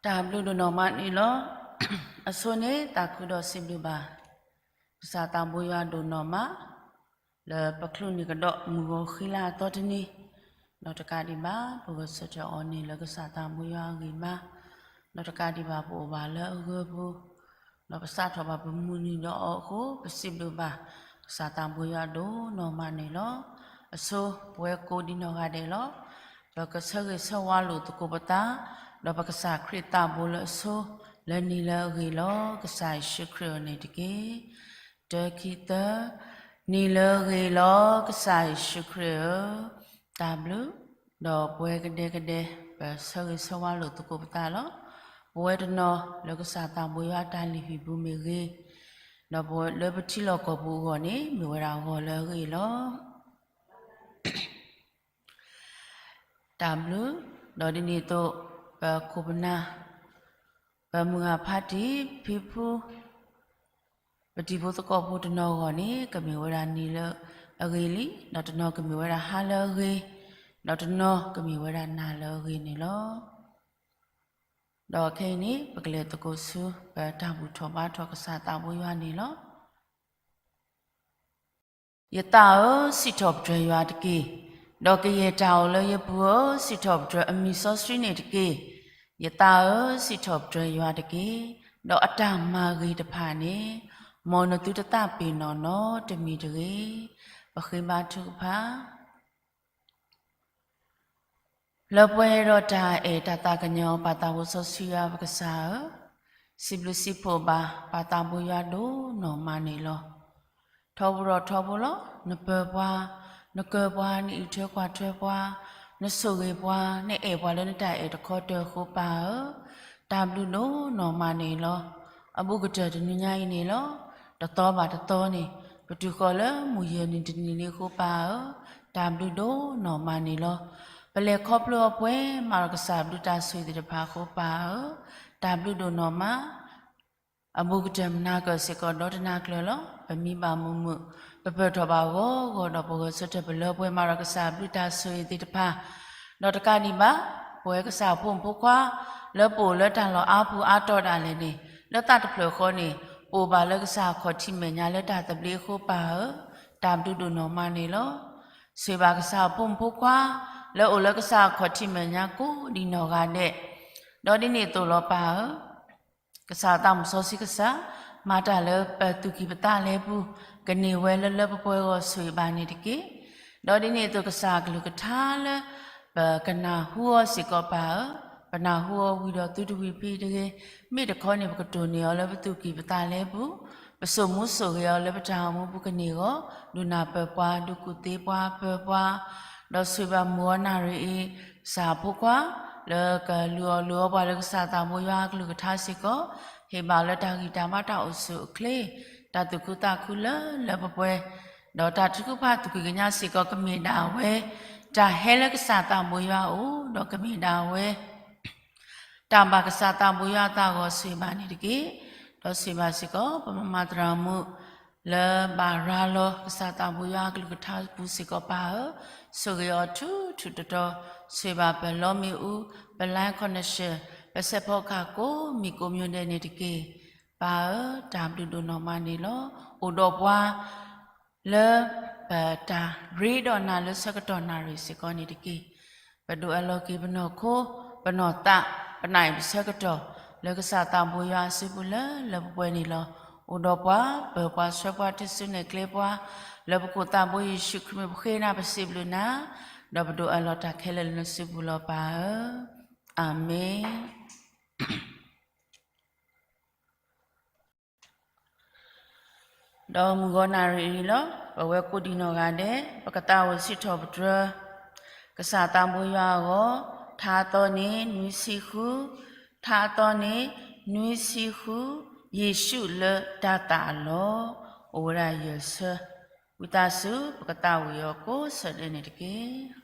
တၢ်ဘျုးဒိၣ်နီၢ်မးန့ၣ်လီၤ. အဆိန့ၣ် သးခုဒီးစံးဘျုးဘၣ် ကစၢ်သးဘိယွၤဒိၣ်နီၢ်မး လၢပချုးန့ၢ်ကဒီးမုၢ်ဂီၤဃံလၤအသီတနံၤ, ဒီးတကးဒံးဘၣ် ပဂဲၤဆၢထၢၣ်အီၤန့ၣ်လၢကစၢ်သးဘိယွၤအဂ့ၢ်မး, ဒီးတကးဒံးဘၣ်ပအိၣ်ဘၣ်လၢအဂၢၢ်ပူၤ, ဒီးပစးထီၣ်ဘၣ်ပမုၢ်နံၤဒီးအီၤအဃိ ပစံးဘျုးဘၣ် ကစၢ်သးဘိယွၤဒိၣ်နီၢ်မးန့ၣ်လီၤ. အဆိပဝဲကိးဒံးနီၢ်ဂၤဒဲးလီၤ. ပကဆၢဂ့ၤဆၢဝါလိာ်သကိးပသး, ဒီးပကစၢ်ခရံာ်သးဘိလၢအဆိ လၢနံၤလၢအဂ့ၤလီၤ ကစၢ်ယ့ၣ်ၡူးခရံာ်ဧၢန့ၣ်တက့ၢ်. တၢ ခံ သၢ, နံၤလၢအဂ့ၤလီၤ ကစၢ်ယ့ၣ်ၡူးခရံာ်ဧၢ, တၢ်ဘျုး, ဒီးပဝဲကဒဲကဒဲ ပဆၢဂ့ၤဆၢဝါလိာ်သကိးပသးလီၤ. ပဝဲတနီၤလၢကစၢ်သးဘိယွၤအတၢ်လုၢ်ဟံၣ်ပူၤမ့ၢ်ဂ့ၤ, ဒီးပဝဲလၢပထံလီၢ်ကီၢ်ပူၤအဂီၢ်န့ၣ် မ့ၢ်ဝဲဒၣ်ဂီၤလၢအဂ့ၤလီၤ. တၢ်ဘျုး, ဒီးဒ်န့ၣ်အသိး ပခိၣ်ပနၢ် ပမုၢ်ဂၢ်ဖါတံၢ် ဖံဖု ပတံၤဖိသကိးဖိတနီၤအဂီၢ်န့ၣ် ကမ့ၢ်ဝဲဒၣ်နံၤလၢအဂ့ၤလံ, ဒီးတနီၤကမ့ၢ်ဝဲဒၣ်ဟါလၢအဂ့ၤ, ဒီးတနီၤကမ့ၢ်ဝဲဒၣ်နၤလၢအဂ့ၤန့ၣ်လီၤ. ဒီးခဲအံၤန့ၣ် ပကလဲၤသကိးဆူ ပတၢ်ဘူၣ်ထီၣ်ဘါထီၣ်ကစၢ်သးဘိယွၤန့ၣ်လီၤ. ယသးဧၢ, စံးထီၣ်ပတြၢၤယွၤတက့ၢ်. ဒီးကယဲၢ်တၢ်အိၣ်လၢယပူၤဧၢ, စံးထီၣ်ပတြၢၤအမံၤစီဆှံန့ၣ်တက့ၢ်. ယသးဧၢ, စံးထီၣ်ပတြၢၤယွၤတက့ၢ်. ဒီးအတၢ်မၤဂ့ၤတဖၣ်န့ၣ် မ်နသုတသးပ့ၤနီၣ်နီတမံၤတဂ့ၤ. ပဃ့ဘါထုကဖၣ် လၢပှဲၤဒီးတၢ်အဲၣ်တၢ်သးကညီၤ ပၢ်သးဘိစီဆှံယွၤပကစၢ်ဧၢ, စံးဘျုးစံးဖှိၣ်ဘၣ်ပၢ်သးဘိယွၤဒိၣ်နီၢ်မးန့ၣ်လီၤ. ထီဘိဒီးထီဘိလီၤ. နပၢၤပှၤ, နကၢၤပှၤ, နအံးထွဲကွၢ်ထွဲပှၤ, နဆိၣ်ဂ့ၤပှၤ, နအဲၣ်ပှၤလၢနတၢ်အဲၣ်တခီတၢၤအဃိပၢ်ဧၢ, တၢ်ဘျုးဒိၣ်နီၢ်မးန့ၣ်လီၤ. အဘူးကတၢၢ်တနံၤညါအံၤန့ၣ်လီၤ. တသီဘၣ်တသီန့ၣ် ပတုၤဃီၤလၢမုၢ်ယဲၢ်နံၤတနံၤလံအဃိပၢ်ဧၢ, တၢ်ဘျုးဒိၣ်နီၢ်မးန့ၣ်လီၤ. ပလဲၤခီဖျိအပှဲၤမးဒီးကစၢ်ဘျုးတၢ်ဆိၣ်ဂ့ၤသ့ၣ်တဖၣ်အဃိပၢ်ဧၢ, တၢ်ဘျုးဒိၣ်နီၢ်မး အဘူးကတၢၢ်မနၤကၢၢ်စ့ၢ်ကီးဒီးတနၤကျၢၤလီၤ. ပမံဘၣ်မုာ်မုာ်, ပပၢၢ်ထီၣ်ဘၣ်ဂီၤဂီၤဒီးပဂဲၤဆၢထၢၣ်ပလၢပှဲၤမးဒီးကစၢ်ဘျုးတၢ်ဆိၣ်ဂ့ၤသ့ၣ်တဖၣ်, ဒီးတကးဒံးဘၣ် ပဝဲကစၢ်အဖိမုၣ်ဖိခွါ လၢပအိၣ်လၢတၢ်လီၢ်အါပူၤအါတီၤဒၣ်လဲာ်န့ၣ် လၢသးတဖျၢၣ်ဃီန့ၣ် ပအိၣ်ဘၣ်လၢကစၢ်အခီၣ်ထံးမဲာ်ညါလၢတၢ်သဘျ့အဃိပၢ်ဧၢ, တၢ်ဘျုးဒိၣ်နီၢ်မးန့ၣ်လီၤ. ဆိၣ်ဂ့ၤဘၣ်ကစၢ်အဖိမုၣ်ဖိခွါ လၢအိၣ်လၢကစၢ်အခီၣ်ထံးမဲာ်ညါကိးဒံးနီၢ်ဂၤဒဲး, ဒီးဒ်န့ၣ်အသိးလီၤပၢ်ဧၢ ကစၢ်သးစီဆှံကစၢ် မၤတၢ်လၢပသူၣ်ကံၢ်ပသးလဲပူၤ ကန့ၢ်ဝဲလၢလၢပှဲၤပှဲၤအဂီၢ်ဆိၣ်ဂ့ၤဘၣ်န့ၣ်တက့ၢ်. ဒီးဒ်န့ၣ်အသိးကစၢ်အကလုၢ်ကထါလၢ ပကနၢ်ဟူအီၤစ့ၢ်ကီးပၢ်ဧၢ, ပနၢ်ဟူအီၤဝံၤဒီးသုတဝံၤဖဲတဂ့ၤ, မ့ၢ်တခီန့ၣ် ပကတိၢ်န့ၢ်အီၤလၢပသူၣ်ကံၢ်ပသးလဲပူၤ, ပစိာ်မူစိာ်ဂဲၤအီၤလၢပတၢ်အိၣ်မူပူၤကန့ၢ်အဂီၢ်, ဒုးနၢ်ပၢၢ်ပှၤ, ဒုးကူၣ်သ့ပှၤ, ပၢၤပှၤ, ဒီးဆိၣ်ဂ့ၤဘၣ်မုၢ်ဂီၤနၣ်ရံၣ်အံၤ ကစၢ်အဖိခွါ လၢကလုၢ်အီၣ်လုၢ်အီပှၤလၢကစၢ်သးဘိယွၤအကလုၢ်ကထါစ့ၢ်ကီး, ဟ့ၣ်ဘၣ်လၢတၢ်ဂံၢ်တၢ်ဘါတၢ်အိၣ်ဆူၣ်အိၣ်ချ့, တၢ်သူၣ်ခုသးခုလၢလၢပှဲၤပှဲၤ, ဒီးတၢ်ထုကဖၣ်သူၣ်ကံၢ်ကညါစ့ၢ်ကီးကမ့ၢ်ဒၣ်ဝဲ, တၢ်ဟဲလၢကစၢ်သးဘိယွၤအအိၣ်, ဒီးကမ့ၢ်ဒၣ်ဝဲ တၢ်ဘၣ်ကစၢ်သးဘိယွၤအသးအဂီၢ်ဆိၣ်ဂ့ၤဘၣ်န့ၣ်တက့ၢ်. ဒီးဆိၣ်ဂ့ၤဘၣ်စ့ၢ်ကီး ပမၤမၤသရၣ်မုၣ် လၢဘၣ်ရၤလီၤကစၢ်သးဘိယွၤအကလုၢ်ကထါပူၤစ့ၢ်ကီးပၢ်ဧၢ, ဆိၣ်ဂ့ၤအီၤထူထူတီတီ, ဆိၣ်ဂ့ၤဘၣ်ပလီမ့ၣ်အူ, ပ line connection, ပစဲးဖီကဟၣ်ကိးမံၤကိးမံၤဒဲးန့ၣ်တက့ၢ်. ပၢ်ဧၢ, တၢ်ဘျုးဒိၣ်နီၢ်မးန့ၣ်လီၤ. အိၣ်ဒီးပှၤ လၢပတၢ်ရ့ဒီးနၤလၢဆၢကတီၢ်နၣ်ရံၣ်စ့ၢ်ကီးန့ၣ်တက့ၢ်. ပဒိးအးလီၤက့ၤပနီၢ်ခိ, ပနီၢ်သး, ပနၢ်အံၤပဆၢကတီၢ် လၢကစၢ်သးဘိယွၤအစုပူၤလၢလၢပှဲၤပှဲၤန့ၣ်လီၤ. အိၣ်ဒီးပှၤ, ပၢၤပှၤ, ဆှၢပှၤ, ထူၣ်စုနဲၣ်ကျဲပှၤ, လၢပခိၣ်သးဘိယ့ၣ်ၡူးခရံာ်မံၤပဃ့နၤပစံးဘျုးနၤ, ဒီးပဒိးအးလီၤတၢ်ခဲလၢာ်လၢနစုပူၤလီၤပၢ်ဧၢ. အၤမ့ၣ်. ဒီးမုၢ်ဂီၤနၣ်ရံၣ်အံၤလီၤ. ပဝဲကိးဒံးနီၢ်ဂၤဒဲး ပကသးဝံၣ်စံးထီၣ်ပတြၢၤ ကစၢ်သးဘိယွၤအဂီၢ်, ထါအသီန့ၣ် နွံဆံဃု, ထါအသီန့ၣ် နွံဆံဃု, ယ့ၣ်ၡူးလၢတၤသၣ်အလီၢ်, အိၣ်ဝဲဒၣ်ယဲၢ်ဆၢ, ဝံသးစူၤ ပကသးဝံၣ်အီၤကိးဆၢဒဲးန့ၣ်တက့ၢ်.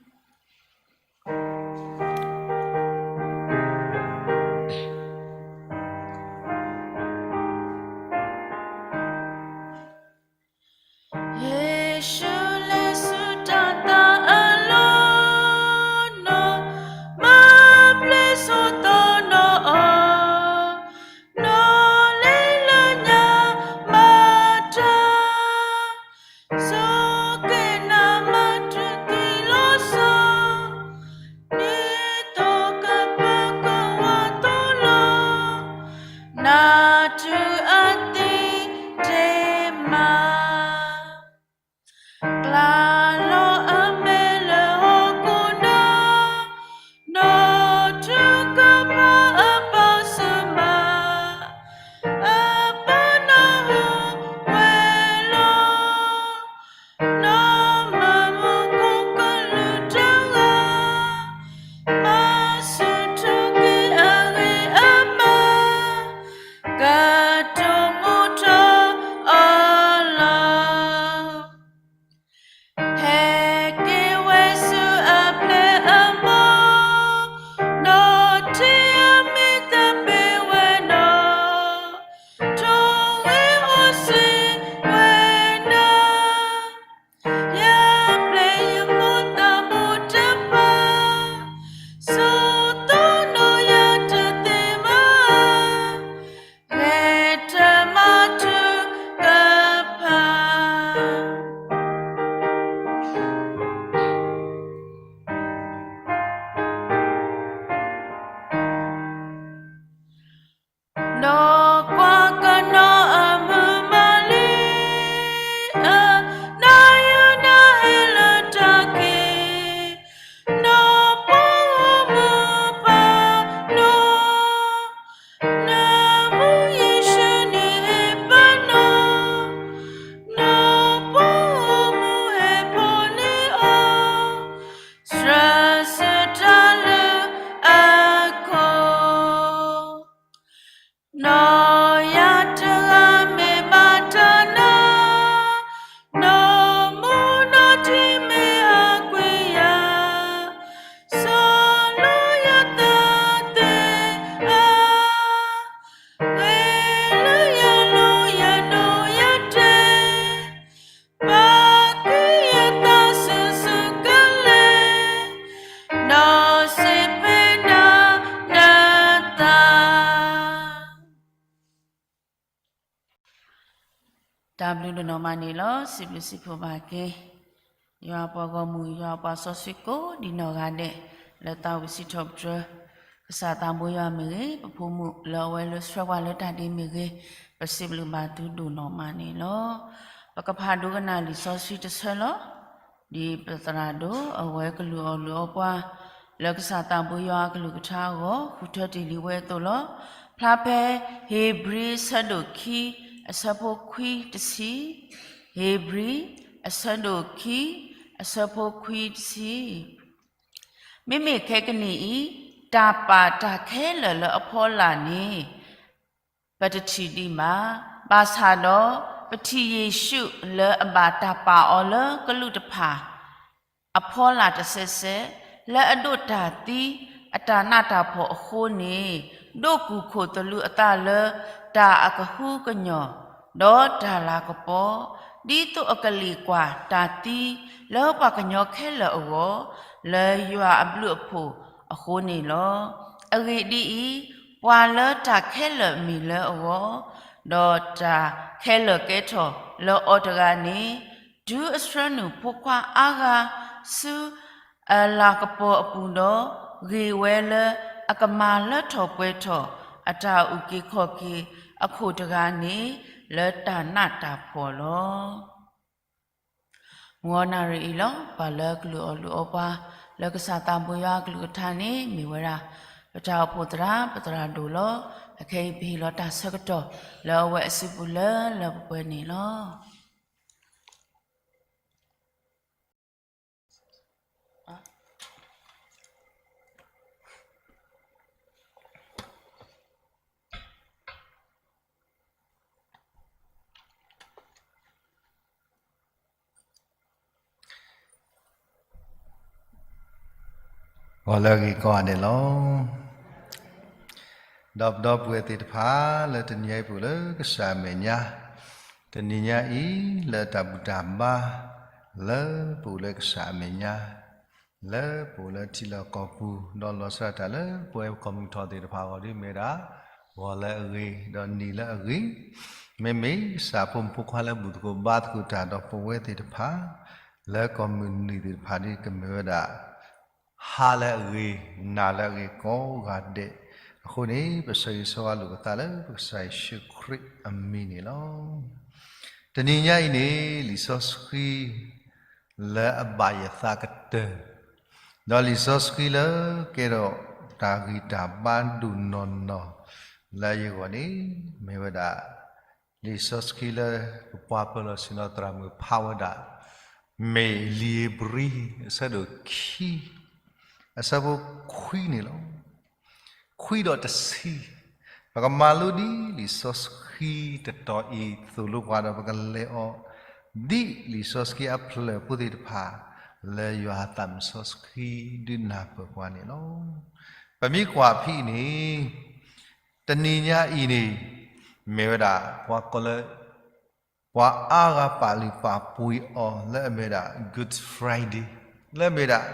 ဒီးကွၢ်ကနီၤအမုၢ်မၤလံ, အ, နယူနဟဲလၢတၢ်က့ၤ, နီၢ်ပှၤဂီၢ်မုၢ်ပာ်နီၤ, နမူယ့ၣ်ၡူးန့ၣ်ဟဲပာ်နီၤ, နီၢ်ပှၤဂီၢ်မုၢ်ဟဲဖီၣ်န့ၢ်အီၤ, စှၤဆၢတၢ်လၢအကီၢ် နီၢ်ယၤတဂၤမ့ၢ်ဘၣ်တၢ်နါ, နီၢ်မူနီၢ်ထံမ့ၢ်အကွံာ်ယၤ, စီၤလိယသးသ့ၣ်ဧၢ, ဂ့ၤလၢယလိၤယဒိးယတဲ, ပာ်က့ၤယသးဆူၣ်ဆူၣ်ကလဲာ်, ဒီးစံးဖဲဒၣ်နသး တၢ်ဘျုးဒိၣ်နီၢ်မးန့ၣ်လီၤ. စံးဘျုးစံးဖှိၣ်ဘၣ်က့ၤ ယွၤပှၤဂီၢ်မုၢ် ယွၤပှၤစီဆှံကိးဒံးနီၢ်ဂၤဒဲး လၢသးဝံၣ်စံးထီၣ်ပတြၢၤ ကစၢ်သးဘိယွၤမ့ၢ်ဂ့ၤ, ပဖိမုၣ်လၢအဝဲလၢဆှၢပှၤလၢတၢ်ဒ့မ့ၢ်ဂ့ၤ, ပစံးဘျုးဘၣ်သုဒိၣ်နီၢ်မးန့ၣ်လီၤ. ပကဖးဒိကနၣ်လံာ်စီဆှံတဆၢလီၤ. ဒ်ပသရၣ်ဒိၣ်အဝဲကလုၢ်အီၣ်လုၢ်အီပှၤ လၢကစၢ်သးဘိယွၤအကလုၢ်ကထါအဂီၢ် ဃုထၢတ့ၢ်လံဝဲအသိးလီၤ. ဖျါဖဲ ဧ့ၤဘြံၤအဆၢဒိၣ်ခံ အဆၢဖိခွံတဆံ, ဧ့ၤဘြံၤ အဆၢဒိၣ်ခံ အဆၢဖိခွံတဆံ. မ့မ့ၢ်ခဲကနံၣ်အံၤ တၢ်ပာ်တၢ်ခဲလၢာ်လၢအဖီလာ်န့ၣ် ပတထံၣ်ဒံးဘၣ်. ဘၣ်ဆၣ်ဒီး ပထံၣ်ယ့ၣ်ၡူးလၢအဘၣ်တၢ်ပာ်အီၤလၢကလူးတဖၣ် အဖီလာ်တစဲးစဲး လၢအဒိးတၢ်သံအတၢ်နးတၢ်ဖှီၣ်အဃိန့ၣ် ဒိးကူၣ်ခိၣ်သလုးအသးလၢတၢ်အကဟုကညီၢ် ဒီးတၢ်လၤကပီၤ ဒ်သိးအကလ့ၣ်ကွၢ်တၢ်သံလၢပှၤကညီခဲလၢာ်အဂီၢ် လၢယွၤအဘျုးအဖှိၣ်အဃိန့ၣ်လီၤ. အဂ့ၢ်ဒ်အံၤ, ပှၤလၢတၢ်ခဲလၢာ်မ့ၢ်လၢအဂီၢ်, ဒီးတၢ်ခဲလၢာ်ကဲထီၣ်လၢအီၤတဂၤန့ၣ်, တုၤအဆှၢနုာ်ဖိခွါအါဂၤဆူအလၤကပီၤအပူၤဒီး, ဂ့ၤဝဲလၢအကမၤလၢထီၣ်ပှဲၤထီၣ်အတၢ်အုၣ်က့ၤခီၣ်က့ၤအခိၣ်တဂၤန့ၣ် လၢတၢ်နးတၢ်ဖှီၣ်လီၤ. မုၢ်ဂီၤနၣ်ရံၣ်အံၤလီၤ. ပှၤလၢကလုၢ်အီၣ်လုၢ်အီပှၤ လၢကစၢ်သးဘိယွၤအကလုၢ်ကထါန့ၣ် မ့ၢ်ဝဲဒၣ် ပတၢ်အိၣ်ဖှိၣ်သရၣ် ပသရၣ်ဒိၣ်လီၤ. အခဲအံၤပဟ့ၣ်လီၤတၢ်ဆၢကတီၢ်လၢအဝဲအစုပူၤလၢလၢပှဲၤပှဲၤန့ၣ်လီၤ. ဂီၤလၢအဂ့ၤကိးဂၤဒဲးလီၤ. ဒီပုၢ်ဝဲၢ်သ့ၣ်တဖၣ် လၢတနံၤညါအံၤပအိၣ်လၢကစၢ်အမဲာ်ညါ, တနံၤညါအံၤ လၢတၢ်ဘူၣ်တၢ်ဘါ လၢပအိၣ်လၢကစၢ်အမဲာ်ညါ, လၢပအိၣ်လၢထံလီၢ်ကီၢ်ပူၤ ဒီးလီၤဆီဒၣ်တၢ်လၢပဝဲကီၢ်မုၢ်ထီၣ်သ့ၣ်တဖၣ်အဂီၢ်ဒီး မ့ၢ်ဝဲဒၣ် ဂီၤလၢအဂ့ၤ ဒီးနံၤလၢအဂ့ၤ, မ့မ့ၢ်ကစၢ်ဖိမုၣ်ဖိခွါလၢဘူၣ်သကိးဘါသကိးတၢ်ဒီးပဝဲသ့ၣ်တဖၣ် လၢကီၢ်မုၢ်နုာ်သ့ၣ်တဖၣ်ဒီး ကမ့ၢ်ဝဲဒၣ် ဟါလၢအဂ့ၤ, နၤလၢအဂ့ၤကိးဂၤဒဲး. အဃိန့ၣ် ပဆၢဂ့ၤဆၢဝါလိာ်ပသးလၢပကစၢ်ယ့ၣ်ၡူးခရံာ်အမံၤန့ၣ်လီၤ. တနံၤညါအံၤန့ၣ် လံာ်စီဆှံ လၢအဘၣ်ယသးကတၢၢ်, ဒီးလံာ်စီဆှံလၢကဲထီၣ်တၢ်ဂံၢ်တၢ်ဘါဒိၣ်နီၢ်နီၢ် လၢယဂီၢ်န့ၣ် မ့ၢ်ဝဲဒၣ် လံာ်စီဆှံလၢပပှၤပၢၤလီၢ်ဆ့ၣ်နီၤသရၣ်မုၣ်ဖးဝဲဒၣ် မ့ၢ်လံာ်ဧ့ၤဘြံၤ အဆၢဒိၣ်ခံ အဆၢဖိခွံန့ၣ်လီၤ. ခွံဒီးတဆံ, ပကမၤလိဒ်လံာ်စီဆှံတတီၤအံၤသိၣ်လိပှၤဒီး ပကလဲၤအီၤ ဒ်လံာ်စီဆှံအဖျၢၣ်ဖိသ့ၣ်တဖၣ် လၢယွၤအသးမုၣ်စီဆှံဒုးနၢ်ပၢၢ်ပှၤန့ၣ်လီၤ. ပမ့ၢ်ကွၢ်ဖဲအံၤန့ၣ် တနံၤညါအံၤန့ၣ် မ့ၢ်ဝဲဒၣ် ပှၤကိးလၢ ပှၤအါဂၤပာ်လုၢ်ပာ်ပှ့ၤအီၤ လၢအမ့ၢ်ဝဲဒၣ် Good Friday, လၢအမ့ၢ်ဝဲဒၣ်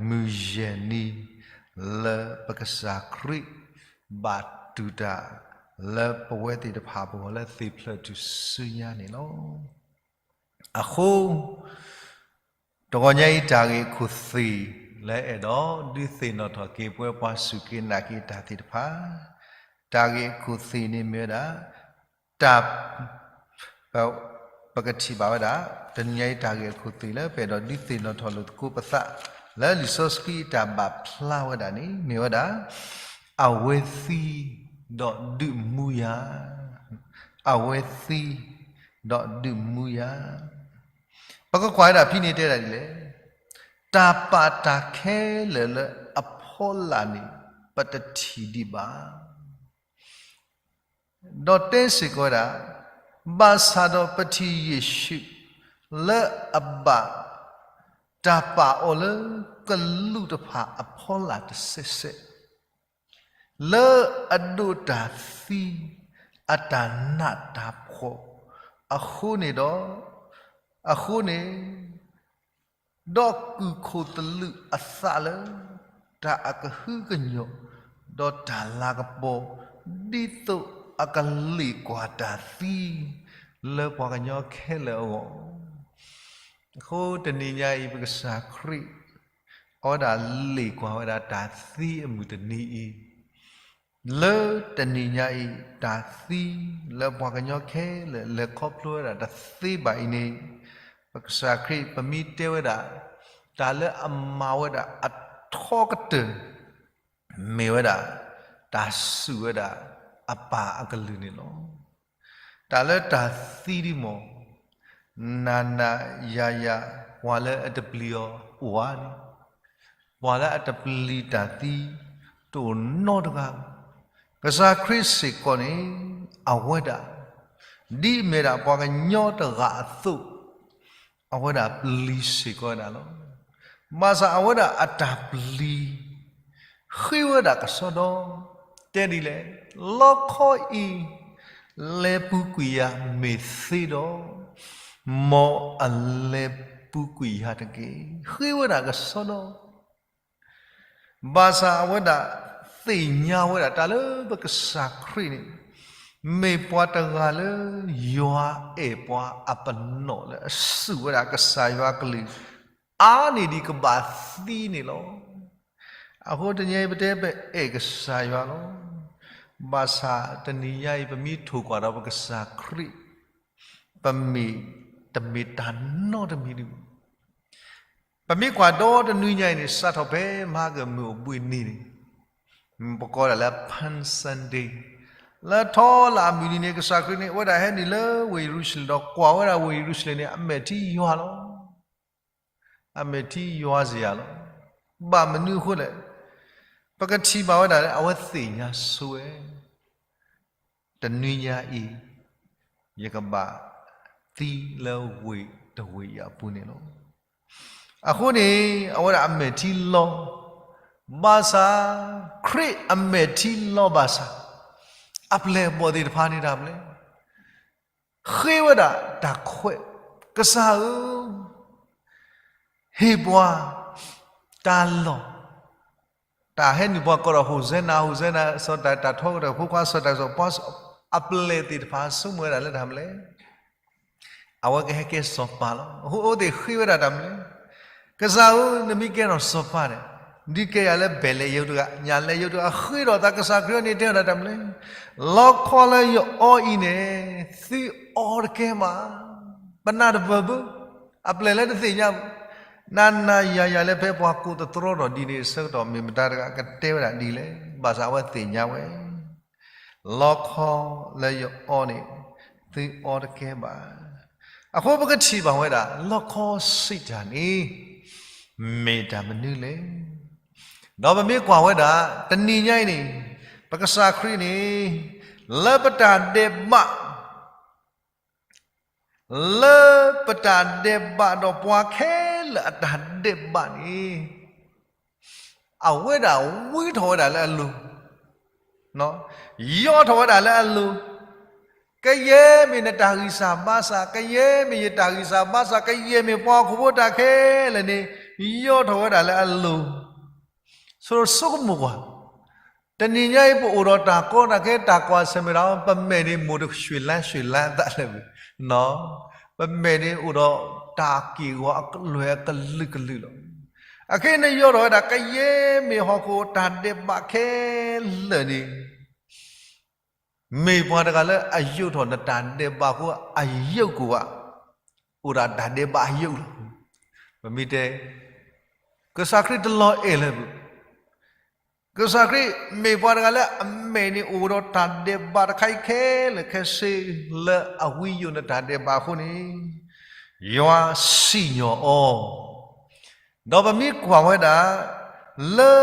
မုၢ်ယဲၢ်နံၤ လၢပကစၢ်ခရံာ် ဘၣ်တူၢ်တၢ် လၢပဝဲသ့ၣ်တဖၣ်အဂီၢ်လၢသ့ၣ်ဖျၢၣ်ထူၣ်စုညါန့ၣ်လီၤ. အဃိ တဂီၤညါအံၤတၢ်ဂ့ၢ်ခိၣ်သ့ၣ်လၢအဲၣ်ဒိးဒုးသ့ၣ်နီၣ်ထီၣ်က့ၤပဝဲပှၤစူၢ်က့ၤနာ်က့ၤတၢ်သ့ၣ်တဖၣ်, တၢ်ဂ့ၢ်အခိၣ်သ့ၣ်န့ၣ်မ့ၢ်ဝဲဒၣ် တၢ် ပ ပကထံၣ်ဘၣ်ဝဲဒၣ် တနံၤညါအံၤတၢ်ဂ့ၢ်အခိၣ်သ့ၣ်လၢပအဲၣ်ဒိးဒုးသ့ၣ်နီၣ်ထီၣ်လိာ်သကိးပသး လၢလံာ်စီဆှံအတၢ်ဘၣ်ဖျါဝဲဒၣ်န့ၣ် မ့ၢ်ဝဲဒၣ် အဝဲသံဒီးဒုးမူယၤ, အဝဲသံဒီးဒုးမူယၤ. ပကကွၢ်ဝဲဒၣ်ဖဲန့ၣ်တဲဒၣ်ဒ်လဲၣ်, တၢ်ပာ်တၢ်ခဲလၢာ်လၢအဖီလာ်န့ၣ် ပတထံၣ်ဒံးဘၣ်. ဒီးတဲစ့ၢ်ကီးဝဲဒၣ်, ဘၣ်ဆၣ်ဒီးပထံၣ်ယ့ၣ်ၡူး လၢအဘၣ်တၢ်ပာ်အီၤလၢကလူးတဖၣ်အဖီလာ်တစဲးစဲး, လၢအဒိးတၢ်သံ အတၢ်နးတၢ်ဖှီၣ်အဃိန့ၣ်ဒီး, အဃိန့ၣ် ဒီးကုၢ်ခိၣ်သလုးအသးလၢ တၢ်အကဟုကညီၢ် ဒီးတၢ်လၤကပီၤ ဒ်သိးအကလ့ၣ်ကွၢ်တၢ်သံ လၢပှၤကညီခဲလၢာ်အဂီၢ်. အဃိတနံၤညါအံၤ ပကစၢ်ခရံာ် အဝဲဒၣ်လ့ၣ်ကွၢ်ဝဲဒၣ်တၢ်သံအမုၢ်တနံၤအံၤ လၢတနံၤညါအံၤ တၢ်သံလၢပှၤကညီခဲလၢာ် လဲၤခီဖျိဝဲဒၣ်တသ့ဘၣ်အံၤန့ၣ်, ပကစၢ်ခရံာ် ပမ့ၢ်တဲဝဲဒၣ် တၢ်လၢအမၤဝဲဒၣ်အထီကတၢၢ် မ့ၢ်ဝဲဒၣ် တၢ်စူၢ်ဝဲဒၣ်အပၢ်အကလုၢ်န့ၣ်လီၤ. တၢ်လၢတၢ်သံဒ်မ့ၢ် နၤနၤယၤယၤ ပှၤလၢအတပျံၤအီၤအိၣ်ဧါန့ၣ်, ပှၤလၢအတပျံၤတၢ်သံ တအိၣ်နီတဂၤဘၣ်. ကစၢ်ခရံာ်စ့ၢ်ကီးန့ၣ် အဝဲဒၣ် ဒ်အမ့ၢ်ဒၣ်ပှၤကညီတဂၤအသိး အဝဲဒၣ်ပျံၤစ့ၢ်ကီးဝဲဒၣ်လီၤ. ဘၣ်ဆၣ်အဝဲဒၣ်အတၢ်ပျံၤ ဃ့ဝဲဒၣ်ကစီဒီ, တဲဒ်လဲၣ်, လီခီအံၤ လဲၤပူၤကွံာ်ယၤမ့ၢ်သ့ဒီး, မ်အလဲၤပူၤကွံာ်ယၤတက့ၢ်. ဃ့ဝဲဒၣ်ကစီဒီ ဘၣ်ဆၣ်အဝဲဒၣ်သ့ၣ်ညါဝဲဒၣ်တၢ်လၢပကစၢ်ခရံာ်န့ၣ် မ့ၢ်ပှၤတဂၤလၢယွၤအဲၣ်ပှၤအပနီၣ်လၢအစူၢ်ဝဲဒၣ်ကစၢ်ယွၤကလုၢ် အါန့ၢ်ဒံးကဘၣ်သံန့ၣ်လီၤ. အဃိတနံၤအံၤပတဲပအဲၣ်ကစၢ်ယွၤလီၤ. ဘၣ်ဆၣ်တနံၤညါအံၤ ပမ့ၢ်ထိၣ်ကွၢ်ဒီးပကစၢ်ခရံာ် ပမ့ၢ်တမ့ၢ်တၢ်နီတမံၤဒံးဘၣ်. ပမ့ၢ်ကွၢ်ဒီတနွံညါအံၤန့ၣ် စးထီၣ်ဖဲမဟါကမုၢ်အိၣ်ဘှံးနံၤန့ၣ် ပကိးဒၣ်လၢ Palm Sunday လၢထီလၢအမုၢ်နံၤန့ၣ် ကစၢ်ခရံာ်န့ၣ် အဝဲဒၣ်ဟဲနုာ်လၢဝ့ၢ်ယရူၤၡလ့ၣ် ဒီးကွၢ်ဝဲဒၣ်ဝ့ၢ်ယရူၤၡလ့ၣ်န့ၣ် အမဲာ်ထံယွၤလီၤ. အမဲာ်ထံယွၤစ့ၢ်ယၤလီၤ. ဘၣ်မနုၤအဃိလဲၣ်. ပကထံၣ်ဘၣ်ဝဲဒၣ်လၢ အဝဲသ့ၣ်ညါဆိဝဲ တနွံညါအံၤ ယကဘၣ်သံလၢဝ့ၢ်တဝ့ၢ်အံၤအပူၤန့ၣ်လီၤ. အဃိန့ၣ် အဝဲဒၣ်အမဲာ်ထံလီၤ. ဘၣ်ဆၣ် ခရံာ်အမဲာ်ထံလီၤဘၣ်ဆၣ် အပျဲၢ်အဘီၣ်သ့ၣ်တဖၣ်န့ၣ်တၢ်မနုၤလဲၣ်. ဃ့ဝဲဒၣ်တၢ်ခွဲး, ကစၢ်ဧၢ, ဟ့ၣ်ပှၤတၢ်လီၢ်, တၢ်ဟဲနုာ်ပှၤကိးဒီး Hosanna, Hosanna, စီၤတၢ်ထီကတၢၢ်ဖိခွါ စီၤတၢ်စီၤပှၤ အပျဲၢ်သ့ၣ်တဖၣ်ဆိကမိၣ်ဝဲဒၣ်လၢတၢ်မနုၤလဲၣ်. အဝဲကဟဲကဲစီၤပၤလီၤ. အဃိအဝဲသ့ၣ်ဃ့ဝဲဒၣ်တၢ်မနုၤလဲၣ်. ကစၢ်ဧၢ, နမ့ၢ်ကဲထီၣ်စီၤပၤန့ၣ် ဒုးကဲယၤလၢဘဲးလဲးယိၤတဂၤ, ညၣ်လဲးယိၤတဂၤ, ဃ့ဒီးသး ကစၢ်ခရံာ်န့ၣ်တဲဝဲဒၣ်တၢ်မနုၤလဲၣ်. လီခီလၢယအီအံၤန့ၣ် သုအီတကဲဘၣ်. ပနၢ်တပၢၢ်ဘၣ်, အပျဲၢ်လၢတသ့ၣ်ညါဘၣ်. နၤနၤယၤယၤလၢဖဲပှၤကိးသတြီထီၣ်ဒ်န့ၣ်အဆၢကတီၢ် မ့ၢ်မတၤတဂၤကတဲဝဲဒၣ်ဒ်လဲၣ်. ဘၣ်ဆၣ်အဝဲသ့ၣ်ညါဝဲ လီခီလၢယအီန့ၣ် သုအီတကဲဘၣ်. အဃိပကထံၣ်ဘၣ်ဝဲဒၣ် လီခီစံးတၢ်န့ၣ် မ့ၢ်တၢ်မနုၤလဲၣ်. ဒီးပမ့ၢ်ကွၢ်ဝဲဒၣ် တနံၤညါအံၤန့ၣ် ပကစၢ်ခရံာ်န့ၣ် လၢပတၢ်ဒဲးဘး လၢပတၢ်ဒဲးဘးဒီးပှၤခဲလၢာ်အတၢ်ဒဲးဘးန့ၣ် အဝဲဒၣ်ဝံထီၣ်ဝဲဒၣ်လၢအလိၤ, ယီၢ်ထီၣ်ဝဲဒၣ်လၢအလိၤ, ကယဲၢ်မ့ၢ်နတၢ်ဂံၢ်စၢ်ဘါစၢ်, ကယဲၢ်မ့ၢ်ယတၢ်ဂံၢ်စၢ်ဘါစၢ်, ကယဲၢ်မ့ၢ်ပှၤဟီၣ်ခိၣ်ဖိတၢ်ခဲလၢာ်န့ၣ် ယီၢ်ထီၣ်ဝဲဒၣ်လၢအလိၤ. ဆိကမိၣ်ကွၢ်, တနံၤညါအံၤပအိၣ်ဒီးတၢ်ကီတၢ်ခဲ တၢ်ကွၢ်ဆၢၣ်မဲာ်ဒီး ပမဲာ်န့ၣ်မိၢ်တရွှ့ၣ်လါရွှ့ၣ်လါအသးလၢၤဘၣ်, ပမဲာ်န့ၣ်အိၣ်ဒီးတၢ်က့ၢ်ဂီၤအကလွဲၢ်အကလုာ်ကလုာ်လီၤ. အခဲအံၤန့ၣ်ယီၢ်ထီၣ်ဝဲဒၣ် ကယဲၢ်မ့ၢ်ဟီၣ်ခိၣ်တၢ်ဒဲးဘးခဲလၢာ်န့ၣ် မ့ၢ်ပှၤတဂၤလၢအယိးထီၣ်နတၢ်ဒဲးဘးအဃိ အယိးကိးဂၤ, အိၣ်ဒၣ်တၢ်ဒဲးဘးအယိးလီၤ. ပမ့ၢ်တဲ ကစၢ်ခရံာ်တလီၤအဲၣ်လၢၤဘၣ်. ကစၢ်ခရံာ်မ့ၢ်ပှၤတဂၤလၢအမဲာ်န့ၣ်အိၣ်ဒီးတၢ်ဒဲးဘးတခါအံၤခဲလၢာ်ခဲဆ့ လၢအဝံယိးနတၢ်ဒဲးဘးအဃိန့ၣ်, ယွၤစံၣ်ညီၣ်အီၤ. ဒီးပမ့ၢ်ကွၢ်ဝဲဒၣ် လၢ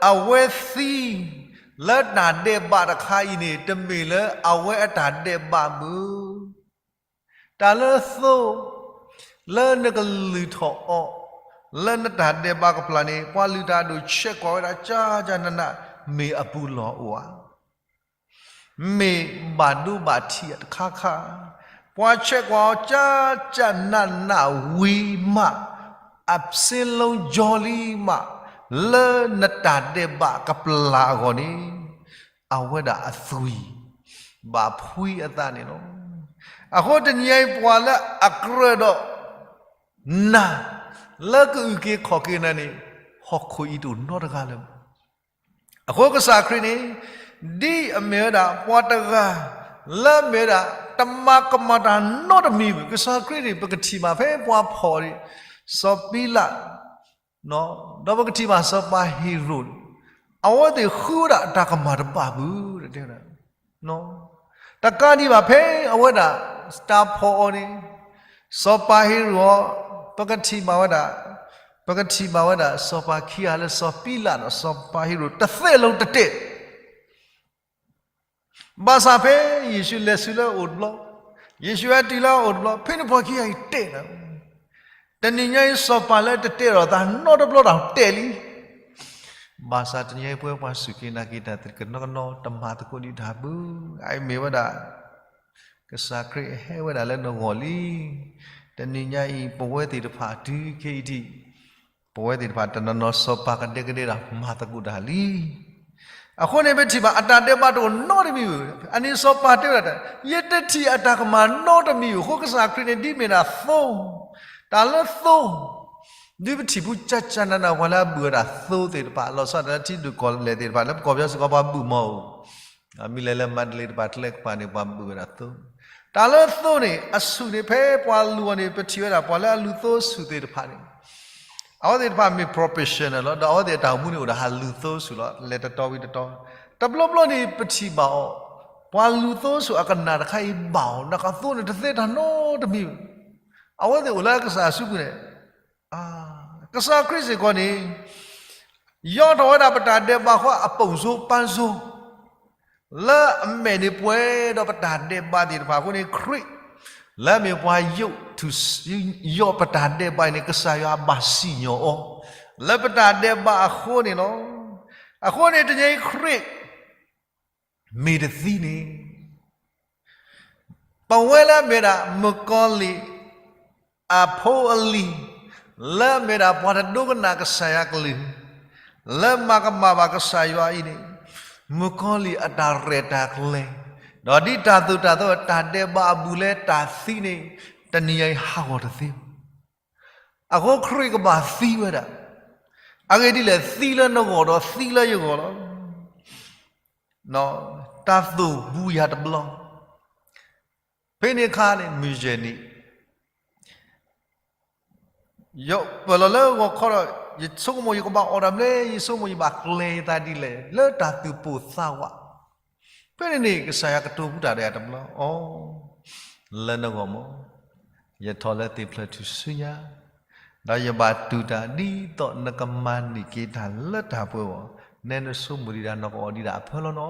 အဝဲသံ လၢတၢ်ဒဲးဘးတခါအံၤန့ၣ် တမ့ၢ်လၢအဝဲအတၢ်ဒဲးဘးမုၢ် တၢ်လၢသိ လၢနကလုၢ်ထီၣ်အီၤ လၢနတၢ်ဒဲးဘးကပျၢ်န့ၣ် ပှၤလုၢ်တၢ်အဒိၣ်ဆဲးကွၢ်ဝဲဒၣ် ကၠၢ်ကၠၢ်နးနး မ့ၢ်အပူၤလီၢ်အိၣ်ဧါ. မ့ၢ်ဘၣ်ဒိဘၣ်ထံးတခါခါ, ပှၤဆဲးကွၢ်အီၤ ကၠၢ်ကၠၢ်နးနးဝံၤမး, အစ့လီၤကၠီလံမး, လၢနတၢ်ဒဲးဘးကပျၢ်အဂီၢ်န့ၣ် အဝဲဒၣ်အသွံၣ် ဘၣ်ဖှံအသးန့ၣ်လီၤ. အဃိတနံၤအံၤပှၤလၢအကြၢးဒီးနၤ လၢကအုၣ်က့ၤခီၣ်က့ၤနၤန့ၣ် ဟီၣ်ခိၣ်အံၤတအိၣ်နီတဂၤလၢၤဘၣ်. အဃိကစၢ်ခရံာ်န့ၣ် ဒ်အမ့ၢ်ဝဲဒၣ်ပှၤတဂၤ လၢအမ့ၢ်ဝဲဒၣ် တမၤကမၣ်တၢ်နီတမံၤဘၣ်. ကစၢ်ခရံာ်န့ၣ် ပကထံၣ်ဘၣ်ဖဲပှၤဖီၣ်န့ၣ် စီၤပံလး ဒီးပကထံၣ်ဘၣ်စီၤပၤဟ့ၤရိာ် အဝဲသ့ၣ်ဃုဝဲဒၣ်အတၢ်ကမၣ်တဘၣ်ဘၣ် တဲဝဲဒၣ်. တကးဒံးဘၣ်ဖဲအဝဲဒၣ် တၢ်ဖီၣ်အီၤန့ၣ် စီၤပၤဟ့ၤရိာ် ပကထံၣ်ဘၣ်ဝဲဒၣ်, ပကထံၣ်ဘၣ်ဝဲဒၣ် စီၤပၤခံဂၤလၢစီၤပံလးဒီးစီၤပၤဟ့ၤရိာ် တသ့ၣ်လၢၤတတဲာ် ဘၣ်ဆၣ်ဖဲယ့ၣ်ၡူးလဲၤဆူလၢအအိၣ်တဘျီ, ယ့ၣ်ၡူးဟဲတုၤလၢအအိၣ်တဘျီ, ဖဲန့ၣ်ပှၤခံဂၤအံၤတဲာ်လီၤ. တနံၤညါအံၤ စီၤပၤလၢတတဲာ်ဒီးသးနီတဘျီဒီးတဲာ်လံ. ဘၣ်ဆၣ်တနံၤညါအံၤ ပဝဲပှၤစူၢ်က့ၤနာ်က့ၤတၢ်သ့ၣ်တဖၣ်နီၢ်ကနီၢ် တမၤသကိးဒံးတၢ်ဘၣ်. အအံၤမ့ၢ်ဝဲဒၣ် ကစၢ်ခရံာ်ဟဲဝဲဒၣ်လၢနဂီၢ်လံ. တနံၤညါအံၤ ပဝဲသ့ၣ်တဖၣ်တုၤခဲအံၤထံး ပဝဲသ့ၣ်တဖၣ်တနီၤနီၤ စီၤပၤကဒဲကဒဲဒီးမၤသကိးတၢ်လံ. အဃိန့ၣ် ပထံၣ်ဘၣ်အတၢ်ဒဲးဘးတအိၣ်နီတမံၤဘၣ်. အန့ၣ်စီၤပၤတဲဝဲဒၣ်, ယတထံၣ်အတၢ်ကမၣ်နီတမံၤဘၣ်. အဃိကစၢ်ခရံာ်န့ၣ် ဒ်မ့ၢ်ဒၣ်သိ, တၢ်လၢသိ, ဒ်ပထံၣ်ဖုကၢ်ကၢ်နးနး ပှၤလၢအဘုၣ်ဝဲဒၣ်သိသ့ၣ်တဖၣ် လီၤဆီဒၣ်တၢ်လၢထံဒိၣ်ကီၢ်လဲၢ်သ့ၣ်တဖၣ် လၢပကီၢ်ပယီၤစ့ၢ်ကီးပှၤဘုၣ်မီၤအိၣ် မ့ၢ်လဲၤလၢမၤတလ့တဖၣ်ကျဲကပၤန့ၣ် ပှၤဘုၣ်ဝဲဒၣ်သိ, တၢ်လၢသိန့ၣ် အဆူၣ်န့ၣ် ဖဲပှၤလူၤအီၤန့ၣ် ပထံၣ်ဝဲဒၣ် ပှၤလၢအလူၤသိအဆူၣ်သ့ၣ်တဖၣ်န့ၣ် အဝဲသ့ၣ်တဖၣ်မ့ၢ် professional လီၤ. ဒီးအဝဲသ့ၣ်အတၢ်အိၣ်မူန့ၣ်အိၣ်ဒီးဟးလူၤသိဆူၣ်လီၤ. လဲၤတတီၤဝံၤတတီၤ, တဘျီဘျီန့ၣ် ပထံၣ်ဘၣ်အီၤ, ပှၤလူၤသိဆူၣ်အကနၣ်တခါအံၤဘၣ်အီၤ နကသိန့ၣ်တသ့တၢ်နီတမံၤဘၣ်. အဝဲသ့ၣ်အိၣ်လၢကစၢ်အစုပူၤန့ၣ် ကစၢ်ခရံာ်စ့ၢ်ကီးန့ၣ် ယိးထီၣ်ဝဲဒၣ်ပတၢ်ဒဲးဘးဃီအပိာ်စိပန်းစိ လၢအမဲာ်န့ၣ်ပှဲၤဒီးပတၢ်ဒဲးဘးသ့ၣ်တဖၣ်အဃိန့ၣ် ခရံာ် လၢအမ့ၢ်ပှၤယိးထူၣ် ယိးပတၢ်ဒဲးဘးအံၤန့ၣ် ကစၢ်ယွၤဘၣ်စံၣ်ညီၣ်အီၤ လၢပတၢ်ဒဲးဘးအဃိန့ၣ်လီၤ. အဃိန့ၣ်တနံၤအံၤခရံာ် မ့ၢ်တသံန့ၣ် ပဝဲလၢအမ့ၢ်ဒၣ် မုၣ်ကီၤလံၢ် အဖိအလံၤ လၢအမ့ၢ်ဒၣ်ပှၤတဒိကနၣ်ကစၢ်ယွၤကလုၢ် လၢမၤကမၣ်ဘၣ်ကစၢ်ယွၤအံၤန့ၣ် မုၣ်ကီၤလံၢ်အတၢ်ရဲၣ်တၢ်ကျဲၤ ဒီးဒ်တၢ်သိၣ်တၢ်သီတၢ်ဒဲးဘးအဘူးလၢတၢ်သံန့ၣ် တနံၤအံၤဟးဂီၤတသ့ဘၣ်. အဃိခရံာ်ကဘၣ်သံဝဲဒၣ်. အဂ့ၢ်ဒ်လဲၣ် သံလၢနဂီၢ်ဒီးသံလၢယဂီၢ်လီၤ. တၢ်သိၣ်ဘူးယၤတဘျီ ဖဲန့ၣ်အခါန့ၣ် မုၢ်ယဲၢ်နံၤ ယပၢၢ်လီၤလၢဂီၤခီဒီး ယဆိကမိၣ်ယကဘၣ်အီၣ်တၢ်မနုၤလဲၣ်, ယဆိကမိၣ်ယဘၣ်ကျဲၤယသးဒ်လဲၣ် လၢတၢ်သူၣ်ပိၢ်သးဝး. ဖဲန့ၣ်န့ၣ် ကစၢ်ယွၤကတိၤဘူးတၢ်ဒီးယၤတဘျီ, အိ, လၢနဂီၢ်မး ယထီၣ်လၢသ့ၣ်ဖျၢၣ်ထူၣ်စုညါ, ဒီးယဘၣ်တူၢ်တၢ်ဒ်သိးနကမၤန့ၢ်က့ၤတၢ်လၢတၢ်ပှဲၤအဂီၢ်, နဲနဆိကမိၣ်ဒံးဒၣ်နကအီၣ်ဒံးဒၣ်အဖၢလီၤနီၤ,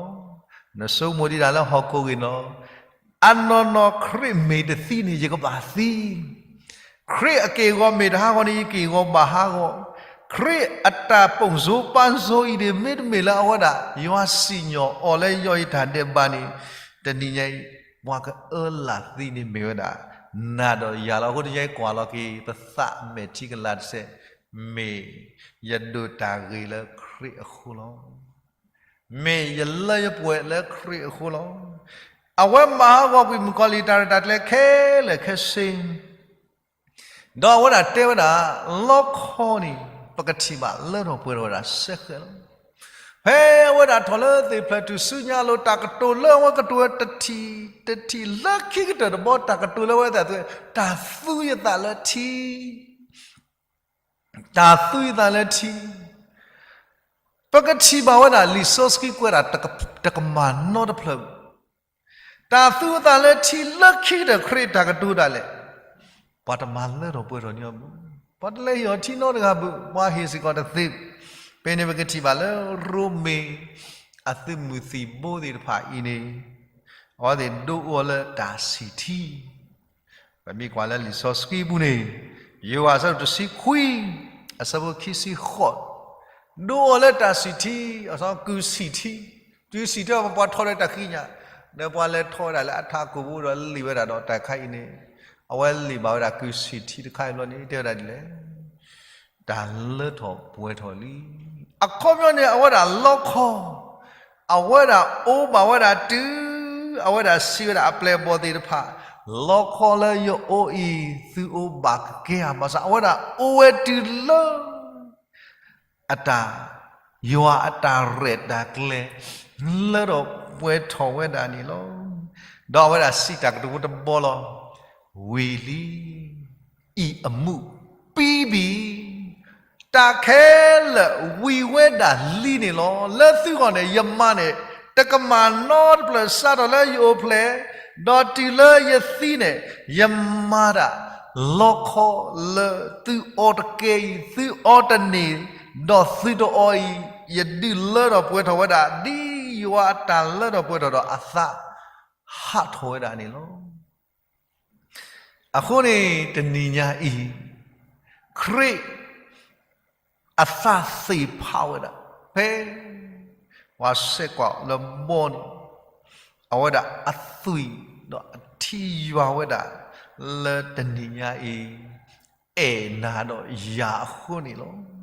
နဆိကမိၣ်ဒံးဒၣ်လၢဟီၣ်ခိၣ်ဂ့ၢ်နီၤ, အနီၢ်နီၢ်ခရံာ်မ့ၢ်တသံန့ၣ် ယကဘၣ်သံ, ခရံာ်အက့ၢ်အဂီၤမ့ၢ်တဟးဂီၤန့ၣ် ယက့ၢ်အဂီၤဘၣ်ဟးဂီၤ, ခရံာ်အတၢ်ပိာ်စိပန်းစိအံၤန့ၣ် မ့တမ့ၢ်လၢအဝဲဒၣ် ယွၤစံၣ်ညီၣ်အီၤလၢယိးယတၢ်ဒဲးဘးန့ၣ်, တနံၤညါအံၤ ပှၤကအၢလၢ်သံန့ၣ်မ့ၢ်ဝဲဒၣ် နၤဒီးယၤလီၤ. အဃိတနံၤညါအံၤကွၢ်လီၤက့ၤ ပသးမဲာ်ထံကလၤတစဲး, မ့ၢ်ယဒိးတၢ်ဂ့ၤလၢခရံာ်အဃိလီၤ. မ့ၢ်ယလၢယပှဲၤလၢခရံာ်အဃိလီၤ. အဝဲမၤဟးဂီၤကွံာ်မုၣ်ကီၤလံၢ်တၢ်ရဲၣ်တၢ်ကျဲၤခဲလၢာ်ခဲဆ့ ဒီးအဝဲဒၣ်တဲဝဲဒၣ် လီခီန့ၣ် ပကထံၣ်ဘၣ်လၢထီၣ်ပှဲၤထီၣ်ဝဲဒၣ်စဲဃဲးလီၤ. ဖဲအဝဲဒၣ်ထီၣ်လၢသ့ၣ်ဖျၢၣ်ထူၣ်စုညါအလိၤ တၢ်ကတိၤလၢအဝဲကတိၤဝဲတထံၣ်တထံၣ်လၢခံကတၢၢ်တဘီ တၢ်ကတိၤလၢအဝဲသ့ၣ်အသိး တၢ်သူယသးလၢထံ, တၢ်သူယသးလၢထံ, ပကထံၣ်ဘၣ်ဝဲဒၣ်လံာ်စီဆှံကွဲးဒၣ်တကမၣ်နီတဖျၢၣ် တၢ်သူအသးလၢထံလၢခံကတၢၢ်ခရံာ်တၢ်ကတိၤဒၣ်လဲာ်, ပှၤတမၤလၢထီၣ်ပှဲၤထီၣ်န့ၢ်အီၤဘၣ်, ပှၤတလဲၤဟ့ၣ်အီၤထံနီတဂၤဘၣ်, ပှၤဟ့ၣ်စ့ၢ်ကီးတသ့. ဖဲန့ၣ်ပကထံၣ်ဘၣ်လၢ ရိမ့ၤ အသုးမုၢ်သံၣ်ဘိသ့ၣ်တဖၣ်အံၤန့ၣ်, အဝဲသ့ၣ်ဒိးအိၣ်လၢတၢ်ဆံၣ်ထံ ပမ့ၢ်ကွၢ်လၢလံာ်စီဆှံပူၤန့ၣ်, ယိၤဟၣ်အဆၢဒိၣ်တဆံခွံ, အဆၢဖိခံဆံဃိး, ဒိးအိၣ်လၢတၢ်ဆံၣ်ထံ, အဆၢကုၢ်ဆံၣ်ထံ, တုၤဆံၣ်ထံအီၤ ပှၤထီၣ်လၢတၢ်ဃံညါ, ဒီးပှၤလဲၤထီၣ်ဝဲဒၣ်လၢအထးကိာ်ပူၤဒီးလံာ်ဝဲဒၣ်ဒီးတၢ်ခါအံၤန့ၣ်, အဝဲလံာ်ဘၣ်ဝဲဒၣ်ကုၢ်ဆံၣ်ထံတခါအံၤဘျီန့ၣ် တဲဝဲဒၣ်ဒ်လဲၣ် တၢ်လၢထီၣ်ပှဲၤထီၣ်လံ. အခီပညီန့ၣ် အဝဲဒၣ်လီခီ, အဝဲဒၣ်အိၣ်ဘၣ်ဝဲဒၣ်တုၤ အဝဲဒၣ်စံးဝဲဒၣ်အပျဲၢ်အဘီၣ်သ့ၣ်တဖၣ်, လီခီလၢယအိၣ်အံၤ သုအိၣ်ဘၣ်ကကဲဧါ. ဘၣ်ဆၣ်အဝဲဒၣ်အိၣ်ဝဲတုၤလၢ အတၢ်, ယွၤအတၢ်ရဲၣ်တၢ်ကျဲၤ လၢထီၣ်ပှဲၤထီၣ်ဝဲဒၣ်န့ၣ်လီၤ. ဒီးအဝဲဒၣ်စံးတၢ်ကတိၤဖိတဘီလီၤ. ဝံၤလံ, အံၤအမူး, ပံဘံ, တၢ်ခဲလၢာ်ဝံၤဝဲဒၣ်လံန့ၣ်လီၤ. လၢသုဂီၢ်န့ၣ် ယမၤန့ၣ် တကမၣ်နီတဖျၢၣ် စးထီၣ်လၢယအိၣ်ဖျဲၣ်, ဒီးတုၤလၢယသံန့ၣ် ယမၤတၢ် လီခီလၢသုအီတကဲအံၤ သုအီတန့ၢ်, ဒီးသုတအီအံၤ, ယဒုးလၢထီၣ်ပှဲၤထီၣ်ဝဲဒၣ် ဒ်ယွၤအတၢ်လၢထီၣ်ပှဲၤထီၣ်ဒီးအသး ဟးထီၣ်ဝဲဒၣ်န့ၣ်လီၤ. အဃိန့ၣ် တနံၤညါအံၤ ခရံာ် အသးသ့ၣ်ဖးဝဲဒၣ် ဖဲ ပှၤဆဲးကွၢ်လၢဘီန့ၣ် အဝဲဒၣ်အသွံၣ်ဒီးအထံၣ်ယွၤဝဲဒၣ် လၢတနံၤညါအံၤ အဲၣ်နၤဒီးယၤအဃိန့ၣ်လီၤ.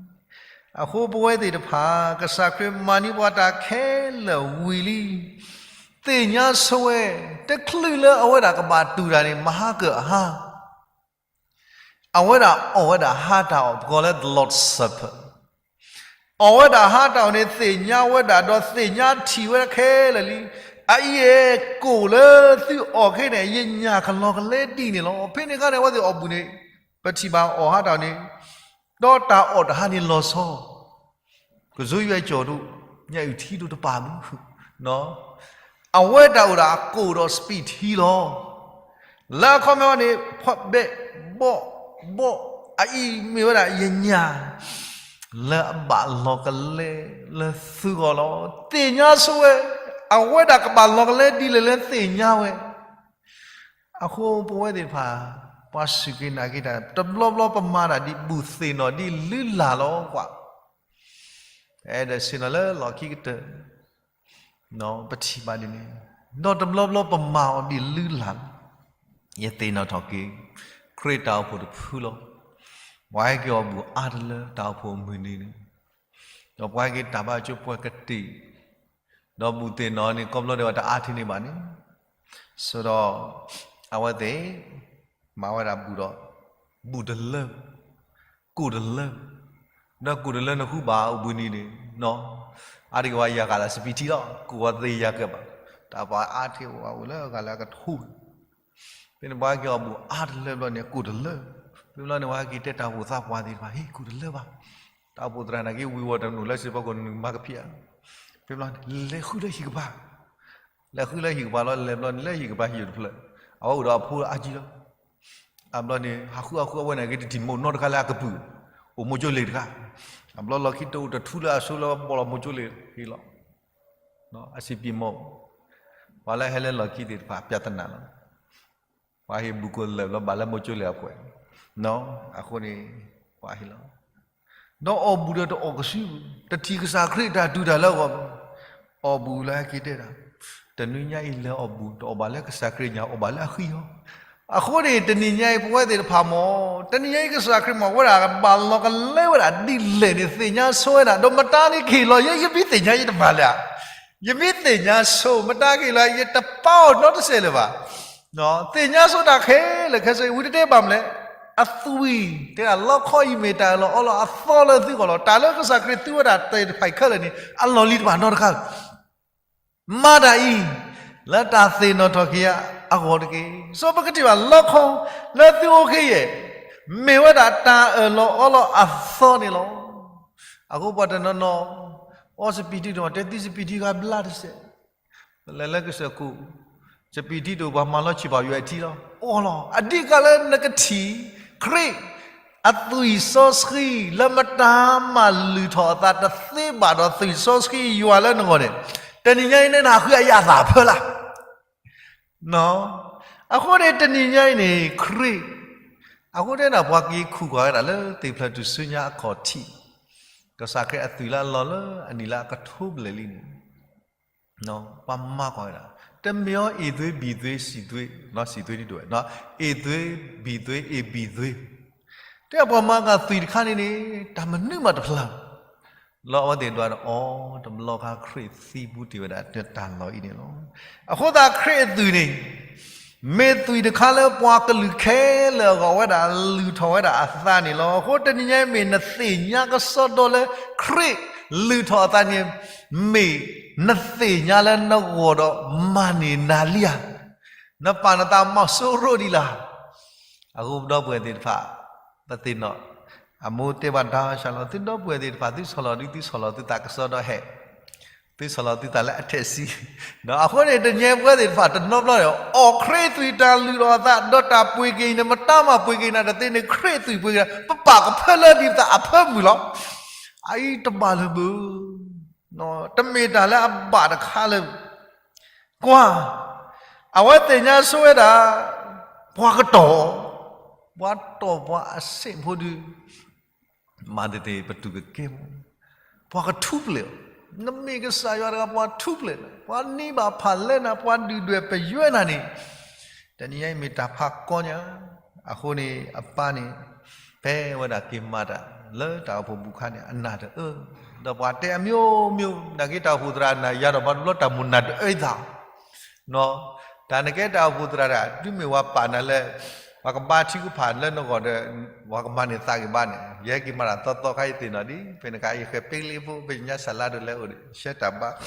အဃိပဝဲသ့ၣ်တဖၣ် ကစၢ်ခရံာ်မၤန့ၢ်ပှၤတၢ်ခဲလၢာ်ဝံၤလံ သ့ၣ်ညါဆိဝဲ တချုးလၢအဝဲဒၣ်ကဘၣ်တူၢ်တၢ်န့ၣ် မဟါကအဟါ အဝဲဒၣ်အီၣ်ဝဲဒၣ်ဟါတၢ်အီၣ် ပကိးလၢ the Lord's Supper အီၣ်ဝဲဒၣ်ဟါတၢ်အီၣ်န့ၣ် သ့ၣ်ညါဝဲဒၣ်ဒီးသ့ၣ်ညါထံၣ်ဝဲဒၣ်ခဲလၢာ်လံ. အအံၤအဲၣ်ကိၣ်လၢသုအီၣ်ခဲန့ၣ် ယညၣ်ကလီၤကလဲဒ်န့ၣ်လီၤ. ဖဲန့ၣ်အခါန့ၣ် အဝဲသ့ၣ်အီၣ်ဘူးန့ၣ် ပထံၣ်ဘၣ်အီၣ်ဟါတၢ်အီၣ်န့ၣ် ဒီးတၢ်အီၣ်တဟါန့ၣ်လီၤဆီ ကစိယွဲကၠီၣ်ဒိၣ် ညၣ်အုၣ်ထံဒိၣ်တပာ်မုၢ် အဝဲတၢ်အိၣ်ဒၣ်အကိၣ်ဒီးစပံးထံလီၤ. လၢအခီပညီန့ၣ် ဖီၣ်ဘဲၣ်ဘီၣ်ဘီၣ် အအံၤမ့ၢ်ဝဲဒၣ်ယညၣ် လၢအဘၣ်လီၤကလဲလၢသုဂီၢ်လီၤ. သ့ၣ်ညါဆိဝဲ အဝဲဒၣ်ကဘၣ်လီၤကလဲဒ်လဲၣ်လၢသ့ၣ်ညါဝဲ အဃိပဝဲသ့ၣ်တဖၣ် ပှၤစူၢ်က့ၤနာ်က့ၤတၢ် တဘျီဘျီပမၤတၢ်ဒ်ဘူၣ်သ့ၣ်နီၣ်ဒ်လုၢ်လၢ်လီၤကွၢ် အဲၣ်ဒိးဆ့ၣ်နီၤလၢလီၢ်ခံကတၢၢ် ပထံၣ်ဘၣ်ဒ်န့ၣ် ဒီးတဘျီဘျီပမၤအီၤဒ်လုၢ်လၢ်လီၤ. ယသ့ၣ်နီၣ်ထီၣ်က့ၤ ခရံာ်တၢ်အိၣ်ဖှိၣ်တဖုလီၤ. ပှၤဟဲက့ၤအီၣ်ဘူၣ်အါတလၢတၢ်အိၣ်ဖှိၣ်အမုၢ်နံၤန့ၣ် ဒီးပှၤဟဲက့ၤတၢ်ဘၣ်ကၠိပှၤကတ့ၢ် ဒီးဘူၣ်သ့ၣ်နီၣ်န့ၣ် ကိးဘျီဒဲးဝဲတအါထံးန့ၢ်ဘၣ်န့ၣ် ဆိဒီး အဝဲသ့ၣ် မၤဝဲဒၣ်ဘူၣ်ဒီး ဘူၣ်တလၢ ကိၣ်တလၢ ဒီးကိၣ်တလၢနဃုဘၣ်အိၣ်ဘှံးနံၤန့ၣ် အါတက့ၢ်ဝဲယၤဂၤလၢစပံးထံလီၤ ကိၣ်ဝဲသ့ယၤကဲဘၣ် တၢ်ပှၤအါထံးဝဲအိၣ်လၢအဂၤလၢအကထိ ဖဲန့ၣ်ပှၤဟဲက့ၤအီၣ်ဘူၣ်အါတလၢဘျီန့ၣ် ကိၣ်တလၢ ဖဲဘျီန့ၣ် ပှၤဟဲက့ၤတဲတၢ်အိၣ်ဖှိၣ်သးပှၢ်သ့ၣ်တဖၣ် ဟ့ၣ်ကိၣ်တလၢဘၣ် တၢ်အိၣ်ဖှိၣ်သရၣ်နာ်က့ဝံၤဝီၤတနုာ်လၢစံးပီကိၣ်နုာ်မၤကဖံးဧါ ဖဲဘျီန့ၣ် လဲၤဃုလၢဟံၣ်ကပၤ လဲၤဃုလၢဟံၣ်ကပၤလီၤ လဲၤဘျီန့ၣ်လၢဟံၣ်ကပၤဟံၣ်တဖျၢၣ် အဝဲအိၣ်ဒီးအဖိအါကံလီၤ အဘျီန့ၣ် ဟးဃုအဃုအဝဲန့ၣ် က့ၤတထံၣ်မိၢ်နီတခါလၢအကပုာ် အိၣ်မိၢ်ကၠိလ့ၣ်တခါ အဘျီလီၢ်ခံတအိၣ်တထူလၢအဆိလၢဘီၣ်လီၤမိၢ်ကၠိလ့ၣ်ဟ့ၣ်လီၤ အစံးပံးမိၢ် ပှၤလၢဟဲလၢလီၢ်ခံသ့ၣ်တဖၣ် ပြဿနာလီၤ ပှၤဟ့ၣ်ဘူၣ်ကိၣ်လၢာ်ဘျီဘၣ်လၢမိၢ်ကၠိလ့ၣ်အပှဲၤ အဃိန့ၣ် ပှၤဟ့ၣ်လီၤ ဒီးအီၣ်ဘူၣ်ဒီးတအီၣ်ကဆူ တထံၣ်ကစၢ်ခရံာ်တၢ်တူၢ်တၢ်လၢအဂီၢ် အီၣ်ဘူၣ်လၢဟဲက့ၤတဲတၢ် တနွံညါအံၤလဲၤအီၣ်ဘူၣ် တအီၣ်ဘၣ်လၢကစၢ်ခရံာ်ညါ အီၣ်ဘၣ်လၢအဃံအီၤ အဃိန့ၣ် တနံၤညါအံၤပဝဲသ့ၣ်တဖၣ်မ့ၢ် တနံၤညါအံၤကစၢ်ခရံာ်မ့ၢ်ဝဲဒၣ် ကဘၣ်လီၤကလဲဝဲဒၣ်ဒ်လဲၣ်န့ၣ် သ့ၣ်ညါဆိဝဲဒၣ် ဒီးမတၤန့ၣ်ကဟ့ၣ်လီၤယဲ ယမ့ၢ်သ့ၣ်ညါယတမၤလဲၣ် ယမ့ၢ်သ့ၣ်ညါဆိ မတၤကဟ့ၣ်လီၤ ယတပာ်အီၤနီတစဲးလၢၤဘၣ် သ့ၣ်ညါဆိတၢ်ခဲလၢာ်ခဲဆ့ ဝံၤတတဲဘၣ်မလဲၣ် အသွံၣ်, တဲဒၣ်လီခီအံၤမ့ၢ်တၢ်အၢၣ်လီၤအီလီၤအသီလၢသုဂီၢ်လီၤ. တၢ်လၢကစၢ်ခရံာ်သူဝဲဒၣ်သ့ၣ်တဖၣ်အံၤခဲလၢာ်န့ၣ် အလီၢ်လံၤတဘၣ်နီတခါ. မၤတၢ်အံၤ လၢတၢ်သ့ၣ်နီၣ်ထီၣ်က့ၤအဂီၢ်တက့ၢ်. စီၤပကထံၣ်ဘၣ်လီခီ လၢသုအိၣ်က့ၤယဲၢ် မ့ၢ်ဝဲဒၣ်တၢ်အၢၣ်လီၤအီလီၤအသီန့ၣ်လီၤ. အဃိပှၤတနီၤနီၤ အီစပံးထံတအိၣ် တဲသံစပံးထံဂၤဘျါတစဲး ပလဲၤလၢကစၢၢ်ခိၣ် စပံးထံတအိၣ် ပှၤမၤလီၤဆံးဘၣ်ယွၤအထံလီၤ အီလီၤ. အဓိကလၢနကထံၣ် ခရံာ်အသွံၣ်စီဆှံ လၢမတၤမၤလုၢ်ထီၣ်အသးတသ့ဘၣ်ဒီးသွံၣ်စီဆှံယွၤလၢနဂီၢ်န့ၣ် တနံၤညါအံၤန့ၣ် နဟးဃုအယၣ်သးဖၢလၢ် အဃိန့ၣ်တနံၤညါအံၤန့ၣ် ခရံာ် အဃိန့ၣ် ပှၤက့ၤခူၣ်ကွၢ်ဝဲဒၣ်လၢသ့ၣ်ဖျၢၣ်ထူၣ်စုညါအခီၣ်ထံး ကစၢ်ခရံာ်အသွံၣ်လၢအလီၤလၢအနံၣ်လၢအကထိဘျဲၣ်လံန့ၣ် ပှၤမၤကွၢ်ဝဲဒၣ် တမ့ၢ်အီၤ Aသွေး Bသွေး Cသွေး Cသွေးဒ်တဝဲ Aသွေး Bသွေး ABသွေး တဲပှၤမၤကၤသွံၣ်တခါန့ၣ်န့ၣ် တၢ်မနုၤမးတဖျါ လီၤအဝဲသ့ၣ်ဒွးဒီးအီၤ တဘျီခါခရံာ်သံပူၤတ့ၢ်ဝဲဒၣ်တၢ်လီၢ်အံၤန့ၣ်လီၤ. အဃိသတးခရံာ်အသွံၣ်န့ၣ် မ့ၢ်သွံၣ်တခါလၢပှၤကလုာ်ခဲလၢာ်အဂီၢ်ဝဲဒၣ် လုၢ်ထီၣ်ဝဲဒၣ်အသးန့ၣ်လီၤ. အဃိတနံၤညါအံၤမ့ၢ်နသ့ၣ်ညါကစီဒီလၢ ခရံာ်လုၢ်ထီၣ်အသးန့ၣ် မ့ၢ်နသ့ၣ်ညါလၢနဂီၢ်ဒီးမၤန့ၢ်နၤလံဧါ. နပာ်နသးမၤစိရိၤဒံးလၢ် အဃိပဒီပုၢ်ဝဲၢ်သ့ၣ်တဖၣ် ပသ့ၣ်နီၣ် အမိၢ်တဲဘၣ်တၢ်ဆၢလီၤ သုဒီပုၢ်ဝဲၢ်သ့ၣ်တဖၣ် သုဆီၣ်လီၤဒ်သုဆီၣ်လီၤသုသးကစီဒီဟဲ သုဆီၣ်လီၤသုသးလၢအထဲးစံ အဃိန့ၣ် တနံၤညါအံၤပဝဲသ့ၣ်တဖၣ်တနီၤဘျီန့ၣ် အီၣ်ခရံာ်သွံၣ်တၢ်လုၢ်လီၤအသး ဒီးတၢ်ပှ့ၤက့ၤအံၤန့ၣ် မတၤမၤပှ့ၤက့ၤနၤတသ့န့ၣ် ခရံာ်သွံၣ်ပှ့ၤက့ၤနၤ ပပာ်ကဖၢလၢဒ်ပသးအဖၢမုၢ်လီၤ. အအံၤတဘၣ်လၢၤဘၣ် တမ့ၢ်တၢ်လၢအဘၣ်တခါလၢၤ ကွၢ် အဝဲသ့ၣ်ညါဆိဝဲဒၣ် ပှၤကတီၢ် ပှၤတီၢ်ပှၤအဆ့ၣ်ဖိဒုး မၤတသ့ၣ်ပတူၢ်ကကဲမး ပှၤကထူပျဲၢ်အီၤ နမ့ၢ်ကစၢ်ယွၤတဂၤ ပှၤထူပျဲၢ်နၤ ပှၤနံဘၣ်ဖးလဲနၤ ပှၤဒုၣ်ဒွဲၣ်ပယွဲနၤန့ၣ် တနံၤညါအံၤမ့ၢ်တၢ်ဖးကီညါ အဃိန့ၣ် အပၢ်န့ၣ် ဖဲဝဲဒၣ်က့ၤမၤတၢ်လၢတၢ်အိၣ်ဖှိၣ်ပူၤခါန့ၣ် အနၢ်တအၢ ဒီးပှၤတဲအမျိုးမျိုး နာ်က့တၢ်အိၣ်ဖှိၣ်သရၣ်အနၢ်ယၤဒီး ဘၣ်တဘျီတၢ်မိၣ်နၢ်တအၢအသး တၢ်နကဲတၢ်အိၣ်ဖှိၣ်သရၣ်တၢ် တုၤမ့ၢ်ဝဲပာ်နၤလၢ ပှၤကဘါထုကဖၣ်လၢနဂီၢ်ဒီး ပှၤကမၤန့ၢ်သးဂ့ၤဘၣ်န့ၣ် ယဟဲက့ၤမၤတၢ်သီသီခါအံၤသ့ၣ်နီၣ်ဒံး ဖဲန့ၣ်ခါ ယဃဲၤပ့လ့ဖိ ပညါစၢ်လါဒိၣ်လဲအိၣ်ဒီး ရှဲတၢ်ဘါ တၢ်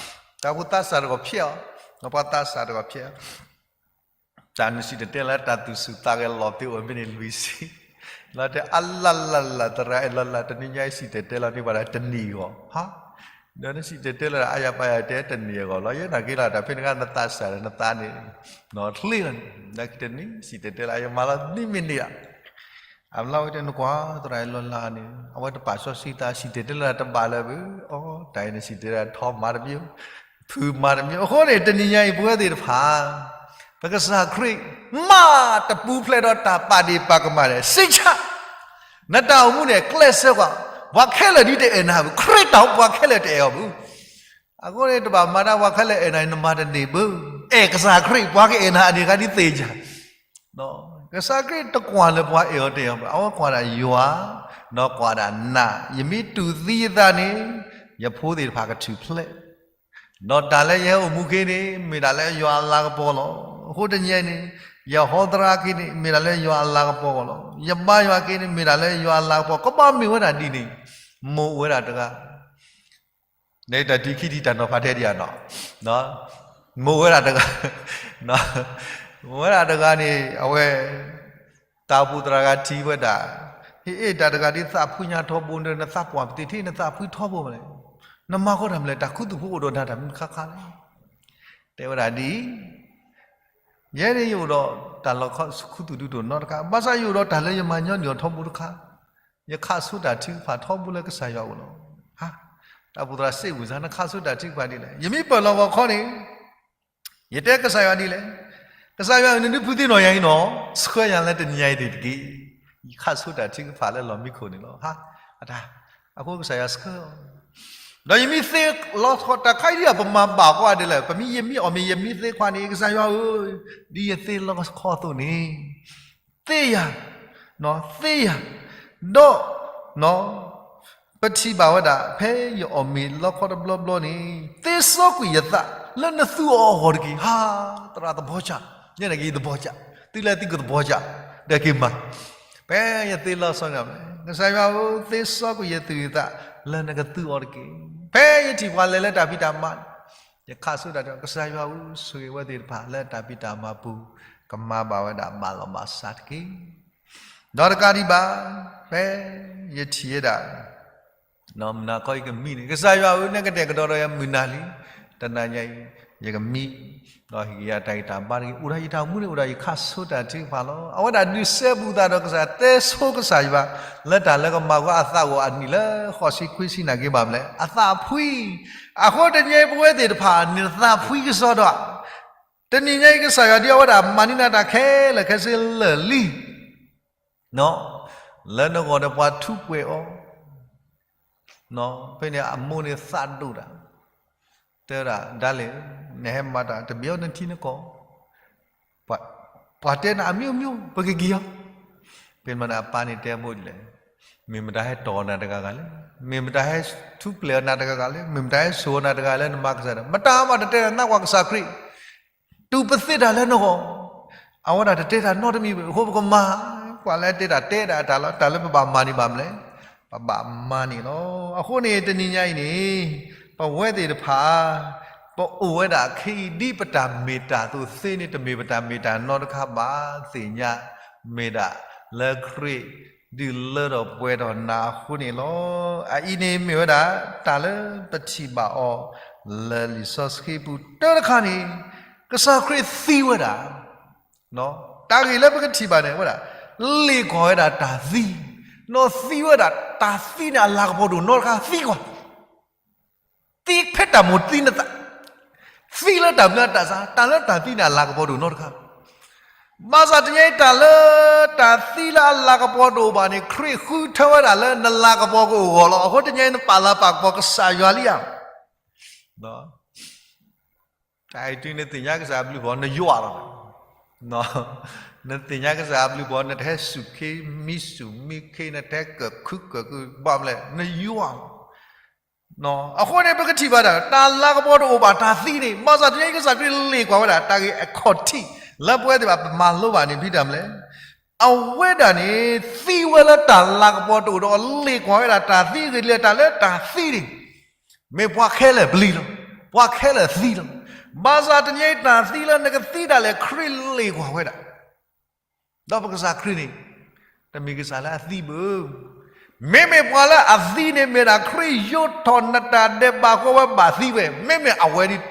အိၣ်ဖှိၣ်သးစၢ်တဂီၤဖျဲးအီၤ ပှၤသးစၢ်တဂီၤဖျဲးအီၤ တၢ်နစံၣ်တဲၤတဲလီၤတၢ်သူၣ်ဆူၣ်သးဂဲၤလီၤသ့အိၣ်မ့ၢ်န့ၣ်လွံၢ်ဆံ လီၤတဲအလၢ်လၢ်လၢ် သရၣ်အဲၣ်လီၤလၢ် တနံၤညါအံၤစံၣ်တဲၤတဲလီၤန့ၢ်ပှၤဒၣ်တနံၣ်အဂီၢ် ဟါ ဒီးနစံၣ်တဲၤတဲလီၤအါယၤပာ်ယၤတဲတနံၣ်အဂီၢ်လီၤ ယဲနာ်က့လီၤ တၢ်ဖဲန့ၣ်ခါနသးစၢ်ဒီးနသးန့ၣ် နီၣ်ချ့လီၤန့ၣ် နကတနံၣ်စံၣ်တဲၤတဲလီၤ ယမၤလီၤနံၣ်မံးနံးလီၤ အလီၢ်ဝဲတဲနကွၢ် သရၣ်အဲၣ်လီၤလၢ်န့ၣ် အဝဲတပာ်စီဆှံသး စံၣ်တဲၤတဲလီၤတဘၣ်လၢၤဘၣ် အီ တၢ်အံၤနစံၣ်တဲၤတဲလီၤထီမၤတမံၤ ဖုမၤတမံၤ အဃိန့ၣ် တနံၤညါအံၤ ပဝဲသ့ၣ်တဖၣ် ပကစၢ်ခရံာ် မ့ၢ်တပူၤဖျဲးဒီးတၢ်ပာ်ဒ့ၣ်ပာ်ကမၣ်ဒီး စံးဆၢ နတၢ်အိၣ်မူန့ၣ် ကျဲးစၢးကွၢ် ပှၤခဲလၢာ်ဒ်တအဲၣ်နၤဘၣ် ခရံာ်တၢ်အိၣ်ပှၤခဲလၢာ်တအဲၣ်အီၤဘၣ် အဃိန့ၣ် တဘၣ်မၤတၢ်ပှၤခဲလၢာ်အဲၣ်နၤ နမၤတန့ၢ်ဘၣ် အဲၣ်ကစၢ်ခရံာ် ပှၤကအဲၣ်နၤအန့ၣ်ဂၤဒ်သ့ၣ်ညါ ကစၢ်ခရံာ်တကွၢ်လၢပှၤအဲၣ်အီၤတအဲၣ်အီၤဘၣ် အဝဲကွၢ်ဒၣ်ယွၤ ဒီးကွၢ်ဒၣ်နၤ ယမ့ၢ်တူၢ်သံယသးန့ၣ် ယဖိသ့ၣ်တဖၣ်ကထူၣ်ဖျဲး ဒီးတၢ်လၢယဟဲအိၣ်မူခ့န့ၣ် မ့ၢ်ဒၣ်လၢယွၤအလၤကပီၤလီၤ. အဃိတနံၤအံၤန့ၣ် ယဟီသရၣ်ခ့န့ၣ် မ့ၢ်ဒၣ်လၢယွၤအလၤကပီၤလီၤ. ယဘါယွၤခ့န့ၣ် မ့ၢ်ဒၣ်လၢယွၤအလၤကပီၤ ကဘၣ်မ့ၢ်ဝဲဒၣ်ဒ်န့ၣ် မိၢ်အိၣ်ဝဲဒၣ်တဂၤ န့ၣ်တၢ်ထံခံထံၣ်တၢ်နီၤဖးထဲဒံးဧါနီၤ, မိၢ်ဝဲဒၣ်တဂၤ, မိၢ်ဝဲဒၣ်တဂၤန့ၣ် အဝဲ တၢ်အိၣ်ဖှိၣ်သရၣ်ဂၤထံၣ်ဝဲဒၣ်, ဟ့ၣ်အ့ၣ်တၢ်တဂၤဒ်သးဖှံညါထီဘိဒီး နသးပှၢ်ပသ့ၣ်ထံၣ် နသးဖှံထီဘိမးလဲၣ်, နမၤဃီတၢ်မနုၤလဲၣ် တၢ်ခူသူၣ်ဖိအိၣ်ဒီးနၤတၢ်မနုၤတခါခါလဲၣ်, တဲဝဲဒၣ်ဒ်အံၤ, ယဲန့ၣ်ယအိၣ်ဒီးတၢ်လီၢ်ခူသူၣ်ဒုးတအိၣ်နီတခါ, ဘၣ်ဆၣ်ယအိၣ်ဒီးတၢ်လၢယမၤညီနုၢ်အီၤထီဘိတခါ, ယခးဆိတၢ်ထုကဖၣ်ထီဘိလၢကစၢ်ယွၤအအိၣ်လီၤ. ဟါ, တၢ်အိၣ်ဖှိၣ်သရၣ်စံးဝံၤစ့ၢ် နခးဆိတၢ်ထုကဖၣ်ဒ်လဲၣ်, ယမ့ၢ်ပၢၢ်လီၤဂီၤခီန့ၣ် ယတဲကစၢ်ယွၤဒ်လဲၣ်, ကစၢ်ယွၤဧၢ နဒုးဖုးသ့ၣ်နီၣ်ယၤအံၤနီၤ, ဆှၢယၤလၢတနံၤညါအံၤသ့ၣ်တက့ၢ်, ယခးဆိတၢ်ထုကဖၣ်လၢလီၢ်မံခိၣ်န့ၣ်လီၤ. ဟါ, အတၢ်, အဃိကစၢ်ယွၤဆှၢ ဒီးယမ့ၢ်သ့လီၤဆီတၢ်ခါအံၤဒ် ပမၤဘၣ်ကွၢ်ဒ်လဲၣ်, ပမ့ၢ်ယမ့ၢ်အီၣ်မ့ၢ် ယမ့ၢ်သ့ခွါန့ၣ် ကစၢ်ယွၤဧၢ, ဒ်ယသ့လီၤဆီအသိးန့ၣ်, သ့ယၤ, သ့ယၤ, ဒီး ပထံၣ်ဘၣ်ဝဲဒၣ် ဖဲယအီၣ်မ့ၤလီခီတဘျီဘျီန့ၣ် သ့စီကွံာ်ယသးလၢနသူအီၤအဂီၢ်တက့ၢ်. ဟါ, သရၣ်သဘီကၢ်, ယဲန့ၣ်က့ၤသဘီကၢ်, သုလဲၤသုကသဘီကၢ်, ဒီးက့ၤမၤ, ဖဲယသ့လီၤဆီန့ၣ်, ကစၢ်ယွၤဧၢ, သ့စီကွံာ်ယသူၣ်ယသးလၢနကသူအီၤတက့ၢ်. ဖဲယထံၣ်ပှၤလဲၤလၢတၢ်ဖံးတၢ်မၤန့ၣ်, ယခးဆိတၢ်ဒီး ကစၢ်ယွၤဧၢ, ဆိၣ်ဂ့ၤဝဲသ့ၣ်တဖၣ်လၢတၢ်ဖံးတၢ်မၤပူၤ, ကမၤဘၣ်ဝဲဒၣ်ဘၣ်လီၤဘၣ်စးတက့ၢ်. ဒီးတကးဒံးဘၣ်, ဖဲယထံၣ်ဝဲဒၣ် မုၢ်နၤခီယကမံန့ၣ်, ကစၢ်ယွၤဧၢ, နကတဲာ်ကတီၤဒီးယၤမုၢ်နၤလံ, တနၤညါအံၤ ယကမံ, ဒီးဟ့ၣ်က့ၤယၤတၢ်ဂံၢ်တၢ်ဘါတက့ၢ်. အိၣ်ဒီးယတၢ်အိၣ်မူန့ၣ် အိၣ်ဒီးယခးဆိတၢ်ထုကဖၣ်လီၤ. အဝဲဒၣ်ဒုးစဲဘူးသးဒီးကစၢ်, တဲဆိကစၢ်ယွၤ လၢတၢ်လၢကမၤကွၢ်အသးဂီၤအနံၣ်လၢဃိးဆံခွံဆံနာ်က့ဘၣ်မလဲၣ်, အသးဖှံ. အဃိတနံၤအံၤပဝဲသ့ၣ်တဖၣ်န့ၣ် သးဖှံကစီဒီး တနံၤညါအံၤကစၢ်ယွၤဒ်အဝဲဒၣ်မၤန့ၢ်နၤတၢ်ခဲလၢာ်ခဲဆ့လၢာ်လံ လၢနဂီၢ်ဒီးပှၤထူးပှဲၤအီၤ, ဖဲန့ၣ်အမိၢ်န့ၣ်သးဒိၣ်တၢ်, တဲဝဲဒၣ် ဒၣ်လဲာ်, နဟဲမၤတၢ်တဘ့ၣ်အီၤနထံနကီၢ်, ပှၤတဲနၤအမျိုးမျိုး ပကက့ၤအီၤ, ဖဲန့ၣ်အပၢ်န့ၣ်တဲအမိၢ်ဒ်လဲၣ်, မ့ၢ်မတၤဟဲတီၢ်အီၤနၤတဂၤဂၤလဲၣ်, မ့ၢ်မတၤဟဲထူးပှဲၤအီၤနၤတဂၤဂၤလဲၣ်, မ့ၢ်မတၤဟဲဆိၣ်အီၤနၤတဂၤလဲၣ်, နမၤကစၢ်ဒီး မတၤမးတတဲနၤ နကွၢ်ကစၢ်ခရံာ် တူၢ်ပသ့တၢ်လၢနဂီၢ်, အဝဲဒၣ်တတဲတၢ်နီတမံၤဘၣ်, အဃိပကမၤ, ကွၢ်လၢတဲတၢ်တဲဒၣ်တၢ်လီၤ, တၢ်လၢပဘၣ်မၤန့ၣ်ဘၣ်မလဲၣ်, ပဘၣ်မၤန့ၣ်လီၤ. အဃိန့ၣ်တနံၤညါအံၤန့ၣ်, ပဝဲသ့ၣ်တဖၣ် ပအိၣ်ဝဲဒၣ်ခဲအံၤ ဒ်ပတၢ်မ့ၢ်တၢ်တီသ့န့ၣ် တမ့ၢ်ပတၢ်မ့ၢ်တၢ်နီတခါဘၣ်, သ့ၣ်ညါ, မ့ၢ်ဒၣ်လၢခရံာ် ဒုးလၢထီၣ်ပှဲၤထီၣ်နၤအဃိန့ၣ်လီၤ. အအံၤန့ၣ်မ့ၢ်ဝဲဒၣ် တၢ်လၢပထံၣ်ဘၣ်အီၤ လၢလံာ်စီဆှံပူၤတၢတခါန့ၣ်, ကစၢ်ခရံာ်သံဝဲဒၣ်, တၢ်ဂ့ၢ်လၢပကထံၣ်ဘၣ်န့ၣ်ဝဲဒၣ်, လ့ၣ်ကွၢ်ဝဲဒၣ်တၢ်သံ, နီၢ်သံဝဲဒၣ်တၢ်သံန့ၣ် အလၤကပီၤတအိၣ်နီတခါသံကွၢ် သံဖဲတၢ်မိၣ်သံနသး, သံလၢတၢ်မၤတၢ်ဆါ, တၢ်လၢတၢ်သံန့ၣ် အလၤကပီၤတအိၣ်နီတခါ. ဘၣ်ဆၣ်တနံၤညါအံၤ တၢ်လၢတၢ်သံလၢအလၤကပီၤတအိၣ်ဘၣ်န့ၣ် ခရံာ်ဃုထၢဝဲဒၣ်လၢနလၤကပီၤကအိၣ်ဂီၢ်လီၤ. အဃိတနံၤညါအံၤ နပာ်လၤပာ်ကပီၤကစၢ်ယွၤလံဧါ. တၢ်အံၤတုၤနသ့ၣ်ညါကစၢ်အဘျုးပှၤ နယွၤလီၤ. နသ့ၣ်ညါကစၢ်အဘျုးပှၤ နတဟဲစူၢ်ခ့မံစူၢ်မံခ့ နတဟဲကၢၣ်ခုကၢၣ်ခု ဘၣ်မလဲၣ် နယွၤလီၤ. အဃိန့ၣ် ပကထံၣ်ဘၣ်ဒၣ် တၢ်လၤကပီၤတအိၣ်ဘၣ်တၢ်သံန့ၣ် ဘၣ်ဆၣ်တနံၤညါအံၤ ကစၢ်ခရံာ်လ့ၣ်ကွၢ်ဝဲဒၣ် တၢ်ဂ့ၢ်အခီၣ်ထံး လၢပဝဲသ့ၣ်တဖၣ်ပမၤလိဘၣ်န့ၣ် ဖဲတၢ်မလဲၣ်. အဝဲဒၣ်န့ၣ် သံဝဲလၢတၢ်လၤကပီၤတအိၣ်ဒီး လ့ၣ်ကွၢ်ဝဲဒၣ်တၢ်သံအဂ့ၢ်ဒ်လဲၣ် တၢ်လၢတၢ်သံန့ၣ် မ့ၢ်ပှၤခဲလၢာ်ပျံၤလီၤ. ပှၤခဲလၢာ်သံလီၤ. ဘၣ်ဆၣ်တနံၤညါအံၤ တၢ်သံလၢနကသံဒၣ်လဲာ် ခရံာ်လ့ၣ်ကွၢ်ဝဲဒၣ် ဒီးပကစၢ်ခရံာ်န့ၣ် တမ့ၢ်ကစၢ်လၢအသံဘၣ်. မ့မ့ၢ်ပှၤလၢအသံန့ၣ် မ့ၢ်ဒၣ်ခရံာ်ယိးထီၣ်နတၢ်ဒဲးဘးဃီဝဲဘၣ်သံဝဲ, မ့မ့ၢ်အဝဲဒ်,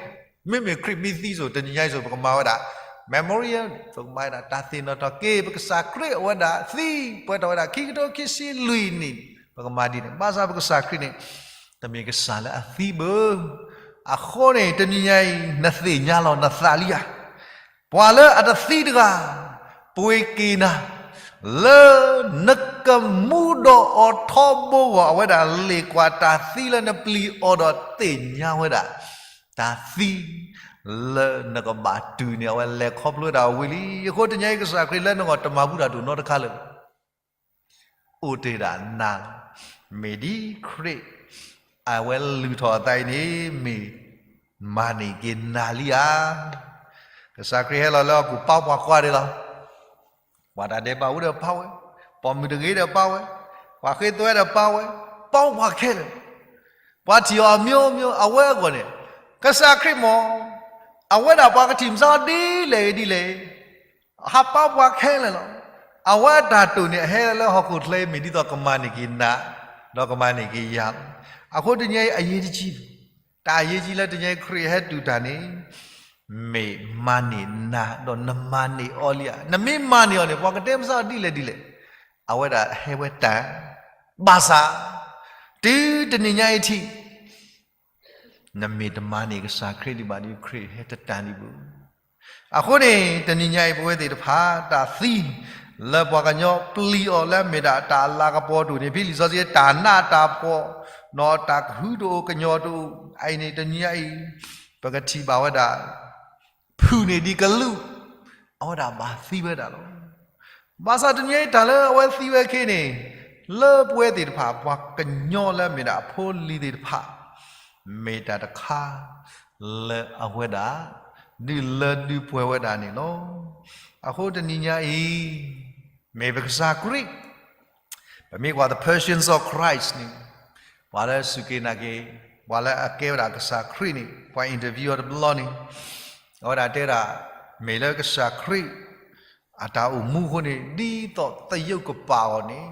မ့မ့ၢ်ခရံာ်မ့ၢ်သံစိၤ တနံၤညါအံၤစိၤ ပကမၤဝဲဒၣ် memorial ပကမၤဝဲဒၣ် တၢ်သ့ၣ်နီၣ်ထီၣ်က့ၤ ပကစၢ်ခရံာ်အဝဲဒၣ်သံ ပှဲၤထီၣ်ဝဲဒၣ် ခံကထိခံဆံလွံၢ်နံၣ် ပကမၤဒ်န့ၣ်. ဘၣ်ဆၣ်ပကစၢ်ခရံာ်န့ၣ် တမ့ၢ်ကစၢ်လၢအသံဘၣ်. အဃိန့ၣ် တနံၤညါအံၤ နသ့ၣ်ညါလီၤနသးလံဧါ. ပှၤလၢအတသံတဂၤ ပှ့ၤက့ၤနၤ လၢနကမူဒီးအီၤထီဘိဂီၢ် အဝဲဒၣ်လ့ၣ်ကွၢ်တၢ်သံလၢနပျံၤအီၤဒီးသ့ၣ်ညါဝဲဒၣ် တၢ်သံ လၢနကဘၣ်တုၤန့ၣ် အဝဲလဲၤခီဖျိဝဲဒၣ်ဝံၤလံ. အဃိတနံၤညါအံၤ ကစၢ်ခရံာ်လၢနဂီၢ်တမၤဘူၣ်တၢ်ဒိၣ်နီတခါလၢၤဘၣ်. အိၣ်တ့ၢ်ဒၣ်နၤလီၤ. မ့ၢ်ဒ်ခရံာ် အဝဲလုၢ်ထီၣ်အသးအံၤန့ၣ် မ့ၢ်မၤန့ၢ်က့ၤနၤလံဧါ. ကစၢ်ခရံာ်ဟဲလီၤလၢဟီၣ်ခိၣ် ပာ်ပှၤကွၢ်ဒၣ်လီၤ. ပှၤတၢ်ဒဲးဘးအိၣ်ဒီးပာ်ဝဲ, ပိာ်မုၣ်တဂ့ၤဒီးပာ်ဝဲ, ပှၤဃ့သွဲဒီးပာ်ဝဲ, ပာ်ပှၤခဲလၢာ်. ပှၤထံၣ်အီၤအမျိုးမျိုး အဝဲအဂီၢ်န့ၣ်, ကစၢ်ခရံာ်မ့ၢ် အဝဲဒၣ်ပှၤကထံၣ်မစါအီၤဒ်လဲၣ်ဂ့ၤဒ်လဲၣ် ဟးပာ်ပှၤခဲလၢာ်လီၤ. အဝဲအတၢ်တိာ်န့ၣ် အဟဲလၢဟီၣ်ခိၣ်ချၢအံၤ မ့ၢ်ဒ်သိးကမၤန့ၢ်က့ၤနၤ, ဒီးကမၤန့ၢ်က့ၤယၤ. အဃိတနံၤညါအံၤ အရေးတကြီး, တၢ်အရေးကြီးလၢတနံၤညါအံၤ ခရံာ်ဟဲတုၤတၢ်န့ၣ် မ့ၢ်မၤန့ၢ်နၤ ဒီးနမၤန့ၢ်အီၤလံဧါ. နမ့ၢ်မၤန့ၢ်အီၤန့ၣ် ပှၤကတဲမစါအီၤဒ်လဲၣ်ဒ်လဲၣ်, အဝဲဒၣ်ဟဲဝဲတၢ်, ဘၣ်ဆၣ် တုၤတနံၤညါအံၤထံး နမ့ၢ်တမၤန့ၢ်ကစၢ်ခရံာ်ဒံးဘၣ်ဒီး ခရံာ်ဟဲတတၢ်ဒံးဘၣ်. အဃိန့ၣ် တနံၤညါအံၤ ပဝဲသ့ၣ်တဖၣ် တၢ်သံ လၢပှၤကညီပျံၤအီၤလၢအမ့ၢ်ဒၣ်တၢ်လၤကပီၤတအိၣ်န့ၣ် ဖဲလံာ်စီဆှံ တၢ်နးတၢ်ဖှီၣ်, တၢ်ကဟုတအိၣ်ကညီၤတအိၣ်, အအံၤန့ၣ် တနံၤညါအံၤ ပကထံၣ်ဘၣ်ဝဲဒၣ် ဖုၣ်န့ၢ်ဒံးကလူး, အဝဲဒၣ်ဘၣ်သံဝဲဒၣ်လီၤ. ဘၣ်ဆၣ်တနံၤညါအံၤ တၢ်လၢအဝဲသံဝဲခဲအံၤန့ၣ် လၢပဝဲသ့ၣ်တဖၣ် ပှၤကညီလၢအမ့ၢ်ဒၣ်အဖိအလံၤသ့ၣ်တဖၣ် မ့ၢ်တၢ်တခါ လၢအဝဲဒၣ် ဒုးလၢဒုးပှဲၤဝဲဒၣ်န့ၣ်လီၤ. အဃိတနံၤညါအံၤ မ့ၢ်ပကစၢ်ခရံာ် ပမ့ၢ်ကွၢ် The Passion of Christ န့ၣ်, ပှၤလၢစူၢ်က့ၤနာ်က့ၤ, ပှၤလၢအကဲဝဲဒၣ်ကစၢ်ခရံာ်န့ၣ်, ပှၤ interview အီၤတဘျီန့ၣ်, အဝဲဒၣ်တဲဝဲဒၣ်, မ့ၢ်လၢကစၢ်ခရံာ်အတၢ်အိၣ်မူအဃိန့ၣ်, ဒ်သိးသရုပ်ကပာ်အီၤန့ၣ်,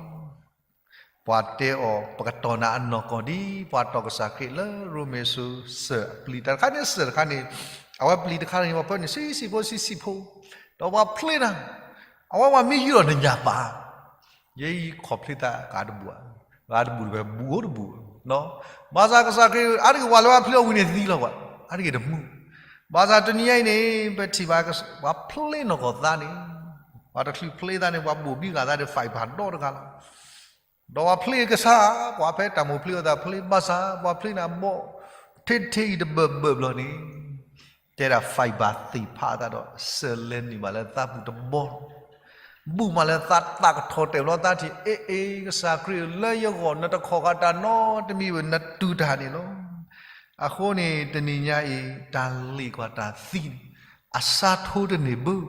ပှၤတဲအီၤ ပကတီၢ်နၤအနီၢ်ကီၢ်ဒ်ပှၤတီၢ်ကစၢ်ခရံာ်လၢ ရိမ့ၤ အဆၢအပျံၤ, တၢ်တခါန့ၣ် အဆၢတခါန့ၣ်, အဝဲပျံၤတခါန့ၣ် ပှၤဖၢန့ၣ် ဆံဆံဖိ ဆံဆံဖိ, ဒီးပှၤဖျ့နၤ, အဝဲပှၤမ့ၢ်ယုၢ်ထီၣ်နညၣ်ပၤ, ယဲယခီၣ်ဖျ့သးဂၤတဘူၣ်, ဂၤတဘူၣ်တဖဲ ဘူၣ်အိၣ်တဘူၣ်, ဘၣ်ဆၣ်ကစၢ်ခရံာ် အါတက့ၢ်ပှၤလၢပှၤဖျ့အီၤဝံၤန့ၣ်သံလီၤကွၢ်, အါတက့ၢ်တမူ, ဘၣ်ဆၣ်တနံၤညါအံၤန့ၣ် ပထံၣ်ဘၣ် ပှၤဖျ့နီၢ်ကီၢ်သးန့ၣ်, ပှၤတချုးဖျ့သးန့ၣ် ပှၤဘိၣ်ဘံဂၤသးဒီး fiber ဒီတဂၤလီၤ. ဒီးပှၤဖျ့ကဆါ, ပှၤဖဲတၢ်မိၢ်ဖျ့အသးဖျ့, ဘၣ်ဆၣ်ပှၤဖျ့န့ၣ်အဘီၣ် ထဲထဲအံၤတဘၢၣ်ဘၢၣ်ဘျီန့ၣ်, တဲဒၣ် fiber သ့ၣ်ဖးအသးဒီး စၢၤလဲၤနုာ်ဘၣ်လၢသးပူၤတဘီ, ဘူၣ်မးလၢသးသးကထီၣ်တဲာ်ဘျီသးထံၣ်, အ့အ့ ကစၢ်ခရံာ်ဧၢ, လၢယဂီၢ်နတခီၣ်ဃာ်တၢ်နီတမံၤဘၣ်, နတူၢ်တၢ်န့ၣ်လီၤ. အဃိန့ၣ် တနံၤညါအံၤ တၢ်လ့ၣ်ကွၢ်တၢ်သံန့ၣ် အဆါထိတန့ၢ်ဘၣ်.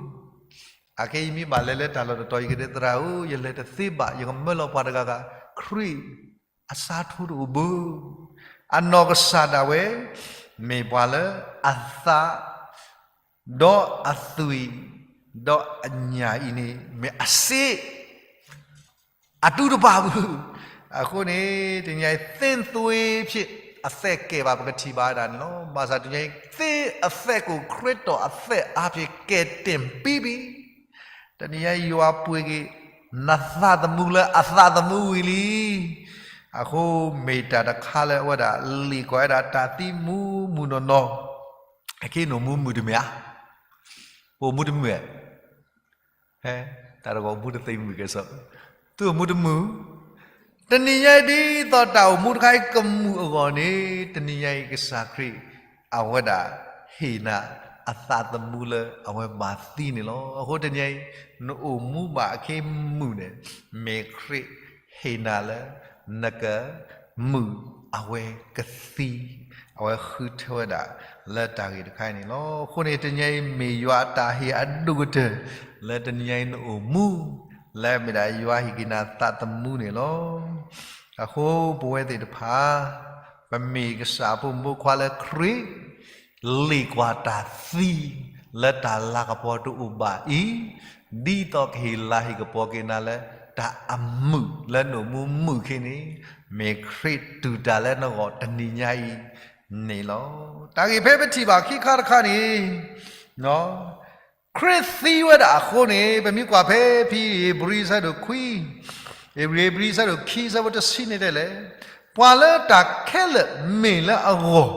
အခဲအံၤမ့ၢ်ဘၣ်လဲၤလၢတၢ်လီၢ်တတီၤ ယကတဲ သရၣ်ဧၢ, ယလဲၤတသ့ဘၣ်, ယကမၢလီၤပှၤတဂၤဂၤ, ခရံာ်အဆါထိတအိၣ်ဘၣ်. အနီၢ်ကစၢ်ဒၣ်ဝဲ မ့ၢ်ပှၤလၢအသး ဒီးအသွံၣ် ဒီးအညၣ်အံၤန့ၣ် မ့ၢ်အစ့ အတူၢ်တဘၣ်ဘၣ်. အဃိန့ၣ် တနံၤညါအံၤ သ့သွ့ဖျ့ အသဲကဲၤဘၣ် ပကထံၣ်ဘၣ်ဝဲဒၣ်န့ၣ်လီၤ. ဘၣ်ဆၣ်တနံၤညါအံၤ သ့အသဲကိၣ် ခရံာ်တီၢ်အသဲအါဖျ့ ကဲၤတ့ၢ်ပံပံ. တနံၤညါအံၤ ယွၤပှ့ၤက့ၤ နသးသမူလၢအသးသမူဝံၤလံ. အဃိမ့ၢ်တၢ်တခါလၢအဝဲဒၣ် လ့ၣ်ကွၢ်ဝဲဒၣ်တၢ်သံမုာ်မုာ်နီၢ်နီၢ်, အခဲအံၤနအိၣ်မူမုာ်တမုာ်ဧါ, ပအိၣ်မူတမုာ်ဧါ. ဟဲ, တၢ်တဂီၤမူတသ့မုာ်ကဲၣ်ဆိး, သုအိၣ်မူတမုာ်. တနံၤညါအံၤဒ်သိးတၢ်အိၣ်မူတခါအံၤကမုာ်အဂီၢ်န့ၣ် တနံၤညါအံၤကစၢ်ခရံာ် အဝဲဒၣ်ဟ့ၣ်နၤ အသးသမူလၢအဝဲဘၣ်သံန့ၣ်လီၤ. အဃိတနံၤညါအံၤ နအိၣ်မူဘၣ်အခ့မုာ်န့ၣ် မ့ၢ်ခရံာ်ဟ့ၣ်နၤလၢ နကမုာ်အဝဲကသံ, အဝဲဃုထၢဝဲဒၣ်လၢတၢ်ဂ့ၢ်တခါအံၤန့ၣ်လီၤ. အဃိန့ၣ် တနံၤညါအံၤမ့ၢ်ယွၤအတၢ်ဟ့ၣ်အဒိၣ်ကတၢၢ် လၢတနံၤညါအံၤနအိၣ်မူ လၢမ့ၢ်ဒၣ်ယွၤဟ့ၣ်က့ၤနၤသးသမူန့ၣ်လီၤ. အဃိပဝဲသ့ၣ်တဖၣ် ပမ့ၢ်ကစၢ်အဖိမုၣ်ဖိခွါလၢခရံာ် လ့ၣ်ကွၢ်တၢ်သံ လၢတၢ်လၤကပီၤတအိၣ်ဘၣ်အံၤ, ဒ်သိးကဟ့ၣ်လၤဟ့ၣ်ကပီၤက့ၤနၤလၢ တၢ်အမုာ်လၢနအိၣ်မူမုာ်ခ့န့ၣ်, မ့ၢ်ခရံာ်တူၢ်တၢ်လၢနဂီၢ်တနံၤညါအံၤန့ၣ်လီၤ. တၢ်ဂ့ၢ်ဖဲပထံၣ်ဘၣ်ခံခါတခါန့ၣ် ခရံာ်သံဝဲဒၣ်အဃိန့ၣ် ပမ့ၢ်ကွၢ်ဖဲဖဲဧ့ၤဘြံၤဆၢဒိၣ်ခွံ, ဧ့ၤဘြံၤဆၢဒိၣ်ခံဆၢဖိတဆံန့ၣ်တဲလဲၣ်, ပှၤလၢတၢ်ခဲလၢာ်မ့ၢ်လၢအဂီၢ်,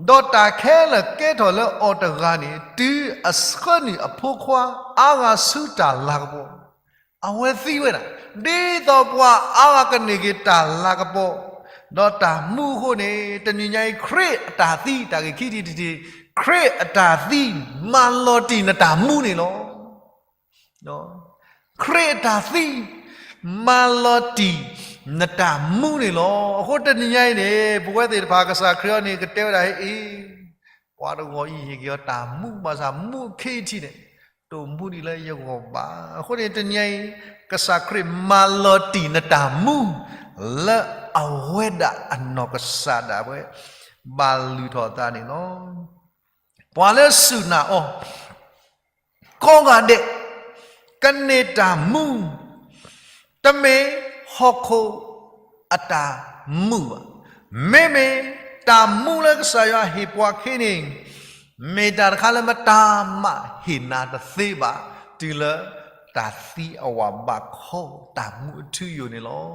ဒီးတၢ်ခဲလၢာ်ကဲထီၣ်လၢအီၤတဂၤန့ၣ် တုၤအဆှၢနုာ်အဖိခွါအါဂၤဆူတၢ်လၤကပီၤ, အဝဲသံဝဲဒၣ်, ဒ်သိးပှၤအါဂၤကန့ၢ်က့ၤတၢ်လၤကပီၤ ဒီးတၢ်မူအဃိန့ၣ် တနံၤညါအံၤ ခရံာ်အတၢ်သံ, တၢ်ဂ့ၢ်ခံထံၣ်တထံၣ်, ခရံာ်အတၢ်သံ မၤလီၤတံၢ်နတၢ်မူန့ၣ်လီၤ. ခရံာ်အတၢ်သံ မၤလီၤတံၢ်နတၢ်မူန့ၣ်လီၤ. အဃိတနံၤညါအံၤန့ၣ် ပဝဲသ့ၣ်တဖၣ်ကစၢ်ခရံာ်အံၤန့ၣ် ကတဲဝဲဒၣ်ဟဲအံၤ, ပှၤတဂီၤအံၤဟ့ၣ်က့ၤအီၤတၢ်မူ ဘၣ်ဆၣ်မူခံထံၣ်န့ၣ် တအိၣ်မူဒံးလၢယဂီၢ်ဘၣ်. အဃိန့ၣ်တနံၤညါအံၤ ကစၢ်ခရံာ်မၤလီၤတံၢ်နတၢ်မူ လၢအဝဲဒၣ်အနီၢ်ကစၢ်ဒၣ်ဝဲ ဘၣ်လုၢ်ထီၣ်အသးန့ၣ်လီၤ. ပှၤလၢစူၢ်နာ်အီၤ ကိးဂၤဒဲး ကန့ၢ်တၢ်မူ, တမ့ၢ်ဟီၣ်ခိၣ်အတၢ်မူဘၣ်. မ့မ့ၢ်တၢ်မူလၢကစၢ်ယွၤဟ့ၣ်ပှၤခ့န့ၣ် မ့ၢ်တၢ်တခါလၢမတၤမးဟ့ၣ်နၤတသ့ဘၣ် တုၤလၢတၢ်သံအဝၤဘးခီ တၢ်မူအထူအယိာ်န့ၣ်လီၤ.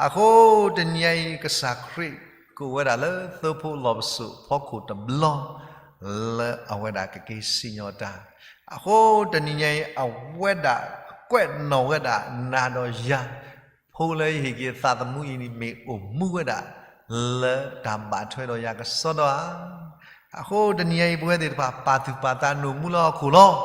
အဃိတနံၤညါအံၤ ကစၢ်ခရံာ် ကအိၣ်ဝဲဒၣ်လၢသၢဖိလီၢ်ပစိာ်ဖီခိၣ်တဘျီ လၢအဝဲဒၣ်ကက့ၤစံၣ်ညီၣ်တၢ်. အဃိတနံၤညါအံၤ အဝဲဒၣ်ကွဲးနီၣ်ဝဲဒၣ်နၤဒီးယၤ ဖိလၢယဟ့ၣ်က့ၤသးသမူအံၤန့ၣ် မ့ၢ်အိၣ်မူဝဲဒၣ် လၢတၢ်ဘၣ်ထွဲဒီးယၤကစီဒီဧါ. အဃိတနံၤညါအံၤ ပဝဲသ့ၣ်တဖၣ် ပာ်သူၣ်ပာ်သးနအိၣ်မူလၢဟီၣ်ခိၣ်လီၤ.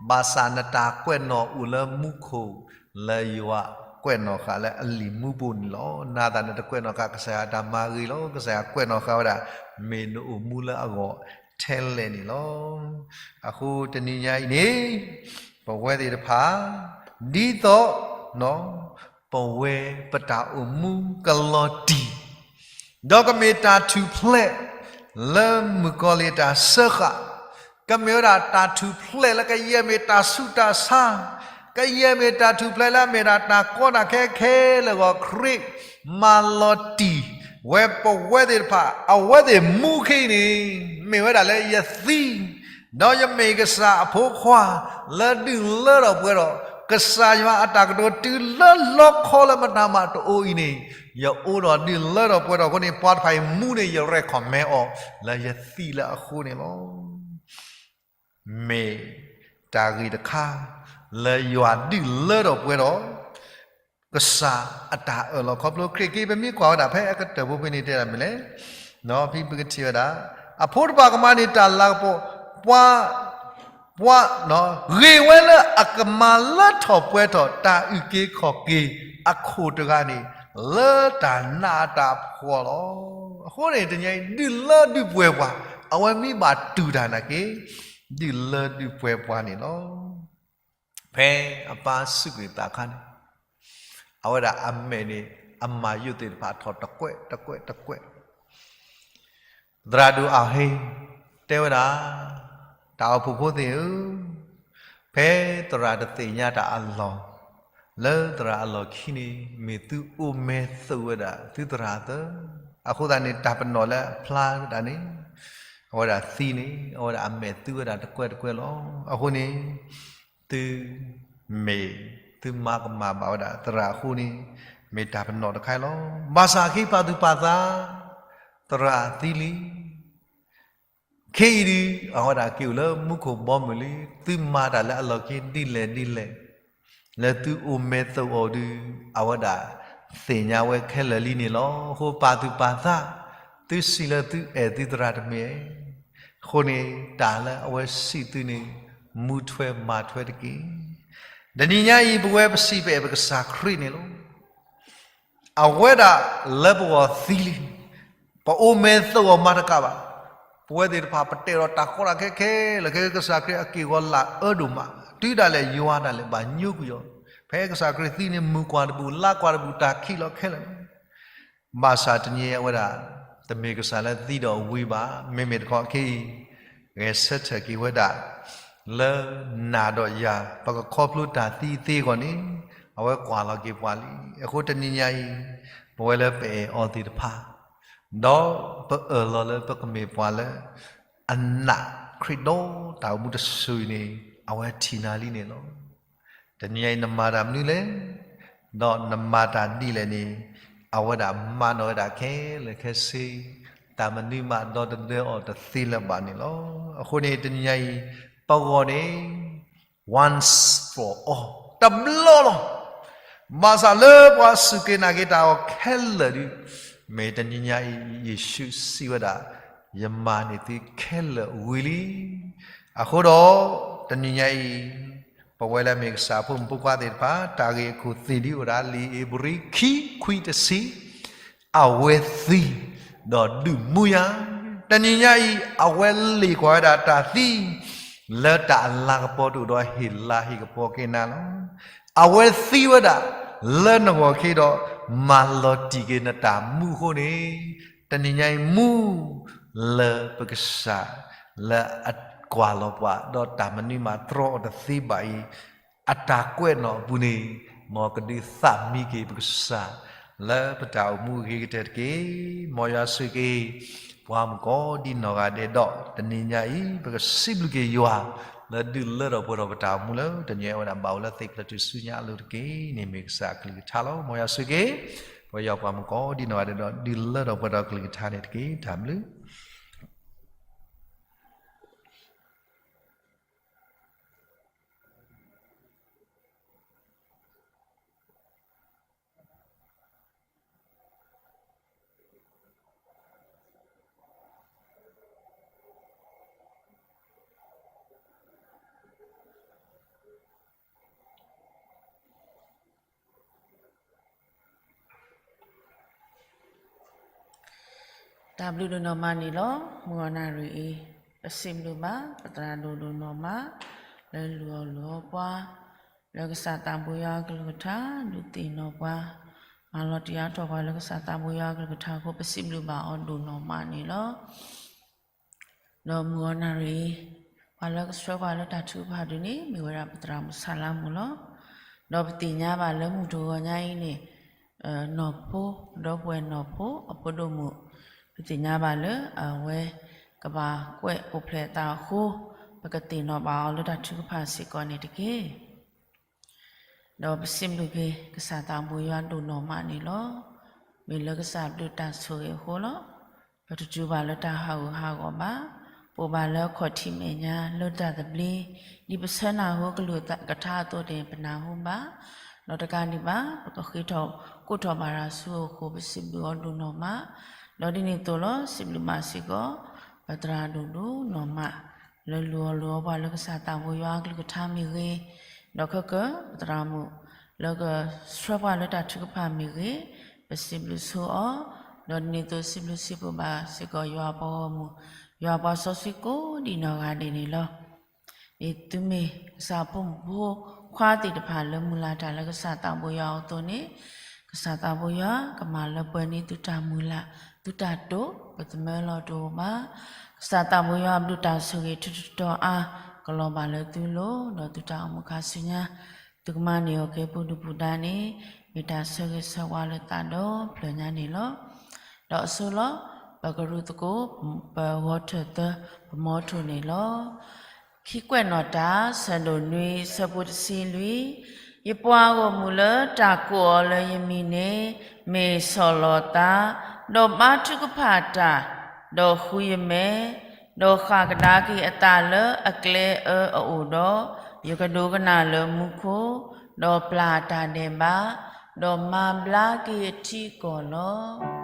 ဘၣ်ဆၣ်နတၢ်ကွဲးနီၣ်အိၣ်လၢမူခိၣ် လၢယွၤကွဲးနီၣ်ဃာ်လၢအလံာ်မူပူၤန့ၣ်လီၤ. နၤသးနတကွဲးနီၣ်ဃာ် ကစၢ်ယွၤတၢ်မၤဂ့ၤလီၤ. ကစၢ်ယွၤကွဲးနီၣ်ဃာ်ဝဲဒၣ် မ့ၢ်နအိၣ်မူလၢအဂီၢ်ထဲလဲၣ်န့ၣ်လီၤ. အဃိတနံၤညါအံၤန့ၣ် ပဝဲသ့ၣ်တဖၣ် ဒ်သိး ပဝဲပတၢ်အိၣ်မူကလီၤတံၢ်, ဒီးကမ့ၢ်တၢ်ထူၣ်ဖျဲးလၢမုၣ်ကီၤလံၢ်အတၢ်စၢဃာ်, ကမ့ၢ်ဝဲဒၣ်တၢ်ထူၣ်ဖျဲးလၢကယဲၢ်မ့ၢ်တၢ်ဆူးတၢ်ဆါ, ကယဲၢ်မ့ၢ်တၢ်ထူၣ်ဖျဲးလၢအမ့ၢ်ဒၣ်တၢ်ကီတၢ်ခဲခဲလၢာ်အဂီၢ် ခရံာ်မၤလီၤတံၢ်ဝဲပဝဲသ့ၣ်တဖၣ်, အဝဲသ့ၣ်မူခ့အံၤန့ၣ် မ့ၢ်ဝဲဒၣ်လၢယသံ ဒီးယမ့ၢ်ကစၢ်အဖိခွါ လၢဒုးလၢထီၣ်ပှဲၤထီၣ် ကစၢ်ယွၤအတၢ်ကတိၤတုၤလၢလီခီလၢမတၤမးတအိၣ်အံၤန့ၣ်, ယအိၣ်ဒီးဒုးလၢထီၣ်ပှဲၤထီၣ်အဃိန့ၣ် ပှၤတဖၣ်အံၤမူန့ၣ် ယ recommend အီၤ လၢယသံလၢအဃိန့ၣ်လီၤ. မ့ၢ်တၢ်ဂ့ၢ်တခါ လၢယွၤဒုးလၢထီၣ်ပှဲၤထီၣ် ကစၢ်အတၢ်အၢၣ်လီၤခီဖျိခရံာ်က့ ပမ့ၢ်ကွၢ်ဝဲဒၣ်ဖဲအကတၢၢ်ဖိဖဲန့ၣ်တဲဒၣ်မ့ၢ်လဲၣ်, ဖဲပကထံၣ်ဝဲဒၣ် အဖိတဖၣ်ကမၤန့ၢ်တၢ်လၤကပီၤ, ပှၤ ပှၤ ဂ့ၤဝဲလၢအကမၤလၢထီၣ်ပှဲၤထီၣ်တၢ်အုၣ်က့ၤခီၣ်က့ၤအခိၣ်တဂၤန့ၣ် လၢတၢ်နးအတၢ်ဖှီၣ်လီၤ. အဃိန့ၣ် တနံၤအံၤ ဒုးလၢဒုးပှဲၤပှၤ, အဝဲမ့ၢ်ဘၣ်တူၢ်တၢ်နာ်က့ ဒုးလၢဒုးပှဲၤပှၤန့ၣ်လီၤ. ဖဲအပၢ်စူးကွံာ်သးအခါန့ၣ် အဝဲဒၣ်အမဲာ်န့ၣ် အမၤယိၣ်သ့ၣ်တဖၣ်ထီၣ်တကွဲးတကွဲးတကွဲး သရၣ်ဒိၣ်အဟ့ တဲဝဲဒၣ်, တၢ်အိၣ်ဖှိၣ်ဖိသ့ၣ်ဧၢ, ဖဲသရၣ်တသ့ၣ်ညါတၢ်အလီၢ်, လၢသရၣ်အလီၢ်ခံန့ၣ် မ့ၢ်သုအိၣ်မဲာ်သူၣ်ဝဲဒၣ်သုသရၣ်သၢ, အဃိသတးန့ၣ် တၢ်ပနီၣ်လၢအဖျါဝဲဒၣ်န့ၣ် အဝဲဒၣ်သံန့ၣ် အဝဲဒၣ်အမဲာ်သူဝဲဒၣ်တကွဲးတကွဲးလီၤ. အဃိန့ၣ် သု မ့ၢ်သုမၤကမၣ်ဘၣ်ဝဲဒၣ်သရၣ်အဃိန့ၣ် မ့ၢ်တၢ်ပနီၣ်တခါအံၤလီၤ. ဘၣ်ဆၣ်အခံပာ်သူၣ်ပာ်သး သရၣ်သံလံ. ခဲအံၤဒုး အဝဲဒၣ်က့ၤအိၣ်လၢမူခိၣ်ဘီမုၢ်လံ. သုမၤတၢ်လၢအလီၢ်ခံဒ်လဲၣ်ဒ်လဲၣ် လၢသုအိၣ်မဲာ်သူၣ်အီၤဒုး အဝဲဒၣ်သ့ၣ်ညါဝဲခဲလၢာ်လံန့ၣ်လီၤ. အဃိပာ်သူၣ်ပာ်သး သုစံးလၢသုအဲၣ်သုသရၣ်တမ့ၢ် အဃိန့ၣ် တၢ်လၢအဝဲစံးသုန့ၣ် မူထွဲမၤထွဲတက့ၢ်. တနံၤညါအံၤ ပဝဲပစံးပအဲၣ်ပကစၢ်ခရံာ်န့ၣ်လီၤ. အဝဲဒၣ်လၢပဂီၢ်သံလံ. ပအိၣ်မဲာ်သူၣ်အီၤမၤတကးဘၣ်. ပဝဲသ့ၣ်တဖၣ် ပတဲဒီးတၢ်ကီတၢ်ခဲခဲလၢာ် ခဲကစၢ်ခရံာ်အက့ၢ်အဂီၤလၢအၢဒိၣ်မး, တုၤဒၣ်လဲာ်ယွၤဒၣ်လဲာ်ဘၣ်ညိကွံာ်အီၤ. ဖဲကစၢ်ခရံာ်သံန့ၣ် မုၢ်ကွၢ်တဘူၣ် လါကွၢ်တဘူၣ် တၢ်ခံးလီၤခဲလၢာ် ဘၣ်ဆၣ်တနံၤအံၤ အဝဲဒၣ် တမ့ၢ်ကစၢ်လၢသံဒီးဝံၤဘၣ်. မ့မ့ၢ်တခီခဲအံၤ ဂဲၤဆၢထၢၣ်က့ၤဝဲဒၣ် လၢနၤဒီးယၤ ပကခီဖျိတၢ်သံသ့အဂီၢ်န့ၣ် အဝဲကွၢ်လီၤက့ၤပှၤလံ. အဃိတနံၤညါအံၤ ပဝဲလၢပအဲၣ်အီၤသ့ၣ်တဖၣ် ဒီးပအၢၣ်လီၤလၢပကမ့ၢ်ပှၤလၢ အနာ်ခရံာ်ဒီးတၢ်အိၣ်မူတစိၤအံၤန့ၣ် အဝဲထံၣ်နၤလံန့ၣ်လီၤ. တနံၤညါအံၤ နမၤတၢ်မနုၤလဲၣ်, ဒီးနမၤတၢ်ဒ်လဲၣ်န့ၣ် အဝဲဒၣ်မၤနီၣ်ဝဲဒၣ်ခဲလၢာ်ခဲဆ့, တၢ်မနုၤမးဒီတဒၢအီၤတသ့လၢၤဘၣ်န့ၣ်လီၤ. အဃိန့ၣ် တနံၤညါအံၤ ပဂီၢ်န့ၣ် once for all တဘျီလီၤ. ဘၣ်ဆၣ်လၢပှၤစူၢ်က့ၤနာ်က့ၤတၢ်အီၤခဲလၢာ်ဒုး မ့ၢ်တနံၤညါအံၤ ယ့ၣ်ၡူးစံးဝဲဒၣ်, ယမၤန့ၢ်သုခဲလၢာ်ဝံၤလံ. အဃိဒီး တနံၤညါအံၤ ပဝဲလၢမ့ၢ်ကစၢ်ဖိမုၣ်ဖိခွါသ့ၣ်တဖၣ် တၢ်ဂ့ၢ်အခိၣ်သ့ၣ်ဒ်အိၣ်ဒၣ် လံာ်ဧ့ၤဘြံၤခံ ခွံတဆံ အဝဲသံ ဒီးဒုးမူယၤ, တနံၤညါအံၤ အဝဲလ့ၣ်ကွၢ်ဝဲဒၣ်တၢ်သံ လၢတၢ်အလၤကပီၤတအိၣ်ဒီးဟ့ၣ်လၤဟ့ၣ်ကပီၤက့ၤနၤလီၤ. အဝဲသံဝဲဒၣ် လၢနဂီၢ်ခံဒီး မၤလီၤတံၢ်က့ၤနတၢ်မူအဃိန့ၣ်, တနံၤညါအံၤ မူလၢပကစၢ် လၢအကွၢ်လီၤပှၤ ဒီးတၢ်မနုၤမးတြီအီၤတသ့ဘၣ်အံၤ အတၢ်ကွဲးနီၣ်အပူၤန့ၣ် မ်ကဒုးသးမံက့ၤပကစၢ် လၢပတၢ်အိၣ်မူအဂ့ၤကတၢၢ်တက့ၢ်. မ်ယွၤဆိၣ်ဂ့ၤက့ၤ ပှၤမုၣ်ကီၤဒံနီၢ်ဂၤဒဲးဒီး တနံၤညါအံၤ ပကစံးဘျုးက့ၤယွၤ လၢဒုးလၢထီၣ်ပှဲၤထီၣ်ပတၢ်အိၣ်မူလၢ တနံၤအံၤဝဲဒၣ်ဘၣ်အိၣ်လၢသ့ၣ်ဖျၢၣ်ထူၣ်စုညါအလိၤတက့ၢ်. န့ၣ်မ့ၢ်ကစၢ်အကလုၢ်ကထါလီၤ. မ်ယွၤဆိၣ်ဂ့ၤက့ၤ ပဝဲယွၤပှၤမုၣ်ကီၤဒံနီၢ်ဂၤဒဲးဒီး ဒုးလၢထီၣ်ပှဲၤထီၣ်ကလုၢ်ကထါန့ၣ်တက့ၢ်. တၢ်ဘျုးတၢ်ဘျုးဒိၣ်နီၢ်မးန့ၣ်လီၤ. မုၢ်ဂီၤနၣ်ရံၣ်အံၤ ပစံးဘျုးဘၣ် ပသရၣ်ဒိၣ်ဒိၣ်နီၢ်မး လၢလူၤအီၣ်လူၤအီပှၤ လၢကစၢ်သးဘိယွၤအကလုၢ်ကထါ ဒုးသ့ၣ်နီၣ်ပှၤ, မၤလီၤတံၢ်အါထီၣ်ပှၤလၢကစၢ်သးဘိယွၤအကလုၢ်ကထါအဃိ ပစံးဘျုးဘၣ်အီၤဒိၣ်နီၢ်မးန့ၣ်လီၤ. ဒီးမုၢ်ဂီၤနၣ်ရံၣ်အံၤ ပှၤလၢကဆှၢပှၤလၢတၢ်ထုကဖၣ်ဒုးန့ၣ် မ့ၢ်ဝဲဒၣ်ပသရၣ်မုၣ်ဆၣ်လါမူၤလီၤ. ဒီးပသ့ၣ်ညါဘၣ်လၢမုၢ်တဂီၤညါအံၤန့ၣ် နီၢ်ဖိ ဒီပုၢ်ဝဲၢ်နီၢ်ဖိ အဖိဒိၣ်မုၣ် ပသ့ၣ်ညါဘၣ်လၢအဝဲကဘၣ်ကွဲးအိၣ်ဖျဲၣ်အသးအဃိ ပကသ့ၣ်နီၣ်ဘၣ်အီၤလၢတၢ်ထုကဖၣ်စ့ၢ်ကီးန့ၣ်တက့ၢ်. ဒီးပစံးဘျုးက့ၤ ကစၢ်သးဘိယွၤဒိၣ်နီၢ်မးန့ၣ်လီၤ. မ့ၢ်လၢကစၢ်ဘျုးတၢ်ဆိၣ်ဂ့ၤအဃိလီၤ. ပတတုၤဘၣ်လၢတၢ်ဟးဂူာ်ဟးဂီၤဘၣ်. ပအိၣ်ဘၣ်လၢအခီၣ်ထံးမဲာ်ညါ လၢတၢ်သဘျ့, ဒ်ပဆၢနၢ်ဟူကလုၢ်ကထါအသိးန့ၣ် ပနၢ်ဟူဘၣ်. ဒီးတကးဒံးဘၣ် ပကဃ့ထီၣ်ကိးထီၣ်ဘၣ်တၢ်ဆူအအိၣ်အဃိ ပစံးဘျုးအီၤဒိၣ်နီၢ်မး. ဒီးဒ်န့ၣ်အသိးလီၤ စံးဘျုးဘၣ်စ့ၢ်ကီး ပသရၣ်ဒိၣ်ဒိၣ်နီၢ်မး လၢလူအီၤလူအီပှၤလၢကစၢ်သးဘိယွၤအကလုၢ်ကထါမ့ၢ်ဂ့ၤ, ဒီးခဲကၢ ပသရၣ်မုၣ်လၢကဆှၢပှၤလၢတၢ်ထုကဖၣ်မ့ၢ်ဂ့ၤ, ပစံးဘျုးဆိအီၤ, ဒီးဒ်န့ၣ်အသိးစံးဘျုးစံးပတြၢၤဘၣ်စ့ၢ်ကီးယွၤအပှၤဂီၢ်မုၢ်, ယွၤအပှၤစီဆှံကိးဒံးနီၢ်ဂၤဒဲးန့ၣ်လီၤ. ဒ်သုမ့ၢ်ကစၢ်ဖိမုၣ်ဖိခွါသ့ၣ်တဖၣ်လၢမုၢ်လၢ်တၢ်လၢကစၢ်သးဘိယွၤအသိးန့ၣ်, ကစၢ်သးဘိယွၤကမၤလၢပှဲၤန့ၢ်သုတၢ်မုၢ်လၢ်, သုတၢ်တိာ်, ပသမၢလီၤတအိၣ်ဘၣ်. ကစၢ်သးဘိယွၤအဘျုးတၢ်ဆိၣ်ဂ့ၤထုတတီၤအါ ကလီၤဘၣ်လၢသုလိၤ, ဒီးသုတၢ်အိၣ်မူခါဆူညါ သုကမၤန့ၢ်အီၤကဲပူၤဒုၣ်ပူၤဒါန့ၣ် မ့ၢ်တၢ်ဆၢဂ့ၤဆၢဝါလၢသးဒီဖျၢၣ်ညါန့ၣ်လီၤ. ဒီးအဆိလီၤ ပကရူၢ်သကိး ပဂီၤထၢၣ်သၢ ပမီထိၣ်န့ၣ်လီၤ. ခံကွဲးနီၣ်တၢ် ဆၢဒိၣ်နွံ ဆၢဖိတဆံလွံၢ်, ယပှၤဂီၢ်မုၢ်လၢတၢ်ကိးအီၤလၢယမံၤန့ၣ် မ့ၢ်ဆီၣ်လီၤသး, ဒီးဘါထုကဖၣ်တၢ်, ဒီးဃုယမဲာ်, ဒီးဃၣ်ကဒါက့ၤအသးလၢအကျဲအၢအအိၣ်ဒီး, ယကဒိကနၣ်လၢမူခိၣ်, ဒီးပျၢ်အတၢ်ဒဲးဘး, ဒီးမၤဘျါက့ၤအထံအကီၢ်လီၤ.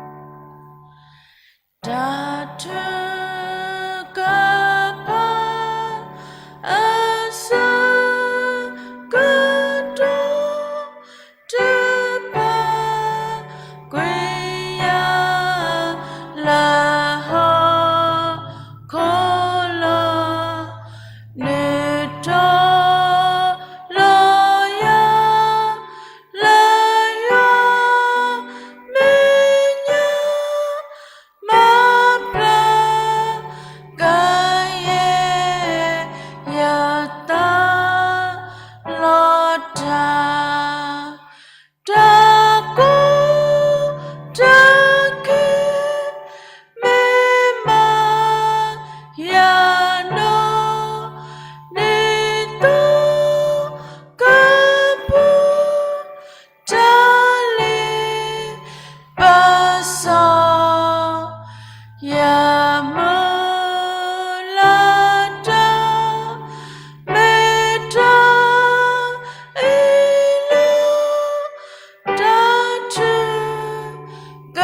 တၢ်ထုကဖၣ်အဆၢကတီၢ် တပာ်ကွံာ်ယၤလၢဟီၣ်ခိၣ်လီၤ. နုာ်ထီၣ်လီၤယၤလၢယွၤမဲာ်ညါ မၤပျၢ်ကယဲၢ်ယသးလီၤတၢ်, တၢ်ကူတၢ်က့ၤ မ့ၢ်မၤယၤနီၢ် ဒ်သိးကပူၤ တၢ်လ့ပစီ ယမုၢ်လၢ်တၢ် မ့ၢ်တၢ်အ့ၣ်လိာ် တၢ်ထုက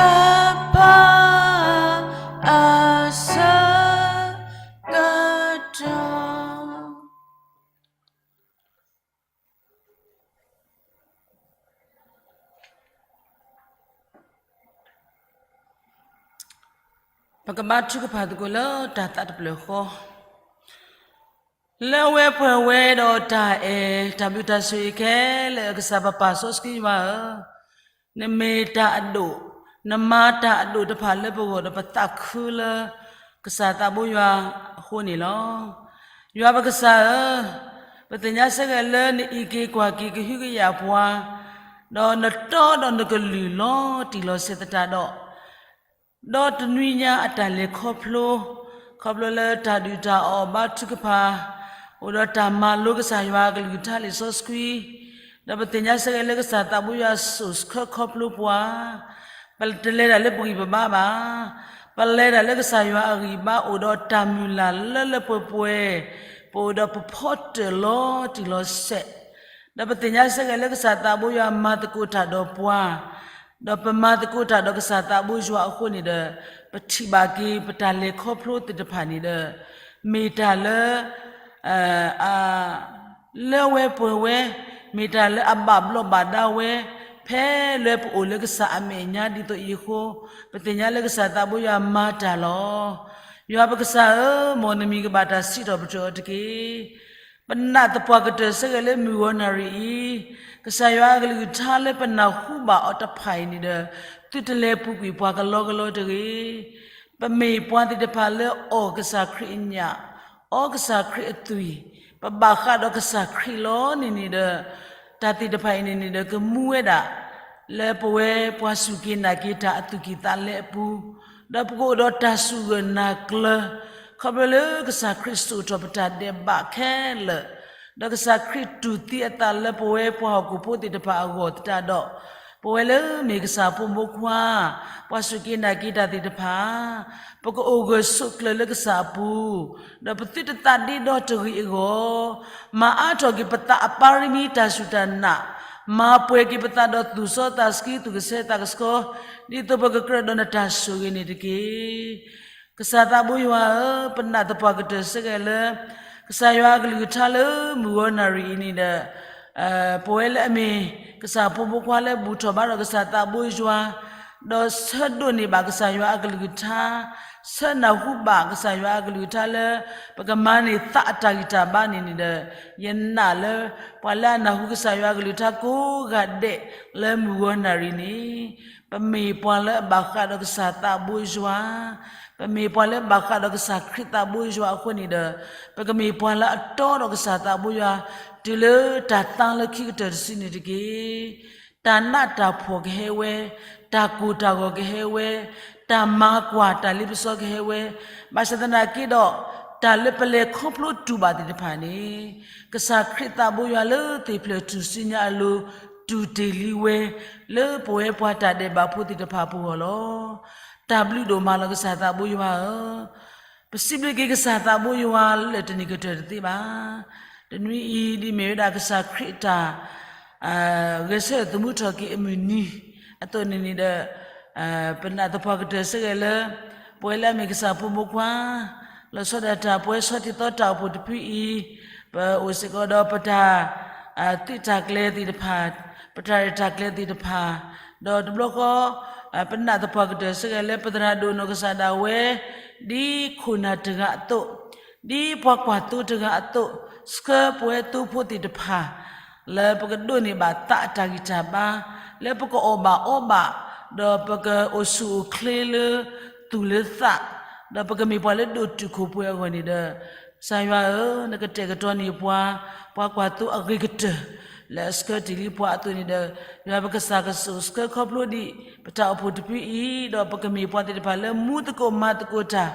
ဖၣ်အဆၢကတီၢ်. ပကဘါထုကဖၣ်သကိးလၢတၢ်သးတဖျၢၣ်ဃီ, လၢအဝဲပှဲၤဝဲဒီးတၢ်အဲၣ် တၢ်ဘျုးတၢ်ဆိၣ်ဂ့ၤခဲလၢာ် ကစၢ်ပပၢ်စီဆှံယွၤဧၢ, နမ့ၢ်တၢ်အဒိၣ်, နမၤတၢ်အဒိၣ်တဖၣ်လၢပဂီၢ်ဒီးပသးခုလၢ ကစၢ်သးဘိယွၤအဃိန့ၣ်လီၤ. ယွၤပကစၢ်ဧၢ, ပသ့ၣ်ညါဆၢဂ့ၤလၢနအံးက့ၤကွၢ်က့ၤကဟုကယာ်ပှၤ, ဒီးနတီဒီးနကလုၢ်လီၤတံၢ်လီၤဆဲးသတးဒီး ဒီးတနွံညါအတၢ်လဲၤခီဖျိ, ခီဖျိလၢတၢ်ဒုၣ်တၢ်အီၣ်ဘါထုကဖၣ်, အိၣ်ဒီးတၢ်မၤလိကစၢ်ယွၤအကလုၢ်ကထါလံာ်စီဆှံ, ဒီးပသ့ၣ်ညါဆၢဂ့ၤလၢကစၢ်သးဘိယွၤစိာ်ဆှၢခီဖျိပှၤ, ပတလဲၤတၢ်လၢပဂံၢ်ပဘါဘၣ်, ပလဲၤတၢ်လၢကစၢ်ယွၤအဂံၢ်ဘါအိၣ်ဒီးတၢ်မုၢ်လၢ်လၢလၢပှဲၤပှဲၤ, ပအိၣ်ဒီးပဖီတၢၣ်လီၤတံၢ်လီၤဆဲး ဒီးပသ့ၣ်ညါဆၢဂ့ၤလၢကစၢ်သးဘိယွၤမၤသကိးတၢ်ဒီးပှၤ, ဒီးပမၤသကိးတၢ်ဒီးကစၢ်သးဘိယွၤအဃိန့ၣ်ဒီး, ပထံၣ်ဘၣ်က့ၤပတၢ်လဲၤခီဖျိသ့ၣ်တဖၣ်န့ၣ်ဒီး, မ့ၢ်တၢ်လၢ လၢဝဲပှဲၤဝဲ, မ့ၢ်တၢ်လၢအဘၣ်ဘျီးဘၣ်ဒါဝဲ, ဖဲလၢပအိၣ်လၢကစၢ်အမဲာ်ညါဒ်သိးအံၤအဃိ, ပသ့ၣ်ညါလၢကစၢ်သးဘိယွၤမၤတၢ်လီၤ. ယွၤပကစၢ်ဧၢ, မ်နမံၤကဘၣ်တၢ်စံးထီၣ်ပတြၢၤအီၤတက့ၢ်. ပနာ်သပှၢ်ကတၢၢ်ဆၢဂ့ၤလၢမုၢ်ဂီၤနၣ်ရံၣ်အံၤ, ကစၢ်ယွၤအကလုၢ်ကထါလၢပနၢ်ဟူဘၣ်အီၤတဖၣ်အံၤန့ၣ်ဒီး, သုတလဲၤပူၤကွံာ်ပှၤကလီကလီတဂ့ၤ. ပမ့ၢ်ပှၤသ့ၣ်တဖၣ်လၢအီၣ်ကစၢ်ခရံာ်အညၣ်, အီကစၢ်ခရံာ်အသွံၣ်, ပဘၣ်ဃးဒီးကစၢ်ခရံာ်လီၤန့ၣ်န့ၣ်ဒီး, တၢ်သ့ၣ်တဖၣ်အံၤန့ၣ်န့ၣ်ဒီး ကမူဝဲဒၣ် လၢပဝဲပှၤစူၢ်က့ၤနာ်က့ၤတၢ်အသူၣ်ကံၢ်သးလဲအပူၤ, ဒီးပကအိၣ်ဒီးတၢ်စူၢ်ဂၢၢ်နာ်ကျၢၤ, ခီဖျိလၢကစၢ်ခရံာ်စိာ်ထီၣ်ပတၢ်ဒဲးဘးခဲလၢာ်, ဒီးကစၢ်ခရံာ်တူၢ်သံအသးလၢပဝဲပှၤဟီၣ်ခိၣ်ဖိသ့ၣ်တဖၣ်အဂီၢ်သတးဒီး, ပဝဲလၢမ့ၢ်ကစၢ်ဖိမုၣ်ခွါ, ပှၤစူၢ်က့ၤနာ်က့ၤတၢ်သ့ၣ်တဖၣ် ပကအိၣ်ဂၢၢ်ဆိးကျၢၤလၢကစၢ်အပူၤ, ဒီးပသုတသးဒ့ဒီတဂ့ၤအဂီၢ်, မၤအါထီၣ်က့ၤပသးအပၢ်ရမံတၢ်စူၢ်တၢ်နာ်, မၤပှဲၤက့ၤပသးဒီးသူၣ်စီသးဆှံသူၣ်ကဆှီသးကဆှီ, ဒ်သိးပကကြၢးဒီးနတၢ်ဆိၣ်ဂ့ၤန့ၣ်တက့ၢ်. ကစၢ်သးဘိယွၤဧၢ, ပနာ်သပှၢ်ကတၢၢ်ဆၢဂ့ၤလၢ ကစၢ်ယွၤအကလုၢ်ကထါလၢမုၢ်ဂီၤနၣ်ရံၣ်အံၤန့ၣ်ဒီး ပဝဲလၢအမ့ၢ်ကစၢ်ဖိမုၣ်ခွါလၢဘူၣ်ထီၣ်ဘါထီၣ်ကစၢ်သးဘိယွၤ, ဒီးဆၢဒိးန့ၢ်ဘၣ်ကစၢ်ယွၤအကလုၢ်ကထါ, ဆၢနၢ်ဟူဘၣ်ကစၢ်ယွၤအကလုၢ်ကထါလၢ ပကမၤန့ၢ်သးအတၢ်ဂံၢ်တၢ်ဘါန့ၣ်န့ၣ်ဒီး, ယနာ်လၢ ပှၤလၢအနၢ်ဟူကစၢ်ယွၤအကလုၢ်ကထါကိးဂၤဒဲးလၢမုၢ်ဂီၤနၣ်ရံၣ်န့ၣ်, ပမ့ၢ်ပှၤလၢအဘၣ်ဃးဒီးကစၢ်သးဘိယွၤ, ပမ့ၢ်ပှၤလၢအဘၣ်ဃးဒီးကစၢ်ခရံာ်သးဘိယွၤအဃိန့ၣ်ဒီး, ပကမ့ၢ်ပှၤလၢအတီဒီးကစၢ်သးဘိယွၤ, တုၤလၢတၢ်သါလၢခံကတၢၢ်တစုန့ၣ်တက့ၢ်. တၢ်နးတၢ်ဖှီၣ်ကဟဲဝဲ, တၢ်ကိၢ်တၢ်ဂီၤကဟဲဝဲ, တၢ်မၤကွၢ်တၢ်လ့ပစီကဟဲဝဲ, ဘၣ်ဆၣ်သနာ်က့ဒီး, တၢ်လၢပလဲၤခီဖျိတူၢ်ဘၣ်သ့ၣ်တဖၣ်န့ၣ်, ကစၢ်ခရံာ်သးဘိယွၤလၢသ့ၣ်ဖျၢၣ်ထူၣ်စုညါအလိၤ, တူၢ်တ့ၢ်လံဝဲ, လၢပဝဲပှၤတၢ်ဒဲးဘးဖိသ့ၣ်တဖၣ်အပူၤအဂီၢ်လီၤ. တၢ်ဘျုးဒိၣ်မးလီၤကစၢ်သးဘိယွၤဧၢ, ပစံးဘျုးက့ၤကစၢ်သးဘိယွၤလၢတနံၤကတၢၢ်တသ့ဘၣ်. တနွံအံၤဒ်မ့ၢ်ဝဲဒၣ်ကစၢ်ခရံာ်အတၢ် ဂဲၤဆၢထၢၣ်သမူထီၣ်က့ၤအမုၢ်နံၤအသိးန့ၣ်န့ၣ်ဒီး, ပနာ်သပှၢ်ကတၢၢ်ဆၢဂ့ၤလၢ ပဝဲလၢအမ့ၢ်ကစၢ်ဖိမုၣ်ခွါ, လီၤဆီဒၣ်တၢ်ပဝဲဆီထံသီတၢ်အိၣ်ဖှိၣ်တဖုအံၤ, ပအိၣ်စ့ၢ်ကီးဒီးပတၢ် သုးတၢ်ကျဲၤသ့ၣ်တဖၣ်, ပတၢ်ရဲၣ်တၢ်ကျဲၤသ့ၣ်တဖၣ်, ဒီးတဘျီဃီ ပနာ်သပှၢ်ကတၢၢ်ဆၢဂ့ၤလၢပသရၣ်ဒိၣ်နီၢ်ကစၢ်ဒၣ်ဝဲ, ဒ်ခိၣ်နၢ်တဂၤအသိး, ဒ်ပှၤကွၢ်သိတဂၤအသိး, ဆှၢပဝဲသိဖိသ့ၣ်တဖၣ် လၢပကဒိးန့ၢ်ဘၣ်သးအတၢ်ဂံၢ်တၢ်ဘါ, လၢပကအီၣ်ဘၣ်အီဘၣ်, ဒီးပကအိၣ်ဆူၣ်အိၣ်ချ့လၢသူၣ်လၢသး, ဒီးပကမ့ၢ်ပှၤလၢဒိၣ်တုာ်ခိၣ်ပှဲၤအဂီၢ်န့ၣ်ဒီး, ကစၢ်ယွၤဧၢ, နကတဲာ်ကတီၤန့ၢ်ပှၤ, ပှၤကွၢ်သိအဂ့ၤကတၢၢ်, လၢအဆှၢတ့ၢ်လံပှၤအသိးန့ၣ်ဒီး, ယွၤပကစၢ်ကဆိၣ်ဆှၢခီဖျိဒံး ပတၢ်အိၣ်ဖှိၣ်တဖုအံၤ, ဒီးပကမ့ၢ်ပှၤသ့ၣ်တဖၣ်လၢမူသကိးမၤသကိးတၢ်,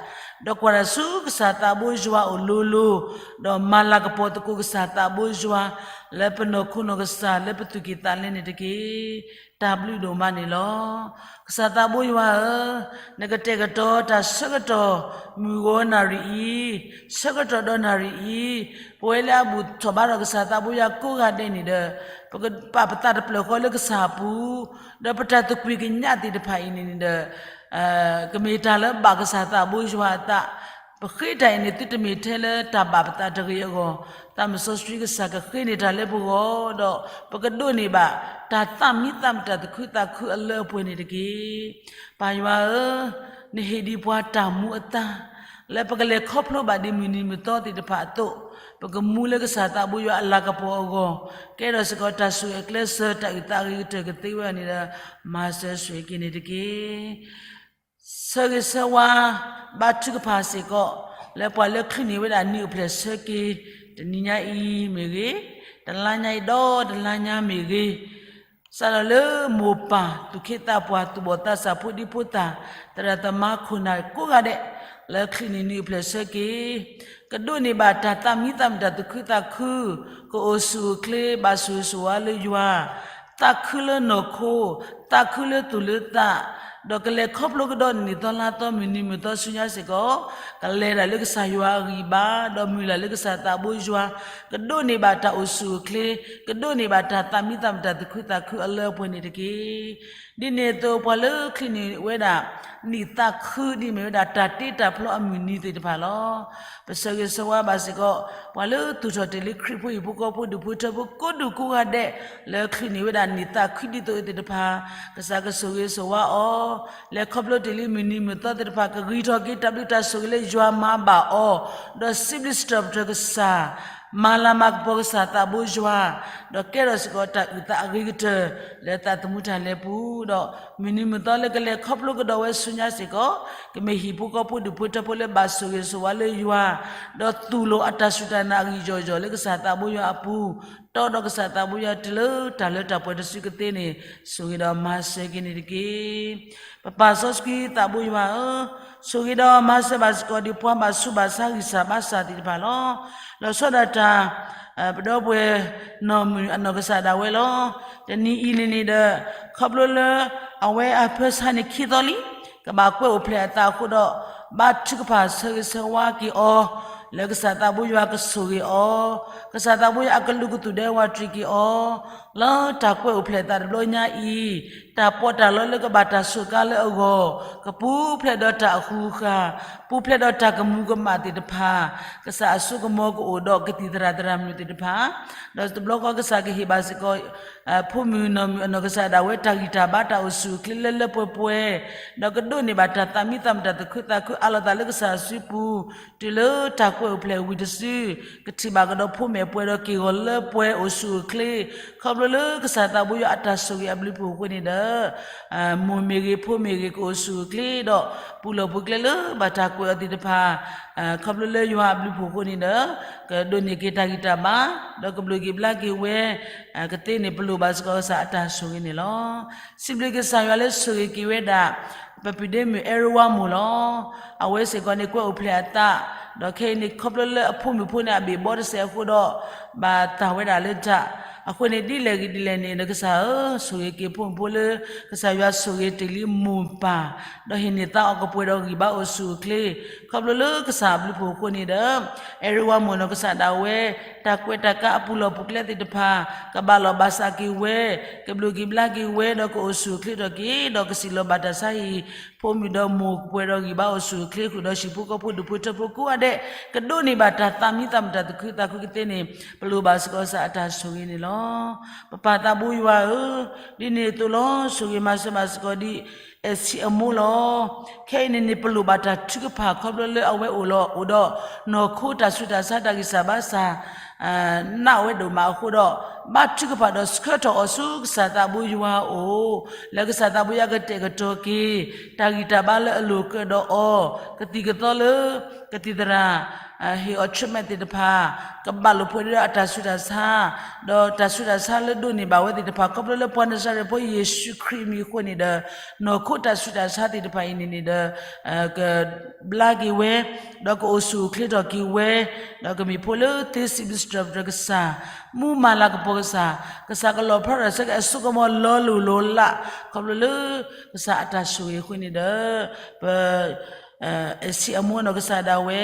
ဒီးကွၢ်တၢ်ဆူကစၢ်သးဘိယွၤအအိၣ်လိၤလိၤ, ဒီးမၤလၤကပီၤသကိးကစၢ်သးဘိယွၤ, လၢပနီၢ်ခိနီၢ်ကစၢ်လၢပသူၣ်ကံၢ်သးလဲန့ၣ်တက့ၢ်. တၢ်ဘျုးဒိၣ်မးန့ၣ်လီၤ. ကစၢ်သးဘိယွၤဧၢ, နကတဲာ်ကတီၤတၢ်ဆၢကတီၢ်မုၢ်ဂီၤနၣ်ရံၣ်အံၤ, ဆၢကတီၢ်ဒီးနၣ်ရံၣ်အံၤ, ပဝဲလၢအဘူၣ်ထီၣ်ဘါထီၣ်ကစၢ်သးဘိယွၤကိးဂၤဒဲးန့ၣ်ဒီး, ပကပာ်ပသးတဖျၢၣ်ဃီလၢကစၢ်အပူၤ, ဒီးပတၢ်သကွံာ်ကညးသ့ၣ်တဖၣ်အံၤန့ၣ်န့ၣ်ဒီး ကမ့ၢ်တၢ်လၢဘၣ်ကစၢ်သးဘိယွၤအသး, ပဃ့တၢ်အံၤန့ၣ် သုတမ့ၢ်ထဲလၢတၢ်ဘၣ်ပသးတဂ့ၤအဂီၢ်, သးမုၢ်စီဆှံကစၢ်ကဃ့န့ၢ်တၢ်လၢပဂီၢ်ဒီး, ပကဒိးန့ၢ်ဘၣ်တၢ်သးမံသးမတၢ်သခုသးခုအလၢအပှဲၤန့ၣ်တက့ၢ်. ပၢ်ယွၤဧၢ, နဟ့ၣ်ဒံးပှၤတၢ်မူအသါ, လၢပကလဲၤခီဖျိဘၣ်ဒ်မုၢ်နံၤမုၢ်သီသ့ၣ်တဖၣ်အသိး, ပကမူလၢကစၢ်သးဘိယွၤအလၤကပီၤအဂီၢ်, ကဲထီၣ်စ့ၢ်ကီးတၢ်ဆိၣ်ဂ့ၤအကျဲစၢၤ တၢ်အုၣ်သးအဂ့ၤကတၢၢ်ကသ့ဝဲအီၤန့ၣ်ဒီး, မၤစၢၤဆိၣ်ဂ့ၤက့ၤန့ၣ်တက့ၢ်. ဆၢဂ့ၤဆၢဝါ ဘါထုကဖၣ်စ့ၢ်ကီး လၢပှၤလၢချုးန့ၢ်ဝဲဒၣ်နံၣ်အိၣ်ဖျဲၣ်ဆၢက့ၤ တနံၤညါအံၤမ့ၢ်ဂ့ၤ, တလါညါအံၤဒီးတလါညါမ့ၢ်ဂ့ၤ, စးထီၣ်လၢမိၢ်ပၢ်သူၣ်က့သးပှၢ် သူၣ်ဘီၣ်သးစၢ် ဖိဒံဖိသၣ် သရၣ်သမါခိၣ်နၢ်ကိးဂၤဒဲး လၢချုးန့ၢ်နံၣ်အိၣ်ဖျဲၣ်ဆၢက့ၤ ကဒိးန့ၢ်ဘၣ်တၢ်သးမံသးမတၢ်သူၣ်ခုသးခု, ကအိၣ်ဆူၣ်အိၣ်ချ့ ဘၣ်ဆိၣ်ဂ့ၤဆိၣ်ဝါလၢယွၤ, သးခုလၢနီၢ်ခိ, သးခုလၢသူၣ်လၢသး, ဒီးကလဲၤခီဖျိကဒီးနံၣ်သီလါသီ မုၢ်နံၤမုၢ်သီဆူညါစ့ၢ်ကီး, ကလဲၤတၢ်လၢကစၢ်ယွၤအဂံၢ်ဘါ, ဒီးမုၢ်လၢ်လၢကစၢ်သးဘိယွၤ, ကဒိးန့ၢ်ဘၣ်တၢ်အိၣ်ဆူၣ်အိၣ်ချ့, ကဒိးန့ၢ်ဘၣ်တၢ်သးမံသးမတၢ်သူၣ်ခုသးခုအလၢအပှဲၤန့ၣ်တက့ၢ်. ဒ်န့ၣ်အသိး ပှၤလၢချုးန့ၢ်ဝဲဒၣ် နံၣ်သးခု ဒ်မ့ၢ်ဝဲဒၣ်တၢ်တ့တၢ်ဖျီအမုၢ်နံၤသ့ၣ်တဖၣ်လီၤ. ပဆၢဂ့ၤဆၢဝါဘၣ်စ့ၢ်ကီး ပှၤလၢသူၣ်ထီၣ်တ့ၢ်လံခရံာ်ဖိဟံၣ်ဖိဃီဖိ ဒူၣ်ဖိထၢဖိကိးဒူၣ်ကိးဂၤဒဲး လၢချုးန့ၢ်ဝဲဒၣ်နံၣ်သးခုဒ်သိးအံၤသ့ၣ်တဖၣ်, ကစၢ်ကဆိၣ်ဂ့ၤဆိၣ်ဝါအီၤ, လဲၤခီဖျိတ့ၢ်လံမုၢ်နံၤမုၢ်သီသ့ၣ်တဖၣ် ကဂံၢ်ထီၣ်က့ၤတၢ်ဘျုးတၢ်ဆိၣ်ဂ့ၤလၢယွၤမၤဘၣ်အီၤ, ဒီးစံးဘျုးစံးထီၣ်ပတြၢၤကစၢ်, မၤလၤမၤကပီၤကစၢ်သးဘိယွၤ, ဒီးကဲထီၣ်စ့ၢ်ကီးတၢ်အုၣ်သးအဂ့ၤကတၢၢ် လၢသးသမူတၢ်လဲၤပူၤ, ဒီးမုၢ်နံၤမုၢ်သီလၢကလဲၤခီဖျိကဒီးဝဲဆူညါစ့ၢ်ကီး, ကမ့ၢ်ဟံၣ်ဖိဃီဖိဒူၣ်ဖိထၢဖိလၢဘၣ်ဆိၣ်ဂ့ၤဆိၣ်ဝါလၢယွၤ, ဒီးသူၣ်လီၤအတၢ်စူၢ်တၢ်နာ်အဂံၢ်ယီၢ်ယီၢ်လၢကစၢ်သးဘိယွၤအပူၤ, တီဒီးကစၢ်သးဘိယွၤတုၤလၢတၢ်လၢတၢ်ပှဲၤတစုကသ့န့ၣ်, ဆိၣ်ဂ့ၤဒီးမၤစၢၤက့ၤန့ၣ်တက့ၢ်. ပပၢ်စီဆှံသးဘိယွၤဧၢ, ဆိၣ်ဂ့ၤဒီးမၤစၢၤဘၣ်စ့ၢ်ကီးဒ်ပှၤဘၣ်ဆူးဘၣ်ဆါဂံၢ်စၢ်ဘါစၢ်သ့ၣ်တဖၣ်လီၤ. လီၤဆီဒၣ်တၢ် ပဒီပုၢ်ဝဲၢ်နီၢ်မုၢ်အနီၢ်ကစၢ်ဒၣ်ဝဲလီၤ. တနံၤအံၤန့ၣ်န့ၣ်ဒီး ခီဖျိလၢ အဝဲအဖၢဆါန့ၣ်ခံသီလံ, ကဘၣ်ကွဲအိၣ်ဖျဲၣ်အသးအဃိဒီး, ဘါထုကဖၣ်ဆၢဂ့ၤဆၢဝါက့ၤအီၤ, လၢကစၢ်သးဘိယွၤကဆိၣ်ဂ့ၤအီၤ, ကစၢ်သးဘိယွၤအကလူးကသူၣ်ဒဲဝးတရံးက့ၤအီၤ, လၢတၢ်ကွဲအိၣ်ဖျဲၣ်အသးတဘျီညါအံၤ, တၢ်ပီးတၢ်လီလၢကဘၣ်တၢ်စူးကါလၢအဂီၢ်, ကပူၤဖျဲးဒီးတၢ်အဃူဃာ်, ပူၤဖျဲးဒီးတၢ်ကမူၤကမၣ်သ့ၣ်တဖၣ်, ကစၢ်အစိကမီၤကအိၣ်ဒီးကသံၣ်သရၣ်သရၣ်မုၣ်သ့ၣ်တဖၣ်, ဒီးတဘျီဃီကစၢ်ကဟ့ၣ်ဘၣ်စ့ၢ်ကီး ဖိမုၣ်နီၢ်မုၢ်အနီၢ်ကစၢ်ဒၣ်ဝဲတၢ်ဂံၢ်တၢ်ဘါတၢ်အိၣ်ဆူၣ်အိၣ်ချ့လၢလၢပှဲၤပှဲၤ, ဒီးကဒိးန့ၢ်ဘၣ်တၢ်သးမံသးမုာ်တၢ်သူၣ်ခုသးခုအးလီၤသးလၢကစၢ်စုပူၤ, တုၤလၢတၢ်ကွဲအိၣ်ဖျဲၣ်ဝံၤတစု, ကထံၣ်ဘၣ်ကဒီးဖိမဲာ်ပှဲၤဒီးက့ၢ်ဂီၤလၢပှဲၤအိၣ်ဆူၣ်အိၣ်ချ့, ခီဖျိလၢကစၢ်သးဘိယွၤအတၢ်ဆိၣ်ဂ့ၤအဘျုးဖှိၣ်အဃိန့ၣ်ဒီး မိၢ်မ့ၢ်ဂ့ၤဖိမ့ၢ်ဂ့ၤကအိၣ်ဆူၣ်အိၣ်ချ့ဒီး ပူၤလီၢ်ပူၤကျဲလၢဘၣ်တၢ်ကွဲးအီၤသ့ၣ်တဖၣ်, ခီဖျိလၢယွၤအဘျုးဖှိၣ်အဃိန့ၣ်ဒီး ကဒိးန့ၢ်က့ၤတၢ်ဂံၢ်တၢ်ဘါ, ဒီးကဘျုးက့ၤဘျါက့ၤဝဲ, ကသ့န့ၣ်ပလိၣ်ဘၣ်စ့ၢ်ကီးကစၢ်အတၢ်ဆိၣ်ဂ့ၤန့ၣ်လီၤ. စံးဘျုးကစၢ်ယွၤလၢဆိၣ်ဂ့ၤက့ၤဝဲဒၣ် ပပုၢ်ဒ့မုၣ်အဲရဝါမိၢ်လီၤ. အဝဲစ့ၢ်ကီးန့ၣ်ကွဲအိၣ်ဖျဲၣ်အသး, ဒီးခဲအံၤန့ၣ်ခီဖျိလၢအဖိမုၣ်ဖိန့ၣ်အဘ့ၣ်ဘီတစဲးအဃိဒီး ဘၣ်သၣ်ဝဲဒၣ်လၢတၢ်, အဃိန့ၣ်ဒ်လဲၣ်ဂ့ၤဒ်လဲၣ်န့ၣ် ဒီးကစၢ်ဧၢ, ဆိၣ်ဂ့ၤက့ၤဖိမုၣ်ဖိလၢ ကစၢ်ယွၤဆိၣ်ဂ့ၤတ့ၢ်လံမိၢ်ပၢ်, ဒီးဟ့ၣ်န့ၢ်သါအီၤကပှဲၤဒီးဂံၢ်ဘါအိၣ်ဆူၣ်အိၣ်ချ့, ခီဖျိလၢကစၢ်အဘျုးဖှိၣ်အဃိန့ၣ်ဒီး အဲရဝါမိၢ်နီၢ်ကစၢ်ဒၣ်ဝဲ, တၢ်ကွဲးတၢ်ကါအပူၤလီၢ်ပူၤကျဲသ့ၣ်တဖၣ်, ကဘၣ်လီၢ်ဘၣ်စးက့ၤဝဲ, ကဘျုးက့ၤဘျါက့ၤဝဲ ဒီးကအိၣ်ဆူၣ်အိၣ်ချ့ထီၣ်က့ၤ, ဒီးကစံၣ်လီၤဘၣ်တၢ်ဆါဟံၣ်, ဖိမုၣ်ဒီးမိၢ်ကပှဲၤဒီးဂံၢ်ဘါအိၣ်ဆူၣ်အိၣ်ချ့ဃုာ်ဒီးဟံၣ်ဖိဃီဖိဒူၣ်ဖိထၢဖိကိးဂၤဒဲး, ကဒိးန့ၢ်ဘၣ်တၢ်သးမံသးမုာ်တၢ်သူၣ်ခုသးခုကသ့န့ၣ်, ပလိၣ်ဘၣ်စ့ၢ်ကီးကစၢ်အတၢ်ဆိၣ်ဂ့ၤန့ၣ်လီၤ. ပပၢ်သးဘိယွၤဧၢ, ဒ်န့ၣ်အသိးလီၤ, ဆိၣ်ဂ့ၤမၤစၢၤဘၣ်စ့ၢ်ကီးဒ် အဲၣ်ဆံးအမိၢ်လီၤ. ခဲအံၤန့ၣ်န့ၣ် ပလိၣ်ဘၣ်တၢ်ထုကဖၣ်ခီဖျိလၢအဝဲအိၣ်လီၤ, အိၣ်ဒီး နီၢ်ခိတၢ်ဆူးတၢ်ဆါတၢ်ဂံၢ်စၢ်ဘါစၢ် နာ်ဝဲဒိၣ်မးအဃိဒီး, ဘါထုကဖၣ်ဒီးဆှၢထီၣ်အီၤဆူကစၢ်သးဘိယွၤအအိၣ်, လၢကစၢ်သးဘိယွၤကတဲာ်ကတီၤက့ၤ တၢ်ဂံၢ်တၢ်ဘါလၢအလိၤကဒီးအီၤ, ကသံၣ်ကသီလၢ ကသံၣ်သရၣ် ဟ့ၣ်အီၤ treatment သ့ၣ်တဖၣ်, ကဘၣ်လိာ်ဖိးဒီးအတၢ်ဆူးတၢ်ဆါ, ဒီးတၢ်ဆူးတၢ်ဆါလၢဒိးန့ၢ်ဘၣ်ဝဲသ့ၣ်တဖၣ် ခီဖျိလၢပှၤနၤစၤရ့းဖိယ့ၣ်ၡူးခရံာ်အမံၤအဃိန့ၣ်ဒီး, နီၢ်ခိတၢ်ဆူးတၢ်ဆါသ့ၣ်တဖၣ်အံၤန့ၣ်န့ၣ်ဒီး ကဘျါက့ၤဝဲ, ဒီးကအိၣ်ဆူၣ်အိၣ်ချ့ထီၣ်က့ၤဝဲ, ဒီးကမ့ၢ်ဖိလၢသ့စံးဘျုးစံးထီၣ်ပတြၢၤကစၢ်, မူမၤလၤကပီၤကစၢ်, ကစၢ်ကလီၣ်ဖျါထီၣ်ဆၢက့ၤအစိကမီၤလီၤလိၢ်လီၤလး, ခီဖျိလၢ ကစၢ်အတၢ်ဆိၣ်ဂ့ၤအဃိန့ၣ်ဒီး ပ အဲၣ်ဆံးအမိၢ်နီၢ်ကစၢ်ဒၣ်ဝဲ,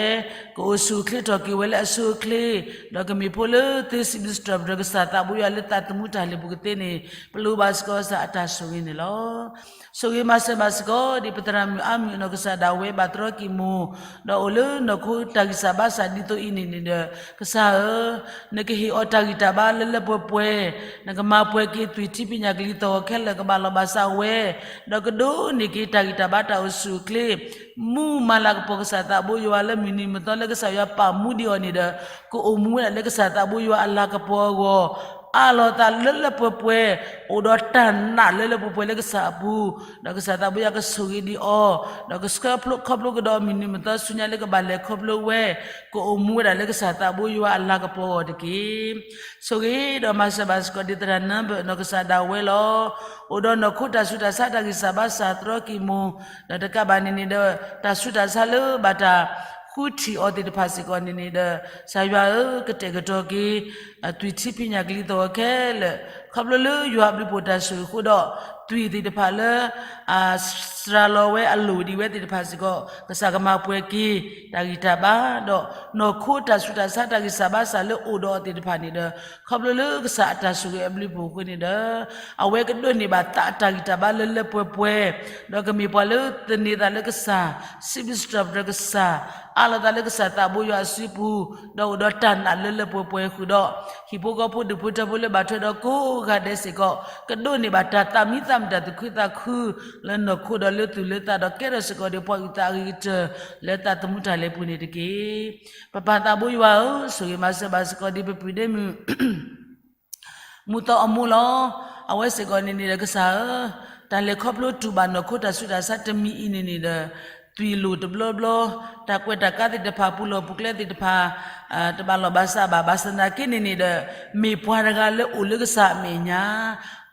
ကအိၣ်ဆူၣ်အိၣ်ချ့ထီၣ်က့ၤဝဲလၢအဆိအချ့, ဒီးကမ့ၢ်ဖိလၢသ့စံးဘျုးစံးထီၣ်ပတြၢၤကစၢ်သးဘိယွၤလၢသးသမူတၢ်လဲၤပူၤကသ့န့ၣ်, ပလိၣ်ဘၣ်စ့ၢ်ကီးကစၢ်အတၢ်ဆိၣ်ဂ့ၤန့ၣ်လီၤ. ဆိၣ်ဂ့ၤမၤစၢၤဘၣ်စ့ၢ်ကီး ဒ်ပသရၣ်မုၣ်အါမုၣ်အနီၢ်ကစၢ်ဒၣ်ဝဲဘၣ်တြီက့ၤမိၢ်, ဒီးအိၣ်လၢနီၢ်ခိတၢ်ဂံၢ်စၢ်ဘါစၢ်ဒ်သိးအံၤန့ၣ်န့ၣ်ဒီး, ကစၢ်ဧၢ, နကဟ့ၣ်အီၤတၢ်ဂံၢ်တၢ်ဘါလၢလၢပှဲၤပှဲၤ, နကမၤပှဲၤက့ၤသွံၣ်ထံဖံးညၣ်ကလံၤသီၣ်ဂီၤခဲလၢာ်ကဘၣ်လီၤဘၣ်စးဝဲ, ဒီးကဒိးန့ၢ်က့ၤတၢ်ဂံၢ်တၢ်ဘါတၢ်အိၣ်ဆူၣ်အိၣ်ချ့, မူမၤလၤကပီၤကစၢ်သးဘိယွၤလၢမုၢ်နံၤမုၢ်သီလၢကစၢ်ယွၤပာ်မူဒံးအီၤန့ၣ်ဒီး, ကအိၣ်မူဝဲဒၣ်လၢကစၢ်သးဘိယွၤအလၤကပီၤအဂီၢ်, အးလီၤသးလၢလၢပှဲၤပှဲၤ, အိၣ်ဒီးတၢ်နာ်လၢလၢပှဲၤပှဲၤလၢကစၢ်အပူၤ, ဒီးကစၢ်သးဘိယွၤကဆိၣ်ဂ့ၤဒံးအီၤ, ဒီးကဆှၢဖျိခီဖျိကဒီးမုၢ်နံၤမုၢ်သီဆူညါလၢကဘၣ်လဲၤခီဖျိဝဲ, ကအိၣ်မူဝဲဒၣ်လၢကစၢ်သးဘိယွၤအလၤကပီၤအဂီၢ်တက့ၢ်. ဆိၣ်ဂ့ၤဒီးမၤစၢၤဘၣ်စ့ၢ်ကီးဒ်သရၣ်နၢဘၢၣ်နီၢ်ကစၢ်ဒၣ်ဝဲလီၤ. အိၣ်ဒီးနီၢ်ခိတၢ်ဆူးတၢ်ဆါတၢ်ဂံၢ်စၢ်ဘါစၢ်တြီက့ၤမိၢ်, ဒီးတကးဘၣ်န့ၣ်န့ၣ်ဒီး တၢ်ဆူးတၢ်ဆါလၢဘၣ်တၢ်ဃုထံၣ်အီၤသ့ၣ်တဖၣ်စ့ၢ်ကီးန့ၣ်န့ၣ်ဒီး, ကစၢ်ယွၤဧၢ, ကတဲာ်ကတီၤက့ၤ သွံၣ်ထံဖံးညၣ်ကလံၤသီၣ်ဂီၤခဲလၢာ်, ခီဖျိလၢယွၤအဘျုးဖှိၣ်တၢ်ဆိၣ်ဂ့ၤအဃိဒီး, သွံၣ်သ့ၣ်တဖၣ်လၢ အစှၤလီၤဝဲအလိၣ်ဒံးဝဲသ့ၣ်တဖၣ်စ့ၢ်ကီး, ကစၢ်ကမၤပှဲၤက့ၤ တၢ်ဂံၢ်တၢ်ဘါ, ဒီးနီၢ်ခိတၢ်ဆူးတၢ်ဆါတၢ်ဂံၢ်စၢ်ဘါစၢ်လၢအိၣ်ဒီးအီၤသ့ၣ်တဖၣ်န့ၣ်ဒီး, ခီဖျိလၢကစၢ်အတၢ်ဆိၣ်ဂ့ၤအဘျုးဖှိၣ်အဃိန့ၣ်ဒီး, အဝဲကဒိးန့ၢ်ဘၣ်သးအတၢ်ဂံၢ်တၢ်ဘါလၢလၢပှဲၤပှဲၤ, ဒီးကမ့ၢ်ပှၤလၢသန့ၤသးလၢကစၢ်, စံးဘျုးစံးထီၣ်ပတြၢၤကစၢ်, အးလီၤသးလၢကစၢ်သးဘိယွၤအစုပူၤ, ဒီးအိၣ်ဒီးတၢ်နာ်လၢလၢပှဲၤပှဲၤဃုာ်ဒီး, ဟံၣ်ဖိဃီဖိဒူၣ်ဖိထၢဖိလၢဘၣ်ထွဲဒီးကိး ကိးဂၤဒဲးစ့ၢ်ကီး ကဒိးန့ၢ်ဘၣ်တၢ်သးမံသးမုာ်တၢ်သူၣ်ခုသးခု လၢနီၢ်ခိဒီးလၢသူၣ်လၢသး ဒီးကဲထီၣ်စ့ၢ်ကီးဒီးပှၤအုၣ်သးအဂ့ၤကတၢၢ် လၢသးသမူတၢ်လဲၤပူၤန့ၣ်တက့ၢ်. ပပၢ်သးဘိယွၤဧၢ, ဆိၣ်ဂ့ၤမၤစၢၤဘၣ်စ့ၢ်ကီးဒ်ပပုၢ်ဒ့မုၣ် မူသီအမိၢ်လီၤ. အဝဲစ့ၢ်ကီးန့ၣ်န့ၣ်ဒီးကစၢ်ဧၢ, တၢ်လဲၤခီဖျိတူၢ်ဘၣ်နီၢ်ခိတၢ်ဆူးတၢ်ဆါတမံၤအံၤန့ၣ်န့ၣ်ဒီး သွံၣ်လိၣ်တဘျီဘျီ, တၢ်ကွဲးတၢ်ကါသ့ၣ်တဖၣ် ပူၤလီၢ်ပူၤကျဲသ့ၣ်တဖၣ် တဘၣ်လီၢ်ဘၣ်စးဘၣ် ဘၣ်ဆၣ်သနာ်က့န့ၣ်န့ၣ်ဒီး မ့ၢ်ပှၤတဂၤလၢအိၣ်လၢကစၢ်အမဲာ်ညါ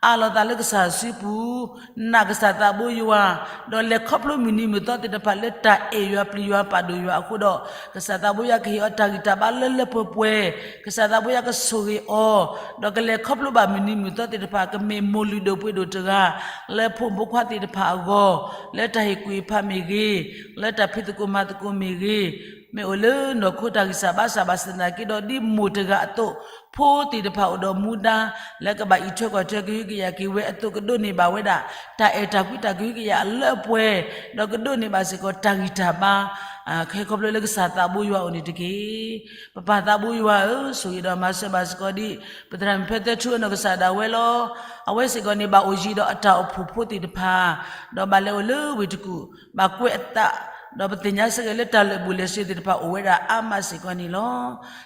အးလီၤသးလၢကစၢ်စုပူၤ, နာ်ကစၢ်သးဘိယွၤ, ဒီးလဲၤခီဖျိမုၢ်နံၤမုၢ်သီသ့ၣ်တဖၣ်လၢတၢ်အဲၣ်ယွၤပျံၤယွၤပာ်ဒိၣ်ယွၤအဃိဒီး, ကစၢ်သးဘိယွၤကဟ့ၣ်အီၤတၢ်ဂံၢ်တၢ်ဘါလၢလၢပှဲၤပှဲၤ, ကစၢ်သးဘိယွၤကဆိၣ်ဂ့ၤအီၤ, ဒီးကလဲၤခီဖျိဘၣ်မုၢ်နံၤမုၢ်သီသ့ၣ်တဖၣ် ကမ့ၢ်မိၢ်လုၢ်ဒိၣ်ပှ့ၤဒိၣ်တဂၤ လၢဖိမုၣ်ဖိခွါသ့ၣ်တဖၣ်အဂီၢ်, လၢတၢ်ဟ့ၣ်ကူၣ်ဟ့ၣ်ဖးမ့ၢ်ဂ့ၤ, လၢတၢ်ဖံးသကိးမၤသကိးမ့ၢ်ဂ့ၤ, မ့ၢ်အိၣ်လၢနီၢ်ခိတၢ်ဂံၢ်စၢ်ဘါစၢ်ဘၣ်ဆၣ်သနာ်က့ဒီး ဒ်မိၢ်တဂၤအသိး, ဖိသ့ၣ်တဖၣ်အိၣ်ဒီးမူဒါ လၢကဘၣ်အံးထွဲကွၢ်ထွဲကဟုကယာ်က့ၤဝဲအသိး ကဒိးန့ၢ်ဘၣ်ဝဲဒၣ် တၢ်အဲၣ်တၢ်ကွံတၢ်ကဟုကယာ်အလၢအပှဲၤ, ဒီးကဒိးန့ၢ်ဘၣ်စ့ၢ်ကီးတၢ်ဂံၢ်တၢ်ဘါ ခဲခီဖျိလၢကစၢ်သးဘိယွၤအအိၣ်န့ၣ်တက့ၢ်. ပပၢ်သးဘိယွၤဧၢ, ဆိၣ်ဂ့ၤဒီးမၤစၢၤဘၣ်စ့ၢ်ကီးဒ် ပသရၣ်မုၣ်ဖဲသဲထူအနီၢ်ကစၢ်ဒၣ်ဝဲလီၤ. အဝဲစ့ၢ်ကီးန့ၣ် ဘၣ်အိၣ်ယံၤဒီးအတၢ်အိၣ်ဖှိၣ်ဖိသ့ၣ်တဖၣ်, ဒီးဘၣ်လဲၤအိၣ်လၢဝ့ၢ်တကူၣ်, ဘၣ်ကွဲးအသး, ဒီးပသ့ၣ်ညါစ့ၢ်ကီးလၢတၢ်လၢာ်ဘူၣ်လၢာ်စ့ၤသ့ၣ်တဖၣ်အိၣ်ဝဲဒၣ်အါမးစ့ၢ်ကီးန့ၣ်လီၤ.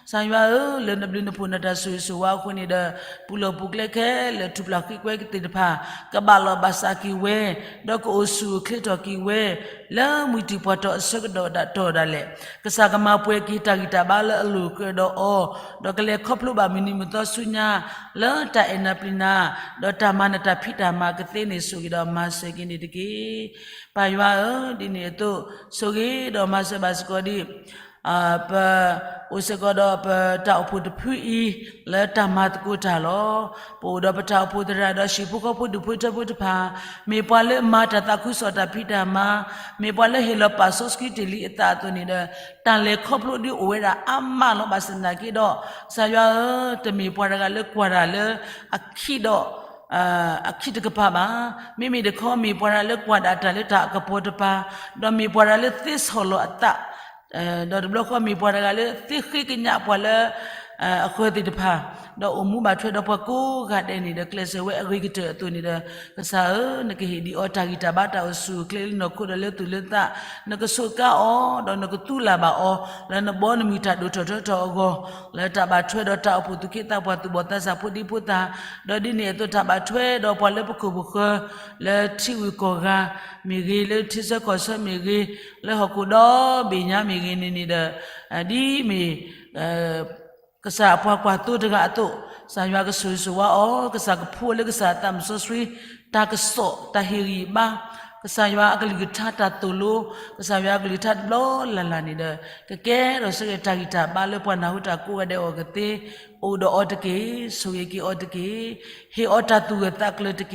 ကစၢ်ယွၤဧၢ, လၢနဘျုးနဖှိၣ်နတၢ်ဆိၣ်ဂ့ၤဆိၣ်ဝါအဃိန့ၣ်ဒီး, ပူၤလီၢ်ပူၤကျဲခဲလၢာ်ထူၣ်ဖျဲးဃ့ကွဲသ့ၣ်တဖၣ် ကဘၣ်လီၢ်ဘၣ်စးက့ၤဝဲ, ဒီးကအိၣ်ဆူၣ်အိၣ်ချ့ထီၣ်က့ၤဝဲ, လၢမှံၤတံၢ်ပှၢ်တီၢ်အဆၢကတီၢ်ဒၣ်တီၢ်ဒၣ်လဲာ်, ကစၢ်ကမၤပှဲၤက့ၤတၢ်ဂံၢ်တၢ်ဘါလၢအလိၤကဒီးအီၤ, ဒီးကလဲၤခီဖျိဘၣ်မုၢ်နံၤမုၢ်သီဆူညါ, လၢတၢ်အဲၣ်နၤပျံၤနၤ, ဒီးတၢ်မၤနတၢ်ဖံးတၢ်မၤကသ့န့ၣ် ဆိၣ်ဂ့ၤဒီးမၤစၢၤက့ၤန့ၣ်တက့ၢ်. ပၢ်ယွၤဧၢ, ဒ်န့ၣ်အသိး, ဆိၣ်ဂ့ၤဒီးမၤစၢၤဘၣ်စ့ၢ်ကီးဒ် ပအိၣ်စ့ၢ်ကီးဒီးပတၢ်အိၣ်ဖှိၣ်တဖုအံၤ လၢတၢ်မၤသကိးတၢ်လီၤ. ပအိၣ်ဒီးပတၢ်အိၣ်ဖှိၣ်သရၣ်ဒီးဟံၣ်ဖိဃီဖိဒူၣ်ဖိထၢဖိတဖၣ်, မ့ၢ်ပှၤလၢမၤတၢ်သးခုကစီၣ်တၢ်ဖံးတၢ်မၤ, မ့ၢ်ပှၤလၢဟ့ၣ်လီၤပာ်စီဆှံတ့ၢ်လံအသးအသိးန့ၣ်ဒီး, တၢ်လဲၤခီဖျိဒ်အိၣ်ဝဲဒၣ်အါမးလီၤ. ဘၣ်ဆၣ်သနာ်က့ဒီး, ကစၢ်ယွၤဧၢ, တမ့ၢ်ပှၤတဂၤလၢကွၢ်တၢ်လၢအခံဒီး အခံတကပၤဘၣ်. မ့မ့ၢ်တခီ မ့ၢ်ပှၤတဂၤလၢကွၢ်ဒၣ်တၢ်လၢတၢ်အကပီၤတပၤ, ဒီးမ့ၢ်ပှၤတဂၤလၢသ့ဆီၣ်လီၤအသး, ဒီးတဘျီဃီမ့ၢ်ပှၤတဂၤလၢသ့ဃ့ကညးပှၤလၢ အဃၢၤသ့ၣ်တဖၣ်, ဒီးအိၣ်မူဘၣ်ထွဲဒီးပှၤကိးဂၤဒဲးန့ၣ်ဒီး ကျဲးစၢးဝဲအဂ့ၤကတၢၢ်အသိးန့ၣ်ဒီး, ကစၢ်ဧၢ, နကဟ့ၣ်ဒံးအီၤတၢ်ဂံၢ်တၢ်ဘါတၢ်အိၣ်ဆူၣ်အိၣ်ချ့လၢနီၢ်ခိဒီးလၢသူၣ်လၢသး, နကစူးကါအီၤ, ဒီးနကသူလၢ်ဘၣ်အီၤ, လၢနဘီနမုၢ်တၢ်ဒိၣ်ထီၣ်ထီထီၣ်အဂီၢ်, လၢတၢ်ဘၣ်ထွဲဒီးတၢ်အိၣ်ဖှိၣ်သူၣ်က့သးပှၢ်သူၣ်ဘီၣ်သးစၢ်ဖိဒံဖိသၣ်, ဒီးဒ်န့ၣ်အသိးတၢ်ဘၣ်ထွဲဒီးပှၤလၢပခိၣ်ပဃၢၤ, လၢထံဂုၤကီၢ်ဂၤမ့ၢ်ဂ့ၤ, လၢထံဆၢကီၢ်ဆၢမ့ၢ်ဂ့ၤ, လၢဟီၣ်ခိၣ်ဒီဘ့ၣ်ညါမ့ၢ်ဂ့ၤန့ၣ်န့ၣ်ဒီး, ဒ်မ့ၢ် ကစၢ်အပှၤကွၢ်သိတဂၤအသိး, ကစၢ်ယွၤကဆိၣ်ဂ့ၤဆိၣ်ဝါအီၤ, ကစၢ်ကဖှူအီၤလၢကစၢ်အသးစီဆှံ, တၢ်ကစီၣ်, တၢ်ဟ့ၣ်ဂံၢ်ဘါ, ကစၢ်ယွၤအကလုၢ်ကထါတၢ်သိၣ်လိ, ကစၢ်ယွၤအကလုၢ်ကထါတဘျီလၢ်လၢ်န့ၣ်ဒီး, ကကဲထီၣ်စ့ၢ်ကီးတၢ်ဂံၢ်တၢ်ဘါလၢပှၤနၢ်ဟူတၢ်ကိးဂၤဒဲးအဂီၢ်ကသ့, အိၣ်ဒီးအီၤတက့ၢ်, ဆိၣ်ဂ့ၤက့ၤအီၤတက့ၢ်, ဟ့ၣ်အီၤတၢ်သူၣ်ဂၢၢ်သးကျၢၤတက့ၢ်.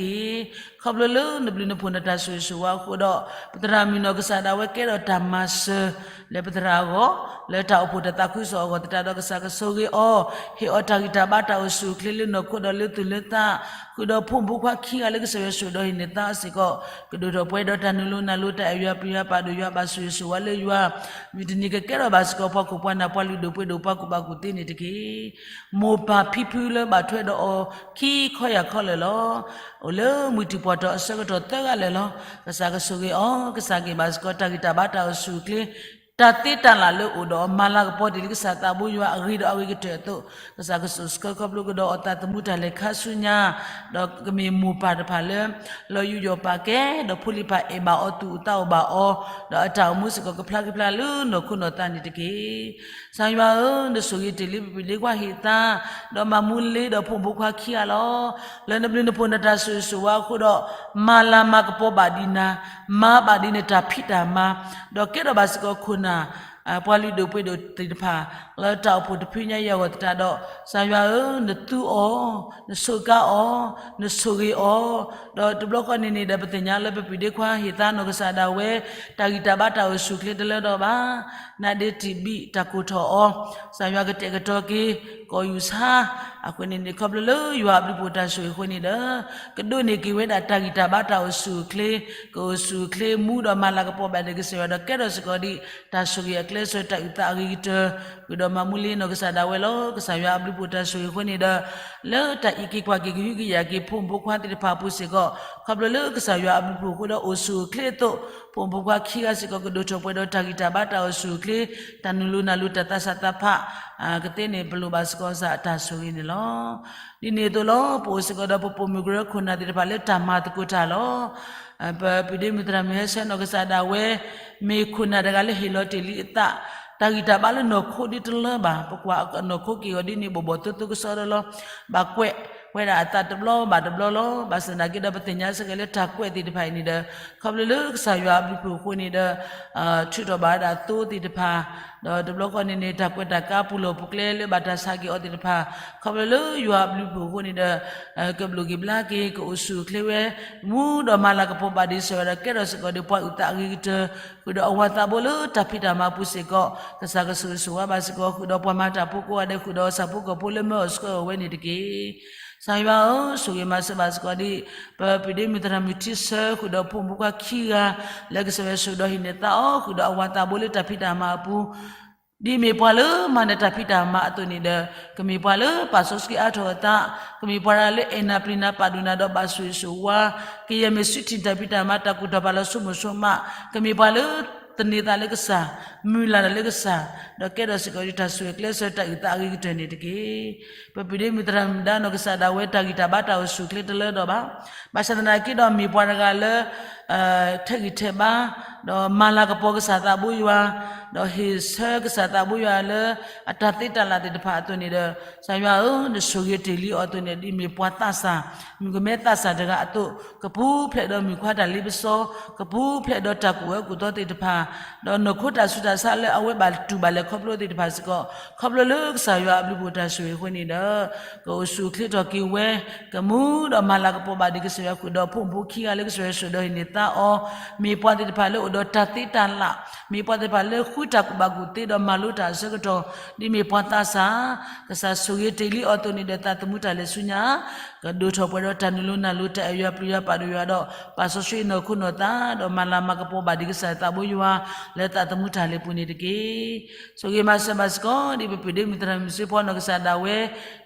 ခီဖျိလၢနဘျုးနဖှိၣ်နတၢ်ဆိၣ်ဂ့ၤဆိၣ်ဝါအဃိဒီး, ပသရၣ်မုၣ်နီၢ်ကစၢ်ဒၣ်ဝဲကဲထီၣ်တၢ်မၤစၢၤ လၢပသရၣ်အဂီၢ်, လၢတၢ်အိၣ်ဖှိၣ်တၢ်သးခုကစီၣ်အဂီၢ်သတးဒီးကစၢ်ကဆိၣ်ဂ့ၤအီၤ, ဟ့ၣ်အီၤတၢ်ဂံၢ်တၢ်ဘါတၢ်အိၣ်ဆူၣ်အိၣ်ချ့လၢနီၢ်ခိဒီးလၢသူၣ်လၢသး, ဃုာ်ဒီးဖိမုၣ်ဖိခွါခံဂၤလၢကစၢ်ယွၤဆိၣ်ဒီးဟ့ၣ်န့ၢ်သါအီၤစ့ၢ်ကီး, ကဒိၣ်ထီၣ်ပှဲၤဒီးတၢ်နုာ်လီၤနၢ်လီၤတၢ်အဲၣ်ယွၤပျံၤယွၤပာ်ဒိၣ်ယွၤဘၣ်ဆိၣ်ဂ့ၤဆိၣ်ဝါလၢယွၤ, မုၢ်တနံၤကကဲထီၣ်ဘၣ်စ့ၢ်ကီးပှၤခိၣ်ပှၤနၢ်ပှၤလုၢ်ဒိၣ်ပှ့ၤဒိၣ်ပှၤကူၣ်ဘၣ်ကူၣ်သ့န့ၣ်တက့ၢ်. မိၢ်ပၢ်ဖံဖုလၢဘၣ်ထွဲဒီးအီၤခံခီယၢ်ခီလၢာ်လီၤ. အိၣ်လၢမှံၤတံၢ်ပှၢ်တီၢ်အဆၢကတီၢ်သၢဂၤလၢာ်လီၤ. ကစၢ်ကဆိၣ်ဂ့ၤအီၤ, ကစၢ်ကဟ့ၣ်ဘၣ်စ့ၢ်ကီးတၢ်ဂံၢ်တၢ်ဘါတၢ်အိၣ်ဆူၣ်အိၣ်ချ့, တၢ်သ့တၢ်လၢ်လၢအိၣ်ဒီးအီၤ မၤလၤကပီၤတ့ၢ်လံကစၢ်သးဘိယွၤအဂ့ၤဒီးအဂ့ၤကတၢၢ်အသိး, ကစၢ်ကဆူၣ်ဆှၢခီဖျိကဒီးအီၤသးသမူတၢ်လဲၤခါဆူညါ, ဒီးကမ့ၢ်မိၢ်ပၢ်တဖၣ်လၢ လီၤယူးယီၣ်ပာ်ကဲ, ဒီးဖိလံၤပၢ်အဲၣ်ဘၣ်အီၤသူၣ်အိၣ်သးအိၣ်ဘၣ်အီၤ, ဒီးအတၢ်အိၣ်မူစ့ၢ်ကီးကဖျါကဖျါလၢနီၢ်ခိနီၢ်သးန့ၣ်တက့ၢ်. ကစၢ်ယွၤဧၢ, နဆိၣ်ဂ့ၤတ့ၢ်လံပပျံၤဒ့ခွါဟ့ၣ်သါ, ဒီးမၤမူလ့ဒီးဖိမုၣ်ဖိခွါခံဂၤလီၤ. လၢနဘျုးနဖှိၣ်နတၢ်ဆိၣ်ဂ့ၤဆိၣ်ဝါအဃိဒီး, မၤလၤမၤကပီၤဘၣ်ဒံးနၤ, မၤဘၣ်ဒံးနတၢ်ဖံးတၢ်မၤ, ဒီးကဲထီၣ်ဘၣ်စ့ၢ်ကီးခိၣ်နၢ် ပှၤလုၢ်ဒိၣ်ပှ့ၤဒိၣ်သ့ၣ်တဖၣ်, လၢတၢ်အိၣ်ဖှိၣ်တဖုညါအံၤအဂီၢ်သတးဒီး, ကစၢ်ယွၤဧၢ, နသူအီၤ, နဆိၣ်ကါအီၤ, နဆိၣ်ဂ့ၤအီၤ, ဒီးတဘျီဃီန့ၣ်န့ၣ်ဒီး ပသ့ၣ်ညါလၢပပျံၤဒ့ခွါဟ့ၣ်သါနီၢ်ကစၢ်ဒၣ်ဝဲ, တၢ်ဂံၢ်တၢ်ဘါတၢ်အိၣ်ဆူၣ်အိၣ်ချ့တလၢဒီးဘၣ်, နးဒ့တံာ်ဘံၣ်တၢ်ကိၢ်ထီၣ်အီၤ, ကစၢ်ယွၤကတဲာ်ကတီၤက့ၤ, ကီၢ်ယူၢ်ဆါ, အဃိန့ၣ်န့ၣ် ခီဖျိလၢယွၤအဘျုးဖှိၣ်တၢ်ဆိၣ်ဂ့ၤအဃိန့ၣ်ဒီး, ကဒိးန့ၢ်က့ၤဝဲဒၣ်တၢ်ဂံၢ်တၢ်ဘါတၢ်အိၣ်ဆူၣ်အိၣ်ချ့, ကအိၣ်ဆူၣ်အိၣ်ချ့မူဒီးမၤလၤကပီၤဘၣ်ဒီးကစၢ်ယွၤဒီးကဲထီၣ်စ့ၢ်ကီးဒ်တၢ်ဆိၣ်ဂ့ၤအကျဲးစၢးတၢ်အုၣ်သးအဂ့ၤကတၢၢ် ဃုာ်ဒီးမၤမူလ့နီၢ်ကစၢ်ဒၣ်ဝဲလီၤ. ကစၢ်ယွၤအဘျုးအဖှိၣ်တၢ်ဆိၣ်ဂ့ၤအဃိန့ၣ်ဒီး လၢတၢ်အံးက့ၤကွၢ်က့ၤကဟုကယာ်က့ၤဖိမုၣ်ဖိခွါသ့ၣ်တဖၣ်အပူၤစ့ၢ်ကီး ခီဖျိလၢကစၢ်ယွၤအဘျုးအဖှိၣ်အဃိဒီးအိၣ်ဆူၣ်အိၣ်ချ့အသိး ဖိမုၣ်ဖိခွါခံဂၤစ့ၢ်ကီး ကဒိၣ်ထီၣ်ပှဲၤဒီးတၢ်ဂံၢ်တၢ်ဘါတၢ်အိၣ်ဆူၣ်အိၣ်ချ့ တၢ်နုာ်လီၤနုာ်လီၤတၢ်သးစၢ်သးဖး ကသ့န့ၣ် ပလိၣ်ဘၣ်စ့ၢ်ကီးစ့ၢ်အတၢ်ဆိၣ်ဂ့ၤန့ၣ်လီၤ. ဒ်န့ၣ်အသိးလီၤ ပအိၣ်စ့ၢ်ကီးဒီးပပိာ်မုၣ်ကရၢခိၣ်နၢ်သ့ၣ်တဖၣ်လၢတၢ်မၤသကိးတၢ်လီၤ. ပပုၢ်ဒ့မုၣ်သရၣ်မုၣ်ဟဲဆၢနီၢ်ကစၢ်ဒၣ်ဝဲ မ့ၢ်ခိၣ်နၢ်တဂၤလၢဟ့ၣ်လီၤတ့ၢ်လံအသး တၢ်ဂံၢ်တၢ်ဘါလၢနီၢ်ခိဒ်တလၢဘၣ် ပကွၢ်နီၢ်ခိက့ၤအီၤဒ်န့ၣ် ဘီၣ်ဘီၣ်သိသိကစီဒီလီၤ. ဘၣ်ကွဲးဝဲဒၣ်အသးတဘျီဘၣ်တဘျီလီၤ. ဘၣ်ဆၣ်သနာ်က့ဒီး ပသ့ၣ်ညါစ့ၢ်ကီးလၢတၢ်ကွဲးသ့ၣ်တဖၣ်အံၤန့ၣ်ဒီး ခီဖျိလၢကစၢ်ယွၤအဘျုးအဖှိၣ်အဃိန့ၣ်ဒီး ထုးထီၣ်ဘၣ်ဝဲဒၣ်သိသ့ၣ်တဖၣ် ဒီးတဘျီဃီန့ၣ်န့ၣ် တၢ်ကွဲးတၢ်ကါပူၤလီၢ်ပူၤကျဲလၢဘၣ်တၢ်ဆါက့ၤအီၤသ့ၣ်တဖၣ် ခီဖျိလၢယွၤအဘျုးအဖှိၣ်အဃိန့ၣ်ဒီး ကဘျိၣ်က့ၤဘျါက့ၤ ကအိၣ်ဆူၣ်အိၣ်ချ့ဝဲ မူဒီးမၤလၤကပီၤဘၣ်ဒံးကစၢ်ယွၤဒီး ကဲထီၣ်စ့ၢ်ကီးဒီးပှၤအုၣ်သးအဂ့ၤကတၢၢ် ဃုာ်ဒီးအဝၤသးဘိလၢတၢ်ဖံးတၢ်မၤအပူၤစ့ၢ်ကီး ကစၢ်ကဆိၣ်ဂ့ၤဆိၣ်ဝါဘၣ်စ့ၢ်ကီး ဃုာ်ဒီးပှၤမၤတၢ်ဖိကိးဂၤဒဲး ဃုာ်ဒီးဆၣ်ဖိကီၢ်ဖိလၢမၢအီၣ်ဆှၢအီၣ်ဝဲန့ၣ်တက့ၢ်. ကစၢ်ယွၤဧၢ, ဆိၣ်ဂ့ၤမၤစၢၤဘၣ်စ့ၢ်ကီးဒ် ပပုၢ်ဒ့မုၣ်သရၣ်မုၣ်ထံဆၢ ဃုာ်ဒီးဖိမုၣ်ဖိခွါခံဂၤ လၢကစၢ်ယွၤဆိၣ်ဂ့ၤဒီးဟံးန့ၢ်သါအီၤ ဃုာ်ဒီးအဝၤသးဘိလၢတၢ်ဖံးတၢ်မၤအပူၤ ဒ်မ့ၢ်ပှၤလၢမၤနၢၤတၢ်ဖံးတၢ်မၤအသိးန့ၣ်ဒီး ကမ့ၢ်ပှၤလၢပာ်စီဆှံအါထီၣ်အသး, ကမ့ၢ်ပှၤတဂၤလၢအဲၣ်နၤပျံၤနၤပာ်ဒိၣ်နၤဒီးဘၣ်ဆိၣ်ဂ့ၤဆိၣ်ဝါ, ကယဲၢ်မ့ၢ်စုထံၣ်တၢ်ဖံးတၢ်မၤ တၢ်ကူၣ်ထီၣ်ပာ်လီၤဆိကမိၣ်ဆိကမး, ကမ့ၢ်ပှၤလၢသန့ၤသးလၢကစၢ်, မုၢ်လၢ်တၢ်လၢကစၢ်, ဒီးကဲထီၣ်စ့ၢ်ကီးဒ်တၢ်ဆိၣ်ဂ့ၤကျဲးစၢးတၢ်အုၣ်သးအဂ့ၤကတၢၢ်န့ၣ်တက့ၢ်. ပပုၢ်ဒ့မုၣ်သရၣ်မုၣ်ဒါနီၢ်ကစၢ်ဒၣ်ဝဲတၢ်ဂံၢ်တၢ်ဘါတၢ်အိၣ်ဆူၣ်အိၣ်ချ့တလၢဒီးဘၣ်. ဘၣ်ဆၣ်သနာ်က့ဒီးမ့ၢ်ပှၤတဂၤလၢ ထဲးဂံၢ်ထဲးဘါ, ဒီးမၤလၤကပီၤကစၢ်သးဘိယွၤ, ဒီးဟ့ၣ်ဆၢကစၢ်သးဘိယွၤလၢ အတၢ်သ့တၢ်လၣ်သ့ၣ်တဖၣ်အသိးန့ၣ်ဒီး ကစၢ်ယွၤဧၢ, နဆိၣ်ဂ့ၤတ့ၢ်လံအီၤအသိးန့ၣ် ဒ်မ့ၢ်ပှၤသးစၢ်, မုၣ်ကမဲသးစၢ်တဂၤအသိး, ကပူၤဖျဲးဒီးမုၣ်ခွါတၢ်လ့ပစီ, ကပူၤဖျဲးဒီးတၢ်ကူၣ်ဝဲကူၣ်သီသ့ၣ်တဖၣ်, ဒီးနီၢ်ခိတၢ်ဆူးတၢ်ဆါလၢအဝဲဘၣ်တူၢ်ဘၣ်လဲၤခီဖျိသ့ၣ်တဖၣ်စ့ၢ်ကီး, ခီဖျိလၢကစၢ်ယွၤအဘျုးအဖှိၣ်တၢ်ဆိၣ်ဂ့ၤအဃိန့ၣ်ဒီး ကအိၣ်ဆူၣ်အိၣ်ချ့ထီၣ်က့ၤဝဲ, ကမူဒီးမၤလၤကပီၤဘၣ်ဒံးကစၢ်ယွၤဃုာ်ဒီးဖိမုၣ်ဖိခံဂၤလၢကစၢ်ယွၤဆိၣ်ဒီးဟံးန့ၢ်သါအီၤ, မ့ၢ်ပှၤသ့ၣ်တဖၣ်လၢအိၣ်ဒီးတၢ်သ့တၢ်လၣ်, မ့ၢ်ပှၤသ့ၣ်တဖၣ်လၢဃုတၢ်ကူၣ်ဘၣ်ကူၣ်သ့ဒီးမၤလိတၢ်အဆၢကတီၢ်, ဒ်မ့ၢ်ပှၤသးစၢ်, ကစၢ်ဆိၣ်ဂ့ၤတ့ၢ်လံအီၤအသိးန့ၣ်ဒီး သးသမူတၢ်လဲၤဆူညါ ကဒိၣ်ထီၣ်ပှဲၤဒီးတၢ်နုာ်လီၤနၢ်လီၤ တၢ်အဲၣ်ယွၤပျံၤယွၤပာ်ဒိၣ်ယွၤဒီး ပာ်စီဆှံနီၢ်ခိနီၢ်သး ဒီးမၤလၤမၤကပီၤဘၣ်ဒံးကစၢ်သးဘိယွၤ လၢသးသမူတၢ်လဲၤပူၤန့ၣ်တက့ၢ်. ဆိၣ်ဂ့ၤမၤစၢၤဘၣ်စ့ၢ်ကီး ဒ်ပပုၢ်ဒ့မုၣ်သရၣ်မုၣ်စ့ဖီနီၢ်ကစၢ်ဒၣ်ဝဲ,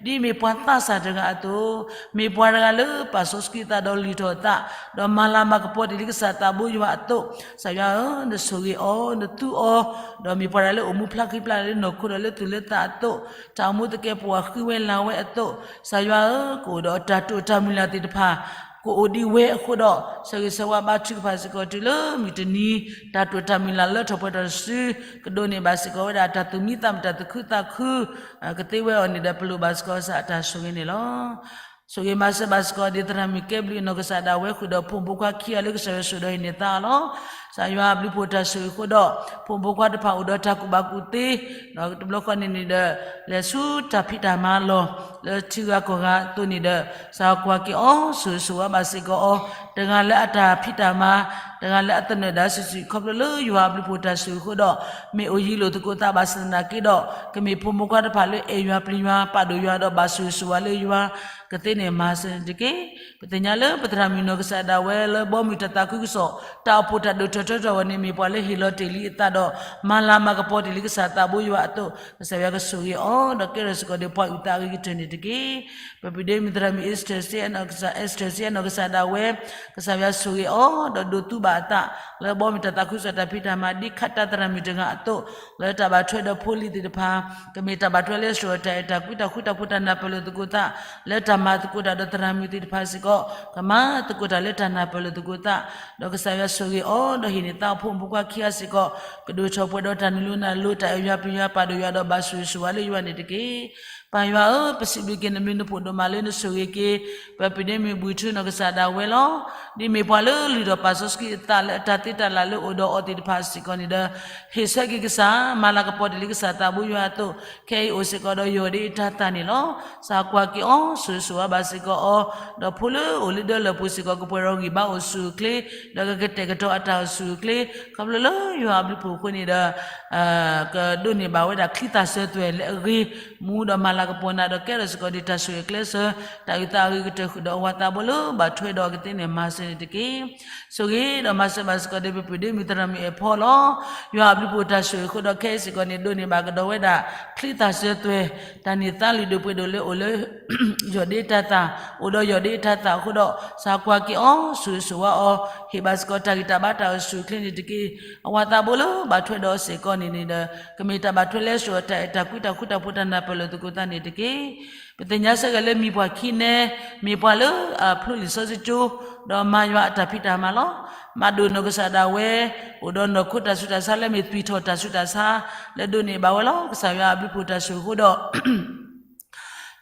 ဒ်မ့ၢ်ပှၤသးစၢ်တဂၤအသိး, မ့ၢ်ပှၤတဂၤလၢပာ်စီဆှံသးဒီးလုၢ်ထီၣ်သး, ဒီးမၤလၤမၤကပီၤတ့ၢ်လံကစၢ်သးဘိယွၤအသိး, ကစၢ်ယွၤဧၢ, နဆိၣ်ဂ့ၤအီၤ, နသူအီၤ, ဒီးမ့ၢ်ပှၤတဂၤလၢအိၣ်မူဖျါဃံဖျါလၢနီၢ်ခိဒီးလၢသူၣ်လၢသးအသိး, တၢ်အိၣ်မူသကဲာ်ပဝးဃံဝဲလၤဝဲအသိး, ကစၢ်ယွၤဧၢ, ကအိၣ်ဒီးတၢ်တိာ်တၢ်မုၢ်လၢ်သ့ၣ်တဖၣ် ကအိၣ်ဒံးဝဲအဃိဒီး ဆၢဂ့ၤဆၢဝါဘါထုကဖၣ်စ့ၢ်ကီးတုၤလၢမုၢ်တနံၤ တၢ်တိာ်တၢ်မုၢ်လၢ်လၢထီၣ်ပှဲၤထီၣ်တစု ကဒိးန့ၢ်ဘၣ်စ့ၢ်ကီးဝဲဒၣ်တၢ်သူၣ်မံသးမုာ်တၢ်သူၣ်ခုသးခု ကသ့ဝဲအီၤန့ၣ်ဒီး ပလိၣ်ဘၣ်စ့ၢ်ကီးစ့ၢ်အတၢ်ဆိၣ်ဂ့ၤန့ၣ်လီၤ. ဆိၣ်ဂ့ၤမၤစၢၤဘၣ်စ့ၢ်ကီးဒ်သရၣ်မုၣ်ကဲဘျုးနီၢ်ကစၢ်ဒၣ်ဝဲဃုာ်ဒီးဖိမုၣ်ဖိခွါခံဂၤလၢကစၢ်ယွၤဆိၣ်ဒီးဟံးန့ၢ်သါအီၤလီၤ. ကစၢ်ယွၤအဘျုးဖှိၣ်တၢ်ဆိၣ်ဂ့ၤအဃိဒီး ဖိမုၣ်ဖိခွါတဖၣ်အိၣ်ဒီးတၢ်ကူၣ်ဘၣ်ကူၣ်သ့ ဒီးတဘျီဃီန့ၣ်န့ၣ်ဒီး လဲၤဆူတၢ်ဖံးတၢ်မၤလီၢ် လၢထံဂၤကီၢ်ဂၤအသိးန့ၣ်ဒီး စၢ်ကွၢ်က့ၤအီၤ ဆိၣ်ဂ့ၤဆိၣ်ဝါဘၣ်စ့ၢ်ကီးအီၤ တဂၤလၢအတၢ်ဖံးတၢ်မၤ တဂၤလၢအသနၢၣ်ဒါစုာ်စုာ် ခီဖျိလၢယွၤအဘျုးဖှိၣ်တၢ်ဆိၣ်ဂ့ၤအဃိဒီး မ့ၢ်အိၣ်ယံၤလိာ်သကိးသးဘၣ်ဆၣ်သနာ်က့ဒီး ကမ့ၢ်ဖိမုၣ်ဖိခွါတဖၣ်လၢအဲၣ်ယွၤပျံၤယွၤ ပာ်ဒိၣ်ယွၤဒီးဘၣ်ဆိၣ်ဂ့ၤဆိၣ်ဝါလၢယွၤ ကသ့န့ၣ်မၤစၢၤန့ၣ်တက့ၢ်. ပသ့ၣ်ညါလၢပသရၣ်မုၣ်နီၢ်ကစၢ်ဒၣ်ဝဲလၢဘီမုၢ်တၢ်သးခုကစီၣ် တၢ်အိၣ်ဖှိၣ်တၢ်ဒိၣ်ထီၣ်ထီထီၣ်ဝဲန့ၣ် မ့ၢ်ပှၤလၢဟ့ၣ်လီၤတ့ၢ်လံအသးဒီး မၤလၤမၤကပီၤတ့ၢ်လံကစၢ်သးဘိယွၤအသိး ကစၢ်ယွၤကဆိၣ်ဂ့ၤအီၤ ဒီးကဲထီၣ်စ့ၢ်ကီးဒီးပှၤအုၣ်သးအဂ့ၤကတၢၢ်န့ၣ်တက့ၢ်. ပပုၢ်ဒ့မုၣ်သရၣ်မုၣ် Esther စ့နီၢ်ကစၢ် Esther စ့နီၢ်ကစၢ်ဒၣ်ဝဲ ကစၢ်ယွၤဆိၣ်ဂ့ၤအီၤ ဒီးဒိးသူဘၣ်အသး လၢဘီမုၢ်တၢ်သးခုကစီၣ်တၢ်ဖံးတၢ်မၤ ဒ်ခးတၢ်သရၣ်မုၣ်တဂၤအသိး လၢတၢ်ဘၣ်ထွဲဒီးဖိလံၤသ့ၣ်တဖၣ် ကမ့ၢ်တၢ်ဘၣ်ထွဲလၢစှီၤတၢ်အဲၣ်တၢ်ကွံ တၢ်ဃူတၢ်ဖိး တၢ်နၢ်ပၢၢ်လိာ်သကိးသး လၢတၢ်မၤသကိးတၢ်ဒီးသရၣ်မုၣ်သ့ၣ်တဖၣ်စ့ၢ်ကီး ကမၤသကိးတၢ်လၢတၢ်နၢ်ပၢၢ်လိာ်သကိးသး ဒီးကစၢ်ယွၤဆိၣ်ဂ့ၤအီၤ ဒီးဟ့ၣ်န့ၢ်သါအီၤဖိမုၣ်ဖိခွါခံဂၤစ့ၢ်ကီး ကဒိၣ်ထီၣ်ပှဲၤဒီးတၢ်နုာ်လီၤနၢ်လီၤ တၢ်အဲၣ်ယွၤပျံၤယွၤ ပာ်ဒိၣ်ယွၤဒီးဘၣ်ဆိၣ်ဂ့ၤဆိၣ်ဝါလၢယွၤန့ၣ်တက့ၢ်. ပၢ်ယွၤဧၢ, ပစံးဘျုးက့ၤနဘျုးနဖှိၣ်ဒိၣ်မးလၢနဆိၣ်ဂ့ၤက့ၤ ပပုၢ်ဒ့မုၣ်ဘှံးထူနီၢ်ကစၢ်ဒၣ်ဝဲလီၤ. ဒ်မ့ၢ်ပှၤလၢလုၢ်ထီၣ်ပာ်စီဆှံအသးလၢအတၢ်သ့တၢ်လၣ်လၢအိၣ်ဒီးအီၤသ့ၣ်တဖၣ်စ့ၢ်ကီးန့ၣ်ဒီး ဟ့ၣ်ဆၢက့ၤကစၢ် မၤလၤကပီၤတ့ၢ်လံကစၢ်သးဘိယွၤအသိး ခဲအံၤအိၣ်စ့ၢ်ကီးဒီးယိာ်ဒ်အတၤသၣ်န့ၣ်လီၤ. စၢ်ကွၢ်က့ၤအီၤ ဆိၣ်ဂ့ၤဆိၣ်ဝါဘၣ်စ့ၢ်ကီးအီၤ ဒီးဖိလၢအိၣ်လၢဒၢလီၢ်ပူၤစ့ၢ်ကီး ကပှဲၤဒီးဂံၢ်ဘါအိၣ်ဆူၣ်အိၣ်ချ့ ဒီးကကတဲာ်ကတီၤအတၢ်အိၣ်ဆူၣ်အိၣ်ချ့ ခီဖျိလၢယွၤအဘျုးဖှိၣ်အဃိန့ၣ်ဒီး ကဒိးန့ၢ်ဘၣ်ဝဲဒၣ်ချံသၣ်စၢၤသွဲၣ်လၢအဂ့ၤ မူဒီးမၤ ကစၢ်ကပီၤနၤဒီးကဲထီၣ်စ့ၢ်ကီးဒံးတၢ်ဆိၣ်ဂ့ၤအကျဲစၢၤ တၢ်အုၣ်သးအဂ့ၤကတၢၢ်ဃုာ်ဒီးအဝၤသးဘိလၢဘၣ်ထွဲဒီးအကသ့န့ၣ် မၤစၢၤန့ၣ်တက့ၢ်. ဆိၣ်ဂ့ၤဒီးမၤစၢၤဘၣ်စ့ၢ်ကီးဒံး ပပုၢ်ဒ့မုၣ်သရၣ်မုၣ်အဲၣ်ဖီလီၤ. ယွၤအဘျုးဖှိၣ်တၢ်ဆိၣ်ဂ့ၤအဃိဒီးခဲအံၤစ့ၢ်ကီးန့ၣ် ဒိးန့ၢ်ဘၣ်ကဒီးဝဲဒၣ် ချံသၣ်စၢၤသွဲၣ် တၢ်န့ၢ်သါလုၢ်ဒိၣ်ပှ့ၤဒိၣ်လၢအိၣ်လၢ ယီၢ်ဒ့တၢ်သၣ် အိၣ်ဒီးယီၢ်ဒ့တၢ်သၣ်အဃိဒီး စၢ်ကွၢ်က့ၤအီၤ ဆိၣ်ဂ့ၤဆိၣ်ဝါအီၤ ဟ့ၣ်ဘၣ်စ့ၢ်ကီးတၢ်ဂံၢ်တၢ်ဘါတၢ်အိၣ်ဆူၣ်အိၣ်ချ့န့ၣ်တက့ၢ်. အဝၤသးဘိလၢဘၣ်ထွဲဒီးစ့ၢ်ကီးန့ၣ်န့ၣ်ဒီး ကမ့ၢ်တၢ်ဘၣ်ထွဲလဲၤဆူၣ်အတၢ်အဲၣ်တၢ်ကွံ တၢ်ဃူတၢ်ဖိး တၢ်နၢ်ပၢၢ်လိာ်သကိးသးန့ၣ်တက့ၢ်. ပသ့ၣ်ညါဆၢက့ၤလၢမ့ၢ်ပှၤခံနဲ မ့ၢ်ပှၤလၢအဖျိလံာ်စီဆှံကၠိ ဒီးမၤယွၤအတၢ်ဖံးတၢ်မၤလီၤ. မၤဒိၣ်နီၢ်ကစၢ်ဒၣ်ဝဲ အိၣ်ဒီးနီၢ်ခိတၢ်ဆူးတၢ်ဆါလၢမ့ၢ်သွံၣ်ထီၣ်တၢ်ဆူးတၢ်ဆါ လၢဒိးန့ၢ်ဘၣ်ဝဲလီၤ. ကစၢ်ယွၤအဘျုးဖှိၣ်တၢ်ဆိၣ်ဂ့ၤအဃိဒီး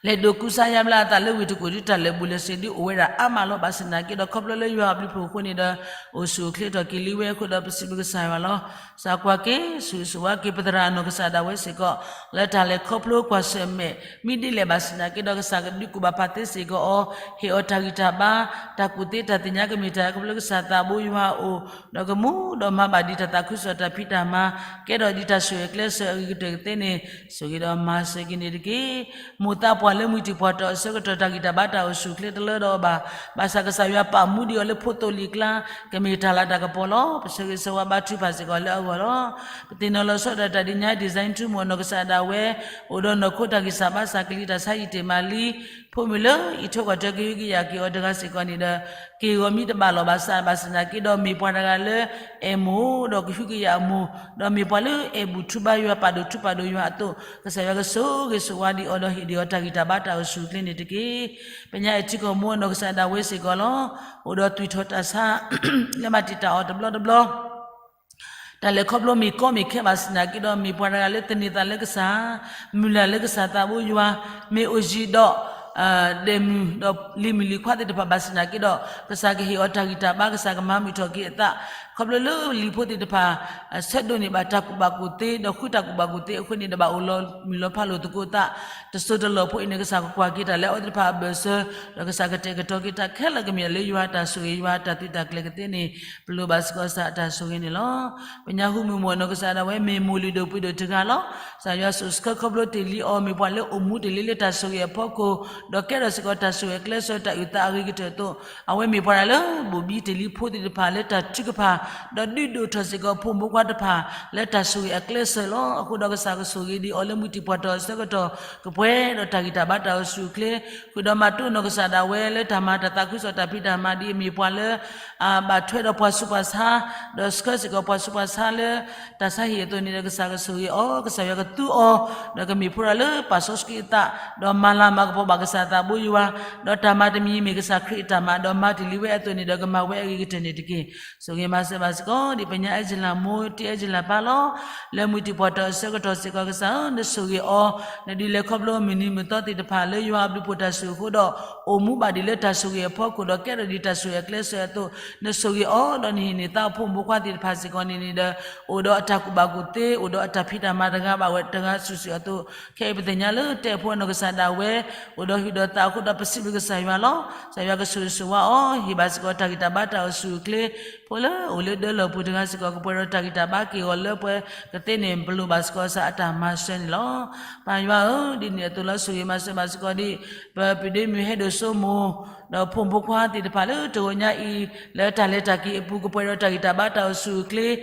လဲၤဒိးကူစါယါဘျါအသးလၢဝ့ၢ်တကူၣ်ဒ်တၢ်လၢာ်ဘူၣ်လၢာ်စ့ၤဒ်အိၣ်ဝဲဒၣ်အါမးလီၤ. ဘၣ်ဆၣ်သနာ်က့ဒီးခီဖျိလၢယွၤအဘျုးဖှိၣ်အဃိန့ၣ်ဒီး အိၣ်ဆူၣ်အိၣ်ချ့ထီၣ်က့ၤလံဝဲအဃိဒီးပစံးဘျုးကစၢ်ယွၤလီၤ. စၢ်ကွၢ်က့ၤ ဆိၣ်ဂ့ၤဆိၣ်ဝါက့ၤ ပသရၣ်နီၢ်ကစၢ်ဒၣ်ဝဲစ့ၢ်ကီး လၢတၢ်လဲၤခီဖျိကွၢ်ဆၢၣ်မဲာ် မ့ၢ်ဒ်လဲၣ်ဘၣ်ဆၣ်သနာ်က့ဒီး ကစၢ်ကဒုးကူၣ်ဘၣ်ပာ်သ့စ့ၢ်ကီးအီၤ ဟ့ၣ်အီၤတၢ်ဂံၢ်တၢ်ဘါ တၢ်ကူၣ်သ့တၢ်သ့ၣ်ညါကမ့ၢ်တၢ်ခီဖျိလၢကစၢ်သးဘိယွၤအအိၣ် ဒီးကမူဒီးမၤဘၣ်ဒံးတၢ်သးခုကစီၣ် တၢ်ဖံးတၢ်မၤ ကဲထီၣ်ဒံးတၢ်ဆိၣ်ဂ့ၤအကျဲစၢၤအဂ့ၤကတၢၢ်ကသ့န့ၣ် ဆိၣ်ဂ့ၤဒီးမၤစၢၤက့ၤန့ၣ်တက့ၢ်. မိၢ်သးပှၢ်လၢမှံထံၣ်ပှၢ်တီၢ်အဆၢကတီၢ် တၢ်ဂံၢ်တၢ်ဘါတၢ်အိၣ်ဆူၣ်အိၣ်ချ့တလၢဒီးအီၤဘၣ်. ဘၣ်ဆၣ်ကစၢ်ယွၤပာ်မူဒံးအီၤလၢဖိသိလံၤကျါ ကမ့ၢ်တၢ်လၤတၢ်ကပီၤလီၤ. ပဆၢဂ့ၤဆၢဝါဘါထုကဖၣ်စ့ၢ်ကီးလၢအဂီၢ်လီၤ. ပသ့ၣ်နီၣ်လီၤဆီဒၣ်တၢ် design ဒံၣ်စဲၣ်ထူမီၢ်နီၢ်ကစၢ်ဒၣ်ဝဲ အိၣ်ဒီးနီၢ်ခိတၢ်ဂံၢ်စၢ်ဘါစၢ် ကလံၤတၢ်ဆါယံာ်တ့ၢ်မးလံ ဖိမုၣ်လၢအံးထွဲကွၢ်ထွဲကဟုကယာ်က့ၤအီၤတဂၤစ့ၢ်ကီးန့ၣ်ဒီး က့ၢ်ဂီၤမံတဘၣ်လီၤ. ဘၣ်ဆၣ် ဘၣ်ဆၣ်သနာ်က့ဒီး မ့ၢ်ပှၤတဂၤလၢအဲၣ်မိၢ်ဒီးကဟုကယာ်အမိၢ် ဒီးမ့ၢ်ပှၤလၢအဲၣ်ဘူၣ်ထူဘါယွၤ ပာ်ဒိၣ်ထူပာ်ဒိၣ်ယွၤအသိး ကစၢ်ယွၤကဆိၣ်ဂ့ၤဆိၣ်ဝါဒံးအီၤဒီးဟ့ၣ်ဒံးအီၤတၢ်ဂံၢ်တၢ်ဘါတၢ်အိၣ်ဆူၣ်အိၣ်ချ့န့ၣ်တက့ၢ်. ပညါအဲၣ်ထံကီၢ်မိၢ်နီၢ်ကစၢ်ဒၣ်ဝဲစ့ၢ်ကီးလီၤ. အိၣ်ဒီးသွံၣ်ထီၣ်တၢ်ဆါ လၢမၤတံာ်တာ်အီၤတဘျီတဘျီ တၢ်လဲၤခီဖျိမ့ၢ်ကီမ့ၢ်ခဲဘၣ်ဆၣ်သနာ်က့ဒီး မ့ၢ်ပှၤတဂၤလၢသန့ၤသးလၢကစၢ်, မုၢ်လၢ်လၢကစၢ်သးဘိယွၤ, မ့ၢ်အိၣ်ယံၤဒီး ဒဲၣ်မုၢ်ဒီးလံၤမုၣ်လံၤခွါသ့ၣ်တဖၣ်ဘၣ်ဆၣ်သနာ်က့ဒီး ကစၢ်ကဟ့ၣ်အီၤတၢ်ဂံၢ်တၢ်ဘါ ကစၢ်ကမၤမုာ်ထီၣ်က့ၤအသး, ခီဖျိလၢလံၤဖိသ့ၣ်တဖၣ် ဆၢဒိးန့ၢ်ဘၣ်တၢ်ကူၣ်ဘၣ်ကူၣ်သ့ ဒီးဃုတၢ်ကူၣ်ဘၣ်ကူၣ်သ့အဃိန့ၣ်ဒီး ဘၣ်အိၣ်လီၤမုၢ်လီၤဖးလိာ်သကိးသး, တစိၤတလီၢ်ဖိအံၤန့ၣ် ကစၢ်ကကွၢ်က့ၤတၢ်လၢအဝဲသ့ၣ်တဖၣ်အဘၢၣ်စၢၤ, ဒီးကစၢ်ကတဲာ်ကတီၤက့ၤတၢ်ခဲလၢာ်ကမ့ၢ်လၢယွၤအတၢ်ဆိၣ်ဂ့ၤ ယွၤအတၢ်သုးတၢ်ကျဲၤကသ့န့ၣ် ပလိၣ်ဘၣ်စ့ၢ်ကီးကစၢ်အတၢ်ဆိၣ်ဂ့ၤန့ၣ်လီၤ. ပညါဟူမုၢ်မီၢ်နီၢ်ကစၢ်ဒၣ်ဝဲ မ့ၢ်မိၢ်လုၢ်ဒိၣ်ပှ့ၤဒိၣ်တဂၤလီၤ. ကစၢ်ယွၤဆိၣ်ဆှၢခီဖျိတ့ၢ်လံအီၤ မ့ၢ်ပှၤလၢအိၣ်မူတ့ၢ်လံလၢတၢ်ဆိၣ်ဂ့ၤအဖီခိၣ်, ဒီးကဲထီၣ်စ့ၢ်ကီးတၢ်ဆိၣ်ဂ့ၤအကျဲစၢၤ တၢ်အုၣ်သးအဂ့ၤကတၢၢ်အသိး, အဝဲမ့ၢ်ပှၤတဂၤလၢ ဘိၣ်ဘံတ့ၢ်လံဖိသ့ၣ်တဖၣ်လၢတၢ်ထုကဖၣ်, ဒီးဒုးဒိၣ်ထီၣ်စ့ၢ်ကီးဖိမုၣ်ဖိခွါတဖၣ် လၢတၢ်ဆိၣ်ဂ့ၤအကျဲစၢၤလီၤ. အဃိဒီးကစၢ်ကဆိၣ်ဂ့ၤဒံးအီၤလၢမှံထံၣ်ပှၢ်တီၢ်အဆၢကတီၢ် ကပှဲၤဒီးတၢ်ဂံၢ်တၢ်ဘါတၢ်အိၣ်ဆူၣ်အိၣ်ချ့, ဃုာ်ဒီးမၤတိၢ်နီၢ်ကစၢ်ဒၣ်ဝဲလၢတၢ်မၤတၢ်သးခုကစီၣ် တၢ်ဖံးတၢ်မၤဒ်အမ့ၢ်ပှၤလၢ ဘၣ်ထွဲဒီးပှၤဆူးပှၤဆါ, ဒီးဆှၢစ့ၢ်ကီးပှၤဆူးပှၤဆါလၢ တၢ်ဆါဟံၣ်အသိးန့ၣ်ဒီး ကစၢ်ကဆိၣ်ဂ့ၤအီၤ, ကစၢ်ယွၤကသူအီၤ, ဒီးကမ့ၢ်ဖိတဂၤလၢပာ်စီဆှံအသး, ဒီးမၤလၤမၤကပီၤဘၣ်ကစၢ်သးဘိယွၤ, ဒီးတၢ်မၤတမံၤမ့ၢ်ကစၢ်ခရံာ်အတၢ်မၤ, ဒီးမၤတ့ၢ်လံဝဲအသိးန့ၣ်ဒီး ကမၤဝဲအဂ့ၤကတၢၢ်န့ၣ်တက့ၢ်. ဆိၣ်ဂ့ၤမၤစၢၤဘၣ်စ့ၢ်ကီး ဒ်ပညါအဲၣ်ကၠလၢမိၢ် တံၤအဲၣ်ကၠလၢပၢ်လီၤ. လၢမှံထံၣ်ပှၢ်တီၢ်အဆၢကတီၢ်စ့ၢ်ကီး ကစၢ်ဧၢ, နဆိၣ်ဂ့ၤအီၤ, နဒုးလဲၤခီဖျိမုၢ်နံၤမုၢ်သီသ့ၣ်တဖၣ်လၢယွၤအဘျုးဖှိၣ်တၢ်ဆိၣ်ဂ့ၤအဃိဒီး အိၣ်မူဘၣ်ဒံးလၢတၢ်ဆိၣ်ဂ့ၤအဖီခိၣ်ဒီး ကဲထီၣ်ဒံးတၢ်ဆိၣ်ဂ့ၤအကျဲစၢၤအသိး, နဆိၣ်ဂ့ၤအီၤ, ဒီးနဟ့ၣ်န့ၢ်သါအဖိမုၣ်ဖိခွါသ့ၣ်တဖၣ်စ့ၢ်ကီးန့ၣ်န့ၣ်ဒီး အိၣ်ဒီးအတၢ်ကူၣ်ဘၣ်ကူၣ်သ့, အိၣ်ဒီးအတၢ်ဖံးတၢ်မၤတဂၤဘၣ်ဝဲတဂၤစုာ်စုာ်အသိး, ခဲအံၤပသ့ၣ်ညါလၢတၢ်အဲၣ်ဖိနီၢ်ကစၢ်ဒၣ်ဝဲ အိၣ်ဒီးဟုၣ်ဒီးသးအဃိဒီး ပစံးဘျုးကစၢ်ယွၤလီၤ. ကစၢ်ယွၤကဆိၣ်ဂ့ၤဆိၣ်ဝါအီၤ, ဟ့ၣ်ဘၣ်စ့ၢ်ကီးတၢ်ဂံၢ်တၢ်ဘါတၢ်အိၣ်ဆူၣ်အိၣ်ချ့, ဖိလၢအိၣ်လၢဒၢလီၢ်ပူၤတဂၤစ့ၢ်ကီး ကပှဲၤဒီးတၢ်ဂံၢ်တၢ်ဘါက့ၢ်ဂီၤလၢပှဲၤကသ့န့ၣ် ပလိၣ်ဘၣ်စ့ၢ်ကီးကစၢ်အတၢ်မၤစၢၤန့ၣ်လီၤ. ပၢ်ယွၤဧၢ, ဒ်န့ၣ်အသိးလီၤ ဆိၣ်ဂ့ၤမၤစၢၤဘၣ်စ့ၢ်ကီးဒံး ပပုၢ်ဒ့မုၣ်ဟဲဒိၣ်စိမိၢ် ဒီးဖိမုၣ်ဖိခွါသ့ၣ်တဖၣ်လၢတဂီၤညါအံၤ လၢတၢ်လဲၤတၢ်က့ၤအပူၤ ကပှဲၤဒီးတၢ်ဂံၢ်တၢ်ဘါတၢ်အိၣ်ဆူၣ်အိၣ်ချ့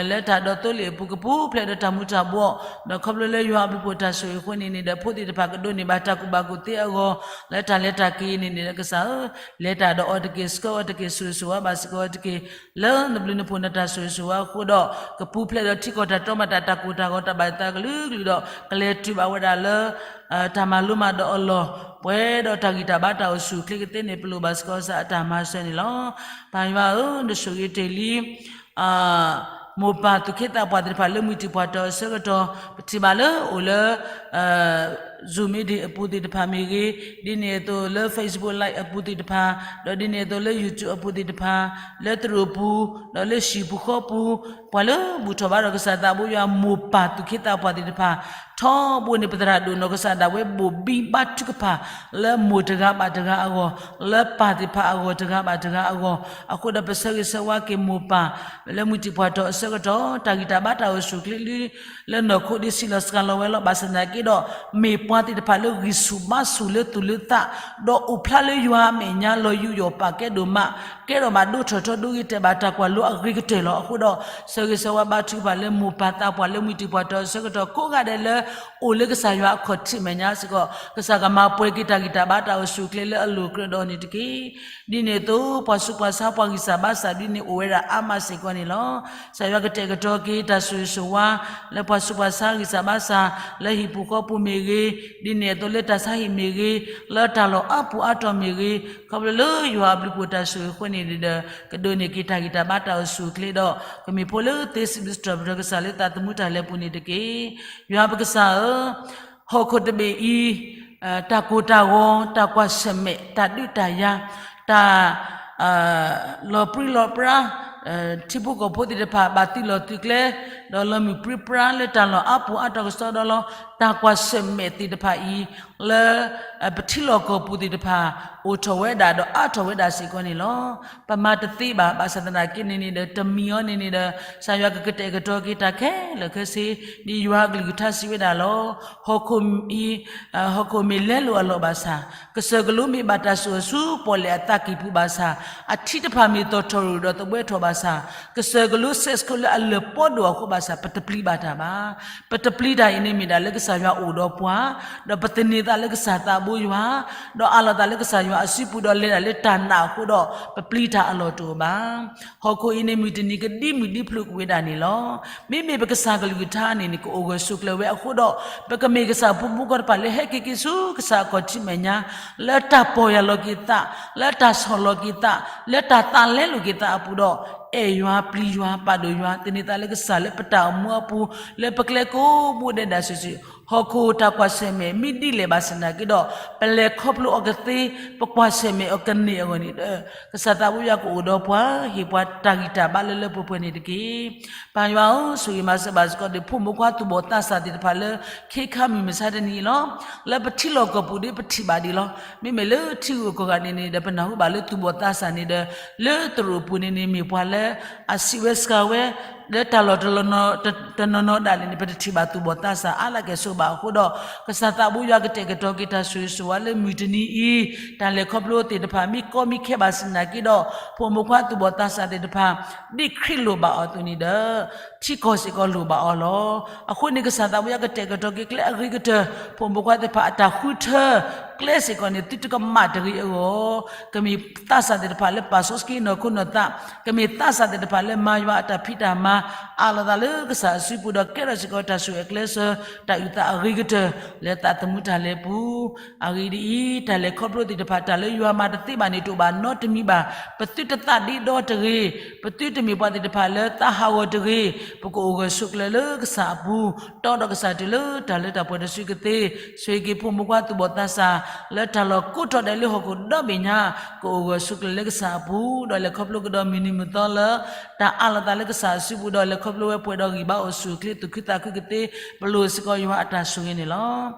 လၢတၢ်ဒီးသိလ့ၣ်အပူၤ ကပူၤဖျဲးဒီးတၢ်မူၤတၢ်ဘှီး, ဒီးခီဖျိလၢယွၤအဘျုးဖှိၣ်တၢ်ဆိၣ်ဂ့ၤအဃိန့ၣ်န့ၣ်ဒီး ဖိသ့ၣ်တဖၣ်ကဒိးန့ၢ်ဘၣ်တၢ်ကူၣ်ဘၣ်ကူၣ်သ့အဂီၢ် လၢတၢ်လဲၤတၢ်က့ၤန့ၣ်န့ၣ်ဒီး ကစၢ်ဧၢ, လဲၤတၢ်ဒီးအီၤတက့ၢ်, ဆှၢအီၤတက့ၢ်, ဆိၣ်ဂ့ၤဆိၣ်ဝါဘၣ်စ့ၢ်ကီးအီၤတက့ၢ်, လၢနဘျုးနဖှိၣ်နတၢ်ဆိၣ်ဂ့ၤဆိၣ်ဝါအဃိဒီး ကပူၤဖျဲးဒီးထံကီၢ်တၢ်တီမၤတၢ် တၢ်ကိၢ်တၢ်ဂီၤ တၢ်ဘၣ်ယသးကလုာ်ကလုာ်ဒီး ကလဲၤတုၤဘၣ်ဝဲဒၣ်လၢ တၢ်မၤလိမၤဒိးအလီၢ်, ပှဲၤဒီးတၢ်ဂံၢ်တၢ်ဘါတၢ်အိၣ်ဆူၣ်အိၣ်ချ့ကသ့န့ၣ် ပလိၣ်ဘၣ်စ့ၢ်ကီးကစၢ်အတၢ်မၤစၢၤန့ၣ်လီၤ. ပၢ်ယွၤဧၢ, နဆိၣ်ဂ့ၤတ့ၢ်လံ မိၢ်ပၢ်သူၣ်က့သးပှၢ်သ့ၣ်တဖၣ်လၢမှံထံၣ်ပှၢ်တီၢ်အဆၢကတီၢ်, ပထံၣ်ဘၣ်လၢအိၣ်လၢ Zoom meeting အပူၤသ့ၣ်တဖၣ်မ့ၢ်ဂ့ၤ, ဒ်န့ၣ်အသိးလၢ Facebook Live အပူၤသ့ၣ်တဖၣ်, ဒီးဒ်န့ၣ်အသိးလၢ YouTube အပူၤသ့ၣ်တဖၣ်, လၢသရိာ်ပူၤ, ဒီးလၢဟံၣ်ပူၤဃီပူၤ, ပှၤလၢဘူၣ်ထီၣ်ဘါထီၣ်ကစၢ်သးဘိယွၤ မိၢ်ပၢ်သူၣ်က့သးပှၢ်သ့ၣ်တဖၣ်, ထီဘိန့ၣ် ပသရၣ်ဒိၣ်နီၢ်ကစၢ်ဒၣ်ဝဲဘိၣ်ဘံဘါထုကဖၣ် လၢမိၢ်တဂၤဘၣ်တဂၤအဂီၢ်, လၢပၢ်သ့ၣ်တဖၣ်အဂီၢ်တဂၤဘၣ်တဂၤအဂီၢ်, အဃိဒီးပဆၢဂ့ၤဆၢဝါက့ၤမိၢ်ပၢ် လၢမုၢ်တံၢ်ပှၢ်ထီၣ်အဆၢကတီၢ် တၢ်ဂံၢ်တၢ်ဘါတၢ်အိၣ်ဆူၣ်အိၣ်ချ့လၢ လၢနီၢ်ခိဒ်စံးလီၤစှၤလီၤဝဲလီၤ. ဘၣ်ဆၣ်သနာ်က့ဒီး မ့ၢ်ပှၤသ့ၣ်တဖၣ်လၢဂံၢ်ဆူၣ်ဘါဆူၣ်လၢသူၣ်လၢသး, ဒီးအိၣ်ဖျါလၢယွၤအမဲာ်ညါလီၤယူးယီၣ်ပာ်ကဲဒိၣ်မး, ကဲထီၣ်ဘၣ်ဒိထီၣ်ထီဒိဂ့ၤတဲာ်ဘၣ်တၢ်ကွၢ်လိအဂ့ၤကတၢၢ်လီၤ. အဃိဒီး ဆၢဂ့ၤဆၢဝါဘါထုကဖၣ်လၢမိၢ်ပၢ်သးပှၢ်လၢမုၢ်တံၢ်ပှၢ်ထီၣ်အဆၢကတီၢ် ကိးဂၤဒဲးလၢ အိၣ်လၢကစၢ်ယွၤအခီၣ်ထံးမဲာ်ညါစ့ၢ်ကီး ကစၢ်ကမၤပှဲၤက့ၤတၢ်ဂံၢ်တၢ်ဘါတၢ်အိၣ်ဆူၣ်အိၣ်ချ့လၢအလိၤကြၢးဒီးန့ၣ်တက့ၢ်. ဒ်န့ၣ်အသိး ပှၤဆူးပှၤဆါပှၤဂံၢ်စၢ်ဘါစၢ်ဒ်န့ၣ် အိၣ်ဝဲဒၣ်အါမးစ့ၢ်ကီးန့ၣ်လီၤ. ကစၢ်ယွၤကတဲာ်ကတီၤက့ၤတၢ်ဆိၣ်ဂ့ၤဆိၣ်ဝါ လၢပှၤဆူးပှၤဆါဂံၢ်စၢ်ဘါစၢ် လၢဟံၣ်ပူၤဃီပူၤမ့ၢ်ဂ့ၤ, ဒ်န့ၣ်အသိးလၢတၢ်ဆါဟံၣ်မ့ၢ်ဂ့ၤ, လၢတၢ်လီၢ်အါပူၤအါတီၤမ့ၢ်ဂ့ၤ, ခီဖျိလၢယွၤအဘျုးအဖှိၣ်တၢ်ဆိၣ်ဂ့ၤအဃိန့ၣ်ဒီး ကဒိးန့ၢ်က့ၤတၢ်ဂံၢ်တၢ်ဘါတၢ်အိၣ်ဆူၣ်အိၣ်ချ့ဒီး ကမ့ၢ်ဖိလၢသ့စံးဘျုးစံးထီၣ်ပတြၢၤကစၢ်လၢသးသမူတၢ်လဲၤပူၤန့ၣ်တက့ၢ်. ယွၤပကစၢ်ဧၢ, ဟီၣ်ခိၣ်တဘ့ၣ်အံၤ တၢ်ကိၢ်တၢ်ဂီၤ, တၢ်ကွၢ်ဆၢၣ်မဲာ်, တၢ်ဒုးတၢ်ယၤ, တၢ် လီၤပြံလီၤပြါ, ထံဖိကီၢ်ဖိသ့ၣ်တဖၣ် ဘၣ်သုးလီၢ်သုးကျဲ, ဒီးလီၤမုၢ်ပြံပြါလၢတၢ်လီၢ်အါပူၤအါတီၤကစီဒီလီၤ. တၢ်ကွၢ်ဆၢၣ်မဲာ်သ့ၣ်တဖၣ်အံၤ လၢ ပထံလီၢ်ကီၢ်ပူၤသ့ၣ်တဖၣ် အိၣ်ထီၣ်ဝဲဒၣ်ဒီးအါထီၣ်ဝဲဒၣ်စ့ၢ်ကီးန့ၣ်လီၤ. ပမၤတသ့ဘၣ်, ဘၣ်ဆၣ်သနာ်က့န့ၣ်န့ၣ်ဒီး တမံၤအံၤန့ၣ်န့ၣ်ဒီး ကစၢ်ယွၤကကတဲာ်ကတီၤက့ၤတၢ်ခဲလၢာ်ခဲဆ့, ဒ်ယွၤအကလုၢ်ကထါစံးဝဲဒၣ်လီၤ. ဟီၣ်ခိၣ်အံၤ ဟီၣ်ခိၣ်မ့ၢ်လဲလိာ်အလီၢ်ဘၣ်ဆၣ်, ကစၢၢ်ကလိမ့ၢ်ဘၣ်တၢ်စိာ်အီၤဆူပီၣ်လဲၣ်အသးကံၢ်ပူၤဘၣ်ဆၣ်, အထံတဖၣ်မ့ၢ်သီၣ်ထီၣ်ရူၢ်ဒီးသဘှဲထီၣ်ဘၣ်ဆၣ်, ကစၢၢ်ကလိစဲးစခိၣ်လၢအလၢၢ်ပီဒိၣ်အဃိဘၣ်ဆၣ် ပတပျံၤဘၣ်တၢ်ဘၣ်. ပတပျံၤတၢ်အံၤန့ၣ်မ့ၢ်ဒၣ်လၢကစၢ်ယွၤအိၣ်ဒီးပှၤ, ဒီးပသန့ၤသးလၢကစၢ်သးဘိယွၤ, ဒီးအးလီၤသးလၢကစၢ်ယွၤအစုပူၤဒီးလဲၤဒၣ်လၢတၢ်နာ်အဃိဒီး ပပျံၤတၢ်အလီၢ်တအိၣ်ဘၣ်. ဟီၣ်ခိၣ်အံၤန့ၣ်မုၢ်တနံၤကဒံမုၢ်ဒံဖျိးကွံာ်ဝဲဒၣ်န့ၣ်လီၤ. မ့မ့ၢ်ပကစၢ်ကလုၢ်ကထါန့ၣ်န့ၣ် ကအိၣ်ဂၢၢ်ဆိးကျၢၤဝဲအဃိဒီး ပကမ့ၢ်ကစၢ်အဖိမုၣ်ဖိခွါတဖၣ်လၢဟဲက့ၤက့ၤဆူကစၢ်အခီၣ်ထံးမဲာ်ညါ, လၢတၢ်ပီၢ်ယၢ်လီၤက့ၤသး, လၢတၢ်ဆီၣ်လီၤက့ၤသး, လၢတၢ်သးလဲလိာ်က့ၤသးအပူၤဒီး အဲၣ်ယွၤပျံၤယွၤပာ်ဒိၣ်ယွၤ သန့ၤသးလၢကစၢ်လၢပတၢ်အိၣ်မူအပူၤ လၢပကျဲကိးဘိဒဲးဒၣ်စုာ်စုာ်, ဟီၣ်ခိၣ်တၢ်ကွၢ်ဆၢၣ်မဲာ်မ့ၢ်ဒ်လဲၣ်ဘၣ်ဆၣ်သနာ်က့ဒီး ပလဲၤခီဖျိအီၤကသ့, ပကွၢ်ဆၢၣ်မဲာ်အီၤကန့ၢ်အဂီၢ်န့ၣ်ဒီး ကစၢ်သးဘိယွၤကအိၣ်ဒီးပှၤ, ဟ့ၣ်ပှၤတၢ်ဂံၢ်တၢ်ဘါလၢလၢပှဲၤပှဲၤန့ၣ်တက့ၢ်. ပၢ်ယွၤဧၢ, ဆိၣ်ဂ့ၤမၤစၢၤဘၣ်စ့ၢ်ကီးဒီး ဖိမုၣ်ဖိခွါသူၣ်ဘီၣ်သးစၢ်သ့ၣ်တဖၣ်လၢ ခဲခါမုၢ်မဆါတနံၤအံၤလီၤ. လၢပထံလီၢ်ကီၢ်ပူၤဒီးပထံၣ်ဘၣ်ဒံးလီၤ. မ့မ့ၢ်လၢထံဂုၤကီၢ်ဂၤန့ၣ်န့ၣ်ဒီး ပနၢ်ဟူဘၣ်လၢသူၣ်ဘီၣ်သးစၢ်န့ၣ်ဒီး လၢသရိာ်ပူၤန့ၣ်န့ၣ် မ့ၢ်ပှၤလၢအစံးဝဲစှၤဝဲ လၢတၢ်လီၢ်တနီၤနီၤဒၣ်လဲာ်န့ၣ် ပတထံၣ်ဘၣ်သူၣ်ဘီၣ်သးစၢ်အါလၢကဲဆိးဘၣ်အဃိဒီး ကစၢ်သးဘိယွၤကတဲာ်ကတီၤက့ၤတၢ်ဆိၣ်ဂ့ၤဆိၣ်ဝါလၢမုၢ်တနံၤအံၤ, တၢ်လဲၤခီဖျိသ့ၣ်တဖၣ် မ့ၢ်ကီမ့ၢ်ခဲဘၣ်ဆၣ်သနာ်က့ဒီး ဖိမုၣ်ဖိခွါသူၣ်ဘီၣ်သးစၢ်သ့ၣ်တဖၣ် ဒ်ခရံာ်လိၣ်ဘၣ်အီၤအသိးန့ၣ်ဒီး ထံကီၢ်စ့ၢ်ကီးလိၣ်ဘၣ်အီၤလီၤ. အဃိန့ၣ် ကစၢ်သးဘိယွၤကတဲာ်ကတီၤက့ၤကျဲအဂ့ၤကတၢၢ်, ဖိမုၣ်ဖိခွါသ့ၣ်တဖၣ်အတၢ်ဃုထၢကျဲစ့ၢ်ကီးန့ၣ် သုတကမၣ်တဂ့ၤအဂီၢ်, ကမ့ၢ်သးစၢ်သ့ၣ်တဖၣ်လၢပာ်စီဆှံနီၢ်ခိနီၢ်သး, ကမ့ၢ်သးစၢ်သ့ၣ်တဖၣ်လၢမၤယွၤအတၢ်ဖံးတၢ်မၤ, အးလီၤသးလၢကစၢ်အစုပူၤဒီး ကဲထီၣ်စ့ၢ်ကီးတၢ်ဆိၣ်ဂ့ၤအကျဲစၢၤ တၢ်အုၣ်သးအဂ့ၤကတၢၢ် လၢသးသမူတၢ်လဲၤပူၤ အဂ့ၢ်ဒ်အံၤ, တၢ်လဲၤခီဖျိသ့ၣ်တဖၣ် တၢ်လၢယွၤမၤတသ့ဘၣ်န့ၣ် တအိၣ်ဘၣ်နီတမံၤဘၣ်. ပသုတသးဒ့ဒီတဂ့ၤ, ပသုတမ့ၢ်ပှၤသ့ၣ်တဖၣ်လၢသးဟးဂီၤတဂ့ၤ, ပကအိၣ်ဂၢၢ်ဆိးကျၢၤလၢကစၢ်အပူၤ, တီဒီးကစၢ်တုၤလၢတၢ်လၢတၢ်ပှဲၤတစုကသ့, ဆိၣ်ဂ့ၤက့ၤဖိမုၣ်ဖိခွါသူၣ်ဘီၣ်သးစၢ် လၢတၢ်လီၢ်ကိးတီၤဒဲးလၢဟီၣ်ခိၣ်ဒီဘ့ၣ်ညါ, ကအိၣ်ဂၢၢ်ဆိးကျၢၤလၢကစၢ်အပူၤ, ဒီးလဲၤခီဖျိကဒီးမုၢ်နံၤမုၢ်သီလၢ တၢ်အးလီၤသးလၢကစၢ်အစုပူၤဒီး လဲၤခီဖျိဝဲပှဲၤဒီးဂံၢ်ဘါအိၣ်ဆူၣ်အိၣ်ချ့သူၣ်ခုသးခုကသ့, ပလိၣ်စ့ၢ်ကီးယွၤအတၢ်ဆိၣ်ဂ့ၤန့ၣ်လီၤ.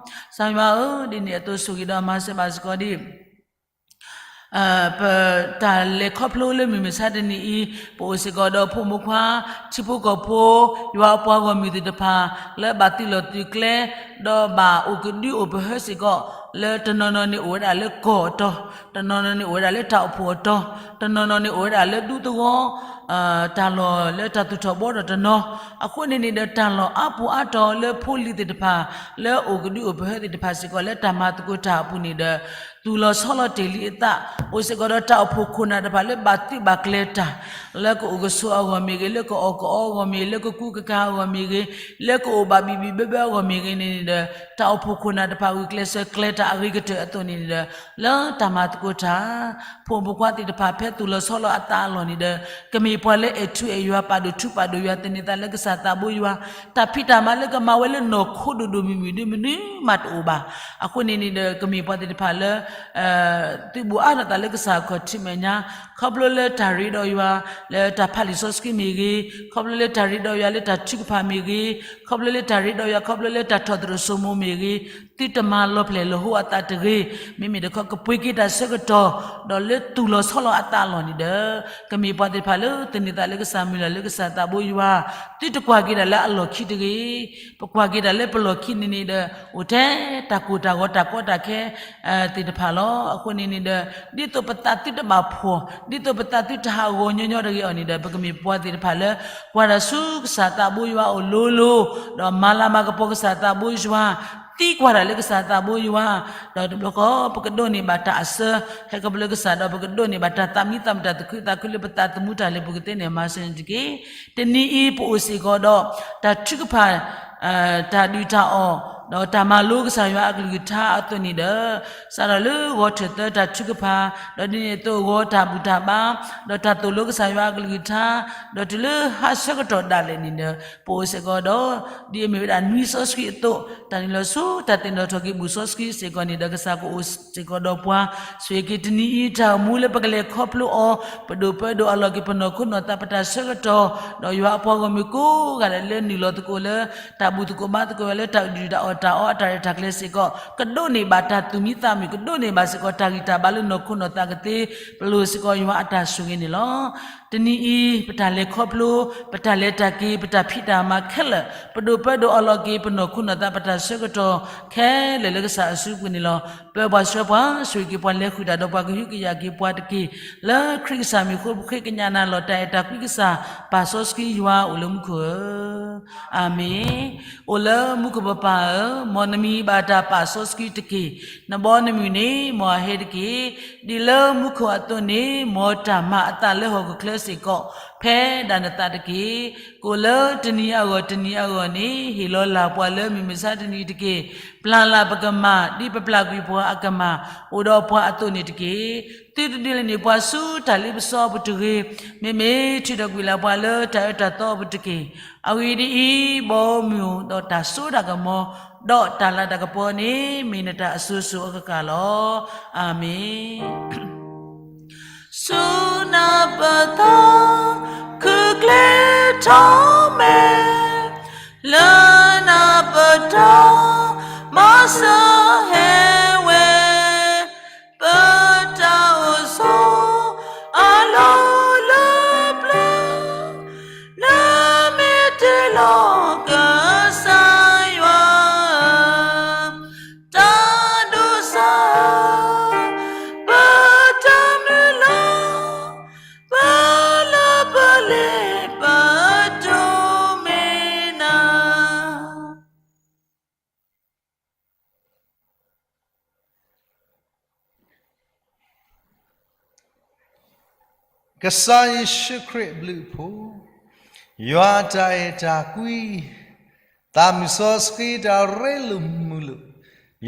ကစၢ်ယွၤဧၢ, ဒ်န့ၣ်အသိးဆိၣ်ဂ့ၤဒီးမၤစၢၤဘၣ်စ့ၢ်ကီးဒ် ပတၢ်လဲၤခီဖျိလၢမုၢ်မဆါတနံၤအံၤ, ပအိၣ်စ့ၢ်ကီးဒီးဖိမုၣ်ခွါ, ထံဖိကီၢ်ဖိ, ယွၤအပှၤဂီၢ်မုၢ်သ့ၣ်တဖၣ် လၢဘၣ်သုးလီၢ်သုးကျဲ, ဒီးဘၣ်အိၣ်ကဒုအိၣ်ပဟၢစ့ၢ်ကီး, လၢတနီၤနီၤန့ၣ်အိၣ်ဝဲဒၣ်လၢကီၢ်အတီၤ, တနီၤနီၤန့ၣ်အိၣ်ဝဲဒၣ်လၢတၢ်အိၣ်ဖှိၣ်အတီၤ, တနီၤနီၤန့ၣ်အိၣ်ဝဲဒၣ်လၢဒူသဝီ တၢ်လီၢ်လၢတၢ်သူၣ်ထီၣ်ဘှီထီၣ်တနီၤ, အဃိန့ၣ်န့ၣ်ဒီး တၢ်လီၢ်အါပူၤအါတီၤလၢဖိလံၤသ့ၣ်တဖၣ် လၢအိၣ်ကဒုအိၣ်ပဟၢသ့ၣ်တဖၣ်စ့ၢ်ကီး လၢတၢ်မၤသကိးတၢ်အပူၤန့ၣ်ဒီး သူၣ်လီၤဆီလီၤတ့ၢ်လံအသး, အိၣ်စ့ၢ်ကီးဒီးတၢ်အိၣ်ဖှိၣ်ခိၣ်နၢ်တဖၣ်လၢဘၣ်သုးဘၣ်ကျဲၤတၢ်, လၢကအိၣ်ကဆိးအဂီၢ်မ့ၢ်ဂ့ၤ, လၢကအီၣ်ကအီအဂီၢ်မ့ၢ်ဂ့ၤ, လၢကကူကကၤအဂီၢ်မ့ၢ်ဂ့ၤ, လၢကအိၣ်ဘၣ်ဘံၣ်ဘံၣ်ဘၢဘၢအဂီၢ်မ့ၢ်ဂ့ၤန့ၣ်န့ၣ်ဒီး တၢ်အိၣ်ဖှိၣ်ခိၣ်နၢ်တဖၣ်ဂုာ်ကျဲးစၢးကျဲၤတၢ်အဂ့ၤကတၢၢ်အသိးန့ၣ်န့ၣ်ဒီး လၢတၢ်မၤသကိးတၢ် ဖိမုၣ်ဖိခွါသ့ၣ်တဖၣ်ဖဲသူၣ်လီၤဆီလီၤအသးအလီၢ်န့ၣ်ဒီး ကမ့ၢ်ပှၤလၢအဲၣ်ထူအဲၣ်ယွၤ ပာ်ဒိၣ်ထူပာ်ဒိၣ်ယွၤ သန့ၤသးလၢကစၢ်သးဘိယွၤ, တၢ်ဖံးတၢ်မၤလၢကမၤဝဲလၢနီၢ်ခိဒိၣ်ဒိၣ်မုၢ်မုၢ်ဒ်မနုၤမးတအိၣ်ဘၣ်. အဃိန့ၣ်န့ၣ်ဒီး ကမ့ၢ်ပှၤသ့ၣ်တဖၣ်လၢ သုဘူးအါထီၣ်သးလၢကစၢ်အခီၣ်ထံးမဲာ်ညါ, ခီဖျိလၢတၢ်ရ့ဒီးယွၤ လၢတၢ်ဖးလံာ်စီဆှံမ့ၢ်ဂ့ၤ, ခီဖျိလၢတၢ်ရ့ဒီးယွၤလၢတၢ်ထုကဖၣ်မ့ၢ်ဂ့ၤ, ခီဖျိလၢတၢ်ရ့ဒီးယွၤ ခီဖျိလၢတၢ်ထီၣ်သရူးစိမိၤမ့ၢ်ဂ့ၤ, သုတမၤလီၤဖျဲၣ်လီၤဟိအသးတဂ့ၤ, မ့မ့ၢ်တခီကပှ့ၤက့ၤတၢ်ဆၢကတီၢ်, ဒီးလၢတူၢ်လီၤဆီလီၤအသးအလီၢ်န့ၣ်ဒီး ကမ့ၢ်ပှၤသ့ၣ်တဖၣ်လၢသန့ၤသးလၢကစၢ်မုၢ်လၢ်လၢကစၢ်သးဘိယွၤ, သုတကွၢ်က့ၤတၢ်လၢအလီၢ်ခံတဂ့ၤ, ပကွၢ်က့ၤတၢ်လၢပလီၢ်ခံန့ၣ်န့ၣ်ဒီး အိၣ်ထဲတၢ်ကိၢ်တၢ်ဂီၤတၢ်ကီတၢ်ခဲ သ့ၣ်တဖၣ်လီၤ. အဃိန့ၣ်န့ၣ်ဒီး ဒ်သိးပသးသုတဘၣ်ဖှီၣ်, ဒ်သိးပသးသုတဟးဂီၤညီညီတဂ့ၤအီၤန့ၣ်ဒီး ပကမ့ၢ်ပှၤသ့ၣ်တဖၣ်လၢ ကွၢ်တၢ်ဆူကစၢ်သးဘိယွၤအအိၣ်လိၤလိၤ, ဒီးမၤလၤမၤကပီၤကစၢ်သးဘိယွၤ, သံကွၢ်တၢ်လၢကစၢ်သးဘိယွၤ, ဒီးတဘျီဃီ ပကဒိးန့ၢ်ဘၣ်တၢ်အစၢ ဟဲကပလၢကစၢ်ဒီး ပကဒိးန့ၢ်ဘၣ်တၢ်သးမံသးမုာ် တၢ်သူၣ်ခုသးခုလၢပသးသမူတၢ်လဲၤပူၤကသ့န့ၣ် မၤစၢၤန့ၣ်တက့ၢ်. တနံၤအံၤ ပအိၣ်စ့ၢ်ကီးဒီး တၢ်ထုကဖၣ် တၢ်ဒုၣ်တၢ်အီၣ်, ဒီးတၢ်မၤလိကစၢ်ယွၤအကလုၢ်ကထါအသိးန့ၣ်ဒီး စးထီၣ်လၢဂီၤထၢၣ်သၢတၢ်ထုကဖၣ်, ဒီးဒ်န့ၣ်အသိးဂီၤတၢ်ဘူၣ်တၢ်ဘါ, ဒီးတၢ်သိၣ်လိကစၢ်ယွၤအကလုၢ်ကထါ, ဒီးတုၤလၢဟါဆၢကတီၢ်ဒၣ်လဲာ်န့ၣ်ဒီး ပအိၣ်စ့ၢ်ကီးဒီး ဒ်အမ့ၢ်ဝဲဒၣ်နွံစီဆှံအသိး, တၢ်နုာ်လီၤဆူတၢ်သ့ၣ်နီၣ်ထီၣ်က့ၤဘူၣ်စီဆှံစ့ၢ်ကီးန့ၣ်ဒီး ကစၢ်ကအိၣ်စ့ၢ်ကီးဒီးပှၤ, ဆိၣ်ဂ့ၤက့ၤတနံၤအံၤတၢ်အိၣ်မူလၢပကလဲၤခီဖျိအီၤ, ပဒိၣ်ပၢၤဒိၣ်အလီၢ်က့ၤပနီၢ်ခိနီၢ်သးပတၢ်ဆၢကတီၢ်, ဒီးယွၤအပှၤဂီၢ်မုၢ်ကိးဂၤဒဲးလၢနုာ်လီၤသကိးလၢ တၢ်ဘူၣ်သကိးဘါသကိးလၢတၢ်ဒုၣ်တၢ်အီၣ်တၢ်အီအတၢ်ရဲၣ်တၢ်ကျဲၤစ့ၢ်ကီး, ကဒိးန့ၢ်ဘၣ်တၢ်သူၣ်မံသးမုာ်, ကဒိးန့ၢ်ဘၣ်စ့ၢ်ကီးတၢ်ဂံၢ်တၢ်ဘါလၢနီၢ်ခိနီၢ်သးကသ့, ပလိၣ်စ့ၢ်ကီးယွၤအတၢ်ဆိၣ်ဂ့ၤန့ၣ်လီၤ. တနံၤအံၤ ပတၢ်လဲၤခီဖျိ, ပတၢ်လဲၤတၢ်က့ၤ, ပတၢ်ဖံးတၢ်မၤခဲလၢာ်, ပဒိၣ်ပၢၤဒိၣ်အလီၢ်က့ၤ ပနီၢ်ခိနီၢ်သးပတၢ်ဆၢကတီၢ်ခဲလၢာ်လၢကစၢ်အစုပူၤန့ၣ်လီၤ. ပၢပှၤဆှၢပှၤ, ဆိၣ်ဂ့ၤက့ၤပှၤလဲၤဃုာ်တၢ်ဒီးပှၤကဟုကယာ်က့ၤပှၤတက့ၢ်. လၢခရံာ်ကစၢ်မံၤအဃိ ပဃ့ကညးနၤလီၤတၢ်အဲၣ်တၢ်ကွံကစၢ်, ပာ်စီဆှံယွၤအိၣ်လၢမူခိၣ်ဧၢ, အၤမ့ၣ်. အိၣ်လၢမူခိၣ်ပပၢ်ဧၢ, မ်နမံၤဘၣ်တၢ်ပာ်စီဆှံတက့ၢ်. နဘီနမုၢ်န့ၣ် မ်အဟဲတက့ၢ်. ဒ်လၢမူခိၣ်အသိးန့ၣ် မ်တၢ်မၤအသးလၢဟီၣ်ခိၣ်ချၢစ့ၢ်ကီး ဖဲဒၣ်နသးတက့ၢ်. ကိၣ်လၢတနံၤအဂီၢ်တနံၤအဂီၢ်န့ၣ် ဟ့ၣ်လီၤလၢ်ပှၤလၢမုၢ်မဆါတနံၤတက့ၢ်. ပျၢ်လၢ်ပကမၢ် ဒ်ပပျၢ်ကွံာ်ပှၤအကမၢ် အိၣ်ဒီးပှၤအသိးန့ၣ်တက့ၢ်. သုတဒုးလဲၤန့ၢ်ပှၤဆူတၢ်လ့ပစီအပူၤတဂ့ၤ. မ့မ့ၢ်ထုးထီၣ်ကွံာ်လၢ်ပှၤလၢတၢ်အၢတၢ်သီအပူၤတက့ၢ်. အဂ့ၢ်ဒ်အံၤ, ဘီမုၢ်ဒီးတၢ်စိတၢ်ကမီၤ, ဒီးတၢ်လၤတၢ်ကပီၤန့ၣ် မ့ၢ်နတၢ်အစိၤစိၤအကကၢ်လီၤ. အၤမ့ၣ်. ဆူနၢ်ပၢၢ်သီ ခုၣ်ကျဲထီၣ်မဲာ်, လၢနၢ်ပၢၢ်တီ မၤစၢၤဟဲဝဲ, ပတၢ်အိၣ်ဆိး အလီၢ်လၢပျၢၤ, လၢမ့ၢ်တ့ၢ်လီၤကစၢ်ယွၤ တၢ်ဒိးစၢ်, ပတၢ်မုၢ်လၢ်, ပလၢပလဲၤပတိၢ်မ့ၢ်နၤ. ကစၢ်ယ့ၣ်ၡူးခရံာ်အဘျုးအဖှိၣ်, ယွၤတၢ်အဲၣ်တၢ်ကွံ, သးမုၢ်စီဆှံတၢ်ရ့လိာ်မုာ်လိာ်,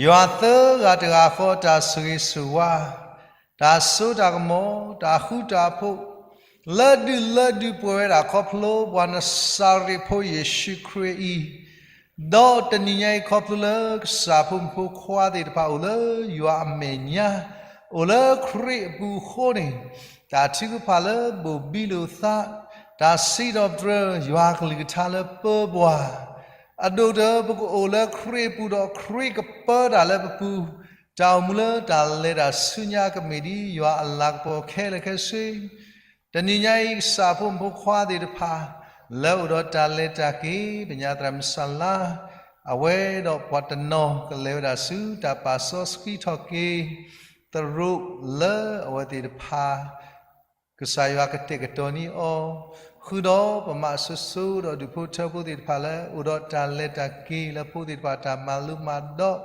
ယွၤသၢဂၤတဂၤဃီတၢ်ဆိၣ်ဂ့ၤဆိၣ်ဝါ, တၢ်စိတၢ်ကမီၤ, တၢ်ဃူတၢ်ဖိး, လၢဒုးလၢဒုးပှဲၤဝဲဒၣ်ခီဖျိပှၤနစၤရ့းဖိယ့ၣ်ၡူးခရံာ်အံၤ, ဒီးတနံၤညါအံၤခီဖျိလၢကစၢ်ဖိမုၣ်ဖိခွါသ့ၣ်တဖၣ်အိၣ်လၢယွၤအမဲာ်ညါ, အိၣ်လၢခရံာ်အပူၤအဃိန့ၣ်, တၢ်ထုကဖၣ်လၢဘိၣ်ဘံလိာ်သး, တၢ်စံးထီၣ်ပတြၢၤယွၤကလုၢ်ကထါလၢပၢပှၤ, အဒိၣ်ဒီးပကအိၣ်လၢခရံာ်အပူၤဒီးခရံာ်ကပၢတၢ်လၢပပူၤ, တၢ်အိၣ်မူလၢတၢ်လဲၤတၢ်ဆူညါကမ့ၢ်ဒ်ယွၤအလၤကပီၤခဲလၢာ်ခဲဆ့ တနံၤညါအံၤ ကစၢ်ဖိမုၣ်ဖိခွါသ့ၣ်တဖၣ် လၢအိၣ်ဒီးတၢ်လဲၤတၢ်က့ၤ ပညါသရၣ်မုၣ်စၢ်လါ အဝဲဒီးပှၤတနီၤကလဲၤဝဲဒၣ်ဆူတၢ်ပာ်စီဆှံထီၣ်က့ၤ သရိာ်လၢအဝဲသ့ၣ်တဖၣ် ကစၢ်ယွၤကတဲာ်ကတီၤန့ၢ်အီၤ, ဃုာ်ဒီးပမၤစိၤစိၤဒီးဒူၣ်ဖိထၢဖိသ့ၣ်တဖၣ်လၢ အိၣ်ဒီးတၢ်လဲၤတၢ်က့ၤလၢဖိသ့ၣ်တဖၣ်တၢ်မၤလိမၤဒိး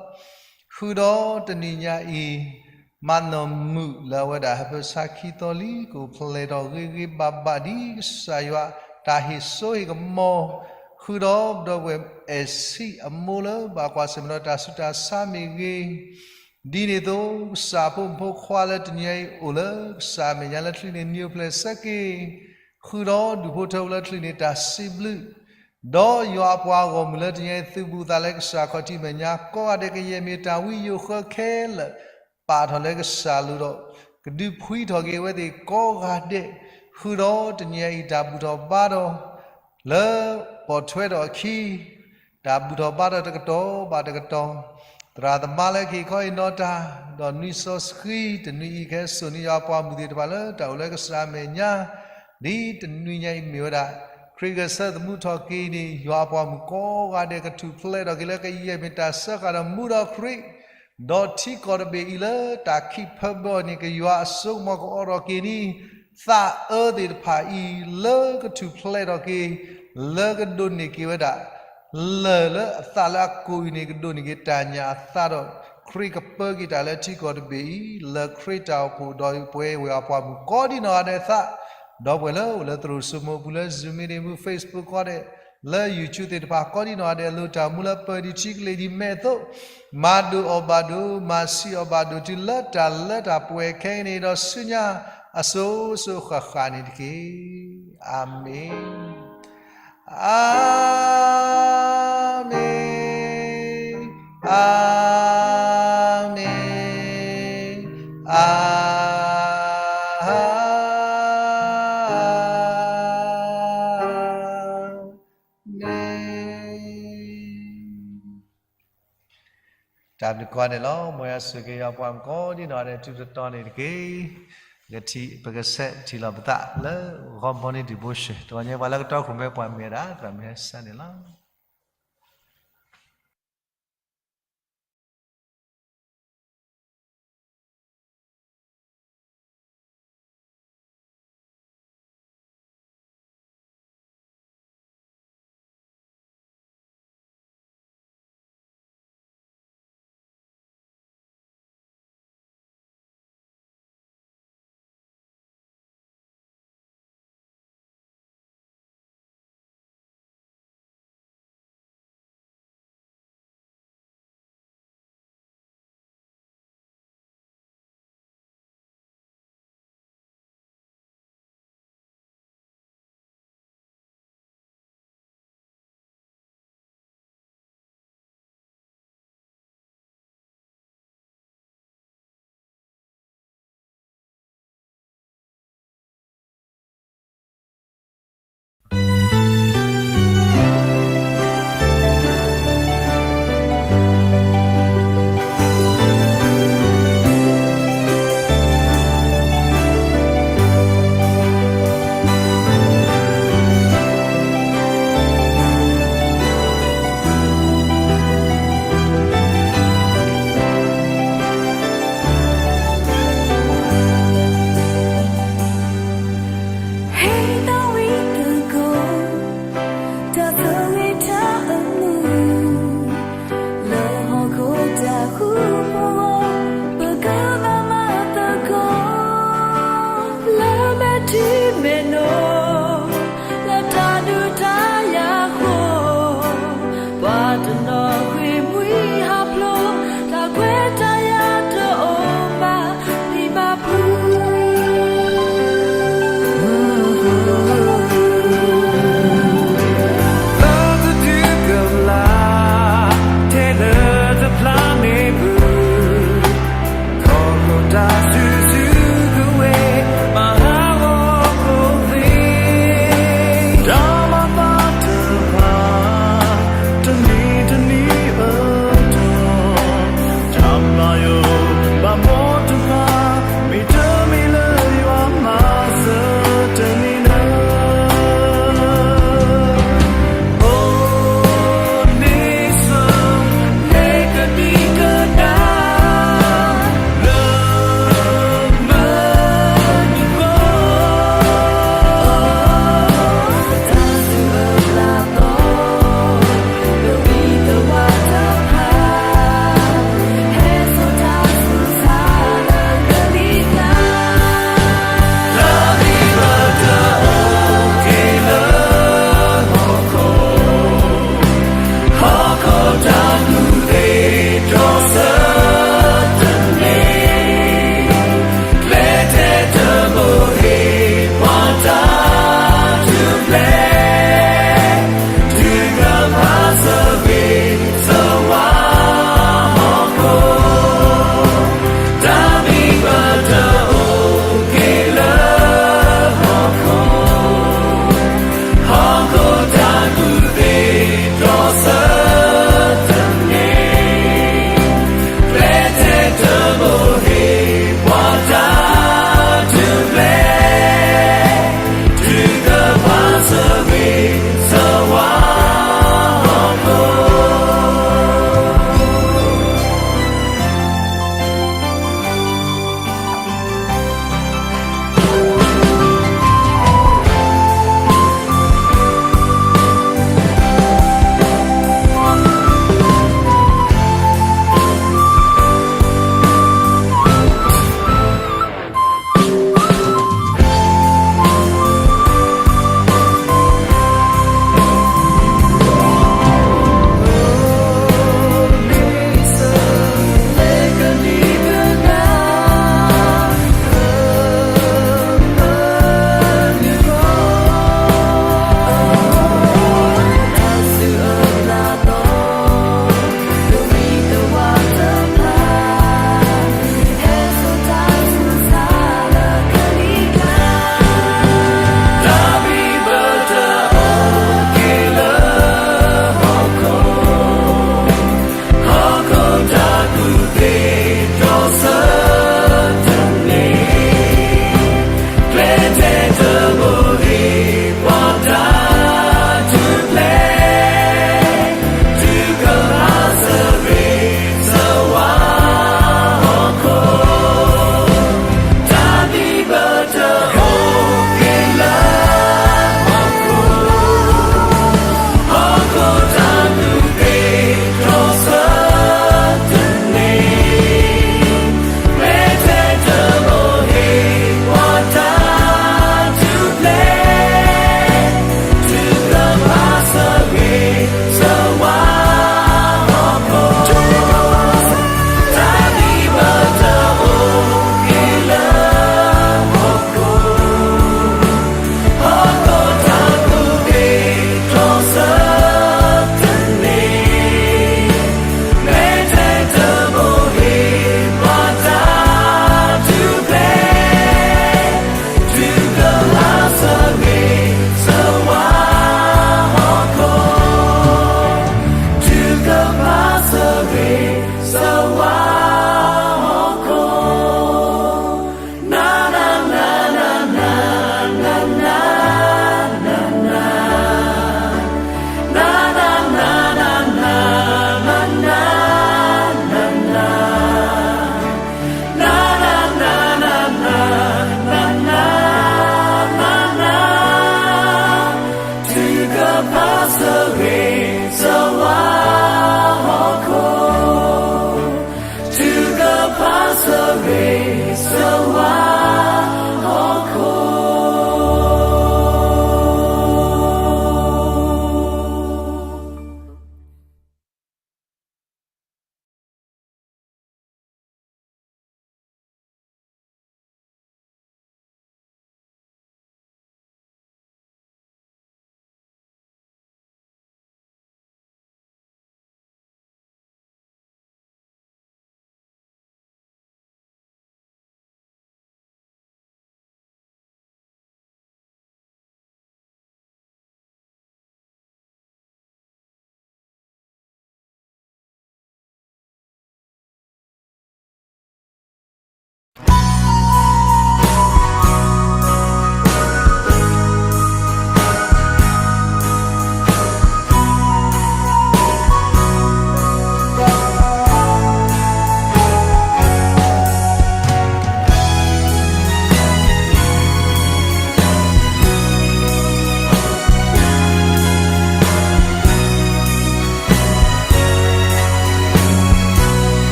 ဃုာ်ဒီးတနံၤညါအံၤ မၤနီၢ်မုာ်လၢအဝဲဒၣ်ဟၢဖၢဆါခံသီလံ ကအိၣ်ဖျဲၣ်ထီၣ်ဂ့ၤဂ့ၤဘၣ်ဘၣ်ဒ်ကစၢ်ယွၤတၢ်ဟ့ၣ်စိဟ့ၣ်ကမီၤ, ဃုာ်ဒီးပဒီပုၢ်ဝဲၢ်အဲၣ်ဆံးအမိၢ်လၢဘၣ်ကွၢ်ဆၢၣ်မဲာ်ဒီးတၢ်ဆူးတၢ်ဆါမ့ၢ်ဂ့ၤ, ဒ်န့ၣ်အသိး ကစၢ်ဖိမုၣ်ဖိခွါလၢတနံၤညါအံၤအိၣ်လၢကစၢ်အမဲာ်ညါလၢချံန့ၣ် နံၤအိၣ်ဖျဲၣ်ဆၢက့ၤ ဃုာ်ဒီးဒူၣ်ဖိထၢဖိလၢချံန့ၣ်တၢ်စံးဘျုး, ဒီးယွၤအပှၤဂီၢ်မုၢ်လၢတနံၤညါအံၤ သုးဘူးသးလၢကစၢ်ခီၣ်ထံးမဲာ်ညါ ကိးဂၤဒဲးကယဲၢ်မ့ၢ်တၢ်ဝံယိၤဃၢခဲလၢာ်, ပ ပာ်ထီၣ်လၢကစၢ်လိၤဒီး ကဒုးဖှံထီၣ်က့ၤအဝဲသ့ၣ်ကိးဂၤဒဲး, ဃုာ်ဒီးတနံၤအံၤတၢ်ဘူၣ်ထီၣ်ဘါထီၣ် လၢပိာ်ထွဲထီၣ်အခံ, တၢ်ဘူၣ်ထီၣ်ဘါထီၣ်တကတီၢ်ဘၣ်တကတီၢ်, သရၣ်သမါလၢကဟ့ၣ်ခီဟ့ၣ်နီၤတၢ်, ဒီးနွံစီဆှံတနွံအံၤ ကဟဲစိာ်န့ၢ်ယွၤအပှၤမုၢ်သ့ၣ်တဖၣ်လၢတၢ်အိၣ်လၢကစၢ်အမဲာ်ညါ ဒ်တနွံညါအံၤမ့ၢ်ဝဲဒၣ် ခရံာ်ဂဲၤဆၢသမူထီၣ်က့ၤန့ၣ် ယွၤအပှၤမုၣ်ကိးဂၤဒဲး ကထူၣ်ဖျဲးထီၣ်က့ၤလၢကယဲၢ်မ့ၢ်တၢ်စၢဃာ်ဒီးမူဒီးခရံာ်, ဒီးထံကီၢ်တဘ့ၣ်အံၤလၢတၢ်ခံးဖၢဘၢအီၤန့ၣ် ကယွၤအစိကမီၤကအိးထီၣ်က့ၤန့ၣ် သးအၢသ့ၣ်တဖၣ်အံၤ လၢကထူၣ်ဖျဲးထီၣ်က့ၤ လၢကဒိးန့ၢ်က့ၤဝဲဒၣ် လၢၢ်လၢအသးလၢအကိာ်အံၤန့ၣ် ကဒိးန့ၢ်က့ၤတၢ်ညၣ်အသးဒီး ခရံာ်ကပၢက့ၤတၢ်လၢထံကီၢ်တဘ့ၣ်အံၤ လၢခရံာ်တၢ်အိၣ်ဖှိၣ်ဒီးပဝဲအပှၤမုၣ်ကိးဒံနီၢ်ဂၤဒဲးအသး, ဒီပုၢ်ဝဲၢ်လၢအိၣ်လၢသရိာ်စိမိၤပူၤလၢ Zoom မ့ၢ်ဒၣ်မူ Facebook ဃီဒဲး, လၢ YouTube သ့ၣ်တဖၣ်ကိးဒံနီၢ်ဂၤဒဲး အလိၣ်တၢ်မူလၢပၢၢ်ဒံးထံကလ့ၢ်ဒံးမဲာ်အသိး, မၤဒိၣ်အီၣ်ဘၣ်ဒိၣ် မၤဆံးအီၣ်ဘၣ်ဒိၣ်တုၤလၢတၢ်လၢတၢ်ပှဲၤခဲအံၤန့ၣ်ဒီးဆူညါ အစိၤစိၤဃၣ်ဃၣ်န့ၣ်တက့ၢ်. အၤမ့ၣ်. အၤမ့ၣ်, အၤမ့ၣ်, အၤမ့ၣ်. တၢ်ဘျုးကိးဂၤဒဲးလီၤ. မ်ယွၤဆိၣ်ဂ့ၤက့ၤယွၤပှၤမုၣ်ကိးဒံနီၢ်ဂၤဒဲး ထူးတတီၤန့ၣ်တက့ၢ်. ပကထံၣ် ပကဆဲးထံၣ်လိာ်ပသးလၢ ဂီၤမီၤန့ၣ် devotion တဂီၤညါ ပှၤလၢကတီခိၣ်မဲပှၤမ့ၢ်ဝဲဒၣ် သရၣ်မုၣ်ဟဲဆၢန့ၣ်လီၤ.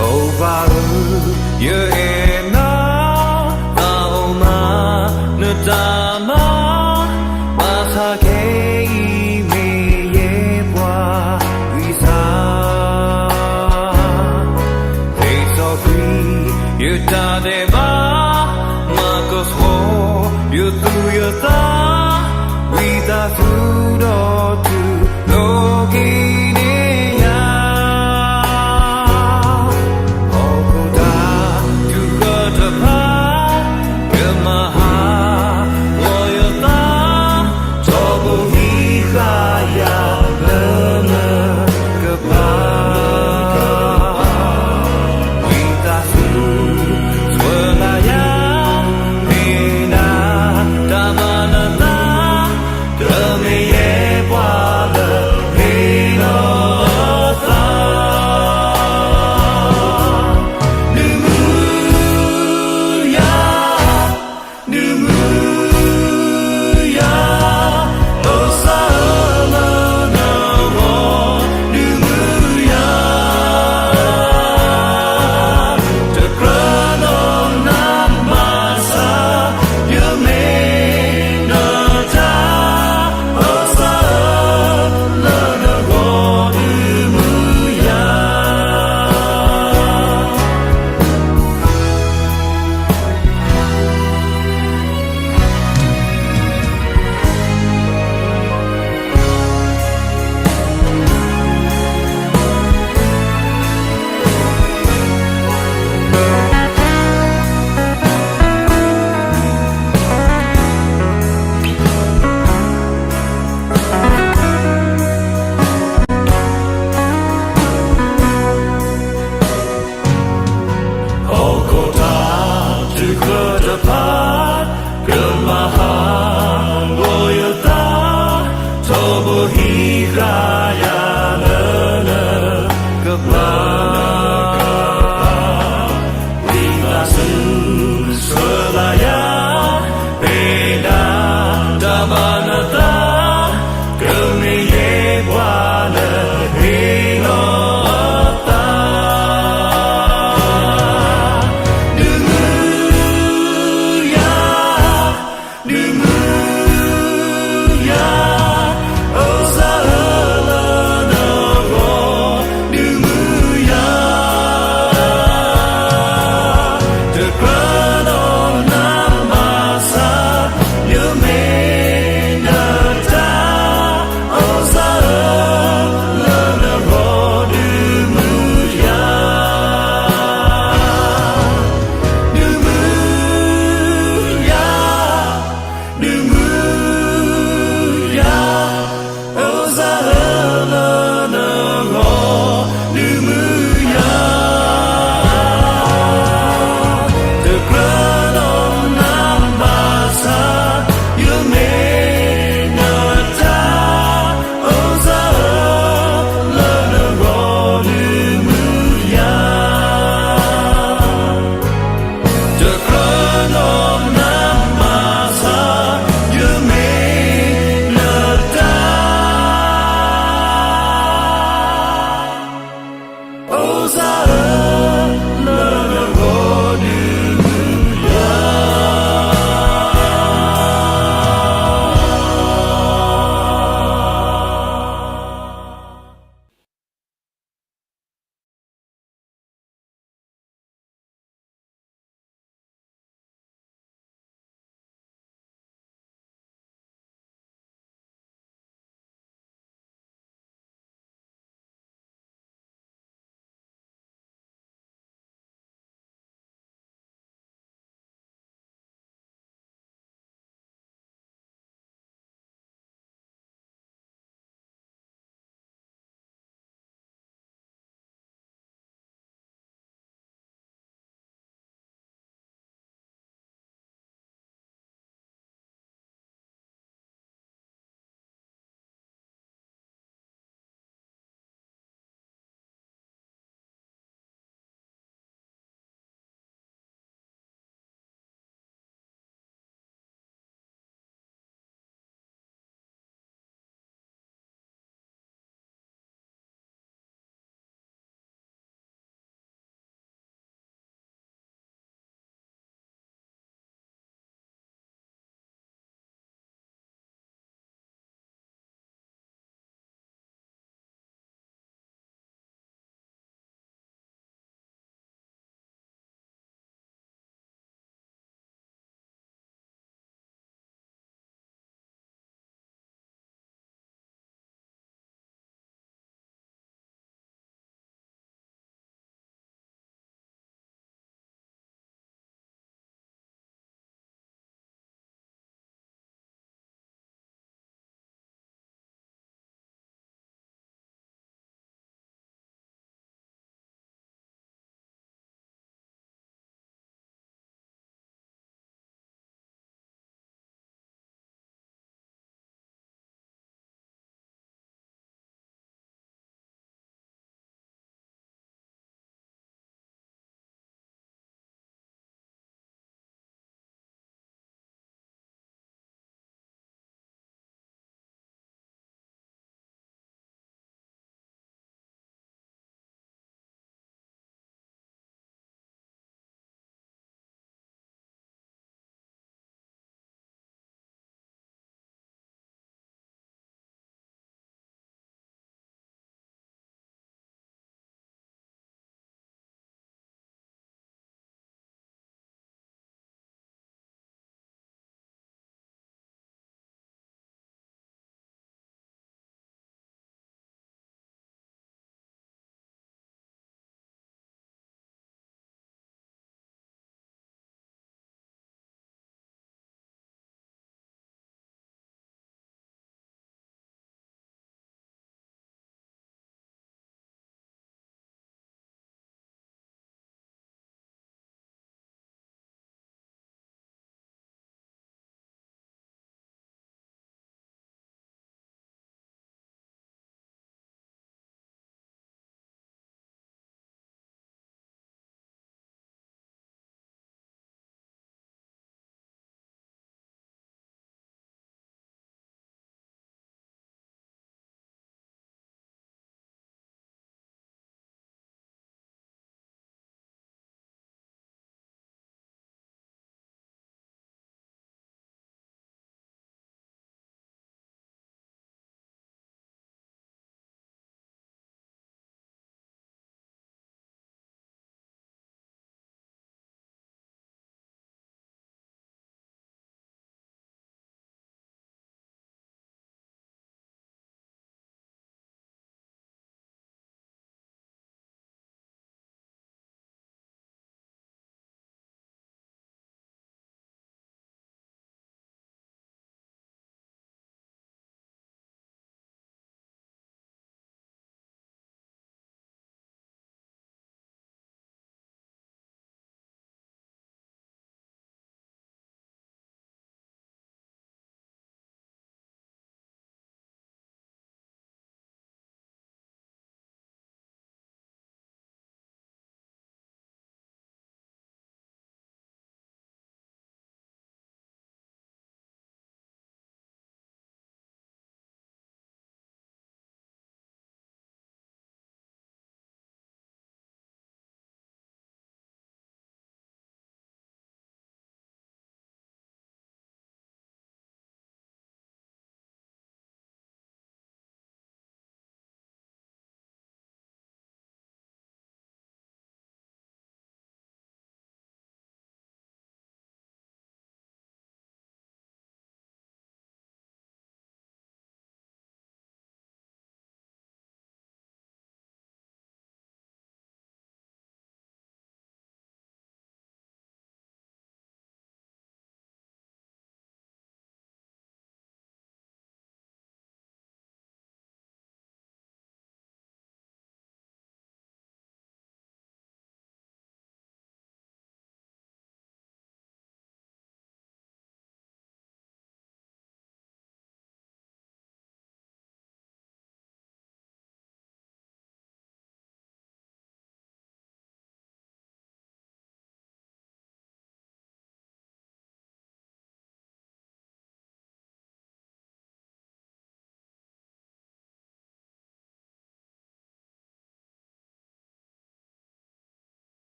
အိၣ်ဘၣ်ဧၢ, ယအဲၣ်နၤ, သးအိၣ်မး, နတၢ်မၤ, ဘၣ်ဆၣ်ခဲအံၤမ့ၢ်ယဲပှၤဂံၢ်စၢ် လံာ်စီဆှံ ယတၢ်ဒဲးဘး, မၤကဆှီ ယသူၣ်ယသး, ဝံသးစူၤဒီးတူၢ်လိာ်က့ၤန့ၢ်ယၤ, ဟီၣ်ခိၣ်တၢ်ထုကဖၣ်, ယမၤဟးဂီၤယသး, ထီဘိဟံးဃာ်ယၤလၢနကပၤ ဝံသးစူၤ ဆှၢလၢယၤ, မ့ၢ်နတၢ်မၤနသး, တမ့ၢ်ယဲပှၤလၢမ့ၢ်လီၤ.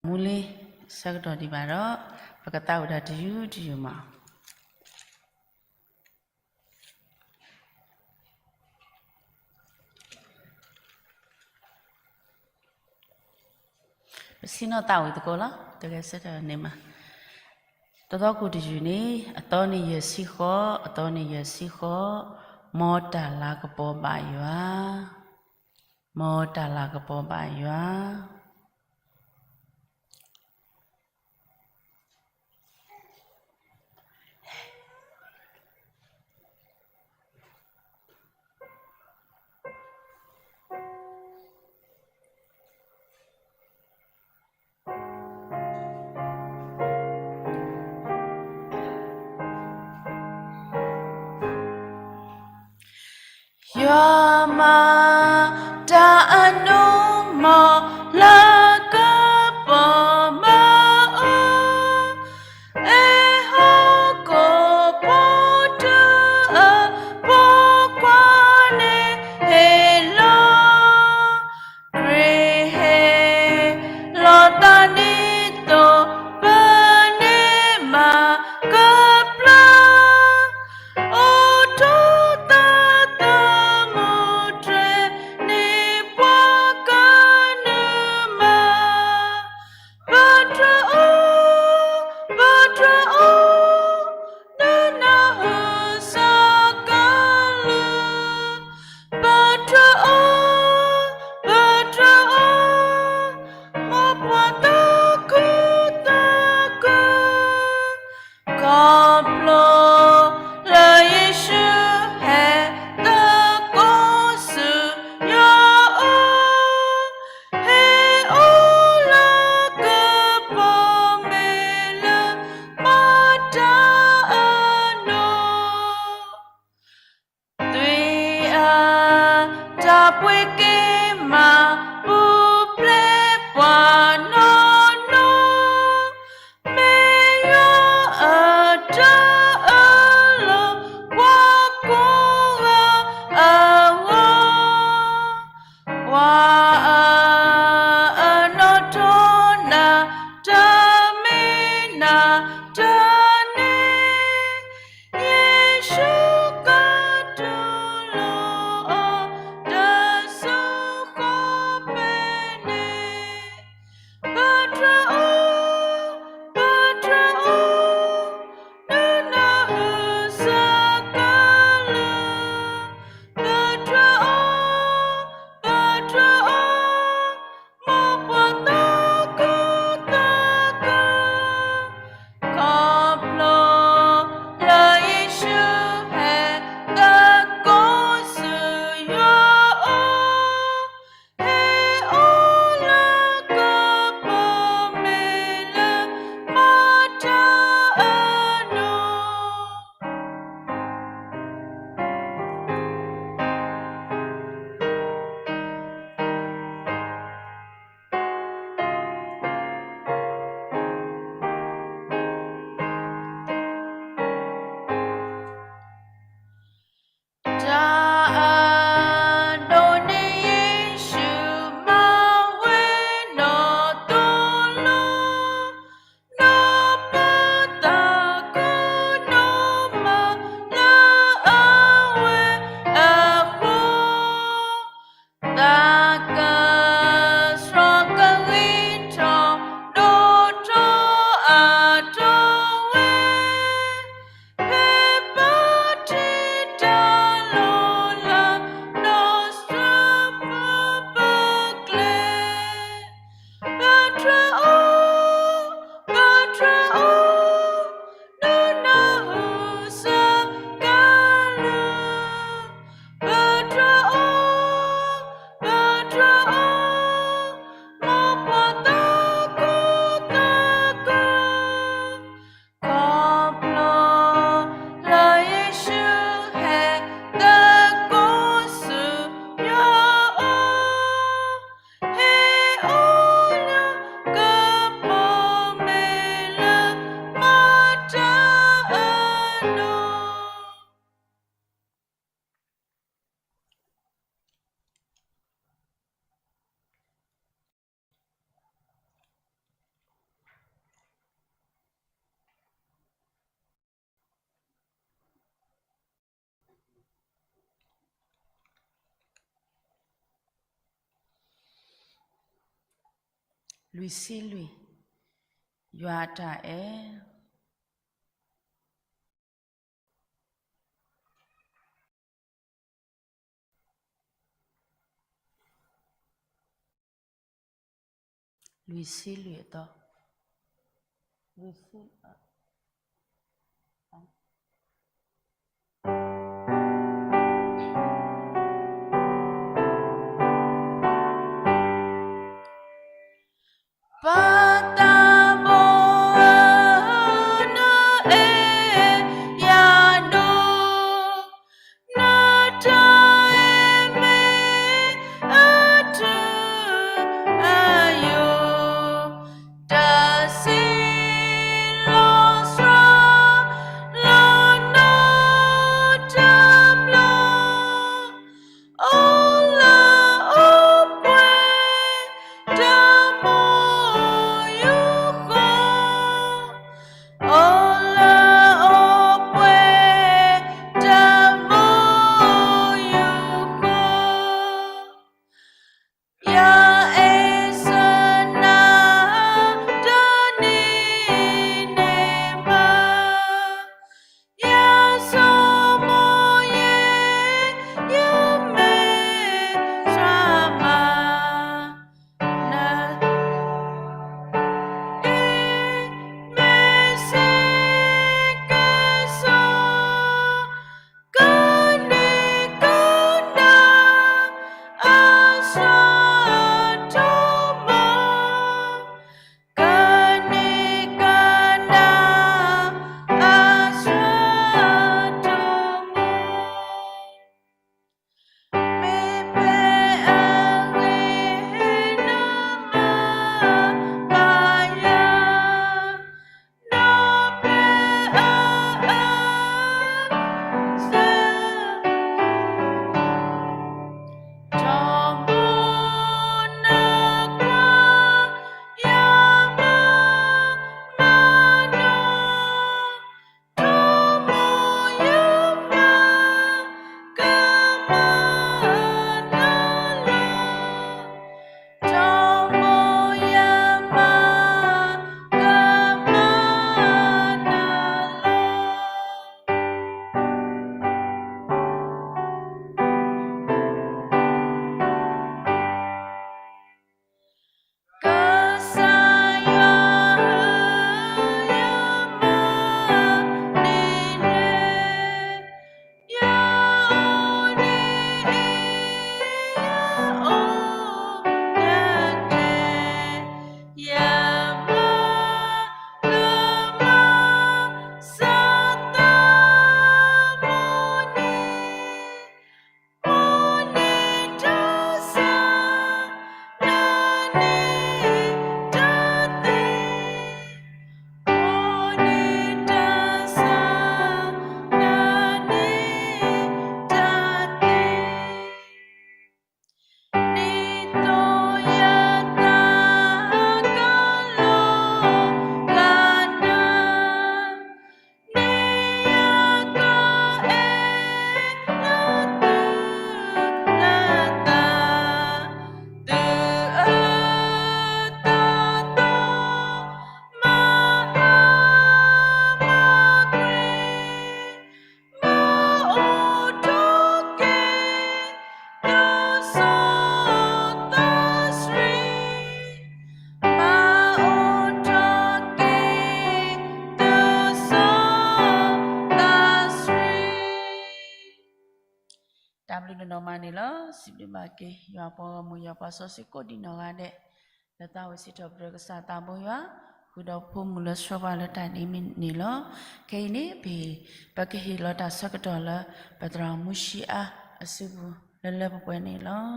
မူလ့ဆၢကတီၢ်ဒံးဘၣ်ဒီး ပကသးဝံၣ်တၢ်တယုၢ်တယုၢ်မး. ပဆ့ၣ်နီၤသးဝံၣ်သကိးလီၤ. တဂဲၤဆၢထၢၣ်န့ၣ်မး, တသီခိၣ်တယုၢ်န့ၣ်, အသီန့ၣ်ယဲၢ်ဆံဃိး, အသီန့ၣ်ယဲၢ်ဆံဃိး, မ်တၢ်လၤကပီၤဘၣ်ယွၤ, မ်တၢ်လၤကပီၤဘၣ်ယွၤ. ယွၤမၤတၢ်အဒိၣ်မး လၢကပီၤဘၣ်အီၤ, အဲၣ်ဟီၣ်ခိၣ်ဖိတၢအပိာ်ခွါန့ၣ်ဟ့ၣ်လီၤ ခရံာ်ဟ့ၣ်လီၤသးဒ်သိး ပန့ၢ်မၤကဖျါ, အိၣ်ထီၣ်သးသမူတြဲၤန့ၢ်ပှၤကိးဂၤဒဲးမး. ပတြၢၤအီၤ, ပတြၢၤအီၤ, နနၢ်ဟူစ့ၢ်ကီးလၢ ပတြၢၤအီၤ, ပတြၢၤအီၤ, မ်ပှၤသးခုသးခု, ခီဖျိလၢယ့ၣ်ၡူးဟဲသကိးဆူယွၤအအိၣ်, ဟ့ၣ်အီၤလၢကပီၤမ့ၢ်လၢမၤတၢ်အဒိၣ် သွံၣ်အတၢ်ပှ့ၤက့ၤမၤပူၤဖျဲးပှၤနီၢ်နီၢ်, မ့ၢ်ယွၤအတၢ်အၢလီၤ ပှၤကိးဂၤအဂီၢ်, ပှၤအနီၣ်ထီၣ်နၤတၢ်မ့ၢ်နၤတၢ်န့ၣ် ယ့ၣ်ၡူးကတိၤလီၤအီၤတၢ်ဆူ လွံၢ်ဆံလွံၢ်, ယွၤအတၢ်အဲၣ်. လွံၢ်ဆံလွံၢ်အသီ, လွံၢ်ဆံ, ပၢ်သးဘိဧၢ, နအဲၣ်ယၤဒိၣ်, နတၢ်အဲၣ်မ့ၢ်အထူအယိာ်, တၢ်ဆံးလီၤစှၤ လီၤနီတဘျီ, အိၣ်လၢအိၣ်ပှဲၤ တၢ်မိၢ်ယူၢ်ဃီ, အိၣ်လၢအိၣ်ပှဲၤ တၢ်မိၢ်ယူၢ်ဃီ, ယအဲၣ်ဆၢနၤ တနံၤန့ၣ်မး, ယဆိကမိၣ်ယဲ ယမဲာ်ဆှးမး, န အ့ မ့ၢ်စ့ၢ်ကီးစီၤ, ကန့ၢ်ကဒါ အစှၤထီဘိ, ကန့ၢ်ကဒါ အစှၤထီဘိ. မ့ၢ်ဖဲအဂ့ၢ် နမၤဘၣ်ယၤ, ဒီးဖဲအအၢ စၢ ထီဘိနကွၢ် ယမၤမၤနီၤ ထီဘိယမၤကမၣ်နၤလီၤ, ထီဘိယမၤကမၣ်နၤလီၤ. ကစၢ်ယွၤဧၢ, ယမၤန့ၢ်လၢ ယအိၣ်န့ၣ် ယအိၣ်ယတဲ, ယမၤကမၣ် စၢ်သးမိၢ်န့ၣ် မိၢ်န့ၣ်တၢ်ဆါ, နၤန့ၣ်တၢ်သ့, မိၢ်န့ၣ်တၢ်ဆါ, နၤန့ၣ်တၢ်သ့, ဒ်သိးယသးကလီၤဂာ်နၤ, န့ၣ်ယကအဲၣ်လၢသု လၢသး, သုအၢသးသီ မၤဟါမၤကွံာ်, မၤအိၣ်ထီၣ်က့ၤ သုစီသးဆှံ, မၤအိၣ်ထီၣ်က့ၤ သုစီသးဆှံ. တၢ်ဘျုးဒိၣ်နီၢ်မးန့ၣ်လီၤ. စံးဘျုးဘၣ်က့ၤ ယွၤပှၤဂီၢ်မုၢ် ယွၤပှၤစီဆှံကိးဒံးနီၢ်ဂၤဒဲး, လၢသးဝံၣ်စံးထီၣ်ပတြၢၤကစၢ်သးဘိယွၤ, ဃုာ်ဒီးဖိမုၣ်လၢဆှၢပှၤလၢတၢ်ဒ်န့ၣ်လီၤ. ခဲအံၤန့ၣ် ပ ပကဟ့ၣ်လီၤတၢ်ဆၢကတီၢ်လၢ ပသရၣ်မူဆံအါအစုပူၤ လၢလၢပှဲၤပှဲၤန့ၣ်လီၤ.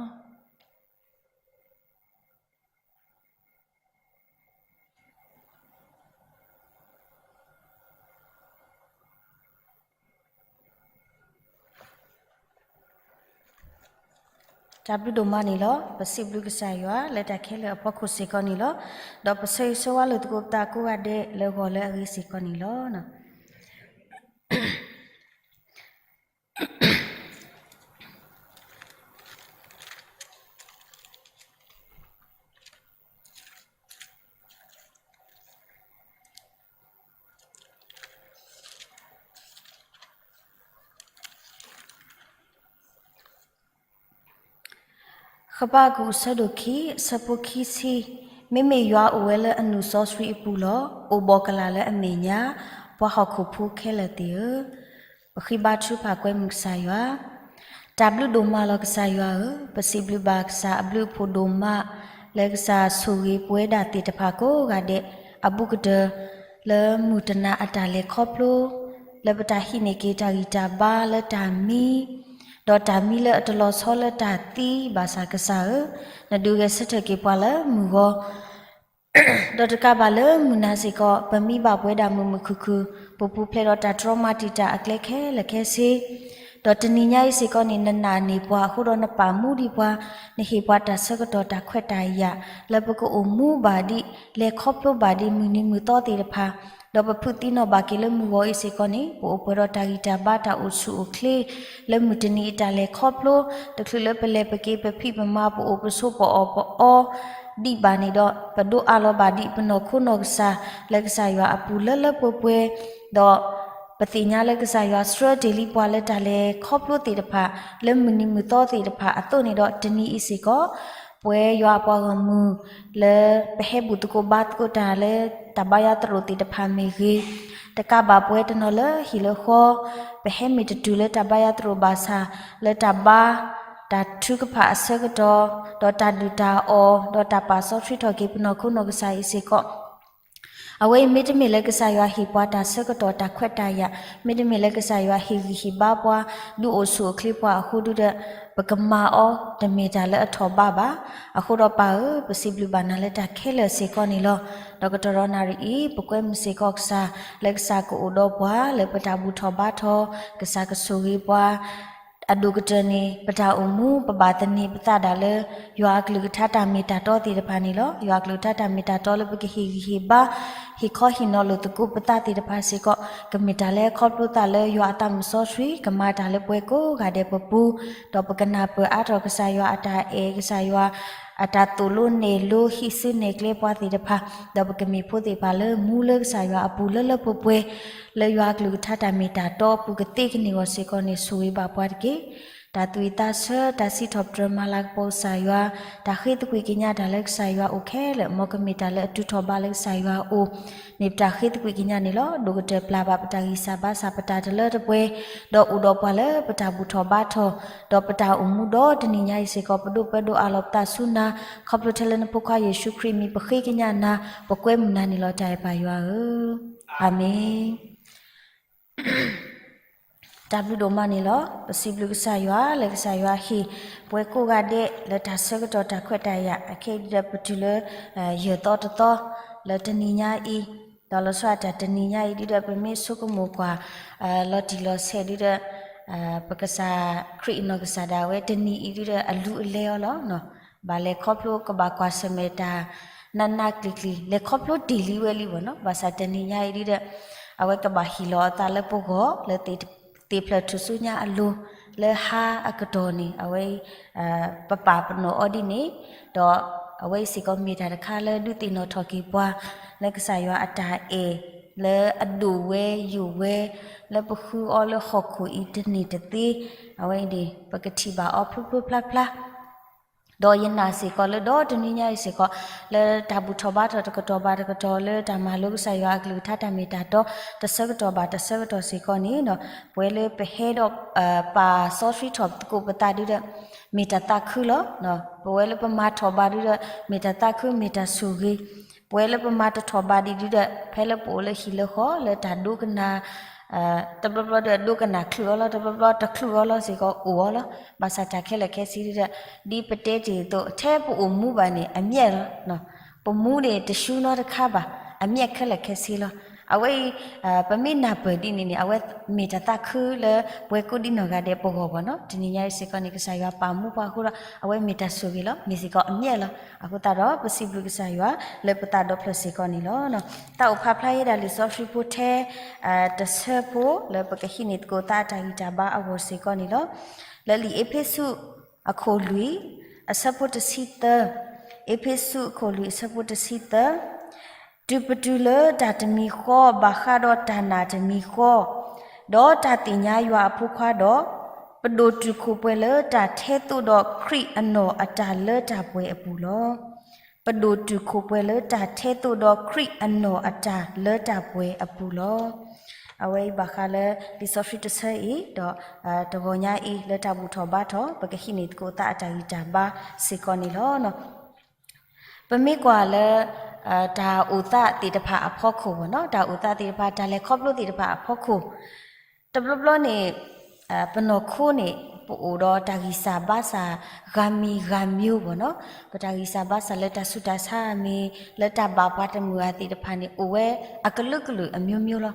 တၢ်ဘျုးဒိၣ်မးန့ၣ်လီၤ. ပစံးဘျုးကစၢ်ယွၤ လၢတၢ်ခဲလၢာ်အဖီခိၣ်စ့ၢ်ကီးန့ၣ်လီၤ. ဒီးပဆၢဂ့ၤဆၢဝါလိာ်သကိးပသးကိးဂၤဒဲး လၢဂီၤလၢအဂ့ၤစ့ၢ်ကီးန့ၣ်လီၤ. တၢ်ဘျုးဒိၣ်မးန့ၣ်လီၤ. ဃဘးကူာ်အဆၢဒိၣ်ခံ အဆၢဖိခံဆံ, မ့မ့ၢ်ယွၤအိၣ်ဝဲလၢအနုာ်စီဆှံအပူၤလီၤ. အိၣ်ဘီၣ်ကလာ်လၢအမဲာ်ညါ, ပှၤဟီၣ်ခိၣ်ဖိခဲလၢာ်သ့ၣ်ဧၢ. ပဃ့ဘါထုကဖၣ်ကွဲမုာ်ကစၢ်ယွၤ, တၢ်ဘျုးဒိၣ်မးလီၤကစၢ်ယွၤဧၢ, ပစံးဘျုးဘၣ်ကစၢ်အဘျုးအဖှိၣ်ဒိၣ်မး, လၢကစၢ်ဆိၣ်ဂ့ၤပဝဲဒၣ်သ့ၣ်တဖၣ်ကိးဂၤဒဲး, အဘူးကတၢၢ် လၢမုၢ်တနၤအတၢ်လဲၤခီဖျိ, လၢပတၢ်ဟံးန့ၢ်က့ၤတၢ်ဂံၢ်တၢ်ဘါလၢတၢ်မံ, ဒီးတၢ်မံလၢအတလီၤဆီလၢတၢ်သံဘၣ်ဆၣ်ကစၢ်ဧၢ, နဒုးဂဲၤဆၢထၢၣ်က့ၤပှၤလၢမုၢ်ဂီၤ ဒီးတကးဘၣ်လၢမုၢ်နၤစ့ၢ်ကီး ပမံဘၣ်ပဝဲဒၣ်မုာ်မုာ်ခုၣ်ခုၣ်, ပပူၤဖျဲးဒီးတၢ်တြီမၤတံာ်တာ်အကျဲခဲလၢာ်ခဲဆ့, ဒီးတနံၤညါအံၤစ့ၢ်ကီးန့ၣ် နနာ်န့ၢ်ပှၤအဃိဒီးနပာ်မူဒံးပှၤ, နဟ့ၣ်ပှၤတၢ်ဆၢကတီၢ်တၢ်ခွဲးတၢ်ယာ်, လၢပကအိၣ်မူဘၣ်ဒံး, လဲၤခီဖျိဘၣ်ဒံးမုၢ်နံၤမုၢ်သီသ့ၣ်တဖၣ်, ဒီးပဖုးသံနီၣ်ဘၣ်က့ၤလၢမုၢ်ဂီၤအံၤစ့ၢ်ကီးန့ၣ် ပအိၣ်ပှဲၤဒီးတၢ်ဂံၢ်တၢ်ဘါတၢ်အိၣ်ဆူၣ်အိၣ်ချ့ လၢမုၢ်တနံၤအတၢ်လဲၤခီဖျိ, တချုးလၢပလဲၤပက့ၤပဖံးပမၤပအိၣ်ပဆိးပအီၣ်ပအီ ဒံးဘၣ်န့ၣ်ဒီး ပဒိးအးလီၤဘၣ်ဒံးပနီၢ်ခိနီၢ်ကစၢ် လၢကစၢ်ယွၤအပူၤလၢလၢပှဲၤပှဲၤ, ဒီးပသ့ၣ်ညါလၢကစၢ်ယွၤဆှၢတ့ၢ်လံပှၤလၢတၢ်လဲၤခီဖျိသ့ၣ်တဖၣ် လၢမုၢ်နံၤမုၢ်သီသ့ၣ်တဖၣ်အသိးန့ၣ်ဒီး တနံၤအံၤစ့ၢ်ကီး ပဝဲယွၤအပှၤဂီၢ်မုၢ် လၢပဟဲဘူၣ်သကိးဘါသကိးတၢ်လၢတၢ်ဘါယွၤသရိာ်သ့ၣ်တဖၣ်မ့ၢ်ဂ့ၤ, တကးဘၣ်ပဝဲတနီၤလၢဟံၣ်လၢဃီ ပဟဲမ့ၢ်တတုၤလၢတၢ်ဘါယွၤသရိာ်ဘၣ်ဆၣ် လၢတၢ်ဘါ တၢ်ထုကဖၣ်အဆၢကတီၢ်, ဒီးတၢ်ဒုၣ်တၢ်အီၣ်, ဒီးတၢ်ပာ်စီဆှံထီၣ်က့ၤပနီၢ်ခိနီၢ်ကစၢ်အံၤစ့ၢ်ကီး အဝဲအံၤမ့တမ့ၢ်လၢကစၢ်ယွၤဟ့ၣ်ပှၤတၢ်ဆၢကတီၢ်တၢ်ခွဲးတၢ်ယာ်, မ့တမ့ၢ်လၢကစၢ်ယွၤဟ့ၣ်ဂံၢ်ဟ့ၣ်ဘါပှၤ ဒုးအိၣ်ဆူၣ်အိၣ်ချ့ပှၤအဃိဒုဒီး ပကမၤအီၤတမ့ၢ်တၢ်လၢအထီၣ်ဘးဘၣ်. အဃိဒီးပၢ်ဧၢ, ပစံးဘျုးဘၣ်နၤလၢတၢ်ခဲလၢာ်စ့ၢ်ကီးန့ၣ်လီၤ. ဒီးကတီၢ်ဒီးနၣ်ရံၣ်အံၤ ပကွဲမုာ်စ့ၢ်ကီးကစၢ် လၢကစၢ်ကအိၣ်ဒီးပှၤ လၢပတၢ်ဘူၣ်ထီၣ်ဘါထီၣ်, ကစၢ်ကဆိၣ်ဂ့ၤပှၤ အဒိၣ်ကတၢၢ်န့ၣ် ပတၢ်အိၣ်မူ ပဘၣ်သန့ၤပသးဒၣ်လၢ ယွၤအကလုၢ်ကထါတၢ်မ့ၢ်တၢ်တီသ့ၣ်တဖၣ်န့ၣ်လီၤ. ယွၤအကလုၢ်ကထါတၢ်မ့ၢ်တၢ်တီလၢပကဟ့ၣ်ဂံၢ်ဟ့ၣ်ဘါ, ဟ့ၣ်ခီဟ့ၣ်နီၤလိာ်သကိးပသးသ့ၣ်တဖၣ်စ့ၢ်ကီး ကမ့ၢ်တၢ်လၢခီဖျိသးလၢယွၤအသးမုၢ်စီဆှံ, ကမၤတၢ်လၢပှၤကိးဂၤဒဲးပပူၤ, ဒီးပကနၢ်ပၢၢ်အါထီၣ်ကစၢ်ယွၤအတၢ်အဲၣ်, ကစၢ်ယွၤအတၢ်သိၣ်လိနဲၣ်လိဟံးစုနဲၣ်ကျဲပှၤသ့ၣ်တဖၣ်, ဒီးပကမ့ၢ်ဖိသ့ၣ်တဖၣ်လၢမူလၢကစၢ်ယွၤအပူၤလၢလၢပှဲၤပှဲၤ လၢယွၤအကလုၢ်ကထါတၢ်မ့ၢ်တၢ်တီအပူၤကသ့ကန့ၢ်အဂီၢ်စ့ၢ်ကီးန့ၣ် ဆိၣ်ဂ့ၤဘၣ်ပှၤတက့ၢ်. တၢ်သူၣ်ဝံၣ်သးဆၢ တၢ်စံးထီၣ်ပတြၢၤမၤလၤကပီၤကစၢ်ယွၤ, တၢ်ဃ့သကွံၢ်ကညးတၢ်လၢကစၢ်ယွၤအအိၣ်ခဲလၢာ် မ်ကမ့ၢ်တၢ်လၢအတုၤထီၣ်ဘးလၢကစၢ်ယွၤအအိၣ်, မ့ၢ်ပတၢ်ဃ့သကွံၢ်ကညးန့ၣ်လီၤ. ဒိၣ်ကတၢၢ်ပျၢ်ဘၣ်ပတၢ်ဂံၢ်စၢ်ဘါစၢ်ပတၢ်တလၢတပှဲၤ, ဒီးအိၣ်ဒီးပှၤလၢပတၢ်ဘူၣ်ထီၣ်ဘါထီၣ်, ဒီးပတၢ်အိၣ်မူဒီတနံၤညါအံၤစ့ၢ်ကီး ပဒိၣ်ပၢဒိၣ်အးလီၤပသးဆူနၤ, ခီဖျိထဲလၢနဖိခွါယ့ၣ်ၡူးခရံာ်အမံၤ ပဃ့ကညးနၤ, ပကွဲမုာ်နၤန့ၣ်လီၤ တၢ်အဲၣ်ပၢ်ယွၤဧၢ, အၤမ့ၣ်. တၢ်ဘျုးဒိၣ်မးန့ၣ်လီၤ. ပစံးဘျုးကစၢ်ယွၤ လၢကစၢ်ယွၤဟ့ၣ် ပှၤကိးဂၤဒဲး လၢတၢ်ဆၢကတီၢ်တၢ်ခွဲးတၢ်ယာ် အခဲအံၤဒုဒီးပတုၤလၢ ယဲၢ်သီတသီ လၢတနံၤညါအံၤ, ဒီးလီၤဆီဒၣ်တၢ်တနံၤညါအံၤဒုဒီး ပမ့ၢ်ဆိကမိၣ်ကွၢ် လီၤတံၢ်လီၤဆဲးဒုဒီး ပကစၢ်ခရံာ်အနီၢ်ကစၢ်ဒၣ်ဝဲ တနံၤအံၤဒုဒီး အလူအလဲအီၤလီၤ. ဘၣ်လဲၤခီဖျိကဘၣ်ကွၢ်ဆၢၣ်မဲာ်တၢ် နးနးကျံၤကျံၤ လဲၤခီဖျိတ့ၢ်လံဝဲလံဘၣ်နီၤ, ဘၣ်ဆၣ်တနံၤညါအံၤဒုဒီး အဝဲကဘၣ်ဟ့ၣ်လီၤအသးလၢပဂီၢ် လၢသ့ၣ်ဖျၢၣ်ထူၣ်စုညါအလိၤ လၢဟါအကတီၢ်န့ၣ် အဝဲ ပပာ်ပနီၣ်အီၤဒ်န့ၣ်, ဒီးအဝဲအံၤစ့ၢ်ကီးမ့ၢ်တၢ်တခါလၢဒုးသ့ၣ်နီၣ်ထီၣ်က့ၤပှၤ လၢကစၢ်ယွၤအတၢ်အဲၣ် လၢအဒိၣ်ဝဲယိာ်ဝဲ လၢပဃုအီၤလၢဟီၣ်ခိၣ်အံၤတန့ၢ်တသ့, အဝဲအံၤန့ၣ် ပကထံၣ်ဘၣ်အီၤဖျိဖျိဖျါဖျါ ဒီးယနာ်စ့ၢ်ကီးလၢဒီတနွံညါအံၤစ့ၢ်ကီး လၢတၢ်ဘူၣ်ထီၣ်ဘါထီၣ်တကတီၢ်ဘၣ်တကတီၢ် လၢတၢ်မၤလိကစၢ်ယွၤအကလုၢ်ကထါတၢ်မ့ၢ်တၢ်တီ တဆၢကတီၢ်ဘၣ်တဆၢကတီၢ်စ့ၢ်ကီးန့ၣ်ဒီး ပဝဲလၢပဟဲဒီး ပာ်စီဆှံထီၣ်သကိးပသးဒုဒီး မ့ၢ်တၢ်သးခုလီၤ. ပဝဲလၢပမၤထီၣ်ဘၣ်ဒုဒီး မ့ၢ်တၢ်သးခု မ့ၢ်တၢ်ဆိၣ်ဂ့ၤ, ပဝဲလၢပမၤတထီၣ်ဘၣ်ဒံးဒုဒီး ဖဲလၢပအိၣ်လၢဟံၣ်လၢဃီ လၢတၢ်ဒိကနၣ် တဘျီဘျီဒီးဒိကနၣ်ချုးအီၤလီၤ, တဘျီဘျီတချုးအီၤလီၤစ့ၢ်ကီးအိၣ်အီၤလီၤ. ဘၣ်ဆၣ်တၢ်ခဲလၢာ်ခဲဆ့ဒုဒီး ဒ်ပတဲတ့ၢ်အသိး ထဲပအိၣ်မူဘၣ်န့ၣ် အမျဲၢ်လီၤ. ပမူန့ၣ်တရှုံးနီတခါဘၣ်, အမျဲၢ်ခဲလၢာ်ခဲဆ့လီၤ. အဝဲအံၤ ပမ့ၢ်နၢ်ပၢၢ်ဒ်န့ၣ်န့ၣ် အဝဲမ့ၢ်တၢ်သးခုလၢပှၤကိးဒံနီၢ်ဂၤဒဲးပဂီၢ်ဘၣ်နီၤ. တနံၤညါအံၤစ့ၢ်ကီးန့ၣ် ကစၢ်ယွၤပာ်မူပှၤအဃိဒီး အဝဲမ့ၢ်တၢ်ဆိၣ်ဂ့ၤလီၤ, မ့ၢ်စ့ၢ်ကီးအမျဲၢ်လီၤ. အဃိသတးဒီး ပစံးဘျုးကစၢ်ယွၤလၢပသးဒီဖျၢၣ်စ့ၢ်ကီးန့ၣ်လီၤ. တၢ်အိၣ်ဖးဖျါယဲဒၣ်လံာ်စီဆှံဖိထဲ တဆၢဖိ လၢပကဟံးန့ၢ်သကိးသးအတၢ်ဂံၢ်တၢ်ဘါအဂီၢ်စ့ၢ်ကီးန့ၣ်လီၤ. လၢလံာ်အ့းဖ့းစူး အခိၣ်လွံၢ် အဆၢဖိတဆံသၢ, အ့းဖ့းစူးအခိၣ်လွံၢ်အဆၢဖိတဆံသၢ, တုၤပတုၤလၢတၢ်တမံၤဃီ ဘၣ်ဃးဒီးတၢ်နာ်တမံၤဃီ, ဒီးတၢ်သ့ၣ်ညါယွၤအဖိခွါဒီး ပဒိၣ်တုာ်ခိၣ်ပှဲၤလၢတၢ်ထဲသိးဒီးခရံာ်အနီၢ်အတၢ်လၢတၢ်ပှဲၤအပူၤလီၤ. ပဒိၣ်တုာ်ခိၣ်ပှဲၤလၢတၢ်ထဲသိးဒီးခရံာ်အနီၢ်အတၢ်လၢတၢ်ပှဲၤအပူၤလီၤ. အဝဲအံၤဘၣ်ဃးလၢလံာ်စီဆှံတဆၢအံၤ ဒီးတဂီၤညါအံၤ လၢတၢ်ဘူၣ်ထီၣ်ဘါထီၣ် ပကဟံးန့ၢ်သကိးသးအတၢ်ဂံၢ်တၢ်ဘါစ့ၢ်ကီးန့ၣ်လီၤ. ပမ့ၢ်ကွၢ်လၢ တၢ်အိၣ်သးသ့ၣ်တဖၣ်အဖီခိၣ်ဘၣ်နီၤ, တၢ်အိၣ်သးသ့ၣ်တဖၣ် တၢ်လဲၤခီဖျိသ့ၣ်တဖၣ်အဖီခိၣ်, တဘျီဘျီန့ၣ် ပနီၢ်ခိန့ၣ် ပအိၣ်ဒီးတၢ်ဂံၢ်စၢ်ဘါစၢ် ဂၤမံၤဂၤမံၤဘၣ်နီၤ, ပတၢ်ဂံၢ်စၢ်ဘါစၢ်လၢတၢ်ဆူးတၢ်ဆါအမံၤ လၢတၢ်ဘၣ်ပှၤတမုာ်အသ့ၣ်တဖၣ်န့ၣ် အိၣ်ဝဲအကလုာ်ကလုာ်အမျိုးမျိုးလီၤ.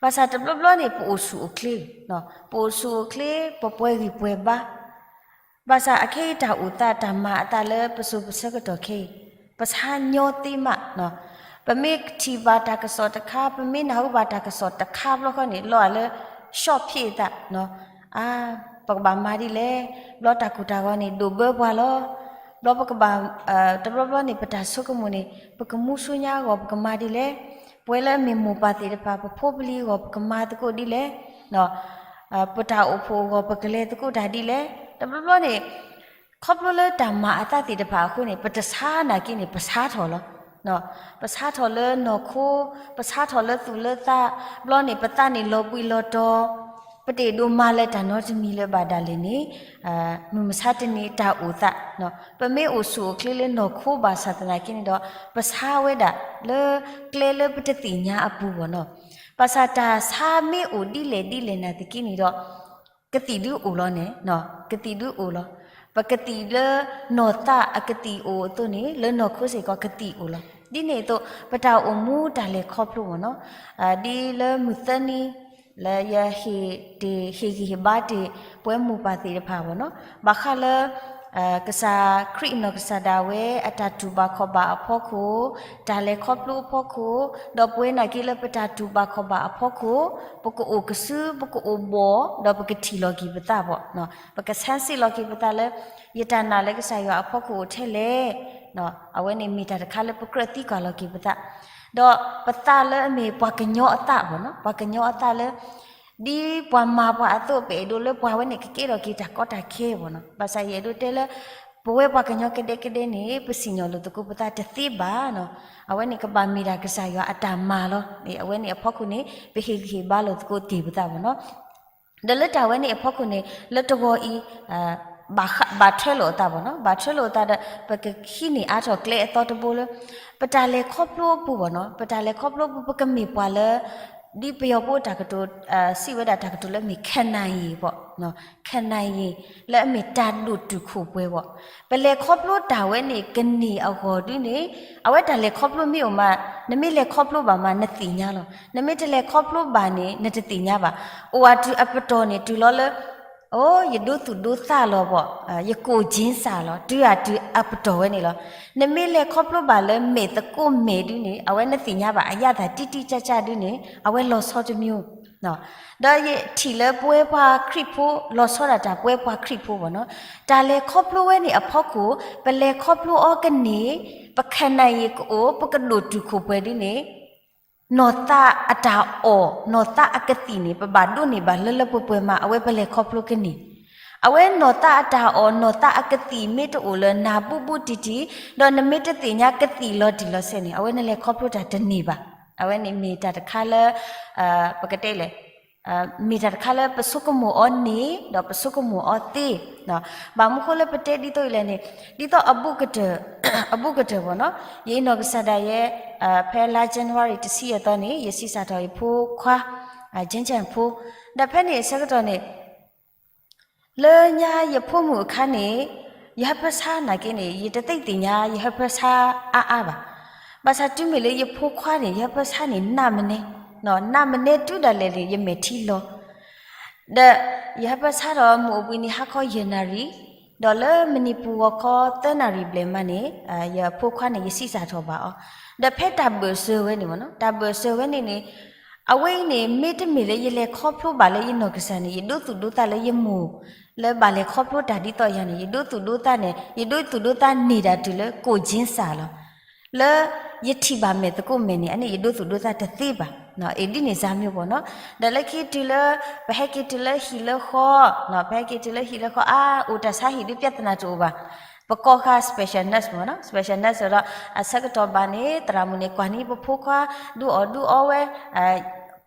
ဘၣ်ဆၣ်တဘျီဘျီန့ၣ် ပအိၣ်ဆူၣ်အိၣ်ချ့, ပအိၣ်ဆူၣ်အိၣ်ချ့ ပပှဲၤဂံၢ်ပှဲၤဘါ ဘၣ်ဆၣ်အခဲအံၤတၢ်အိၣ်သးတၢ်မၤအသးလၢပစိၤပဆၢကတီၢ်ခဲအံၤ ပဆါညီသ့မး, ပမ့ၢ်ထံၣ်ဘၣ်တၢ်ကစီၣ်တခါ ပမ့ၢ်နၢ်ဟူဘၣ်တၢ်ကစီၣ်တခါဘျီဃီန့ၣ် လီၤအလၢ ရှီၣ်ဖံးအသး, အါ ပကဘၣ်မၤဒ်လဲၣ်, ဘျီတၢ်ကိၢ်တၢ်ဂီၤန့ၣ် ဒိၣ်ဘၢပှၤလီၤ. ဘျီပကဘၣ် တဘျီဘျီန့ၣ် ပတၢ်ဆိကမိၣ်န့ၣ် ပကမူဆူညါအဂီၢ် ပကမၤဒ်လဲၣ်, ပဝဲလၢအမ့ၢ်မိၢ်ပၢ်သ့ၣ်တဖၣ် ပဖိပလံၤအဂီၢ် ပကမၤသကိးဒ်လဲၣ် ပတၢ်အိၣ်ဖှိၣ်အဂီၢ် ပကလဲၤသကိးတၢ်ဒ်လဲၣ်. တဘျီဘျီန့ၣ် ခီဖျိလၢတၢ်မၤအသးသ့ၣ်တဖၣ်အဃိန့ၣ် ပတဆါနာ်က့န့ၣ် ပဆါထီၣ်လီၤ. ပဆါထီၣ်လၢနီၢ်ခိ, ပဆါထီၣ်လၢသူၣ်လၢသး, ဘျီန့ၣ် ပသးန့ၣ်လီၤဘှံးလီၤတီၤ, ပတအဲၣ်ဒိးမၤလၢတၢ်နီတမံၤလၢၤဘၣ်ဒၣ်လဲာ်န့ၣ် မုၢ်မဆါတနံၤတၢ်အိၣ်သး, ပမ့ၢ်အိၣ်ဆူၣ်အိၣ်ချ့လၢနီၢ်ခိဘၣ်ဆၣ်သနာ်က့န့ၣ်ဒီး ပဆါဝဲဒၣ်လၢကျဲလၢပတသ့ၣ်ညါအပူၤဘၣ်နီၤ. ဘၣ်ဆၣ်တၢ်ဆါမ့ၢ်အိၣ်ဒ်လဲၣ်ဒ်လဲၣ်နာ်သက့န့ၣ်ဒီး ကသံၣ်ဒုအိၣ်လီၤန့ၣ်, ကသံၣ်ဒုအိၣ်လီၤ. ပကသံၣ်လၢနီၢ်သးအကသံၣ်အိၣ်အသိးန့ၣ် လၢနီၢ်ခိစ့ၢ်ကီးကသံၣ်အိၣ်လီၤ. ဒ်န့ၣ်အသိး ပတၢ်အိၣ်မူတၢ်လဲၤခီဖျိမ့ၢ်နီၤ, ဒ်လၢမုၢ်သၢနံၤ လၢယဟ့ၣ်တ့ၢ် ဟ့ၣ်ဂံၢ်ဟ့ၣ်ဘါတ့ၢ် ပဝဲမိၢ်ပၢ်သ့ၣ်တဖၣ်မ့ၢ်နီၤ, ဘၣ်ဃးလၢ ကစၢ်ခရံာ်အနီၢ်ကစၢ်ဒၣ်ဝဲ အတၢ်တူၢ်ဘၣ်ခီၣ်ဘၣ်အဖီခိၣ်, တၢ်လဲၤခီဖျိအဖီခိၣ်, ဒီးပဝဲနာ်က့လၢပတၢ်တူၢ်ဘၣ်ခီၣ်ဘၣ်အဖီခိၣ်, ပကအိၣ်ကစု ပကအိၣ်ဘှီၣ် ဒီးပကထံၣ်လီၤက့ၤပသးဘၣ်, ပကဆန်းစစ်လီၤက့ၤပသးလၢ ယတၢ်နာ်လၢကစၢ်ယွၤအဖီခိၣ်အိၣ်ထဲလဲၣ်, အဝဲန့ၣ်မ့ၢ်တၢ်တခါလၢပကြၢးသံကွၢ်လီၤက့ၤပသး, ဒီးပသးလၢအမ့ၢ်ပှၤကညီအသးဘၣ်နီၤ, ပှၤကညီအသးလၢ ဒ်ပှၤမၤပှၤအသိး ပအဲၣ်ဒိးလၢပှၤဝဲန့ၣ်ကကဲထီၣ်က့ၤတၢ်ကီတၢ်ခဲဘၣ်နီၤ, ဘၣ်ဆၣ်ယအဲၣ်ဒိးတဲလၢ ပဝဲပှၤကညီကဒဲကဒဲန့ၣ် ပစံၣ်ညီၣ်လီၤသကိးပသးတသ့ဘၣ်နီၤ, အဝဲန့ၣ်ကဘၣ်မ့ၢ်ဒၣ်ကစၢ်ယွၤအတၢ်မၤလီၤ, အဝဲန့ၣ်အဖီခိၣ်န့ၣ် ပဟ့ၣ်ဂံၢ်ဟ့ၣ်ဘါလီၤသကိးတ့ၢ်ပသးဘၣ်နီၤ. ဒီးလၢတၢ်ဝဲန့ၣ်အဖီခိၣ်န့ၣ် လၢတဂီၤအံၤ ဘၣ်ထွဲလိာ်အသးဘၣ်နီၤ, ဘၣ်ထွဲလိာ်အသးဒီး ပကဟံးန့ၢ်အါထီၣ်ကျဲအသီတဘိလၢ ပတၢ်လဲၤခီဖျိအပူၤဘၣ်နီၤ, ပတၢ်လဲၤခီဖျိအပူၤ ပကမ့ၢ်ပှၤလၢ ဒ်ပယီၤဖိတၢ်ကတိၤ စံးဝဲဒၣ်တၢ်ကတိၤလၢမ့ၢ် ခဏ်ယ့ၣ် ဘၣ်, ခဏ်ယ့ၣ် လၢအမ့ၢ်တၢ်ဒိၣ်တုာ်ခိၣ်ပှဲၤဘၣ်, ပလဲၤခီဖျိတၢ်ဝဲန့ၣ် ကန့ၢ်အဂီၢ်ဒုန့ၣ် အဝဲတၢ်လဲၤခီဖျိမ့ၢ်အိၣ်မး နမ့ၢ်လဲၤခီဖျိဘၣ်မး နသ့ၣ်ညါလီၤ, နမ့ၢ်တလဲၤခီဖျိဘၣ်န့ၣ် နတသ့ၣ်ညါဘၣ်, အိၣ်အတုၤအပတီၢ်န့ၣ် တုၤလီၤလၢ အိ ယဒိသူၣ်ဒိသးလီၤဘၣ်, ယကိၢ်ကၠ့စၢ်လီၤ, တုၤအတုၤအပတီၢ်ဝဲန့ၣ်လီၤ. နမ့ၢ်လဲၤခီဖျိဘၣ်လၢမဲာ်သကိးမဲာ်ဒုန့ၣ် အဝဲနသ့ၣ်ညါဘၣ် အရသာတိတိကျကျဒုန့ၣ် အဝဲလီၤဆီတမံၤ, ဒီးယထံၣ်လၢပဝဲပှၤခရံာ်ဖိလီၤဆီဒၣ်တၢ် ပဝဲပှၤခရံာ်ဖိဘၣ်နီၤ, တၢ်လဲၤခီဖျိဝဲန့ၣ်အဖီခိၣ် ပလဲၤခီဖျိအီၤကန့ၢ် ပခဏ်ယ့ၣ်ကအိၣ် ပကဒိၣ်တုာ်ခိၣ်ပှဲၤဒုန့ၣ် နီၢ်သးအတၢ်အီၣ် နီၢ်သးအကသံၣ်န့ၣ် ပဘၣ်ဒိးန့ၢ်ဘၣ်လၢလၢပှဲၤပှဲၤမး အဝဲပလဲၤခီဖျိကန့ၢ်, အဝဲနီၢ်သးအတၢ်အီၣ် နီၢ်သးအကသံၣ်မ့ၢ်တအိၣ်လၢနၤဘူးဘူးတံၢ်တံၢ် ဒီးနမ့ၢ်တသ့ၣ်ညါကသံၣ်လီၤတံၢ်လီၤဆဲးန့ၣ် အဝဲနလဲၤခီဖျိတၢ်တန့ၢ်ဘၣ်, အဝဲန့ၣ်မ့ၢ်တၢ်တခါလၢ ပကတဲလဲၣ် မ့ၢ်တၢ်တခါလၢပဆိကမိၣ်အီၤန့ၣ် ဒီးပဆိကမိၣ်အီၤသ့, ဘၣ်မနုၤဃိလၢပတဲဒ်သိးအံၤလဲၣ်န့ၣ် ဒ်သိးအဘူးကတၢၢ်, အဘူးကတၢၢ်ဘၣ်နီၤ, ယအံၤနီၢ်ကစၢ်ဒၣ်ယဲ ဖဲလါ January တဆံယဲၢ်သီန့ၣ် ယဆံးစၢ်ထီၣ်ယဖိခွါ ကၠ့ကၠ့ဖိ, ဒီးဖဲန့ၣ်အဆၢကတီၢ်န့ၣ် လၢညါယဖိမုၣ်အခါန့ၣ် ယဟၢဖၢဆါနာ်က့န့ၣ် ယတသ့ၣ်ညါ ယဟၢဖၢဆါအါအါဘၣ်. ဘၣ်ဆၣ်တုၤမ့ၢ်လၢယဖိခွါန့ၣ် ယဟၢဖၢဆါန့ၣ် နးမနဲ, နးမနဲတုၤဒၣ်လဲာ်န့ၣ် ယမဲာ်ထံလီၤ. ဒီးယဟၢဖၢဆါဒီးမုၢ်အိၣ်ဘှံးနံၤဟါခီယဲၢ်နၣ်ရံၣ်, ဒီးလၢမုၢ်နံၤပူၤဂီၤခီသၢနၣ်ရံၣ်ဘျဲၣ်မးန့ၣ် ယဖိခွါန့ၣ် ယဆံးစၢ်ထီၣ်ဘၣ်အီၤ. ဒီးဖဲတၢ်ဘၢၣ်စၢၤဝဲန့ၣ်မ့ၢ်နီၤ, တၢ်ဘၢၣ်စၢၤဝဲန့ၣ်န့ၣ် အဝဲအံၤန့ၣ် မ့တမ့ၢ်လၢယလဲၤခီဖျိဘၣ်လၢယနီၢ်ကစၢ်န့ၣ် ယဒိသူၣ်ဒိသးလၢယမိၢ် လၢဘၣ်လဲၤခီဖျိတၢ်ဒ်သိးယၤန့ၣ် ယဒိသူၣ်ဒိသးန့ၣ် ယဒိသူၣ်ဒိသးန့ၢ်ဒၣ်တုၤလၢကိၣ်ကၠ့စၢ်လီၤ. လၢယထံၣ်ဘၣ်မဲာ်သကိးမဲာ်န့ၣ် အန့ၣ်ယဒိသူၣ်ဒိသးတသ့ဘၣ်. အ့ ဒ်န့ၣ်စၢ်မ့ၢ်ဘၣ်နီၤ. ဒီးလၢခံတုၤလၢ ပဟဲက့ၤတုၤလၢဟံၣ်လၢဃီ, ပဟဲက့ၤတုၤလၢဟံၣ်လၢဃီ အါ အိၣ်တၢ်ဆါဟံၣ်ဒုး ပြဿနာတအိၣ်ဘၣ်. ပကိးဃာ် special nurse မ့ၢ်နီၤ, special nurse ဒီး အဆၢကတီၢ်ဘၣ်န့ၣ် သရၣ်မုၣ်န့ၣ် ကွၢ်န့ၢ်ပဖိခွါ ဒုးအီၣ်ဒုးအီဝဲ,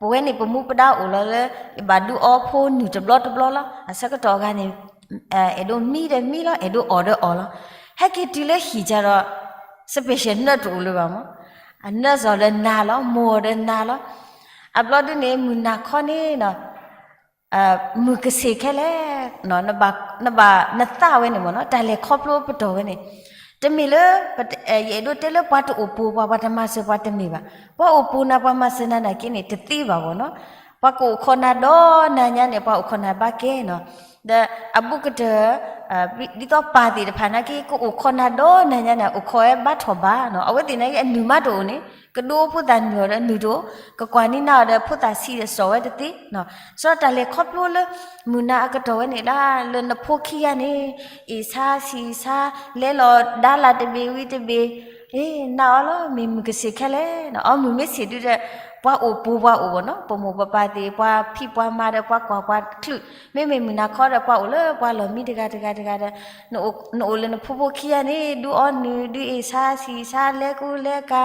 ပဝဲန့ၣ် ပမူပဒါအိၣ်လီၤလၢ ယဘၣ်ဒုးအီဖိနုာ်တဘျီတဘျီလီၤ. အဆၢကတီၢ်အဂၤန့ၣ် အဲၣ်ဒိးမံဒီးမံလီၤ, အဲၣ်ဒိးအီၣ်ဒီးအီၣ်လီၤ. ဟဲက့ၤတုၤလၢဟံၣ်ကဒီး special nurse တအိၣ်လၢၤဘၣ်မး. အ nurse အီၤဒီးနၤလီၤ, မိၢ်အီၤဒီးနၤလီၤ. အဘျီဒုန့ၣ် မုၢ်နၤခီန့ၣ် မုၢ်ကဆ့ၣ်ခဲလၢာ်, နဘၣ် နသးဝဲန့ၣ်မ့ၢ်နီၤ, တၢ်လဲၤခီဖျိပတီၢ်ဝဲန့ၣ်, တမ့ၢ်လၢ ယအဲၣ်ဒိးတဲလၢပှၤတအိၣ်ပူၤပှၤ ပှၤတမၤစၢၤပှၤတမ့ၢ်ဘၣ်. ပှၤအိၣ်ပူၤနၤ ပှၤမၤစၢၤနၤနာ်က့န့ၣ် တသ့ဘၣ်မ့ၢ်နီၤ. ပှၤကအိၣ်ခိးနၤဒီးနၤညါန့ၣ် ပှၤအိၣ်ခိးနၤဘၣ်ကဲနီၤ. ဒီးအဘူးကတၢၢ် ဒ်သိးပၢ်သ့ၣ်တဖၣ်နာ်က့ ကအိၣ်ခိးနၤဒီးနၤညါန့ၣ် အိၣ်ခိးဝဲဘၣ်ထီၣ်ဘးနီၤ. အဝဲသ့ၣ်နာ်က့ အနုာ်မးတအိၣ်န့ၣ် ကဒုးအိၣ်ဖိသၣ်နုာ်အီၤဒီးနုာ်တအိၣ်, ကကွၢ်န့ၢ်နၤအီၤဒီးဖိသၣ်ဆံးဒီးစိာ်ဝဲတသ့နီၤ. စီၤတၢ်လဲၤခီဖျိလၢ မုၢ်နၤအကတီၢ်ဝဲန့ၣ်လၢ လၢနဖိခံဂၤန့ၣ် အ့ၣ်ဆါဆံးဆါ လဲလီၤဒါလၢတဘ့ၣ်ဝံၤတဘ့ၣ်, အ့ၣ် နၤအီၤလီၤ မ့ၢ်မုၢ်ကဆ့ၣ်ခဲလၢာ်နီၤ. အီ မုၢ်မ့ၢ်ဆ့ၣ်ဒုဒီး ပှၤအိၣ်ပူၤပှၤအိၣ်ဘၣ်နီၤ, ပမိၢ်ပပၢ်သ့ၣ် ပှၤဖံးပှၤမၤဒီးပှၤကွၢ်ပှၤချုး, မ့မ့ၢ်မုၢ်နၤခီဒီး ပှၤအိၣ်လၢပှၤလီၢ်မံတဂၤတဂၤတဂၤဒီး နအိၣ်လၢနဖိဖိခံဂၤန့ၣ် ဒုးအီနုာ် ဒုးအ့ၣ်ဆါဆံးဆါ လဲကူလဲကၤ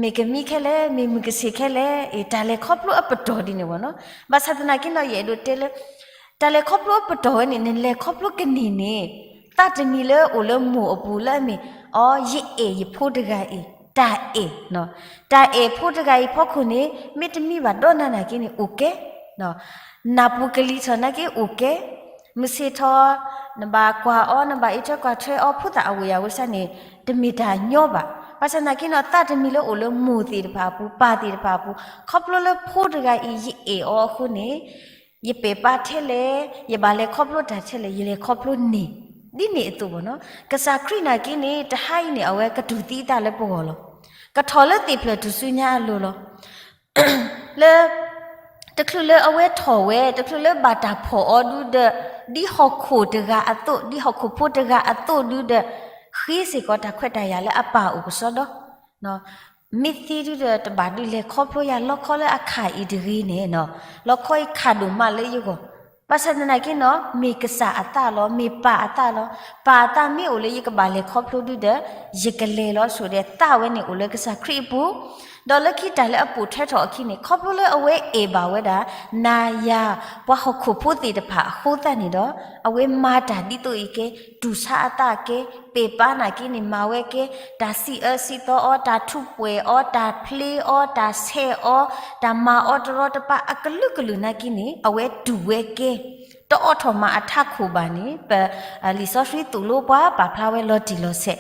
မ့ၢ်ကမံခဲလၢာ် မ့ၢ်မုၢ်ကဆ့ၣ်ခဲလၢာ်, အ့ၣ် တၢ်လဲၤခီဖျိအပတီၢ်ဒ်န့ၣ်ဘၣ်နီၤ. ဘၣ်ဆၣ်သနာ်က့နီၤ ယအဲၣ်ဒိးတဲလၢ တၢ်လဲၤခီဖျိအပတီၢ်ဝဲန့ၣ် နလဲၤခီဖျိကန့ၢ်န့ၣ် သးတမံၤလၢအိၣ်လၢမိၢ်အပူၤလၢအမ့ၢ် အီ ယအဲၣ်ယဖိတဂၤအံၤ တၢ်အဲၣ်, တၢ်အဲၣ်ဖိတဂၤအံၤဖီခိၣ်န့ၣ် မ့တမ့ၢ်ဘၣ်ဒီးနၤနာ်က့န့ၣ် အိၣ်ကဲ နၢ်ပူၤကလံၤထီၣ်နာ်က့အိၣ်ကဲ, မုၢ်ဆ့ၣ်ထီၣ် နဘၣ်ကွၢ်အီၤ နဘၣ်အံးထွဲကွၢ်ထွဲအီၤ ဖိသၣ်အဝဲယၤဝဲစ့ၢ်န့ၣ် တမ့ၢ်တၢ်ညီဘၣ်. ဘၣ်ဆၣ်သနာ်က့နီၤ သးတမံၤလၢအိၣ်လၢမိၢ်သ့ၣ်တဖၣ်အပူၤ ပၢ်သ့ၣ်တဖၣ်အပူၤ ခီဖျိလၢဖိတဂၤအံၤ ယအဲၣ်အီၤအဃိန့ၣ် ယပဲာ်ပာ်ထဲလဲၣ်, ယဘၣ်လဲၤခီဖျိတၢ်ထဲလဲၣ် ယလဲၤခီဖျိန့ၢ်, ဒ်န့ၣ်အသိးဘၣ်နီၤ. ကစၢ်ခရံာ်နာ်က့န့ၣ် တဟါအံၤန့ၣ် အဝဲကတူၢ်သံအသးလၢပဂီၢ်လီၤ. ကထီၣ်လၢသ့ၣ်ဖျၢၣ်ထူၣ်စုညါအလိၤလီၤ. လၢ တချုးလၢအဝဲထီၣ်ဝဲ တချုးလၢဘၣ်တၢ်ဖီၣ်အီၤဒုဒီး ဒ်ဟီၣ်ခိၣ်တဂၤအသိး ဒ်ဟီၣ်ခိၣ်ဖိတဂၤအသိးဒုဒီး ဃ့စ့ၢ်ကီးတၢ်ခွဲးတၢ်ယာ်လၢအပၢ်အိၣ်ကစီဒီ, မ့ၢ်သ့ဒုဒီး တဘၣ်ဒုးလဲၤခီဖျိယၤ လီခီလၢအခးအံၤတဂ့ၤန့ၣ်နီၤ, လီခီအံၤခးဒိၣ်မးလၢယဂီၢ်, ဘၣ်ဆၣ်သနာ်က့နီၤ မ့ၢ်ကစၢ်အသးလီၤ, မ့ၢ်ပၢ်အသးလီၤ. ပၢ်အသးမ့ၢ်အိၣ်လၢယကဘၣ်လဲၤခီဖျိဒုဒီး ယကလဲၤလီၤဆိဒီး သးဝဲန့ၣ်အိၣ်လၢကစၢ်ခရံာ်အပူၤ, ဒီးလၢခံတၢ်လၢအပိာ်ထွဲထီၣ်အခံန့ၣ် ခီဖျိလၢအဝဲအဲၣ်ဘၣ်ဝဲဒၣ် နၤယၤ ပှၤဟီၣ်ခိၣ်ဖိသ့ၣ်တဖၣ်အဃိသတးန့ၣ်ဒီး အဝဲမၤတၢ်ဒ်သိးအံၤကဲ, တူၢ်ဆါအသးကဲ, ပဲာ်ပာ်နာ်က့န့ၣ် မၤဝဲကဲ, တၢ်စံးအၢစံးသီအီၤ, တၢ်ထူးပှဲၤအီၤ, တၢ်ဖျ့အီၤ, တၢ်ဆဲးအီၤ, တၢ်မၤအီၤတရီတပါအကလုာ်ကလုာ်နာ်က့န့ၣ် အဝဲတူၢ်ဝဲကဲ, တအိးထီၣ်မၤအထးခိၣ်ဘၣ်န့ၣ် ပ လံာ်စီဆှံသိၣ်လိပှၤပာ်ဖျါဝဲလီၤတံၢ်လီၤဆဲး,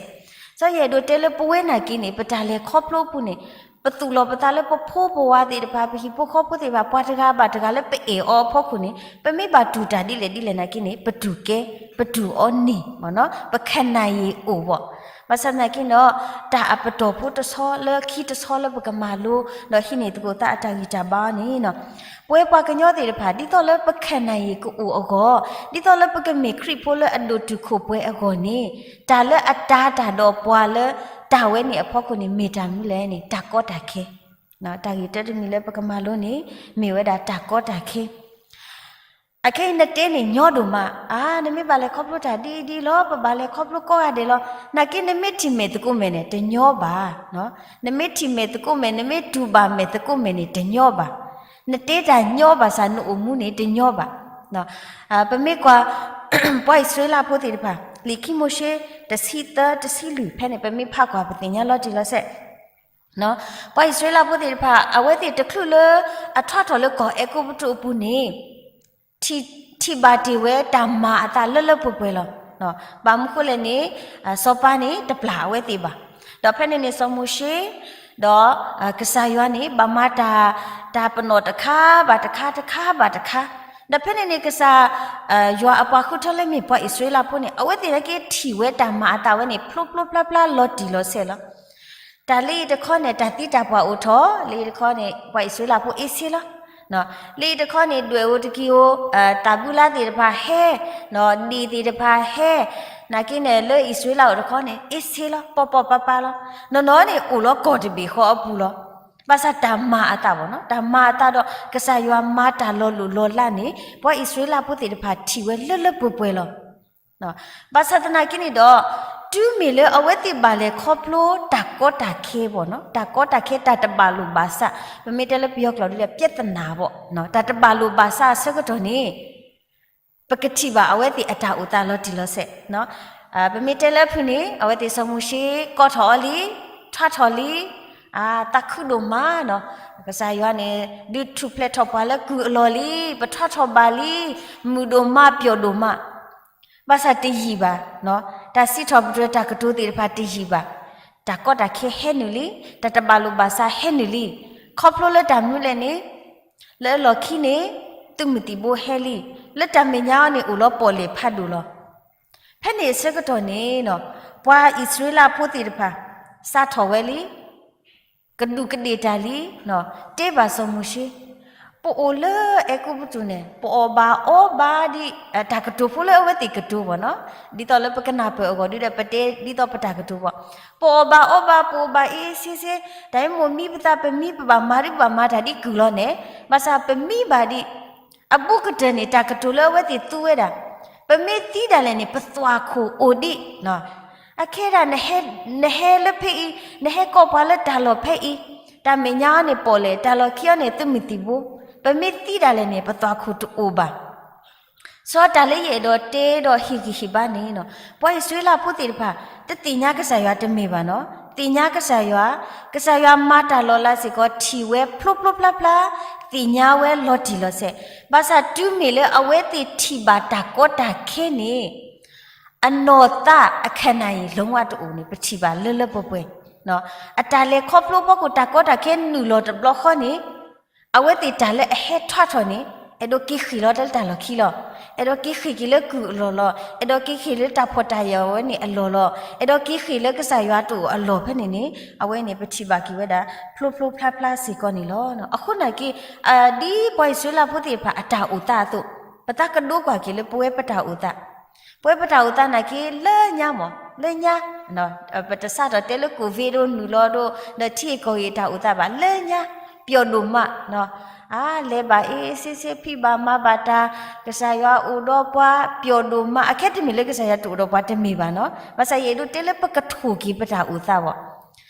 စီၤယဲၢ်ဒိးတဲလၢပဝဲနာ်က့န့ၣ် ပတၢ်လဲၤခီဖျိအပူၤန့ၣ် ပသူၣ်လီၤပသးလၢပဖိပဝၤသ့ၣ်တဖၣ် ပဟံၣ်ဖိဃီဖိသ့ၣ်တဖၣ် ပှၤတဂၤဘၣ်တဂၤလၢပအဲၣ်အီၤအဖီခိၣ်န့ၣ် ပမ့ၢ်ဘၣ်တူၢ်တၢ်ဒ်လဲၣ်ဒ်လဲၣ်နာ်က့န့ၣ် ပတူၢ်ကဲ, ပတူၢ်အီၤန့ၢ်, ပခနၣ်ယံာ်အိၣ်ဘၣ်. ဘၣ်ဆၣ်သနာ်က့နီၤ တၢ်အပတီၢ်ဖိတဆီလၢခံတဆီလၢပကမၤလိ ဒီးဟံးန့ၢ်သကိးသးအတၢ်ဂံၢ်တၢ်ဘါန့ၣ်နီၤ ပဝဲပှၤကညီသ့ၣ်တဖၣ် ဒ်သိးလၢပခနၣ်ယံာ်ကအိၣ်အဂီၢ်, ဒ်သိးလၢပကမ့ၢ်ခရံာ်ဖိလၢအဒိၣ်တုာ်ခိၣ်ပှဲၤအဂီၢ်န့ၣ်, တၢ်လၢအတၤတၢ်ဒီးပှၤလၢတၢ်ဝဲန့ၣ်အဖီခိၣ်န့ၣ် မ့ၢ်တၢ်မနုၤလဲၣ်န့ၣ် တၢ်ကီတၢ်ခဲ, တၢ်ဂ့ၢ်တၢတမံၤလၢပကမၤလိန့ၣ် မ့ၢ်ဝဲဒၣ်တၢ်ကီတၢ်ခဲ အခဲအံၤနတဲန့ၣ်ညီဒိၣ်မး, အါ နမ့ၢ်ဘၣ်လဲၤခီဖျိတၢ်ဒ်အံၤဒ်အံၤလီၤ, ပဘၣ်လဲၤခီဖျိကိးဂၤဒဲးလီၤ, နာ်က့နမ့ၢ်ထံၣ်မဲာ်သကိးမဲာ်န့ၣ် တညီဘၣ်. နမ့ၢ်ထံၣ်မဲာ်သကိးမဲာ် နမ့ၢ်တူၢ်ဘၣ်မဲာ်သကိးမဲာ်န့ၣ် တညီဘၣ်. နတဲတၢ်ညီဘၣ်ဆၣ် နအိၣ်မူန့ၣ် တညီဘၣ်. ပမ့ၢ်ကွၢ် ပှၤအံၣ်စရ့လးဖိသ့ၣ်တဖၣ် လံာ်ခံမိၤၡ့ တဆံသၢ တဆံလွံၢ် ဖဲန့ၣ် ပမ့ၢ်ဖးကွၢ် ပသ့ၣ်ညါလီၤတံၢ်လီၤဆဲး ပှၤအံၣ်စရ့လးဖိသ့ၣ်တဖၣ် အဝဲသ့ၣ်တချုးလၢ အထီၣ်ထီၣ်လၢကီၢ်အဲၤကူပတူးအပူၤန့ၣ် ထံၣ်ဘၣ်တ့ၢ်ဝဲတၢ်မၤအသးလၢလၢပှဲၤပှဲၤလီၤ. ဘၣ်မနုၤဃိလဲၣ်န့ၣ် စီၤပၤန့ၣ် တပျၢ်အဝဲသ့ၣ်ဘၣ်. ဒီးဖဲန့ၣ်န့ၣ် စီၤမိၤၡ့ ဒီး ကစၢ်ယွၤန့ၣ် ဘၣ်မၤတၢ် တၢ်ပနီၣ်တခါဘၣ်တခါ တခါဘၣ်တခါ. ဒီးဖဲန့ၣ်န့ၣ် ကစၢ် ယွၤအပှၤဃုထၢလၢမ့ၢ်ပှၤအံၣ်စရ့လးဖိန့ၣ် အဝဲသ့ၣ်နာ်က့ထံၣ်ဝဲတၢ်မၤအသးဝဲန့ၣ် ဖျိဖျိဖျါဖျါလီၤတံၢ်လီၤဆဲးလီၤ. တၢ်လၢအံၤတခီန့ၣ် တၢ်သံတၢ်ပှၢ်အိၣ်ထီၣ်, လၢအံၤတခီန့ၣ် ပှၤအံၣ်စရ့လးဖိအ့ၣ်ဆ့လီၤ. လၢအံၤတခီန့ၣ် ဒွဲၣ်ဧိၤတက့ၢ်ဧိၤ, တၢ်ဘုလါသ့ၣ်တဖၣ်ဟဲ, ဒ့ၣ်သ့ၣ်တဖၣ်ဟဲ, နာ်က့န့ၣ် လၢအံၣ်စရ့လးအိၣ်တခီန့ၣ် အ့ၣ်ဆ့လီၤ, ပီၢ်ပီၢ်ပၤပၤလီၤ. နီၢ်နီၢ်န့ၣ် အိၣ်လီၤကီၢ်တဘ့ၣ်ဃီအပူၤလီၤ. ဘၣ်ဆၣ်တၢ်မၤအသးဘၣ်နီၤ, တၢ်မၤအသးဒီး ကစၢ်ယွၤမၤတၢ်လီၤလိၢ်လီၤလးန့ၣ် ပှၤအံၣ်စရ့လးဖိသ့ၣ်တဖၣ်ထံၣ်ဝဲလၢလၢပှဲၤပှဲၤလီၤ. ဘၣ်ဆၣ်သနာ်က့န့ၣ်ဒီး တုၤမ့ၢ်လၢအဝဲသ့ၣ်ဘၣ်လဲၤခီဖျိတၢ်ကီတၢ်ခဲဘၣ်နီၤ, တၢ်ကီတၢ်ခဲတၢ်တဘၣ်လိာ်ဘၣ်စး, ပမ့ၢ်တဲလၢပယီၤကျိာ်ဒ်လဲၣ် ပြဿနာဘၣ်, တၢ်တဘၣ်လိာ်ဘၣ်စးအဆၢကတီၢ်န့ၣ် ပကထံၣ်ဘၣ်အဝဲသ့ၣ်အတၢ်အိၣ်သးလီၤတံၢ်လီၤဆဲး. ပမ့ၢ်တဲလၢအဖုၣ်န့ၣ် အဝဲသ့ၣ်စီၤမိၤၡ့ကိးထီၣ်အီၤလံ, ထွါထီၣ်လံ, သးခုဒိၣ်မးနီၤ, ကစၢ်ယွၤန့ၣ် ဒုးထူၣ်ဖျဲးထီၣ်ပှၤလၢကုၢ်အလီၢ်လံ, ပထွါထီၣ်ဘၣ်လံ, မုာ်ဒိၣ်မးပျီၣ်ဒိၣ်မး, ဘၣ်ဆၣ်တယံာ်ဘၣ်, တၢ်စံးထီၣ်ပတြၢၤတၢ်ကတိၤသ့ၣ်တဖၣ်တယံာ်ဘၣ်, တၢ်ကီတၢ်ခဲဟဲနုာ်လံ, တၢ်တဘၣ်လိာ်ဘၣ်စးဟဲနုာ်လံ, ခီဖျိလၢတၢ်မနုၤလဲၣ်န့ၣ် လၢအလီၢ်ခံန့ၣ် သုးမုၢ်သံၣ်ဘိဟဲလံ, လၢတၢ်မဲာ်ညါအီၤန့ၣ်အိၣ်လီၤပီၣ်လဲၣ်ဖးဒိၣ်လီၤ. ဖဲန့ၣ်အဆၢကတီၢ်န့ၣ်နီၤ, ပှၤအံၣ်စရ့လးဖိသ့ၣ်တဖၣ် စးထီၣ်ဝဲလံ, ကဒူးကဒ့ၣ်တၢ်လံ, တဲဘၣ်စီၤမိၤၡ့, ပအိၣ်လၢအဲၤကူပတူးန့ၣ် ပအီၣ်ဘၣ်အီဘၣ်ဒ် တၢ်ကတိၤဖိလၢအဝဲသ့ၣ်ကတိၤဘၣ်နီၤ, ဒ်သိးလၢပကနၢ်ပၢၢ်အဂီၢ်ဒ်ဒီး ပတဲဒ်သိးပတၢ်ကတိၤဘၣ်, ပအီၣ်ဘၣ်အီဘၣ် ပအိၣ်ဘၣ်အ့စ့စ့, တၢ်အံၤမိၢ်မံပသး ပမံပဘၣ်မၤဒ်ပဘၣ်မၤတၢ်ဒ်ကုၢ်လီၤန့ၣ်, ဘၣ်ဆၣ်ပမံဘၣ်ဒ် အဘူးကတၢၢ်န့ၣ် တၢ်ကတိၤလၢအဝဲသ့ၣ်သူဝဲဒၣ်, ပမ့ၢ်သံဒၣ်လဲာ်န့ၣ် ပသွၣ်ခိၣ်အိၣ်ဒံး, အခဲဒၣ် နဟဲလၢဖဲအံၤ, နဟဲကိးပှၤလၢတၢ်လီၢ်ဖဲအံၤ, တၢ်မဲာ်ညါအီၤန့ၣ်ပီၣ်လဲၣ်, တၢ်လီၢ်ခံအီၤန့ၣ်သုးမုၢ်သံၣ်ဘိ, ပမ့ၢ်သံဒၣ်လဲာ်န့ၣ် ပသွၣ်ခိၣ်တအိၣ်ဘၣ်. စီၤတၢ်လၢယအဲၣ်ဒိးတဲဒီးဟ့ၣ်ဂံၢ်ဟ့ၣ်ဘါန့ၣ်နီၤ, ပှၤအံၣ်စရ့လးဖိသ့ၣ်တဖၣ် တသ့ၣ်ညါကစၢ်ယွၤတမ့ၢ်ဘၣ်နီၤ, သ့ၣ်ညါကစၢ်ယွၤ, ကစၢ်ယွၤမၤတၢ်လီၤလးစ့ၢ်ကီး ထံၣ်ဝဲဖျိဖျိဖျါဖျါ, သ့ၣ်ညါဝဲလီၤတံၢ်လီၤဆဲး, ဘၣ်ဆၣ်တုၤမ့ၢ်လၢအဝဲသ့ၣ်ထံၣ်ဘၣ်တၢ်ကီတၢ်ခဲန့ၣ် အနီၢ်သးအခဏာ်ယံာ် လုံးဝ တအိၣ်န့ၣ် ပထံၣ်ဘၣ်လၢလၢပှဲၤပှဲၤ, အတၢ်လဲၤခီဖျိအဖီခိၣ်တၢ်ကီတၢ်ခဲနုာ်လီၤတဘျီဃီန့ၣ် အဝဲသ့ၣ်တၢ်လၢအဟဲထွါထီၣ်န့ၣ် အဲၣ်ဒိးက့ၤဃ့ၢ်လီၤတၢ်လၢတၢ်လီၢ်ခံလီၤ. အဲၣ်ဒိးက့ၤဃ့ၢ်က့ၤလၢကုၢ်အလီၢ်လီၤ. အဲၣ်ဒိးက့ၤဃ့ၢ်လၢတၢ်ဖှီၣ်တၢ်ယာ်ဝဲန့ၣ်အလီၢ်လီၤ. အဲၣ်ဒိးက့ၤဃ့ၢ်လၢကစၢ်ယွၤတအိၣ်အလီၢ်ဖဲန့ၣ်န့ၣ် အဝဲန့ၣ် ပထံၣ်ဘၣ်က့ၤဝဲဒၣ် ဖျိဖျိဖျါဖျါစ့ၢ်ကီးန့ၣ်လီၤ. အဃိသနာ်က့ ဒ်ပှၤအံၣ်စရ့လးဖိသ့ၣ်တဖၣ်အတၢ်အိၣ်သးအသိး, ပသးကဒိကွၢ်က့ၤလၢပဝဲပတၢ်အိၣ်သး ပဝဲပတၢ်အိၣ်သးနာ်က့ လၢညါမး လၢညါ, ပတစးထီၣ်တဲလၢ COVID ဒိနုာ်လီၤဒိ ဒီးထံဂုၤကီၢ်ဂၤတၢ်အိၣ်သးဘၣ် လၢညါ, ပျီၣ်ဒိၣ်မး, အါ လဲၤဘၣ်အ့စ့စ့ ဖံးဘၣ်မၤဘၣ်တၢ်, ကစၢ်ယွၤအိၣ်ဒီးပှၤ ပျီၣ်ဒိၣ်မး, အခဲတမ့ၢ်လၢကစၢ်ယွၤတအိၣ်ဒီးပှၤတမ့ၢ်ဘၣ်နီၤ, ဘၣ်ဆၣ်ယအဲၣ်ဒိးတဲလၢပကထိၣ်က့ၤပတၢ်အိၣ်သးဘၣ်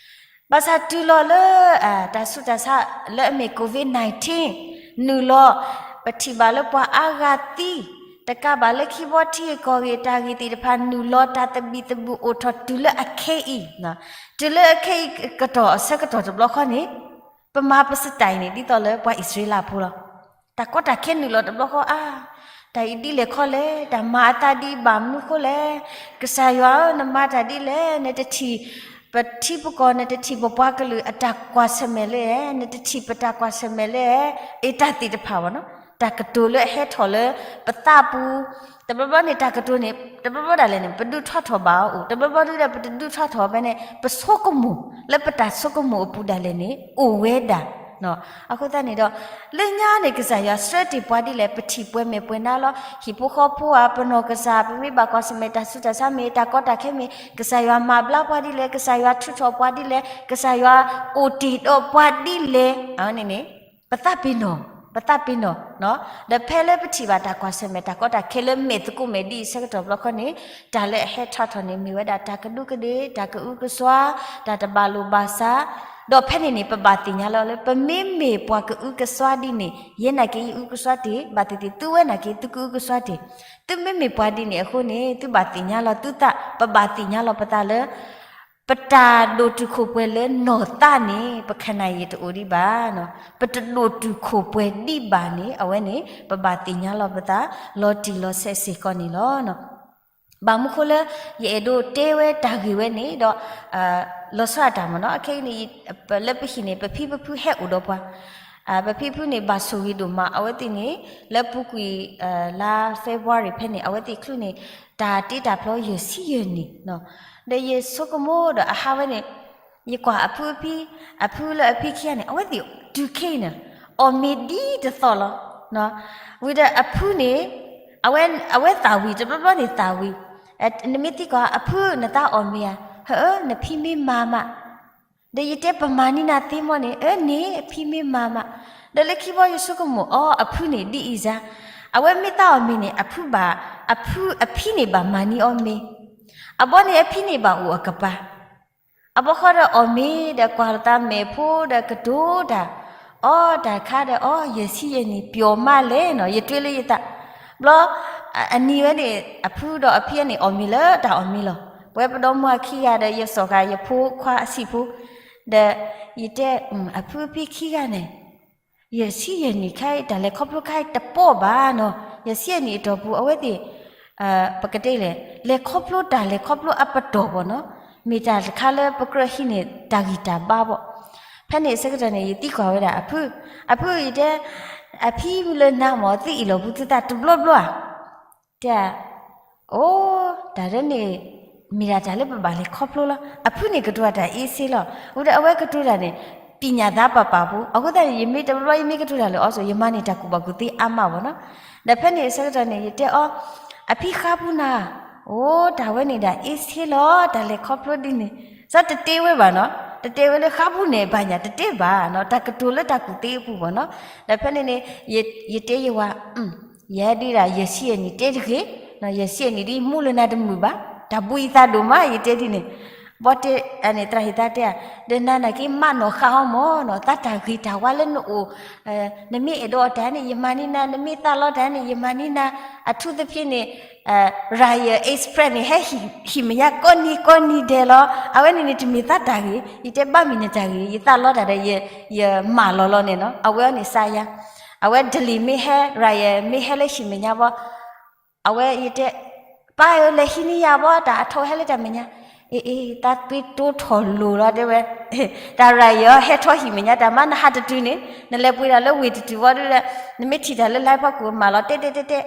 ဘၣ်ဆၣ်တုၤလီၤလၢ တၢ်ဆူးတၢ်ဆါလၢအမ့ၢ် COVID nineteen နုာ်လီၤ, ပထံၣ်ဘၣ်လၢပှၤအါဂၤသံ, တကးဘၣ်လၢခံဘီထံဂုၤကီၢ်ဂၤတၢ်ဂ့ၢ်သ့ၣ်တဖၣ်နုာ်လီၤ တၢ်သဘံၣ်သဘုၣ်အိၣ်ထီၣ်တုၤလၢအခဲအံၤ, တုၤလၢအခဲအံၤကတီၢ်အဆၢကတီၢ်တဘျီဃီန့ၣ်, ပမၤပစတၢ်အံၤန့ၣ် ဒ်သိးလၢပှၤအံၣ်စရ့လးဖိလီၤ. တၢ်ကီတၢ်ခဲနုာ်လီၤတဘျီဃီအါ, တၢ်အံၤဒ်လဲၣ်ခီလဲၣ်, တၢ်မၤအသးဒ်အံၤဘၣ်မနုၤဃိလဲၣ်, ကစၢ်ယွၤဧၢ နမၤတၢ်ဒ်လဲၣ်, နတထံၣ်ပထံပကီၢ် နတထံၣ်ပပှၤကလုာ်အတၢ်ကွၢ်ဆၢၣ်မဲာ်လၢ, နတထံၣ်ပတၢ်ကွၢ်ဆၢၣ်မဲာ်လၢ, အတၢ်သ့ၣ်တဖၣ်ဘၣ်နီၤ, တၢ်ကတိၤလၢအဟဲထီၣ်လၢပသးပူၤ, တဘျီဘျီန့ၣ် တၢ်ကတိၤန့ၣ် တဘျီဘျီဒၣ်လဲာ်န့ၣ် ပဒုးထွါထီၣ်ဘၣ်အီၤအိၣ်, တဘျီဘျီဒုးဒီးပတဒုးထွါထီၣ်ဘၣ်ဖဲန့ၣ် ပဆိကမိၣ်လၢပတၢ်ဆိကမိၣ်အပူၤဒၣ်လဲာ်န့ၣ် အိၣ်ဝဲဒၣ် အဃိသတးန့ၣ်ဒီး လၢညါန့ၣ် ကစၢ်ယွၤဆှၢတ့ၢ်ပှၤဒ်လဲၣ်, ပထံၣ်ပှဲၤမဲာ်ပှဲၤနါလီၤ, ဟံၣ်ဖိဃီဖိဧါ, ပနီၢ်ကစၢ်, ပမ့ၢ်ဘၣ်ကွၢ်ဆၢၣ်မဲာ်တၢ်ဆူးတၢ်ဆါမ့ၢ် တၢ်ကီတၢ်ခဲမ့ၢ် ကစၢ်ယွၤမၤဘျါပှၤဒ်လဲၣ်, ကစၢ်ယွၤထုးထီၣ်ပှၤဒ်လဲၣ်, ကစၢ်ယွၤအိၣ်တ့ၢ်ဒီးပှၤဒ်လဲၣ်, အဝဲန့ၣ်န့ၣ် ပသးပ့ၤနီၣ်, ပသးပ့ၤနီၣ်, ဒီးဖဲလၢပထံၣ်ဘၣ်တၢ်ကွၢ်ဆၢၣ်မဲာ် တၢ်ကီတၢ်ခဲလၢမဲာ်သကိးမဲာ်ဒ်အံၤဆၢကတီၢ်တဘျီဃီန့ၣ်, တၢ်လၢအဟဲထီၣ်ထီၣ်န့ၣ် မ့ၢ်ဝဲဒၣ်တၢ်ကဒူးကဒ့ၣ်, တၢ်ကအုကစွါ, တၢ်တဘၣ်လိာ်ဘၣ်စး, ဒီးဖဲန့ၣ်န့ၣ် ပဘၣ်သ့ၣ်ညါလီၤလၢ ပမ့မ့ၢ်ပှၤကအုကစွါဒ်န့ၣ် ယဲနာ်က့ယအုကစွါတ့ၢ်, ဘၣ်သ့ၣ်သ့ၣ်သုဝဲနာ်က့သုကအုကစွါတ့ၢ်, သုမ့မ့ၢ်ပှၤဒ်န့ၣ်အဃိန့ၣ် သုဘၣ်သ့ၣ်ညါလီၤသုသး, ပဘၣ်သ့ၣ်ညါလီၤပသးလၢ ပတၢ်ဒိၣ်တုာ်ခိၣ်ပှဲၤလၢနီၢ်သးန့ၣ် ပခဏာ်ယံာ်တအိၣ်ဒံးဘၣ်, ပတဒိၣ်တုာ်ခိၣ်ပှဲၤဒံးဘၣ်န့ၣ် အဝဲန့ၣ် ပဘၣ်သ့ၣ်ညါလီၤပသး လီၤတံၢ်လီၤဆဲးစ့ၢ်ကီးန့ၣ်လီၤ. ဘၣ်မနုၤဃိလၢ ယအဲၣ်ဒိးတဲဝဲတၢ်ဂ့ၢ်ဝဲန့ၣ်ဒီး လီၤဆီဒၣ်တၢ်မ့ၢ်နီၤ, အခဲအံၤန့ၣ် လၢပဟံၣ်န့ၣ် ပဖံပဖုဟဲအိၣ်ဒီးပှၤ, ပဖံပဖုန့ၣ် ဘၣ်ဆိၣ်ဂ့ၤဒိၣ်မး, အဝဲသ့ၣ်န့ၣ် လၢပူၤကွံာ် လါ February ဖဲန့ၣ် အဝဲသ့ၣ်ချုးန့ၣ် တၢ်တ့တၢ်ဖျီယဲၢ်ဆံယဲၢ်နံၣ်, ဒီးယဆိကမိၣ်ဒီးအဟးဝဲန့ၣ် ယကွၢ်အဖုအဖံ, အဖုလၢအဖံခံဂၤန့ၣ် အဝဲသ့ၣ်တုၤခဲအံၤန့ၣ် အီၣ်မ့ၤဒ်တသီၣ်လီၤ. ဝံၤဒီးအဖုန့ၣ် အဝဲသးဝံၤ တဘျီဘျီန့ၣ်သးဝံၤ, နမ့ၢ်သံကွၢ်အဖု နသးအီၣ်မ့ၤဧါ, ဟၢ နဖံမ့ၢ်မၤမး, ဒီးယတဲပမၤန့ၢ်နၤသ့မီၢ်န့ၣ်, အၢန့ၣ် အဖံမ့ၢ်မၤမး. ဒီးလၢခံဘီယဆိကမိၣ်အီၤ အဖုန့ၣ်ဒ်အံၤစါ, အဝဲမ့ၢ်သးအီၣ်မ့ၤန့ၣ် အဖုဘၣ်, အဖု အဖံန့ၣ်ဘၣ်မၤန့ၢ်အီၤမ့ၤ, အဘီန့ၣ်အဖံန့ၣ်ဘၣ်အိၣ်အကပၤ အဘီဃီဒီးအီၣ်မ့ၤဒီးကွၢ်လီၤသးမဲာ်ဖိဒီးကတိၤတၢ်, အီတၢ်ခါဒီးအီ ယဲၢ်ဆံယဲၢ်နံၣ်ပျီၤမးလဲၣ်နီၤ, ယတဲလၢယသး, ဘျီ အနံၤဝဲန့ၣ် အဖုဒီးအဖံန့ၣ်အီၣ်မ့ၤလၢတၢ်အီၣ်မ့ၤလီၤ. ပဝဲပဒီမါခံဂၤဒီးယစိာ်ဃာ်ယဖိခွါအဆံးဖိ, ဒီးယတဲ အဖုအဖံခံဂၤန့ၣ် ယဲၢ်ဆံယဲၢ်နံၣ်ခါအံၤ တၢ်လဲၤခီဖျိခါအံၤတပီၢ်ဘၣ်နီၤ, ယဲၢ်ဆံယဲၢ်နံၣ်အတီၢ်ပူၤ အဝဲသ့ၣ် ပကတဲလဲၣ် လဲၤခီဖျိတၢ်လဲၤခီဖျိအပတီၢ်ဘၣ်နီၤ, မ့ၢ်တၢ်တခါလၢပကြၢးဟံးန့ၢ်တၢ်ဂံၢ်တၢ်ဘါဘၣ်. ဖဲန့ၣ်အဆၢကတီၢ်န့ၣ် ယသံကွၢ်ဝဲဒၣ်အဖု, အဖုယတဲ, အဖံမုၢ်လၢနၤမ့ၢ်သုအ့ၣ်လိာ်ပူၤသုသးတဘျီဘျီဧါ တဲ, အိ, တၢ်ဒ်န့ၣ် မ့ၢ်ဒၣ်တၢ်လၢပဘၣ်လဲၤခီဖျိလီၤ. အဖုန့ၣ်ကတိၤတၢ်အ့စ့လီၤ. ဝံၤဒီးအဝဲကတိၤတၢ်န့ၣ် ပညၣ်သးပပာ်ပူၤ, အဃိသတးန့ၣ် ယမ့ၢ်တဘျီဘျီယမ့ၢ်ကတိၤတၢ်လၢအီၤစိၤ ယမၤန့ၢ်တၢ်ကူၣ်ဘၣ်ကူၣ်သ့အါမးဘၣ်နီၤ. ဒီးဖဲန့ၣ်အဆၢကတီၢ်န့ၣ် ယတဲအီၤ, အဖံဃါပူၤနၤ, အိ, တၢ်ဝဲန့ၣ်ဒၣ်အ့စ့လီၤ, တၢ်လဲၤခီဖျိဒ်န့ၣ်, စီၤတတဲဝဲဘၣ်နီၤ, တတဲဝဲလၢဃါပူၤန့ၣ် ဘၣ်ညါတတဲဘၣ်နီၤ, တၢ်ကတိၤလၢတၢ်ကူၣ်သ့အပူၤဘၣ်နီၤ. ဒီးဖဲန့ၣ်န့ၣ် ယတဲယဝၤ ယဲဒုးဒၣ်ယဲၢ်ဆံယဲၢ်နံၣ်တဲတဂ့ၤ, ယဲၢ်ဆံယဲၢ်နံၣ်ဒ်မူလၢနၤတမုာ်ဘၣ်, တၢ်ဘူးယသးဒိၣ်မး ယတဲဒ်န့ၣ်, ဘီတဲန့ၣ် သရၣ်ဟ့ၣ်သါတဲဧါ, ဒီးနၤနာ်က့မးနီၢ်ဃာ်အီၤမ့ၢ်နီၤ, သးတၢ်ဂ့ၤတၢ်ဝါလၢနအိၣ်, နမ့ၢ်အဲၣ်ဒိးအီၤတၢ်န့ၣ် ယမၤန့ၢ်နၤ, နမ့ၢ်သးလီတၢ်န့ၣ် ယမၤန့ၢ်နၤ, အထူးသဖြင့်န့ၣ် Royal Express န့ၣ် ဟဲဟံၣ်မဲာ်ညါကိးနံၤကိးနံၤဒဲးလီၤ, အဝဲန့ၣ်န့ၣ်တမ့ၢ်သးတၢ်ဂ့ၤ, ယတဲဘၣ်မ့ၢ်နတၢ်ဂ့ၤ, ယသးလီတၢ်ဒီး ယမၢလီၤလီၤန့ၣ်နီၤ, အဝဲအီၤန့ၣ်စါယါ အဝဲ Delhi မ့ၢ်ဟဲ Royal မ့ၢ်ဟဲလၢဟံၣ်မဲာ်ညါဘီ, အဝဲယတဲ, ပၢ်ဧၢ လဲၤဟံးန့ၢ်ယၤဘီ တၢ်အထီၣ်ဟဲလၢတၢ်မဲာ်ညါ, အ့ အ့ သးသွံတိထီၣ်လိၤလီၤတဲဝဲ, တၢ် Royal ဟဲထီၣ်ဟံၣ်မဲာ်ညါ တၢ်မ့ၢ်နဟးတတုၤန့ၣ် နလဲၤပှ့ၤတၢ်လၢဝ့ၢ်တတုၤဘီဒီး, နမ့ၢ်ထံၣ်တၢ်လၢ line ဖီခိၣ်မၢလီၤတဲတဲတဲတဲ,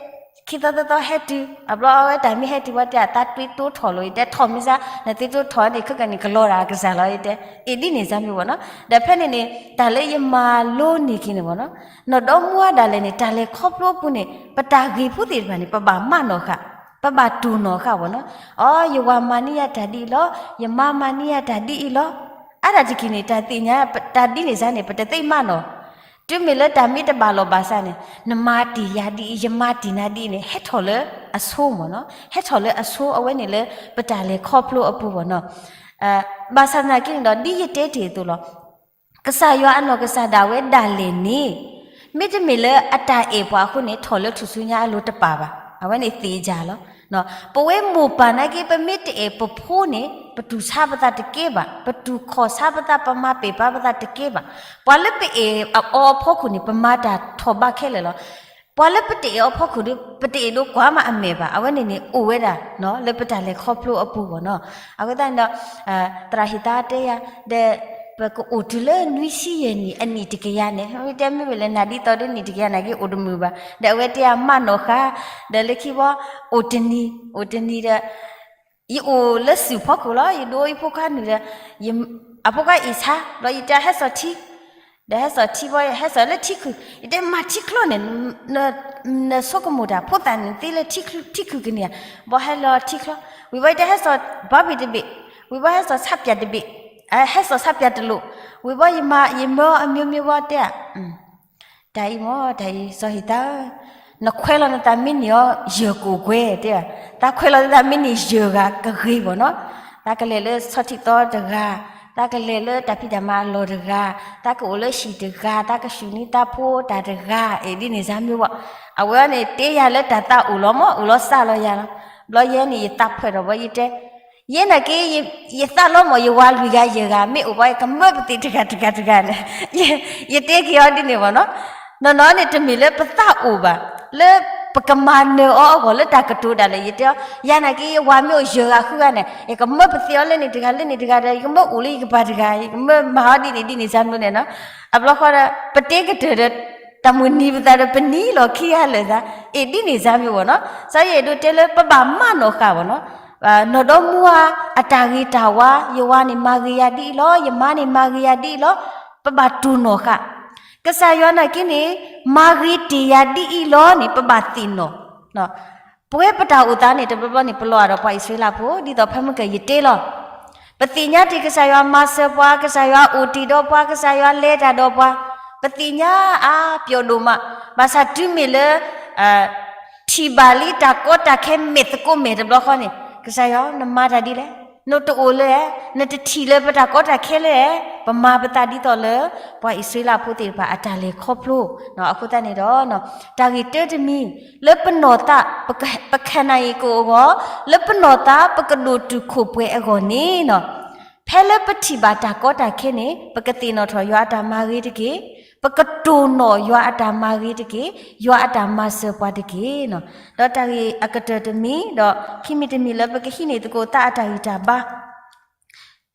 ခံသီသၢသီဟဲတုၤ, အဘျီအဝဲတၢ်မ့ၢ်ဟဲတုၤဘီတဲ သးသွံတိထီၣ်လိၤ ယတဲထီၣ်မ့ၢ်စါ, နသွံတိထီၣ်န့ၣ် ခဲကနံၣ်ကလီၤတၢ်ကစၢ်လီၤ ယတဲ, အ့ ဒ်န့ၣ်စါမ့ၢ်ဘီနီၤ, ဒီးဖဲန့ၣ်န့ၣ် တၢ်လၢယမၤလိန့ၢ်က့ၤန့ၣ်ဘီနီၤ, နီၢ်ဒီမါဒၣ်လဲာ်န့ၣ် တၢ်လဲၤခီဖျိအပူၤန့ၣ် ပတၢ်ဂ့ၤဖိသ့ၣ်တဖၣ်န့ၣ် ပဘၣ်မးနီၢ်ဃာ်, ပဘၣ်တိၢ်နီၢ်ဃာ်ဘီနီၤ, အီ ယဝၤမၤန့ၢ်ယၤတၢ်ဒ်အံၤလီၤ, ယမါမၤန့ၢ်ယၤတၢ်ဒ်အံၤလီၤ, အါတၢ်တက့ၢ်န့ၣ် တၢ်သ့ၣ်ညါ တၢ်ဒ်န့ၣ်စါန့ၣ် ပတသ့မးနီၢ် တုၤမ့ၢ်လၢတၢ်မ့ၢ်တဘၣ်လီၢ်ဘၣ်စါန့ၣ် နမၤတ့ၢ်ယၤဒ်အံၤ ယမၤတ့ၢ်နၤဒ်အံၤန့ၣ် ဟဲထီၣ်လၢအဆိမ့ၢ်နီၤ, ဟဲထီၣ်လၢအဆိအဝဲန့ၣ်လၢ ပတၢ်လဲၤခီဖျိအပူၤမ့ၢ်နီၤ, ဘၣ်ဆၣ်သနာ်က့န့ၣ်ဒီး ဒ်ယတဲတ့ၢ်အသိးလီၤ, ကစၢ်ယွၤအနီၢ်ကစၢ်ဒၣ်ဝဲဒၣ်လဲာ်န့ၣ် မ့တမ့ၢ်လၢအတၢ်အဲၣ်ပှၤအဃိန့ၣ် ထီၣ်လၢထူၣ်စုညါအလိၤတပာ်ဘၣ်, အဝဲန့ၣ်သ့ၣ်ယၢ်လီၤ. ပဝဲမိၢ်ပၢ်နာ်က့ ပမ့ၢ်တအဲၣ်ပဖိန့ၣ် ပတူၢ်ဆါပသးတကဲဘၣ်, ပတူၢ်ခီၣ်ဆါပသး ပမၤပ့ၢ်ပာ်ပသးတကဲဘၣ်. ပှၤလၢပအဲၣ်အီၤအဖီခိၣ်န့ၣ် ပမၤတၢ်ထီၣ်ဘးခဲလၢာ်လီၤ. ပှၤလၢပတအဲၣ်အီၤအဖီခိၣ်ဒီး ပတအဲၣ်ဒိးကွၢ်မးအမဲာ်ဘၣ်, အဝဲန့ၣ်န့ၣ် အိၣ်ဝဲဒၣ်လၢပတၢ်လဲၤခီဖျိအပူၤဘၣ်နီၤ. အဃိသတးန့ၣ်ဒီး သရၣ်ဟ့ၣ်သါတဲယၤ ဒီး ပကအိၣ်တုၤလၢနွံဆံယဲၢ်နံၣ်အနံၣ်တကယၤန့ၣ် မ့ၢ်တဲမ့ၢ်ဝဲလၢနၤဒ်သိးဒီး နံၣ်တကယၤနာ်က့ အိၣ်တမုာ်ဘၣ်. ဒီးအဝဲတဲယၤမးနီၢ်ဃာ်, ဒီးလၢခံဘီ အိၣ်တနံၤ အိၣ်တနံၤဒီး ယအိၣ်လၢစုၣ်ဖီခိၣ်လီၤ. ယဒိယဖိခွါနုာ်ဒီး အဖိခွါအ့ၣ်ဆါ ဒီးယတဲဟဲစိာ်ထံ, ဒီးဟဲစိာ်ထံဘီ ဟဲစိာ်လၢထံခုၣ်, ယတဲမၤထံချီန့ၣ် နဆိကမိၣ်တၢ် ဖိသၣ်န့ၣ်သ့လၢထံခုၣ်ကန့ၢ်ဧါ, ဘီဟဲလီၤထံချီ, ဝံၤဘီယတဲဟဲစိာ်ဘီဘ့ၣ်တဘ့ၣ်, ဝံၤဘီဟဲစိာ်ဆၣ်ပၠၣ်တဘ့ၣ်, ဟဲစိာ်ဆၣ်ပၠၣ်တလိၣ်, ဝံၤဘီယမၤ ယမၢအီၤအမျိုးမျိုးဘီတဲ တၢ်အံၤမ့ၢ် တၢ်အံၤ စီၤဟံၣ်သါဧၢ, နခွဲးလီၤနသးမ့ၢ်န့ၢ်အီၤယဲၢ်ကိၣ်ကွဲတဲ, သးခွဲးလီၤနသးမ့ၢ်န့ၢ်ယဲၢ်ဂၤကဂ့ၤဘီနီၤ, သးကလဲၤလၢဆီထံးသီတဂၤ, သးကလဲၤလၢတၢ်ဖံးတၢ်မၤအလီၢ်တဂၤ, သးကအိၣ်လၢဟံၣ်တဂၤ, သးကဆူၣ်န့ၢ်သးဖိတၢ်တဂၤ, အ့ၣ် ဒ်န့ၣ်စါမ့ၢ်ဘီ, အဝဲန့ၣ်တဲယၤလၢတၢ်သးအိၣ်လီၤမ့ၢ် အိၣ်လီၤစးလီၤယၤလီၤ, ဘျီယဲန့ၣ်ယသးဖှဲးထီၣ်ဘီယတဲ ယဲနာ်က့ ယသးလီမ့ၢ် ယဝၤလွံၢ်ဂၤယဲၢ်ဂၤ မ့ၢ်အိၣ်ဘၣ် ယကမၢပသံးတဂၤတဂၤတဂၤန့ၣ်, ယတဲက့ၤအီၤဒ်န့ၣ်ဘီနီၤ, နီၢ်နီၢ်န့ၣ် တမ့ၢ်လၢပသးအိၣ်ဘၣ်, လၢပကမၤနၢၤအီၤအဂီၢ်လၢတၢ်ကတိၤဒၣ်လဲာ် ယတဲအီၤ ယၤနာ်က့ ယဝၤမ့ၢ်အိၣ်ယဲၢ်ဂၤဃုဂၤန့ၣ် ယကမၢပသံးအီၤလၢန့ၣ်တဂၤလၢန့ၣ်တဂၤဒီး ယကမၢအိၣ်လၢယကပၤတဂၤ ယကမၢမၤအီၤဒ်န့ၣ်ဒ်န့ၣ်စါမ့ၢ်န့ၣ်နီၤ, အဘျီဃီဒီး ပတဲကတၢၢ်ဒီး တၢ်မုၢ်နံၤပသးဒီးပနံၤလီၤခံဂၤလၢာ်သး, အ့ၣ် ဒ်န့ၣ်စါမ့ၢ်ဘီနီၤ, စီၤယဲၢ်ဒိးတဲလၢပဘၣ်မးနီၢ်ဃာ်ဘီနီၤ, နီၢ်ဒီမါအတၢ်ဂ့ၤတၢ်ဝါ ယဝၤန့ၣ်မၤဂ့ၤယၤဒ်အံၤလီၤ, ယမါန့ၣ်မၤဂ့ၤယၤဒ်အံၤလီၤ, ပဘၣ်တိၢ်နီၢ်ဃာ်, ကစၢ်ယွၤနာ်က့န့ၣ် မၤဂ့ၤတ့ၢ်ယၤဒ်အံၤလီၤန့ၣ် ပဘၣ်သ့ၣ်နီၣ်, ပဝဲပတၢ်အိၣ်သးန့ၣ် တဘျီဘျီန့ၣ် ပလီၤဂာ်ဒီးပှၤအံၣ်စရ့လးဖိ ဒ်သိးဖဲမုၢ်ကၢၢ်ယတဲလီၤ, ပသ့ၣ်ညါတ့ၢ်ကစၢ်ယွၤမၤစၢၤပှၤ, ကစၢ်ယွၤအိၣ်တ့ၢ်ဒီးပှၤ, ကစၢ်ယွၤလဲၤတၢ်ဒီးပှၤ, ပသ့ၣ်ညါအါပျီဒိၣ်မး, ဘၣ်ဆၣ်တုၤမ့ၢ်လၢ ထံၣ်ဘၣ်လံတၢ်ကီတၢ်ခဲမဲာ်သကိးမဲာ်တဘျီဃီန့ၣ်, ကစၢ်ယွၤ နမၤတၢ်ဒ်လဲၣ်, နတအိၣ်လၢ, နတထံၣ်လၢပတၢ်ကီတၢ်ခဲလၢ, ပမၤပသးဒ်သိးလၢ ပှၤအံၣ်စရ့လးဖိသ့ၣ်တဖၣ်အတၢ်လဲၤခီဖျိ, အဃိသတးန့ၣ်ဒီး တၢ်ဂ့ၢ်တၢတမံၤ, လၢပနီၢ်သး, ပခနၢ်အံၤကအိၣ်အဂီၢ်, လၢပနီၢ်သး ပကဒိၣ်တုာ်ခိၣ်ပှဲၤအဂီၢ်န့ၣ်, ဖဲလၢပထံၣ်ဘၣ်တၢ်ကီတၢ်ခဲန့ၣ် ပကသ့ၣ်နီၣ်ထီၣ်ယွၤအတၢ်မၤဂ့ၤတက့ၢ်, ပကတိၢ်နီၣ်ယွၤအတၢ်မၤဂ့ၤတက့ၢ်, ယွၤအတၢ်မၤစၢၤပှၤတက့ၢ်. ဒီးတၢ်ဂ့ၢ်အကတၢၢ်တမံၤ, ဒီးခံမံၤတမံၤလၢပကဟံးန့ၢ်သကိးသးအတၢ်ဂံၢ်တၢ်ဘါ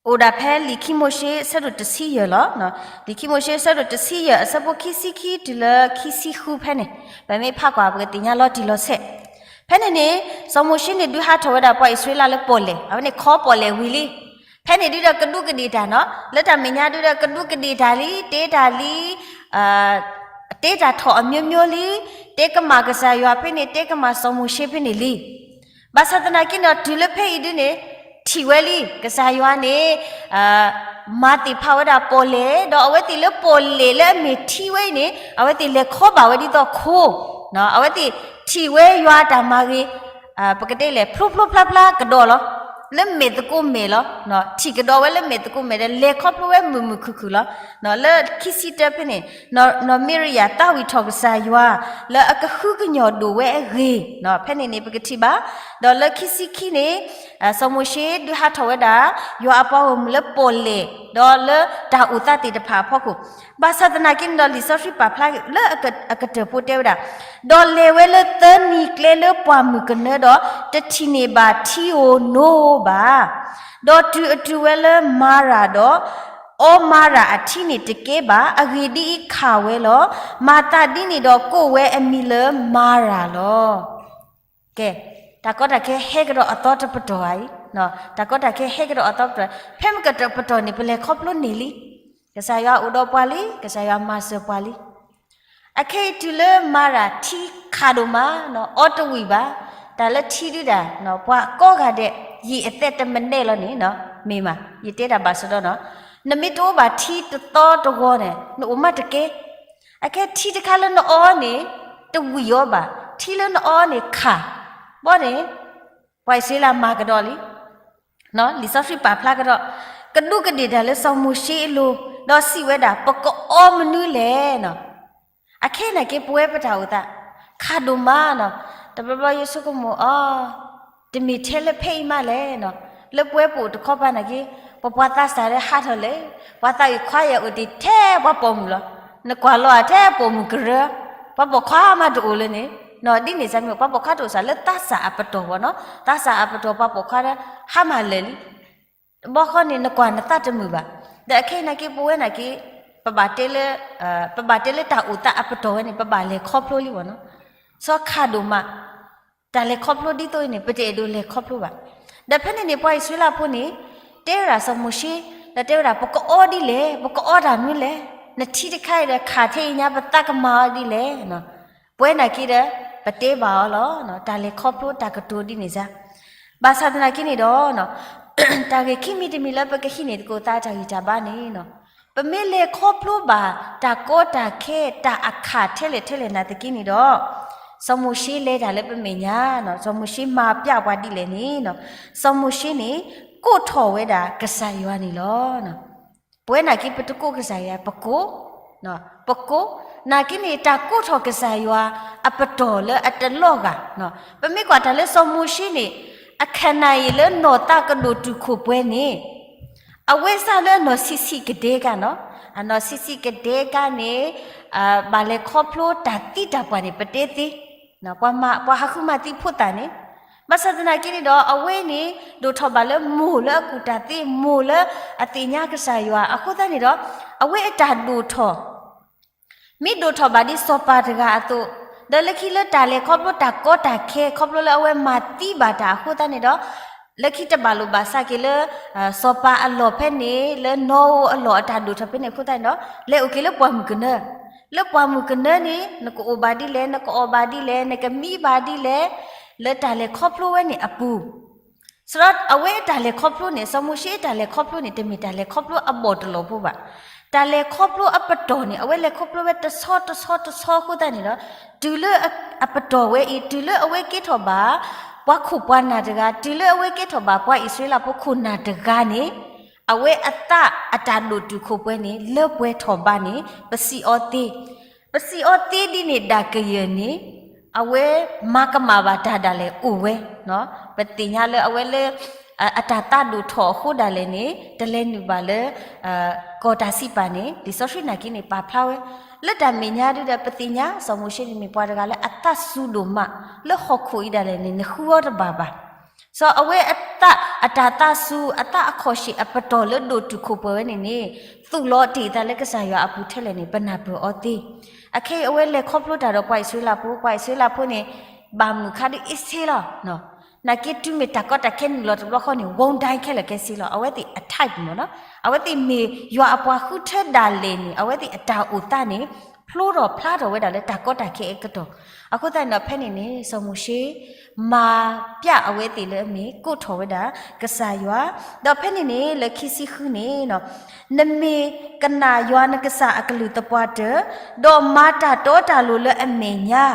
အိၣ်ဒၣ်ဖဲလံာ်ခံမိၤၡ့အဆၢဒိၣ်တဆံယဲၢ်လီၤ. လံာ်ခံမိၤၡ့အဆၢဒိၣ်တဆံယဲၢ်အဆၢဖိခံဆံခံတုၤလၢခံဆံဃုဖဲန့ၣ်, ပမ့ၢ်ဖးကွၢ်ပကသ့ၣ်ညါလီၤတံၢ်လီၤဆဲး, ဖဲန့ၣ်န့ၣ်, စီၤမိၤၡ့န့ၣ်ဒုးဟးထီၣ်ဝဲဒၣ်ပှၤအံၣ်စရ့လးလၢပီၣ်လဲၣ်, အဝဲန့ၣ်ခီပီၣ်လဲၣ်ဝံၤလံ. ဖဲန့ၣ်ဒုးဒီးကဒူးကဒ့ၣ်တၢ်နီၤ, လၢတၢ်မဲာ်ညါဒုးဒီးကဒူးကဒ့ၣ်တၢ်လံ, တ့တၢ်လံ, တ့တၢ်ထီၣ်အမျိုးမျိုးလံ, တ့ကမၣ်ကစၢ်ယွၤဖဲန့ၣ်, တ့ကမၣ်စီၤမိၤၡ့ဖဲန့ၣ်လံ. ဘၣ်ဆၣ်သနာ်က့န့ၣ်ဒီး တုၤလၢဖဲအံၤဒုန့ၣ်, ထံၣ်ဝဲလံ, ကစၢ်ယွၤန့ၣ် မၤသ့ၣ်ဖးဝဲဒၣ်ပီၣ်လဲၣ်, ဒီးအဝဲသ့ၣ်လၢပီၣ်လဲၣ်လၢအမ့ၢ်ထံဝဲအံၤန့ၣ်, အဝဲသ့ၣ်လဲၤခီဘၣ်ဝဲဒ်သိးခိ, အဝဲသ့ၣ်ထံၣ်ဝဲယွၤအတၢ်မၤဂ့ၤ, ပကတဲလဲၣ် ဖျိဖျိဖျါဖျါကဒီးလီၤ, လၢမဲာ်သကိးမဲာ်လီၤ, ထံၣ်ကဒီးဝဲလၢမဲာ်သကိးမဲာ်ဒီး လဲၤခီဖျိဝဲမုာ်မုာ်ခုၣ်ခုၣ်လီၤ. လၢခံဆံတၢဖဲန့ၣ်, နီၢ်မံရယၤသးဝံၣ်ထီၣ်ကစၢ်ယွၤ, လၢအကဃုကညီၢ်ဒိၣ်ဝဲအဂ့ၢ်, ဖဲန့ၣ်န့ၣ် ပကထံၣ်ဘၣ်, ဒီးလၢခံဆံခံန့ၣ်, စီၤမိၤၡ့ဒုးဟးထီၣ်ဝဲဒၣ်, ယွၤအပှၤဂီၢ်မုၢ်လၢပီၣ်လဲၣ်, ဒီးလၢတၢ်အိၣ်သးသ့ၣ်တဖၣ်အဖီခိၣ်, ဘၣ်ဆၣ်သနာ်က့န့ၣ်ဒီး လံာ်စီဆှံပာ်ဖျါလၢအကတၢၢ်ဖိတဲဝဲဒၣ်, ဒီးလဲၤဝဲလၢသၢနံၤကျဲလၢပှၢ်မုၢ်ကနၢဒီး တထံၣ်န့ၢ်ဘၣ်ထံဧိၤနိဧိၤဘၣ်. ဒီးတုၤအတုၤဝဲလၢမၤရၤဒီး, အီမၤရၤအထံန့ၣ်တကဲဘၣ်, အဂ့ၢ်ဒ်အံၤ, ခးဝဲလီၤ. မၤသးဒ်န့ၣ်ဒီးကိးဝဲအမံၤလၢမၤရၤလီၤ. ကဲ, တၢ်ကီတၢ်ခဲဟဲကဒီးအသီတပတီၢ်ဧါအံၤ, တၢ်ကီတၢ်ခဲဟဲကဒီးအသီတပတီၢ်, ဖဲမ့ၢ်ကတပတီၢ်န့ၣ် ပလဲၤခီဖျိန့ၢ်လံ, ကစၢ်ယွၤအိၣ်ဒီးပှၤလံ, ကစၢ်ယွၤမၤစၢၤပှၤလံ. အခဲအံၤတုၤလၢမၤရၤထံခးဒိၣ်မး, အီတဝံၣ်ဘၣ်, တၢ်လၢထံဒုဒၣ်, ပှၤကိးဂၤဒဲး, ယံာ်အသဲတမနဲလီၤန့ၣ်, မ့ၢ်မး, ယတဲတၢ်ဘၣ်စ့ၢ်ဒီးနီၤ, နမ့ၢ်တအိၣ်ဘၣ်ထံတသီတဂီၤန့ၣ် နအိၣ်မးတကဲ, အခဲထံတခါလၢနအီန့ၣ်, တဝံၣ်အီၤဘၣ်, ထံလၢနအီန့ၣ်ခး, ဘီန့ၣ်, ပှၤအံၣ်စရ့လးမၤကဒီးလံ လံာ်စီဆှံပာ်ဖျါကဒီး, ကဒူးကဒ့ၣ်တၢ်လၢစီၤမိၤၡ့အလိၤ, ဒီးစံးဝဲဒၣ်, ပကအီမနုၤလဲၣ်နီၤ. အခဲနာ်က့ ပဝဲပတၢ်အိၣ်သး, ခးဒိၣ်မးနီၤ, တဘျီဘျီယဆိကမိၣ်အီၤ, တမ့ၢ်ထဲလၢဖဲအံၤမးလဲၣ်နီၤ, လၢပဝဲပအိၣ်တခီပၤနာ်က့, ပပှၤသးစၢ်လၢဟးထီၣ်လဲၣ်, ပှၤသးအုးခွါယဲၢ်အိၣ်တ့ၢ်ထဲပှၤပိာ်မုၣ်လီၤ, နကွၢ်လီၤဧါထဲပိာ်မုၣ်ကရၢ, ပှၤပိာ်ခွါမးတအိၣ်လၢန့ၣ်, ဒ်န့ၣ်စ့ၢ်မ့ၢ် ပှၤပိာ်ခွါတအိၣ်စ့ၢ်လၢသးစၢ်အပတီၢ်ဘၣ်နီၤ, သးစၢ်အပတီၢ်ပှၤပိာ်ခွါဒီး ဟါမၢ်လၢာ်လံ ဘီဃီန့ၣ် နကွၢ်နသးတမုာ်ဘၣ်. ဒီးအခဲအံၤနာ်က့ ပဝဲနာ်က့ ပဘၣ်တဲလၢ, ပဘၣ်တဲလၢတၢ်အိၣ်သးအပတီၢ်ဝဲန့ၣ် ပဘၣ်လဲၤခီဖျိလံဘၣ်နီၤ. စီၤခးဒိၣ်မး, တၢ်လဲၤခီဖျိဒ်သိးအံၤန့ၣ် ပတအဲၣ်ဒိးလဲၤခီဖျိဘၣ်. ဒီးဖဲန့ၣ်န့ၣ် ပှၤအံၣ်စရ့လးဖိန့ၣ် တဲဝဲဒၣ်စီၤမိၤၡ့, ဒီးတဲဝဲဒၣ် ပကအီဒ်လဲၣ်, ပကအီတၢ်မနုၤလဲၣ်, နထံတခါအံၤဒီးခးထဲအံၤညါ ပသးကမၤအီၤဒ်လဲၣ်. ပဝဲနာ်က့ဒီး ပတဲဘၣ်အီၤလီၤ. တၢ်လဲၤခီဖျိတၢ်ကတိၤဒ်န့ၣ်စ့ၢ် ဘၣ်ဆၣ်သနာ်က့န့ၣ်ဒီး, တၢ်ဂ့ၢ်ခံမံၤတမံၤလၢပကဟံးန့ၢ်သကိးသးတၢ်ဂံၢ်တၢ်ဘါန့ၣ်, ပမ့ၢ်လဲၤခီဖျိဘၣ်တၢ်ကီတၢ်ခဲတၢ်အခးထဲလဲၣ်ထဲလဲၣ်နာ်သက့န့ၣ်ဒီး, စီၤမိၤၡ့လဲၤတၢ်လၢပမဲာ်ညါ, စီၤမိၤၡ့မၤပျးပှၤဒ်လဲၣ်န့ၣ်, စီၤမိၤၡ့န့ၣ် ကိးထီၣ်ဝဲဒၣ်ကစၢ်ယွၤန့ၣ်လီၤ. ပဝဲနာ်က့ပတကိးကစၢ်ယွၤ ပကိး, ပကိး, နာ်က့န့ၣ် တၢ်ကိးထီၣ်ကစၢ်ယွၤအပတီၢ်လၢအတလီၤဂာ်, ပမ့ၢ်ကွၢ်တၢ်လၢစီၤမိၤၡ့န့ၣ်, အခနၤအံၤလၢနီၢ်သးကဒိၣ်တုာ်ခိၣ်ပှဲၤန့ၣ်, အဝဲစ့ၢ်လၢအနီၢ်ဆံးဆံးကဒဲကါနီၤ, အနီၢ်ဆံးဆံးကဒဲကါန့ၣ်, ဘၣ်လဲၤခီဖျိတၢ်သံတၢ်ပှၢ်န့ၣ် ပတဲသ့, ပှၤဟးဃုမၤသံဖိသၣ်န့ၣ်, ဘၣ်ဆၣ်သနာ်က့န့ၣ်ဒီး အဝဲန့ၣ် ဒိၣ်ထီၣ်ဘၣ်လၢမိၢ်လၢအကူၣ်တၢ်သ့, မိၢ်လၢအသ့ၣ်ညါကစၢ်ယွၤအဃိသတးန့ၣ်ဒီး, အဝဲအတၢ်ဒိၣ်ထီၣ် မ့ၢ်ဒိၣ်ထီၣ်ဘၣ်ဒ်စီၤပၤတဂၤအသိး, ဒီးလၢခံလၢတၢ်လဲၤခီဖျိတၢ်ကီတၢ်ခဲ ခီဖျိလၢအဝဲမၤသံဘၣ်တၢ်အဃိသတးန့ၣ်ဒီး, လၢခံတဘၣ်လိာ်ဘၣ်စးက့ၤလၢ စီၤပၤအလီၢ်ဖဲန့ၣ်, လၢနီၢ်ဧိၤအလီၢ်အတၢ်ဒိၣ်ထီၣ်ဖဲန့ၣ်အဃိသတးန့ၣ်ဒီး, လဲၤအိၣ်က့ၤလၢပှၢ်မုၢ်ကနၢ, လၢပှၢ်မုၢ်ကနၢန့ၣ် နကအိၣ်ဘၣ်ဒ်လဲၣ်, နကအီၣ်ဘၣ်ဒ်လဲၣ်, နကမံဘၣ်ဒ်လဲၣ်, လၢတၢ်လဲၤခီဖျိဝဲန့ၣ်အပူၤ စရီအဝဲအတၢ်လဲၤခီဖျိန့ၣ်, စီၤမိၤၡ့အတၢ်လဲၤခီဖျိန့ၣ် တမ့ၢ်တၢ်လဲၤခီဖျိအဘီၣ်တလီၢ်ဖိဘၣ်. တၢ်လဲၤခီဖျိအပတီၢ်န့ၣ် အဝဲလဲၤခီဖျိဝဲတဆီတဆီတဆီအဃိသတးန့ၣ်ဒီး, တုၤလၢအပတီၢ်ဝဲအံၤ, တုၤလၢအဝဲကဲထီၣ်ဘၣ် ပှၤခိၣ်ပှၤနၢ်တဂၤ, တုၤလၢအဝဲကဲထီၣ်ဘၣ် ပှၤအံၣ်စရ့လးဖိခိၣ်နၢ်တဂၤန့ၣ်, အဝဲအသးအတၢ်ဒိၣ်တုာ်ခိၣ်ပှဲၤန့ၣ် လၢပှဲၤထီၣ်ဘးန့ၣ် ပစံးအီၤသ့ ပစံးအီၤသ့ဒ်န့ၣ် ဒၣ်ကယၢၢ်န့ၣ်, အဝဲမၤကမၣ်ဘၣ်တၢ်ဒၣ်လဲာ်အိၣ်ဝဲ. ပသ့ၣ်ညါလၢအဝဲလၢ အတၢ်သးဒိၣ်ထီၣ်အဃိဒၣ်လဲာ်န့ၣ် တလဲၤနုာ်ဘၣ်လၢ ကီၢ်တၢ်စံးပာ်န့ၣ် လံာ်စီဆှံနာ်က့န့ၣ် ပာ်ဖျါဝဲ လၢတၢ်မဲာ်ညါဒုဒီး ပသ့ၣ်ညါ စီၤမိၤၡ့န့ၣ်မ့ၢ်ပှၤတဂၤလၢအသးစူၤဒိၣ်မး, လၢဟီၣ်ခိၣ်အံၤဒၣ်လဲာ်န့ၣ် နဃုအီၤတဘၣ်ဘၣ်. စီၤအဝဲအတၢ်သးစူၤ အသးအခီၣ်ဆ့ၣ်အပတီၢ်လၢဒိၣ်တုာ်ခိၣ်ပှဲၤဝဲန့ၣ်န့ၣ် သူၣ်လီၤတ့ၢ်သးလၢကစၢ်ယွၤအပူၤထဲလဲၣ်န့ၣ် ပနၢ်ပၢၢ်အီၤသ့. အခဲအံၤအဝဲလဲၤခီဖျိတၢ်ဒီးပှၤအံၣ်စရ့လးဖိ, ပှၤအံၣ်စရ့လးဖိန့ၣ် ဘၣ်မုာ်ခါဒုးအ့ၣ်ဆ့လီၤ. နာ်က့တုၤမ့ၢ်တၢ်ကီတၢ်ခဲနုာ်လီၤတဘျီဃီန့ၣ် ဝီဒၣ်ခဲလၢာ်ခဲဆ့လီၤ. အဝဲသ့ၣ်အ type မ့ၢ်နီၤ, အဝဲသ့ၣ်မ့ၢ်ယွၤအပှၤဃုထၢဒၣ်လဲာ်န့ၣ် အဝဲသ့ၣ်အတၢ်အိၣ်သးန့ၣ် ဖျိထီၣ်ဖျါထီၣ်ဝဲဒၣ်လၢတၢ်ကီတၢ်ခဲအကတီၢ်. အဃိသတးန့ၣ်ဒီး ဖဲန့ၣ်န့ၣ် စီၤမိၤၡ့ မၤပျဲအဝဲသ့ၣ်လၢအမ့ၢ်ကိးထီၣ်ဝဲဒၣ်ကစၢ်ယွၤ, ဒီးဖဲန့ၣ်န့ၣ် လၢခံဆံဃုန့ၣ် နမ့ၢ်ကနၣ်ယွၤနကစၢ်အကလုၢ်သပှၢ်တၢၢ်, ဒီးမၤတၢ်တီတၢ်လိၤလၢအမဲာ်ညါ,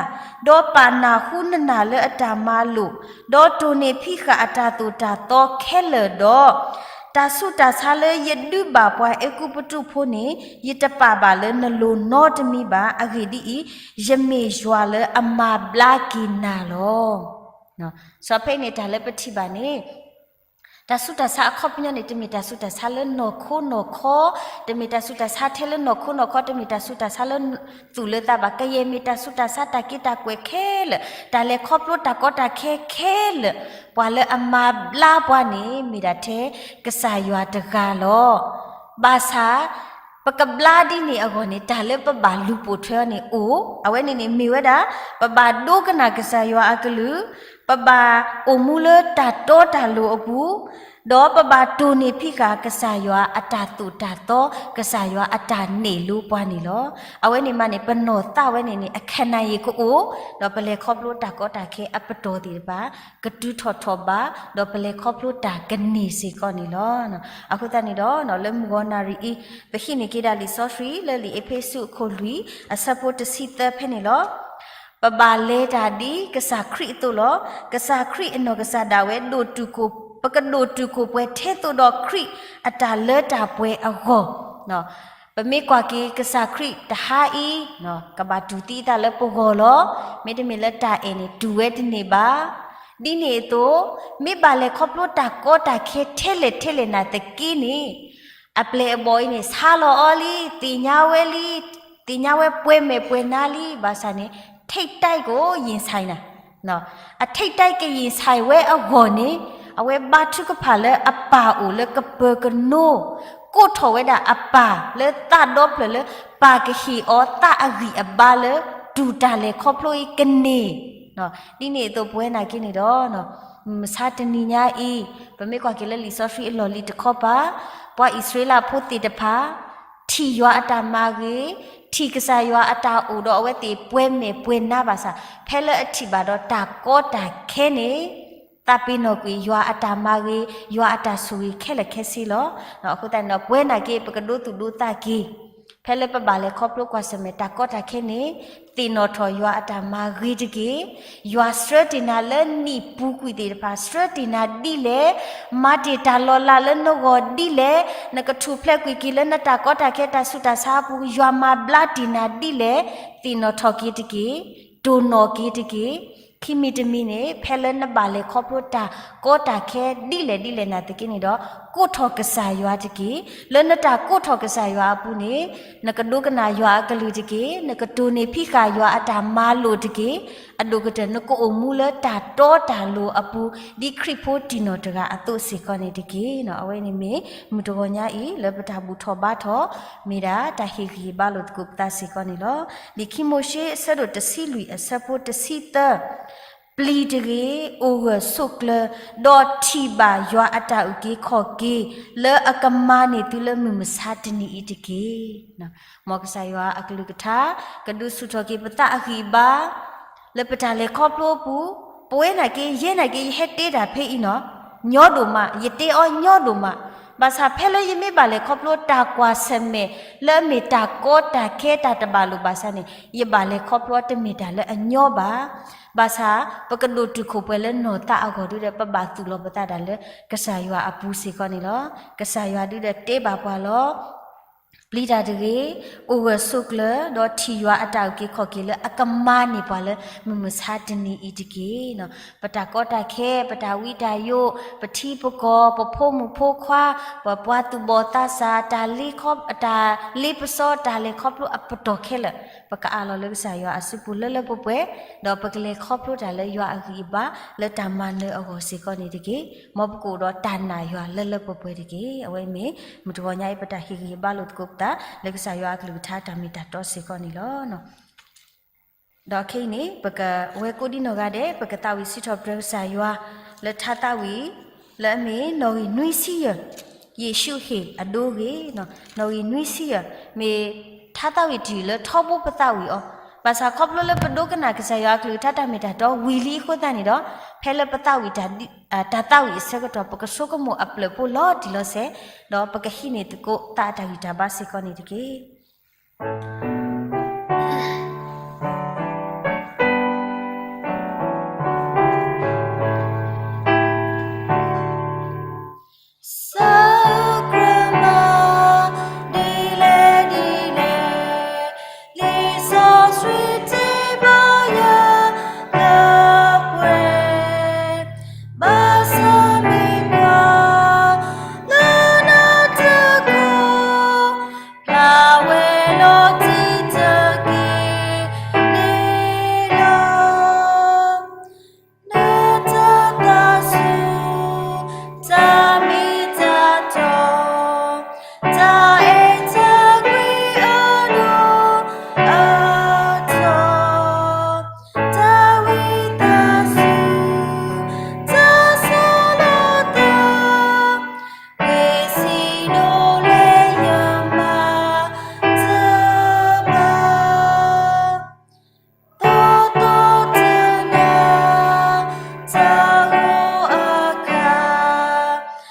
ဒီးပာ်နၢ်ဟူနနၢ်လၢအတၢ်မၤလိာ်, ဒီးတိၢ်န့ၢ်ဖံးဃာ်အတၢ်သိၣ်တၢ်သီခဲလၢာ်ဒီး, တၢ်ဆူးတၢ်ဆါလၢယဒုးဘၣ်ပှၤအဲၤကူပတူးဖိန့ၣ် ယတပာ်ဘၣ်လၢနလိၤနီတမံၤဘၣ်. အဂ့ၢ်ဒ်အံၤ, ယမ့ၢ်ယွၤလၢအမၤဘျါက့ၤနၤလီၤ. စီၤဖဲအံၤန့ၣ် တၢ်လၢပထံၣ်ဘၣ်န့ၣ် တၢ်ဆူးတၢ်ဆါအခီပညီန့ၣ် တမ့ၢ်တၢ်ဆူးတၢ်ဆါလၢနီၢ်ခိနီၢ်ခီ, တမ့ၢ်တၢ်ဆူးတၢ်ဆါထဲလၢနီၢ်ခိနီၢ်ခီ, တမ့ၢ်တၢ်ဆူးတၢ်ဆါလၢသူၣ်လၢသးဘၣ်. ကယဲၢ်မ့ၢ်တၢ်ဆူးတၢ်ဆါတၢ်က့တၢ်ကွဲၢ်ခဲလၢာ်, တၢ်လဲၤခီဖျိတၢ်ကီတၢ်ခဲခဲလၢာ်, ပှၤလၢအမၤဘျါပှၤန့ၣ် မ့ၢ်ဒၣ်ထဲကစၢ်ယွၤတဂၤလီၤ. ဘၣ်ဆၣ် ပကဘျါဒ်န့ၣ်အဂီၢ်န့ၣ် တၢ်လၢပဘၣ်လူၤပိာ်ထွဲအီၤန့ၣ်အိၣ်, အဝဲန့ၣ်န့ၣ်မ့ၢ်ဝဲဒၣ် ပဘၣ်ဒိကနၣ်ကစၢ်ယွၤအကလုၢ်, ပဘၣ်အိၣ်မူလၢတၢ်တီတၢ်လိၤအပူၤ, ဒီးပဘၣ်တိၢ်န့ၢ်ဖံးဃာ်ကစၢ်ယွၤအတၢ်သိၣ်တၢ်သီ, ကစၢ်ယွၤအတၢ်နဲၣ်လိပှၤန့ၣ်လီၤ. အဝဲန့ၣ်မးန့ၣ် ပနီၢ်သးဝဲန့ၣ်န့ၣ် အခနၣ်ယ့ၣ်ကအိၣ်, ဒီးပလဲၤခီဖျိတၢ်ကီတၢ်ခဲအပတီၢ်သ့ၣ်တဖၣ် ကတုၤထီၣ်ထီၣ်ဘး, ဒီးပလဲၤခီဖျိတၢ်ကန့ၢ်စ့ၢ်ကီးန့ၣ်လီၤ. အဃိသတးန့ၣ်ဒီး လၢမုၢ်ဂီၤနၣ်ရံၣ်အံၤ ပဟံးန့ၢ်က့ၤဒၣ်လံာ်စီဆှံလၢလံာ်အ့းဖ့းစူးအခိၣ်လွံၢ် အဆၢဖိတဆံသၢဖဲန့ၣ်လီၤ. ပဘၣ်လဲၤတၢ်ဒ်ကစၢ်ခရံာ်အသိးလီၤ. ကစၢ်ခရံာ်အနီၢ်ကစၢ်ဒၣ်ဝဲ ဒိၣ်တုာ်ခိၣ်, ပကဒိၣ်တုာ်ခိၣ်ပှဲၤထဲသိးဒီးခရံာ်အတၢ်လၢတၢ်ပှဲၤအဂီၢ် ပမ့ၢ်ကွၢ်က့ၤကစၢ်ခရံာ်တဟါအံၤ ကဘၣ်တူၢ်သံအသးလၢပဂီၢ်လီၤ. မ့တမ့ၢ်လၢတၢ်အဲၣ်န့ၣ် တူၢ်ဝဲတန့ၢ်ဘၣ်. ဒ်န့ၣ်အသိး မ့ၢ်ဘၣ်လဲၤခီဖျိတၢ်ကီတၢ်ခဲထဲလဲၣ်ထဲလဲၣ်နာ်သက့န့ၣ် အပျဲၢ်အဘီၣ်အံၤန့ၣ် ဆါလီၤအီၤလံ, သ့ၣ်ညါဝဲလံ, သ့ၣ်ညါဝဲပှဲၤမဲာ်ပှဲၤနါလံ, ဘၣ်ဆၣ်န့ၣ် ထိပ်တိုက်ကိုရင်ဆိုင်နၤ, အထိပ်တိုက်ကရင်ဆိုင်ဝဲအဂီၢ်န့ၣ် အဝဲဘါထုကဖၣ်လၢအပၢ်အိၣ်လၢကပၢၤကနိ ကိးထီၣ်ဝဲဒၣ်အပၢ်လၢသးဒီဖျၢၣ်လၢ ပၢ်ကဟ့ၣ်အီၤသးအဂံၢ်အဘါလၢ တူၢ်တၢ်လဲၤခီဖျိအံၤကန့ၢ် ဒ်န့ၣ်အသိးပဝဲနာ်က့န့ၣ်ဒီး မုၢ်မဆါတနံၤညါအံၤ ပမ့ၢ်ကွၢ်က့ၤလၢလံာ်စီဆှံအလီၢ်လံၤတခီပၤ ပှၤအံၣ်စရ့လးဖိသ့ၣ်တဖၣ် ထံၣ်ယွၤအတၢ်မၤဂ့ၤ, ထံၣ်ကစၢ်ယွၤအတၢ်အိၣ်ဒီးအဝဲသ့ၣ်ပှဲၤမဲာ်ပှဲၤနါဘၣ်ဆၣ် ဖဲလၢအထံၣ်ဘၣ်ဒီးတၢ်ကီတၢ်ခဲန့ၣ် သးပ့ၤနီၣ်ကွံာ်ယွၤအတၢ်မၤဂ့ၤ, ယွၤအတၢ်ဆိၣ်ဂ့ၤခဲလၢာ်ခဲဆ့လီၤ. အဃိသတးန့ၣ်ဒီး ပဝဲနာ်က့ ပကဒိသူၣ်ဒိသးက့ၤ ဖဲလၢပဘၣ်လဲၤခီဖျိကွၢ်ဆၢၣ်မဲာ်တၢ်ကီတၢ်ခဲန့ၣ် သ့ၣ်နီၣ်ထီၣ်ယွၤအတၢ်မၤဂ့ၤတက့ၢ်. ယွၤဆှၢတ့ၢ်နၤလၢနံၣ်ပူၤကွံာ်သ့ၣ်တဖၣ် ဆှၢတ့ၢ်နၤဒ်လဲၣ်, မၤတ့ၢ်တၢ်လီၤလးလၢနဂီၢ်ဒ်လဲၣ်, နကထူၣ်ဖျဲးကွံာ်က့ၤလၢနတၢ်ကီတၢ်ခဲတၢ်ဆူးတၢ်ဆါအပူၤ ယွၤမၤဘျါတ့ၢ်နၤဒ်လဲၣ်, သ့ၣ်နီၣ်ထီၣ်က့ၤတက့ၢ်, တိၢ်နီၣ်က့ၤတက့ၢ်. ခံမံၤတမံၤန့ၣ် ဖဲလၢနဘၣ်လဲၤခီဖျိတၢ်ကီတၢ်ခဲဒ်လဲၣ်ဒ်လဲၣ်နာ်သက့န့ၣ်ဒီး ကိးထီၣ်ကစၢ်ယွၤတက့ၢ်. လၢနတၢ်ကိးထီၣ်ကစၢ်ယွၤအပူၤန့ၣ် နကဒိကနၣ်ယွၤအကလုၢ်တက့ၢ်, နကတိၢ်န့ၢ်ဖံးဃာ်ယွၤအတၢ်မၤလိာ်တက့ၢ်, အဒိၣ်ကတၢၢ် နကအိၣ်မူလၢတၢ်တီတၢ်လိၤအပူၤ ဒ်ခရံာ်ဖိတံၢ်နီၣ်တဂၤအသိးစ့ၢ်ကီးန့ၣ်တက့ၢ်. အဝဲန့ၣ်မ့ၢ်မုၢ်တဂီၤညါအံၤ လၢပတၢ်ဘူၣ်ထီၣ်ဘါထီၣ် မ့ၢ်ဒၣ်တၢ်ဟ့ၣ်ဂံၢ်ဟ့ၣ်ဘါလိာ်သကိးပသးစ့ၢ်ကီးန့ၣ်လီၤ. လံာ်ခံမိၤၡ့အဆၢဒိၣ်တဆံလွံၢ်အဆၢဖိတဆံသၢ ပျံၤတဂ့ၤ, အိၣ်ဂၢၢ်ဆိးကျၢၤ, ဒီးထံၣ်ဘၣ်ယွၤအတၢ်အုၣ်က့ၤခီၣ်က့ၤ လၢအကမၤန့ၢ်သုလၢမုၢ်မဆါတနံၤအံၤတက့ၢ်. မ်ကစၢ်ယွၤအကလုၢ်ကထါ ကဒုးဆူၣ်ထီၣ်က့ၤပသးအဂံၢ်အဘါ လၢပတၢ်လဲၤခီဖျိအပူၤ, ပဝဲနာ်က့ ယဲနာ်က့ ယဟဲတဲတၢ်ဖဲအံၤနီၤ ညီဒိၣ်မး, ယတ့အီၤညီဒိၣ်မး. ဘၣ်ဆၣ်ဖဲလၢယမ့ၢ်ဘၣ်လဲၤခီဖျိတၢ်ကွၢ်ဆၢၣ်မဲာ်လၢအမ့ၢ်တၢ်ကီတၢ်ခဲတၢ်တဘၣ်လိာ်ဘၣ်ဆၣ်န့ၣ်, ယဘၣ်လဲၤခီဖျိတမ့ၢ်တၢ်လၢအညီဘၣ်. ဘၣ်ဆၣ် ပကဒိၣ်တုာ်ခိၣ်ပှဲၤလၢနီၢ်သးအဂီၢ်ဒုဒီး ပဘၣ်သူၣ်လီၤပသးတၢ်လၢကစၢ်ယွၤအပူၤစ့ၢ်ကီးန့ၣ်လီၤ. ကစၢ်ယွၤဒုဒီးတဲဘၣ်ပှၤလီၤ. ပျံၤတၢ်တဂ့ၤ, အိၣ်ဂၢၢ်ဆိးကျၢၤ, ဒီးထံၣ်ယွၤအတၢ်အုၣ်က့ၤခီၣ်က့ၤလၢအကမၤန့ၢ်ပှၤလၢမုၢ်မဆါတနံၤအံၤတက့ၢ်. ပတၢ်ကီတၢ်ခဲ, ပတၢ်ဝံတၢ်ယိး, ပထံပကီၢ်, ပဖိမုၣ်ဖိခွါ, ပပှၤသူၣ်ဘီၣ်သးစၢ်, တၢ်လ့ခီ, တၢ်လ့ပစီ, တၢ်လဲၤခီဖျိအပတီၢ်ခဲလၢာ်, ပကအးလီၤလၢကစၢ်ယွၤအစုပူၤလၢလၢပှဲၤပှဲၤ, ဒီးပကလဲၤခီဖျိတၢ်လၢယွၤအဂံၢ်အဘါလၢတၢ်မၤနၢၤအဂီၢ်စ့ၢ်ကီးန့ၣ်တက့ၢ်. မ်ပကအိၣ်ဒီးတၢ်နာ်ယွၤလၢလၢပှဲၤပှဲၤတက့ၢ်. အဝဲမ့ၢ် မုၢ်တဂီၤညါအံၤ ပတၢ်ဟ့ၣ်ဂံၢ်ဟ့ၣ်ဘါလိာ်သကိးပသး လၢကစၢ်ယွၤအကလုၢ်ကထါတၢ်မ့ၢ်တၢ်တီစ့ၢ်ကီးန့ၣ်လီၤ. ဒီးခဲအံၤန့ၣ် ပကဝဲကိးဒံနီၢ်ဂၤဒဲး ပကသးဝံၣ်စံးထီၣ်ပတြၢၤကစၢ်ယွၤ လၢထါသးဝံၣ် လၢအမ့ၢ်နီၣ်ဂံၢ်နွံဆံယဲၢ်, ယ့ၣ်ၡူးဟ့ၣ်အဒိဂ့ၤ, နီၣ်ဂံၢ်နွံဆံယဲၢ် မ့ၢ်ထါသးဝံၣ်တယုၢ်လၢထီဘိပသးဝံၣ်အီၤ, ဘၣ်ဆၣ်ခီဖျိလၢပဒိကနၣ်ကစၢ်ယွၤအကလုၢ်ကထါတၢ်မ့ၢ်တၢ်တီဝံၤလံအဃိသတးန့ၣ်ဒီး ဖဲလၢပသးဝံၣ် တၢ်သးဝံၣ်အဆၢကတီၢ် ပကဆိကမိၣ်အပျၢၢ်ဖိလီၤတံၢ်လီၤဆဲး, ဒီးပကဟံးန့ၢ်သကိးသးအတၢ်ဂံၢ်တၢ်ဘါစ့ၢ်ကီးန့ၣ်တက့ၢ်. စၢ်ကရမၤ ဒ်လဲၣ်ဒ်လဲၣ်, လံာ်စီဆှံတဲဘၣ်ယၤလၢပှဲၤ, ဘၣ်ဆၣ်မ့ၢ်ကွၢ်လၢနတၢ်ကိး ဖျါဝဲလီၤတံၢ်တက့ၢ်န့ၣ်လီၤ. နတၢ်သးစူၤ တၢ်မ့ၢ်တၢ်တီ, တၢ်အဲၣ်တၢ်ကွံအဒိၣ်အထီ, တၢ်ဝံသးစူၤ တၢ်ဆီၣ်လီၤသး, ဝံၤဆံး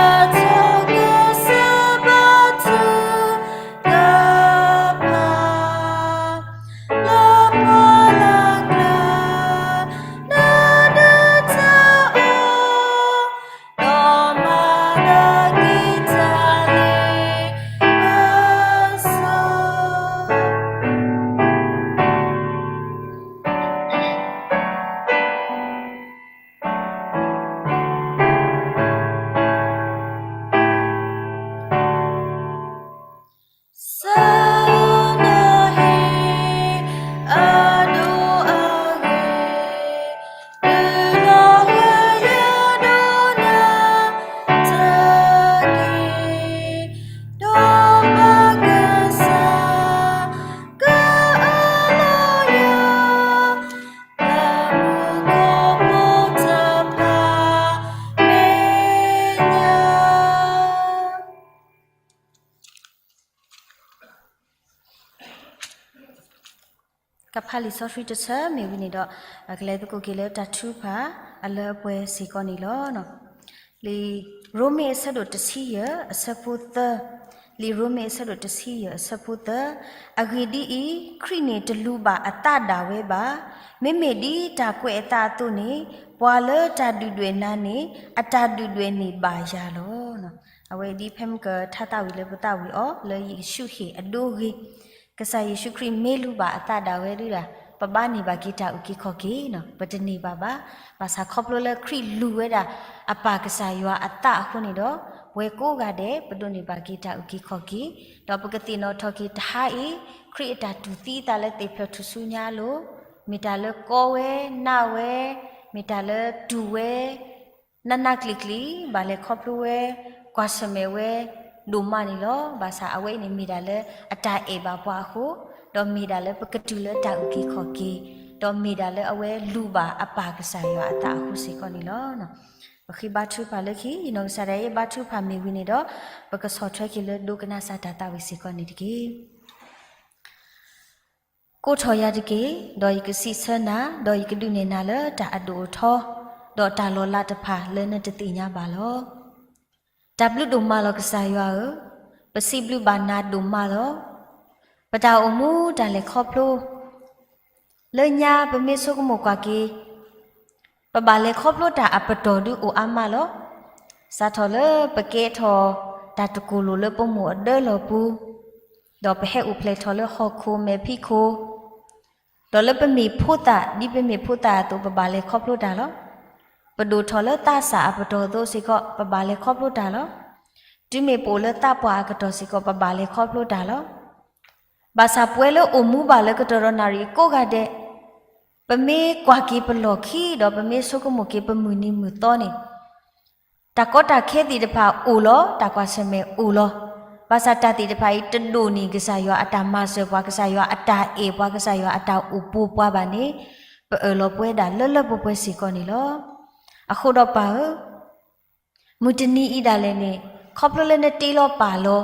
ဒိၣ်လၢယမၤတဘၣ် သီသီတနၤ တၢ်ဂီၤအခါ, နထိၣ်ဂဲၤဆၢဘၣ်ထုကဖၣ်, လၢပှၤလၢ်ကျါ နဒုးတၢ်အီၣ် ဒီးမၤလၢက့ၤတၢ်လ့ပစီ စၢနဟ့ၣ်အဒိၣ်အဂ့ၤ ဒုးလီၤဂာ်ယၤဒီးနၤတက့ၢ်, ဒီးဘၣ်ကစၢ်ကအၢၣ်လီၤယၤ လၢမူခိၣ်ဖိတဖၣ်မဲာ်ညါ. ကဖးလံာ်စီဆှံတဆၢမ့ၢ်ဝံၤန့ၣ်ဒီး ကလဲၤသကိးက့ၤလၢတၢ်ထုကဖၣ်အလၢအပှဲၤစ့ၢ်ကီးန့ၣ်လီၤ. လံာ်ရိမ့ၤအဆၢဒိၣ်တဆံယဲၢ်အဆၢဖိသၢ, လံာ်ရိမ့ၤအဆၢဒိၣ်တဆံယဲၢ်အဆၢဖိသၢ, အဂ့ၢ်ဒ်အံၤ, ခရံာ်န့ၣ်တလူၤဘၣ်အသးဒၣ်ဝဲဘၣ်. မ့မ့ၢ်ဒ်တၢ်ကွဲးအသးအသိးန့ၣ်, ပှၤလၢတၢ်ဒုၣ်ဒွဲၣ်နၤန့ၣ် အတၢ်ဒုၣ်ဒွဲၣ်န့ၣ်ဘၣ်ယၤလီၤ. အဝဲဒ်ဖဲမ့ၢ်ကထါသးဝံၣ်လၢပသးဝံၣ်အီၤ လၢယ့ၣ်ၡူးဟ့ၣ်အဒိဂ့ၤ, ကစၢ်ယ့ၣ်ၡူးခရံာ်မ့ၢ်လူၤဘၣ်အသးဒၣ်ဝဲဒၣ်, ပဘၣ်န့ၢ်ဘၣ်က့ၤတၢ်အုၣ်က့ၤခီၣ်က့ၤ, ပတန့ၢ်ဘၣ်ဘၣ်. ဘၣ်ဆၣ်ခီဖျိလၢခရံာ်လူၤဝဲဒၣ်အပၢ်ကစၢ်ယွၤအသးအဃိန့ၣ်ဒီး, ပဝဲကိးဂၤဒဲး ပဒိးန့ၢ်ဘၣ်က့ၤတၢ်အုၣ်က့ၤခီၣ်က့ၤ, ဒီးပကသ့ၣ်နီၣ်ထီၣ်က့ၤတဟါအံၤ, ခရံာ်အတၢ်တူၢ်သံအသးလၢသ့ၣ်ဖျၢၣ်ထူၣ်စုညါအလိၤ, မ့ၢ်တၢ်လၢကီဝဲ, နးဝဲ, မ့ၢ်တၢ်လၢတူၢ်ဝဲ နးနးကျံၤကျံၤ ဘၣ်လဲၤခီဖျိဝဲ, ကွၢ်ဆၢၣ်မဲာ်ဝဲဒိၣ်မးန့ၣ်လီၤ. ဘၣ်ဆၣ်အဝဲအံၤန့ၣ်မ့ၢ်ဒၣ်လၢအတၢ်အဲၣ်ဘၣ်ပှၤအဃိ, ဒီးမ့ၢ်ဒၣ်လၢပကတုၤလၢတၢ်အုၣ်က့ၤခီၣ်က့ၤ, ဒီးမ့ၢ်ဒၣ်လၢအဝဲလူၤဘၣ်အပၢ်ကစၢ်ယွၤအသးအဃိစ့ၢ်ကီးန့ၣ်လီၤ. ပဃ့ဘါထုကဖၣ်လၢခံ, ယနီၢ်ကစၢ်ဒၣ်ယဲဘါထုကဖၣ်မ့ၢ်ဝံၤန့ၣ်ဒီး, ပကဆီၣ်ထွဲက့ၤလၢဒိကနၣ်စၢ်တၢ်သးဝံၣ်စ့ၢ်ကီးန့ၣ်တက့ၢ်. ကိးထီၣ်ယၤတက့ၢ်, ဒီးယကစံးဆၢနၤ, ဒီးယကဒုးနဲၣ်နၤလၢတၢ်အဒိၣ်အထီ, ဒီးတၢ်လီၤလးတဖၣ်လၢနတသ့ၣ်ညါဘၣ်လီၤ. တၢ်ဘျုးဒိၣ်မးလီၤကစၢ်ယွၤဧၢ, ပစံးဘျုးဘၣ်နၤဒိၣ်မးလီၤ. ပတၢ်အိၣ်မူတၢ်လဲၤခီဖျိ လၢညါပမ့ၢ်ဆိကမိၣ်ကွၢ်က့ၤ ပဘၣ်လဲၤခီဖျိတၢ်အပတီၢ်ဒုးအိၣ်အါမးလီၤ. စးထီၣ်လၢပကဲထီၣ်တၢ်တကိၢ်လိာ်လၢပမိၢ်အဒၢလီၢ်ပူၤ, ဒီးပဟဲအိၣ်ဖျဲၣ်ထီၣ်လၢဟီၣ်ခိၣ်မဲာ်ဖံးခိၣ်, ဒီးလၢပမ့ၢ်ဖိသၣ် ဒ်ပမ့ၢ်ဖိသၣ်အသိး ပဘၣ်လဲၤခီဖျိတၢ်လီၤ. ပဒိၣ်ထီၣ်လၢသးစၢ်အပတီၢ်အသိးစ့ၢ်ကီး ပဘၣ်လဲၤခီဖျိတၢ်လီၤ. တုၤမ့ၢ်ပအိၣ်လၢသးပှၢ်အကတီၢ်စ့ၢ်ကီး ပဘၣ်လဲၤခီဖျိတၢ်လီၤ. ဘၣ်ဆၣ်ပဝဲလၢအိၣ်မူဘၣ်လၢကတီၢ်ဒီးနၣ်ရံၣ်ကိးဂၤဒဲး, ပမ့ၢ်ကွၢ်က့ၤပလီၢ်ခံ ဒီးပမ့ၢ်ဆိကမိၣ်က့ၤပမုၢ်နံၤမုၢ်သီန့ၣ်, တၢ်ကီတၢ်ခဲသ့ၣ်တဖၣ်အိၣ်လီၤ, တၢ်ကွၢ်ဆၢၣ်မဲာ်အိၣ်လီၤ. ဘၣ်ဆၣ်တၢ်သ့ၣ်တဖၣ်အံၤတဒိၣ်န့ၢ်ကစၢ်ယွၤအတၢ်မၤစၢၤပှၤ, ကစၢ်ယွၤအတၢ်အဲၣ်ပှၤ, ကစၢ်ယွၤအတၢ်အိၣ်ပိာ်ပှၤဘၣ်န့ၣ်, ပအၢၣ်လီၤပဝဲဒၣ်လၢလၢပှဲၤပှဲၤစ့ၢ်ကီးန့ၣ်လီၤ. အဃိဒီးပၢ်ဧၢ, မုၢ်တနံၤအံၤဒၣ်လဲာ်န့ၣ်, ခီဖျိလၢနတ့လီၤပာ်လီၤ,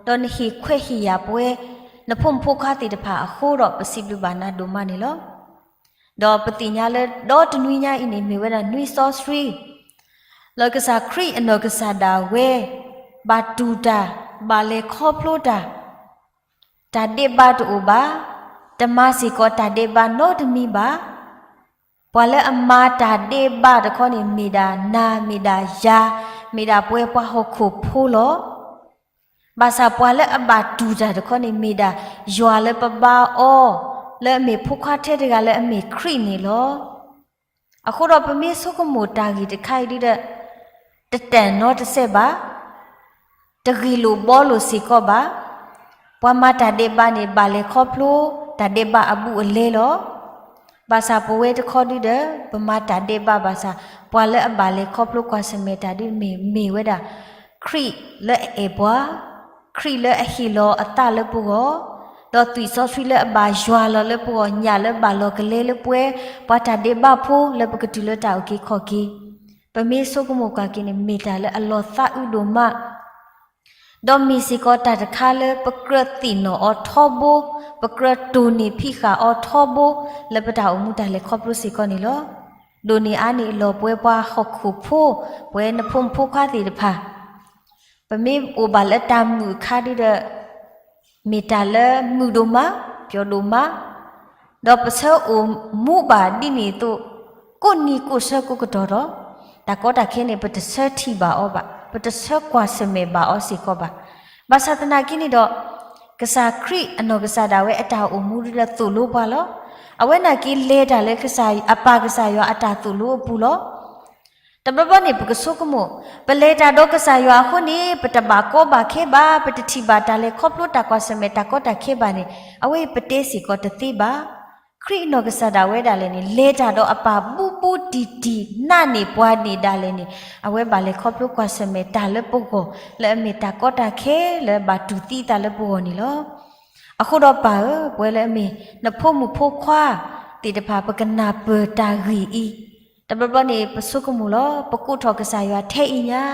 ဒီးနဟ့ၣ်ခွဲးဟ့ၣ်ယာ်ပဝဲ, နဖိမုၣ်ဖိခွါသ့ၣ်တဖၣ်အဃိဒီး ပစံးဘျုးဘၣ်နၤဒိၣ်မးန့ၣ်လီၤ. ဒီးပသ့ၣ်ညါလၢဒီတနွံညါအံၤန့ၣ် မ့ၢ်ဝဲဒၣ်နွံစီဆှံ လၢကစၢ်ခရံာ်အနီၢ်ကစၢ်ဒၣ်ဝဲ ဘၣ်တူၢ်တၢ်, ဘၣ်လဲၤခီဖျိတၢ်, တၢ်ဒဲးဘးတအိၣ်ဘၣ်, တမၤစ့ၢ်ကီးတၢ်ဒဲးဘးနီတမံၤဘၣ်. ပှၤလၢအမၤတၢ်ဒဲးဘးတခီန့ၣ် မ့ၢ်ဒၣ်နၤ, မ့ၢ်ဒၣ်ယၤ, မ့ၢ်ဒၣ်ပဝဲပှၤဟီၣ်ခိၣ်ဖိလီၤ. ဘၣ်ဆၣ်ပှၤလၢအဘၣ်တူၢ်တၢ်တခီန့ၣ် မ့ၢ်ဒၣ်ယွၤလၢပဘါအီၤ, လၢအမ့ၢ်ဖိခွါထဲတဂၤလၢအမ့ၢ်ခရံာ်န့ၣ်လီၤ. အဃိဒီးပမ့ၢ်ဆိကမိၣ်တၢ်ဂ့ၢ်တခါအံၤဒုဒီး, တတၢၢ်နီတစဲးဘၣ်, တဂ့ၢ်လိာ်ဘှီလိာ်စ့ၢ်ကီးဘၣ်. ပှၤမၤတၢ်ဒဲးဘးန့ၣ် ဘၣ်လဲၤခီဖျိ တၢ်ဒဲးဘးအဘူးအလဲလီၤ. ဘၣ်ဆၣ်ပဝဲတခီဒုဒီး ပမၤတၢ်ဒဲးဘးဘၣ်ဆၣ်, ပှၤလၢအဘၣ်လဲၤခီဖျိကွၢ်ဆၢၣ်မဲာ်တၢ်ဒုမ့ၢ်, မ့ၢ်ဝဲဒၣ် ခရံာ်လၢအအဲၣ်ပှၤ, ခရံာ်လၢအဟ့ၣ်လီၤအသးလၢပဂီၢ်, ဒီးသွံၣ်စီဆှံလၢအဘၣ်ယွၤလီၤလၢပဂီၢ်, ညၣ်လၢဘၣ်လီၤကလဲလၢပဝဲ, ပှၤတၢ်ဒဲးဘးဖိလၢပကတုၤလၢတၢ်အုၣ်က့ၤခီၣ်က့ၤ. ပမ့ၢ်ဆိကမိၣ်ကွၢ်က့ၤန့ၣ် မ့ၢ်တၢ်လၢအလီၤသးအုးဒိၣ်မး ဒီးမ့ၢ်စ့ၢ်ကီးတၢ်တခါလၢပကြၢးသ့ၣ်နီၣ်အီၤထီဘိ, ပကြၢးတိၢ်န့ၢ်ဖံးဃာ်အီၤထီဘိ လၢပတၢ်အိၣ်မူတၢ်လဲၤခီဖျိစ့ၢ်ကီးန့ၣ်လီၤ. ဒိၣ်န့ၢ်အါန့ၢ်အလီၢ်ပဝဲပှၤဟီၣ်ခိၣ်ဖိ, ပဝဲနဖိမုၣ်ဖိခွါသ့ၣ်တဖၣ် ပမ့ၢ်အိၣ်ဘၣ်လၢတၢ်မုာ်အခါဒုဒီး မ့ၢ်တၢ်လၢမုာ်ဒိၣ်မး, ပျီၤဒိၣ်မး, ဒီးပဆၢအိၣ်မူဘၣ်ဒ်န့ၣ်အသိး ကိးနံၤကိးဆၢကိးကတီၢ်ဒီး, တၢ်ကီတၢ်ခဲန့ၣ် ပတဆၢထံၣ်ဘၣ်အီၤဘၣ်, ပတဆၢကွၢ်ဆၢၣ်မဲာ်ဘၣ်အီၤစ့ၢ်ကီးဘၣ်. ဘၣ်ဆၣ်သနာ်က့န့ၣ်ဒီး, ကစၢ်ခရံာ်အနီၢ်ကစၢ်ဒၣ်ဝဲအတၢ်အိၣ်မူဒုဒီးသိၣ်လိပှၤလီၤ. အဝဲနာ်က့လဲၤတၢ်လၢကစၢ်, အပၢ်ကစၢ်ယွၤအတၢ်သိၣ်လိအပူၤလီၤ. တဘျီဘျီန့ၣ် ပကဆိကမိၣ်, ပလဲၤတၢ်ဒီးကစၢ်ယွၤအဃိန့ၣ် ပတဘၣ်ကီဘၣ်ခဲဘၣ်, ပတထံၣ်ဘၣ်တၢ်လဲၤခီဖျိတၢ်ကွၢ်ဆၢၣ်မဲာ်တၢ်ကီတၢ်ခဲဘၣ်န့ၣ်, အဝဲအံၤပတဲစ့ၢ်ကီးတသ့ဘၣ်. ခရံာ်အနီၢ်ကစၢ်ဒၣ်ဝဲဒၣ်လဲာ်န့ၣ် လဲၤတၢ်ဒီးအပၢ်ဘူးဘူးတံၢ်တံၢ် နာ်န့ၢ်ပှၤန့ၣ်ဒၣ်လဲာ်န့ၣ်, အဝဲဘၣ်လဲၤခီဖျိကွၢ်ဆၢၣ်မဲာ်တၢ်လၢပဂီၢ် လၢအမ့ၢ်တၢ်ကီတၢ်ခဲလၢဘၣ်တူၢ်သံအသးလၢပဂီၢ်န့ၣ်လီၤ. အဃိဒီးပၢ်ဧၢ, ပဝဲလၢအမ့ၢ်နဖိမုၣ်ဖိခွါသ့ၣ်တဖၣ် ပကနၢ်ပၢၢ်တၢ်ဂ့ၢ်အံၤ, တဘျီဘျီန့ၣ် ပဆိကမိၣ်လီၤ, ပကိးထီၣ်ကစၢ်ယွၤထဲအံၤညါ,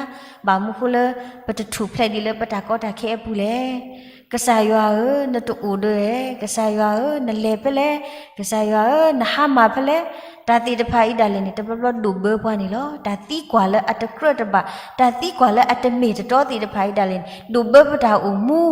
ဘၣ်မနုၤဃိလၢ ပတထူၣ်ဖျဲးဒံးလၢပတၢ်ကီတၢ်ခဲအပူၤလဲၣ်. ကစၢ်ယွၤဧၢ, နတအိၣ်ဒီးဧါ, ကစၢ်ယွၤဧၢ, နလဲၤဖဲလဲၣ်, ကစၢ်ယွၤဧၢ, နဟါမၢ်ဖဲလဲၣ်, တၢ်သ့ၣ်တဖၣ်အံၤဒၣ်လဲာ်န့ၣ် တဘျီဘျီဒိၣ်ဘၢပှၤန့ၣ်လီၤ. တၢ်သံကွၢ်လၢအတကြၢးတဘၣ်, တၢ်သံကွၢ်လၢအတမ့ၢ်တတီသ့ၣ်တဖၣ်အံၤဒၣ်လဲာ်န့ၣ် ဒိၣ်ဘၢပတၢ်အိၣ်မူ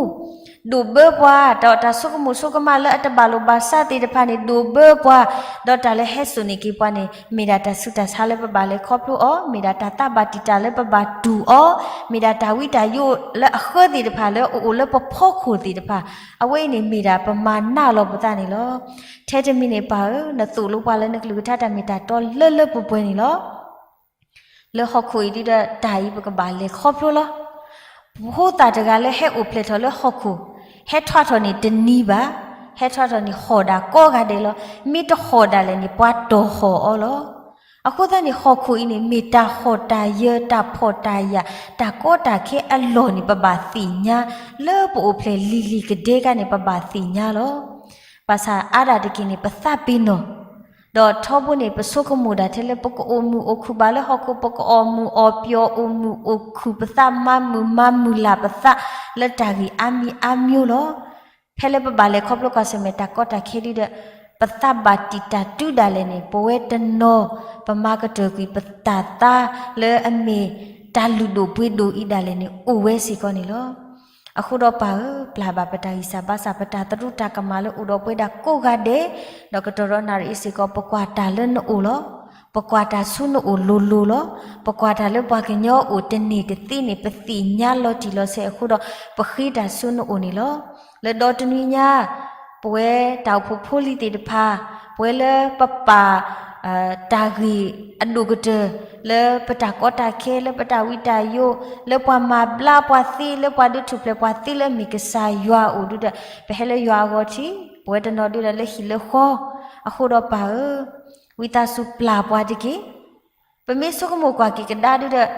ဒိၣ်ဘၢပှၤ, ဒီးတၢ်ဆိကမိၣ်ဆိကမးလၢအတဘၣ်လိာ်ဘၣ်စးသ့ၣ်တဖၣ်န့ၣ် ဒိၣ်ဘၢပှၤ, ဒီးတၢ်လၢဟဲစိာ်န့ၢ်က့ၤပှၤန့ၣ် မ့ၢ်ဒၣ်တၢ်ဆူးတၢ်ဆါလၢပဘၣ်လဲၤခီဖျိအီၤ, မ့ၢ်ဒၣ်တၢ်သးဘၣ်တံာ်တာ်လၢပဘၣ်တူၢ်အီၤ, မ့ၢ်ဒၣ်တၢ်ဝံတၢ်ယိးလၢအဃၢသ့ၣ်တဖၣ်လၢအအိၣ်လၢပဖီခိၣ်သ့ၣ်တဖၣ်, အဝဲအံၤန့ၣ်မ့ၢ်ဒၣ်ပမၤနးလီၤပသးန့ၣ်လီၤ. ထဲတမံၤန့ၣ်ပၢ်ဧၢ, နသိၣ်လိပှၤလၢနကလုၢ်ကထါတၢ်မ့ၢ်တၢ်တီလၢလၢပှဲၤပှဲၤန့ၣ်လီၤ. လၢဟီၣ်ခိၣ်အံၤဒုဒီးတၢ်အံၤပကဘၣ်လဲၤခီဖျိလီၤ. ဖိသၣ်တဂၤလၢဟဲအိၣ်ဖျဲၣ်ထီၣ်လၢဟီၣ်ခိၣ်, ဟဲထီၣ်ထီၣ်န့ၣ်တနံၤဘၣ်, ဟဲထီၣ်ထီၣ်န့ၣ်ဟီၣ်ဒၣ်ကိးဂၤဒဲးလီၤ. မ့ၢ်တဟီၣ်ဒၣ်လဲာ်န့ၣ် ပှၤတီၢ်ဟီၣ်အီၤလီၤ. အဃိသတးန့ၣ် ဟီၣ်ခိၣ်အံၤန့ၣ် မ့ၢ်တၢ်ဟီၣ်တၢ်ယၢၤ တၢ်ဖှီၣ်တၢ်ယာ် တၢ်ကီတၢ်ခဲအလီၢ်န့ၣ် ပဘၣ်သ့ၣ်ညါ, လၢပအိၣ်ဖျဲၣ်လံၤလံၤကဒဲကါန့ၣ် ပဘၣ်သ့ၣ်ညါလီၤ. ဘၣ်ဆၣ်အါဒၣ်တက့ၢ်န့ၣ် ပသးပ့ၤနီၣ်, ဒီးထီဘိန့ၣ် ပဆိကမိၣ်ဒၣ်ထဲလၢပကအိၣ်မုာ်အိၣ်ခုၣ်ဘၣ်လၢဟီၣ်ခိၣ်, ပကအီၣ်မုာ်အီၣ်ပျီ အိၣ်မုာ်အိၣ်ခုၣ်ပသး မၤမုာ်မၤမုာ်လၢ်ပသး လၢတၢ်ဂ့ၢ်အါမံၤအါမျိုးလီၤ. ဖဲလၢပဘၣ်လဲၤခီဖျိကွၢ်ဆၢၣ်မဲာ်တၢ်ကီတၢ်ခဲဒုဒီး ပသးဘၣ်တံာ်တာ်တုၤဒၣ်လဲာ်န့ၣ် ပဝဲတနီၤ ပမၤကတၢၢ်ကွံာ်ပတၢ်သါလၢအမ့ၢ်တၢ်လုၢ်ဒိၣ်ပှ့ၤဒိၣ်အံၤဒၣ်လဲာ်န့ၣ် အိၣ်ဝဲစ့ၢ်ကီးန့ၣ်လီၤ. အဃိဒီးပၢ်ဧၢ, ပျၢ်ဘၣ်ပတၢ်ဂံၢ်စၢ်ဘါစၢ် ပတၢ်သရူးတၢ်ကမၣ်လၢအိၣ်ဒီးပဝဲဒၣ်ကိးဂၤဒဲး, ဒီးကတီၢ်ဒီးနၣ်ရံၣ်အံၤစ့ၢ်ကီး ပကွၢ်တၢ်လၢနအိၣ်လီၤ. ပကွၢ်တၢ်ဆူနအိၣ်လိၤလိၤလီၤ. ပကွၢ်တၢ်လၢပှၤကညီအိၣ်တန့ၢ်တသ့န့ၣ် ပသ့ၣ်ညါလီၤတံၢ်လီၤဆဲးအဃိဒီး ပဃ့တၢ်ဆူနအိၣ်န့ၣ်လီၤ. လၢဒီတနွံညါ ပဝဲတၢ်အိၣ်ဖှိၣ်ဖိလံၤသ့ၣ်တဖၣ်, ပဝဲလၢပပာ် တၢ်ဂ့ၢ်အဒိၣ်ကတၢၢ် လၢပတၢ်ကီတၢ်ခဲ လၢပတၢ်ဝံတၢ်ယိာ် လၢပှၤမၤဘျါပှၤသ့ လၢပှၤဒုးထူၣ်ဖျဲးပှၤသ့လၢအမ့ၢ်ကစၢ်ယွၤအအိၣ်ဒုဒီး ပဟဲလၢယွၤအဂီၢ်ထံ, ပဝဲတနီၤဒုဒီးလၢဟံၣ်လၢဃီ, အဃိဒီးပၢ်ဧၢ, ဝံသးစူၤပျၢ်ပှၤတက့ၢ်. ပမ့ၢ်ဆိကမိၣ်ကွၢ်က့ၤကဒါဒုဒီး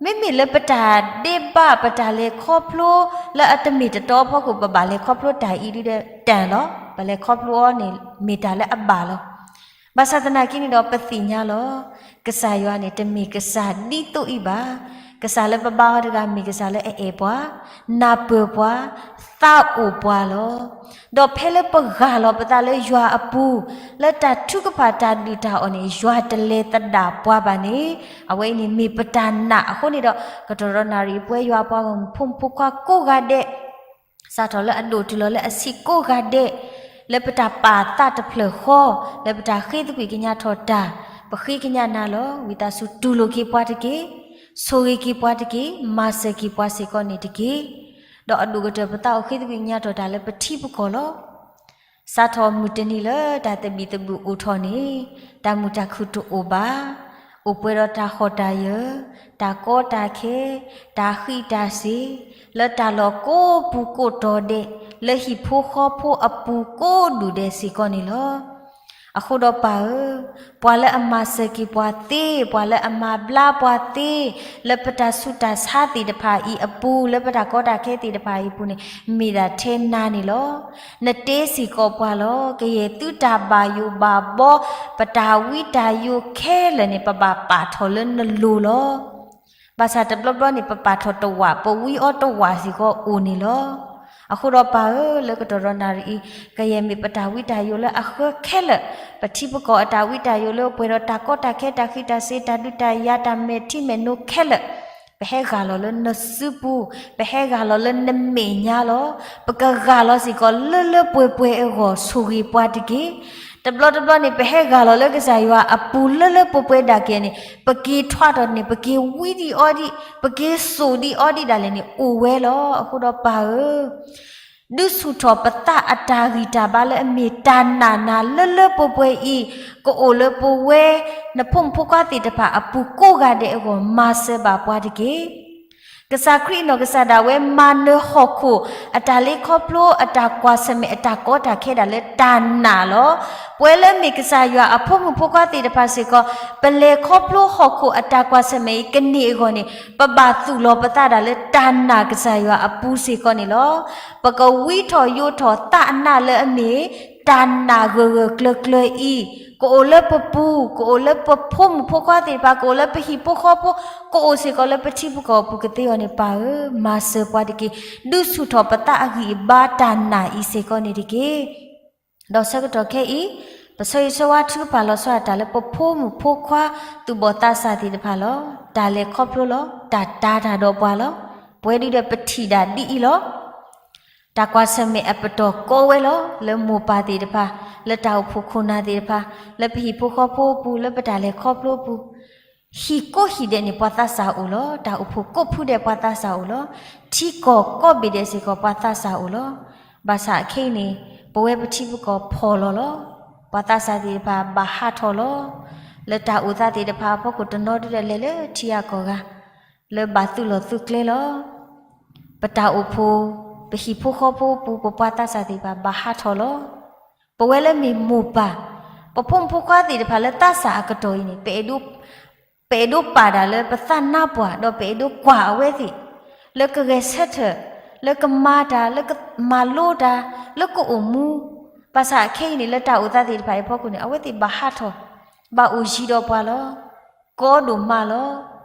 မ့မ့ၢ်လၢပတၢ်ဒဲးဘး ပတၢ်လဲၤခီဖျိလၢအတမ့ၢ်တတီအဖီခိၣ် ပဘၣ်လဲၤခီဖျိတၢ်အံၤဒုဒီး တၢ်လီၤ. ပလဲၤခီဖျိအီၤန့ၣ် မ့ၢ်တၢ်လၢအဘၣ်လီၤ. ဘၣ်ဆၣ်သနာ်က့န့ၣ်ဒီး ပသ့ၣ်ညါလီၤ. ကစၢ်ယွၤန့ၣ် တမ့ၢ်ကစၢ်ဒ်သိးအံၤဘၣ်. ကစၢ်လၢပဘါအီၤတဂၤ မ့ၢ်ကစၢ်လၢအအဲၣ်ပှၤ, နၢ်ပၢၢ်ပှၤ, သးအိၣ်ပှၤလီၤ. ဒီးဖဲလၢပဂၢ်လီၤပသးလၢယွၤအပူၤ, လၢတၢ်ထုကဖၣ်တၢ်ဒုၣ်တၢ်အီၣ်န့ၣ် ယွၤတလဲၤသဒၣ်ပှၤဘၣ်န့ၣ်, အဝဲအံၤန့ၣ်မ့ၢ်ပတၢ်နာ်အဃိန့ၣ်ဒီး ကတီၢ်ဒီးနၣ်ရံၣ် ပဝဲယွၤအပှၤဂီၢ်မုၢ်ဖိမုၣ်ဖိခွါကိးဂၤဒဲး စးထီၣ်လၢအဒိၣ်တုၤလီၤလၢအဆံးကိးဂၤဒဲး, လၢပတၢ်ပာ်သးတဖျၢၣ်ဃီ, လၢပတၢ်ဃ့သကွံာ်ကညးထီၣ်တၢ်, ပဃ့ကညးနၤလီၤ. ဝံသးစူၤတူၢ်လိာ်က့ၤပှၤတက့ၢ်. ဆိၣ်ဂ့ၤက့ၤပှၤတက့ၢ်. မၤစၢၤက့ၤပှၤစ့ၢ်ကီးန့ၣ်တက့ၢ်. ဒီးအဒိၣ်ကတၢၢ်ပသးအိၣ်ဃ့သကွံာ်ကညးထီၣ်တၢ်လၢပထံပကီၢ်လီၤ. စးထီၣ်မုၢ်တနံၤလၢတၢ်သဘံၣ်သဘုၣ်အိၣ်ထီၣ်န့ၣ်, တၢ်မုာ်တၢ်ခုၣ်တအိၣ်ဘၣ်. အိၣ်ပှဲၤဒီးတၢ်ဟီၣ်တၢ်ယၢၤ, တၢ်ကီတၢ်ခဲ, တၢ်ဃံးတၢ်စ့ၤ, လၢတၢ်လီၢ်ကိးပူၤကိးတီၤဒဲး, လၢဟံၣ်ဖိဃီဖိအပူၤကိးဒူၣ်ဒဲးစ့ၢ်ကီးန့ၣ်လီၤ. အဃိဒီးပၢ်ဧၢ, ပှၤလၢအမၤစၢၤက့ၤပှၤသ့, ပှၤလၢအမၤဘျါပှၤသ့, လၢပတၢ်ဆူးတၢ်ဆါသ့ၣ်တဖၣ်အံၤအပူၤ, လၢပတၢ်ကီတၢ်ခဲသ့ၣ်တဖၣ်အံၤအပူၤန့ၣ်, မ့ၢ်ဒၣ်ထဲနၤန့ၣ်လီၤ. နတဲစ့ၢ်ကီးပှၤလီၤ. ကယဲၢ်သုတၢ်ဘၣ်ယိၣ်ဘၣ်ဘီ, ပတၢ်ဝံတၢ်ယိာ်ခဲလၢာ်န့ၣ် ပဘၣ်ပာ်ထီၣ်လၢနလိၤလီၤ. ဘၣ်ဆၣ်တဘျီဘျီန့ၣ် ပပာ်ထီၣ်တဝာ်, ပဝံအီၤတဝာ်စ့ၢ်ကီးအိၣ်န့ၣ်လီၤ. အဃိဒီးပၢ်ဧၢ, လၢကတီၢ်ဒီးနၣ်ရံၣ်အံၤ, ကယဲၢ်မ့ၢ်ပတၢ်ဝံတၢ်ယိာ်လၢအဃၢခဲလၢာ်, ပထံပကီၢ်အတၢ်ဝံတၢ်ယိာ်လၢပှဲၤဒီးတၢ်ကီတၢ်ခဲ တၢ်ဃံးတၢ်စ့ၤ တၢ်ဒုးတၢ်ယၤ တၢ်မဲာ်ထံမဲာ်နိခဲလၢာ်, ပဟဲဂၢ်လီၤလၢနစုပူၤ, ပဟဲဂၢ်လီၤလၢနမဲာ်ညါလီၤ. ပကဂၢ်လီၤစ့ၢ်ကီးလၢလၢပှဲၤပှဲၤအဂီၢ် ဆိၣ်ဂ့ၤပှၤတက့ၢ်. တဘျီတဘျီန့ၣ် ပဟဲဂၢ်လီၤလၢကစၢ်ယွၤအပူၤလၢလၢပှဲၤပှဲၤဒၣ်က့ၤန့ၣ်, ပက့ၤထွးထီၣ်န့ၣ် ပက့ၤဝံဒံးအီဒံး, ပက့ၤစိာ်ဒံးအီဒံးဒၣ်လဲာ်န့ၣ် အိၣ်ဝဲလီၤ. အဃိဒီးပၢ်ဧၢ, ဒုးဆူၣ်ထီၣ်ပသးအတၢ်ဂံၢ်တၢ်ဘါလၢအမ့ၢ်တၢ်နာ်နၤလၢလၢပှဲၤပှဲၤအံၤ, ကအိၣ်လၢပဝဲ နဖိမုၣ်ဖိခွါသ့ၣ်တဖၣ်အပူၤကိးဂၤဒဲးအဂီၢ် မၤစၢၤဘၣ်ပှၤတက့ၢ်. ကစၢ်ခရံာ်အနီၢ်ကစၢ်ဒၣ်ဝဲမၤနၢၤဟီၣ်ခိၣ်အတၢ်လ့ခီဖျိ အတၢ်ကွၢ်ဆၢၣ်မဲာ် အတၢ်ကီတၢ်ခဲဒၣ်လၢတၢ်နာ်လီၤ. ပဝဲလၢမ့ၢ်ကစၢ်ယွၤအဖိမုၣ်ဖိခွါသ့ၣ်တဖၣ်စ့ၢ်ကီး, ပလဲၤခီဖျိဟီၣ်ခိၣ်အတၢ်ကွၢ်ဆၢၣ်မဲာ်အံၤကန့ၢ်အဂီၢ်န့ၣ်, ပဘၣ်သူၣ်လီၤပသးဒၣ်လၢတၢ်နာ်ကစၢ်ယွၤအပူၤစ့ၢ်ကီးန့ၣ်လီၤ. ပကဝံထီၣ်ယိာ်ထီၣ်သးအနးလၢအမ့ၢ် တၢ်နာ်ဂၢၢ်ဂၢၢ်ကျၢၤကျၢၤအံၤ, ကအိၣ်လၢပပူၤ, ကအိၣ်လၢပဖိမုၣ်ဖိခွါသ့ၣ်တဖၣ်, ကအိၣ်လၢပဟံၣ်ဖိဃီဖိ, ကအိၣ်စ့ၢ်ကီးလၢပထံပကီၢ်အပူၤကသ့အီၤန့ၣ် ပၢ်ဧၢ, မၤစၢၤပှၤတက့ၢ်. ဒုးဆူၣ်ထီၣ်ပသးအဂံၢ်အဘါတၢ်နာ်အံၤစ့ၢ်ကီးန့ၣ်တက့ၢ်. ဒီးဆၢကတီၢ်ခဲအံၤ, ပဆၢဂ့ၤဆၢဝါထုကဖၣ်လီၤဆီဒၣ်တၢ်လၢပဖိမုၣ်ဖိခွါ သူၣ်ဘီၣ်သးစၢ်သ့ၣ်တဖၣ်လီၤ. တၢ်လဲၤခီဖျိလီၤ. တၢ်တာ်တၢ်ဒီးပှၤလီၤ. ပဝဲဒုဒီးပထံၣ်ဒၣ်ဒ်အံၤလီၤ. တၢ်ကွၢ်ဆၢၣ်မဲာ်အပတီၢ်ကီဝဲလီၤ. လၢမိၢ်ပၢ်သ့ၣ်တဖၣ်, လၢတၢ်အိၣ်ဖှိၣ်ခိၣ်နၢ်သ့ၣ်တဖၣ်, လၢပဟံၣ်ဖိဃီဖိအပူၤ, လၢပတၢ်လဲၤခီဖျိအပူၤ, ဟံၣ်ကိးဟံၣ်ဒဲးန့ၣ် ပှၤသးစၢ်အိၣ်လီၤ. တၢ်အိၣ်ဖှိၣ်ကိးဖုဒဲးပှၤသးစၢ်အိၣ်လီၤ. ထံကီၢ်ကိးဘ့ၣ်ဒဲးစ့ၢ်ကီးပှၤသးစၢ်အိၣ်လီၤ. ဘၣ်ဆၣ်ခဲအံၤန့ၣ်, ပဝဲပထံပကီၢ်ဖှီၣ်လီၤလီၤ. ပှၤသးစၢ်သ့ၣ်တဖၣ်ဘၣ်ဟးထီၣ်လီၤ. လၢတၢ်အိၣ်သးသ့ၣ်တဖၣ်အဖီခိၣ်တနီၤဒုဒီးလဲၤလၢထံဂၤကီၢ်ဂၤ လၢဘၣ်သုးလီၢ်သုးကျဲလီၤ. ပတၢ်အိၣ်ဖှိၣ်, ပဟံၣ်ဖိဃီဖိအပူၤ ပပှၤသးစၢ်သ့ၣ်တဖၣ်ဘၣ်ဟးထီၣ်လီၤ. ပဝဲလၢမ့ၢ်မိၢ်ပၢ်, ပဖိမုၣ်ဖိခွါသ့ၣ်တဖၣ်လၢသးစၢ်အကတီၢ်အံၤန့ၣ်, ပအဲၣ်ဒိးပာ်တၢ်လၢပသးနါပှၢ်, ဒီးပအဲၣ်ဒိးကွၢ်အဝဲသ့ၣ်, လၢကဂဲၤဆၢထၢၣ်, လၢကမၤတၢ်, လၢကမၤလိတၢ်, လၢကအိၣ်မူ, ဘၣ်ဆၣ်ခဲအံၤန့ၣ် လၢတၢ်အိၣ်သးသ့ၣ်တဖၣ်အံၤအဖီခိၣ်န့ၣ် အဝဲသ့ၣ်ဘၣ်ဟးထီၣ်, ဘၣ်အိၣ်ယံၤဒီးပှၤလီၤ. ကီဒိၣ်မးလီၤ.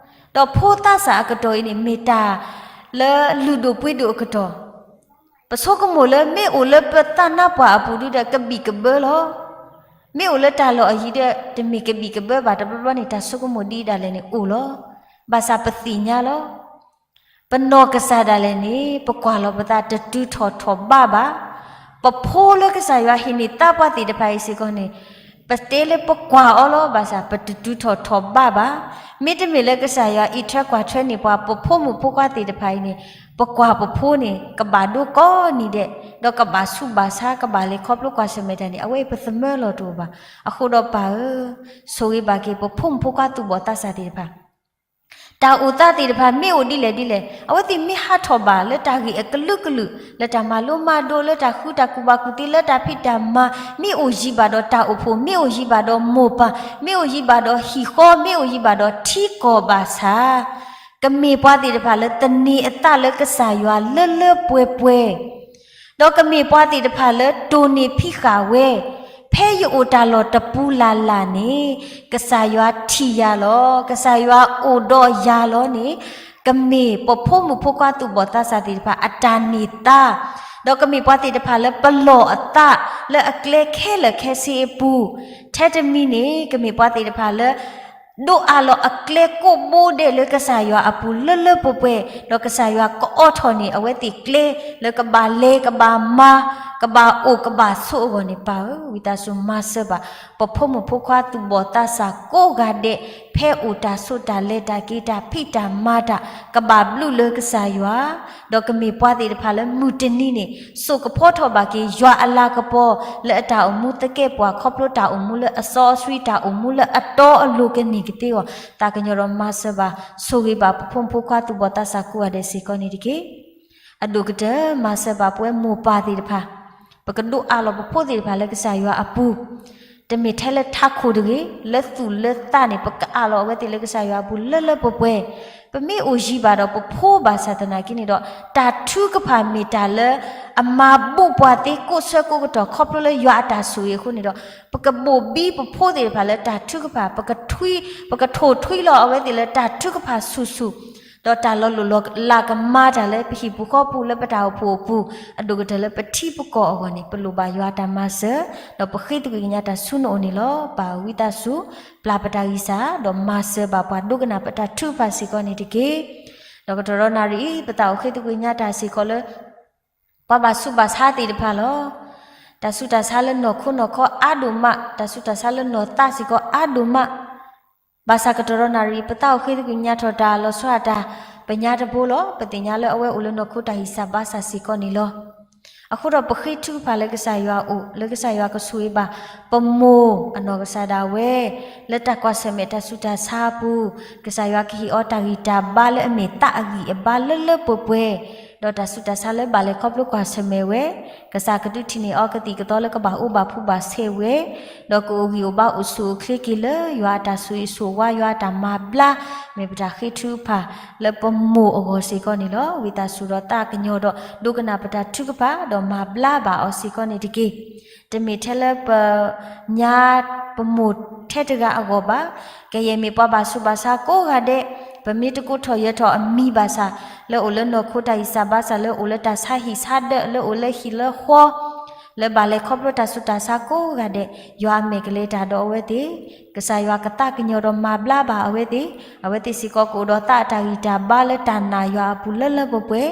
ဒီးဖိသးစၢ်အကတီၢ်အံၤန့ၣ် မ့ၢ်တၢ်လၢလုၢ်ဒိၣ်ပှ့ၤဒိၣ်အကတီၢ်, ပဆိကမိၣ်လၢမ့ၢ်အိၣ်လၢပသးနါပှၢ်အပူၤဒုဒီး ကဘံၣ်ကဘၢလီၤ. မ့ၢ်အိၣ်လၢတၢ်လီၢ်အယံၤဒီး တမ့ၢ်ကဘံၣ်ကဘၢဘၣ် တဘျီဘျီန့ၣ် တၢ်ဆိကမိၣ်ဒ်ဒၣ်လဲာ်န့ၣ်အိၣ်လီၤ. ဘၣ်ဆၣ်ပသ့ၣ်ညါလီၤ. ပနီၢ်ကစၢ်ဒၣ်လဲာ်န့ၣ် ပကွၢ်လီၤပသးတတုၤထီၣ်ထီၣ်ဘးဘၣ်. ပဖိလၢကစၢ်ယွၤဟ့ၣ်န့ၢ်သါပှၤသ့ၣ်တဖၣ်အံၤစ့ၢ်ကီးန့ၣ် ပတဲလၢပကွၢ်အီၤလီၤ. ဘၣ်ဆၣ်ပတတုၤထီၣ်ထီၣ်ဘးဘၣ်. မ့တမ့ၢ်လၢကစၢ်ယွၤအံးထွဲကွၢ်ထွဲန့ၢ်ပှၤ ပဖိမုၣ်ဖိခွါသ့ၣ်တဖၣ်အံၤန့ၣ် ပကွၢ်ပဖိန့ၣ် ကဘၣ်ဒိကိးနံၤဒဲး, ဒီးကဘၣ်ဆူးဘၣ်ဆါ ကဘၣ်လဲၤခီဖျိကွၢ်ဆၢၣ်မဲာ်တၢ်န့ၣ် အဝဲအံၤပသမၢလီၤတအိၣ်ဘၣ်. အဃိဒီးပၢ်ဧၢ, ဆိၣ်ဂ့ၤဘၣ်က့ၤ ပဖိမုၣ်ဖိခွါသူၣ်ဘီၣ်သးစၢ်သ့ၣ်တဖၣ် တၢ်အိၣ်သးသ့ၣ်တဖၣ် မ့ၢ်အိၣ်ဒ်လဲၣ်ဒ်လဲၣ် အဝဲသ့ၣ်မ့ၢ်ဟးထီၣ်ဘၣ်လၢတၢ်ဂ့ၢ်အကလုာ်ကလုာ် လၢတၢ်မၤလိမၤဒိး လၢတၢ်ဃုတၢ်ကူၣ်ဘၣ်ကူၣ်သ့ လၢတၢ်ဖံးတၢ်မၤ, မ့ၢ်အိၣ်ယံၤဘၣ်ဒီးတၢ်အိၣ်ဖှိၣ်, မ့ၢ်အိၣ်ယံၤဘၣ်ဒီးမိၢ်ပၢ်, မ့ၢ်အိၣ်ယံၤဘၣ်ဒီးဟံၣ်ဃီ, မ့ၢ်အိၣ်ယံၤဘၣ်ဒီးထံကီၢ်ဘၣ်ဆၣ်, ကမ့ၢ်ပှၤသ့ၣ်တဖၣ်လၢသန့ၤအသးလၢကစၢ်ယွၤလၢလၢပှဲၤပှဲၤ ဒီးကမ့ၢ်ပှၤသ့ၣ်တဖၣ်လၢတိၢ်န့ၢ်ဖံးဃာ်ဝဲ, ဖဲယအိၣ်တၢ်လီၢ်တပူၤလၢ်လၢ်န့ၣ်, ကစၢ်ယွၤထံၣ်ယၤလီၤ, ကစၢ်ယွၤအိၣ်ဒီးယၤလီၤန့ၣ်, ကမ့ၢ်ပဖိမုၣ်ဖိခွါသူၣ်ဘီၣ်သးစၢ်သ့ၣ်တဖၣ်အတၢ်န့ၢ်သါ, ဒီးကမ့ၢ်ပှၤသ့ၣ်တဖၣ်လၢပလီၢ်အသးလၢအကျဲခဲလၢာ်ခဲဆ့အပူၤ, ထဲတမံၤန့ၣ် ကမ့ၢ်ပှၤသ့ၣ်တဖၣ်လၢ ဒိးအးလီၤအကျဲကိးဘိဒဲးလၢကစၢ်ယွၤအပူၤလၢလၢပှဲၤပှဲၤ, ဒီးကစၢ်ယွၤကအိးထီၣ်န့ၢ်အဝဲသ့ၣ်ကျဲ လၢကဘၣ်လဲၤကဘၣ်မၤ ကဘၣ်အိၣ်ကဘၣ်ဆိးအဂီၢ်န့ၣ် ပၢ်ဧၢ, ဝံသးစူၤမၤစၢၤဘၣ် ပဖိမုၣ်ဖိခွါသူၣ်ဘီၣ်သးစၢ်ကိးဂၤဒဲး, ဖဲအိၣ်တၢ်ဆိးတၢ်လဲၤတၢ်က့ၤတၢ်ဖံးတၢ်မၤတၢ် ကဘၣ်ဘျုးလၢကစၢ်ယွၤ, ဒီးကမ့ၢ်ပှၤသ့ၣ်တဖၣ်လၢမုၢ်တနံၤန့ၣ် စိာ်ကဖီထီၣ်ဘၣ်က့ၤယွၤအလၤကပီၤ လၢအတၢ်အိၣ်မူသကဲာ်ပဝး ခီဖျိတၢ်အိၣ်မူလၢအစီအဆှံ တၢ်အိၣ်မူလၢအတီအလိၤကန့ၢ်ကသ့အဂီၢ် သးကညီၤဒီးမၤစၢၤဘၣ် ဆိၣ်ဂ့ၤဘၣ်ပဖိမုၣ်ဖိခွါသူၣ်ဘီၣ်သးစၢ်ကိးဂၤဒဲးစ့ၢ်ကီးန့ၣ်တက့ၢ်. အဒိၣ်ကတၢၢ်မၤစၢၤဘၣ်ပဝဲမိၢ်ပၢ်သ့ၣ်တဖၣ်, ပကဒိးအးလီၤပဖိသ့ၣ်တဖၣ်လၢကစၢ်ယွၤအပူၤ, တမ့ၢ်ထဲလၢထးခိၣ်တဂ့ၤ, လၢသူၣ်လၢသးန့ၣ် ပကအးလီၤအဝဲသ့ၣ်လၢကစၢ်ယွၤအပူၤလၢလၢပှဲၤပှဲၤ, ပမ့ၢ်အိၣ်ယံၤဘၣ်ဒီးပဖိဘၣ်ဆၣ်သနာ်က့န့ၣ်ဒီး တၢ်ထုကဖၣ်မ့ၢ်တၢ်လၢ အမၤဘူၣ်ပှၤသ့ကိးဆၢကိးကတီၢ် ခီဖျိလၢယွၤအတၢ်ဆိၣ်ဂ့ၤအဃိန့ၣ်ဒီး ပကဘိၣ်ဘံပဖိသ့ၣ်တဖၣ်လၢတၢ်ထုကဖၣ်, ပကထိၣ်ထွံလီၤအဝဲသ့ၣ်လၢ တၢ်ထုကဖၣ်ဆူၣ်ဆူၣ်, ဒီးတၢ်လီၤလိၢ်လီၤလးကမၤတၢ်လၢပဟံၣ်ပူၤဃီပူၤ လၢပတၢ်အိၣ်ဖှိၣ်အပူၤ, အဒိၣ်ကတၢၢ်လၢပထံပကီၢ်အဂီၢ်န့ၣ် ပလိၣ်ဘၣ်ယွၤအတၢ်မၤစၢၤ, ဒီးပဃ့သကွံၢ်ကညးတၢ်ဆူနအိၣ်န့ၣ်လီၤ. ပၢ်ဝံသးစူၤ ပျၢ်ပတၢ်ဂံၢ်စၢ် ဒီးမၤစၢၤဘၣ်ပှၤဒိကနၣ်ပတၢ်ထုကဖၣ်စ့ၢ်ကီးန့ၣ်တက့ၢ်. ဒီးကတီၢ်ဒီးနၣ်ရံၣ်အံၤ ပသးအိၣ်ဃ့သကွံၢ်ကညးတၢ်စ့ၢ်ကီးလၢ ပှၤဘၣ်ဆူးဘၣ်ဆါသ့ၣ်တဖၣ်လီၤ. တၢ်ဆူးတၢ်ဆါလၢနီၢ်ခိနီၢ်ခီအါဒိၣ်မး, တၢ်ဆူးတၢ်ဆါလၢနီၢ်သးစ့ၢ်ကီးအါဒိၣ်မး, ဘၣ်ဆၣ်ကတီၢ်ဒီးနၣ်ရံၣ် ပသးအိၣ်ဃ့သကွံၢ်ကညးထီၣ်တၢ်လီၤဆီဒၣ်တၢ် ပညါတဘိလီၤ. ပသ့ၣ်ညါလၢအဝဲအိၣ်လၢနီၢ်ခိတၢ်ဟံၣ်စၢ်ဘါစၢ်စ့ၢ်ကီးန့ၣ်လီၤ. အဃိဒီးပဃ့ထုကဖၣ်လၢကစၢ်ယွၤအအိၣ် လၢကစၢ်ယွၤကဆိၣ်ဂ့ၤဘၣ် ပမိၢ်အနီၢ်ကစၢ်ဒၣ်ဝဲ လၢတၢ်ကွၢ်ဆၢၣ်မဲာ်တၢ်ဆူးတၢ်ဆါအပူၤ, ကစၢ်ယွၤကဟ့ၣ်အီၤတၢ်ဂံၢ်တၢ်ဘါလၢအမ့ၢ်သးအဂံၢ်အဘါလၢလၢပှဲၤပှဲၤ, ဒီးတၢ်ဆူးတၢ်ဆါလၢဘၣ်လဲၤခီဖျိကွၢ်ဆၢၣ်မဲာ်ဝဲ, ကစၢ်ကဒုးထံၣ်န့ၢ်အီၤကသံၣ်ကသီလၢကဘၣ်အိၣ်ဘၣ်ဖှူဘၣ်ဆဲးဝဲ, ဒီးကအိၣ်ဂံၢ်အိၣ်ဘါအိၣ်ဆူၣ်အိၣ်ချ့က့ၤလၢယွၤအတၢ်ဆိၣ်ဂ့ၤဆိၣ်ဝါ ယွၤအတၢ်မၤဘျါ, မ့ၢ်ပတၢ်ဃ့ထုကဖၣ်လၢပမိၢ်အဂီၢ်စ့ၢ်ကီးန့ၣ်လီၤ. ဝံသးစူၤဒီးသးကညီၤဒီး ဒိကနၣ်ပတၢ်ထုကဖၣ် ဒီးမၤဘျါဘၣ်အီၤစ့ၢ်ကီးန့ၣ်တက့ၢ်. တမ့ၢ်ထဲလၢပ ညါပမိၢ်ထဲတဂၤအဂီၢ်ဘၣ်, ကယဲၢ်မ့ၢ်ပှၤဘၣ်ဆူးဘၣ်ဆါကိးဂၤဒဲး, ပမ့ၢ်တကိးထီၣ်ယၢၤထီၣ်အမံၤဘၣ်ဆၣ်, လၢအိၣ်လၢနီၢ်ခိတၢ်ဟံၣ်စၢ်ဘါစၢ် လၢအိၣ်လၢတၢ်ဆါဟံၣ်ဆါဒၢး လၢအိၣ်လၢဟံၣ်လၢဃီ လၢဘၣ်လဲၤခီဖျိတၢ်ဆူးတၢ်ဆါကိးဂၤဒဲး, ယွၤအမဲာ်ကလဲၤတၢ်ဒီးအဝဲသ့ၣ်, ကစၢ်ယွၤကသးကညီၤဒီးမၤဘျါဘၣ်အဝဲသ့ၣ်, အဝဲသ့ၣ်စ့ၢ်ကီးကအိၣ်ဒီးသးအတၢ်ဂံၢ်တၢ်ဘါလၢတၢ်နာ်ယွၤအပူၤလၢလၢပှဲၤပှဲၤ,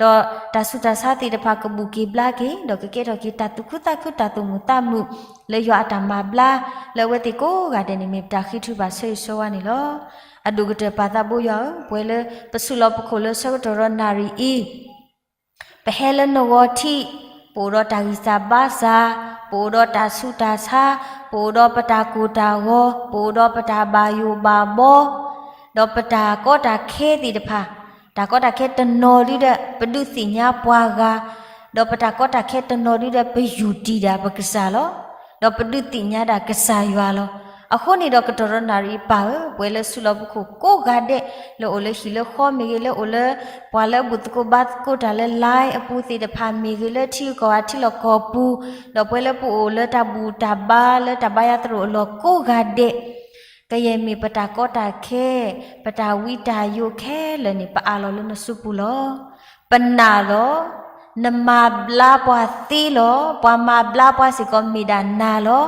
ဒီးတၢ်ဆူးတၢ်ဆါသ့ၣ်တဖၣ်ကဘူၣ်က့ၤဘျါက့ၤ, ဒီးကကဲထီၣ်က့ၤတၢ်သူၣ်ခုသးခုတၢ်သူၣ်မုာ်သးမုာ်, လၢယွၤအတၢ်မၤဘျါ, လၢအဝဲသ့ၣ်ကိးဂၤဒဲးန့ၣ် မ့ၢ်ပတၢ်ဃ့ထုကဖၣ်ဆၢဂ့ၤဆၢဝါန့ၣ်လီၤ. အဒိၣ်ကတၢၢ်ပၢ်သးဘိယွၤဧၢ, ပဝဲလၢပစုလီၢ်ပခိၣ်လၢဆၢကတီၢ်ဒီးနၣ်ရံၣ်အံၤ ပဟဲလၢနဂီၢ်ထံး, ပအိၣ်ဒီးတၢ်ဂံၢ်စၢ်ဘါစၢ်, ပအိၣ်ဒီးတၢ်ဆူးတၢ်ဆါ, ပအိၣ်ဒီးပတၢ်ကိၢ်တၢ်ဂီၤ, ပအိၣ်ဒီးပတၢ်ဘၣ်ယိၣ်ဘၣ်ဘီ, ဒီးပတၢ်ကီတၢ်ခဲသ့ၣ်တဖၣ်, တၢ်ကီတၢ်ခဲတနီၤဒုဒီး ပဒုးသ့ၣ်ညါပှၤဂၤ, ဒီးပတၢ်ကီတၢ်ခဲတနီၤဒုဒီး ပယူၢ်တံၢ်ဒၣ်ပကစၢ်လီၤ. ဒီးပဒုးသ့ၣ်ညါဒၣ်ကစၢ်ယွၤလီၤ. အဃိန့ၣ်ဒီးကတီၢ်ဒီးနၣ်ရံၣ်ပၢ်ဧၢ, ပဝဲလၢစုလီၢ်ပခိၣ်ကိးဂၤဒဲး, လၢအိၣ်လၢဟံၣ်လၢဃီမ့ၢ်ဂ့ၤ, လၢအိၣ်လၢပှၤလၢအဘူၣ်သကိးဘါသကိးတၢ်လၢ line အပူၤသ့ၣ်တဖၣ်မ့ၢ်ဂ့ၤ, လၢထံဂုၤကီၢ်ဂၤထံလီၢ်ကီၢ်ပူၤ, ဒီးပဝဲလၢပအိၣ်လၢတၢ်ဘူၣ်တၢ်ဘါလၢတၢ်ဘါယွၤသရိာ်အလီၢ်ကိးဂၤဒဲး, ကယဲၢ်မ့ၢ်ပတၢ်ကီတၢ်ခဲ, ပတၢ်ဝံတၢ်ယိးခဲလၢာ်န့ၣ် ပအးလီၤလၢနစုပူၤလီၤ. ပနာ်လီၤ. နမၤဘျါပှၤသ့လီၤ. ပှၤမၤဘျါပှၤစ့ၢ်ကီးမ့ၢ်ဒၣ်နၤလီၤ.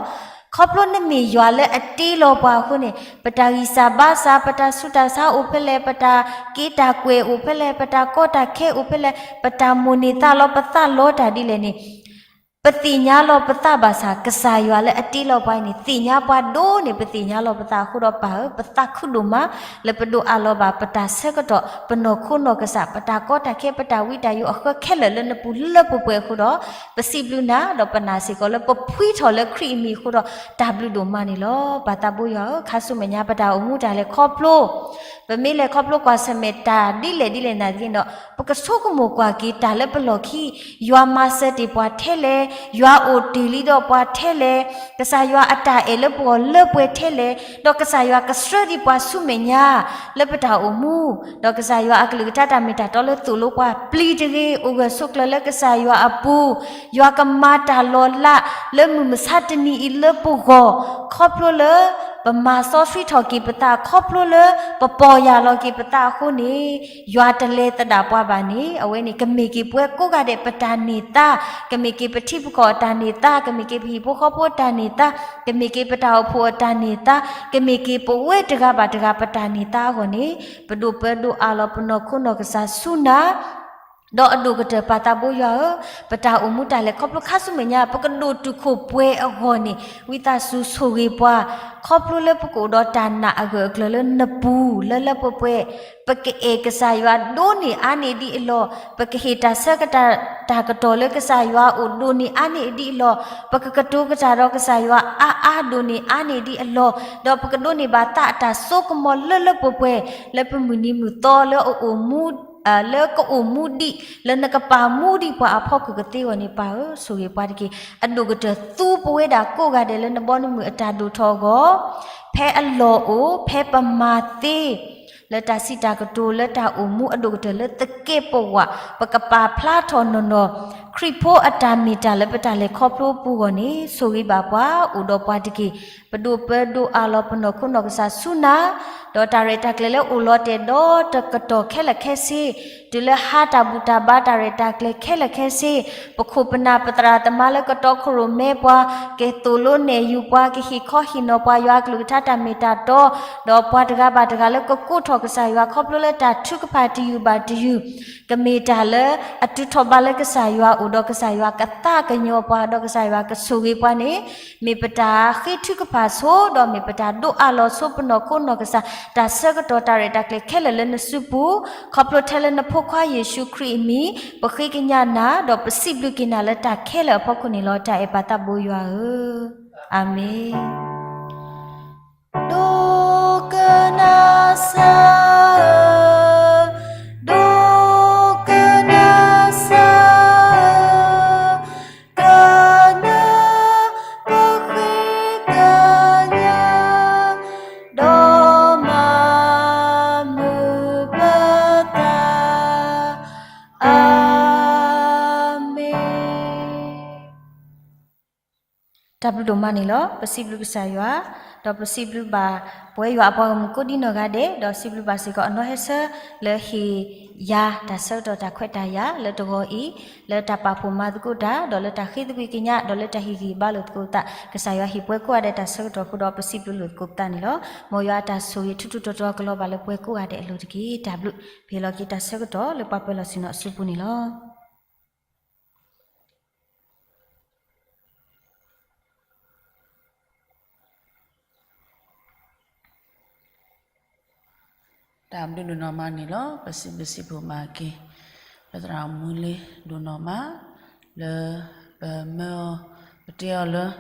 ခီဖျိနမ့ၢ်ယွၤလၢအတ့လီၤပှၤအဃိန့ၣ် ပတၢ်ဂံၢ်စၢ်ဘါစၢ်, ပတၢ်ဆူးတၢ်ဆါအိၣ်ဖဲလဲၣ်, ပတၢ်က့တၢ်ကွဲၢ်အိၣ်ဖဲလဲၣ်, ပတၢ်ကီတၢ်ခဲအိၣ်ဖဲလဲၣ်, ပတၢ်မိၣ်န့ၢ်သးလီ ပသးလီတၢ်ဒ်လဲၣ်န့ၣ် ပသ့ၣ်ညါလီၤပသးဘၣ်ဆၣ် ကစၢ်ယွၤလၢအတ့လီၤပှၤအံၤန့ၣ် သ့ၣ်ညါပှၤဒိၣ်န့ၢ် ပသ့ၣ်ညါလီၤပသးအဃိဒီးပၢ်ဧၢ, ပသးခုဒိၣ်မး လၢပဒိးအးလီၤဘၣ် ပတၢ်ဆၢကတီၢ်, ပနီၢ်ခိနီၢ်ကစၢ်, ပတၢ်ကီတၢ်ခဲ, ပတၢ်ဝံတၢ်ယိၤအဃၢခဲလၢာ်လၢနပူၤလၢပှဲၤပှဲၤအဃိဒီး ပစံးဘျုးနၤ ဒီးပနာ်စ့ၢ်ကီးလၢပဖှံထီၣ်လၢခရံာ်အမံၤအဃိဒီး တၢ်ဘျုးဒိၣ်မးန့ၣ်လီၤ. ပၢ်သးဘိယွၤဧၢ, ခါဆူမဲာ်ညါပတၢ်အိၣ်မူတၢ်လဲၤခီဖျိ ပမ့ၢ်လဲၤခီဖျိကွၢ်ဆၢၣ်မဲာ်တၢ်ဒ်လဲၣ်ဒ်လဲၣ်နာ်သက့ဒီး ပကဆိကမိၣ်ကွၢ်က့ၤတၢ်လၢပလီၢ်ခံ, ယွၤမၤစၢၤတ့ၢ်ပှၤထဲလဲၣ်, ယွၤအိၣ်တ့ၢ်လံဒီးပှၤထဲလဲၣ်, ကစၢ်ယွၤအတၢ်အဲၣ်လၢပဂီၢ်လၢပှဲၤထဲလဲၣ်, ဒီးကစၢ်ယွၤကဆှၢဒံးပှၤဆူမဲာ်ညါ လၢပတၢ်အိၣ်မူ, ဒီးကစၢ်ယွၤအကလုၢ်ကထါတၢ်မ့ၢ်တၢ်တီလၢသိၣ်လိပှၤပျံၤတဂ့ၤ, အိၣ်ဂၢၢ်ဆိးကျၢၤလၢကစၢ်ယွၤအပူၤ, ယွၤကမၤတၢ်လီၤလးလၢမုၢ်မဆါတနံၤအံၤလၢပဂီၢ်, ခီဖျိလၢ ပမၤစီဆှံထီၣ်က့ၤပသး ခီဖျိလၢပပီၢ်ယၢ်လီၤက့ၤပသးအဃိန့ၣ်, ယွၤတလဲၤသဒၣ်ပှၤဘၣ်န့ၣ် အဝဲန့ၣ်ကမ့ၢ်က့ၤပဝဲကိးဂၤဒဲးပတၢ်န့ၢ်သါ, ကမ့ၢ်က့ၤပထံပကီၢ်အတၢ်န့ၢ်သါ, ကမ့ၢ်က့ၤပဟံၣ်ဖိဃီဖိအတၢ်န့ၢ်သါ, ကမ့ၢ်က့ၤပတၢ်အိၣ်ဖှိၣ်အတၢ်န့ၢ်သါ, ကမ့ၢ်က့ၤပဝဲတဂၤဘၣ်တဂၤပတၢ်န့ၢ်သါအဂီၢ်န့ၣ်, ပဒိၣ်ပၢဒိၣ်အးလီၤပနီၢ်ခိနီၢ်ကစၢ်ဆူနၤ ဒီးအဒိၣ်ကတၢၢ်ပၢ်သးဘိယွၤဧၢ, ပတၢ်အိၣ်မူတၢ်လဲၤခီဖျိခါဆူမဲာ်ညါ ပကဒိၣ်တုာ်ခိၣ်ပှဲၤအဂီၢ်န့ၣ် ဝံသးစူၤဆိၣ်ဂ့ၤပှၤ, ခီဖျိလၢပကအိၣ်ဒီးတၢ်နာ်အဂၢၢ်အကျၢၤလၢနပူၤလၢလၢပှဲၤပှဲၤ, ပကအဲၣ်ကစၢ်ယွၤဒိၣ်န့ၢ်အါန့ၢ်ဒံးအလီၢ်, ပကဟ့ၣ်တၢ်ဆၢကတီၢ် တၢ်ကတီၢ်လၢကစၢ်ယွၤအိၣ်ဒိၣ်န့ၢ်အါန့ၢ်ဒံးအလီၢ်, ပကကတိၤကစၢ်ဒီးကစၢ်ယွၤအါအါဒိၣ်န့ၢ်အါန့ၢ်ဒံးအလီၢ်, ဒီးပကဒိးန့ၢ်ဘၣ်သးအတၢ်စိကမီၤလၢလၢပှဲၤပှဲၤ လၢပမုၢ်နံၤမုၢ်သီလၢအအိၣ်မူ လၢကအိၣ်မူဒံး လၢနကပာ်မူဒံးပှၤအဖီခိၣ်ကသ့အဂီၢ်န့ၣ် ပၢ်ဧၢ, ဆိၣ်ဂ့ၤပှၤတက့ၢ်. အဒိၣ်ကတၢၢ်သူပဝဲဒၣ်ကိးဂၤဒဲးလၢနဘီနမုၢ်အတၢ်ဒိၣ်ထီၣ်အဂီၢ်, ဖဲအလီၢ်အိၣ် ဖဲပမၤသ့ လၢတၢ်စံးတၢ်ကတိၤလၢတၢ်အိၣ်မူအဒိၣ်ကတၢၢ်လၢသကဲးပဝး ပကပာ်ဖျါထီၣ်နီၢ်နီၢ် ခရံာ်ဖိအတၢ်မ့ၢ်တၢ်လၢပတၢ်လဲၤခီဖျိပူၤအဂီၢ်န့ၣ် ဆိၣ်ဂ့ၤဘၣ်ပှၤ အိၣ်ဒီးပှၤတက့ၢ်. ပဒိၣ်ပၢဒိၣ်အးလီၤပနီၢ်ခိနီၢ်ကစၢ်ဆူနၤ, ဒီးတၢ်ရဲၣ်တၢ်ကျဲၤလၢအိၣ်လီၤတဲာ်ဒီးတကတီၢ်ခဲလၢာ်ခဲဆ့, တုၤလၢဟါတၢ်ဘူၣ်တၢ်ဘါတၢ်ရဲၣ်တၢ်ကျဲၤခဲလၢာ်ခဲဆ့, ပခိၣ်ပနၢ်ပသရၣ်သမါလၢကတီခိၣ်ရိၣ်မဲပှၤ, ကသိၣ်လိနဲၣ်ယူၤပှၤ, ကဟ့ၣ်ခီဟ့ၣ်နီၤပှၤယွၤအကလုၢ်ကထါတၢ်မ့ၢ်တၢ်တီ, ဒီးပှၤတဂၤဘၣ်တဂၤလၢကကိးထီၣ်ကစၢ်ယွၤခီဖျိလၢတၢ်ထုကဖၣ်တယုၢ်ဘၣ်တယုၢ်, ကမ့ၢ်တၢ်လၢအတုၤထီၣ်ဘးလၢကစၢ်ယွၤအိၣ်ဒီးကစၢ်ယွၤကသးကညီၤပှၤ ဒီးကစၢ်ယွၤကဆိၣ်ဂ့ၤပှၤန့ၣ်, မ့ၢ်ပတၢ်ဃ့ထုကဖၣ်ဆိ ဒီးမ့ၢ်ပတၢ်ဒိးအးလီၤဆိပနီၢ်ခိနီၢ်ကစၢ် တၢ်ဆၢကတီၢ်တၢ်ရဲၣ်တၢ်ကျဲၤခဲလၢာ်လၢနစုပူၤ, ခီဖျိထဲလၢနဖိခွါယ့ၣ်ၡူးခရံာ်အမံၤ, ပဃ့ကညးနၤ ဒီးပစံးဘျုးက့ၤနၤလၢတၢ်ခဲလၢာ်အဖီခိၣ်န့ၣ်လီၤ. တၢ်အဲၣ်ပၢ်သးဘိယွၤဧၢ, အၤမ့ၣ်. ဒိကနၣ်စၢ်ဧၢ, ဒိကနၣ်စၢ်ဧၢ, ကနၢ်ပဃ့ကညး, ဒီးမၤမုာ်ပသး, အၤမ့ၣ်. တၢ်ဘျုးဒိၣ်မးန့ၣ်လီၤ. ပစံးဘျုးကစၢ်ယွၤ, ဒီးပစံးဘျုးဘၣ်ပဝဲယွၤအပှၤဂီၢ်မုၢ်ကိးဒံနီၢ်ဂၤဒဲး, ဒီးစံးဘျုးဘၣ်စ့ၢ်ကီးအနီၢ်ဟဲဆၢလၢဟ့ၣ်ယၤတၢ်ဆၢကတီၢ်တၢ်ခွဲးတၢ်ယာ်လၢတဂီၤအံၤ, လၢတၢ်ပာ်ဖှိၣ်မၤသကိးတၢ်, ဒီးလၢတၢ်ဃ့သကွံၢ်ကညး, ဒီးလၢတၢ်ဟ့ၣ်ဂံၢ်ဘါလိာ်သကိးသး, ကစၢ်ယွၤဟ့ၣ်ပှၤကိးဂၤဒဲးတၢ်ဆၢကတီၢ်အဃိဒီး ပစံးဘျုးလိာ်သကိးပသးန့ၣ်လီၤ. မ်ယွၤအတၢ်ဆိၣ်ဂ့ၤထူထူတီတီကလီၤဘၣ်လၢပှၤကိးဂၤဒဲးအလိၤတက့ၢ်. တၢ်ဘျုး, ပဟ့ၣ်လီၤက့ၤတၢ်ဆၢကတီၢ်လၢပှၤပၢၤလီၢ်ဆ့ၣ်နီၤအစုပူၤန့ၣ်လီၤ. တၢ်ဘျုးဒိၣ်နီၢ်မးန့ၣ်လီၤ. ပစံးဘျုးစံးဖှိၣ်ဘၣ်က့ၤ ပသရၣ်မူလ့ဒိၣ်နီၢ်မး လၢပမၢအီၤ ပတဲအီၤလၢ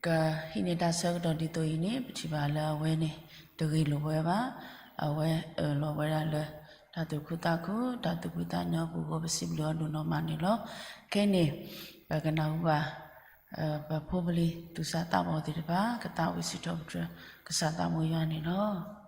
ကဟံးန့ၢ်တၢ်ဆၢကတီၢ်ဒ်သိးအံၤန့ၣ် ပထံၣ်ဘၣ်လၢအဝဲန့ၣ် တဂ့ၤလိာ်ဝဲဘၣ်. အဝဲအၢၣ်လီၤဝဲဒၣ်လၢ တၢ်သူၣ်ခုသးခု တၢ်သူၣ်ဖှံသးညီအပူၤအဃိ ပစံးဘျုးအီၤဒိၣ်နီၢ်မးန့ၣ်လီၤ. ခဲအံၤန့ၣ် ပကနၢ်ဟူဘၣ် ပဖိပလံၤသူၣ်စၢ်သးဘီၣ်သ့ၣ်တဖၣ် ကသးဝံၣ်စံးထီၣ်ပတြၢၤ ကစၢ်သးဘိယွၤန့ၣ်လီၤ.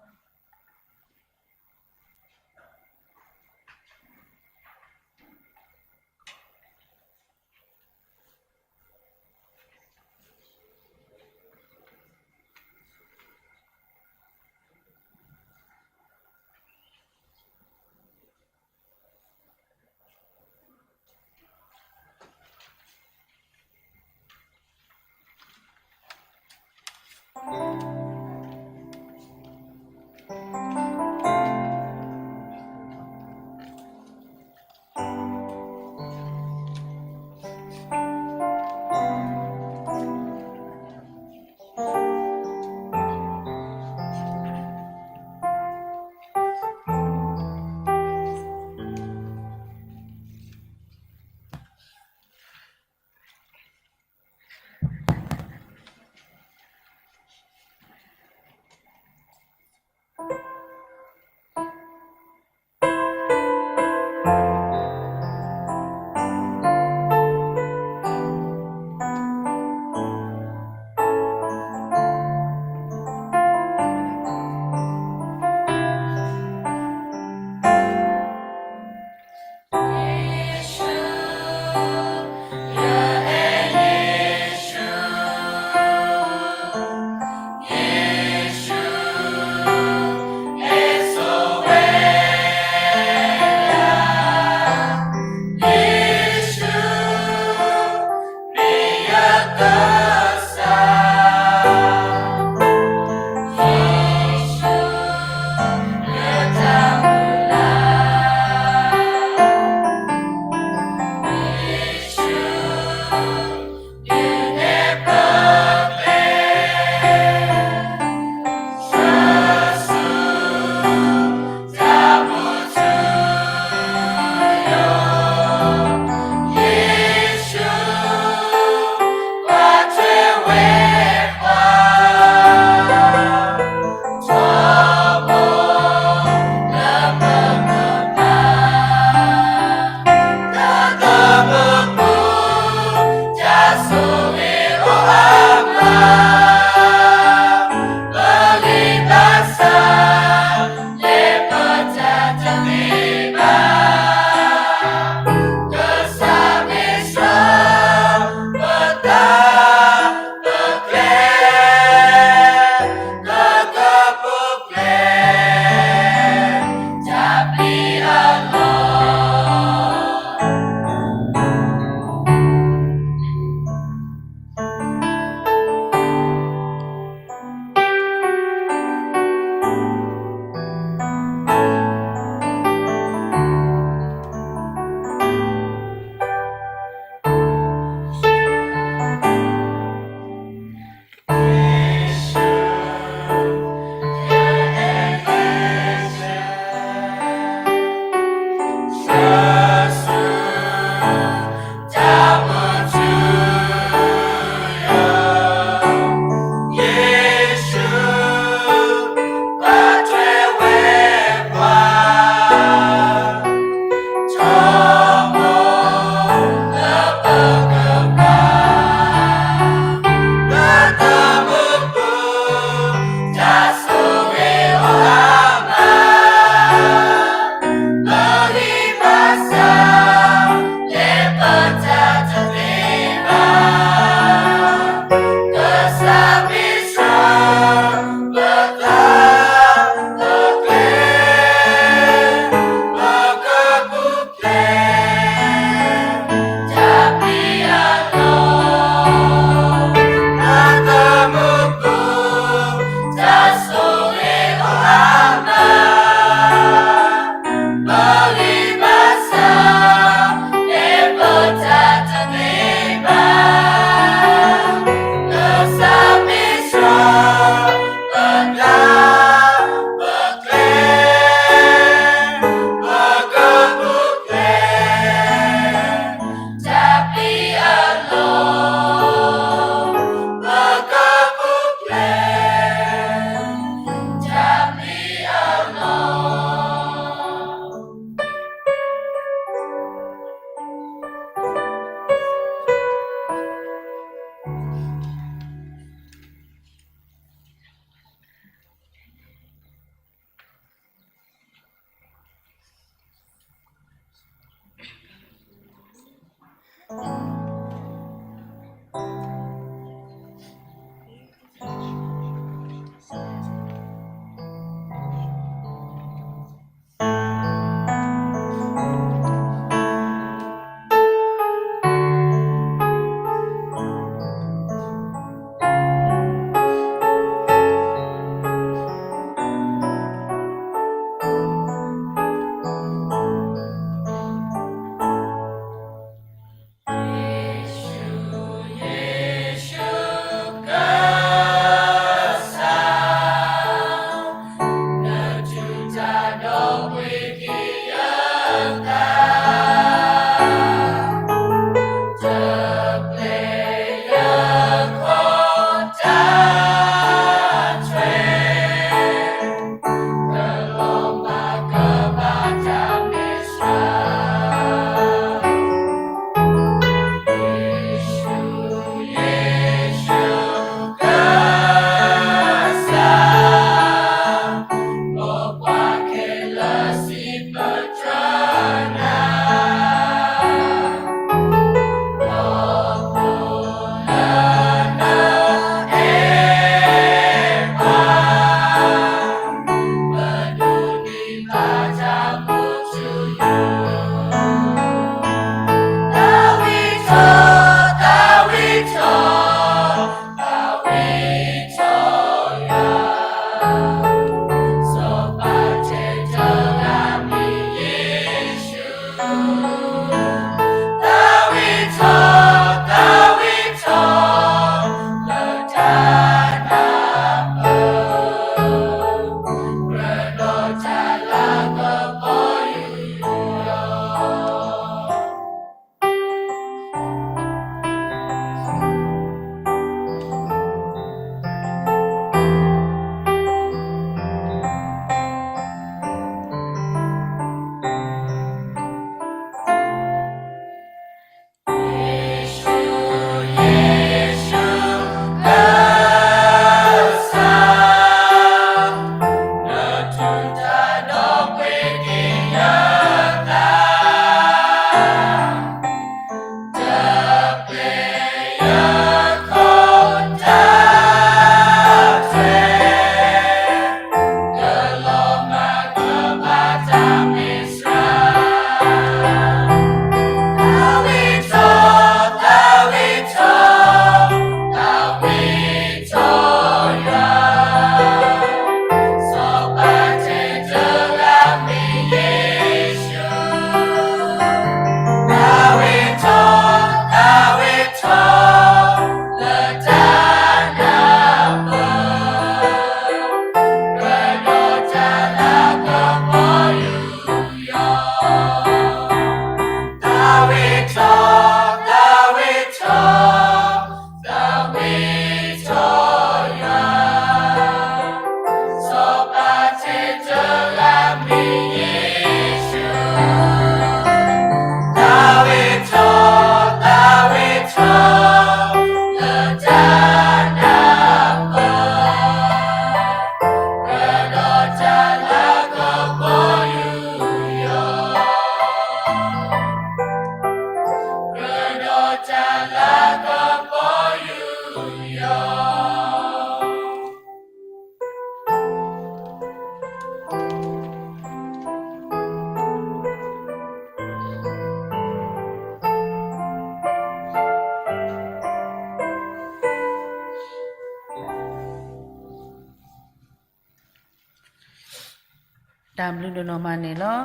တၢ်ဘျုးဒိၣ်နီၢ်မးန့ၣ်လီၤ.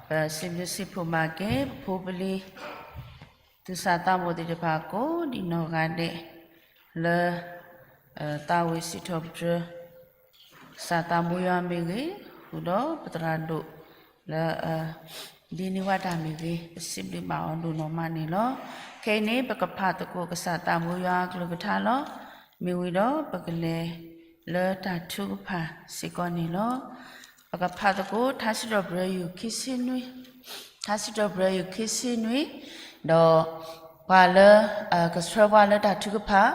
ပစံးဘျုးစံးဖှိၣ်ဘၣ်က့ၤ ပဖိပလံၤ သူၣ်စၢ်သးဘီၣ်သ့ၣ်တဖၣ်ကိးဒံးနီၢ်ဂၤဒဲး လၢ သးဝံၣ်စံးထီၣ်ပတြၢၤ ကစၢ်သးဘိယွၤမ့ၢ်ဂ့ၤ, ဃုာ်ဒီးပသရၣ်ဒိၣ်လၢ ဒ်န့ၢ်ဝဲတၢ်မ့ၢ်ဂ့ၤ, ပစံးဘျုးဘၣ်အီၤဒိၣ်နီၢ်မးန့ၣ်လီၤ. ခဲအံၤန့ၣ် ပကဖးသကိးကစၢ်သးဘိယွၤအကလုၢ်ကထါလီၤ. မ့ၢ်ဝံၤဒီးပကလဲၤလၢတၢ်ထုကဖၣ်စ့ၢ်ကီးန့ၣ်လီၤ. ပကဖးသကိးထါစံးထီၣ်ပတြၢၤ ယူၢ်ခံဆံနွံ, ထါစံးထီၣ်ပတြၢၤ ယူၢ်ခံဆံနွံ, ဒီး ပှၤလၢ ကဆှၢပှၤလၢတၢ်ထုကဖၣ်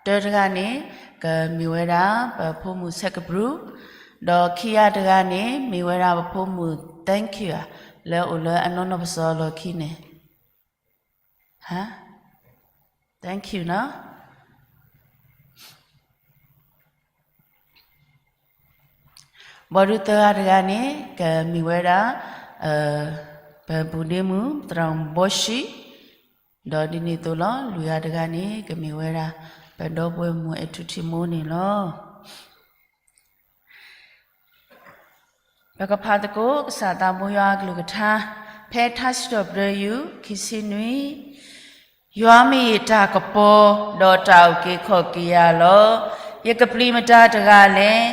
တၢတဂၤန့ၣ် ကမ့ၢ်ဝဲဒၣ် ပဖိမုၣ်ဆဲးကပြုၢ်, ဒီးခံဂၤတဂၤန့ၣ် မ့ၢ်ဝဲဒၣ်ပဖိမုၣ် Thank you ဧါ, လၢအိၣ်လၢအနီၢ်နီၢ်ပစီအလီၢ်ခံန့ၣ်, ဟါ Thank you နီၤ. ဘီဒုးသၢဂၤတဂၤန့ၣ် ကမ့ၢ်ဝဲဒၣ် ပဘူးဒ့မုၣ် သရၣ်မုၣ်ဘီၡံ, ဒီးဒ်န့ၣ်အသိးလီၤ လွံၢ်ဂၤတဂၤန့ၣ် ကမ့ၢ်ဝဲဒၣ် ပဒီပုၢ်ဝဲၢ်မုၣ်အဲၣ်ထူထံမိန့ၣ်လီၤ. ပကဖးသကိး ကစၢ်သးဘိယွၤအကလုၢ်ကထါ ဖဲထါစံးထီၣ်ပတြၢၤ ယူၢ် ခံဆံနွံ, ယွၤမ့ၢ်ယတၢ်ကပီၤ ဒီးတၢ်အုၣ်က့ၤခီၣ်က့ၤယၤလီၤ. ယကပျံၤမတၤတဂၤလဲၣ်.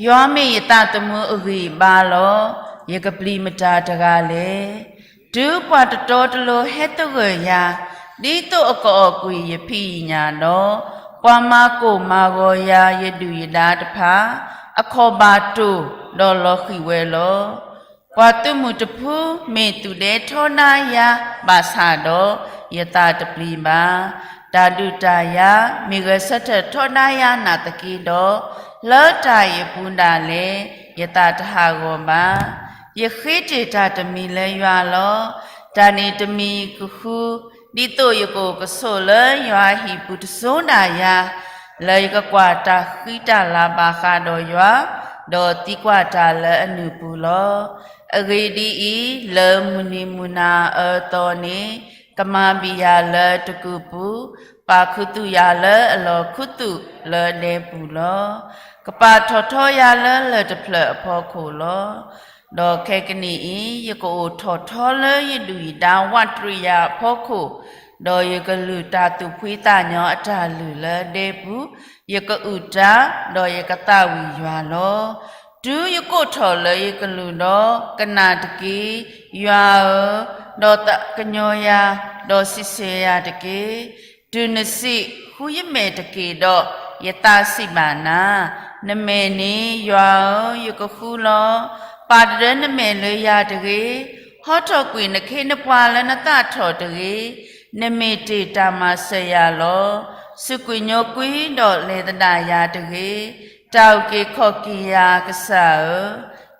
ယွၤမ့ၢ်ယသးသမူအဂံၢ်အဘါလီၤ. ယကပျံၤမတၤတဂၤလဲၣ်. တုၤပှၤတတီတလိၤဟဲသဂၢၢ်ယၤ, ဒ်သိးအကအီၣ်ကွံာ်ယဖံးယညၣ်ဒီး, ပှၤမၤကိၢ်မၤဂီၤယၤ ယဒုၣ်ယဒါတဖၣ်, အခီၣ်ဘၣ်တိၢ်ဒီးလီၤဃံၤဝဲလီၤ. ပှၤသုးမုၢ်တဖုမ့ၢ်သူၣ်ဒဲထီဒါယၤဘၣ်ဆၣ်ဒီး, ယသးတပျံၤဘၣ်. တၢ်ဒုးတၢ်ယၤမ့ၢ်ဂဲၤဆၢထၢၣ်ထီဒါယၤနာ်သက့ဒီး, လၢတၢ်အံၤအပူၤဒၣ်လဲာ် ယသးတဟးဂီၤဘၣ်. ယဃ့တ့ၢ်တၢ်တမံၤလၢယွၤလီၤ. တၢ်န့ၣ်တမံၤကဃု, ဒ်သိးယကအိၣ်ကဆိးလၢယွၤအဟံၣ်ပူၤတစိၤဒၣ်ယၤ, လၢယကကွၢ်တၢ်ဃံတၢ်လၤဘၣ်ဃးဒီးယွၤ, ဒီးသံကွၢ်တၢ်လၢအနုာ်ပူၤလီၤ. အဂ့ၢ်ဒ်အံၤ, လၢမုၢ်နံၤမုၢ်နၤအၢသီန့ၣ်, ကမၤဘံၣ်ယၤလၢတကုာ်ပူၤ, ပာ်ခူသူၣ်ယၤလၢအလီၢ်ခူသူၣ်လၢဒဲပူၤလီၤ. ကပာ်ထီၣ်ထီယၤလၢလၢၢ်တဖျၢၣ်အဖီခိၣ်လီၤ. ဒီးခဲကနံၣ်အံၤ, ယကအိၣ်ထီၣ်ထီလၢယဒုၣ်ယဒါဝးတရံးယၤအဖီခိၣ်, ဒီးယကလုၢ်တၢ်သူၣ်ဖှံသးညီအတၢ်လုၢ်လၢဒဲပူၤ, ယကအုၣ်တၢ်, ဒီးယကသးဝံၣ်ယွၤလီၤ. တုၤယကိးထီၣ်လၢယကလုၢ်ဒီး, ကနၣ်တက့ၢ်, ယွၤဧၢ, ဒီးသးကညီၤယၤ, ဒီးစံးဆၢယၤတက့ၢ်. တုၤနစံး, ဃုယမဲာ်တက့ၢ်ဒီး, ယသးစံးဘၣ်နၤ, နမဲာ်န့ၣ်, ယွၤဧၢ, ယကဃုလီၤ. ပာ်တဒၢနမဲာ်လၢယၤတဂ့ၤ, ဟီထီၣ်ကွံာ်နခ့နပှၤလၢနသးထီၣ်တဂ့ၤ. နမ့ၢ်တ့ၢ်တၢ်မၤစၢၤယၤလီၤ. စူးကွံာ်ညိကွံာ်ဒီးလဲၤသဒၣ်ယၤတဂ့ၤ. တၢ်အုၣ်က့ၤခီၣ်က့ၤယၤကစၢ်ဧၢ,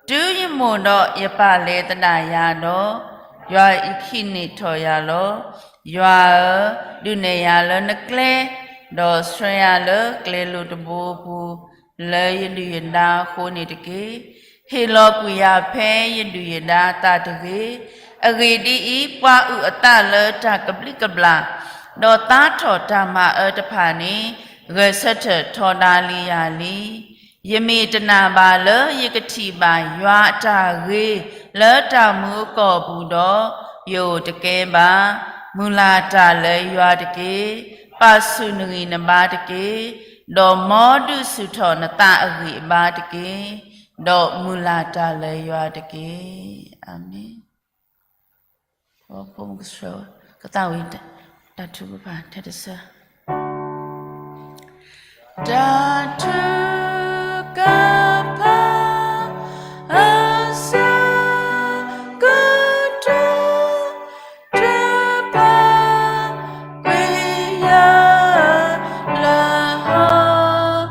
တုၤယမိၢ်ဒီးယပၢ်လဲၤသဒၣ်ယၤဒီး, ယွၤအံးခီၣ်န့ၢ်ထီၣ်ယၤလီၤ. ယွၤဧၢ, ဒုးနဲၣ်ယၤလၢနကျဲ, ဒီးဆှၢယၤလၢကျဲလိၤတဘိအပူၤ, လၢယဒုၣ်ယဒါအဃိန့ၣ်တက့ၢ်. ဟ့ၣ်လီၤကွံာ်ယၤဖဲယဒုၣ်ယဒါအသးတဂ့ၤ. အဂ့ၢ်ဒ်အံၤ, ပှၤအုၣ်အသးလၢတၢ်ကဘျံးကဘျၣ်, ဒီးသါထီၣ်တၢ်မၤအၢတဖၣ်န့ၣ်, ဂဲၤဆၢထၢၣ်ထီဒါလံယၤလံ. ယမ့ၢ်တနာ်ဘၣ်လၢယကထံၣ်ဘၣ်ယွၤအတၢ်ဂ့ၤလၢတၢ်မူအကီၢ်အပူၤဒီး, ယအိၣ်တကဲဘၣ်. မုၢ်လၢ်တၢ်လၢယွၤတက့ၢ်. ပာ်ဆူၣ်နဂံၢ်နဘါတက့ၢ်. ဒီးမ်ဒုးဆူၣ်ထီၣ်နသးအဂံၢ်အဘါတက့ၢ်. ဒီးမုၢ်လၢ်တၢ်လၢယွၤတက့ၢ်. အၤမ့ၣ်. ဖိမုၣ်ကဆှၢ, ကသးဝံၣ်တၢ်ထုကဖၣ်ထဲတဆၢ. တၢ်ထုကဖၣ် အဆၢကတီၢ်, ထုကဖၣ်ကွံာ်ယၤလၢဟီၣ်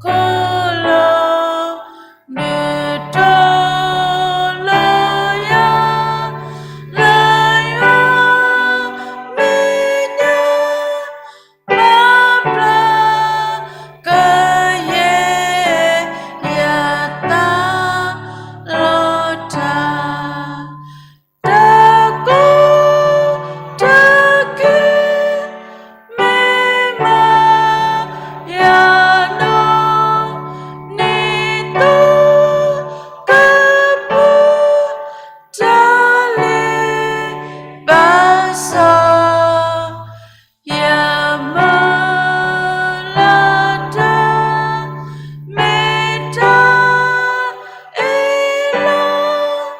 ခိၣ်လီၤ. ဒုးတီၤလၢယၤ လၢယွၤမဲာ်ညါ ဘျါဘျါ ကယဲၢ် ယသးလီၤတၢ် တၢ်ကိၢ်တၢ်ဂီၤ မ့ၢ်မၤယၤနီၢ်နီၢ် န့ၣ်သိကပူၤတၢ်လ့ပစီ ယမုၢ်လၢ်တၢ် မ့ၢ်တၢ်အ့ၣ်လိာ်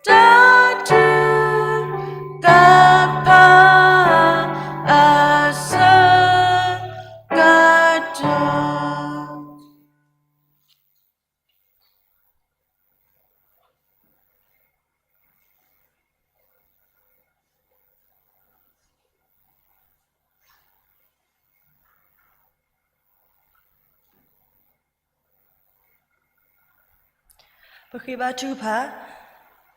တၢ်ထုကဖၣ် အဆၢကတီၢ်. ပဃ့ဘါထုကဖၣ်,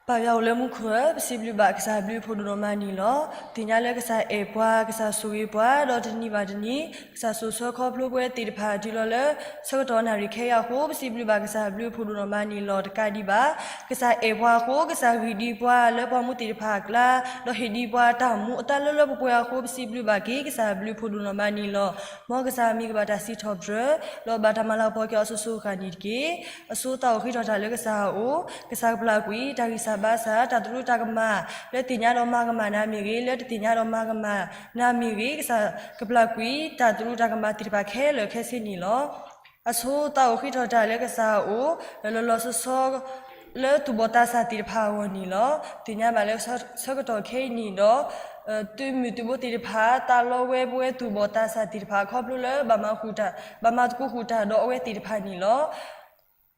ပၢ်ယွၤအိၣ်လၢမူခိၣ်ဧၢ, ပစံးဘျုးဘၣ်ကစၢ်အဘျုးအဖှိၣ်ဒိၣ်နီၢ်မးန့ၣ်လီၤ. သ့ၣ်ညါလၢကစၢ်အဲၣ်ပှၤ, ကစၢ်ဆိၣ်ဂ့ၤပှၤ, ဒီးတနံၤဘၣ်တနံၤ ကစၢ်စိာ်ဆှၢခီဖျိပဝဲသ့ၣ်တဖၣ်တုၤလီၤလၢ ဆၢကတီၢ်နၣ်ရံၣ်ခဲအံၤအဃိ ပစံးဘျုးဘၣ်ကစၢ်အဘျုးအဖှိၣ်ဒိၣ်နီၢ်မးန့ၣ်လီၤ. တကးဒံးဘၣ် ကစၢ်အဲၣ်ပှၤအဃိ ကစၢ်ဂံၢ်ဒံးပှၤလၢပှၤမူသ့ၣ်တဖၣ်အကျါ, ဒီးဟ့ၣ်ဒံးပှၤတၢ်မူအတၢ်လၢလၢပှဲၤပှဲၤအဃိ ပစံးဘျုးဘၣ်က့ၤကစၢ်အဘျုးအဖှိၣ်ဒိၣ်နီၢ်မးန့ၣ်လီၤ. မ်ကစၢ်မံၤကဘၣ်တၢ်စံးထီၣ်ပတြၢၤ ဒီးဘၣ်တၢ်မၤလၤကပီၤက့ၤအီၤစိၤစိၤအဃၣ်န့ၣ်တက့ၢ်. အဆိသးအိၣ်ဃ့ထီၣ်တၢ်လၢကစၢ်အအိၣ်, ကစၢ်ကပျၢ်ကွံာ်တၢ်ဂံၢ်စၢ်ဘါစၢ်, တၢ်သရူးတၢ်ကမၣ် လၢသ့ၣ်ညါဒီးမၤကမၣ်နၤမ့ၢ်ဂ့ၤ, လၢတသ့ၣ်ညါဒီးမၤကမၣ်နၤမ့ၢ်ဂ့ၤ, ကစၢ်ကပျၢ်ကွံာ်တၢ်သရူးတၢ်ကမၣ်သ့ၣ်တဖၣ်ခဲလၢာ်ခဲဆ့န့ၣ်လီၤ. အဆိသးအိၣ်ဃ့ထီၣ်တၢ်လၢကစၢ်အအိၣ် လီၤလီၤဆီဆီ လၢသူၣ်ဘီၣ်သးစၢ်သ့ၣ်တဖၣ်အဂီၢ်န့ၣ်လီၤ. သ့ၣ်ညါဘၣ်လၢဆၢကတီၢ်ခဲအံၤန့ၣ်ဒီး သုးမုၢ်သုးဘိသ့ၣ်တဖၣ် သးလီဝဲပဝဲသူၣ်ဘီၣ်သးစၢ်သ့ၣ်တဖၣ် ခီဖျိလၢဘၣ်မၤဃုာ်တၢ်, ဘၣ်မၤသကိးဃုာ်တၢ်ဒီးအဝဲသ့ၣ်တဖၣ်န့ၣ်လီၤ.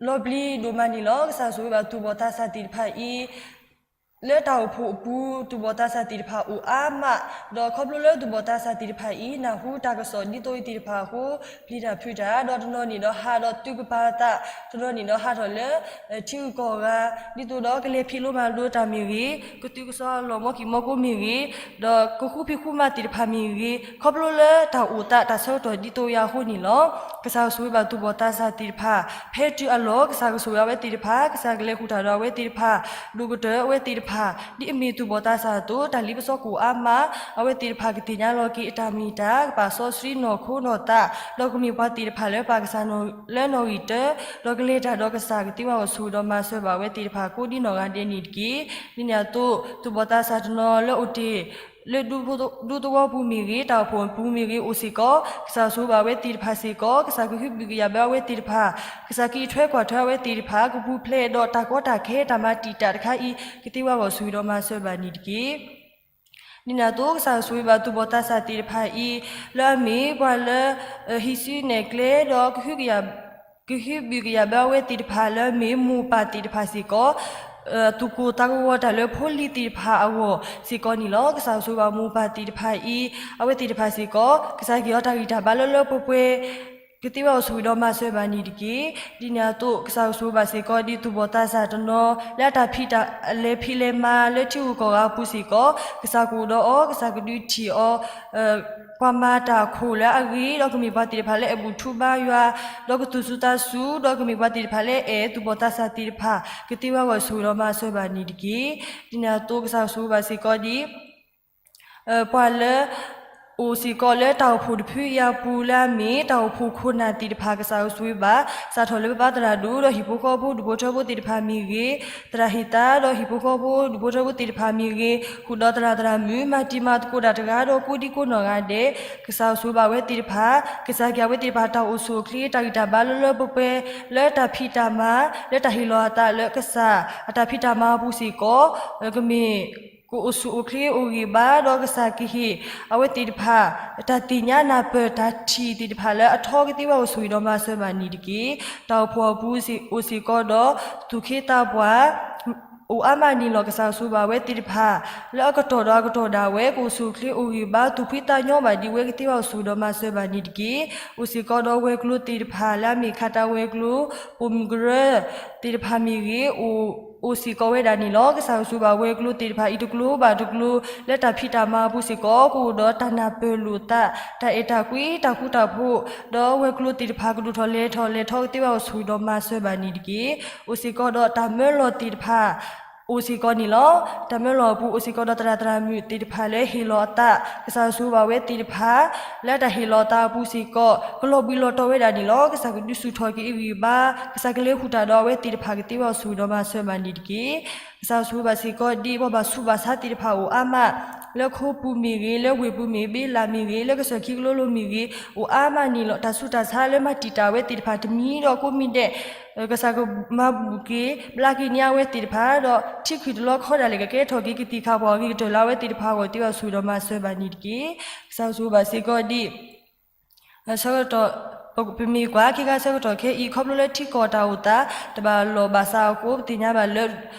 လီၤပျံၤဒိၣ်မးန့ၣ်လီၤ. ကစၢ်ဆိၣ်ဂ့ၤဘၣ်သူၣ်ဘီၣ်သးစၢ်သ့ၣ်တဖၣ်အံၤ လၢတၢ်အိၣ်ဖှိၣ်အပူၤ သူၣ်ဘီၣ်သးစၢ်သ့ၣ်တဖၣ်အိၣ်အါမး, ဒီးခီဖျိလၢသူၣ်ဘီၣ်သးစၢ်သ့ၣ်တဖၣ်အံၤ နၢ်ဟူတၢ်ကစီၣ်ဒ်သိးအံၤသ့ၣ်တဖၣ်အဃိ ပျံၤတၢ်ဖုးတၢ်, ဒီးတနီၤန့ၣ်ဒီးဟးဒီးသုးကပၤသး, တနီၤန့ၣ်ဒီးဟးထီၣ်လၢ ထံဂုၤကီၢ်ဂၤ, ဒ်သိးဒီးကလဲၤဖံးလိမၤဒိးတၢ်မ့ၢ်ဂ့ၤ, ကသုးကစီၣ်လီၤမီၢ်ကံၢ်မီၢ်ကိမ့ၢ်ဂ့ၤ, ဒီးကဃုဖံးဃုမၤသ့ၣ်တဖၣ်မ့ၢ်ဂ့ၤ, ခီဖျိလၢတၢ်အိၣ်သးတၢ်ဆၢကတီၢ်ဒ်သိးအံၤအဃိန့ၣ်လီၤ. ကစၢ်ကဆိၣ်ဂ့ၤဘၣ်သူၣ်ဘီၣ်သးစၢ်သ့ၣ်တဖၣ် ဖဲတုၤအလီၢ် ကစၢ်ကဆိၣ်ဂ့ၤအဝဲသ့ၣ်တဖၣ်, ကစၢ်ကလဲၤဃုာ်တၢ်ဒီးအဝဲသ့ၣ်တဖၣ် ဒိၣ်ကတၢၢ်အဝဲသ့ၣ်တဖၣ် ဒ်အမ့ၢ်သူၣ်ဘီၣ်သးစၢ်အသိး တၢ်လ့ပစီကအိၣ်အါမး, အဝဲသ့ၣ်တဖၣ်ကသ့ၣ်ညါလီၤက့ၤအတၢ်မ့ၢ်တၢ်, ကပာ်စီဆှံနီၢ်ခိနီၢ်သး, ဒီးကမ့ၢ်ပှၤသ့ၣ်တဖၣ်လၢပာ်ကစၢ်နီၣ်လၢနီၣ်ဂံၢ်တၢ, ဒီးကလဲၤတၢ်ဒီးကစၢ်ကသ့ဝဲအဂီၢ်ဆိၣ်ဂ့ၤဒီးမၤစၢၤဘၣ်အဝဲသ့ၣ်တဖၣ်ကိးဒ်နီၢ်ဂၤဒဲးန့ၣ်တက့ၢ်. ဒ်န့ၣ်အသိး သူၣ်ဘီၣ်သးစၢ်တနီၤလၢအိၣ်တ့ၢ် လၢဒူသဝီပူၤမ့ၢ်ဂ့ၤ, တၢ်အိၣ်ဖှိၣ်ပူၤမ့ၢ်ဂ့ၤ, အိၣ်စ့ၢ်ကီး, ကစၢ်ဆိၣ်ဂ့ၤဘၣ်အဝဲသ့ၣ်တဖၣ်စ့ၢ်ကီး, ကစၢ်ကဟုဘံၣ်ကယာ်ဘၢအဝဲသ့ၣ်တဖၣ်, ကစၢ်ကအံးထွဲကွၢ်ထွဲအဝဲသ့ၣ်တဖၣ်, ကပူၤဖျဲးဒီးတၢ်ကီတၢ်ခဲတၢ်မၤတံာ်တာ်တခါအံၤ ကသ့ဝဲအဂီၢ်ဆိၣ်ဂ့ၤဒီးမၤစၢၤဘၣ်န့ၣ်တက့ၢ်. ဒ်န့ၣ်အသိး ကစၢ်ဆိၣ်ဂ့ၤဘၣ်သူၣ်ဘီၣ်သးစၢ်သ့ၣ်တဖၣ်အံၤ လၢအမ့ၢ်ပှၤလၢ ဟံးစုနဲၣ်ကျဲဒီး ကဟုဘံၣ်ကယာ်ဘၢအဝဲသ့ၣ်တဖၣ် လၢအမ့ၢ်မိၢ်ပၢ်သ့ၣ်တဖၣ်စ့ၢ်ကီး, သူၣ်ကိၢ်သးကဝီၤတၢ်လၢဖိလံၤသ့ၣ်တဖၣ်အဂီၢ်စ့ၢ်ကီးန့ၣ်လီၤ. ကစၢ်ဆိၣ်ဂ့ၤဘၣ်မိၢ်ပၢ်သ့ၣ်တဖၣ်အံၤ အဝဲသ့ၣ်တဖၣ်စ့ၢ်ကီး ကစၢ်ကဟ့ၣ်အီၤတၢ်ဂံၢ်တၢ်ဘါလၢလၢပှဲၤပှဲၤ ကသ့ဝဲအဂီၢ်ဆိၣ်ဂ့ၤဒီးမၤစၢၤဘၣ်န့ၣ်တက့ၢ်. ဒ်န့ၣ်အသိး ကစၢ်ဆိၣ်ဂ့ၤဘၣ်စ့ၢ်ကီးဒ်သူၣ်ဘီၣ်သးစၢ်တနီၤ လၢအတၢ်ဖံးတၢ်လဲၤဖံးလဲၤမၤလၢထံဂုၤကီၢ်ဂၤအပူၤစ့ၢ်ကီး, ကစၢ်ကအိၣ်ဒီးအီၤ, ကစၢ်ကဒုးထံၣ်အီၤ ပှၤမၤတၢ်အခိၣ်လၢအဂ့ၤ, ဒီးကမ့ၢ်ပှၤသ့ၣ်တဖၣ်လၢအဲၣ်ဘူၣ်ထူဘါယွၤ, ဒီးကသူၣ်စူၤသးစူၤ, ဒီးကမ့ၢ်ပှၤသ့ၣ်တဖၣ်လၢအဲၣ်သူၣ်ဘီၣ်သးစၢ်သ့ၣ်တဖၣ် ကသ့ဝဲအဂီၢ်ဆိၣ်ဂ့ၤဒီးမၤစၢၤဘၣ်န့ၣ်တက့ၢ်. ဒ်န့ၣ်အသိး ကစၢ်ဆိၣ်ဂ့ၤဘၣ်စ့ၢ်ကီးဒ် ပှၤလၢ အိၣ်စ့ၢ်ကီးလၢတၢ်အိၣ်ဖှိၣ်တဖုအံၤအပူၤလၢအမ့ၢ် တၢ်အိၣ်ဖှိၣ်ခိၣ်နၢ်သ့ၣ်တဖၣ် ကစၢ်ဆိၣ်ဂ့ၤဘၣ်, စးထီၣ်လၢပပၢ်သရၣ်ဒိၣ် ဒီးဟံၣ်ဖိဃီဖိဒူၣ်ဖိထၢဖိသ့ၣ်တဖၣ်မ့ၢ်ဂ့ၤ, သရၣ်ဟ့ၣ်သါ ဒီးဟံၣ်ဖိဃီဖိဒူၣ်ဖိထၢဖိသ့ၣ်တဖၣ်မ့ၢ်ဂ့ၤ, ဃုာ်ဒီးသရၣ်သရၣ်မုၣ် မၤတံၤမၤသကိးတၢ်တဂၤဒီးကိးဒံကိးနီၢ်ဂၤဒဲး, ကစၢ်ဆိၣ်ဂ့ၤဘၣ်အဝဲသ့ၣ်တဖၣ်, ကစၢ်က့ၤအဝဲသ့ၣ်တဖၣ်တၢ်အိၣ်ဆူၣ်အိၣ်ချ့ တၢ်ဂံၢ်တၢ်ဘါလၢလၢပှဲၤပှဲၤ လၢတၢ်ဖံးတၢ်မၤ လၢတၢ်ဟ့ၣ်လီၤအသးလၢကစၢ် အတၢ်ဖံးတၢ်မၤအပူၤစ့ၢ်ကီး, ကမ့ၢ် ကအိၣ်ဆူၣ်အိၣ်ချ့အိၣ်ဂံၢ်ဘါ ဒီးကစၢ်ကဟ့ၣ်အဝဲသ့ၣ်တဖၣ် တၢ်သ့ၣ်ညါနၢ်ပၢၢ်တၢ်ထံၣ်သ့ၣ်တဖၣ်လၢအထီကသ့ဝဲအဂီၢ်ဆိၣ်ဂ့ၤဒီးမၤစၢၤဘၣ်န့ၣ်တက့ၢ်. တၢ်အိၣ်ဖှိၣ်အပူၤအိၣ်စ့ၢ်ကီးဒီး သူၣ်က့သးပှၢ် အိၣ်အါမးန့ၣ်လီၤ. ကစၢ်ဆိၣ်ဂ့ၤဘၣ်ဝဲသ့ၣ်တဖၣ် လၢအကတီၢ်ဒီးအကတီၢ်ဒၣ်ဝဲ ကအိၣ်ဆူၣ်အိၣ်ချ့အိၣ်ဂံၢ်ဘါ သူၣ်ဖှံသးညီဘၣ်ဒံးဝဲကသ့ဝဲအဂီၢ်ဆိၣ်ဂ့ၤဒီးမၤစၢၤဘၣ်န့ၣ်တက့ၢ်. အိၣ်စ့ၢ်ကီးဒီးဝဲၤကျိၤသ့ၣ်တဖၣ်လၢအမ့ၢ်ခးတၢ်ဝဲၤကျိၤ ပိာ်မုၣ်ကရၢသ့ၣ်တဖၣ်မ့ၢ်ဂ့ၤ အိၣ်စ့ၢ်ကီးဝဲဒၣ်န့ၣ်လီၤ. ကစၢ်ကဆိၣ်ဂ့ၤဘၣ်ဝဲၤကျိၤသ့ၣ်တဖၣ်အံၤတကျိၤဘၣ်တကျိၤ လၢတၢ်ဖံးတၢ်မၤအပူၤစ့ၢ်ကီး ကအိၣ်ဒီးတၢ်နၢ်ပၢၢ်လိာ်သး တၢ်အဲၣ်တၢ်ကွံ တၢ်ဃူတၢ်ဖိး ဒီးဝဲၤကျိၤသ့ၣ်တဖၣ်ကဒိၣ်ထီၣ်လဲၤထီၣ်လဲၤထီကသ့ဝဲအဂီၢ်ဆိၣ်ဂ့ၤဒီးမၤစၢၤဘၣ်န့ၣ်တက့ၢ်. အိၣ်စ့ၢ်ကီးဒီးတၢ်မၢလီၤသ့ၣ်တဖၣ် အိၣ်စ့ၢ်ကီးန့ၣ်လီၤ. တၢ်မၢလီၤအပူၤအိၣ်စ့ၢ်ကီးဒီးသရၣ်သရၣ်မုၣ်သ့ၣ်တဖၣ်လၢဟ့ၣ်လီၤအသး ကစၢ်ဆိၣ်ဂ့ၤဘၣ်ဝဲသ့ၣ်တဖၣ် လၢတၢ်ဟ့ၣ်လီၤအသးအပူၤစ့ၢ်ကီး ကလီၤဘှံးလီၤတီၤဝဲဒၣ်န့ၣ်လီၤ. ကစၢ်ကဒုးဆူၣ်ထီၣ်က့ၤအဂံၢ်အဘါ ကစၢ်ကလဲၤဃုာ်တၢ်ဒီးအဝဲသ့ၣ်တဖၣ်ကသ့ဝဲအဂီၢ်ဆိၣ်ဂ့ၤဒီးမၤစၢၤဘၣ်န့ၣ်တက့ၢ်. ကစၢ်ဆိၣ်ဂ့ၤဘၣ်စ့ၢ်ကီးဒ်ပှၤဘၣ်ဆူးဘၣ်ဆါသ့ၣ်တဖၣ်အိၣ်အါမး လၢခိပူၤမ့ၢ်ဂ့ၤ လၢဝ့ၢ်ပူၤမ့ၢ်ဂ့ၤ ဘ့လးမ့ၢ်ဂ့ၤ လၢကစၢၢ်ခံကလိလိၤမ့ၢ်ဂ့ၤ အိၣ်အါမးန့ၣ်လီၤ. တၢ်ဆူးတၢ်ဆါလၢမၤတံာ်တာ်ဝဲသ့ၣ်တဖၣ်တမံၤဒီးကိးမံၤဒဲး ကစၢ်ကမၤဘူၣ်က့ၤ ဘျါက့ၤန့ၢ်အဝဲသ့ၣ်တဖၣ် ဒီးထံခုၣ်တလီခီဒၣ်လဲာ်ကကဲထီၣ်က့ၤကသံၣ်ခါပှၤအဂ့ၤကတၢၢ်လၢအဝဲသ့ၣ်တဖၣ်အဂီၢ်သ့ဝဲအဂီၢ်ဆိၣ်ဂ့ၤဒီးမၤစၢၤဘၣ်န့ၣ်တက့ၢ်. ကစၢ်ဆိၣ်ဂ့ၤဘၣ်စ့ၢ်ကီးဒ် ဆၢကတီၢ် ပမ့ၢ်ကွၢ်ခဲခါဆၢကတီၢ်ခဲအံၤ ခီဖျိလၢထံကီၢ်တၢ်အိၣ်သး တဘၣ်လိာ်ဘၣ်စးအဃိ ပသ့ၣ်ညါဘၣ်လၢ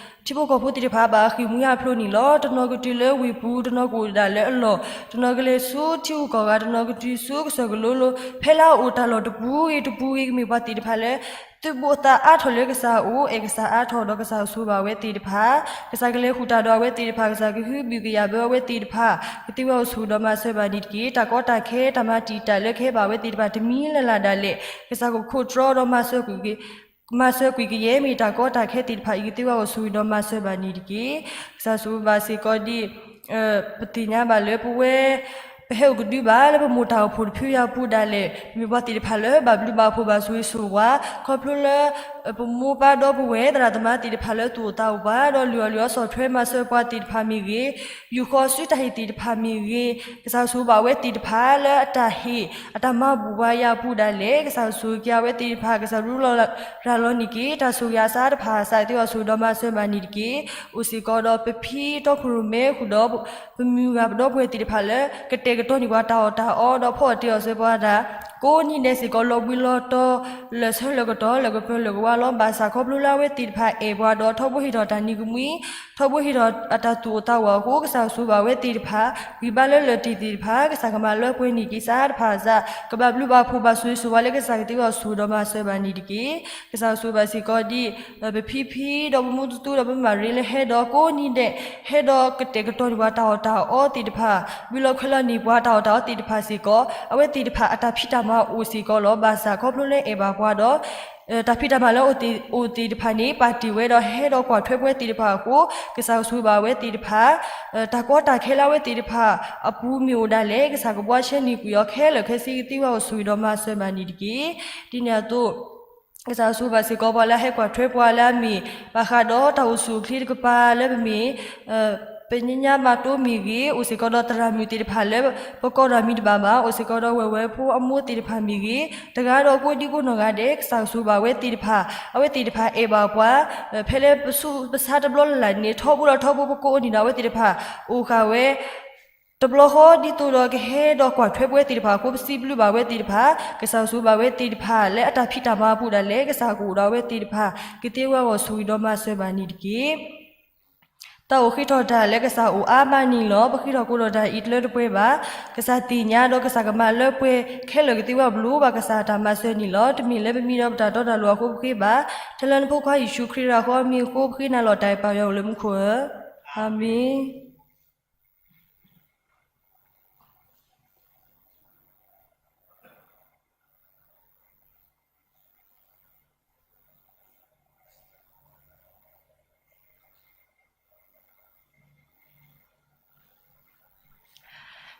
ထံဖိကီၢ်ဖိသ့ၣ်တဖၣ်ဘၣ်ဃ့ၢ်မှံဟးဖျိးန့ၣ်လီၤ. တနီၤကတုၤလၢဝ့ၢ်ပူၤ တနီၤကအိၣ်ဒၣ်လၢအလီၢ် တနီၤကလဲၤဆူထံဂုၤကီၢ်ဂၤ တနီၤကတုၤဆူကစၢၢ်ကလိလိၤ ဖဲလၢအအိၣ်တၢ်လီၢ်တပူၤဂ့ၤတပူၤဂ့ၤ ကမ့ၢ်ပှၤသ့ၣ်တဖၣ်လၢ သုးဘူးအသးအါထီၣ်လၢကစၢ်အအိၣ်, အဲၣ်ကစၢ်အါထီၣ်ဒီးကစၢ်ကဆိၣ်ဂ့ၤဘၣ်အဝဲသ့ၣ်တဖၣ်, ကစၢ်ကလဲၤဃုာ်တၢ်ဒီးအဝဲသ့ၣ်တဖၣ်, ကစၢ်ကဟုဘျုးကယာ်ဘၢအဝဲသ့ၣ်တဖၣ်, ကသ့ဝဲအိၣ်ဆိၣ်ဂ့ၤဒီးမၤစၢၤဘၣ်န့ၣ်တက့ၢ်. တၢ်ကီတၢ်ခဲ တၢ်မၤတံာ်တာ်လၢကဟဲဘၣ်အဝဲသ့ၣ်တဖၣ်တမံၤလၢ်လၢ်ဒၣ်လဲာ်, ကစၢ်ကခိးတြီဒီး မၤစၢၤကွံာ်ကယဲၢ်မ့ၢ်တၢ်ကီတၢ်ခဲသ့ၣ်တဖၣ်အံၤ ကသ့ဝဲအိၣ်ဆိၣ်ဂ့ၤဒီးမၤစၢၤဘၣ်န့ၣ်တက့ၢ်. ကစၢ်ဆိၣ်ဂ့ၤဘၣ်စ့ၢ်ကီးဒ် ပသ့ၣ်ညါဘၣ်လၢပဝဲ ပဟဲအိၣ်ကဒုဘၣ်လၢပမိၢ်တၢ်အိၣ်ဖှိၣ်တဖုအံၤအပူၤဒၣ်လဲာ်, မ့ၢ်ပှၤသ့ၣ်တဖၣ်လၢဘၣ်ဘျုးဘၣ်ဖှိၣ်ဘၣ်ဆိၣ်ဂ့ၤဆိၣ်ဝါ, ခီဖျိလၢ ပမိၢ်ပၢ်ဒီပုၢ်ဝဲၢ်သရၣ်သမါသ့ၣ်တဖၣ်လၢသူၣ်အိၣ်သးအိၣ်ပှၤ ဒီးလုၢ်အီၣ်လုၢ်အီဆီၣ်ထွဲမၤစၢၤပှၤသ့ၣ်တဖၣ်မ့ၢ်ဂ့ၤ, ယူာ်ဃီၤစုတၢ်ဟ့ၣ်သ့ၣ်တဖၣ်မ့ၢ်ဂ့ၤ, ကစၢ်ဆိၣ်ဂ့ၤဘၣ်အဝဲသ့ၣ်တဖၣ်လၢအတၢ်ဟ့ၣ် အတၢ်မၤဘူၣ်ပှၤအံၤအပူၤဒၣ်လဲာ်, ကစၢ်ကဆိၣ်ဂ့ၤက့ၤအဝဲသ့ၣ်တဖၣ်, ကစၢ်ရူလီၤရၤလီၤန့ၢ်က့ၤ တၢ်ဆိၣ်ဂ့ၤအစးတဖၣ်အစး ကသ့ဝဲအိၣ်ဆိၣ်ဂ့ၤဒီးမၤစၢၤဘၣ်န့ၣ်တက့ၢ်. အိၣ်စ့ၢ်ကီးဒီးပဖံတီခိၣ်ရိၣ်မဲဃုာ်ဒီး ပမုၢ်ဂၤပဒီပုၢ်ဝဲၢ်သ့ၣ်တဖၣ်လၢ ကတဲာ်ကတီၤန့ၢ်ပှၤတၢ်အီၣ်တၢ်အီ ဒီးဖီအီၣ်တ့ၤအီၣ်စၢၤပှၤတၢ် ကိးနံၤဒဲးစ့ၢ်ကီး လီၤဘှံးလီၤတီၤ လၢာ်ဆၢလၢာ်ကတီၤ လၢာ်ကပၢၤလၢာ်ကဝါလီၤ. ဘၣ်ဆၣ်ခီဖျိလၢအဝဲသ့ၣ်တဖၣ်အဲၣ်ပှၤဒီး ထီဘိဟ့ၣ်ထီၣ်တၢ်နံၤကမှံ ထီဘိဟ့ၣ်ထီၣ်အတၢ်သူၣ်အိၣ်သးအိၣ်အဃိ ကစၢ်ကဆိၣ်ဂ့ၤဘၣ်အဝဲသ့ၣ်တဖၣ်, ဂံၢ်ဘါလၢလၢၢ်တ့ၢ်သ့ၣ်တဖၣ် ကစၢ်ကမၤလၢပှဲၤန့ၢ်က့ၤစးတဖၣ်အစး ကဘၣ်ဘျုးဘၣ်ဖှိၣ်ဘၣ်ဆိၣ်ဂ့ၤဆိၣ်ဝါလၢကစၢ်ကသ့ဝဲအိၣ်ဆိၣ်ဂ့ၤဒီးမၤစၢၤဘၣ်န့ၣ်တက့ၢ်. ကစၢ်ကဆိၣ်ဂ့ၤဘၣ်စ့ၢ်ကီးဒ် ပဖံဖံ ဒီးပမူသူသူ ဒီးပမၤရ့လၢဟဲဒီးကိးနံၤဒဲး ဟဲဒီးကတဲာ်ကတီၤန့ၢ်ပှၤတၢ်အီၣ်တၢ်အီသ့ၣ်တဖၣ်, ဘှံးလီၤခွဲးလီၤန့ၢ်ပှၤတၢ်အီၣ်တၢ်အီသ့ၣ်တဖၣ်စ့ၢ်ကီး အဝဲသ့ၣ်တဖၣ်အတၢ်ဖံးတၢ်မၤအိၣ်စ့ၢ်ကီးလီၤ. ဘၣ်ဆၣ်ခီဖျိလၢအဲၣ်ဘၣ်ပှၤဒီး တၢ်ဖံးတၢ်မၤလၢအအိၣ်သ့ၣ်တဖၣ်န့ၣ် ပာ်တ့ၢ်ဝဲဒီးဟဲဒီးကွၢ်ထွဲပဝဲသ့ၣ်တဖၣ်အဃိ ကစၢ်ကဆိၣ်ဂ့ၤဘၣ်အဝဲသ့ၣ်တဖၣ်, တၢ်ကီတၢ်ခဲလၢအဝဲသ့ၣ်တဖၣ်အပူၤမ့ၢ်အိၣ်ဒၣ်လဲာ် ကစၢ်ကဘှါရှဲန့ၢ်ကွံာ်အီၤခဲလၢာ်ခဲဆ့ ကသ့ဝဲအိၣ်ဆိၣ်ဂ့ၤဒီးမၤစၢၤဘၣ်န့ၣ်တက့ၢ်. ဒ်န့ၣ်အသိး ကစၢ်ကဆိၣ်ဂ့ၤဘၣ်စ့ၢ်ကီးပှၤလၢအဟဲကွၢ်ထွဲပှၤလၢအမ့ၢ် ဘၣ်ဃးဒီးတၢ်အိၣ်ဆူၣ်အိၣ်ချ့တကပၤလၢပမ့ၢ် ပညါဘၣ်တိၢ်မ့ၢ်ဂ့ၤ, အိၣ်စ့ၢ်ကီးဒီးသရၣ်မုၣ်သ့ၣ်တဖၣ်လၢပကိးတၢ်မံၤတဘၣ်ဘၣ်, အိၣ်စ့ၢ်ကီးဒီးဝဲၢ်ဝဲဖိအမိၢ်သ့ၣ်တဖၣ်မ့ၢ်ဂ့ၤ, တဂၤဒီးကိးဒံကိးနီၢ်ဂၤဒဲး ကစၢ်ကဆိၣ်ဂ့ၤဘၣ်အဝဲသ့ၣ်တဖၣ်, အဝဲသ့ၣ်တဖၣ်အဲၣ်ဘၣ်ပှၤ ဖဲလၢပဆူးပဆါတဘျီလၢ်လၢ်န့ၣ် ထီဘိဒီးထီဘိပကိးန့ၢ်ဒီးအဝဲသ့ၣ်တဖၣ် အိၣ်ဃာ်ဝဲ တဘျီဃီ ဒ်သိးဒီးကဟဲဒီးကွၢ်ထွဲပဝဲသ့ၣ်တဖၣ်အဃိ ပစံးဘျုးဘၣ်ဝဲသ့ၣ်တဖၣ်, ကစၢ်ကဆိၣ်ဂ့ၤဘၣ်ဝဲသ့ၣ်တဖၣ်လၢအတၢ်ဖံးတၢ်မၤအပူၤဒၣ်လဲာ် ကစၢ်ကအိၣ်ဒီးအဝဲသ့ၣ်တဖၣ် ကသ့ဝဲအိၣ်ဆိၣ်ဂ့ၤဒီးမၤစၢၤဘၣ်န့ၣ်တက့ၢ်. တၢ်အိၣ်ဃ့ထီၣ်တၢ်လၢကစၢ်အိၣ်အါမးန့ၣ်လီၤ. ပဃ့ထီၣ်ကိးထီၣ်တၢ်အံၤတလၢတပှဲၤဘၣ်. ကစၢ်သ့ၣ်ညါဒီးကစၢ်ကမၤလၢပှဲၤခဲလၢာ် ကသ့ဝဲဘျုးဘၣ်ကစၢ်အတၢ်မၤစၢၤန့ၣ်လီၤ. တမ့ၢ်လၢပမံၤဒီးပတၢ်တီတၢ်လိၤအဃိပဃ့ဘၣ်. ထဲလၢနဖိခွါယ့ၣ်ၡူးခရံာ်အဃိအမံၤအဃိ ပဃ့နၤလီၤတၢ်အဲၣ်ပၢ်ယွၤအိၣ်လၢမူခိၣ်ဧၢ, အၤမ့ၣ်.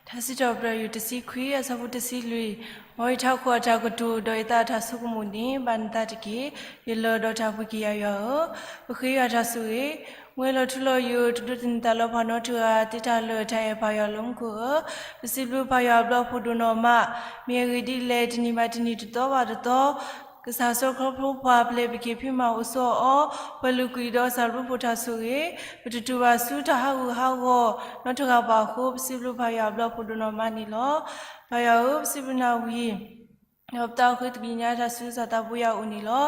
ထါစံးထီၣ်ပတြၢၤ ယူၢ်တဆံခွံ အဆၢဖိတဆံလွံၢ်, မ်ယထးခိၣ်အတၢ်ကတိၤ ဒီးယသးအတၢ်ဆိကမိၣ်န့ၣ် ဘၣ်နသးတက့ၢ်. ယလၢၢ်ဒီးတၢ်ဘှံးက့ၤယၤယွၤဧၢ, ပဃ့ယွၤတၢ်ဆိၣ်ဂ့ၤ, မွဲလီၤထူလီၤယိာ် တဒိးသန့ၤသးလၢပှၤနီတဂၤသ့တၢ်လၢာ်တၢ်အဲၣ်ပၢ်ယွၤလၢမူခိၣ်ဧၢ, ပစံးဘျုးပၢ်ယွၤအဘျုးအဖှိၣ်ဒိၣ်နီၢ်မး, မ့ၢ်အဂ့ၢ်ဒ်လဲၣ် တနံၤဘၣ်တနံၤတသီဘၣ်တသီ ကစၢ်စီခီဖျိပှၤ ပျဲၢ်ဘၣ်က့ၤဖံးမၤအိၣ်ဆိးအီၤ, ပှၤလုၢ်ကွံာ်ဒီးကစၢ်ဘျုးဖှိၣ်တၢ်ဆိၣ်ဂ့ၤ, ပတတူၢ်ဘၣ်ဆူတၢ်ဟးဂူာ်ဟးဂီၤနီတဂၤဘၣ်အဃိ ပစံးဘျုးပၢ်ယွၤအဘျုးအဖှိၣ်ဒိၣ်နီၢ်မးန့ၣ်လီၤ. ပၢ်ယွၤဧၢ, ပစံးဘျုးနၤဝံၤ ဒီးပသးအိၣ်ဃ့သကွံာ်ညါတၢ်ဆူကစၢ်သးဘိယွၤအအိၣ်န့ၣ်လီၤ.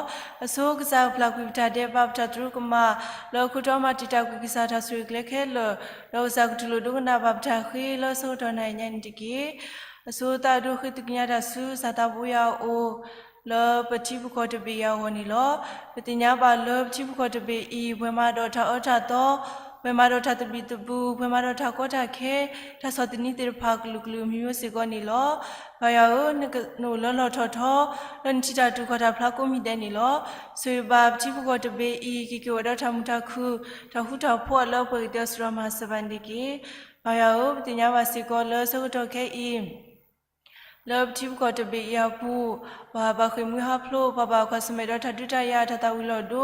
အဆိကစၢ်ကပျၢ်ကွံာ်ပတၢ်ဒဲးဘး ပတၢ်သရူးကမၣ် လၢအခိၣ်တီမၤတံာ်တာ်ကွံာ်ကစၢ်တၢ်ဆိၣ်ဂ့ၤကျဲခဲလၢာ်, ဒီးကစၢ်ကတူၢ်လိာ်ဒိကနၣ်ဘၣ်ပတၢ်ဃ့လၢဆၢကတီၢ်နၤအံၤညါန့ၣ်တက့ၢ်. အဆိသးဒိဃ့သကွံာ်ညါတၢ်ဆူကစၢ်သးဘိယွၤအအိၣ် လၢပထံပကီၢ်တဘ့ၣ်အံၤအဂီၢ်န့ၣ်လီၤ. ပသ့ၣ်ညါဘၣ်လၢပထံပကီၢ်တဘ့ၣ်အံၤ ပှဲၤမးဒီးတၢ်အၢတၢ်သီ, ပှဲၤမးဒီးတၢ်သဘံၣ်သဘုၣ်, ပှဲၤမးဒီးတၢ်ကီတၢ်ခဲ, တၢ်ဆီၣ်သနံးသ့ၣ်တဖၣ်ကလုာ်ကလုာ်မံၤမံၤစ့ၢ်ကီးန့ၣ်လီၤ. ပၢ်ယွၤဧၢ, နအိၣ်လၢလီၢ်ထီၣ်ထီ, လၢနထံၣ်တၢ်တူၢ်ခီၣ်တၢ်ဖျါကိးမံၤဒဲးန့ၣ်လီၤ. ဆိၣ်ဂ့ၤဘၣ်ပထံပကီၢ်တဘ့ၣ်အံၤ က့ၤက့ၤဝဲဒီးတၢ်မုာ်တၢ်ခုၣ်, တၢ်ဃူတၢ်ဖိးလၢပှဲၤကသ့အီၤ ဆိၣ်ဒီးမၤစၢၤဘၣ်န့ၣ်တက့ၢ်. ပၢ်ယွၤဧၢ, ပသ့ၣ်ညါဘၣ်စ့ၢ်ကီးလၢဆၢကတီၢ်ခဲအံၤ လၢပထံပကီၢ်တဘ့ၣ်အံၤအပူၤ, ပှၤဘၣ်ဃ့ၢ်မှံဟးဖျိး, ပှၤဘၣ်ကွၢ်ဆၢၣ်မဲာ်ဒီးတၢ်ဒုးတၢ်ယၤ တၢ်သၣ်ဝံၤလီၤဒိ,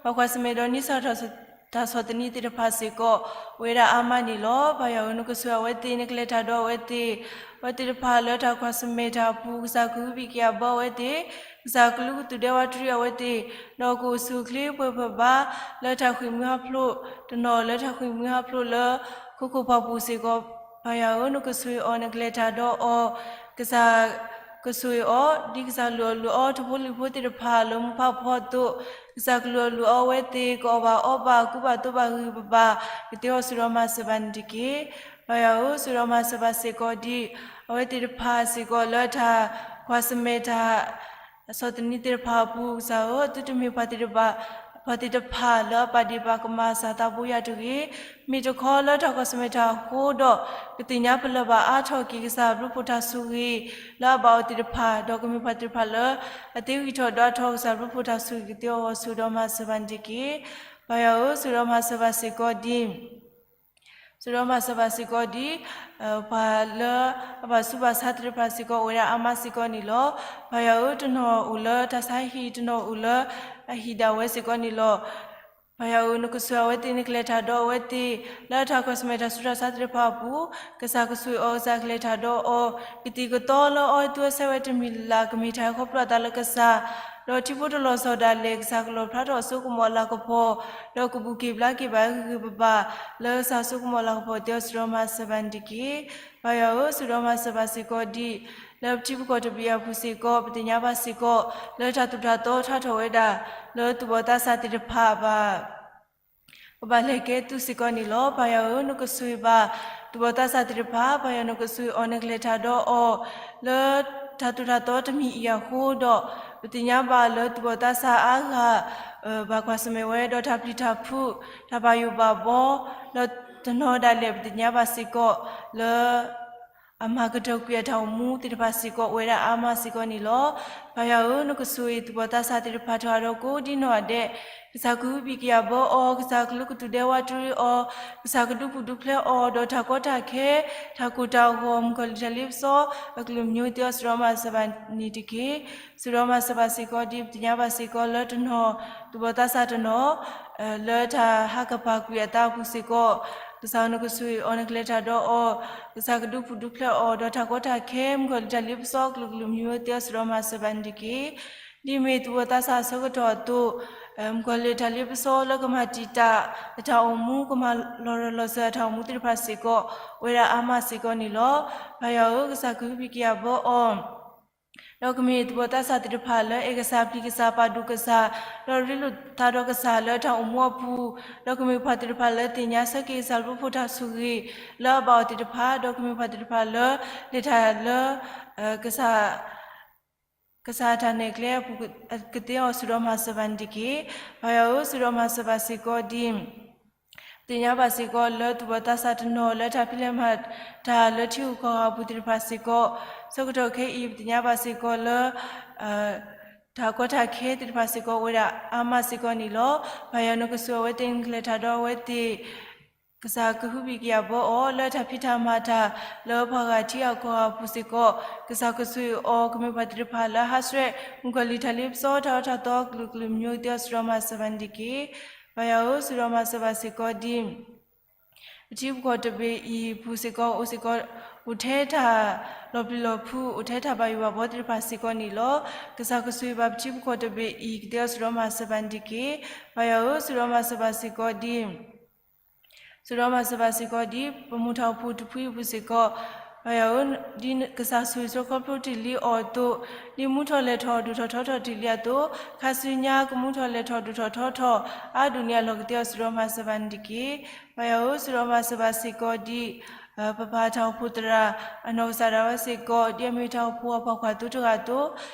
ဘၣ်ကွၢ်ဆၢၣ်မဲာ်ဒီး နံၣ်စၢ်တၢ်ဆီၣ်သနံးသ့ၣ်တဖၣ်စ့ၢ်ကီး အိၣ်ဝဲဒၣ်အါမးန့ၣ်လီၤ. ပၢ်ယွၤဧၢ, နကဆိၣ်ဂ့ၤအဝဲသ့ၣ်, နကလဲၤတၢ်ဒီးအဝဲသ့ၣ်, အဝဲသ့ၣ်တဖၣ်လၢတၢ်ကွၢ်ဆၢၣ်မဲာ်တၢ်အပူၤ, ကစၢ်ကဟုဘံၣ်က့ၤအဘၢအဝဲသ့ၣ်, ကစၢ်ကလူးကသူၣ်ဒဲဝးတရံးအဝဲသ့ၣ်, ဒီးကအိၣ်ဆူၣ်အိၣ်ချ့ပှဲၤပှဲၤဘၣ် လၢတၢ်ဃ့ၢ်မှံဟးဖျိး, တနီၤလၢတၢ်ဃ့ၢ်မှံဟးဖျိးလၢ ခိခိၣ်ဖးပူၤစ့ၢ်ကီး, ပၢ်ယွၤဧၢ, နကဆိၣ်ဂ့ၤအီၤ, နကလဲၤတၢ်ဒီးအီၤ, ကစၢ်ကဆိၣ်ဂ့ၤအီၤ, ဒ်ကစၢ်လုၢ်အီၣ်လုၢ်အီ ထီဘိလံၤဖိသ့ၣ်တဖၣ်လၢမိၢ်ပၢ်ဖီအသိး, ကစၢ်ကလုၢ်အီၣ်လုၢ်အီအဝဲသ့ၣ်, ကအီၣ်ဘၣ်အီဘၣ်, ကူဘၣ်သိးဘၣ်ဂံၢ်ဘၣ်, ကသ့အီၤ ဆိၣ်ဒီးမၤစၢၤဘၣ်န့ၣ်တက့ၢ်. ပၢ်ယွၤဧၢ, ဆိၣ်ဒီးမၤစၢၤဘၣ်စ့ၢ်ကီးဒ် အဝဲသ့ၣ်တဖၣ်စ့ၢ်ကီးလၢတၢ်ကွၢ်ဆၢၣ်မဲာ်တၢ် အဆီၣ်သနံးသ့ၣ်တဖၣ်အပူၤ ကစၢ်ဧၢ, သုတမ့ၢ်ပှၤသ့ၣ်တဖၣ်, ပှၤသ့ၣ်တဖၣ်လၢအပာ်ဒ့ၣ်ပာ်ကမၣ်စၢ်သးဘိယွၤတဂ့ၤ, မ့ၢ်တခီလၢတၢ်ကွၢ်ဆၢၣ်မဲာ်တၢ်အဃိဒီး ကသ့ၣ်ညါပလၢၢ်ဘၣ်အါထီၣ်က့ၤ ကစၢ်ဘျုးဖှိၣ်တၢ်ဆိၣ်ဂ့ၤလၢအဘၣ်အီၤသ့ၣ်တဖၣ်, ဒီးကမ့ၢ်ပှၤသ့ၣ်တဖၣ်လၢ အသ့ဂံၢ်ထီၣ်ဒွးထီၣ် ကစၢ်ဘျုးဖှိၣ်တၢ်ဆိၣ်ဂ့ၤကသ့အဂီၢ် ဆိၣ်ဒီးမၤစၢၤဘၣ်န့ၣ်တက့ၢ်. ပၢ်ယွၤဧၢ, ဆိၣ်ဒီးမၤစၢၤဘၣ်စ့ၢ်ကီးဒ် ဆိၣ်ဒီးမၤစၢၤဘၣ်စ့ၢ်ကီးဒ် ပှၤလၢအဘၣ်ဆူးဘၣ်ဆါသ့ၣ်တဖၣ်စ့ၢ်ကီး အိၣ်ဝဲဒၣ်အါမးစ့ၢ်ကီးန့ၣ်လီၤ. ပၢ်ယွၤဧၢ, တနီၤအိၣ်လၢတၢ်ဆါဟံၣ်, တနီၤအိၣ်လၢအဟံၣ်ဒၣ်ဝဲစ့ၢ်ကီးန့ၣ်လီၤ. ပၢ်ယွၤဧၢ, နကဆိၣ်ဂ့ၤအဝဲသ့ၣ်, နကလဲၤတၢ်ဒီးအဝဲသ့ၣ် လၢတၢ်ကွၢ်ဆၢၣ်မဲာ်တၢ်ဆူးတၢ်ဆါသ့ၣ်တဖၣ်အပူၤ, ကစၢ်ကဆိၣ်ဂ့ၤအီၤ, ကစၢ်ကလဲၤတၢ်ဒီးအီၤ, ကသံၣ်ကသီလၢအီသူအီၤဆဲးဝဲတမံၤလၢ်လၢ် ကမ့ၢ်တၢ်ဟဲခီဖျိအသးလၢကစၢ်, ဒီးထံဖိတလီၢ်စီဒၣ်လဲာ် ကစၢ်ကလီၣ်ဖျါထီၣ်အစိကမီၤအလၤကပီၤ, ဒီးကဘူၣ်က့ၤဘျါက့ၤဘၣ်ဂ့ၤဂ့ၤဘၣ်ဘၣ် လၢကစၢ်အစိကမီၤအလၤကပီၤသ့အီၤ ဆိၣ်ဒီးမၤစၢၤဘၣ်န့ၣ်တက့ၢ်. ပၢ်ယွၤဧၢ, ဆိၣ်ဒီးမၤစၢၤဘၣ်စ့ၢ်ကီးဒ် လၢပထံပကီၢ်တဘ့ၣ်အပူၤစ့ၢ်ကီး ပသ့ၣ်ညါဘၣ်စ့ၢ်ကီး လၢတၢ်သိၣ်တၢ်သီထးထီၣ်ဝဲဒၣ် လၢသူၣ်ဘီၣ်သးစၢ်သ့ၣ်တဖၣ်ဘၣ် ကဘၣ်လဲၤကဲသုးစ့ၢ်ကီးန့ၣ်လီၤ. ပၢ်ယွၤဧၢ, နကဆိၣ်ဂ့ၤဘၣ် သူၣ်ဘီၣ်သးစၢ်သ့ၣ်တဖၣ်, ပၢ်ယွၤနကဆိၣ်ဂ့ၤအီၤ, နကလဲၤတၢ်ဒီးအီၤ လၢတၢ်သိၣ်တၢ်သီတမံၤအံၤအဃိဒီး ပသ့ၣ်ညါဘၣ်လၢသူၣ်ဘီၣ်သးစၢ်အါဂၤ ဘၣ်ကွၢ်ဆၢၣ်မဲာ်ဝဲ ဒီးတၢ်ပျံၤတၢ်ဖုး တၢ်ဘၣ်ယိၣ်ဘၣ်ဘီ လၢတနီၤဒၣ်လဲာ် ပသ့ၣ်ညါဘၣ်စ့ၢ်ကီး လၢ အမၤကတၢၢ်ကွံာ်အတၢ်အိၣ်မူသ့ၣ်တဖၣ်စ့ၢ်ကီး အိၣ်ဝဲဒၣ်အါမးစ့ၢ်ကီးန့ၣ်လီၤ. ပၢ်ယွၤဧၢ, နကဆိၣ်ဂ့ၤသူၣ်ဘီၣ်သးစၢ်သ့ၣ်တဖၣ် ထီၣ်ဒီးကိးဒ်နီၢ်ဂၤဒဲး, ကစၢ်ကဟုဘံၣ်ကယာ်ဘၢအီၤ, ကစၢ်ကလုာ်ကသူၣ်ဒဲဝးတရံးအီၤ, ကစၢ်ကဒုးပူၤဒုးဖျဲးအီၤ, ဒီးတၢ်ကီတၢ်ခဲ တၢ်ကိၢ်တၢ်ဂီၤ မုၣ်ကီၤလံၤတၢ်လ့ပစီ အကလုာ်ကလုာ်မံၤသ့အီၤ ဆိၣ်ဒီးမၤစၢၤဘၣ်န့ၣ်တက့ၢ်. ဆိၣ်ဒီးမၤစၢၤဘၣ်စ့ၢ်ကီးဒ် ပသ့ၣ်ညါဘၣ်စ့ၢ်ကီးလၢတနီၤ သူၣ်ဘီၣ်သးစၢ်တနီၤ လၢတၢ်ဟးကပၤကွံာ်အသးအပူၤစ့ၢ်ကီး, ကစၢ်ဧၢ, နကဆိၣ်ဂ့ၤအီၤ, နကလဲၤတၢ်ဒီးအီၤ, ကစၢ်ကဒုးပူၤဒုးဖျဲးအီၤ, ဒီးတၢ်ကီတၢ်ခဲ မုၣ်ကီၤလံၤတၢ်လ့ပစီ အကလုာ်ကလုာ်မံၤသ့အီၤ ဆိၣ်ဒီးမၤစၢၤဘၣ်န့ၣ်တက့ၢ်. ဒ်မ့ၢ်သူၣ်ဘီၣ်သးစၢ်အဆၢကတီၢ်အသိး, မုၣ်ကီၤလံၤတၢ်လ့ပစီလၢကမၤတံာ်တာ်အတၢ်အိၣ်မူ, ကမၤလီၤရၢၢ်လီၤစၢၤအတၢ်အိၣ်မူသ့ၣ်တဖၣ်စ့ၢ်ကီး အိၣ်ဝဲဒၣ်အါမးစ့ၢ်ကီးန့ၣ်လီၤ. ပၢ်ယွၤဧၢ, ကစၢ်ကဟုဘံၣ်ကယာ်ဘၢအီၤ ဒီးကမ့ၢ်သူၣ်ဘီၣ်သးစၢ်သ့ၣ်တဖၣ်လၢ အဲၣ်ကစၢ်, ပျံၤကစၢ်, ပာ်ဒိၣ်ကစၢ်, ဒီးရ့လိာ်သးဒီးကစၢ်လၢတၢ်အိၣ်မူအပူၤ, ဒီးကမ့ၢ်ပှၤသ့ၣ်တဖၣ်လၢသ့ၣ်ညါဆၢက့ၤကစၢ်ဘျုးဖှိၣ်တၢ်ဆိၣ်ဂ့ၤ လၢအဘၣ်အီၤသ့ၣ်တဖၣ်, ဒီးကမ့ၢ်ပှၤသ့ၣ်တဖၣ်လၢ လဲၤတၢ်လၢ ကစၢ်, ကစၢ်တၢ်နဲၣ်ကျဲအပူၤကသ့အီၤ ဆိၣ်ဒီးမၤစၢၤဘၣ်န့ၣ်တက့ၢ်. ပၢ်ယွၤဧၢ, ဆိၣ်ဒီးမၤစၢၤဘၣ်စ့ၢ်ကီးဒ် ပသ့ၣ်ညါဘၣ်စ့ၢ်ကီးလၢသူၣ်ဘီၣ်သးစၢ်တနီၤ လၢတၢ်ဖံးလဲၢ်မၤတၢ်လၢထံဂုၤကီၢ်ဂၤအပူၤသ့ၣ်တဖၣ်စ့ၢ်ကီး, ဆၢကတီၢ်ခဲအံၤ ပသ့ၣ်ညါဘၣ်စ့ၢ်ကီးလၢ တၢ်ကီတၢ်ခဲသ့ၣ်တဖၣ်စ့ၢ်ကီး အိၣ်ဝဲဒၣ်အါမးစ့ၢ်ကီးန့ၣ်လီၤ. ပၢ်ယွၤနကဆိၣ်ဂ့ၤအဝဲသ့ၣ်, နကလဲၤတၢ်ဒီးအဝဲသ့ၣ်, ကစၢ်ကဟုဘံၣ်ကယာ်ဘၢအီၤ လၢတၢ်ဖံးတၢ်မၤတၢ်လၢပှၤဂၤထံဂၤကီၢ်ဂၤအပူၤစ့ၢ်ကီး, ကစၢ်ကဆိၣ်ဂ့ၤအီၤ, ကမ့ၢ်ပှၤသ့ၣ်တဖၣ်လၢဟးဆှဲး မုၣ်ကီၤလံၤတၢ်လ့ပစီ တၢ်အၢတၢ်သီအကလုာ်ကလုာ်မံၤသ့အီၤ ဆိၣ်ဒီးမၤစၢၤဘၣ်န့ၣ်တက့ၢ်. ပၢ်ယွၤဧၢ, ဆိၣ်ဒီးမၤစၢၤဘၣ်စ့ၢ်ကီးဒ် ပထံပကီၢ်တဘ့ၣ်အံၤအပူၤစ့ၢ်ကီး အိၣ်စ့ၢ်ကီး, အိၣ်ထဲတၢ်လီၤပျံၤလီၤဖုး, အိၣ်ထဲတၢ်ဘၣ်ယိၣ်ဘၣ်ဘီသ့ၣ်တဖၣ်စ့ၢ်ကီးန့ၣ်လီၤ. ကစၢ်ကဆိၣ်ဂ့ၤဘၣ်ပထံပကီၢ်တဘ့ၣ်အံၤ ကသ့အီၤ ဆိၣ်ဒီးမၤစၢၤဘၣ်န့ၣ်တက့ၢ်. ပၢ်ယွၤဧၢ, ဆိၣ်ဒီးမၤစၢၤဘၣ်စ့ၢ်ကီးဒ် ဆိၣ်ဒီးမၤစၢၤဘၣ်စ့ၢ်ကီးဒ် ပမူၤထီၣ်ဖိတဖုအံၤအပူၤစ့ၢ်ကီး, ပၢ်ယွၤဧၢ, ဒ်ကစၢ်ဆိၣ်ဂ့ၤဆိၣ်ခီဖျိတ့ၢ်လံအီၤအသိး, ဒ်မူထီၣ်လဲၤထီၣ်ဒိၣ်ထီၣ်ထီထီၣ်တ့ၢ်လံအသိး, ခါဆူညါကမူထီၣ်လဲၤထီၣ်ဒိၣ်ထီၣ်ထီထီၣ် အါဒိၣ်န့ၢ်အလီၢ်ကသ့အီၤ ဆိၣ်ဒီးမၤစၢၤဘၣ်န့ၣ်တက့ၢ်. ပၢ်ယွၤဧၢ, ဆိၣ်ဒီးမၤစၢၤဘၣ်စ့ၢ်ကီးဒ် ပပၢ်တၢ်အိၣ်ဖှိၣ်သရၣ် အနီၢ်ကစၢ်ဒၣ်ဝဲစ့ၢ်ကီး, ဒ်အမ့ၢ်တၢ်အိၣ်ဖှိၣ်အပှၤကွၢ်သိတဂၤအသိး,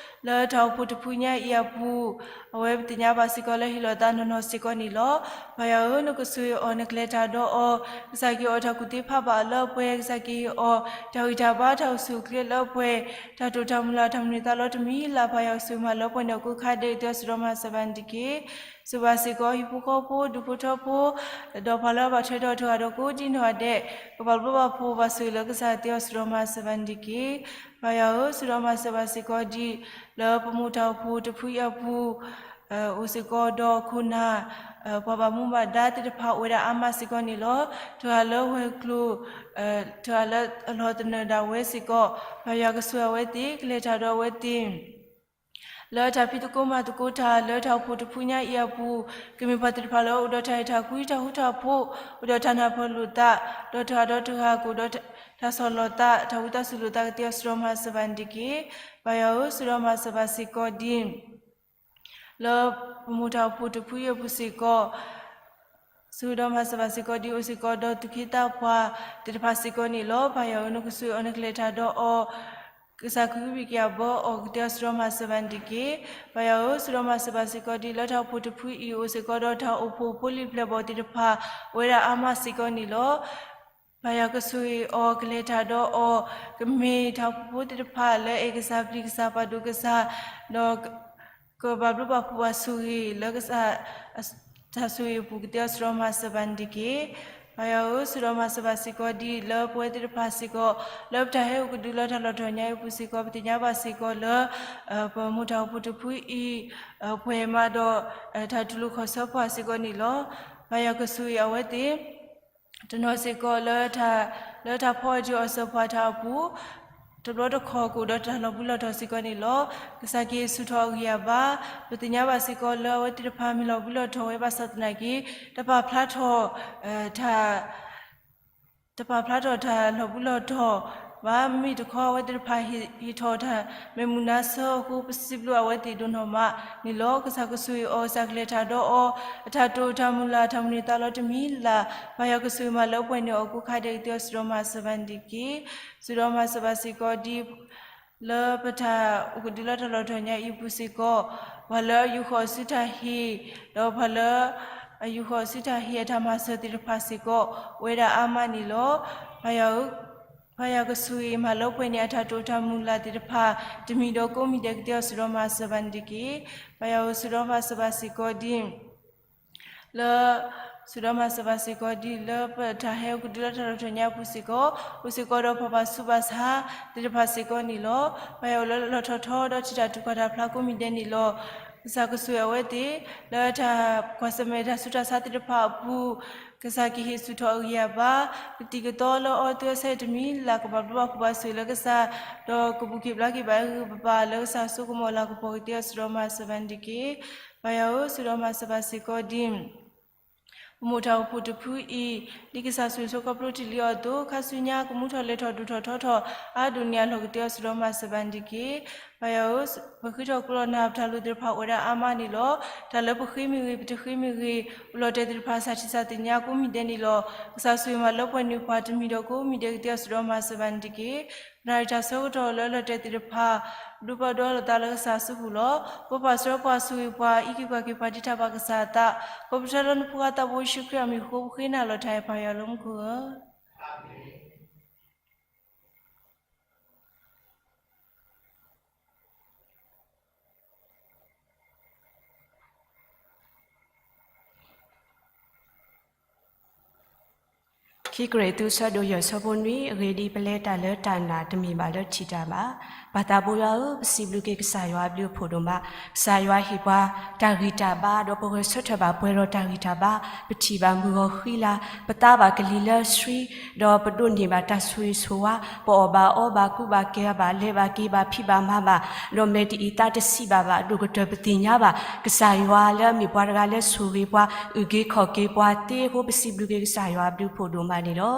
လၢတၢ်အိၣ်ဖှိၣ်တဖုညါအံၤအပူၤ, အဝဲပသ့ၣ်ညါဘၣ်စ့ၢ်ကီးလၢဟ့ၣ်လီၤသးနီၢ်နီၢ်စ့ၢ်ကီးန့ၣ်လီၤ. ပၢ်ယွၤဧၢ, နကဆိၣ်ဂ့ၤအီၤ, နကလဲၤတၢ်ဒီးအီၤ, ကစၢ်ကဟ့ၣ်အီၤတၢ်ကူၣ်သ့ဖးဘၣ်အလၢအပှဲၤ, ကစၢ်ကဟ့ၣ်အီၤ တၢ်ဂံၢ်တၢ်ဘါ, တၢ်အိၣ်ဆူၣ်အိၣ်ချ့အလၢအပှဲၤ, တၢ်တိာ်တၢ်မုၢ်လၢ် တၢ်မနုၤသးလီတမံၤလၢ် ပၢ်ယွၤကဆိၣ်ဂ့ၤမးလၢအပှဲၤန့ၣ် ကိးခါဒဲးကသ့အီၤ ဆိၣ်ဒီးမၤစၢၤဘၣ်န့ၣ်တက့ၢ်. ဆိၣ်ဂ့ၤဘၣ်စ့ၢ်ကီးဟံၣ်ဖိဃီဖိ, ဒူၣ်ဖိထၢဖိ, ဒီးပှၤလၢအဘၣ်ထွဲဒီးတဂၤဒီးကိးဒ်နီၢ်ဂၤဒဲး, ကဘၣ်ဘျိဘၣ်ဖှိၣ် ဘၣ်ဆိၣ်ဂ့ၤလၢကစၢ်သ့အီၤ ဆိၣ်ဒီးမၤစၢၤဘၣ်န့ၣ်တက့ၢ်. ပၢ်ယွၤဧၢ, ဆိၣ်ဒီးမၤစၢၤဘၣ်စ့ၢ်ကီးဒ် လၢပမိၢ်တၢ်အိၣ်ဖှိၣ်တဖုအံၤအပူၤ အိၣ်စ့ၢ်ကီးဒီးခိၣ်နၢ်, ပှၤဘၣ်မူဘၣ်ဒါသ့ၣ်တဖၣ်အိၣ်ဝဲဒၣ်အါမးစ့ၢ်ကီးန့ၣ်လီၤ. တဂၤလၢဝဲၤကျိၤ, တဂၤလၢအလီၢ်သနၢၣ်ဒၣ်ဝဲစ့ၢ်ကီး, ပၢ်ယွၤကဆိၣ်ဂ့ၤအဝဲသ့ၣ်, ကလဲၤတၢ်ဒီးအဝဲသ့ၣ် လၢတၢ်ဖံးသကိးမၤသကိးတၢ် လၢတၢ်အိၣ်ဖှိၣ်တဖုညါအံၤအပူၤ, ကမ့ၢ်ပှၤသ့ၣ်တဖၣ်လၢအိၣ်ဒီးတၢ်အဲၣ်တၢ်ကွံ တၢ်ဃူတၢ်ဖိး, အိၣ်ဒီးတၢ်နၢ်ပၢၢ်လိာ်သး, ဒီးတဂၤဒီးတဂၤကအိၣ်ဒီး တၢ်ဆီၣ်လီၤသး, တၢ်ဝံသးစူၤလိာ်သးကသ့အီၤ ဆိၣ်ဒီးမၤစၢၤဘၣ်န့ၣ်တက့ၢ်. ပၢ်ယွၤဧၢ, ဆိၣ်ဒီးမၤစၢၤဘၣ်စ့ၢ်ကီးဒ် လၢပမိၢ်တၢ်အိၣ်ဖှိၣ်တဖုအံၤအပူၤစ့ၢ်ကီး, ဆိၣ်ဒီးမၤစၢၤဘၣ်စ့ၢ်ကီးဒ်အိၣ်စ့ၢ်ကီးဒီးသူၣ်က့သးပှၢ်သ့ၣ်တဖၣ်စ့ၢ်ကီးန့ၣ်လီၤ. ပၢ်ယွၤဧၢ, နကဆိၣ်ဂ့ၤအီၤ, နကလဲၤတၢ်ဒီးအီၤ, က ကစၢ်ခရံာ်ဘံၣ်က့ၤအဘီအီၤကသ့အီၤ စူၢ်ဒီးမၤစၢၤဘၣ်န့ၣ်တက့ၢ်. ပၢ်ယွၤဧၢ, စူၢ်ဒီးမၤစၢၤဘၣ်စ့ၢ်ကီးဒ်လၢတၢ်အိၣ်ဖှိၣ်တဖုအံၤ အိၣ်စ့ၢ်ကီးဒီးတၢ်အိၣ်ဖှိၣ်ဖိလံၤဖျၢၣ်ဘီၣ်သ့ၣ်တဖၣ် အိၣ်ဝဲဒၣ်အါမးစ့ၢ်ကီးန့ၣ်လီၤ. ပၢ်ယွၤကဆိၣ်ဂ့ၤအီၤ ကလဲၤတၢ်ဒီးအီၤ, ကမ့ၢ်တၢ်အိၣ်ဖှိၣ်ဖိသ့ၣ်တဖၣ်လၢအဲၣ်ကစၢ်ပျံၤကစၢ်ပာ်ဒိၣ်ကစၢ်, ဒီး ကဘၣ်ဘျုးဘၣ်ဖှိၣ်ဘၣ်ဆိၣ်ဂ့ၤလၢကစၢ် တၢ်ဆိၣ်ဂ့ၤအပူၤကသ့အီၤ စူၢ်ဒီးမၤစၢၤဘၣ်န့ၣ်တက့ၢ်. ပၢ်ယွၤဧၢ, စူၢ်ဒီးမၤစၢၤဘၣ်စ့ၢ်ကီးဒ်လၢပဝဲသ့ၣ်တဖၣ်စ့ၢ်ကီး လၢပတၢ်ဟဲအိၣ်ကဒုလၢတၢ်လီၢ်တတီၤညါအံၤအပူၤစ့ၢ်ကီး ပသ့ၣ်ညါဘၣ်စ့ၢ်ကီးလၢ ပမိၢ်တၢ်အိၣ်ဖှိၣ်တဖုအံၤ ပှဲၤမးဒီး တၢ်တူၢ်လိာ်ခီၣ်ဆၢပှၤစ့ၢ်ကီးန့ၣ်လီၤ. ပၢ်ယွၤကဆိၣ်ဂ့ၤအဝဲသ့ၣ် တနီၤစ့ၢ်ကီးလၢ လၢတၢ်ဖီအီၣ်တ့ၢ်အီၣ်စၢၤပှၤတၢ်အပူၤ တဘျီတခီၣ်ကအိၣ်ဒီးတၢ်လီၤဘှံးလီၤတီၤစ့ၢ်ကီးန့ၣ်လီၤ. ကစၢ်ကဟ့ၣ်ဆူၣ်ထီၣ်အဂံၢ်အဘါ, ပသ့ၣ်ညါဘၣ်စ့ၢ်ကီးလၢအဝဲသ့ၣ်တဖၣ်မ့ၢ်လီၤဘှံးလီၤတီၤဝဲဘၣ်ဆၣ်သနာ်က့ တပာ်ဖျါထီၣ် တ တပာ်ဖျါထီၣ်တၢ်လီၤဘှံးလီၤတီၤဘၣ်. မ့မ့ၢ်တခီအဝဲသ့ၣ်တဖၣ်ဟ့ၣ်ထီၣ်တၢ်မ့ၢ်မုာ်နါဆၢအဃိ ပစံးဘျုးအဝဲသ့ၣ်ဒိၣ်နီၢ်မးန့ၣ်လီၤ. ကစၢ်ကဆိၣ်ဂ့ၤအီၤ, ကစၢ်ကလဲၤတၢ်ဒီးအီၤ, အတၢ်တိာ်တၢ်မုၢ်လၢ် အတၢ်မုၢ်န့ၢ်သးလီတမံၤလၢ်, ပၢ်ယွၤကဆိၣ်ဂ့ၤမးလၢပှဲၤန့ၢ်အီၤကိးခါဒဲးကသ့အီၤ စူၢ်ဒီးမၤစၢၤဘၣ်န့ၣ်တက့ၢ်. စူၢ်ဒီးမၤစၢၤဘၣ်စ့ၢ်ကီးဒ် လၢပတၢ်အိၣ်ကဒုလၢတၢ်လီၢ်တတီၤညါအံၤအပူၤစ့ၢ်ကီး ပှၤလၢအယူာ်ဃီၤအစုတၢ်ဟ့ၣ်, ဒီးပှၤလၢ အယူာ်ဃီၤအစုတၢ်ဟ့ၣ်အတၢ်မၤစၢၤသ့ၣ်တဖၣ်စ့ၢ်ကီး အိၣ်ဝဲဒၣ်အါမးန့ၣ်လီၤ. ပၢ်ယွၤဧၢ, ပၢ်ယွၤကဆိၣ်ဂ့ၤမးလၢပှဲၤန့ၢ်အတၢ်တိာ်တၢ်မုၢ်လၢ်သ့ၣ်တဖၣ် တမံၤဒီးကိးမံၤဒဲးကသ့အီၤ စူၢ်ဒီးမၤစၢၤဘၣ်န့ၣ်တက့ၢ်. ပၢ်ယွၤဧၢ, စူၢ်ဒီးမၤစၢၤဘၣ်စ့ၢ်ကီးဒ် လၢ စူၢ်ဒီးမၤစၢၤဘၣ်စ့ၢ်ကီးဒ်လၢ ပတၢ်ဟဲအိၣ်ကဒုလၢတၢ်လီၢ်တတီၤညါအပူၤစ့ၢ်ကီး အိၣ်စ့ၢ်ကီးဒီးပှၤဘၣ်ဆူးဘၣ်ဆါသ့ၣ်တဖၣ်စ့ၢ်ကီးန့ၣ်လီၤ. ပၢ်ယွၤအိၣ်လၢလီၢ်ထီၣ်ထီ ဒီးထံၣ်တၢ်ထုကဖၣ်တၢ်ဖျါကိးမံၤဒဲးန့ၣ်လီၤ. ကစၢ်ကဆိၣ်ဂ့ၤအဝဲသ့ၣ် လၢတၢ်ကွၢ်ဆၢၣ်မဲာ်တၢ်ဆူးတၢ်ဆါသ့ၣ်တဖၣ်အပူၤ ကစၢ်ကဟ့ၣ်ဆူၣ်ထီၣ်အဂံၢ်အဘါ ကသံၣ်ကသီလၢအီသုအဆၢတမံၤလၢ် ကဘၣ်ဘျုးဘၣ်ဖှိၣ်ဘၣ်ဆိၣ်ဂ့ၤလၢကစၢ် ဒီးကပူၤက့ၤဘျါက့ၤဘၣ်အဂ့ၢ်အဘၣ်လၢကစၢ်စိကမီၤလၤကပီၤကသ့အီၤ စူၢ်ဒီးမၤစၢၤဘၣ်န့ၣ်တက့ၢ်. ပၢ်ယွၤဧၢ, စူၢ်ဒီးမၤစၢၤဘၣ်စ့ၢ်ကီးဒ် ပမိၢ်တၢ်အိၣ်ဖှိၣ်တဖုအံၤ ဒ်ကစၢ်ဆိၣ်ဂ့ၤဆိၣ်ဝါခီဖျိတ့ၢ်လံအီၤအသိး ခါဆူညါကမူထီၣ်လဲၤထီၣ်ဒိၣ်ထီၣ်ထီထီၣ်အါဒိၣ်န့ၢ်အလီၢ်ကသ့အီၤ စူၢ်ဒီးမၤစၢၤဘၣ်န့ၣ်တက့ၢ်. ပၢ်ယွၤဧၢ, ပဃ့ထီၣ်ကွံာ်လီၤနၤ ပတၢ်လိၣ်သ့ၣ်တဖၣ်အိၣ်ဝဲဒၣ်အါမးန့ၣ်လီၤ. တၢ်လၢပဃ့မ့ၢ်ဂ့ၤ ပတဃ့မ့ၢ်ဂ့ၤ ပလီၤတဲာ်သ့ၣ်တဖၣ် ကစၢ်ထံၣ်ဆၢသ့ၣ်ညါကိးမံၤဒဲးန့ၣ်လီၤ. ကစၢ်ဆိၣ်ဂ့ၤမးလၢပှဲၤန့ၢ်ပှၤတမံၤဒီးကိးမံၤဒဲးကသ့အီၤ စူၢ်ဒီးမၤစၢၤဘၣ်န့ၣ်တက့ၢ်. ပနၢ်ရံၣ်တၢ်ဆၢကတီၢ်လၢလီၤတဲာ်သ့ၣ်တဖၣ် ဒိးပာ်ဒီးလိာ်သးလၢကစၢ်အစုပူၤလီၤ. ပပာ်စၢၤပှၤ ဆိၣ်ဂ့ၤပှၤ အံးက့ၤကွၢ်က့ၤပှၤ ဒ်တၢ်ဘၣ်ကစၢ်အသး, ခီဖျိလၢနဖိခွါသးဘိယ့ၣ်ၡူးခရံာ်အမံၤအဃိ ပဃ့နၤလီၤတၢ်အဲၣ် ပၢ်ယွၤလၢမူခိၣ်ဧၢ. ခံကရံၣ်သူး ဆၢဒိၣ်ယဲၢ် ဆၢဖိနွံ, အဂ့ၢ်ဒ်အံၤ, ပလဲၤတၢ်လၢတၢ်နာ်တမ့ၢ်ဘၣ်လၢထံၣ်တၢ်ဘၣ်. ပၢ်သးဘိယွၤဧၢ, ပစံးဘျုးက့ၤကစၢ်ယွၤအဘျုးအဖှိၣ်ဒိၣ်မး, ကစၢ်ယွၤဟ့ၣ်ပှၤတၢ်ဂံၢ်တၢ်ဘါ ဒီးပဂဲၤဆၢထၢၣ်ဘၣ်ပှဲၤဒီးတၢ်ဂံၢ်တၢ်ဘါ, ပထံၣ်ဘၣ်မုၢ်ဂီၤဃံလၤ, ပသါဘၣ်ကလံၤလၢဆှံ, ဒီးပဒိးန့ၢ်ဘၣ်တၢ်ဆိၣ်ဂ့ၤဆိၣ်ဝါ, ပအီၣ်ဘၣ်အီဘၣ် ကူဘၣ်ကၤဘၣ် လဲၤဘၣ်က့ၤဘၣ် ဖံးဘၣ်မၤဘၣ်, ဒီးမဲာ်တအံၤသးတဆံးဘၣ်ဘၣ် အဒိၣ်ကတၢၢ်ပသ့ၣ်ညါဘၣ် ကစၢ်ယွၤလၢအမ့ၢ်ပှၤတဂၤလၢဆိၣ်ဂ့ၤပှၤ အုၣ်က့ၤခီၣ်က့ၤပှၤသ့အဃိ ပစံးဘျုးက့ၤကစၢ်ယွၤအဘျုးအဖှိၣ်ဒိၣ်မးန့ၣ်လီၤ.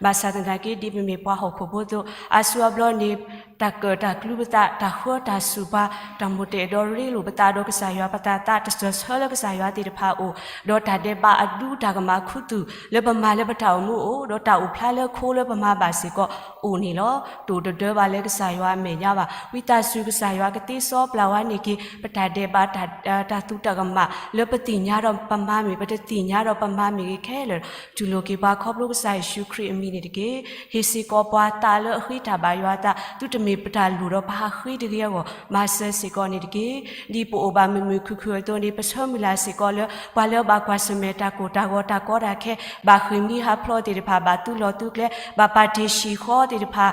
ဘၣ်ဆၣ်သနာ်က့ ဒ်ပမ့ၢ်ပှၤဟီၣ်ခိၣ်ဖိအသိး အါစုအါဘျီန့ၣ် တၢ်ကၢၣ်တၢ်ကျူပသး တၢ်ဃၢတၢ်စူၣ်ပှၤ တၢ်မိၣ်တဲာ်အဲၣ်ဒိးရ့လိာ်ပသးဒီးကစၢ်ယွၤ ပသးသးတစၢၢ်ဆၢလၢကစၢ်ယွၤသ့ၣ်တဖၣ်အအိၣ် ဒီးတၢ်ဒဲးဘးအဒူတၢ်ကမၣ်ခူသူၣ် လၢပမၤလၢပတၢ်အိၣ်မူအိၣ် ဒီးတၢ်အိၣ်ဖျါလၢခိလၢပမၤဘၣ်စ့ၢ်ကီးအိၣ်န့ၣ်လီၤ. တအိၣ်တဒၢဘၣ်လၢကစၢ်ယွၤအမဲာ်ညါဘၣ်. ဝံသးစူၤကစၢ်ယွၤကသ့စီပျၢ်ဝဲန့ၢ်က့ၤ ပတၢ်ဒဲးဘး တၢ်သူတၢ်ကမၣ် လၢပသ့ၣ်ညါဒီးပမၤမ့ၢ် ပတသ့ၣ်ညါဒီးပမၤမ့ၢ်ဂ့ၤခဲလၢာ် တူၢ်လိာ်က့ၤပှၤခီဖျိကစၢ်ယ့ၣ်ၡူးခရံာ်အမံၤန့ၣ်တက့ၢ်. ဟ့ၣ်စ့ၢ်ကီးပှၤသးလၢအဃ့တၢ်ဘၣ်ယွၤအသး သုတမ့ၢ်ပတၢ်လိၣ်ဒီးပဟးဃ့တဂ့ၤအဂီၢ် မၤစၢၤစ့ၢ်ကီးန့ၣ်တက့ၢ်. ဒ်ပအိၣ်ဘၣ်မုာ်မုာ်ခုၣ်ခုၣ်အသိးန့ၣ် ပဆၢမုၢ်လၢ်စ့ၢ်ကီးလၢ ပှၤလၢအဘၣ်ကွၢ်ဆၢၣ်မဲာ်တၢ်ကိၢ်တၢ်ဂီၤတၢ်ကီတၢ်ခဲ ဘၣ်ဃ့ၢ်မှံဟးဖျိးသ့ၣ်တဖၣ် ဘၣ်သူလီၤသူကျဲ ဘၣ်ပာ်တ့ၢ်ဟံၣ်ဃီသ့ၣ်တဖၣ်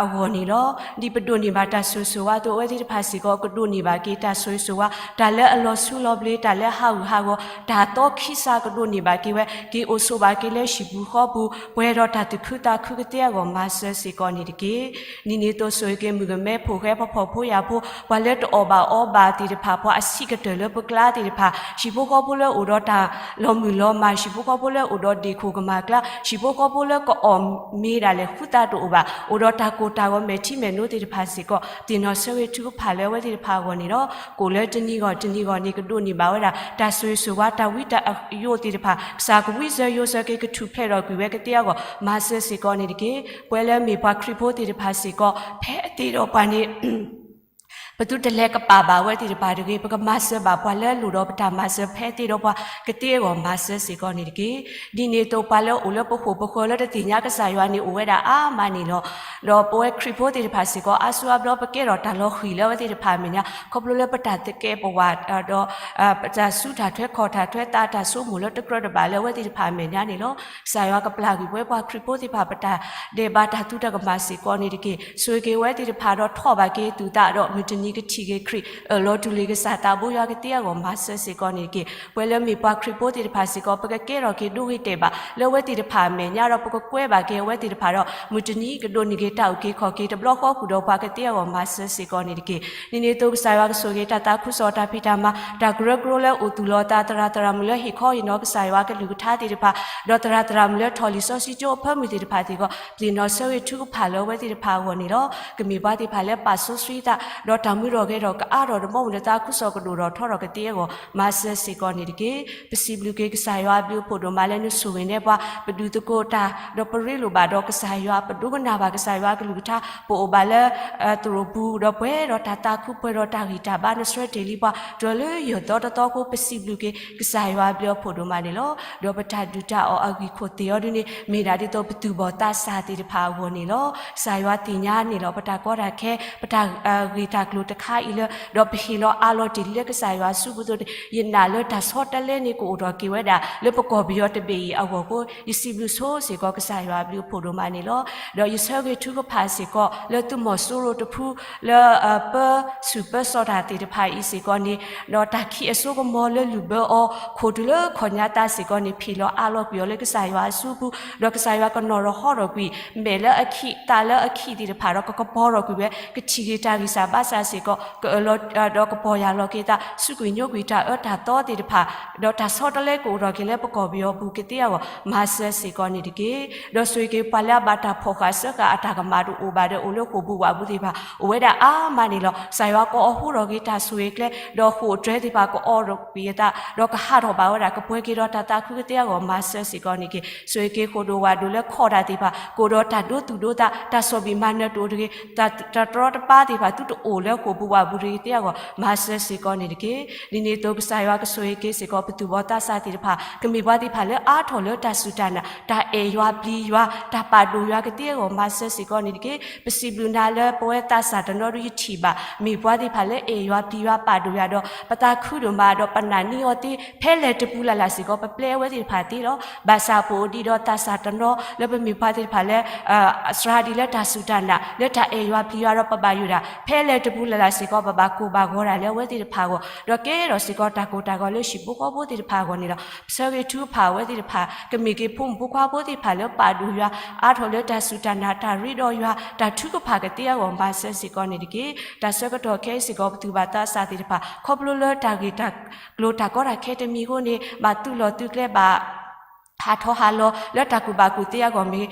အဂီၢ်န့ၣ်လီၤ. ဒ်ပဒိးန့ၢ်ဘၣ်တၢ်ဆိၣ်ဂ့ၤဆိၣ်ဝါအသိး အဝဲသ့ၣ်တဖၣ်စ့ၢ်ကီး ကဒိးန့ၢ်ဘၣ်က့ၤတၢ်ဆိၣ်ဂ့ၤဆိၣ်ဝါ တၢ်လၢအလီၤဆူလီၤဘျ့ တၢ်လၢအဟးဂူာ်ဟးဂီၤ တၢ်သီခံစးကဒိးန့ၢ်ဘၣ်က့ၤဝဲ က့ၤအိၣ်ဆိးဘၣ်က့ၤလၢဟံၣ်ပူၤဃီပူၤ ပှဲၤဒီးတၢ်သူၣ်ခုသးခုကသ့အဂီၢ် မၤစၢၤစ့ၢ်ကီးန့ၣ်တက့ၢ်. ဒ်န့ၣ်အသိးဆိၣ်ဂ့ၤက့ၤမုၣ်ကမဲဖိၣ်ဃဲ ပှၤဖှီၣ်ဖိယာ်ဖိ ပှၤလၢတအီၣ်ဘၣ်အီဘၣ်သ့ၣ်တဖၣ် ပှၤအဆံးကတၢၢ်လၢပကျါသ့ၣ်တဖၣ် ဟံၣ်ဖိဃီဖိလၢအိၣ်ဒီးတၢ်လီၤမုၢ်လီၤမၢ် ဟံၣ်ဖိဃီဖိလၢအိၣ်ဒီးဒ့ၣ်ခိၣ်ကမၣ်ကျါ ဟံၣ်ဖိဃီဖိလၢကအီၣ်မ့ၤဒၣ်လဲာ်ဃုသးတအိၣ်ဘၣ် အိၣ်ဒီးတၢ်ကိၢ်တၢ်ဂီၤမဲာ်ထံမဲာ်နိသ့ၣ်တဖၣ်စ့ၢ်ကီး သ့ၣ်နီၣ်ဆၢဂ့ၤထုကဖၣ်လၢအဝဲသ့ၣ်တဖၣ်အဂီၢ်န့ၣ်လီၤ. ကိၣ်လၢတနံၤဂီၢ်တနံၤဂီၢ်န့ၣ် ကဒိးန့ၢ်ဘၣ်ဝဲဒၣ် တၢ်ဆိၣ်ဂ့ၤဆိၣ်ဝါ တၢ်ဝံတၢ်ယိးသ့ၣ်တဖၣ် ကစၢ်ကဝံစၢၤယိးစၢၤက့ၤ ကထူၣ်ဖျဲးထီၣ်ကွံာ်ဝဲကသ့အဂီၢ် မၤစၢၤစ့ၢ်ကီးန့ၣ်တက့ၢ်. ပဝဲလၢမ့ၢ်ပှၤခရံာ်ဖိသ့ၣ်တဖၣ်စ့ၢ်ကီး ဖဲအသ့ဒီးပှၤန့ၣ် ပသုတလဲၤကပာ်ဘၣ်ဝဲသ့ၣ်တဖၣ်တဂ့ၤ, ပကမၤစၢၤဘၣ်ပှၤလၢအလိၣ်ဒီးပတၢ်မၤစၢၤ ဖဲအသ့ဒီးပှၤကသ့အဂီၢ်မၤစၢၤစ့ၢ်ကီးန့ၣ်တက့ၢ်. ဒ်န့ၣ်အသိးပှၤလၢအအိၣ်လၢပဃိာ်ပဃၢၤလၢတသ့ၣ်ညါကစၢ်ယွၤန့ၣ် အိၣ်ဝဲဒၣ်အါမးန့ၣ်လီၤ. ဒီးပဝဲခရံာ်ဖိသ့ၣ်တဖၣ်စ့ၢ်ကီး အါစုအါဘျီပကဲထီၣ်တၢ်လီၤဃံၤလၢအဝဲသ့ၣ်တဖၣ်အမဲာ်ညါ ခီဖျိလၢပတၢ်သကဲးပဝး ဒီး ပတၢ်စူးတၢ်ထွဲခီၣ်တၢ်ထွဲသးတၢ်ဆိကမိၣ်လၢတကြၢးတဘၣ်လၢအဝဲသ့ၣ်တဖၣ်အမဲာ်ညါန့ၣ်လီၤ. ကစၢ်ယွၤကပျၢ်ကွံာ်ပဝဲပှၤခရံာ်ဖိသ့ၣ်တဖၣ် ပတၢ်ဒဲးဘးတၢ်သူတၢ်ကမၣ်စ့ၢ်ကီးန့ၣ်တက့ၢ်. ဆိၣ်ဂ့ၤက့ၤဝဲသ့ၣ်တဖၣ်ဒီးထီၣ်ဘၣ်က့ၤသူၣ်သးဒီးမုၢ်တနံၤကထံၣ်က့ၤခရံာ် အၢၣ်လီၤတူၢ်လိာ်ကစၢ်သးဘိယွၤကသ့အဂီၢ်မၤစၢၤစ့ၢ်ကီးန့ၣ်တက့ၢ်. ပဝဲလၢမ့ၢ်ပှၤခရံာ်ဖိသ့ၣ်တဖၣ်စ့ၢ်ကီး ပကကဲထီၣ်က့ၤဒိဂ့ၤတဲာ်ဘၣ်လၢအဝဲသ့ၣ်တဖၣ်အမဲာ်ညါဒီး ပကကွဲဘၣ်က့ၤအဝဲသ့ၣ်တဖၣ်ဒီး မုၢ်တနံၤကဒိးန့ၢ်က့ၤတၢ်အုၣ်က့ၤခီၣ်က့ၤတဘျီဃီဃုာ်ဒီးပှၤကသ့အဂီၢ်မၤစၢၤစ့ၢ်ကီးန့ၣ်တက့ၢ်. ဒ်န့ၣ်အသိးကစၢ်ယွၤကဆိၣ်ဂ့ၤတၢ်သးခုကစီၣ် တၢ်ဖံးတၢ်မၤ တၢ်ကရၢကရိလၢအိၣ်သူၣ်လီၤအသး သရၣ်သရၣ်မုၣ်လၢဟ့ၣ်ခီဟ့ၣ်နီၤကစၢ်ယွၤကလုၢ်ကထါသ့ၣ်တဖၣ် ဒီးသရၣ်သရၣ်မုၣ်လၢထီၣ်လံာ်စီဆှံကၠိအဖၢမုၢ်သ့ၣ်တဖၣ်စ့ၢ်ကီး ပသ့ၣ်နီၣ်ဆၢဂ့ၤထူကဖၣ်လၢအဝဲသ့ၣ်တဖၣ်အဂီၢ်န့ၣ်လီၤ. ကမ့ၢ်ပှၤသ့ၣ်တဖၣ်လၢပာ်စီဆှံသး ဒီးတၢ်မူထီၣ်ဂဲၤထီၣ်ကအါထီၣ်ဒီး ဘီမုၢ်ဒီးသးခုကစီၣ်ကဒိၣ်ထီၣ်ထီထီၣ်ကသ့အဂီၢ် မၤစၢၤစ့ၢ်ကီးန့ၣ်တက့ၢ်. ပစံးဘျုးက့ၤကစၢ်ယွၤအဘျုးအဖှိၣ်ဒိၣ်မးလၢနဆိၣ်ဂ့ၤနဲပှၤ ပဒုးသကိးတၢ် ဒီးပရ့လိာ်ဘၣ်ဒီးကစၢ်ယွၤ ပဒိကနၣ်ဘၣ်ကစၢ်ယွၤအကလုၢ်ကထါ ပအိၣ်ဘၣ်လၢ သရိာ်ပူၤ ဒီးပှဲၤဒီးတၢ်သးခုပှဲၤဒီးတၢ်ဂံၢ်တၢ်ဘါ နဆှၢတ့ၢ်လံပှၤ တၢ်လၢယဲၢ်သီတသီအဃိ ပစံးဘျုးက့ၤကစၢ်ယွၤအဘျုးအဖှိၣ်ဒိၣ်မးန့ၣ်လီၤ. ဒီးပတၢ်ဒုၣ်တၢ်အီၣ်အဂံၢ်ခိၣ်သ့ၣ်အီၤဒ်န့ၣ် မ့ၢ်ဒၣ်ဒ်သိးပသူၣ်ဘီၣ်သးစၢ်သ့ၣ်တဖၣ်အဂီၢ်န့ၣ်လီၤ. ကစၢ်ယွၤသ့ၣ်ညါန့ၢ်လီၤ ပတၢ်ကီတၢ်ခဲ ပတၢ်ဂ့ၢ်တၢ်ကျိၤတခါအံၤလၢ ဒီးပဟ့ၣ်လီၤအးလီၤတ့ၢ်လံလၢကစၢ်ယွၤအစုပူၤအသိးန့ၣ် ယနာ်လၢတၢ်ဆီတလဲန့ၣ် ကအိၣ်ထီၣ်က့ၤဝဲဒၣ် လၢပကီၢ်ပယီၤတဘ့ၣ်အံၤအဂီၢ်အဃိ ယစံးဘျုးဆိစ့ၢ်ကီးကစၢ်ယွၤအဘျုးအဖှိၣ်ဒိၣ်မးန့ၣ်လီၤ. ဒီးယဆၢဂ့ၤထူကဖၣ်စ့ၢ်ကီး လၢသုးမီၤစိရိၤတဖု လၢ ပၢဆူၣ်ပၢစီၤတၢ်သ့ၣ်တဖၣ်အံၤစ့ၢ်ကီးန့ၣ် ဒီးတၢ်ခံးအစိကမီၤလၢလုၢ်ဘၢအီၤ ခိၣ်တုၤလၢခီၣ်ညါသးစ့ၢ်ကီးန့ၣ် ဖံးလီၤအးလီၤကွံာ်အီၤလၢကစၢ်ယွၤအစုပူၤ ဒီးကစၢ်ယွၤကနီၤထီၣ်ဟီထီၣ်ကွံာ် မဲာ်လၢအခံး သးလၢအခံးသ့ၣ်တဖၣ်ဒီး ကကပီၤထီၣ်ကွံာ်ဝဲ ကထံၣ်က့ၤတၢ်ဂံၢ်စၢ်ဘါစၢ်စ့ၢ်ကီး ကအၢၣ်လီၤ ဒီးကပီၤယၢ်လီၤက့ၤသး စူးကွံာ်ညိကွံာ်တၢ်အၢတၢ်သီသ့ၣ်တဖၣ် ဒီးတၢ်ဆီတလဲကအိၣ်ထီၣ်က့ၤလၢပကီၢ်ပယီၤပူၤကသ့အဂီၢ် မၤစၢၤစ့ၢ်ကီးန့ၣ်တက့ၢ်. ဒီးဆိၣ်ဂ့ၤက့ၤပှၤလၢအဘၣ်တၢ်ဖီၣ်ဃာ်စၢဃာ်အတၢ်ကမၣ်တအိၣ်ဘၣ်ဒီး အိၣ်လၢဃိာ်ပူၤဝးပူၤသ့ၣ်တဖၣ် အိၣ်ဝဲဒၣ်အါမးန့ၣ်လီၤ. ကစၢ်ယွၤကအိးထီၣ်က့ၤတၢ်ဆိၣ်ဂ့ၤကျဲ ဒီးဃိာ်အတြဲၤသ့ၣ်တဖၣ် ကအီၣ်ထီၣ်ကွံာ်အသး ဒီးကဟးထီၣ်ဘၣ်ဝဲဒၣ် ကပှဲၤက့ၤဒီးတၢ်သးခုကသ့အဂီၢ် မၤစၢၤစ့ၢ်ကီးန့ၣ်တက့ၢ်. ဆိၣ်ဂ့ၤက့ၤဃိာ်ဒိၣ်ဝးဒိၣ်လၢခီၣ်တၢ်သ့ၣ်တဖၣ် ကအိၣ်ဒီးတၢ်ဒိသူၣ်ဒိသး တၢ်ဆီၣ်ဘံၣ်မၤနၢၤတအိၣ်တဂ့ၤ တၢ်တြီတပါသ့ၣ်တဖၣ် သုတအိၣ်လၢဃိာ်ပူၤဝးပူၤတဂ့ၤသ့အဂီၢ် မၤစၢၤစ့ၢ်ကီးန့ၣ်တက့ၢ်. ဒ်န့ၣ်အသိးကစၢ်ယွၤကဆိၣ်ဂ့ၤက့ၤစ့ၢ်ကီး ပသူၣ်ဘီၣ်သးစၢ်သ့ၣ်တဖၣ် ကမ့ၢ်ပှၤသ့ၣ်တဖၣ်လၢအါထီၣ်လၢတၢ်စူၢ်တၢ်နာ် တၢ်အဲၣ်ယွၤပျံၤယွၤ တၢ်ပာ်ဒိၣ်ယွၤကသ့အဂီၢ် မၤစၢၤစ့ၢ်ကီးန့ၣ်တက့ၢ်. ပစံးဘျုးနၤလၢပဝဲသးစၢ်တနီၤဒုးယထံၣ်ဘၣ် မ့ၢ်ပှၤသ့ၣ်တဖၣ်လၢအဲၣ်ယွၤပျံၤယွၤပာ်ဒိၣ်ယွၤဒီး ပသးခုဒိၣ်မးဒီး ပနာ်န့ၢ်အီၤသ့ ဖဲလဲၣ်တပူၤလၢ်လၢ်စ့ၢ်ကီး ပပျဲအဝဲသ့ၣ်တဖၣ်သ့လီၤ. ဘၣ်ဆၣ်ပအိၣ်ဒံးဒီးသးစၢ်တနီၤ လၢပမ့ၢ်ပှၤသ့ၣ်တဖၣ်လၢ စှၤဒံးလၢတၢ်စူၢ်တၢ်နာ် လၢတၢ်အဲၣ်ယွၤပျံၤယွၤဒီး ပဘၣ်ယိၣ်ဒၣ် ဖဲလဲၣ်တပူၤလၢ်လၢ်စ့ၢ်ကီး ပဘၣ်ကိၢ်ဘၣ်ဂီၤဒၣ်လၢအဝဲသ့ၣ်တဖၣ်အဂီၢ် ဒီးကဲထီၣ်စ့ၢ်ကီးတၢ်ကိၢ်တၢ်ဂီၤလၢဟံၣ်ဖိဃီဖိသ့ၣ်တဖၣ်အဂီၢ်န့ၣ်လီၤ. ဆၢဂ့ၤထုကဖၣ်အဝဲသ့ၣ်တဖၣ် ကမ့ၢ်က့ၤဖိမုၣ်ဖိခွါဖိသ့ၣ်တဖၣ်လၢပာ်ဒိၣ်ယွၤ အါထီၣ်လၢတၢ်စူၢ်တၢ်နာ် တၢ်ရ့ဒီးယွၤ တၢ်ထုကဖၣ်ကသ့အဂီၢ် မၤစၢၤစ့ၢ်ကီးန့ၣ်တက့ၢ်. တၢ်ဆၢကတီၢ်ခဲအံၤစ့ၢ်ကီး ပသူၣ်ဘီၣ်သးစၢ်သ့ၣ်တဖၣ် ခီဖျိလၢတၢ်ဂ့ၢ်တၢ်ကျိၤတၢ်ကီတၢ်ခဲတမံၤအဃိန့ၣ် ဘၣ်သုးလီၢ်သုးကျဲဘၣ် ဟးထီၣ်ဟးလီၤ လၢတၢ်ကူၣ်ဘၣ်ကူၣ်သ့အဂီၢ်မ့ၢ်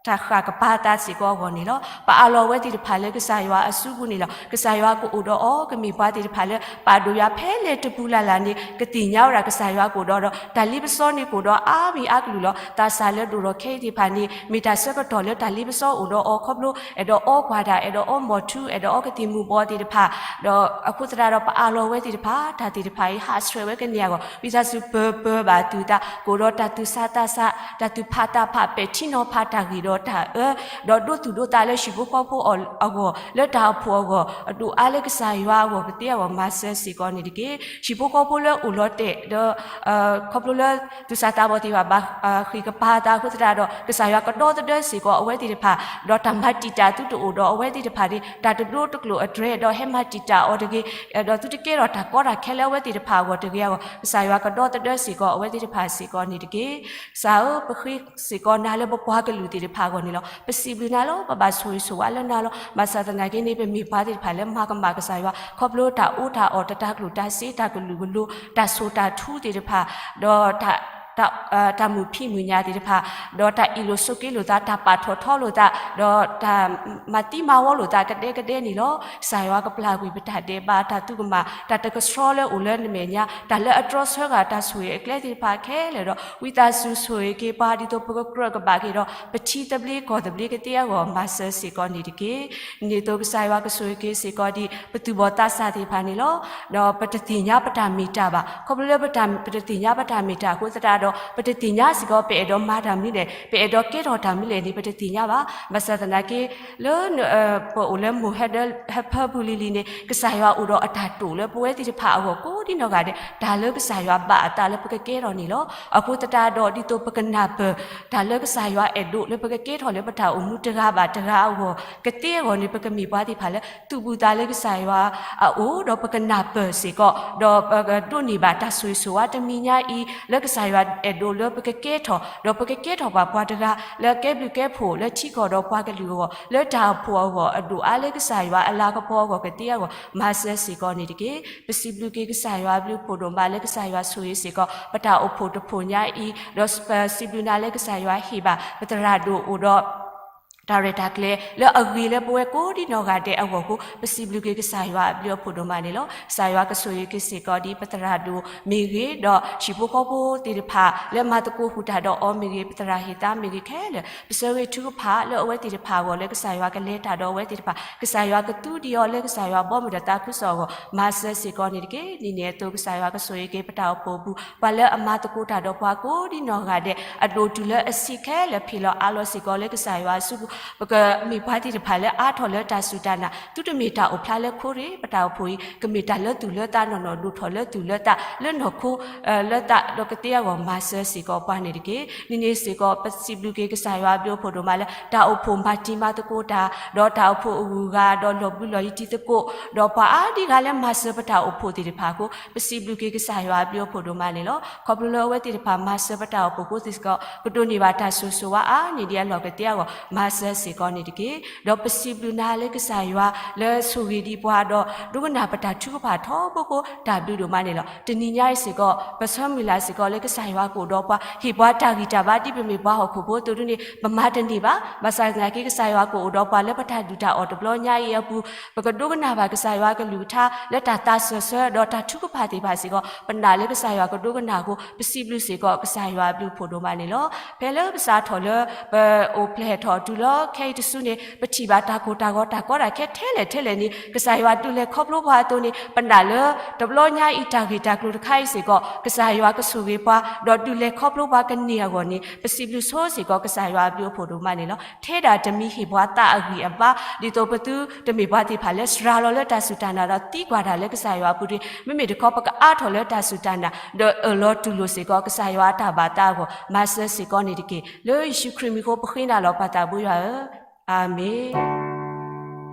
တၢ်ဃၣ်ကပၤသးစ့ၢ်ကီးအဂီၢ်န့ၣ်လီၤ. ပအးလီၤဝဲသ့ၣ်တဖၣ်လၢကစၢ်ယွၤအစုပူၤန့ၣ်လီၤ. ကစၢ်ယွၤကအိၣ်ဒီးအီၤ ကမ့ၢ်ပှၤသ့ၣ်တဖၣ်လၢ ပာ်ဒိၣ်ယွၤဖဲလဲၣ်တပူၤလၢ်လၢ်န့ၣ် ကသ့ၣ်ညါဝဲဒၣ်ကစၢ်ယွၤကအိၣ်ဒီး ဒီးတၢ်လ့ပစီန့ၣ် ကအိၣ်ဒီးအါမံၤအါကလုာ်လီၤ. သးစၢ်လၢဒိၣ်ထီၣ်ခဲအံၤသ့ၣ်တဖၣ်န့ၣ် မ့ၢ်တၢ်ဆၢကတီၢ်လၢတၢ်လ့ပစီအိၣ်ဒီးအီၤခီဖျိ အဲၣ်ဒိးအီကွၢ်တၢ် အဲၣ်ဒိးအီမီၢ်ထူ အဲၣ်ဒိးအီကသံၣ်မူၤဘှီးသ့ၣ်တဖၣ် ဒီးအဃိသတးဒီးပအးလီၤဝဲသ့ၣ်တဖၣ် တၢ်သ့ၣ်တဖၣ်အံၤ ဟးဆှဲးဝဲကန့ၢ်အဂီၢ် ဝံသးစူၤပၢၤပၢၤဘၣ်သုသး ကအိၣ်ဒီးတၢ်သူၣ်ဆးသးဆး တၢ်သူၣ်ဖးသးဖး ပဲာ်ထံနီၤဖးတၢ်ဂ့ၢ်ဒီးတၢ်အၢ ဒီးဒိသူၣ်ဒိသးလၢဟံၣ်ဖိဃီဖိအဂီၢ် လၢတၢ်အိၣ်ဖှိၣ်အဂီၢ် အဒိၣ်အါလၢကစၢ်ယွၤအဂီၢ်ကသ့အဂီၢ် မၤစၢၤစ့ၢ်ကီးန့ၣ်တက့ၢ်. ဟံၣ်ဖိဃီဖိလၢအိၣ်လီၤတဲာ်ဒီး ခီဖျိလၢသူၣ်စၢ်သးဘီၣ်သ့ၣ်တဖၣ်ဘၣ်ဃ့ၢ်ကပၤသးအဃိသတးဒီး ကစၢ်ယွၤကဒီသဒၢစ့ၢ်ကီးအဝဲသ့ၣ်တဖၣ် ဒီးတၢ်မၤတံာ်တာ်သုတအိၣ်ဒီးအဝဲသ့ၣ်တဖၣ်န့ၣ် တၢ်တဒိတကျိၣ်အတြဲၤ ဒီးဟဲမၤတံာ်တာ်အီၤတဂ့ၤ ဒီးသုတကဲထီၣ်တၢ်ကီတၢ်ခဲလၢအဝဲသ့ၣ်တဖၣ်အဂီၢ်တဂ့ၤအဂီၢ် ကစၢ်ယွၤကဒီသဒၢစ့ၢ်ကီးအဝဲသ့ၣ်တဖၣ်စ့ၢ်ကီးန့ၣ်တက့ၢ်. ကစၢ်ဧၢ, ပဃ့စ့ၢ်ကီးနၤလၢပပှၤကလုာ်သ့ၣ်တဖၣ်အဂီၢ်န့ၣ်လီၤ. ပစံးဘျုးနၤလီၤ. ပဘၣ်ဆိၣ်ဂ့ၤဆိၣ်ဝါလၢနၤလီၤ. ဘၣ်ဆၣ်သနာ်က့န့ၣ် ပမ့ၢ်ပှၤသ့ၣ်တဖၣ်လၢမၤကမၣ်ကစၢ်ယွၤ ခီဖျိတၢ်အီၣ်တၢ်အီ တၢ်တၤကျိၣ်တၤစ့ တၢ်ကလုာ်ကလိၤ တၢ်ဆိၣ်တၢ်ထူသ့ၣ်တဖၣ် ဒီးတၢ် တၢ်မုာ်ဖံးမုာ်ညၣ်သ့ၣ်တဖၣ်, ဒီးတၢ်အ့ၣ်လိာ်ဆိးက့လိာ်သး, တၢ်ပာ်ထီၣ်ထီလိာ်သး, ဒီးတၢ်မၤသံမၤဝီလိာ်သးကဒဲကဒဲန့ၣ်လီၤ. ကစၢ်ယွၤကပျၢ်ကွံာ်ပတၢ်ဒဲး, ဘၣ်တၢ်သူကမၣ်, တၢ်တကဆှီလၢအိၣ်လၢနမဲာ်ညါ, တၢ်လၢအတြီဆၢဂၤတၢ်ဆိၣ်ဂ့ၤအကျဲသ့ၣ်တဖၣ်ခဲလၢာ်ဒီး ဝံသးစူၤဆိၣ်ဂ့ၤက့ၤပှၤ ဒ်သိးပကကြၢးကဘၣ်က့ၤဒီး ပထံသဘျ့ကီၢ်သဘျ့ကသ့အဂီၢ် မၤစၢၤစ့ၢ်ကီးန့ၣ်တက့ၢ်. ဒ်န့ၣ်အသိး ကစၢ်ယွၤကဆိၣ်ဂ့ၤက့ၤစ့ၢ်ကီးဒ်ပသူၣ်ဘီၣ်သးစၢ်သ့ၣ်တဖၣ်န့ၣ်လီၤ. ဒီးပတသ့ၣ်ညါပတၢ်မ့ၢ်တၢ်ဘၣ်. ခီဖျိလၢပတသ့ၣ်ညါပတၢ်မ့ၢ်တၢ်အဃိ သတးဒီး ပတသ့ၣ်ညါစ့ၢ်ကီး ပအဲၣ်ဒိးမၤတၢ်မနုၤလဲၣ်, ပအဲၣ်ဒိးကဲထီၣ်တၢ်မနုၤလဲၣ်န့ၣ် ပတသ့ၣ်ညါဘၣ်. ဘၣ်ဆၣ်သနာ်က့ လၢ ပအိၣ်လၢမိၢ်ဟဲဒၢဟဲဖၢပူၤလံၤလံၤန့ၣ် ကစၢ်ယွၤအိၣ်ဒီးအတၢ်တိာ်လၢပဝဲသ့ၣ်တဖၣ်အဂီၢ် ကိးဒံနီၢ်ဂၤဒဲး တၢ်လၢကစၢ်ယွၤဘၣ်အသးလၢပကကဲထီၣ်န့ၣ်လီၤ. အဃိသတးဒီး ဒ်သိးပကနၢ်ပၢၢ် တၢ်လၢကစၢ်ယွၤအဲၣ်ဒိးလၢပကကဲထီၣ်လၢပတၢ်အိၣ်မူတဂၤဘၣ်တဂၤအဂီၢ် ကသ့အဂီၢ်န့ၣ် ပကမ့ၢ်ပှၤသ့ၣ်တဖၣ်လၢ သူၣ်ဘူးသးလၢကစၢ်ယွၤအအိၣ် ဒီးပကနၢ်ပၢၢ်စ့ၢ်ကီး ဒီးပကဒိးန့ၢ်ဘၣ်တၢ်ဆိၣ်ဂ့ၤဆိၣ်ဝါတမံၤညါအံၤ လၢကစၢ်ယွၤအဲၣ်ဒိးလၢပကကဲထီၣ် ဒီးပကကဲထီၣ်ဘၣ်ပှၤတဂၤ လၢကဲဘျုးကဲဖှိၣ်လၢထံကီၢ်ဒီးပှၤကလုာ်အဂီၢ် လၢတၢ်အိၣ်ဖှိၣ်အဂီၢ် အဒိၣ်အါလၢကစၢ်ယွၤအလၤကပီၤအဂီၢ်ကသ့အဂီၢ် မၤစၢၤစ့ၢ်ကီးန့ၣ်တက့ၢ်. ပစံးဘျုးက့ၤကစၢ်ယွၤအဘျုးအဖှိၣ်ဒိၣ်မးလၢကစၢ်ယွၤဆိၣ်ဂ့ၤစ့ၢ်ကီး ပတၢ်အိၣ်ဖှိၣ်တဖှိၣ်ညါအံၤ ဒီးပစံးဘျုးနၤလၢကစၢ်ယွၤဟ့ၣ်ဘၣ် ပသရၣ်ဒိၣ်အိၣ်ဒီး တၢ်ရဲၣ်တၢ်ကျဲၤလၢအဂ့ၤလၢပဝဲကိးဒံနီၢ်ဂၤဒဲးအဂီၢ်အဃိ ပစံးဘျုးက့ၤကစၢ်ယွၤအဘျုးအဖှိၣ်ဒိၣ်မးန့ၣ်လီၤ. ကစၢ်ယွၤကဆိၣ်ဂ့ၤက့ၤစ့ၢ်ကီးဒ်ပသရၣ်ဒိၣ်မ့ၢ်ဂ့ၤ ဒီးဟံၣ်ဖိဃီဖိသ့ၣ်တဖၣ် လၢမၤသကိးဃုာ်တၢ်ဒီးအီၤမ့ၢ်ဂ့ၤ ပသရၣ်ဟ့ၣ်သါမ့ၢ်ဂ့ၤခဲလၢာ် ပဆၢဂ့ၤထုကဖၣ်လၢအဝဲသ့ၣ်တဖၣ်အဂီၢ် လၢကစၢ်ယွၤကလဲၤတၢ်ဒီးအဝဲသ့ၣ်တဖၣ် ကစၢ်ယွၤကသူဒံးအီၤလၢကစၢ်ယွၤဘီမုၢ်ဒီးသးခုကစီၣ်အဂီၢ် မၤစၢၤစ့ၢ်ကီးန့ၣ်တက့ၢ်. ဒ်န့ၣ်အသိး ကစၢ်ယွၤကဆိၣ်ဂ့ၤက့ၤပတၢ်အိၣ်ဖှိၣ်အပူၤ ပှၤလၢအမၤသကိးတၢ်ဒီးပှၤကိးဒံနီၢ်ဂၤဒဲး အဒိၣ်တုၤလၢအဆံးခဲလၢာ် ဖ့ၣ်လီၤအါလီၤစ့ၢ်ကီးလၢကစၢ်ယွၤအစုပူၤ ပကမ့ၢ်ပှၤသ့ၣ်တဖၣ်လၢအါထီၣ်လၢတၢ်စူၢ်တၢ်နာ် သုတမ့ၢ်တၢ်အိၣ်ဖျါလၢခိရ့ၣ် ပတၢ်အိၣ်ဖှိၣ်အံၤ ကမ့ၢ်တၢ်လၢသူၣ်လၢသးနီၢ်နီၢ် ဒိၣ်ထီၣ်လၢသူၣ်လၢသး လၢနီၢ်ခိ လၢသးဒီးကသ့အဂီၢ် မၤစၢၤစ့ၢ်ကီးပှၤန့ၣ်တက့ၢ်. ဒ်န့ၣ်စ့ၢ်ကီး ပစံးဘျုးက့ၤကစၢ်ယွၤအဘျုးအဖှိၣ်ဒိၣ်မးလၢ တၢ်အိၣ်ဖှိၣ်မၤတံၤမၤသကိးတၢ် ဒီးတၢ်အိၣ်ဖှိၣ်အဂုၤအဂၤ ဒီးလီၤဘှံးလီၤယံၤတံၤသကိး ဒီးပှၤအါဒံးဂၤလၢမၤစၢၤပတၢ်အိၣ်ဖှိၣ်သ့ၣ်တဖၣ်အဃိ ပစံးဘျုးက့ၤကစၢ်ယွၤအဘျုးအဖှိၣ်ဒိၣ်မးန့ၣ်လီၤ. ခီဖျိလၢအဝဲသ့ၣ်တဖၣ်မၤစၢၤပတၢ်အိၣ်ဖှိၣ်အဃိစ့ၢ်ကီး ကဒိးန့ၢ်ဘၣ်တၢ်ဆိၣ်ဂ့ၤဆိၣ်ဝါအါန့ၢ်ဒံးအလီၢ်ကသ့အဂီၢ် မၤစၢၤစ့ၢ်ကီးန့ၣ်တက့ၢ်. ဒီးပစံးဘျုးနၤလၢကစၢ်ယွၤလၢဆိၣ်ဂ့ၤဒံးပှၤဒီး ဒိကနၣ်ပတၢ်ထုကဖၣ်ထီဘိကိးတၢ်ဘျုးဒိၣ်မးန့ၣ်လီၤ. တနံၤညါအံၤစ့ၢ်ကီး ပဆၢမုၢ်လၢ်စ့ၢ်ကီးလၢကစၢ်ယွၤကအိၣ်ဒီးပှၤ ဟ့ၣ်ပှၤတၢ်ဂံၢ်တၢ်ဘါ ဒ်ပမ့ၢ်ပှၤဟီၣ်ခိၣ်ဖိအသိးဒ်န့ၣ် ပမၤတန့ၢ်ဘၣ်. ဘၣ်ဆၣ်သနာ်က့ ကစၢ်ယွၤကအိၣ်ဒီးပှၤလၢပတၢ်ဒုၣ်တၢ်အီၣ်တဘျီညါအံၤအပူၤ ပကဒိကနၣ်ဘၣ်ကစၢ်ယွၤအကလုၢ်ကထါ လၢတၢ်သးစၢၢ်ဆၢ ဒီးတၢ်ထုကဖၣ်သ့ၣ်တဖၣ်စ့ၢ်ကီး ပနာ်လၢကစၢ်ယွၤကဒိကနၣ်အဃိ ပစံးဘျုးစ့ၢ်ကီးကစၢ်ယွၤအဘျုးအဖှိၣ်ဒိၣ်မးန့ၣ်လီၤ. ဖဲလၢပစးထီၣ်လၢ ပအိၣ်ဖျဲၣ်ထီၣ်တုၤလၢခဲအံၤတစုန့ၣ် ပထံၣ်ဘၣ်တၢ်ကိၢ်တၢ်ဂီၤတၢ်ကီတၢ်ခဲထဲလဲၣ်ထဲလဲၣ်န့ၣ် ကစၢ်ယွၤဒုးလဲၤခီဖျိပှၤအသိးန့ၣ် ပနာ်လၢတဘျီညါအံၤတၢ်ဂ့ၢ်တၢ်ကျိၤတခါအံၤစ့ၢ်ကီး ကစၢ်ယွၤကဆိၣ်ဂ့ၤပှၤ ဒီးဒုးလဲၤခီဖျိပှၤကန့ၢ်အဂီၢ်န့ၣ် ပစံးဘျုးဆိစ့ၢ်ကီးကစၢ်ယွၤအဘျုးအဖှိၣ်ဒိၣ်မးန့ၣ်လီၤ. ထဲဒၣ်တမံၤဟ့ၣ်ပှၤသးအဂံၢ်အဘါ ဒ်သိးပသုတမ့ၢ်ပှၤသ့ၣ်တဖၣ်လၢစှၤလီၤလၢတၢ်စူၢ်တၢ်နာ်ဒီး သံကွၢ်တၢ်လၢကစၢ်ယွၤအပူၤတဂ့ၤ. မ့မ့ၢ်တခီ ပကအါထီၣ်လၢတၢ်စူၢ်တၢ်နာ် ဒီးအၢၣ်လီၤတူၢ်လိာ်စ့ၢ်ကီး ကစၢ်ယွၤအတၢ်ဘၣ်သးအဂီၢ် မၤစၢၤစ့ၢ်ကီးန့ၣ်တက့ၢ်. လၢယ့ၣ်ၡူးခရံာ်မံၤအဃိ ပဃ့နၤလီၤ ပၢ်သးဘိယွၤဧၢ, အၤမ့ၣ်.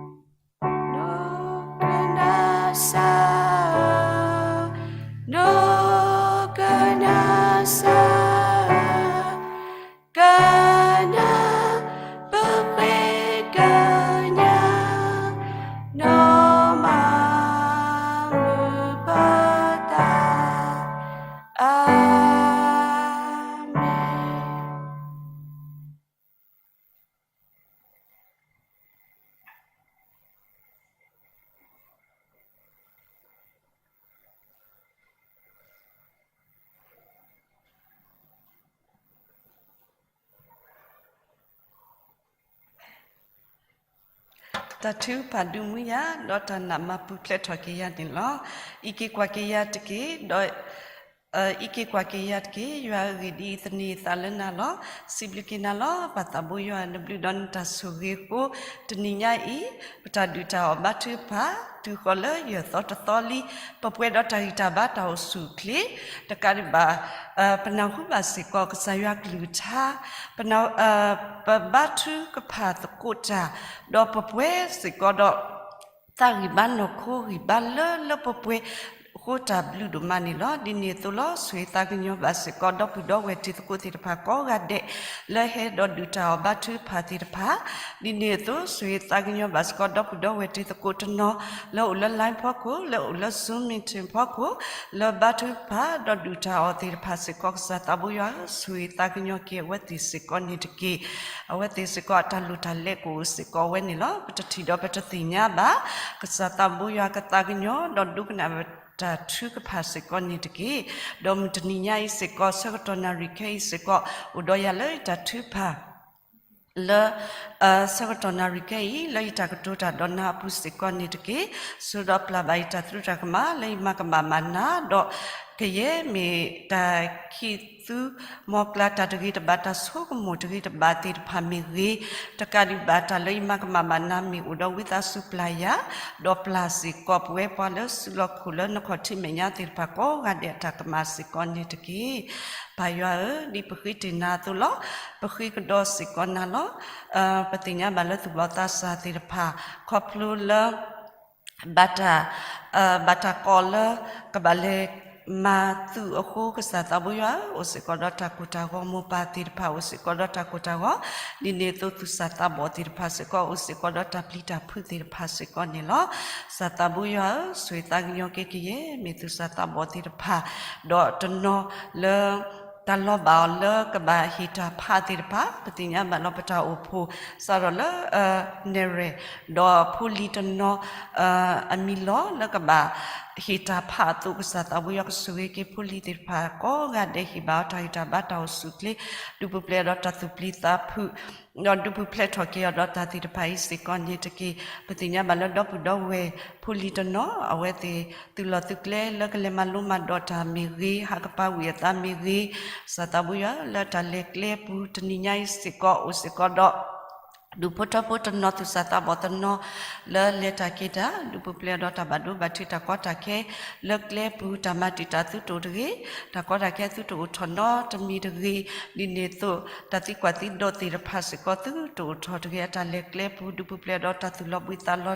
ဒိကနၣ်စၢ်ဧၢ, ဒိကနၣ်စၢ်ဧၢ, ကနၣ်ပဃ့ကညး နီၢ်မၤမုာ်ပၢ်သး, အၤမ့ၣ်. တၢ်ထုကဖၣ်ဒုးမူယၤ ဒီးတၢ်နးမၤပူၤဖျဲးထီၣ်က့ၤယၤန့ၣ်လီၤ. အံးက့ၤကွၢ်က့ၤယၤတက့ၢ်, ဒီး အံးက့ၤကွၢ်က့ၤယၤတက့ၢ်, ယွၤဧၢ, ဂ့ၢ်ဒ်အံၤ, သန့ၤအသးလၢနၤလီၤ. စံးဘျုးက့ၤနၤလီၤ ပၢ်သးဘိယွၤ, နဘျုးဒီးနတၢ်ဆိၣ်ဂ့ၤအဃိ, တနံၤညါအံၤ ပတၢ်ဒုးတၢ်အီၣ်ဘါထုကဖၣ် တုၤဃီၤလၢယဲၢ်သီတသီလံ, ပပှဲၤဒီးတၢ်ဂံၢ်တၢ်ဘါတၢ်အိၣ်ဆူၣ်အိၣ်ချ့, တကးဒံးဘၣ် ပနၢ်ဟူဘၣ်စ့ၢ်ကီးကစၢ်ယွၤကလုၢ်ကထါ, ပဘါထုကဖၣ်သကိးတၢ်, ဒီးပပှဲၤစ့ၢ်ကီးဒီး သးဂံၢ်ဘါနီၢ်ခိဂံၢ်ဘါလၢလၢပှဲၤပှဲၤ, ကိးတၢ်ဘျုးဒိၣ်မးန့ၣ်လီၤ. ဒ်န့ၣ်အသိးလီၤ ဆိၣ်ဂ့ၤသးကညီၤဘၣ်စ့ၢ်ကီး ဒီပုၢ်ဒီဝဲၢ်တံၤသကိးသ့ၣ်တဖၣ်ကိးဂၤဒဲး လၢဟဲဒီးဒုၣ်တၢ်အီၣ်ဘါထုကဖၣ်သ့ၣ်တဖၣ်, ဒ်န့ၣ်အသိး ဆိၣ်ဂ့ၤသးကညီၤဘၣ်စ့ၢ်ကီး ဒီပုၢ်ဒီဝဲၢ်တံၤသကိးတနီၤ လၢအိၣ်လၢ line ဖီခိၣ်, လၢအိၣ်လၢ Zoom meeting ဖီခိၣ်, လၢဘါထုကဖၣ်ဒီးဒုၣ်တၢ်အီၣ်သ့ၣ်တဖၣ်စ့ၢ်ကီး ကစၢ်သးဘိယွၤဧၢ, ဆိၣ်ဂ့ၤသးကညီၤက့ၤအဝဲသ့ၣ်စ့ၢ်ကီးန့ၣ်တက့ၢ်. အဝဲသ့ၣ်စ့ၢ်ကီးအတၢ်လိၣ်တၢ်လဲကအိၣ်စ့ၢ်ကီးဝဲန့ၣ်လီၤ. ပတထံၣ်ဒီးပတသ့ၣ်ညါဘၣ်, ကစၢ်သးဘိယွၤကသးကညီၤ ဒီးဒိကနၣ်ဝဲတၢ်ထုကဖၣ်စ့ၢ်ကီးန့ၣ်တက့ၢ်. ဒီးမုၢ်တနံၤညါအံၤစ့ၢ်ကီး ဆၢကတီၢ်နၣ်ရံၣ်ခဲအံၤစ့ၢ်ကီး အိၣ်ဒီးယၤလၢယတၢ်ထုကဖၣ် လၢ ဆၢကတီၢ်နၣ်ရံၣ်ခဲအံၤ လၢယတၢ်ကတိၤတၢ်ဒီးနၤအပူၤစ့ၢ်ကီးန့ၣ်တက့ၢ်. ဆိးဒီးပျၢ်ဘၣ်ယတၢ်သရူးတၢ်ကမၣ် လၢယမၤကမၣ်ဘၣ်နၤ, ဒီးကယဲၢ်မ့ၢ်တၢ်ခံးသူ မီၢ်ကျၢ်တၢ်တဂ့ၤတဘၣ် တၢ်ဆိကမိၣ်တဂ့ၤတဘၣ်သ့ၣ်တဖၣ်မ့ၢ်ဂ့ၤ, တကးဒံးဘၣ်တၢ်လၢယမၤကမၣ်ဘၣ်နၤမ့ၢ်အိၣ်ဒီးဝံသးစူၤပျၢ်ယၤ, ဒီးပျၢ်စ့ၢ်ကီးပဝဲပှၤလၢစုလီၢ်ခိၣ်လၢနခီၣ်ထံးမဲာ်ညါသ့ၣ်တဖၣ်ကိးဂၤဒဲးအတၢ်ကမၣ်စ့ၢ်ကီးန့ၣ်တက့ၢ်. ပၢ်ယွၤဧၢ, ဒ်ပဃ့တ့ၢ်နၤအသိးလီၤ. ပဃ့ကဒီးစ့ၢ်ကီးနၤလီၤ. ပသ့ၣ်ညါဘၣ်လၢသူၣ်ဘီၣ်သးစၢ်သ့ၣ်တဖၣ် ခီဖျိလၢ ဘၣ်တၢ် ဘၣ်တၢ်ကိးလၢ ကဘၣ်လဲၤမၤသုးအဃိ ကစၢ်သးဘိယွၤဧၢ, အိၣ်စ့ၢ်ကီးဒီးတၢ်ကိၢ်တၢ်ဂီၤ, မိၢ်ပၢ်သ့ၣ်တဖၣ်အိၣ်စ့ၢ်ကီးဒီးတၢ်ကိၢ်တၢ်ဂီၤ, ဒ်န့ၣ်အသိးသူၣ်စၢ်သးဘီၣ်သ့ၣ်တဖၣ်စ့ၢ်ကီး အိၣ်စ့ၢ်ကီးဒီးတၢ်ပျံၤတၢ်ဖုးသ့ၣ်တဖၣ်စ့ၢ်ကီးန့ၣ်လီၤ. ကစၢ်သးဘိယွၤဧၢ, ဆိၣ်ဂ့ၤသးကညီၤက့ၤကယဲၢ်မ့ၢ်သူၣ်စၢ်သးဘီၣ်သ့ၣ်တဖၣ်, ဒီးတနီၤလၢ တၢ်လီၤဘၣ်အီၤလၢကဘၣ်ဟ့ၣ်တၢ်ဖးသ့ၣ်တဖၣ်, ပသ့ၣ်ညါဘၣ်လီၤပတၢ်အိၣ်ဖှိၣ် စးထီၣ်လၢ နဲၣ်ရွဲၣ်, ဒီးဖိလံၤတနီၤ အမံၤလီၤလၢကဘၣ်ဟ့ၣ်တၢ်ဖးအသိး ကစၢ်သးဘိယွၤကဆိၣ်ဂ့ၤက့ၤဖိလံၤသ့ၣ်တဖၣ် ကိးဂၤဒဲးဟ့ၣ်ဘၣ်အီၤတၢ်ဂံၢ်တၢ်ဘါ တၢ်အိၣ်ဆူၣ်အိၣ်ချ့, ဒုးပူၤဖျဲးဒီးတၢ်သူၣ်ပျံၤသးဖုး ဒီးဒုးပူၤဖျဲးထီၣ်က့ၤအီၤဒီးတၢ်သ့ၣ်တဖၣ်အံၤစ့ၢ်ကီးန့ၣ်တက့ၢ်. ပသ့ၣ်ညါဘၣ်လၢဒီပုၢ်ဒီဝဲၢ်ဖိလံၤတနီၤ အဝဲသ့ၣ်သုးလီၢ်သုးကျဲလၢကလဲၤမၤလိမၤဒိးတၢ်မ့ၢ်ဂ့ၤ, ဟးကပၤဝံၤအသးမ့ၢ်ဂ့ၤ, ကစၢ်သးဘိယွၤလၢတၢ်လဲၤကျဲပူၤ တနံၤညါအံၤစ့ၢ်ကီးအိၣ်စ့ၢ်ကီးဒီး ဒူၣ်ဖိထၢဖိတနီၤသူၣ်စၢ်သးဘီၣ်တနီၤ လၢလဲၤတၢ်က့ၤတၢ် ဒုးပူၤဖျဲးဒီးတၢ်ဘၣ်ဒိဘၣ်ထံးတၢ်ကီတၢ်ခဲ လၢကျဲပူၤ တၢ်မၤတံာ်တာ်သုတအိၣ်တဂ့ၤ, တၢ်ကီတၢ်ခဲသုတအိၣ်ထီၣ်နီတမံၤတဂ့ၤ, ဒ်န့ၣ်အသိး တၢ်သံကွၢ်သံဒိးသ့ၣ်တဖၣ်စ့ၢ်ကီးသုတအိၣ်ထီၣ်တဂ့ၤ, အတၢ်လဲၤကျဲပူၤ ဒုးပူၤဖျဲးဒီးတၢ်သူၣ်လီၤဘှံးသးလီၤ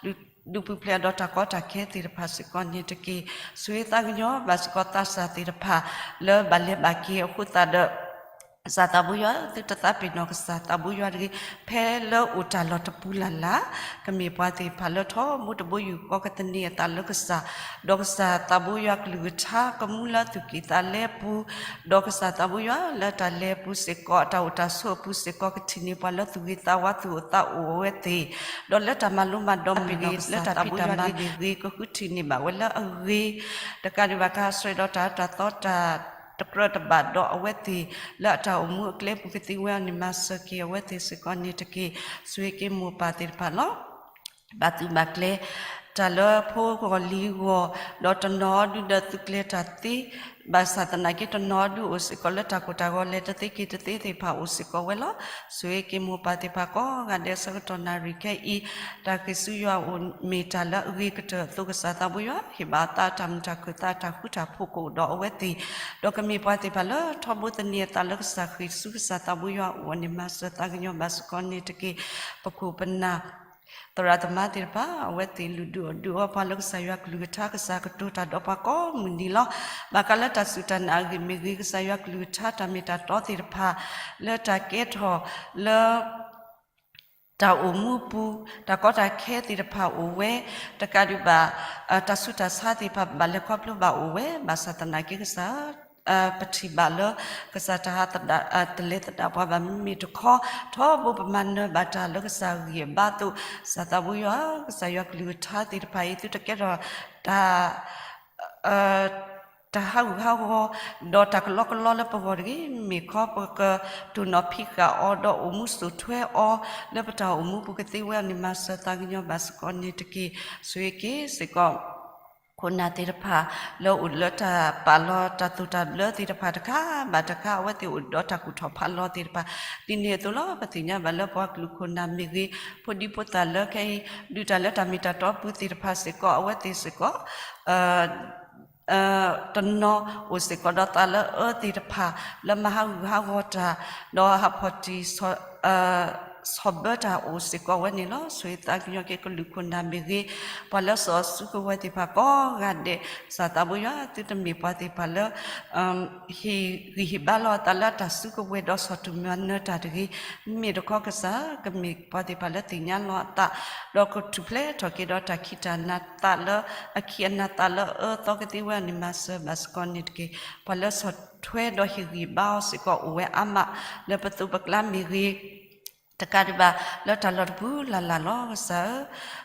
တီၤ ဒုးပူၤဖျဲးဒီးတၢ်ကီတၢ်ခဲသ့ၣ်တဖၣ်စ့ၢ်ကီးန့ၣ်တက့ၢ်. ဆိၣ်ဂ့ၤသးကညီၤဘၣ်စ့ၢ်ကီးသးစၢ်သ့ၣ်တဖၣ် လၢဘၣ်လဲၤဘၣ်က့ၤအဃိသတးဒီး ကစၢ်သးဘိယွၤ သုတသးပ့ၤနီၣ်ကစၢ်သးဘိယွၤတဂ့ၤ, ဖဲလၢအိၣ်တၢ်လီၢ်တပူၤလၢ်လၢ် ကမ့ၢ်ပှၤသ့ၣ်တဖၣ်လၢထီဘိတဘိယူၢ်ဃီကသန့ၤအသးလၢကစၢ်, ဒီးကစၢ်သးဘိယွၤကလုၢ်ကထါကမူလၢသူၣ်ကံၢ်သးလဲပူၤ, ဒီးကစၢ်သးဘိယွၤလၢတၢ်လဲၤပူၤစ့ၢ်ကီး အတၢ်အိၣ်တၢ်ဆိးအပူၤစ့ၢ်ကီး ကထံၣ်န့ၢ်ပှၤလၢသူၣ်ဂ့ၤသးဝါသူၣ်အိၣ်သးအိၣ်အဝဲသ့ၣ်, ဒီးလၢတၢ်မၤလိမၤဒိးမ့ၢ်ဂ့ၤ လၢတၢ်ဖံးတၢ်မၤမ့ၢ်ဂ့ၤ ကဃုထံၣ်န့ၢ်ဘၣ်ဝဲလၢအဂ့ၤ တကးဒံးဘၣ် ကဟးဆှဲးဒီးတၢ်အၢတၢ်သီတၢ်တကြၢးတဘၣ်ဒီးအဝဲသ့ၣ် လၢအတၢ်အိၣ်မူအကျဲပူၤကသ့ဝဲအီၤန့ၣ် မၤစၢၤက့ၤအဝဲသ့ၣ်စ့ၢ်ကီးန့ၣ်တက့ၢ်. ဆိၣ်ဂ့ၤက့ၤမိၢ်ပၢ်သ့ၣ်တဖၣ်လီၤ. ဘၣ်သုးဘၣ်ကျဲ တၢ်လၢဖိဂီၢ်လံၤဂီၢ်, ဒီးတနီၤအီၤဒုဒီးသုးကျဲၤတၢ်သ့, ဘၣ်ဆၣ်သနာ်က့တနီၤအီၤဒုအိၣ်စ့ၢ်ကီးလၢတၢ်ကိၢ်တၢ်ဂီၤလဲၤတသ့က့ၤတသ့သ့ၣ်တဖၣ်အိၣ်စ့ၢ်ကီးဝဲလီၤ. ဆိၣ်ဂ့ၤက့ၤမိၢ်ပၢ်သ့ၣ်တဖၣ်ကိးဂၤဒဲး ဆၢကတီၢ်နၣ်ရံၣ်ခဲအံၤ တၢ်ဃ့ၢ်ဆူယွၤအအိၣ်မ့ၢ်တၢ်လၢအဂ့ၤကတၢၢ်အသိး ကစၢ်သးဘိယွၤ ဟ့ၣ်ဘၣ်အသးအတၢ်မုာ်တၢ်ခုၣ်သးအတၢ်ဃူတၢ်ဖိးကအိၣ်ဒီးအဝဲသ့ၣ်, ဒီးကမ့ၢ်ပှၤသ့ၣ်တဖၣ်လၢထီဘိသန့ၤအသးလၢကစၢ်ဃ့ၢ်ဆူကစၢ်သးဘိယွၤအအိၣ်န့ၣ် မၤစၢၤသးကညီၤဘၣ်စ့ၢ်ကီးန့ၣ်တက့ၢ်. ပခိၣ်ပနၢ် သရၣ်သမါသ့ၣ်တဖၣ် အဝဲသ့ၣ်လုၢ်ဒုးအီၣ်ဒုးအီပှၤလၢကစၢ်ယွၤကလုၢ်ကထါ ကစၢ်ကတိၤတၢ်ဒီးပှၤကိးမုၢ်နံၤလီၤ. ဘၣ်ဃးလၢတၢ်စူၢ်တၢ်နာ်အဂ့ၢ်မ့ၢ်ဂ့ၤ ကစၢ်ယွၤကလုၢ်ကထါတၢ်မ့ၢ်တၢ်တီသ့ၣ်တဖၣ် လၢတၢ်ကဲထီၣ်လၢ တၢ်အိၣ်မူပူၤ တၢ်ကီတၢ်ခဲသ့ၣ်တဖၣ်အိၣ်ဝဲ, တကးဒံးဘၣ် တၢ်ဆူးတၢ်ဆါသ့ၣ်တဖၣ်ဘၣ်လဲၤခီဖျိဘၣ်အိၣ်ဝဲ, ဘၣ်ဆၣ်သနာ်က့ကစၢ် ပထံၣ်ဘၣ်လၢ ကစၢ်တဟးသဒၣ် တလဲၤသဒၣ်ပှၤဘၣ်မ့မ့ၢ်တခီ, ထီဘိပမၤနၢၤဘၣ်တၢ်လၢကစၢ်ဂံၢ်အဘါအသိး, ကစၢ်သးဘိယွၤ ကစၢ်ယွၤကလုၢ်ကထါသ့ၣ်တဖၣ်အံၤ သုတကဲထီၣ်တၢ် တၢ်ဟးဂူာ်ဟးဂီၤ ဒီးတၢ်ကလီကလီလၢပဂီၢ်တဂ့ၤ, မ့ၢ်ခီပကတိၢ်နီၣ်ဖံးဃာ်အီၤ ဒီးအိၣ်မူစိာ်ထွဲအီၤ လၢပတၢ်အိၣ်မူပူၤကသ့ဝဲအီၤန့ၣ် မၤစၢၤသးကညီၤဘၣ်စ့ၢ်ကီးန့ၣ်တက့ၢ်. ဆိၣ်ဂ့ၤက့ၤစ့ၢ်ကီး ခိၣ်နၢ်သ့ၣ်တဖၣ် လၢအိၣ်လၢတၢ်ပာ်လီၤတၢ်သိၣ်တၢ်ဘျၢသ့ၣ်တဖၣ်တခါဘၣ်တခါ အဝဲသ့ၣ်အိၣ်ဒီးတၢ်ကူၣ်ထီၣ်ဖးလီၤသ့ၣ်တဖၣ် ဒ်န့ၣ်အသိးလီၤ. ပသ့ၣ်ညါဘၣ်လၢပှၤကလုာ်ခိၣ်နၢ်မ့ၢ်ဂ့ၤ ဖိဒံဖိသၣ်လၢခဲအံၤ ဒုးတၢ်လၢတၢ်မ့ၢ်တၢ်တီပူၤသ့ၣ်တဖၣ်စ့ၢ်ကီး အဝဲသ့ၣ်စ့ၢ်ကီး တနီၤအိၣ်စ့ၢ်ကီးဒီးသးလၢအၢသ့ၣ်တဖၣ် လၢမၤဟးဂူာ်ဟးဂီၤတၢ် ဒီးဟးဖီၣ်တံၢ် ဆီၣ်ဘၢတၢ်အိၣ်စ့ၢ်ကီးဝဲန့ၣ်လီၤ. ဆိၣ်ဂ့ၤသးကညီၤက့ၤကလုာ်ခိၣ်နၢ်မ့ၢ်ဂ့ၤ, ပှၤလၢစီၤစုကဝဲၤသ့ၣ်တဖၣ်ကိးဂၤဒဲး, ကစၢ်သးဘိယွၤ သုတမ့ၢ်ပှၤသ့ၣ်တဖၣ်လၢ ဟ့ၣ်ဂံၢ်ဟ့ၣ်ဘါလီၤအသးလၢတၢ်စုကဝဲၤဒီးဆီၣ်တံၢ်မၤနၢၤတၢ်တဂ့ၤ. မ့မ့ၢ်တခီကစၢ် ကမ့ၢ်ပှၤသ့ၣ်တဖၣ်လၢသ့ၣ်ညါလီၤအသး, ဒီးကထူၣ်ဖျဲးထီၣ်က့ၤဒီးတၢ်ခံးတၢ်နၤသးလၢအခံးအနၤသးလၢအအၢသီကသ့ဝဲအီၤန့ၣ် မၤစၢၤဘၣ်စ့ၢ်ကီးန့ၣ်တက့ၢ်. ပှၤလၢဆီၣ်ထွဲဒီးဟ့ၣ်ဂံၢ်ဘါအီၤစ့ၢ်ကီးအိၣ်ဝဲအါမး, လၢပသိးပကျါမ့ၢ်ဂ့ၤ, တကးဒံးဘၣ် လၢတၢ်လီၢ်တပူၤလၢ်လၢ်လီၤ. ကစၢ်ဧၢ,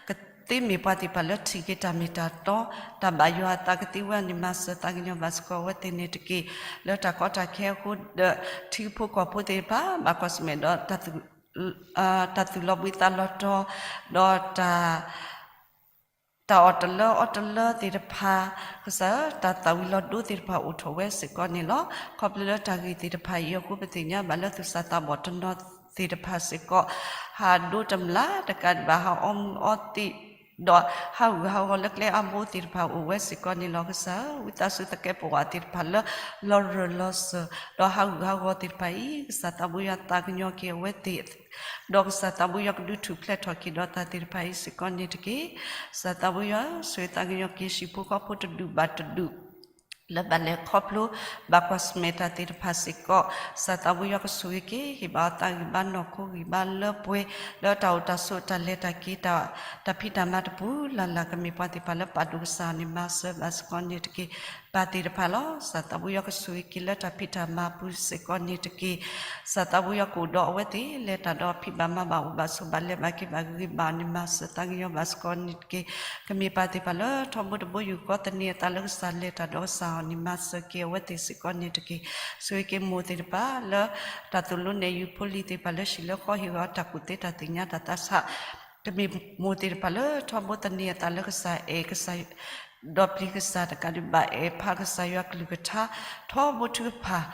ကသ့မ့ၢ်ပှၤသ့ၣ်တဖၣ်လၢထံၣ်က့ၤတၢ်မ့ၢ်တၢ်တီ, တၢ်ဘၣ်ယွၤအသးကသ့ဝဲအီၤန့ၣ် မၤစၢၤသးကညီၤဘၣ်စ့ၢ်ကီးအဝဲသ့ၣ်န့ၣ်တက့ၢ်. လၢတၢ်ကီတၢ်ခဲအဃိဒီး ထံဖိကီၢ်ဖိသ့ၣ်တဖၣ် ဘၣ်ကွၢ်ဆၢၣ်မဲာ်ဒီး တၢ်သူၣ်လီၤဘှံးသးလီၤတီၤ, ဒီးတၢ် တၢ်အီၣ်တလၢအီတလၢသ့ၣ်တဖၣ်, ကစၢ်ဧၢ, တၢ်သၣ်ဝံၤလီၤဒိသ့ၣ်တဖၣ်အိၣ်ထီၣ်ဝဲစ့ၢ်ကီးန့ၣ်လီၤ. ခီဖျိလၢတၢ်ဂ့ၢ်သ့ၣ်တဖၣ်အံၤအဃိ ပသ့ၣ်ညါဘၣ်လၢသူၣ်စၢ်သးဘီၣ်တနီၤသ့ၣ်တဖၣ်စ့ၢ်ကီး ဟးဒိတမျၢ်, တကးဒံးဘၣ် ဟးအီမူၤအီသံး, ဒီးဟးဂူာ်ဟးဂီၤလၢကျဲအါဘိသ့ၣ်တဖၣ်အိၣ်ဝဲစ့ၢ်ကီးန့ၣ်လီၤ. ကစၢ်ဧၢ, ဝံသးစူၤသကဲးပဝးသ့ၣ်တဖၣ်လၢလီၤရၢၢ်လီၤစၢၤ, ဒီးဟးဂူာ်ဟးဂီၤသ့ၣ်တဖၣ်အံၤ ကစၢ်သးဘိယွၤသးကညီၤက့ၤအဝဲသ့ၣ် ဒီးကစၢ်သးဘိယွၤကဒုးထူၣ်ဖျဲးထီၣ်က့ၤဒီးတၢ်သ့ၣ်တဖၣ်အံၤစ့ၢ်ကီးန့ၣ်တက့ၢ်. ကစၢ်သးဘိယွၤ ဆိၣ်ဂ့ၤသးကညီၤက့ၤဟံၣ်ဖိဃီဖိတဒူၣ်ဘၣ်တဒူၣ် လၢဘၣ်လဲၤခီဖျိ ဘၣ်ကွၢ်ဆၢၣ်မဲာ်တၢ်သ့ၣ်တဖၣ်စ့ၢ်ကီး, ကစၢ်သးဘိယွၤကဆိၣ်ဂ့ၤက့ၤ ဟ့ၣ်ဘၣ်အီၤသးဂံၢ်ဘါနီၢ်ခိဂံၢ်ဘါလၢပှဲၤ လၢတၢ်အိၣ်တၢ်ဆိးတၢ်လဲၤတၢ်က့ၤ တၢ်ဖံးတၢ်မၤတပူၤလၢ်လၢ် ကမ့ၢ်ပှၤသ့ၣ်တဖၣ်လၢပာ်ဒိၣ်ကစၢ်အီၤန့ၣ် မၤစၢၤဘၣ်စ့ၢ်ကီးန့ၣ်တက့ၢ်. ပၢ်သ့ၣ်တဖၣ်လီၤ. ကစၢ်သးဘိယွၤကဆိၣ်ဂ့ၤက့ၤလၢတၢ်ဖံးတၢ်မၤပူၤစ့ၢ်ကီးန့ၣ်တက့ၢ်. ကစၢ်သးဘိယွၤကအိၣ်ဒီးအဝဲသ့ၣ် လဲၤတၢ်ဒီးဖံးဘၣ်မၤဘၣ်အိၣ်ဘၣ်ဆိးဘၣ်လဲၤဘၣ်က့ၤဘၣ်ဂ့ၤဂ့ၤဘၣ်အီၤန့ၣ် မၤစၢၤသးကညီၤဘၣ်စ့ၢ်ကီးန့ၣ်တက့ၢ်. ကမ့ၢ်ပၢ်သ့ၣ်တဖၣ်လၢထီဘိတဘိယူၢ်ဃီသန့ၤအသးလၢကစၢ်လဲၤတၢ်ဒီးကစၢ်အီၤန့ၣ် မၤစၢၤက့ၤအဝဲသ့ၣ်စ့ၢ်ကီးန့ၣ်တက့ၢ်. ဆိၣ်ဂ့ၤက့ၤမိၢ်သ့ၣ်တဖၣ်လၢ တၢ်သိၣ်လိနဲၣ်ယုၤဖိလံၤသ့ၣ်တဖၣ်လၢ ဟံၣ်လၢဃီဟ့ၣ်ဂီၤတၢ်ကူၣ်သ့တၢ်သ့ၣ်ညါတၢ်သးဆး ကမ့ၢ်မိၢ်သ့ၣ်တဖၣ်လၢထီဘိသန့ၤအသးလၢကစၢ်အဲၣ်ကစၢ် ဒီးပျံၤကစၢ်တကးဒံးဘၣ် အဲၣ်ဖးကစၢ်ယွၤကလုၢ်ကထါ ထီဘိထုကဖၣ်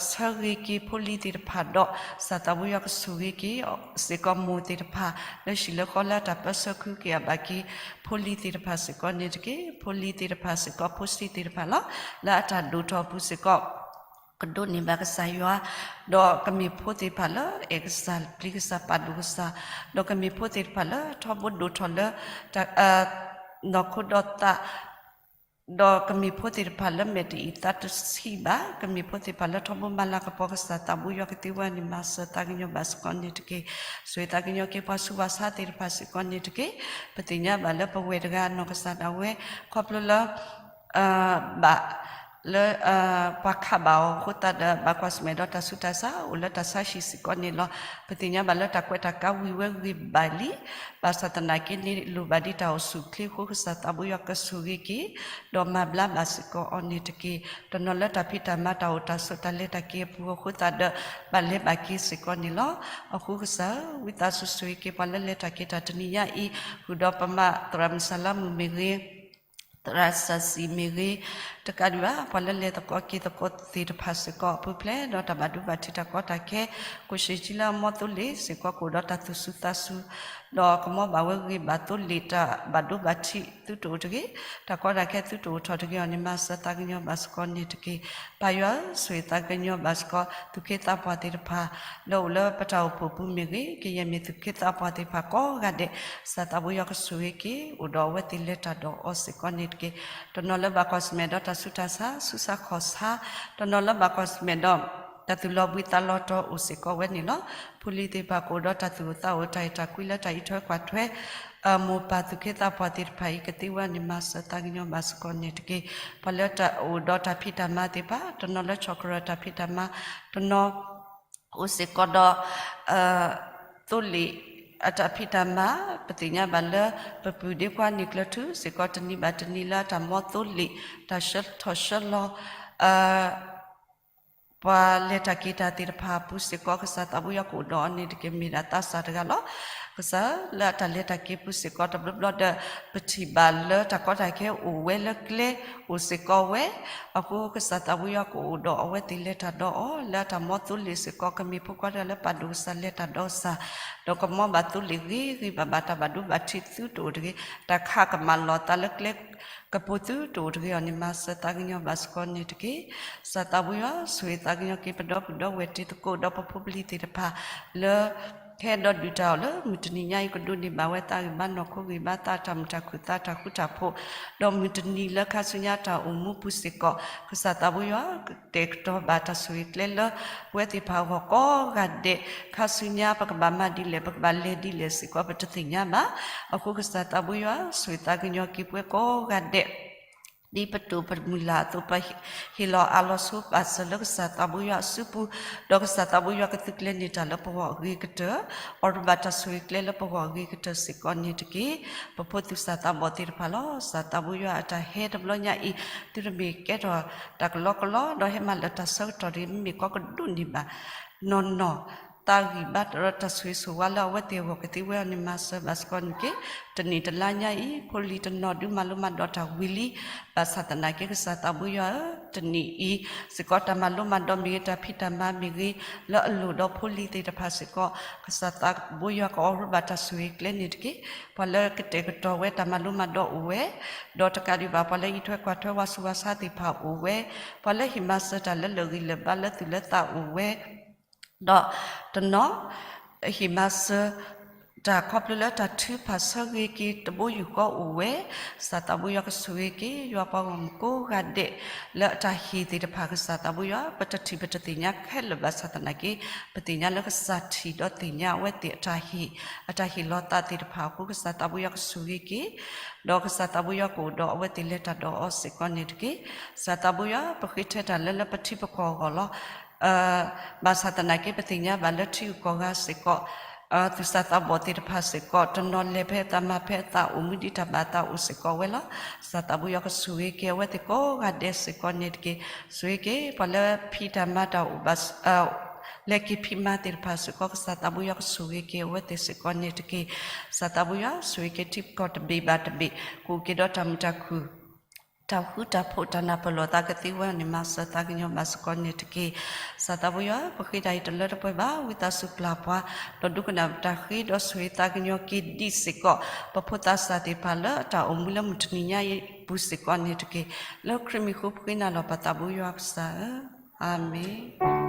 ဆၢဂ့ၤက့ၤဖိလံၤသ့ၣ်တဖၣ်ဒီး ကစၢ်သးဘိယွၤကဆိၣ်ဂ့ၤက့ၤစ့ၢ်ကီးမိၢ်သ့ၣ်တဖၣ် လၢဟံၣ်လၢဃီလၢတၢ်ပၢဆှၢခုက့ၤအဘၣ်က့ၤ ဖိလံၤသ့ၣ်တဖၣ်စ့ၢ်ကီးန့ၣ်တက့ၢ်. ဖိလံၤသ့ၣ်တဖၣ်စ့ၢ်ကီး ဖိဆံးသ့ၣ်တဖၣ်လီၤ. လၢအတၢ်ဒိၣ်ထီၣ်အပူၤစ့ၢ်ကီး ကဒိးန့ၢ်ဘၣ်ကစၢ်ယွၤ, ဒီးကမ့ၢ်ဖိသ့ၣ်တဖၣ်လၢအဲၣ်ကစၢ်ပျံၤကစၢ်ပာ်ဒိၣ်ကစၢ်, ဒီးကမ့ၢ်ဖိသ့ၣ်တဖၣ်လၢထီဘိဒိၣ်ထီၣ်လၢ နီၢ်ခိဒီးသး, ဒီးကမ့ၢ်ဖိသ့ၣ်တဖၣ်လၢမဲာ်တအံၤသးတဆံးဘၣ်, ကမ့ၢ်ဖိသ့ၣ်တဖၣ်လၢထီဘိမၤလၤကပီၤကစၢ်သးဘိယွၤကသ့ဝဲန့ၣ် မၤစၢၤသးကညီၤဘၣ်စ့ၢ်ကီးန့ၣ်တက့ၢ်. ဆိၣ်ဂ့ၤသးကညီၤက့ၤပှၤဆူးပှၤဆါသ့ၣ်တဖၣ်စ့ၢ်ကီးန့ၣ်တက့ၢ်. ပသ့ၣ်ညါဘၣ်လၢပဝဲၢ်တဂၤနီၢ်ကစၢ်ဒၣ်ဝဲ ခီဖျိလၢ ဘၣ် လၢ ပှၤခးဘၣ်အီၤအဃိသတးဒီး ဘၣ်ကွၢ်ဆၢၣ်မဲာ်ဒီးတၢ်ဆူးတၢ်ဆါ အိၣ်လၢတၢ်ဆါဟံၣ်စ့ၢ်ကီးန့ၣ်လီၤ. ပသ့ၣ်ညါဘၣ်လၢတၢ်ကွဲးတၢ်ကါဝံၤဝဲဂ့ၤဘၣ်လံ, ဘၣ်ဆၣ်သနာ်က့န့ၣ် လိၣ်ဘၣ်ဒ်တၢ်အိၣ်ဆူၣ်အိၣ်ချ့အဃိ ကစၢ်သးဘိယွၤကဆိၣ်ဂ့ၤက့ၤ ဒီးမၤဘျါဘၣ်စ့ၢ်ကီးအီၤန့ၣ်တက့ၢ်. တနီၤလၢတၢ်ဖံးတၢ်မၤတၢ်အိၣ်တၢ်ဆိးတၢ်လဲၤတၢ်က့ၤအပူၤအဃိသတးဒီး ဘၣ်လဲၤဘၣ်က့ၤစ့ၢ်ကီးန့ၣ်လီၤ. အဃိကစၢ်ဧၢ, ဝံသးစူၤဆိၣ်ဂ့ၤက့ၤပှၤလၢလဲၤတၢ်က့ၤတၢ်တနံၤညါအံၤ, ဃုာ်ဒီးပမၤသရၣ်မုၣ်စၢ်လါမုၣ်မ့ၢ်ဂ့ၤ, သရၣ်စၢ်စံၣ်မ့ၢ်ဂ့ၤ, တကးဒံးဘၣ် ပှၤလၢလဲၤသကိးက့ၤသကိးသ့ၣ်တဖၣ်စ့ၢ်ကီး ပူၤဖျဲးဒီးတၢ်ဘၣ်ဒိဘၣ်ထံးတၢ်ကီတၢ်ခဲ, ကိၣ်ရှ့ၣ်ကၠံလၢအမီသိလ့ၣ်စ့ၢ်ကီး ကအိၣ်ဒီးတၢ်သူၣ်စူၤသးစူၤ, ဒီးကမီဘၣ်ဝဲဂ့ၤဘၣ်သိလ့ၣ်တၢ်ဘၣ်ဒိဘၣ်ထံးသုတအိၣ်တဂ့ၤ, တၢ်ကီတၢ်ခဲသုတအိၣ်ထီၣ်တဂ့ၤအီၤန့ၣ် မၤစၢၤသးကညီၤဘၣ်စ့ၢ်ကီးန့ၣ်တက့ၢ်. ပၢ်ယွၤဧၢ, ဆိၣ်ဂ့ၤသးကညီၤဘၣ်စ့ၢ်ကီး သူၣ်က့သးပှၢ်သ့ၣ်တဖၣ် လၢအိၣ်လၢပတၢ်အိၣ်ဖှိၣ်ပူၤမ့ၢ်ဂ့ၤ, ကယဲၢ်မ့ၢ်သူၣ်က့သးပှၢ်သ့ၣ်တဖၣ်ကိးဂၤဒဲး, ကစၢ်သးဘိယွၤကဆိၣ်ဂ့ၤက့ၤ အိၣ်ဒီးအဝဲသ့ၣ်လဲၤတၢ်ဒီးအီၤစ့ၢ်ကီးန့ၣ်တက့ၢ်. တနီၤလၢဘၣ်ကွၢ်ဆၢၣ်မဲာ်ဒီးတၢ်ဆူးတၢ်ဆါ ဆူးဆါခီၣ်ဆါ, တနီၤလၢဘၣ်ကွၢ်ဆၢၣ်မဲာ်ဒီး တၢ်သူၣ်လီၤဘှံးသးလီၤတီၤအိၣ်စ့ၢ်ကီးဝဲန့ၣ်လီၤ. ဖိလံၤသ့ၣ်တဖၣ်ကအိၣ်ဒီးတၢ်သူၣ်အိၣ်သးအိၣ် တၢ်အဲၣ်တၢ်ကွံလၢတၢ်အံးထွဲကွၢ်ထွဲ မိၢ်ပၢ်သူၣ်က့သးပှၢ်သ့ၣ်တဖၣ်အံၤ ကသ့ဝဲန့ၣ် မၤစၢၤသးကညီၤဘၣ်စ့ၢ်ကီးန့ၣ်တက့ၢ်. ပှၤလၢတၢ်အိၣ်ဒီးတၢ်ဖံးတၢ်မၤသ့ၣ်တဖၣ် တနီၤလၢဆီၣ်ကရၢၢ်တၢ်ဖံးတၢ်မၤ, တနီၤ အိၣ်စ့ၢ်ကီးဒီး သိလ့ၣ်အတၢ်ဖံးတၢ်မၤ, ပသ့ၣ်ညါဘၣ်လၢ ပပုၢ်ဒ့ခွါန့ၣ်ကျၢၤထုးစ့ၢ်ကီး တနံၤဘၣ်တနံၤလၢအတၢ်မီသိလ့ၣ် တၢ်ဆှၢထီၣ်ဆှၢလီၤ ပှၤလဲၤတၢ်က့ၤတၢ်သ့ၣ်တဖၣ်အပူၤစ့ၢ်ကီး ကစၢ်သးဘိယွၤကအိၣ်ဒီးအီၤန့ၣ်တက့ၢ် မ့ၢ်ဒၣ်သးစၢ်တဂၤလီၤ. ကစၢ်လၢအတၢ်လဲၤတၢ်က့ၤပူၤစ့ၢ်ကီး တဘျီဘျီဒီး ပထံၣ်ဘၣ်လၢတၢ်ကီတၢ်ခဲအိၣ်ဝဲလၢကျဲ အိၣ်စ့ၢ်ကီးဝဲ, အဃိကစၢ်သးဘိယွၤကအိၣ်ဒီးအဝဲသ့ၣ်လဲၤတၢ်ဒီးအီၤ လၢအတၢ်မ်သိလ့ၣ်စ့ၢ်ကီး ကမ့ၢ်ဖိခွါတဂၤလၢပာ်ဒိၣ်ကစၢ်လဲၤတၢ်ဒီးကစၢ်, ဒီးကမ်ဘၣ်သိလ့ၣ်ဂ့ၤဂ့ၤဘၣ်ဘၣ် တၢ်ဘၣ်ဒိဘၣ်ထံးသုတအိၣ်တဂ့ၤ, တၢ်ခးကမၤလီၤသးလၢကျဲ ကပူၤသုတအိၣ်တဂ့ၤအီၤန့ၣ် မၤစၢၤသးကညီၤဘၣ်စ့ၢ်ကီးန့ၣ်တက့ၢ်. ကစၢ်သးဘိယွၤဆိၣ်ဂ့ၤသးကညီၤက့ၤ ပဒီပုၢ်ဒီဝဲၢ်တံၤသကိးဒီးပဖိပလံၤသ့ၣ်တဖၣ် လၢ ကဟဲဒီးဒုၣ်တၢ်အီၣ်လၢမုၢ်တနံၤညါအံၤ ကဒိးန့ၢ်ဘၣ်ဝဲသးဂံၢ်ဘါနီၢ်ခိဂံၢ်ဘါ သးတၢ်မုာ်တၢ်ခုၣ် သးတၢ်ဃူတၢ်ဖိး, ဒီးမုၢ်တနံၤလၢခါဆူညါတၢ်အိၣ်မူပူၤစ့ၢ်ကီး ကစၢ်သးဘိယွၤ ကတဲာ်ကတီၤဘၣ်တၢ်ဆိၣ်ဂ့ၤကျဲလၢ ပဝဲသ့ၣ်တဖၣ်အဂီၢ်ကိးဂၤဒဲး, ခါဆူညါပကဘၣ်မၤဒ်လဲၣ် ပကဘၣ်လဲၤဒ်လဲၣ်စ့ၢ်ကီး ပတသ့ၣ်ညါဘၣ်. အဃိကစၢ်သးဘိယွၤ ဆိၣ်ဂ့ၤသးကညီၤက့ၤပှၤကိးဂၤဒဲး ဒ်ပတိၢ်ပမုၢ်လၢ်အသိး ပဟ့ၣ်လီၤအးလီၤဆိပာ်စၢၤလၢကစၢ်သးဘိယွၤအစုပူၤ, ဒီးကစၢ်သးဘိယွၤကသုးကျဲၤန့ၢ်တၢ်လၢပဂီၢ်အဂ့ၤကတၢၢ်, အိးထီၣ်ဘၣ်တၢ်ဆိၣ်ဂ့ၤကျဲလၢပဂီၢ်အဂ့ၤကတၢၢ်စ့ၢ်ကီးန့ၣ်တက့ၢ်. ပဖိသူၣ်စၢ်သးဘီၣ်သ့ၣ်တဖၣ်လီၤ. ကစၢ်သးဘိယွၤအတၢ်ဟဲတဘျီညါအံၤ သုတမ့ၢ်ကဲထီၣ်တၢ်ကလီကလီ ဒီးဟဲမၤလၢာ်တၢ်ဆၢကတီၢ်တဂ့ၤ, မ့မ့ၢ်ကီးကဒိးန့ၢ်ဘၣ် နီၢ်နီၢ် သးဂံၢ်ဘါဒီးတၢ်ဆိၣ်ဂ့ၤဆိၣ်ဝါလၢအဝဲသ့ၣ်အဂီၢ်ကသ့ဝဲအီၤန့ၣ် မၤစၢၤဘၣ်စ့ၢ်ကီးန့ၣ်တက့ၢ်. တနံၣ်တလါညါအံၤ ဖိလံၤတနီၤဒုးမၤလိမၤဒိးတၢ်ဝံၤလံ, ဘၣ်ဆၣ်သနာ်က့ ကစၢ်သးဘိယွၤဧၢ, တနံၣ်အံၤစ့ၢ်ကီး တၢ်မၤလိမၤဒိးမ့ၢ်ဂ့ၤ တၢ်ဖံးတၢ်မၤမ့ၢ်ဂ့ၤ လၢအလိၣ်ဒီးဖိလံၤသ့ၣ်တဖၣ်စ့ၢ်ကီး ကစၢ်သးဘိယွၤကအိးထီၣ်ဘၣ်တၢ်ဆိၣ်ဂ့ၤကျဲန့ၣ်တက့ၢ်. ပှၤလၢကတဲာ်ကတီၤဝဲတၢ်မၤလိမၤဒိးအိၣ်ဝဲ, ဒီးတကးဒံးဘၣ် ပှၤလၢအံးထွဲကွၢ်ထွဲဝါဆူးဝါဆါသ့ၣ်တဖၣ်အိၣ်ဝဲ, ပှၤလၢဟ့ၣ်မၤစၢၤတၢ်လၢလၢာ်ဂံၢ်လၢာ်ဘါလၢသူၣ်လၢသးအိၣ်ဝဲ, ဒီးတနီၤ ဟ့ၣ်မၤစၢၤ တၢ်ခီဖျိလၢတၢ်ထုကဖၣ်ဆၢဂ့ၤက့ၤတဘိယူၢ်ဃီအိၣ်ဝဲ, ကစၢ်သးဘိယွၤကဆိၣ်ဂ့ၤက့ၤ ယွၤပှၤဂီၢ်မုၢ်ကိးဂၤဒဲး လၢအတၢ်ဟ့ၣ်သ့ၣ်တဖၣ် ကစၢ်သးဘိယွၤ ပတထံၣ်ပတသ့ၣ်ညါခဲလၢာ်ဘၣ်ဆၣ်သနာ်က့ ပသ့ၣ်ညါလၢကစၢ်ထံၣ်ဒီးသ့ၣ်ညါအဝဲသ့ၣ်အတၢ်ဟ့ၣ်, အတၢ်ဟ့ၣ်လီၤသးသ့ၣ်တဖၣ်အဃိ ကစၢ်သးဘိယွၤကဆိၣ်ဂ့ၤက့ၤ, ဒီးကစၢ်သးဘိယွၤကအိၣ်ဒီးအဝဲသ့ၣ်လဲၤတၢ်ဒီးအီၤစ့ၢ်ကီးန့ၣ်တက့ၢ်. ကစၢ်သးဘိယွၤ ပဃ့ထဲတၢ်လၢလၢပထံပကီၢ်အဂီၢ်လီၤ. ဘၣ်ဆၣ်သနာ်က့ ပသ့ၣ်ညါဘၣ်လၢထံဂုၤကီၢ်ဂၤစ့ၢ်ကီး, သူၣ်စၢ်သးဘီၣ်သ့ၣ်တဖၣ်စ့ၢ်ကီး တနီၤလဲၤဖဲအသးမၤဖဲအသးအိၣ် မူဒံးတၢ်ဘၣ်အသးအိၣ်စ့ၢ်ကီးဝဲလီၤ. ကစၢ်သးဘိယွၤကဆိၣ်ဂ့ၤက့ၤအဝဲသ့ၣ်ကိးဂၤဒဲးစ့ၢ်ကီးန့ၣ်တက့ၢ်. ဆိၣ်ဂ့ၤက့ၤ ပှၤလၢဖံးတၢ်မၤတၢ်အိၣ်ဘၣ် လဲၤက့ၤဖံးမၤသ့ၣ်တဖၣ်စ့ၢ်ကီး ကစၢ်သးဘိယွၤကဆိၣ်ဂ့ၤက့ၤအဝဲသ့ၣ်စ့ၢ်ကီးန့ၣ်တက့ၢ်. ကစၢ်သးဘိယွၤဆိၣ်ဂ့ၤက့ၤထံကီၢ်တဘ့ၣ်ဘၣ်တဘ့ၣ် ကအိၣ်က့ၤဒီးတၢ်မုာ်တၢ်ခုၣ် တၢ်ဃူတၢ်ဖိး တၢ်နၢ်ပၢၢ်လိာ်သးကသ့ဝဲအီၤန့ၣ် မၤစၢၤသးကညီၤဘၣ်စ့ၢ်ကီးန့ၣ်တက့ၢ်. ကစၢ်သးဘိယွၤ ပဃ့တၢ်အံၤတလၢတပှဲၤဘၣ် ဝံသးစူၤပျၢ်ပှၤ ဒီးဒိကနၣ်ပတၢ်ဃ့ဒီးဆိၣ်ဂ့ၤသးကညီၤက့ၤဒံးစ့ၢ်ကီး ပဖိသးစၢ်သ့ၣ်တဖၣ်လၢအတၢ်အိၣ်မူလၢမုၢ်တနံၤညါအံၤပူၤစ့ၢ်ကီးန့ၣ်တက့ၢ်. လၢခရံာ်မံၤအဃိပဃ့နၤလီၤပသးဘိယွၤကစၢ်ဧၢ, အၤမ့ၣ်.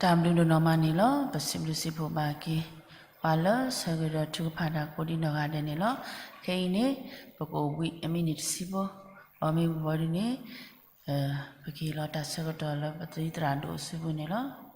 တၢ်ဘျုးဒိၣ်နီၢ်မးန့ၣ်လီၤ. ပစံးဘျုးစံးဖှိၣ်ဘၣ်က့ၤ ပှၤလၢဆၢဂ့ၤဒီးထုကဖၣ်တၢ်ကိးဒံးနီၢ်ဂၤဒဲးန့ၣ်လီၤ. ခဲအံၤန့ၣ် ပကအိၣ်ဘှံးအမံးနံးတဆံဖိ, ဒီးမ့ၢ်ဘၣ်ဒ်န့ၣ် ပကဟ့ၣ်လီၤတၢ်ဆၢကတီၢ်လၢပသရၣ်ဒိၣ်အစုပူၤန့ၣ်လီၤ.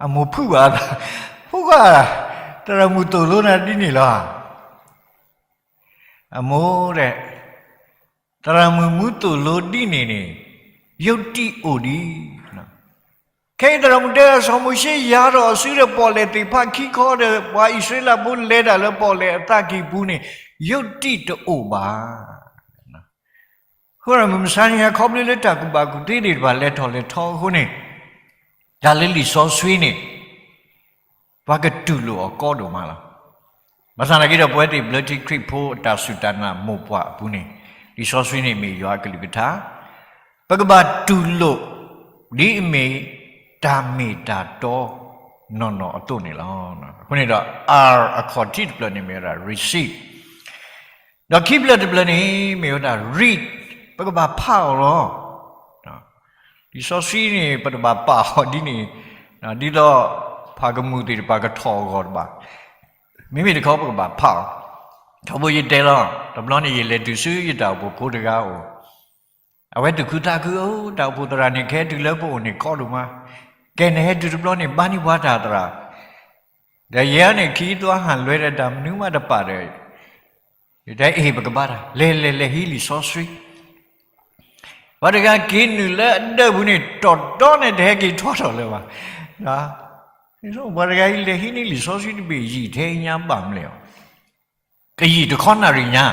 အမိၢ်ဖုးဘၣ်, ဖိခွါ, သရၣ်မုၣ်သိၣ်လိနၤဒ်န့ၣ်လီၤ. အမိၢ်, သရၣ်မုၣ်မူသိၣ်လိဒ်န့ၣ်န့ၣ် ယိးတံၢ်အိၣ်ဒံး. ခဲအံၤသရၣ်မုၣ်တဲ စီၤမိၤၡ့ယၤထီၣ်အစုဒီးပီၣ်လဲၣ်သ့ၣ်တဖၣ်ခံခီဒီး ပှၤအံၣ်စရ့လးဖိလဲၤတၢ်လၢပီၣ်လဲၣ်အသးကံၢ်ပူၤန့ၣ် ယိးတံၢ်တအိၣ်ဘၣ်. အဃိဒီးမုၢ်မဆါတနံၤညါ ခီဖျိလၢတၢ်ကူၣ်ဘၣ်ကူၣ်သ့သ့ၣ်တဖၣ်လဲၤထီၣ်လဲၤထီအဃိန့ၣ်, တၢ်လၢလံာ်စီဆှံန့ၣ် ပှၤကတူၢ်လိာ်အီၤကီဒိၣ်မးလီၤ. ဘၣ်ဆၣ်သနာ်က့ဒီး ပဝဲသ့ၣ်ဘျၢထံခရံာ်ဖိအတၢ်စူၢ်တၢ်နာ်မိၢ်ပှၢ်အပူၤန့ၣ်, လံာ်စီဆှံန့ၣ်မ့ၢ်ယွၤအကလုၢ်ကထါ, ပကဘၣ်တူၢ်လိာ် ဒ်အမ့ၢ်တၢ်မ့ၢ်တၢ်တီနီၢ်နီၢ်အသိးန့ၣ်လီၤ. အဃိန့ၣ်ဒီး R အခီၣ်ထံးတဖျၢၣ်န့ၣ်မ့ၢ်ဝဲဒၣ် receive, ဒီးခံဖျၢၣ်တဖျၢၣ်န့ၣ် မ့ၢ်ဝဲဒၣ် read, ပကဘၣ်ဖးအီၤလီၤ. လံာ်စီဆှံန့ၣ် ပတဘၣ်ပာ်အီၤဒ်န့ၣ်, ဒ်သိးဖးကမူၣ်သ့ၣ်တဖၣ်ကထီၣ်အဂီၢ်တဘၣ်, မ့မ့ၢ်တခီပကဘၣ်ဖးအီၤ. ထီဘိယတဲလီၤ, တဘျီန့ၣ် ယလဲၤတုၤဆူယတၢ်အိၣ်ဖှိၣ်ဖိတဂၤအအိၣ်, အဝဲသူၣ်ခုသးခု, အိ တၢ်အိၣ်ဖှိၣ်သရၣ်န့ၣ် ကဟဲတုၤလၢပအိၣ်န့ၣ်ကီဒိၣ်မး, ကဲနဟဲတုၤတဘျီန့ၣ် ဘါန့ၢ်ပှၤတၢ်သရၣ် ဒီးယဲန့ၣ်ခံသွါဟးလွဲဒီးတၢ်မနုၤမးတပာ်ဒီး, ယတဲအ့ၣ် ပကဘါတၢ်, လဲၤလဲၤလဲၤဟံးလံာ်စီဆှံ. ပှၤတဂၤက့ၤနုာ်လၢအဒၢးပူၤန့ၣ် တီၢ်တီန့ၣ် တဟဲက့ၤထီၣ်ထီၣ်လၢၤဘၣ်. ပှၤတဂၤအံၤလဲၤဟံးန့ၢ်လံာ်စီဆှံတဘ့ၣ် ယံာ်ထဲညါဘၣ်မနုၤလဲၣ်အီၤ, ကယံာ်တခီနၣ်ရံၣ်ညါ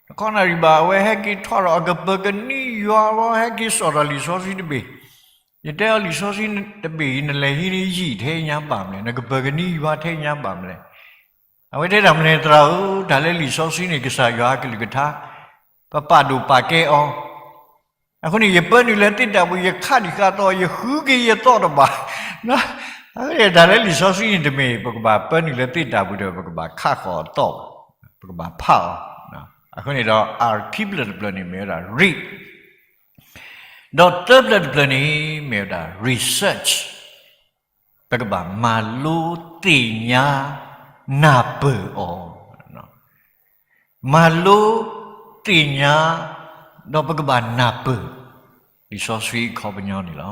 တခီနၣ်ရံၣ်ဘၣ် အဝဲဟဲက့ၤထီၣ်ဒီးအကပၢၤကနံယွၤလီၤ ဟဲက့ၤစိာ်ထီၣ်လံာ်စီဆှံတဘ့ၣ်. ယတဲအီၤ လံာ်စီဆှံတဘ့ၣ်အံၤ နလဲၤဟံးန့ၢ်ယံာ်ထဲညါဘၣ်မနုၤလဲၣ်, နကပၢၤကနံယွၤထဲညါဘၣ်မနုၤလဲၣ်. အဝဲတဲတၢ်မနုၤလဲၣ် သရၣ်ဧၢ, တၢ်လၢလံာ်စီဆှံန့ၣ် ကစၢ်ယွၤအကလုၢ်ကထါ, ပပာ်ဒိၣ်ပာ်ကဲအီၤ အဃိန့ၣ် ယပၢနုာ်လၢသ့ၣ်တၢ်ပူၤ ယခးဒံးဃာ်သီၣ် ယဃုက့ၤယသီၣ်တဘၣ်. အဃိန့ၣ် တၢ်လၢလံာ်စီဆှံန့ၣ်တမ့ၢ် ပကဘၣ်ပၢနုာ်လၢသ့ၣ်တၢ်ပူၤဒီး ပကဘၣ်ခးဃီၤအသီၣ်ဘၣ်, ပကဘၣ်ဖးအီၤ. အဃိန့ၣ်ဒီး R ခံဖျၢၣ်တဖျၢၣ်န့ၣ်မ့ၢ်ဝဲဒၣ် read, ဒီးသၢဖျၢၣ်တဖျၢၣ်န့ၣ်မ့ၢ်ဝဲဒၣ် research, ပကဘၣ်မၤလိသ့ၣ်ညါ နၢ်ပၢၢ်အီၤ. မၤလိသ့ၣ်ညါ ဒီးပကဘၣ်နၢ်ပၢၢ် လံာ်စီဆှံအခီပညီန့ၣ်လီၤ.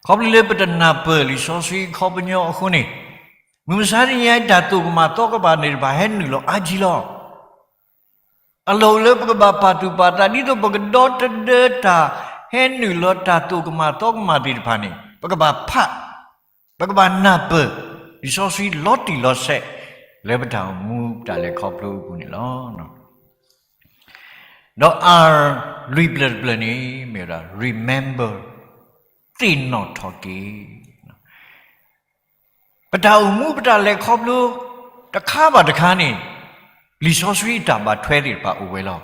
ခီဖျိလၢပတနၢ်ပၢၢ်လံာ်စီဆှံအခီပညီအဃိန့ၣ်, မုၢ်မဆါတနံၤအံၤ တၢ်သိၣ်ကမၣ်သီကမၣ်သ့ၣ်တဖၣ်ဟဲနုာ်လီၤအါကံလီၤ. အလီၢ်အိၣ်လၢပကဘၣ်ပာ်သူၣ်ပာ်သး ဒ်သိးပကဒီတဒၢတၢ်ဟဲနုာ်လီၤတၢ်သိၣ်ကမၣ်သီကမၣ်သ့ၣ်တဖၣ်န့ၣ် ပကဘၣ်ဖး, ပကဘၣ်နၢ်ပၢၢ် လံာ်စီဆှံလီၤတံၢ်လီၤဆဲး လၢပတၢ်အိၣ်မူတၢ်လဲၤခီဖျိအပူၤန့ၣ်လီၤ. ဒီး R လွံၢ်ဖျၢၣ်တဖျၢၣ်န့ၣ် မ့ၢ်ဝဲဒၣ် remember, သ့ၣ်နီၣ်ထီၣ်က့ၤ ပတၢ်အိၣ်မူပတၢ်လဲၤခီဖျိ တခါဘၣ်တခါန့ၣ် လံာ်စီဆှံအတၢ်ဘၣ်ထွဲသ့ၣ်တဖၣ်အိၣ်ဝဲလီၤ.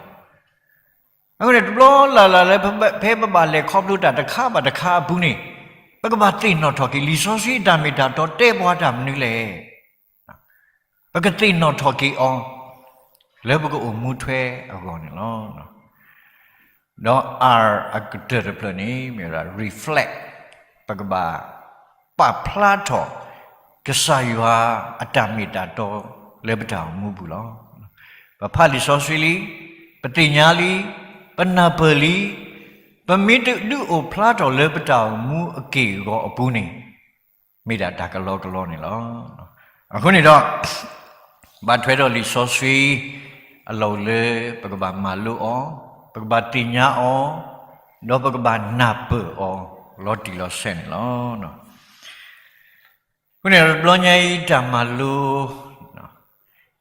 အဃိန့ၣ် တဘျီလၢ်လၢ်လၢ ဖဲပဘၣ်လဲၤခီဖျိတၢ်တခါဘၣ်တခါအပူၤန့ၣ်, ပကဘၣ်သ့ၣ်နီၣ်ထီၣ်က့ၤ လံာ်စီဆှံအတၢ်မ့ၢ်တၢ်တီတဲပှၤတၢ်မနုၤလဲၣ်. ပကသ့ၣ်နီၣ်ထီၣ်က့ၤအီၤ လၢပကအိၣ်မူထွဲအဂီၢ်န့ၣ်လီၤ. ဒီး R အကတၢၢ်တဖျၢၣ်န့ၣ် မ့ၢ်ဝဲဒၣ် reflect, ပကဘၣ်ပာ်ဖျါထီၣ် ကစၢ်ယွၤအတၢ်မ့ၢ်တၢ်တီလၢပတၢ်အိၣ်မူပူၤလီၤ. ပဖးလံာ်စီဆှံလံ, ပသ့ၣ်ညါလံ, ပနၢ်ပၢၢ်လံ, ပမ့ၢ်တဒုးအိၣ်ဖျါထီၣ်လၢပတၢ်အိၣ်မူအက့ၢ်အဂီၤအပူၤန့ၣ် မ့ၢ်ဒၣ်တၢ်ကလီကလီန့ၣ်လီၤ. အဃိန့ၣ်ဒီး ဘၣ်ထွဲဒီးလံာ်စီဆှံအလီၢ်လၢ ပကဘၣ်မၤလိအီၤ, ပကဘၣ်သ့ၣ်ညါအီၤ, ဒီးပကဘၣ်နၢ်ပၢၢ်အီၤ လီၤတံၢ်လီၤဆဲးန့ၣ်လီၤ. အဃိန့ၣ် တဘျီညါအံၤတၢ်မၤလိ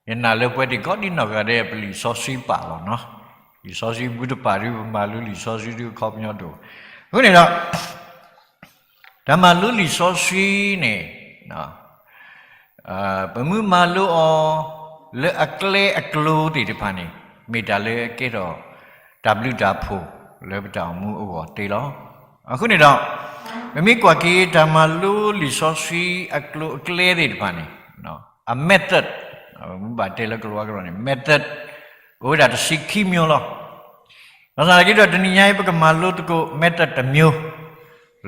ယနာ်လၢပဝဲသ့ၣ်ကိးဒံနီၢ်ဂၤဒဲး ပလံာ်စီဆှံပာ်လီၤနီၤ. လံာ်စီဆှံဘူတပာ်ဒုး ပမၤလိလံာ်စီဆှံဒုးအခီပညီတအိၣ်. အဃိန့ၣ်ဒီး တၢ်မၤလိလံာ်စီဆှံန့ၣ် ပမ့ၢ်မၤလိအီၤ လၢအကျဲအကျိၤသ့ၣ်တဖၣ်န့ၣ် မ့ၢ်တၢ်လၢအကဲထီၣ်တၢ်ဘျုးတၢ်ဖှိၣ်လၢပတၢ်အိၣ်မူအဂီၢ်သ့လီၤ. အဃိန့ၣ်ဒီး ပမ့ၢ်ကွၢ်က့ၤတၢ်မၤလိလံာ်စီဆှံအကျိၤအကျဲသ့ၣ်တဖၣ်န့ၣ် အ method, ပမ့ၢ်ဘၣ်တဲလၢကလီကလီန့ၣ် method အိၣ်ဝဲဒၣ်တဆံခံမျိုးလီၤ. ဘၣ်ဆၣ်သနာ်က့ဒီး တနံၤညါအံၤ ပကမၤလိသကိး method တစ်မျိုး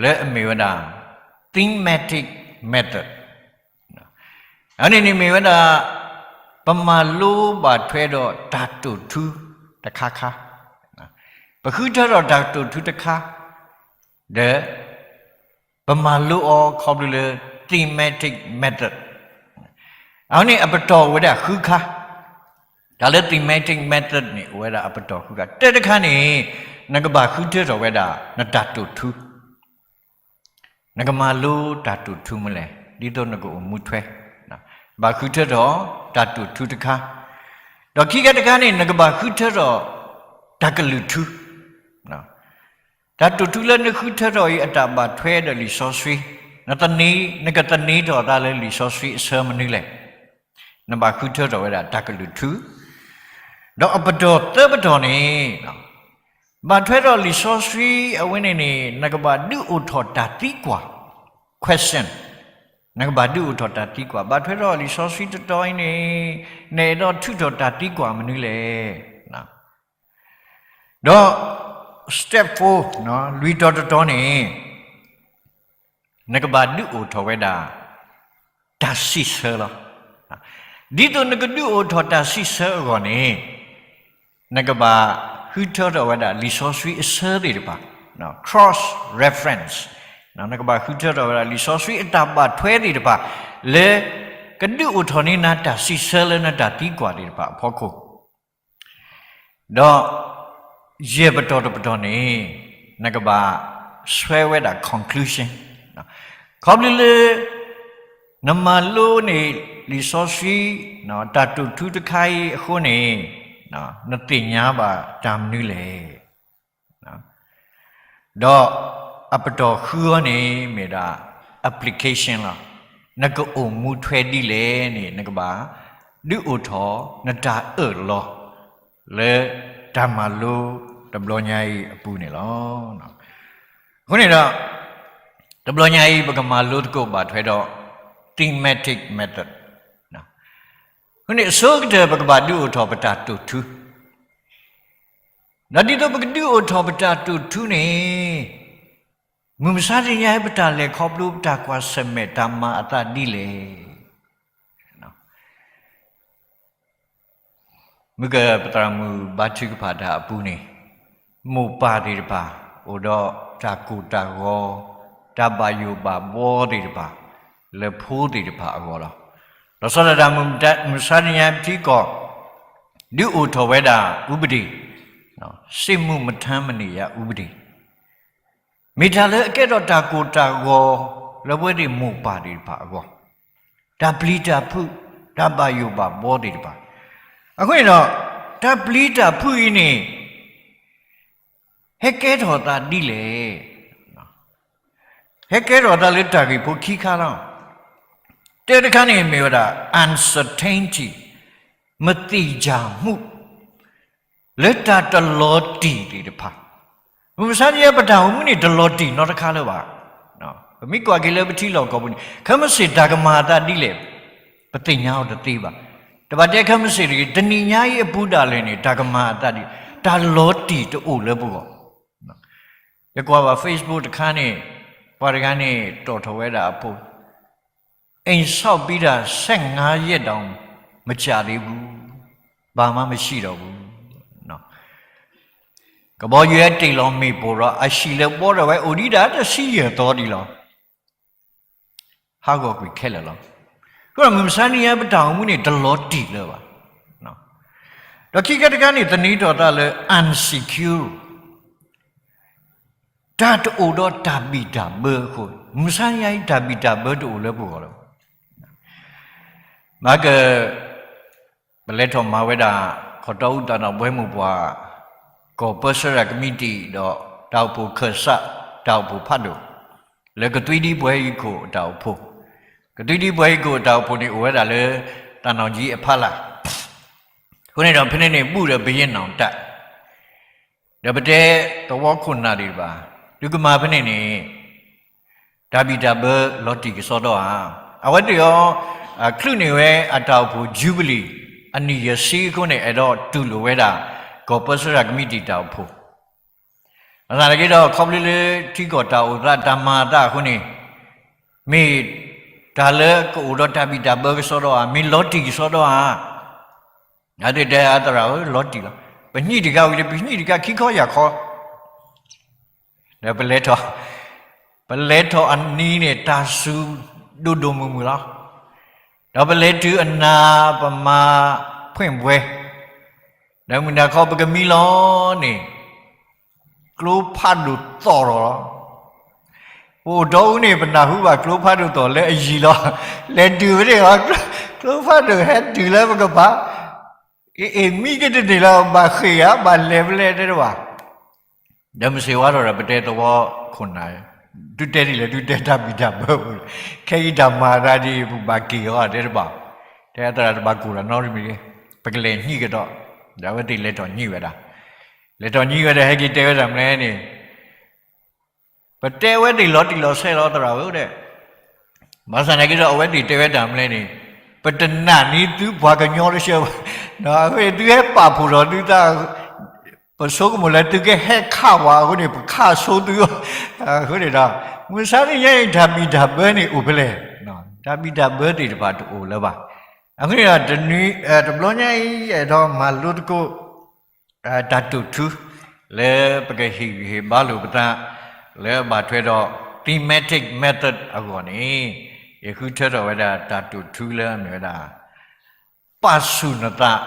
လၢအမ့ၢ်ဝဲဒၣ် thematic method အန့ၣ်န့ၣ်မ့ၢ်ဝဲဒၣ် ပမၤလိဘၣ်ထွဲဒီးတၢ်တိာ်ထူတခါခါ, ပဃုထၢထီၣ်တၢ်တိာ်ထူတခါ, ဒီး ပမၤလိအီၤခီဖျိလၢ thematic method. အဃိန့ၣ် အပတီၢ်အိၣ်ဝဲဒၣ်ဃုခါ, တၢ်လၢ thematic method န့ၣ် အိၣ်ဝဲဒၣ်အပတီၢ်ဃုခါ. တၢတခါန့ၣ် နကဘၣ်ဃုထၢထီၣ်ဝဲဒၣ် နတၢ်တိာ်ထူ နကမၤလိတၢ်တိာ်ထူမနုၤလဲၣ် ဒ်သိးနကအိၣ်မူထွဲ, ဘၣ်ဃုထၢထီၣ်တၢ်တိာ်ထူတခါ, ဒီးခံခါတခါန့ၣ် နကဘၣ်ဃုထၢထီၣ် တၢ်ကလုၢ်ထူ, တၢ်တိာ်ထူလၢနဃုထၢထီၣ်အံၤ အတၢ်ဘၣ်ထွဲဒီးလံာ်စီဆှံ, နသန့ၤ, နကသန့ၤထီၣ်အသးလၢလံာ်စီဆှံအဆၢမနုၤလဲၣ်, နဘၣ်ဃုထၢထီၣ်ဝဲဒၣ်တၢ်ကလုၢ်ထူ, ဒီးအပတီၢ်သၢပတီၢ်န့ၣ် ဘၣ်ထွဲထီၣ်လံာ်စီဆှံအဝဲန့ၣ်န့ၣ် နကဘၣ်ဒုးအိၣ်ထီၣ်တၢ်သံကွၢ်, question, နကဘၣ်ဒုးအိၣ်ထီၣ်တၢ်သံကွၢ်, ဘၣ်ထွဲထီၣ်လံာ်စီဆှံတတီၤအံၤန့ၣ် နအဲၣ်ဒိးထုးထီၣ်တၢ်သံကွၢ်မနုၤလဲၣ်. ဒီး step four လွံၢ်တီၤတတီၤန့ၣ် နကဘၣ်ဒုးအိၣ်ထီၣ်ဝဲဒၣ် တၢ်စံးဆၢလီၤ. ဒ်သိးနကဒုးအိၣ်ထီၣ်တၢ်စံးဆၢအဂီၢ်န့ၣ် နကဘၣ်ဃုထၢထီၣ်ဝဲဒၣ်လံာ်စီဆှံအဆၢသ့ၣ်တဖၣ်, cross reference, နကဘၣ်ဃုထၢထီၣ်ဝဲဒၣ်လံာ်စီဆှံအတၢ်ဘၣ်ထွဲသ့ၣ်တဖၣ် လၢကဒုးအိၣ်ထီၣ်န့ၢ်နၤတၢ်စံးဆၢလၢနတၢ်သံကွၢ်သ့ၣ်တဖၣ်အဖီခိၣ် ဒီးယဲၢ်ပတီၢ်တပတီၢ်န့ၣ် နကဘၣ်ဆွဲဝဲဒၣ် conclusion, ခီဖျိလၢ နမၤလိန့ၢ်လံာ်စီဆှံ တၢ်တိာ်ထူတခါအံၤအဃိန့ၣ် နသ့ၣ်ညါဘၣ်တၢ်မနုၤလဲၣ်. ဒီးအပတီၢ်ဃုအီၤန့ၣ်မ့ၢ်ဒၣ် application လီၤ. နကအိၣ်မူထွဲဒ်လဲၣ်န့ၣ် နကဘၣ်ဒုးအိၣ်ထီၣ်နတၢ်အၢၣ်လီၤ လၢတၢ်မၤလိတဘျီညါအံၤအပူၤန့ၣ်လီၤ. အဃိန့ၣ်ဒီး တဘျီညါအံၤ ပကမၤလိသကိးဘၣ်ထွဲဒီး thematic method အဃိန့ၣ် အဆိကတၢၢ် ပကဘၣ်ဒုးအိၣ်ထီၣ်ပတၢ်တိာ်ထူ ဒီးဒ်သိးပကဒုးအိၣ်ထီၣ်ပတၢ်တိာ်ထူန့ၣ် မုၢ်မဆါတနံၤအံၤ ပတၢ်လဲၤခီဖျိ ပတၢ်ကွၢ်ဆၢၣ်မဲာ်တၢ်မၤအသးဒ်လဲၣ်. မုၢ်ကပသရၣ်မုၣ်ဘါထုကဖၣ်တၢ်အပူၤန့ၣ် မိၢ်ပၢ်သ့ၣ်တဖၣ် အိၣ်ဒီးတၢ်ကိၢ်တၢ်ဂီၤ တၢ်ဘၣ်ယိၣ်ဘၣ်ဘှီသ့ၣ်တဖၣ် လၢဖိသ့ၣ်တဖၣ်အဂီၢ်လီၤ. ဒီးစီၤဒၤမုၣ်မုၢ်မဆါတနံၤအံၤ ပထံကီၢ် ဒုးအိၣ်ထီၣ်ဝဲဒၣ် ဥပဒေ, စစ်မှုမထမ်းမနေရ ဥပဒေ မ့ၢ်တၢ်လၢအကဲထီၣ်တၢ်ကိၢ်တၢ်ဂီၤ လၢပဝဲသ့ၣ်မိၢ်ပၢ်သ့ၣ်တဖၣ်အဂီၢ်, တၢ်ပျံၤတၢ်ဖုး, တၢ်ဘၣ်ယိၣ်ဘၣ်ဘှီသ့ၣ်တဖၣ်. အဃိန့ၣ်ဒီး တၢ်ပျံၤတၢ်ဖုးအံၤန့ၣ် ဟဲကဲထီၣ်သးဒ်လဲၣ်. ဟဲကဲထီၣ်သးလၢတၢ်ဂ့ၢ်ဖိခံခါလီၤ. တၢတခါန့ၣ်မ့ၢ်ဝဲဒၣ် uncertainty, မသ့ၣ်ညါမှု လၢတၢ်တလီၤတံၢ်သ့ၣ်တဖၣ်. မုၢ်မဆါတနံၤအံၤ ပတၢ်အိၣ်မူန့ၣ် တလီၤတံၢ်နီတခါလၢၤဘၣ်. ပမ့ၢ်ကွၢ်က့ၤလၢပထံလီၢ်ကီၢ်ပူၤန့ၣ် ခဲမုၢ်ဆ့ၣ်တၢ်ကမၤအသးဒ်လဲၣ် ပသ့ၣ်ညါအီၤတသ့ဘၣ်. တဘၣ်တဲခဲမုၢ်ဆ့ၣ်တဂ့ၤ, တနံၤညါအံၤအပူၤဒၣ်လဲာ်န့ၣ် တၢ်ကမၤအသးဒ် တၢ်လီၤတံၢ်တအိၣ်လၢပဂီၢ်. ယကွၢ်ဘၣ် Facebook တခါန့ၣ် ပှၤတဂၤန့ၣ် တီၣ်ထီၣ်ဝဲဒၣ်အဖိ အိမ်ဆောက်ပြီးတာ ဆယ့်ငါးရက်တောင် မကြာသေးဘူး, ဘာမှမရှိတော့ဘူး. ကဘီယူၤဟဲတ့ၢ်လီၤမ့ၣ်ပိၢ်ဒီး အဟံၣ်လၢဘှီထီၣ်ဝဲအိၣ်ဒံးဒၣ်တဆံယဲၢ်သီဒံးလီၤ. ဟးဂီၤကွံာ်ခဲလၢာ်လီၤ. အဃိဒီးမုၢ်မဆါတနံၤအံၤ ပတၢ်အိၣ်မူန့ၣ် တလီၤတံၢ်လၢၤဘၣ်. ဒီးခံခါတခါန့ၣ် သန့ၤထီၣ်သးလၢ insecure တၢ်တအိၣ်ဒီးတၢ်ဘံၣ်တၢ်ဘၢအဃိ, မုၢ်မဆါတနံၤအံၤ တၢ်ဘံၣ်တၢ်ဘၢတအိၣ်လၢပဂီၢ်လၢၤဘၣ်. မၤက ပလဲၤထီၣ်မၤဝဲဒၣ် ခီတီအူသးဒီးဘှဲမိၢ်ပှၢ် ကီၢ်ပၢဆှၢတၢ်ကမံးတံာ်ဒီး တၢ်အိၣ်ဖှိၣ်ခၢၣ်စး တၢ်အိၣ်ဖှိၣ်ဖးဒိၣ် လၢကသွံဒံပှၤဟံၣ်ခိၣ်အတၢ်အိၣ်ဖှိၣ်, ကသွံဒံပှၤဟံၣ်ခိၣ်အတၢ်အိၣ်ဖှိၣ်န့ၣ် အိၣ်ဝဲဒၣ်လၢ သးနီၣ်ကံအဖီလာ်, အဃိန့ၣ်ဒီး ဖဲန့ၣ်န့ၣ် ဘူၣ်ဒီးပယဲၢ်နီၣ်တၢ် ဒီးပတဲသဝီခိၣ်နၢ်ဒံးဘၣ်, သုကမၤဖဲန့ၣ်န့ၣ် တၢ်ဘံၣ်တၢ်ဘၢလီၤတံၢ်ကစီဒီဧါ. အဝဲသ့ၣ်အီၤ ချုးန့ၢ်ဝဲအတၢ်အိၣ်ဖှိၣ် Jubilee အနံၣ်ယဲၢ်ဆံအဃိန့ၣ် အဲၣ်ဒိးတူၢ်လိာ်ဝဲဒၣ် ကီၢ်ပၢဆှၢတၢ်ကမံးတံာ်တၢ်အိၣ်ဖှိၣ်, အသနာ်က့ဒီး ခီဖျိလၢထံကီၢ်တၢ်အိၣ်သးတၢ်မၤအသးအဃိန့ၣ် မ့ၢ်တၢ်လၢကအိၣ်ဒီးတၢ်ဘံၣ်တၢ်ဘၢကစီဒီဧါ, မ့ၢ်လီၤတံၢ်ကစီဒီဧါ. အဝဲသ့ၣ်တဲအသရၣ်ဧၢ လီၤတံၢ်လီၤ. ပညှိတခါဝံၤဒီး ပညှိတခါခံခီယၢ်ခီ ဒီးပလဲၤထီၣ် ပလဲၤထီၣ်အနံၤန့ၣ် တၢ်စူၤဒိၣ်ဒိၣ်မုၢ်မုၢ်လီၤ. ဒီးပလဲၤတုၤအနၤ ပမၤ ဖွင့်ပွဲ, ဒီးမုၢ်နၤခီ ပကမံလီၤန့ၣ် ကျိဖးဒိၣ်သီၣ်ထီၣ်လီၤ. ပအိၣ်ဒီးအူန့ၣ် ပနၢ်ဟူဘၣ်ကျိဖးဒိၣ်သီၣ်လၢအယံၤလီၤ. လဲၤတုၤဝဲန့ၣ် ကျိဖးဒိၣ်ဟဲတုၤလၢပကပၤ, အ့ၣ် မံကတန့ၢ်လီၤ ဘၣ်ဃ့ၢ်ဧါ ဘၣ်လဲၤဖဲလဲၣ်တဲတဘၣ်. ဒီးမုၢ်ဆ့ၣ်ဝါထီၣ်ဒီး ပတဲသဝီခိၣ်နၢ်, ဒုးတဲဒ်လဲၣ် ဒုးတဲတၢ်ဘံၣ်တၢ်ဘၢပူၤ, ခဲအံၤတၢ်မၤအသးဒ်အံၤ ပဘၣ်က့ၤအီၤတဲတဘၣ်, တဲသရၣ်တဘၣ်ကိၢ်ဒီးနီတမံၤ, ပကလဲၤညှိကဒီး, ဒီးအဝဲသ့ၣ်လဲၤထီၣ်ညှိဝဲဒၣ်, လဲၤထီၣ်ညှိဝဲဒီး ဟဲက့ၤတဲဝဲဒၣ်မနုၤလဲၣ်န့ၣ် ပတဲဝဲသ့ၣ်လီၤတံၢ်လီၤဆဲးလီၤသရၣ်ဧၢဒီး, ဘၣ်ဆၣ်သနာ်က့ဒီး အဝဲသ့ၣ်တဲဝဲတၢ်မနုၤလဲၣ်န့ၣ်, ပတနာ်န့ၢ်သုပှၤကညီတဆၢဘၣ်, အဃိန့ၣ် သုဟဲပာ်ဖှိၣ်ထီၣ်သုသး, ပဆိကမိၣ်လၢသုကဟဲခးပှၤအဃိန့ၣ် ပခးဆိသု, အဃိန့ၣ်ဒီး မုၢ်ဆါသ့ၣ်ညါအံၤ တၢ်ဘံၣ်တၢ်ဘၢန့ၣ်အိၣ်ဖဲလဲၣ်, တၢ်ဘံၣ်တၢ်ဘၢသ့ၣ်တဖၣ်တအိၣ်လၢၤဘၣ်. အဃိန့ၣ်ဒီး တနွံ, တဘျီညါအံၤ အဲၣ်ဒိးမၤလိသကိး တၢ်တိာ်ထူ လၢပကဟ့ၣ်ဂံၢ်ဟ့ၣ်ဘါလိာ်ပသး လၢအဘၣ်ထွဲဒီး thematic method အဂီၢ်န့ၣ်, ယဃုထၢထီၣ်ဝဲဒၣ်တၢ်တိာ်ထူလၢအမ့ၢ်ဝဲဒၣ် ပာ်ဆူၣ်နသး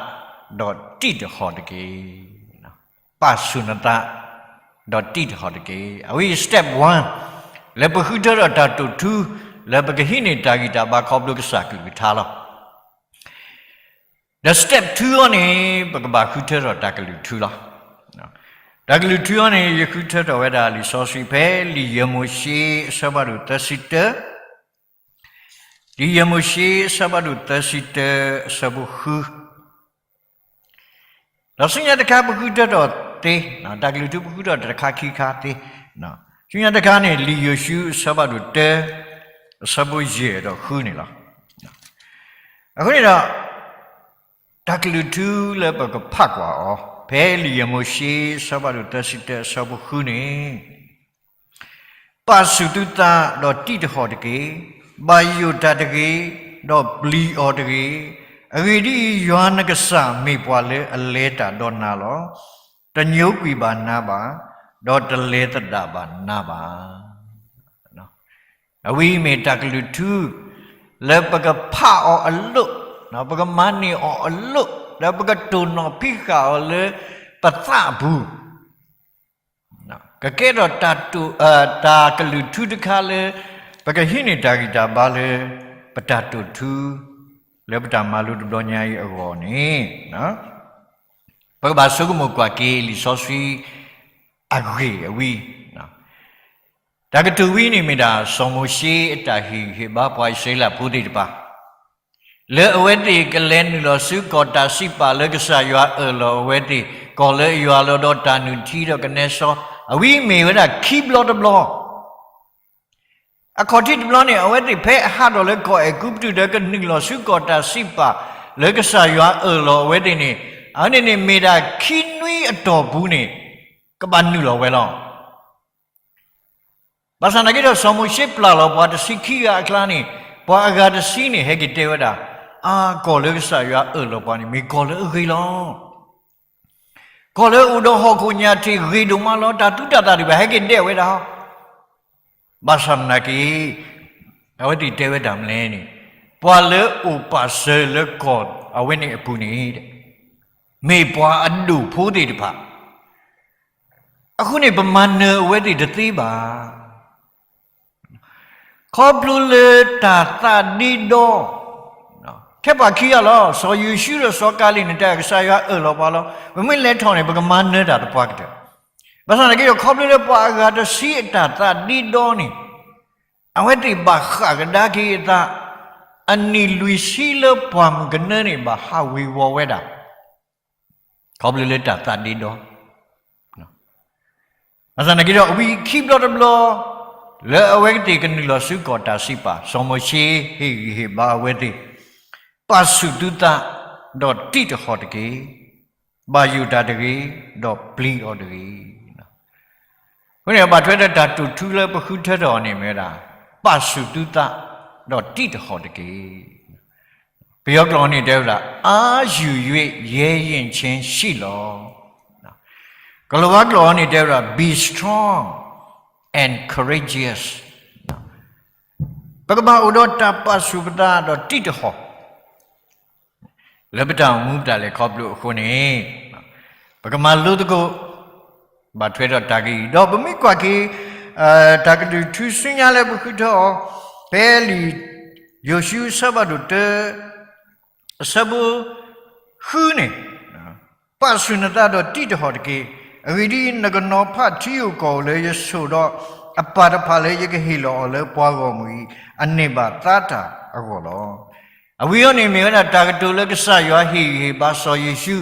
ဒီးတံၢ်တဟီၣ်တက့ၢ်. ပာ်ဆူၣ်နသး ဒီးတံၢ်တဟီၣ်တက့ၢ်. အဝဲအံၤ step one လၢပဃုထၢထီၣ်တၢ်တိာ်ထူ လၢပကဟံးန့ၢ်တၢ်ဂံၢ်တၢ်ဘါခီဖျိကစၢ်ကလုၢ်ကထါလီၤ. ဒီး step two အံၤန့ၣ် ပကဘၣ်ဃုထၢထီၣ်တၢ်ကလုၢ်ထူလီၤ. တၢ်ကလုၢ်ထူအံၤန့ၣ် ယဃုထၢထီၣ်ဝဲဒၣ်လံာ်စီဆှံဖဲ လံာ်ယဲၢ်မိၤၡ့ အဆၢဖးဒိၣ်သၢဆံတၢ, လံာ်ယဲၢ်မိၤၡ့ အဆၢဖးဒိၣ်သၢဆံတၢ အဆၢဖိဃု ဒီးဆူညါတခါပဃုထၢထီၣ်သ့, တၢ်ကလုၢ်ထူပဃုထၢထီၣ်တခါခံခါသ့, ဆူညါတခါန့ၣ် လံာ်ယိၤၡူ အဆၢဖးဒိၣ်တၢ, အဆၢဖိယဲၢ်ဒီးဃုန့ၣ်လီၤ. အဃိန့ၣ်ဒီး တၢ်ကလုၢ်ထူလၢပကဖးကွၢ်အီၤ ဖဲလံာ်ယဲၢ်မိၤၡ့ အဆၢဖးဒိၣ်သၢဆံတၢ အဆၢဖိဃုန့ၣ် ပာ်ဆူၣ်သုသးဒီးတံၢ်တဟီၣ်တက့ၢ်. ဘၣ်ယိၣ်တၢ်တဂ့ၤ, ဒီးပျံၤအီၤတဂ့ၤ. အဂ့ၢ်ဒ်အံၤ, ယွၤနကစၢ်မ့ၢ်ပှၤလၢအလဲၤတၢ်ဒီးနၤလီၤ. တညိကွံာ်ဘၣ်နၤဘၣ်, ဒီးတလဲၤသဒၣ်ဘၣ်နၤဘၣ်. အဝဲအံၤမ့ၢ်တၢ်ကလုၢ်ထူ လၢပကဖးအီၤအလိၣ်, ပကမၤန့ၢ်အီၤအလိၣ်, ဒီးပကတိၢ်နီၣ်ဖံးဃာ်အီၤလၢပသးအပူၤ ကကဲထီၣ်တၢ်ကလုၢ်ထူတခါလၢ ပကဟံးန့ၢ်တၢ်ဂံၢ်တၢ်ဘါလၢ ပတၢ်တိာ်ထူ လၢပတၢ်မၤလိတဘျီညါအံၤအဂီၢ်န့ၣ်, ပကဘၣ်ဆိကမိၣ်ကွၢ်က့ၤလံာ်စီဆှံအဂ့ၢ်အဝဲအံၤ, တၢ်ကတိၤဝဲအံၤန့ၣ်မ့ၢ်ဒၣ် စီၤမိၤၡ့အတၢ်ဟ့ၣ်ဂံၢ်ဟ့ၣ်ဘါပှၤအံၣ်စရ့လးဖိသ့ၣ်တဖၣ် လၢအဝဲသ့ၣ်ကလဲၤနုာ်လီၤဆူကီၢ်တၢ်စံးပာ်လၢကစၢ်ယွၤအၢၣ်လီၤအဝဲသ့ၣ်, ကီၢ်လၢအယွၤလီၤဒီးတၢ်နုၢ်ထံဒီးကနဲစီ, အဝဲအံၤမ့ၢ်ဝဲဒၣ်ခံဘျီတဘျီ အခီၣ်ထံးတဘျီန့ၣ် အဝဲသ့ၣ်ဖဲအဟးထီၣ်လၢကီၢ်အဲၤကူပတူးဒီးကနုာ်လီၤဆူကီၢ်တၢ်စံးပာ်လၢကစၢ်ယွၤအၢၣ်လီၤအဝဲသ့ၣ်န့ၣ်, အဝဲန့ၣ်န့ၣ်မ့ၢ်ဒၣ်ခံနွံအတီၢ်ပူၤန့ၣ် ကဘၣ်နုာ်လီၤဝဲလီၤ. ဘၣ်ဆၣ်သနာ်က့ဒီး စီၤမိၤၡ့ပျၢ်လီၤပှၤတဆံခံဂၤအကျါန့ၣ်, ပှၤအဂၤတဆံန့ၣ် ဟဲက့ၤတဲဝဲဒၣ်, အါ, ကီၢ်လၢကစၢ်ယွၤအၢၣ်လီၤပှၤန့ၣ် မ့ၢ်ကီၢ်လၢအဂ့ၤလီၤ. ကီၢ်လၢအိၣ်ဒီးဟီၣ်ခိၣ်ညၣ်ထံးဂ့ၤဒိၣ်မးလီၤ, တၢ်သူတၢ်သၣ်ဒံးဘၣ် ဟဲက့ၤဒဲးဝဲဒၣ်. ဘၣ်ဆၣ်သနာ်က့ အဝဲသ့ၣ်တဲဝဲတၢ်မနုၤလဲၣ်န့ၣ်, ပှၤလၢအိၣ်ပာ်စၢၤလၢကီၢ်အဝဲန့ၣ်အပူၤန့ၣ်, မ့ၢ်ပှၤအဒိၣ်ဖိသ့ၣ်တဖၣ်, အဃိန့ၣ် ပမၤနၢၤအဝဲသ့ၣ်တသ့ဘၣ်. ခီဖျိလၢတၢ်သးဒ့ဒီ, ထဲပှၤခံဂၤလီၤ, စီၤယိၤၡူဒီးစီၤကၤလ့းန့ၣ် တဲကစၢ်ယွၤအၢၣ်လီၤပှၤလီၤ. ပမ့ၢ်လဲၤထီၣ်န့ၣ် ပကမၤနၢၤတၢ်သပှၢ်ကတၢၢ်. ဘၣ်ဆၣ်သနာ်က့ဒီး ခီဖျိလၢပှၤအဂၤတဆံအတၢ်သးဒ့ဒီန့ၣ်, အဝဲသ့ၣ်ဘၣ်ဃၣ်ကဒါက့ၤအသး, အနံၣ်လွံၢ်ဆံလၢပှၢ်မုၢ်ကနၢန့ၣ် ဘၣ်ဟးဝ့ၤဝီၤဝဲဒၣ် ခီဖျိလၢတၢ်သးဒ့ဒီ, ဘၣ်ဆၣ်သနာ်က့ဒီး အဝဲခံဘျီတဘျီ လၢအဝဲသ့ၣ်ကနုာ်လီၤဆူကီၢ်တၢ်စံးပာ်, စီၤမိၤၡ့ဟ့ၣ်ဂံၢ်ဟ့ၣ်ဘါအဝဲသ့ၣ်, ပာ်ဆူၣ်သုသး, ဒီးတံၢ်တဟီၣ်တက့ၢ်. ဘၣ်ယိၣ်တၢ်တဂ့ၤ, ဒီးပျံၤအီၤတဂ့ၤ. အဃိန့ၣ် ဘၣ်ထွဲဒီးတၢ်တိာ်ထူလၢပဃုထၢထီၣ်အီၤန့ၣ်မ့ၢ်ဝဲဒၣ်, ပာ်ဆူၣ်သုသး, ဒီးတံၢ်တဟီၣ်တက့ၢ်. ပယီၤကျိာ်န့ၣ်တဲဝဲဒၣ်, အားယူ၍ ရဲရင့်ခြင်းရှိလော့. ကလီၤဝါကျိာ်အီၤန့ၣ်တဲဝဲဒၣ်, be strong and courageous. ပကဘၣ်အိၣ်ဒီးတၢ်ပာ်ဆူၣ်ပသးဒီးတံၢ်တဟီၣ် လၢပတၢ်အိၣ်မူပတၢ်လဲၤခီဖျိအဃိန့ၣ်, ပကမၤလိသကိး ဘၣ်ထွဲဒီးတၢ်ဂ့ၢ်အံၤ, ဒီးပမ့ၢ်ကွၢ်က့ၤ တၢ်ကလုၢ်ထူဆူညါလၢပဃုထၢအီၤ ဖဲလံာ်ယိၤၡူအဆၢဖးဒိၣ်တၢ အဆၢဖိဃုန့ၣ်, ပာ်ဆူၣ်နသးဒီးတံၢ်တဟီၣ်တက့ၢ်. အဂ့ၢ်ဒ်အံၤ, နကနီၤဖးထံဧိၤကီၢ်ဧိၤလၢယဆိၣ်ဒီး အပၢ်တဖၣ်လၢယကဟ့ၣ်လီၤအီၤလၢပှၤဂီၢ်မုၢ်အံၤ အန့ၢ်ဘၣ်သါတၢ်အဂီၢ်လီၤ. အဝံၤအံၤန့ၣ်မ့ၢ်ဝဲဒၣ်တၢ်ကတိၤလၢကစၢ်ယွၤဟ့ၣ်ဂံၢ်ဟ့ၣ်ဘါစီၤယိၤၡူ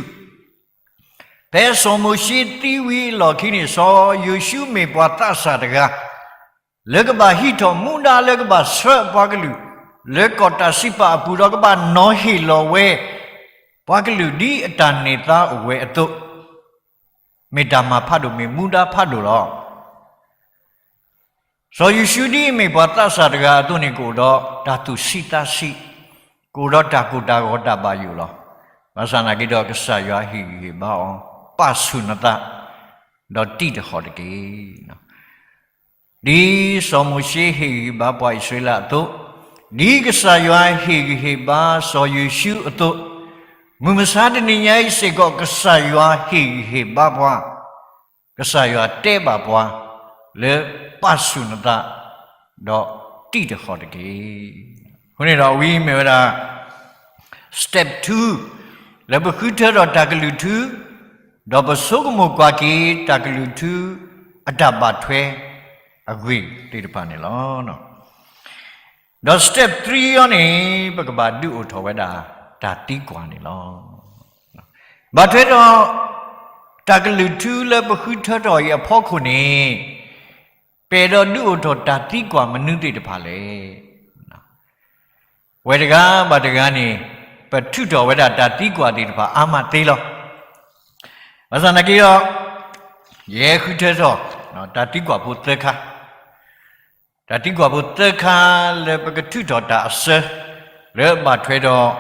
ဖဲစီၤမိၤၡ့သံဝံၤအလီၢ်ခံန့ၣ် စီၤယိၤၡူမ့ၢ်ပှၤသးစၢ်တဂၤ လၢကဘၣ်ဟံးထီၣ်မူဒါလၢကဘၣ်ဆှၢအပှၤကလုာ် လၢကီၢ်တၢ်စံးပာ်အပူၤဒီးကဘၣ်နီၤဟ့ၣ်လီၤဝဲ ပှၤကလုာ်ဒ်အတၢ်န့ၢ်သါအိၣ်ဝဲအသိး, မ့ၢ်တၢ်မၤဖးဒိၣ် မ့ၢ်မူဒါဖးဒိၣ်လီၤ. စီၤယိၤၡူဒ်အမ့ၢ်ပှၤသးစၢ်တဂၤအသိးန့ၣ် ကအိၣ်ဒီးတၢ်သူၣ်ဆံးသးဆံး, ကအိၣ်ဒီးတၢ်ကိၢ်တၢ်ဂီၤတၢ်ဘၣ်ယိၣ်လီၤ. ဘၣ်ဆၣ်နာ်က့ဒီးကစၢ်ယွၤဟ့ၣ်ဂံၢ်ဟ့ၣ်ဘါအီၤ, ပာ်ဆူၣ်နသး ဒီးတံၢ်တဟီၣ်တက့ၢ်. ဒ်စီၤမိၤၡ့ဟ့ၣ်ဂံၢ်ဟ့ၣ်ဘါပှၤအံၣ်စရ့လးအသိး, ဒ်ကစၢ်ယွၤဟ့ၣ်ဂံၢ်ဟ့ၣ်ဘါစီၤယိၤၡူအသိး, မုၢ်မဆါတနံၤညါအံၤစ့ၢ်ကီး ကစၢ်ယွၤဟ့ၣ်ဂံၢ်ဟ့ၣ်ဘါပှၤ, ကစၢ်ယွၤတဲဘၣ်ပှၤ လၢပာ်ဆူၣ်နသး ဒီးတံၢ်တဟီၣ်တက့ၢ်. အဃိန့ၣ်ဒီးအဝဲအံၤမ့ၢ်ဝဲဒၣ် step two လၢပဃုထၢထီၣ်တၢ်ကလုၢ်ထူ, ဒီးပဆိကမိၣ်ကွၢ်က့ၤတၢ်ကလုၢ်ထူ အတၢ်ဘၣ်ထွဲအဂ့ၢ်သ့ၣ်တဖၣ်န့ၣ်လီၤ. ဒီး step three အံၤန့ၣ် ပကဘၣ်ဒုးအိၣ်ထီၣ်ဝဲဒၣ် တၢ်သံကွၢ်န့ၣ်လီၤ. ဘၣ်ထွဲဒီး တၢ်ကလုၢ်ထူလၢပဃုထၢထီၣ်အံၤအဖီခိၣ်န့ၣ်, ပအဲၣ်ဒိးဒုးအိၣ်ထီၣ်တၢ်သံကွၢ်မနုၤသ့ၣ်တဖၣ်လဲၣ်. ဝဲတဂၤဘၣ်တဂၤန့ၣ် ပထုးထီၣ်ဝဲဒၣ်တၢ်သံကွၢ်သ့ၣ်တဖၣ်အါမးသ့လီၤ. ဘၣ်ဆၣ်သနာ်က့ဒီး ယဟဲဃုထၢထီၣ် တၢ်သံကွၢ်ဖိသၢခါ, တၢ်သံကွၢ်ဖိသၢခါလၢပကထုးထီၣ်တၢ်အစၢ လၢအဘၣ်ထွဲဒီး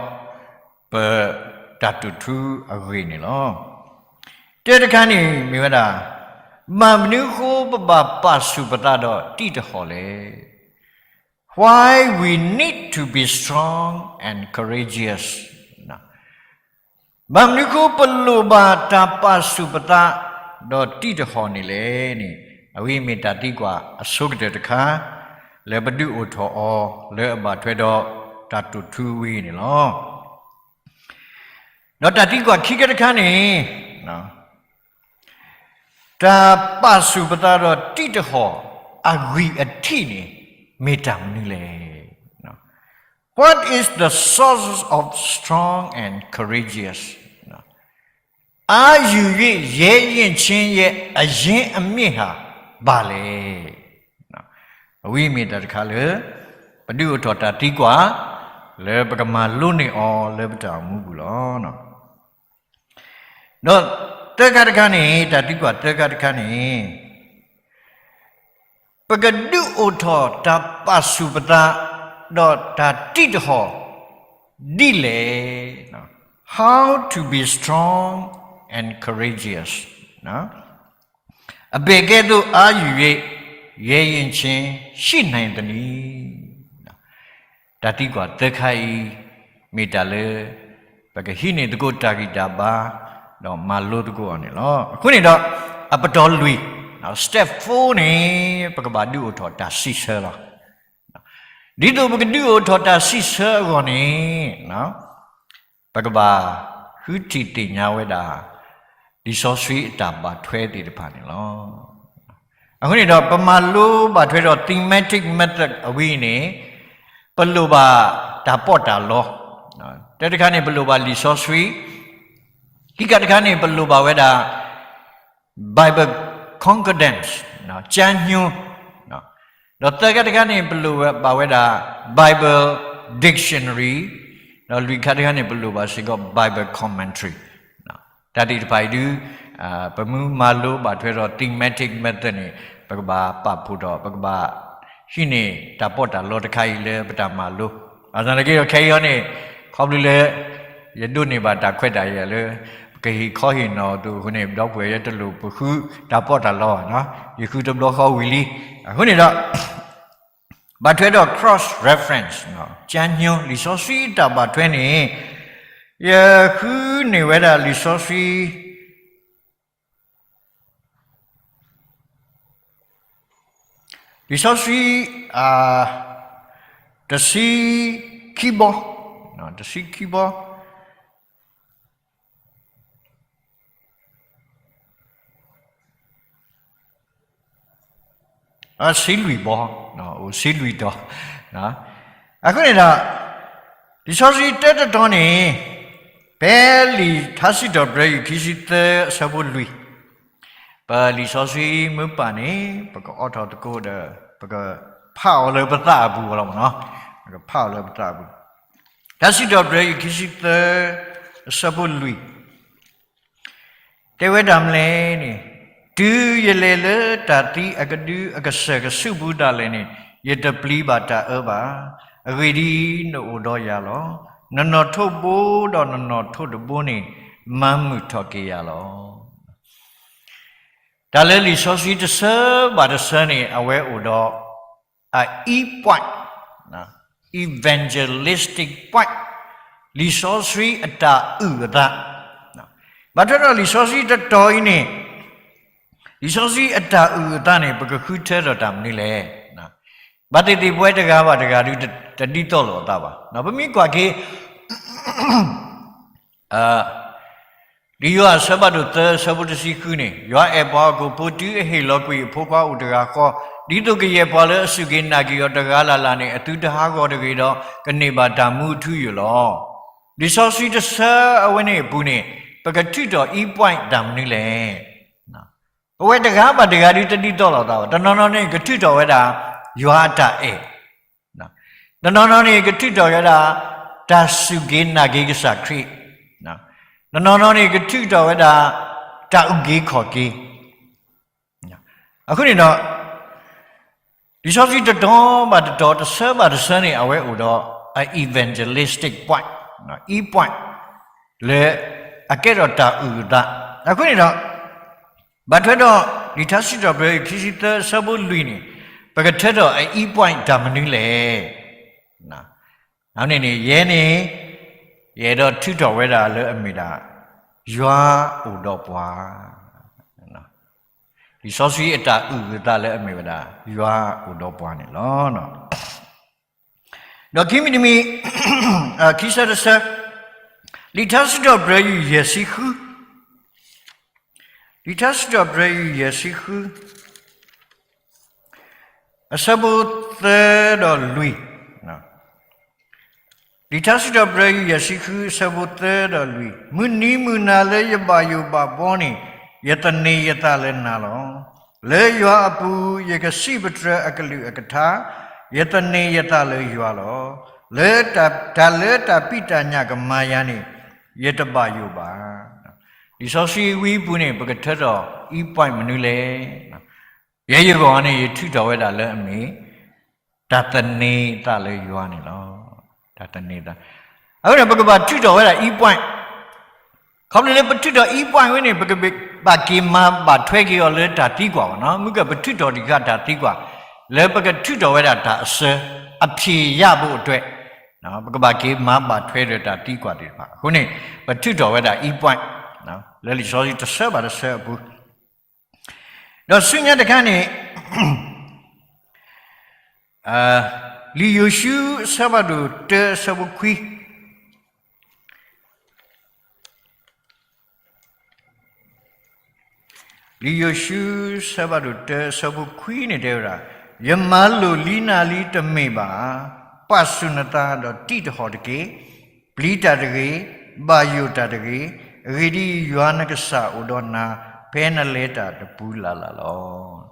ပတၢ်တိာ်ထူအဂ့ၢ်န့ၣ်လီၤ. တၢတခါန့ၣ်မ့ၢ်ဝဲဒၣ်, ဘၣ်မနုၤအဃိပဘၣ်ပာ်ဆူၣ်ပသးဒီးတံၢ်တဟီၣ်လဲၣ်. Why we need to be strong and courageous. ဘၣ်မနုၤအဃိပလိၣ်ဘၣ်တၢ်ပာ်ဆူၣ်ပသး ဒီးတံၢ်တဟီၣ်န့ၣ်လဲၣ်န့ၣ်, အဝဲမ့ၢ်တၢ်သံကွၢ်အဆိကတၢၢ်တခါ လၢပဒုးအိၣ်ထီၣ်အီၤလၢအဘၣ်ထွဲဒီးတၢ်တိာ်ထူဝဲအံၤန့ၣ်လီၤ. ဒီးတၢ်သံကွၢ်ခံခါတခါန့ၣ်, တၢ်ပာ်ဆူၣ်ပသးဒီးတံၢ်တဟီၣ်အဂံၢ်အထံးန့ၣ် မ့ၢ်တၢ်မနုၤလဲၣ်. What is the source of strong and courageous? အားယူ၍ ရဲရင့်ခြင်းရဲ့ အရင်းအမြစ်ဟာ ဘာလဲ. အဝဲမ့ၢ်တၢ်တခါလၢ ပဒုးအိၣ်ထီၣ်တၢ်သံကွၢ် လၢပကမၤလိန့ၢ်အီၤလၢပတၢ်အိၣ်မူပူၤလီၤ. ဒီးသၢခါတခါန့ၣ် တၢ်သံကွၢ်သၢခါတခါန့ၣ် ပကဒုးအိၣ်ထီၣ်တၢ်ပာ်ဆူၣ်ပသး ဒီးတၢ်တံၢ်တဟီၣ်ဒ်လဲၣ်. How to be strong and courageous. အဘယ်ကဲ့သို့ အားယူ၍ ရဲရင့်ခြင်း ရှိနိုင်သနည်း. တၢ်သံကွၢ်သၢခါအံၤ မ့ၢ်တၢ်လၢ ပကဟံးန့ၢ်သကိးတၢ်ဂံၢ်တၢ်ဘါ ဒီးမၤလိသကိးအီၤန့ၣ်လီၤ. အဃိန့ၣ်ဒီး အပတီၢ်လွံၢ်, step four န့ၣ် ပကဘၣ်ဒုးအိၣ်ထီၣ်တၢ်စံးဆၢလီၤ. ဒ်သိးပကဒုးအိၣ်ထီၣ်တၢ်စံးဆၢအဂီၢ်န့ၣ် ပကဘၣ်ဃုထံၣ်သ့ၣ်ညါဝဲဒၣ် လံာ်စီဆှံအတၢ်ဘၣ်ထွဲသ့ၣ်တဖၣ်န့ၣ်လီၤ. အဃိန့ၣ်ဒီး ပမၤလိဘၣ်ထွဲဒီး thematic method အဝဲအံၤန့ၣ် ပလိၣ်ဘၣ်တၢ်ပီးတၢ်လီ, တၢတခါန့ၣ် ပလိၣ်ဘၣ်လံာ်စီဆှံ, ခံခါတခါန့ၣ် ပလိၣ်ဘၣ်ဝဲဒၣ် Bible Concordance ကၠါညိ, ဒီးသၢခါတခါန့ၣ် ပလိၣ်ဘၣ်ဝဲဒၣ် Bible Dictionary, ဒီးလွံၢ်ခါတခါန့ၣ် ပလိၣ်ဘၣ်စ့ၢ်ကီး Bible Commentary. တၢ်သ့ၣ်တဖၣ်အံၤဒုး ပမ့ၢ်မၤလိဘၣ်ထွဲဒီး thematic method န့ၣ် ပကဘၣ်ပာ်ဖှိၣ်ဒီး ပကဘၣ်ဟံးန့ၢ်တၢ်ပီးတၢ်လီတခါအံၤလၢပတၢ်မၤလိ, ဘၣ်ဆၣ်သနာ်က့ဒီးခဲအံၤန့ၣ် ခီဖျိလၢ ယဒိးန့ၢ်ဘၣ်တၢ်ခွဲးတၢ်ယာ်လၢ ပကဟ့ၣ်ခီဟ့ၣ်နီၤအသိးအဃိန့ၣ် ဒီပုၢ်ဝဲၢ်ယတလိၣ်ပဃုတၢ်ပီးတၢ်လီဘၣ်, ယဃုတဘျီဃီဝံၤလံ. အဃိန့ၣ်ဒီး ဘၣ်ထွဲဒီး cross reference ကၠါညိ လံာ်စီဆှံအတၢ်ဘၣ်ထွဲန့ၣ် ယဃုန့ၢ်ဝဲဒၣ်လံာ်စီဆှံ လံာ်စီဆှံ တဆံခံဘီ, တဆံခံဘီ ဆံလွံၢ်ဘီ, အိၣ်ဆံလွံၢ်တီၤ, အဃိန့ၣ်ဒီး လံာ်စီဆှံတၢတတီၤန့ၣ် ဖဲလံာ်ထါစံးထီၣ်ပတြၢၤ ယုၢ်ခံဆံသၢ အဆၢဖိလွံၢ်, ပလံာ်စီဆှံမ့ၢ်ပာ်န့ၣ် ပကအိးထီၣ်သကိးဒီး ပကဖးအီၤလၢပသးအပူၤလီၤမ့ၢ်နီၤ, ပကဖးအီၤလၢပသးအပူၤ, ထါစံးထီၣ်ပတြၢၤ ယုၢ်ခံဆံသၢ အဆၢဖိလွံၢ် တဲဝဲဒၣ်မနုၤလဲၣ်န့ၣ်, တုၤယလဲၤလၢတၢ်သံအကဒုအကစၢၢ်ကဆူးပူၤဒၣ်လဲာ်န့ၣ်, ယတပျံၤဘၣ်တၢ်အၢဘၣ်. အဂ့ၢ်ဒ်အံၤ, နအိၣ်ဒီးယၤလီၤ. နနီၣ်ထိးဘိဒီးနနီၣ်ထိးတဘိန့ၣ် မၤမုာ်ထီၣ်က့ၤယၤလီၤ. တၢ်လၢလံာ်စီဆှံတဆၢဘၣ်တဆၢန့ၣ် အဝဲအိၣ်ဒီး အ e point, evangelistic point, လံာ်စီဆှံအတၢ်အုၣ်အသး, ဘၣ်ထွဲဒီးလံာ်စီဆှံတတီၤအံၤန့ၣ်, လံာ်စီဆှံအတၢ်အုၣ်အသးန့ၣ် ပကဃုထၢထီၣ်တၢ်မနုၤလဲၣ်. ဘၣ်သ့ၣ်သ့ၣ်ပဝဲတဂၤဘၣ်တဂၤဒုး တဒ်သိးလိာ်အသးဘၣ်. ပမ့ၢ်ကွၢ်က့ၤ လံာ်ယိၤဟၣ်အဆၢဖးဒိၣ်သၢ အဆၢဖိတဆံဃုန့ၣ်, ယွၤအဲၣ်ပှၤဟီၣ်ခိၣ်ဖိ တုၤအဟ့ၣ်လီၤကွံာ်အဖိခွါအိၣ်တဂၤဃီ, ဒ်သိးကယဲၢ်ပှၤလၢအစူၢ်က့ၤနာ်က့ၤအီၤတဂၤလၢ်လၢ်န့ၣ် အသုတဟးဂီၤတဂ့ၤဒီး ကန့ၢ်ဘၣ်တၢ်မူအထူအယိာ်လီၤ. လံာ်စီဆှံတဆၢအဝဲန့ၣ်အပူၤန့ၣ် ပကထုးထီၣ် e point တၢ်မနုၤလဲၣ်. ပဝဲတဂၤဘၣ်တဂၤဒုး တဒ်သိးလိာ်သးဘၣ်. တနီၤနီၤန့ၣ် ကထုးထီၣ်ဝဲဒၣ် ယွၤအတၢ်အဲၣ်, တနီၤနီၤန့ၣ် ကထုးထီၣ်ဝဲဒၣ် တၢ်စူၢ်က့ၤနာ်က့ၤကစၢ်ခရံာ်, တနီၤနီၤန့ၣ် ကထုးထီၣ်ဝဲဒၣ် တၢ်အုၣ်က့ၤခီၣ်က့ၤ. အဃိန့ၣ်ဒီး လံာ်စီဆှံတတီၤဘၣ်တတီၤ တဆၢဘၣ်တဆၢန့ၣ် အဝဲအိၣ်ဒီး အ evangelistic point, e point လၢအကဲထီၣ်တၢ်အုၣ်အသး. အဃိန့ၣ်ဒီး ဘၣ်ထွဲဒီး လံာ်ထါစံးထီၣ်ပတြၢၤ ခံဆံသၢ အဆၢဖိလွံၢ်န့ၣ် ပကထၢထီၣ်အ e point တၢ်မနုၤလဲၣ်. န့ၣ်န့ၣ် ယဲန့ၣ် ယအဲၣ်ဒိးထုးထီၣ်ဝဲဒၣ်လၢအမ့ၢ်ဒၣ် ယွၤအိၣ်ဒီးပှၤ, လံာ်စီဆှံအတၢ်အုၣ်အသးလၢအမ့ၢ်ဝဲဒၣ် ယွၤအိၣ်ဒီးပှၤန့ၣ်လီၤ. ဒီးခံမံၤတမံၤ ခံဆၢတဆၢ, လံာ်ထါစံးထီၣ်ပတြၢၤ ယုၢ်ယဲၢ်ဆံဃု, လံာ်ထါစံးထီၣ်ပတြၢၤ ယုၢ်ယဲၢ်ဆံဃု အဆၢဖိသၢဒီးလွံၢ်, လံာ်ထါစံးထီၣ်ပတြၢၤ ယုၢ်ယဲၢ်ဆံဃု အဆၢဖိသၢဒီးလွံၢ်, မုၢ်နံၤမုၢ်နၤလၢယဘၣ်ယိၣ်ဘၣ်ဘီန့ၣ် ယသန့ၤယသးလၢနၤလီၤ. လၢယွၤအပူၤ ယကစံးပတြၢၤအကလုၢ်အကထါ, ယသန့ၤယသးလၢယွၤလီၤ. လၢတၢ်လၢတၢ်ဖံးတၢ်ညၣ်ကမၤယၤန့ၣ် ယတဘၣ်ယိၣ်ဘၣ်. လံာ်စီဆှံဝံအပူၤန့ၣ် ပကထၢထီၣ် e point မနုၤလဲၣ်. ယဲယဂီၢ်န့ၣ် ယထုးထီၣ်ဝဲဒၣ်လၢအမ့ၢ် တၢ်သန့ၤသးလၢယွၤန့ၣ်လီၤ. တၢ်သန့ၤသး, အဃိန့ၣ် ပကဘၣ်ထုးထီၣ်ဝဲဒၣ် e point, ခီဖျိလၢပထုးထီၣ် e point ဝဲန့ၣ် ပကဘၣ်က့ၤမၤဘၣ်ထွဲက့ၤအီၤလၢတၢ်သံကွၢ်ဘၣ်နီၤ. မ့ၢ်ကပထုးထီၣ်တခါတၢ်သံကွၢ် လၢပကထုးထီၣ်ဝဲဒၣ်တၢ်အဆၢ အဖြေရဖို့အတွက် ပကဘၣ်က့ၤမၤဘၣ်ထွဲဒီးတၢ်သံကွၢ်သ့ၣ်တဖၣ်. အဃိန့ၣ် ပထုးထီၣ်ဝဲဒၣ် e point လၢလံာ်စီဆှံတဆၢဘၣ်တဆၢအပူၤ, ဒီးဆူညါတခါန့ၣ် လံာ်ယိၤၡူအဆၢဖးဒိၣ်တၢအဆၢဖိခွံ, လံာ်ယိၤၡူအဆၢဖးဒိၣ်တၢအဆၢဖိခွံန့ၣ်တဲဝဲဒၣ်, ယမၤလိာ်လံနၤလံတမ့ၢ်ဘၣ်ဧါ. ပာ်ဆူၣ်နသးဒီးတံၢ်တဟီၣ်တက့ၢ်. ပျံၤတၢ်တဂ့ၤ, ဘၣ်ယိၣ်တၢ်တဂ့ၤ. အဂ့ၢ်ဒ်အံၤ, ယွၤနကစၢ်အိၣ်ဒီးနၤ ဖဲနလဲၤတၢ်တပူၤလၢ်လၢ်လီ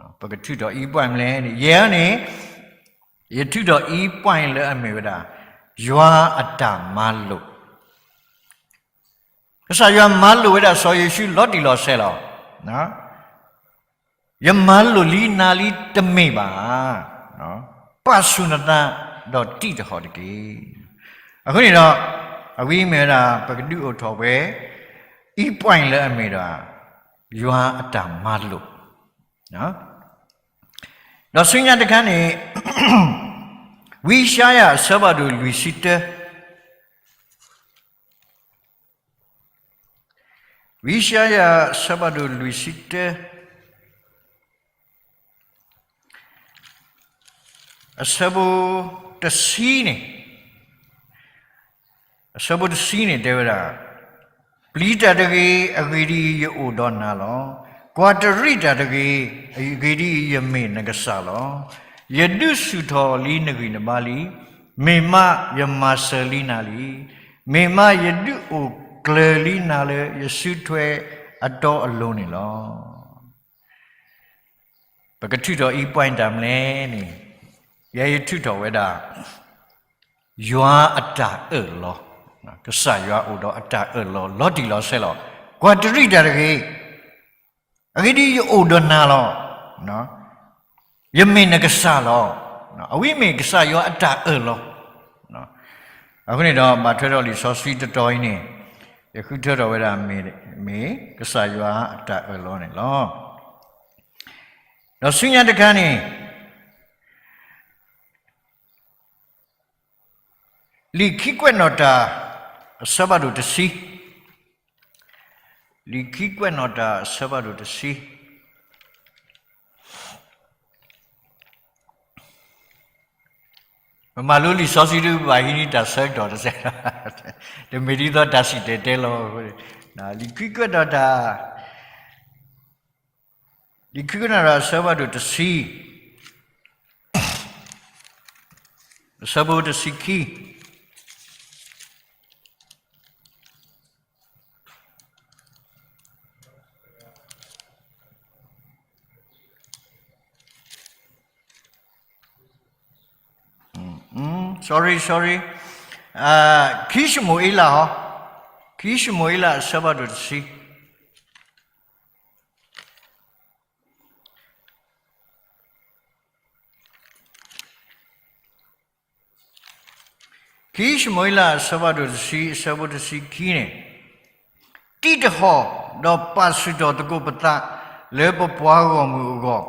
ၤ. ပကထုးထီၣ် e point မနုၤလဲၣ်န့ၣ် ယဲန့ၣ် ယထုးထီၣ် e point လၢအမ့ၢ်ဝဲဒၣ် ယွၤအတၢ်မၤလိာ်. ကစၢ်ယွၤမၤလိာ်ဝဲဒၣ်စီၤယိၤၡူလီၤတံၢ်လီၤဆဲးလီၤ. ယမၤလိာ်လံနၤလံတမ့ၢ်ဘၣ်ဧါ. ပာ်ဆူၣ်နသးဒီးတံၢ်တဟီၣ်တက့ၢ်. အဃိန့ၣ်ဒီး အဝဲမ့ၢ်ဝဲဒၣ် ပကဒုးအိၣ်ထီၣ်ဝဲ e point လၢအမ့ၢ်ဒၣ် ယွၤအတၢ်မၤလိာ် ဒီးဆူညါတခါန့ၣ် ဝံယၡါယၤအဆၢဖးဒိၣ်လွံၢ်ဆံတၢ, ဝံယၡါယၤအဆၢဖးဒိၣ်လွံၢ်ဆံတၢ, အဆၢဖိတဆံန့ၣ်, အဆၢဖိတဆံန့ၣ်တဲဝဲဒၣ်, ပျံၤတၢ်တဂ့ၤ, အဂ့ၢ်ဒ်အံၤ, ယအိၣ်ဒီးနၤလီၤ. ကွၢ်တရံးတၢ်တဂ့ၤ, အဂ့ၢ်ဒ်အံၤ, ယမ့ၢ်နကစၢ်လီၤ. ယဒုးဆူၣ်ထီၣ်လံနဂံၢ်နဘါလံ. မ့ၢ်မးယမၤစၢၤလံနၤလံ. မ့ၢ်မးယဒုးအိၣ်ကျၢၤလံနၤလၢယစုထွဲအတီအလိၤန့ၣ်လီၤ. ပကထုးထီၣ်အံၤ point တၢ်မနုၤလဲၣ်န့ၣ်, ယဲယထုးထီၣ်ဝဲဒၣ် ယွၤအတၢ်အၢၣ်လီၤ, ကစၢ်ယွၤအိၣ်ဒီးအတၢ်အၢၣ်လီၤ လီၤတံၢ်လီၤဆဲးလီၤ. ကွၢ်တရံးတၢ်တဂ့ၤ, အဂ့ၢ်ဒ်အံၤ, ယအိၣ်ဒီးနၤလီၤ. ယမ့ၢ်နကစၢ်လီၤ. အဝဲမ့ၢ်ကစၢ်ယွၤအတၢ်အၢၣ်လီၤ. အဃိန့ၣ်ဒီး ဘၣ်ထွဲဒီးလံာ်စီဆှံတတီၤအံၤန့ၣ်, ယဃုထၢထီၣ်ဝဲဒၣ်မ့ၢ်, မ့ၢ်ကစၢ်ယွၤအတၢ်အၢၣ်လီၤန့ၣ်လီၤ. ဒီးဆူညါတခါန့ၣ်, လံာ်ခံကွဲးနီၣ်တၢ် အဆၢဖးဒိၣ်တဆံ, လံာ်ခံကွဲးနီၣ်တၢ်အဆၢဖးဒိၣ်တဆံ, ပမၤလိလံာ်စီဆှံဒုး ပဘၣ်ဟံးန့ၢ်တၢ်ဆၢကတီၢ်တစဲး, တမ့ၢ်ဒ်သိးတၢ်စံၣ်တဲၤတဲလီၤအဃိ, လံာ်ခံကွဲးနီၣ်တၢ် လံာ်ခံကွဲးနီၣ်တၢ်အဆၢဖးဒိၣ်တဆံ, အဆၢဖိတဆံခံ, sorry, sorry, ခံၡမူၤအ့လးဟီ, ခံၡမူၤအ့လးအဆၢဖးဒိၣ်တဆံ ခံၡမူၤအ့လးအဆၢဖးဒိၣ်တဆံ အဆၢဖိတဆံခံန့ၣ်, တံးတဟီၣ်, ဒီးပာ်ဆူၣ်ထီၣ်သကိးပသး လၢပပှၤဂီၢ်မုၢ်အဂီၢ်,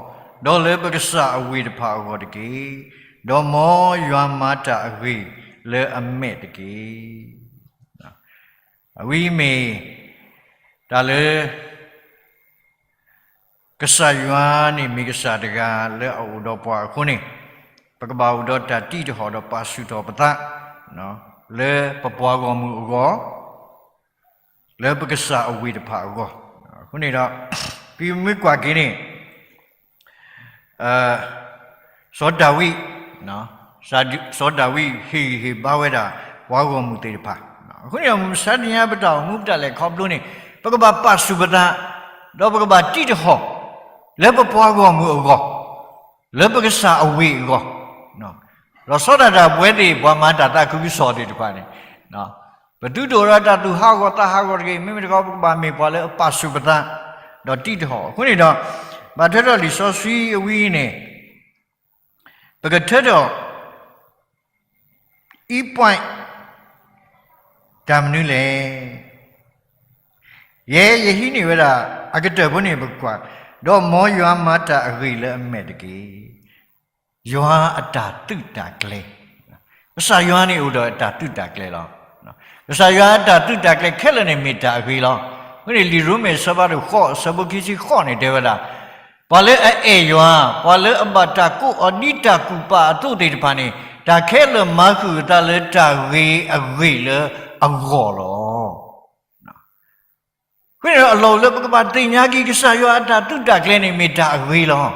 ဒီးလၢပကစၢ်အဝ့ၢ်တဖၣ်အဂီၢ်တက့ၢ်. ဒီးမ်ယွၤမၤတၢ်အဂ့ၤလၢအမဲာ်တက့ၢ်. အဝဲမ့ၢ်တၢ်လၢ ကစၢ်ယွၤန့ၣ်မ့ၢ်ကစၢ်တဂၤလၢအအိၣ်ဒီးပှၤအဃိန့ၣ်, ပကဘၣ်အိၣ်ဒီးတၢ်တံးတဟီၣ်ဒီးပာ်ဆူၣ်ထီၣ်ပသး လၢပပှၤဂီၢ်မုၢ်အဂီၢ်, လၢပကစၢ်အဝ့ၢ်တဖၣ်အဂီၢ်. အဃိန့ၣ်ဒီး ပမ့ၢ်ကွၢ်က့ၤန့ၣ် စီၤဒၤဝံး, စီၤဒၤဝံးဟ့ၣ်ဂံၢ်ဟ့ၣ်ဘါဝဲဒၣ် ပှၤဂီၢ်မုၢ်သ့ၣ်တဖၣ်. အဃိန့ၣ်ဒီး မုၢ်မဆါတနံၤညါပတၢ်အိၣ်မူပတၢ်လဲၤခီဖျိန့ၣ်, ပကဘၣ်ပာ်ဆူၣ်ပသး, ဒီးပကဘၣ်တံးတဟီၣ် လၢပပှၤဂီၢ်မုၢ်အဂီၢ်, လၢပကစၢ်အဝ့ၢ်အဂီၢ်, ဒီးဆီဒၣ်တၢ်ပဝဲသ့ၣ် ပှၤမၤတၢ်သးခုကစီၣ်သ့ၣ်တဖၣ်န့ၣ်, ပသုတအိၣ်ဒီးတၢ်သူၣ်ဟးဂီၤသးဟးဂီၤတဂ့ၤ, မ့မ့ၢ်တခီ ပကဘၣ်မ့ၢ်ပှၤလၢအပာ်ဆူၣ်ပသး ဒီးတံးတဟီၣ်. အဃိန့ၣ်ဒီး ဘၣ်ထွဲဒီးလံာ်စီဆှံအဝံၤန့ၣ်, ပကထၢထီၣ် အံ point တၢ်မနုၤလဲၣ်. ယဲယဟံးန့ၢ်ဝဲဒၣ် အကတၢၢ်ဖိန့ၣ်ပကွၢ်, ဒီးမ်ယွၤမၤတၢ်အဂ့ၤလၢအမဲာ်တက့ၢ်. ယွၤအတၢ်သုးတၢ်ကျဲၤ, ကစၢ်ယွၤန့ၣ်အိၣ်ဒီးအတၢ်သုးတၢ်ကျဲၤလီၤ. ကစၢ်ယွၤအတၢ်သုးတၢ်ကျဲၤခဲလၢာ်န့ၣ်မ့ၢ်တၢ်အဂ့ၤလီၤ. အဃိန့ၣ် လံာ်ရိမ့ၤအဆၢဖးဒိၣ်ဃိး အဆၢဖိခံဆံဃိးန့ၣ်တဲဝဲဒၣ်, ပှၤလၢအအဲၣ်ယွၤ, ပှၤလၢအဘၣ်တၢ်ကိးအီၤဒ်တၢ်ကူၣ်ပာ်အသိးသ့ၣ်တဖၣ်န့ၣ်, တၢ်ခဲလၢာ်မၤဃုာ်အသးလၢတၢ်ဂ့ၤအဂ့ၢ်လၢအဂီၢ်လီၤ. အဃိန့ၣ်ဒီးအလီၢ်အိၣ်လၢပကဘၣ်သ့ၣ်ညါက့ၤ ကစၢ်ယွၤအတၢ်သုးတၢ်ကျဲၤန့ၣ်မ့ၢ်တၢ်အဂ့ၤလီၤ.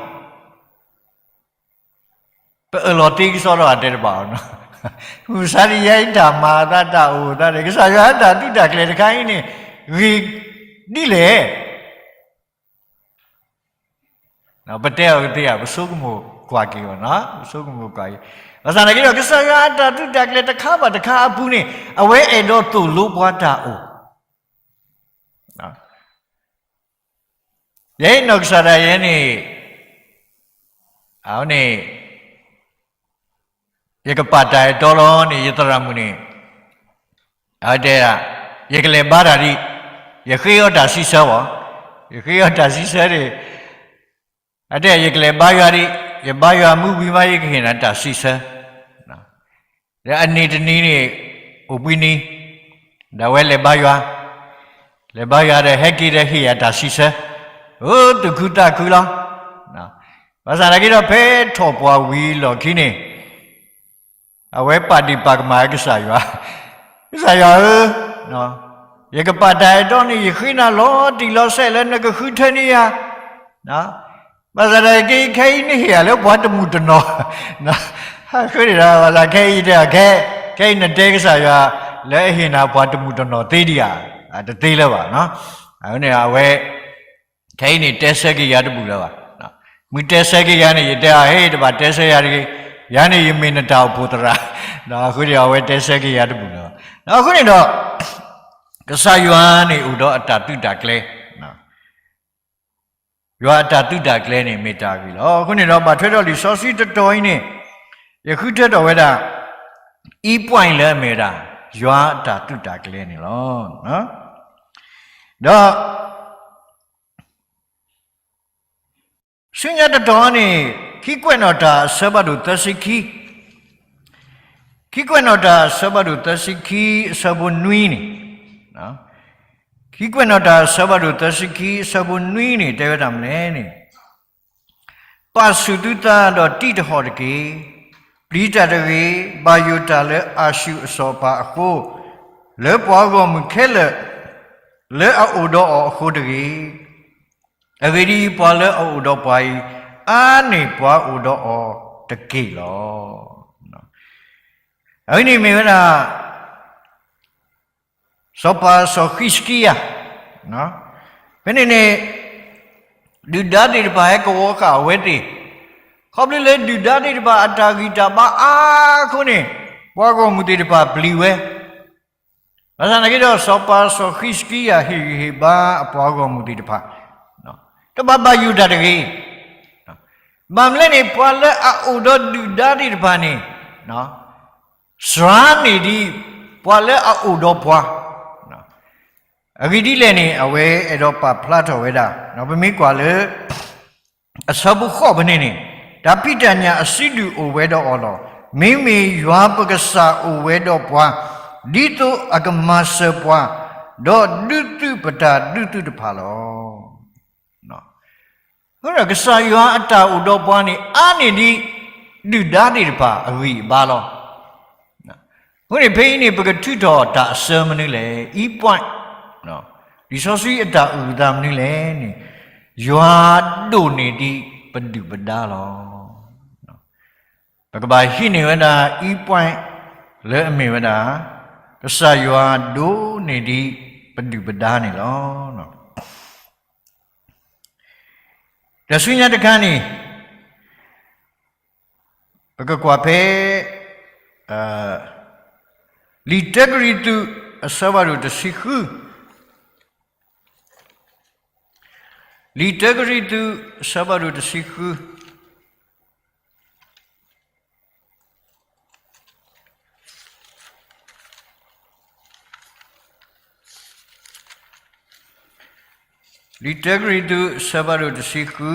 ပအၢၣ်လီၤသ့ကစီဒီဂၤတဲတဘၣ်အီၤ, မုၢ်မဆါတနံၤညါအံၤတၢ်မၤအသးတၢ်အိၣ်အသးန့ၣ် ကစၢ်ယွၤအတၢ်သုးတၢ်ကျဲၤတခါအံၤန့ၣ် ဂ့ၤဒ်လဲၣ်. ပတဲအီၤကသ့ဧါ, ပဆိကမိၣ်ကွၢ်က့ၤအီၤ, ပဆိကမိၣ်ကွၢ်က့ၤ. ဘၣ်ဆၣ်သနာ်က့ဒီး ကစၢ်ယွၤအတၢ်သုးတၢ်ကျဲၤတခါဘၣ်တခါအပူၤန့ၣ် အဝဲအဲၣ်ဒိးသိၣ်လိပှၤတၢ်အိၣ် ယဲအံၤနီၢ်ကစၢ်ဒၣ်ယဲန့ၣ်, အဝဲန့ၣ်, ယကပာ်တၢ်အဲၣ်တီလီၤန့ၣ် ယသရၣ်မုၣ်န့ၣ်, အဝဲတဲဒၣ်, ယကလဲၤဘါတၢ်ဒံး, ယဃ့အီၣ်တၢ်စံးဆၢဘၣ်, ယဃ့အီၣ်တၢ်စံးဆၢန့ၣ်, အတဲယကလဲၤဘါယွၤဒံး, ယဘါယွၤမုၢ်ဝံၤမး ယကဟ့ၣ်နၤတၢ်စံးဆၢ. ဒီးအနံၤတနံၤန့ၣ် အိၣ်ဘှံးနံၤ, ဒီးအဝဲလဲၤဘါယွၤ, လဲၤဘါယွၤဒီးဟဲက့ၤဒီးဟ့ၣ်ယၤတၢ်စံးဆၢ, အိၣ်သူၣ်ခုသးခုလီၤ. ဘၣ်ဆၣ်သနာ်က့ဒီး ဖဲထီၣ်ပှၢ်ဝံၤအလီၢ်ခံန့ၣ် အဝဲပာ်ဒ့ၣ်ပာ်ကမၣ်ဝဲကစၢ်ယွၤ, ကစၢ်ယွၤဧၢ, ယကပာ်တၢ်အဲၣ်တီန့ၣ် ယဃ့နၤလီၤတံၢ်လီၤဆဲးလၢနကဃုထၢန့ၢ်ယၤ, ဘၣ်ဆၣ်ဒီးက့ ခဲအံၤနဟ့ၣ်ယၤလၢပှၤတမုၢ်တနီၤ, အဃိန့ၣ်ဒီး ဘၣ်ဆၣ်ခဲအံၤတဲအီၤ ခဲ, ခဲအံၤနတဲကစၢ်ယွၤ လၢအဟ့ၣ်နၤပှၤတမုၢ်တနီၤသ့ဒံးဧါ, တသ့လၢၤဘၣ်. အဃိန့ၣ် အဝဲ ခဲအံၤန့ၣ် တဲဆၢက့ၤယၤတဘူၣ်လၢၤဘၣ်. မ့ၢ်တဲဆၢက့ၤယၤန့ၣ် ယတဲအီၤ ဟ့ၣ် တဘၣ်တဲဆၢယၤတဂ့ၤ, ယၤန့ၣ်ယမ့ၢ်နတၢ်အိၣ်ဖှိၣ်သရၣ်, အဃိန့ၣ် အဝဲတဲဆၢက့ၤယၤတဘူၣ်လၢၤဘၣ်. အဃိန့ၣ်ဒီး ကစၢ်ယွၤန့ၣ်အိၣ်ဒီးအတၢ်သုးတၢ်ကျဲၤ, ယွၤအတၢ်သုးတၢ်ကျဲၤန့ၣ် မ့ၢ်တၢ်ဂ့ၤလီၤ. အဃိန့ၣ်ဒီး ဘၣ်ထွဲဒီးလံာ်စီဆှံတတီၤအံၤန့ၣ် ယဃုထၢထီၣ်ဝဲဒၣ် E point လၢအမ့ၢ်ဝဲဒၣ် ယွၤအတၢ်သုးတၢ်ကျဲၤန့ၣ်လီၤ. ဒီး ဆူညါတတီၤန့ၣ် ခံကွဲးနီၣ်တၢ်အဆၢဖးဒိၣ်သၢဆံခံ, ခံကွဲးနီၣ်တၢ်အဆၢဖးဒိၣ်သၢဆံခံ အဆၢဖိနွံန့ၣ်, ခံကွဲးနီၣ်တၢ်အဆၢဖးဒိၣ်သၢဆံခံ အဆၢဖိနွံန့ၣ် တဲဝဲဒၣ်မနုၤလဲၣ်န့ၣ်, ပာ်ဆူၣ်သုသးဒီးတံးတဟီၣ်တက့ၢ်. ပျံၤတၢ်တဂ့ၤ, ဘၣ်ယိၣ်တၢ်လၢအၤၡူၢ်အစီၤပၤအဃိ, လၢပှၤဂီၢ်မုၢ်ခဲလၢာ် လၢအအိၣ်ဒီးအီၤအဃိတဂ့ၤ. အဂ့ၢ်ဒ်အံၤ, ပှၤလၢအအိၣ်ဒီးပှၤအံၤ အါန့ၢ်ပှၤအိၣ်ဒီးအီၤတက့ၢ်လီၤ. အဝဲန့ၣ်မ့ၢ်ဝဲဒၣ် စီၤပၤစီၤဃံးစကံယၤ, ဖဲန့ၣ်န့ၣ် ဒုၣ်ဒါသ့ၣ်တဖၣ်ဟဲကဝီၤဃာ်အဝဲသ့ၣ်, ခီဖျိလၢဒုၣ်ဒါသ့ၣ်တဖၣ်အတၢ်ဂံၢ်တၢ်ဘါအါအဃိန့ၣ်, ပှၤဂီၢ်မုၢ်သ့ၣ်တဖၣ်ပျံၤဝဲ, ဘၣ်ဆၣ်သနာ်က့ဒီး စီၤပၤစီၤဃံးစကံယၤဟ့ၣ်ဂံၢ်ဟ့ၣ်ဘါအပှၤဂီၢ်မုၢ်သ့ၣ်တဖၣ်, တဘၣ်ဘၣ်ယိၣ်တၢ်တဂ့ၤ, ဘၣ်မနုၤလဲၣ်န့ၣ် ပှၤလၢအအိၣ်ဒီးဒုၣ်ဒါသ့ၣ်တဖၣ်န့ၣ် စှၤန့ၢ်ဒံး ပှၤလၢအအိၣ်ဒီးပှၤ, အဂ့ၢ်ဒ်လဲၣ်န့ၣ် အဝဲအဲၣ်ဒိးပာ်ဖျါထီၣ်ဝဲဒၣ်, ပမ့ၢ်ကွၢ်လၢ အဆၢဖိဃိးဖဲန့ၣ်န့ၣ်, တၢ်ဖံးတၢ်ညၣ်အစုဒုၣ်အိၣ်ဝဲဒီးအီၤလီၤ. မ့မ့ၢ်ယွၤပကစၢ်အိၣ်ဝဲဒီးပှၤ, ဒ်သိးအကမၤစၢၤပှၤ, ဒီးဒုးသုးပတၢ်ဒုးသုးတဖၣ်လီၤ. အဃိဒီးကစၢ်ယွၤအတၢ်အိၣ်ဒီးပှၤန့ၣ် အါန့ၢ်ဒံး ဒုၣ်ဒါသ့ၣ်တဖၣ်အဂံၢ်အဘါလီၤ. အဃိန့ၣ် ဖဲအံၤန့ၣ် ပကထုးထီၣ်တၢ်အဆၢမနုၤလဲၣ်, E point, လံာ်စီဆှံအတၢ်အုၣ်အသးမနုၤလဲၣ်န့ၣ်, ယွၤဒိၣ်န့ၢ်ဒံးပဒုၣ်ပဒါလီၤ. ပကဘၣ်ဟံးန့ၢ်ဝဲဒၣ် E point လၢအမ့ၢ်ဝဲဒၣ် ကစၢ်ယွၤဒိၣ်န့ၢ်ဒံးပဒုၣ်ပဒါန့ၣ်လီၤ. ဒီးဆူညါတခါန့ၣ် ပကကွၢ်ဖဲ လံာ်တၢကရံၣ်သူး အဆၢဖးဒိၣ်တဆံဃု, လံာ်တၢကရံၣ်သူး အဆၢဖးဒိၣ်တဆံဃု လံာ်တၢကရံၣ်သူး အဆၢဖးဒိၣ်တဆံဃု,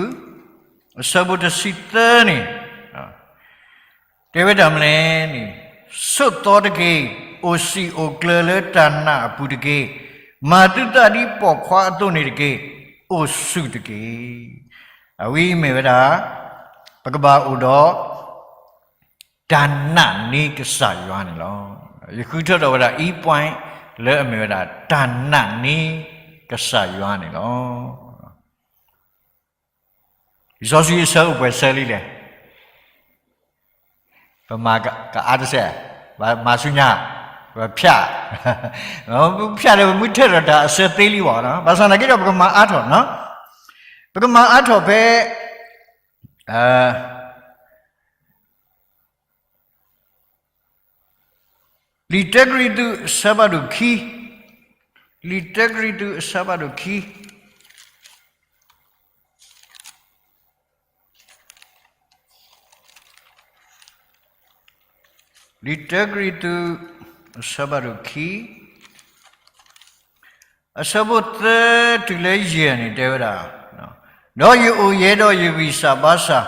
အဆၢဖိတဆံသၢန့ၣ် တဲဝဲဒၣ်မနုၤလဲၣ်န့ၣ်, ဆိးသီတက့ၢ်, အိၣ်စံာ်အိၣ်ကျၢၤလၢတၢ်နာ်အပူၤတက့ၢ်, မၤသုသးဒ်ပိာ်ခွါအသိးန့ၣ်တက့ၢ်, အိၣ်ဆူၣ်တက့ၢ်. အဝဲအံၤမ့ၢ်ဝဲဒၣ် ပကဘၣ်အိၣ်ဒီး တၢ်နာ်န့ၢ်ကစၢ်ယွၤန့ၣ်လီၤ. ယဃုထၢထီၣ်ဝဲဒၣ် E point လၢအမ့ၢ်ဝဲဒၣ် တၢ်နာ်န့ၢ်ကစၢ်ယွၤန့ၣ်လီၤ. လံာ်စီဆှံအဆၢအိၣ်ပှဲၤဆၢလံလဲၣ်, ပမၤကအါတစဲး, မၤဆူညါ, ပဖျါ, ပဖျါဒီး ပမ့ၢ်ထၢထီၣ်တၢ်အဆၢသ့လံဘၣ်, ဘၣ်ဆၣ်သနာ်က့ဒီး ပကမၤအါထီၣ်, ပကမၤအါထီၣ်ဖဲ လံာ်တၢကရံၣ်သူး အဆၢဖးဒိၣ်ခံ, လံာ်တၢကရံၣ်သူး အဆၢဖးဒိၣ်ခံ, လံာ်တၢကရံၣ်သူး အဆၢဖးဒိၣ်ခံ အဆၢဖိသၢတုၤလၢယဲၢ်န့ၣ်တဲဝဲဒၣ်, ဒီးယအိၣ်ယဲဒီးယဂံၢ်စၢ်ဘါစၢ်,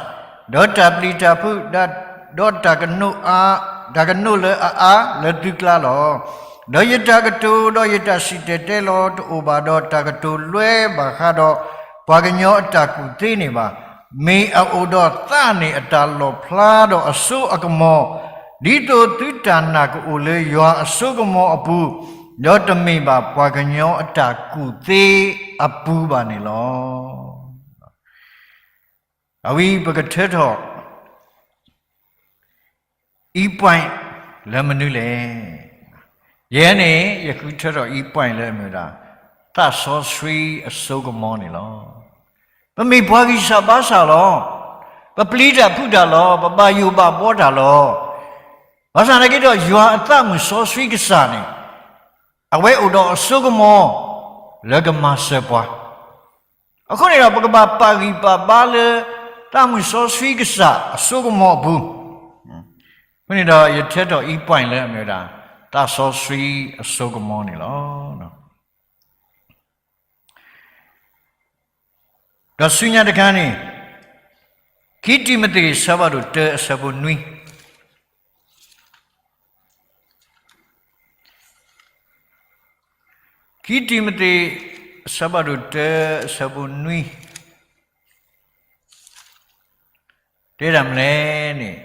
ဒီးတၢ်ပျံၤတၢ်ဖုး, ဒီးတၢ်ကနိးအါ တၢ်ကနိးလၢအအါလၢသုကျါလီၤ. ဒီးယတၢ်ကတိၤဒီးယတၢ်စံၣ်တဲၤတဲလီၤတအိၣ်ဘၣ်ဒီးတၢ်ကတိၤလွဲဘၣ်ဃးဒီးပှၤကညီအတၢ်ကူၣ်သ့န့ၣ်ဘၣ်. မ့ၢ်အအိၣ်ဒီးသးန့ၣ်အတၢ်လီၣ်ဖျါဒီးအစိအကမီၤ, ဒ်သိးသုတၢ်နာ်ကအိၣ်လၢယွၤအစိကမီၤအပူၤ, ဒီးတမ့ၢ်ဘၣ်ပှၤကညီအတၢ်ကူၣ်သ့အပူၤဘၣ်န့ၣ်လီၤ. အဝဲပကထၢထီၣ် E point လၢမနုၤလဲၣ်. ယဲန့ၣ် ယဃုထၢထီၣ် E point လၢအမ့ၢ်ဝဲဒၣ် သးစီဆှံအစိကမီၤန့ၣ်လီၤ. ပမ့ၢ်ပှၤဂံၢ်စၢ်ဘါစၢ်လီၤ. ပပျံၤတၢ်ဖုးတၢ်လီၤ. ပဘၣ်ယိၣ်ဘၣ်ဘှီတၢ်လီၤ. ဘၣ်ဆၣ်သနာ်က့ဒီး ယွၤအသးမုၣ်စီဆှံကစၢ်န့ၣ် အဝဲအိၣ်ဒီးအစိကမီၤ လၢကမၤစၢၤပှၤ အဃိန့ၣ်ဒီး ပကဘၣ်ပာ်ဂံၢ်ပာ်ဘါလၢ သးမုၣ်စီဆှံကစၢ်အစိကမီၤအပူၤ. အဃိန့ၣ်ဒီး ယထၢထီၣ် E point လၢအမ့ၢ်ဝဲဒၣ် သးစီဆှံအစိကမီၤန့ၣ်လီၤ. ဒီးဆူညါတခါန့ၣ် ခံတံၤမသ့း အဆၢဖးဒိၣ်တၢ အဆၢဖိနွံ ခံတံၤမသ့း အဆၢဖးဒိၣ်တၢ အဆၢဖိနွံ တဲဒၣ်မနုၤလဲၣ်န့ၣ်,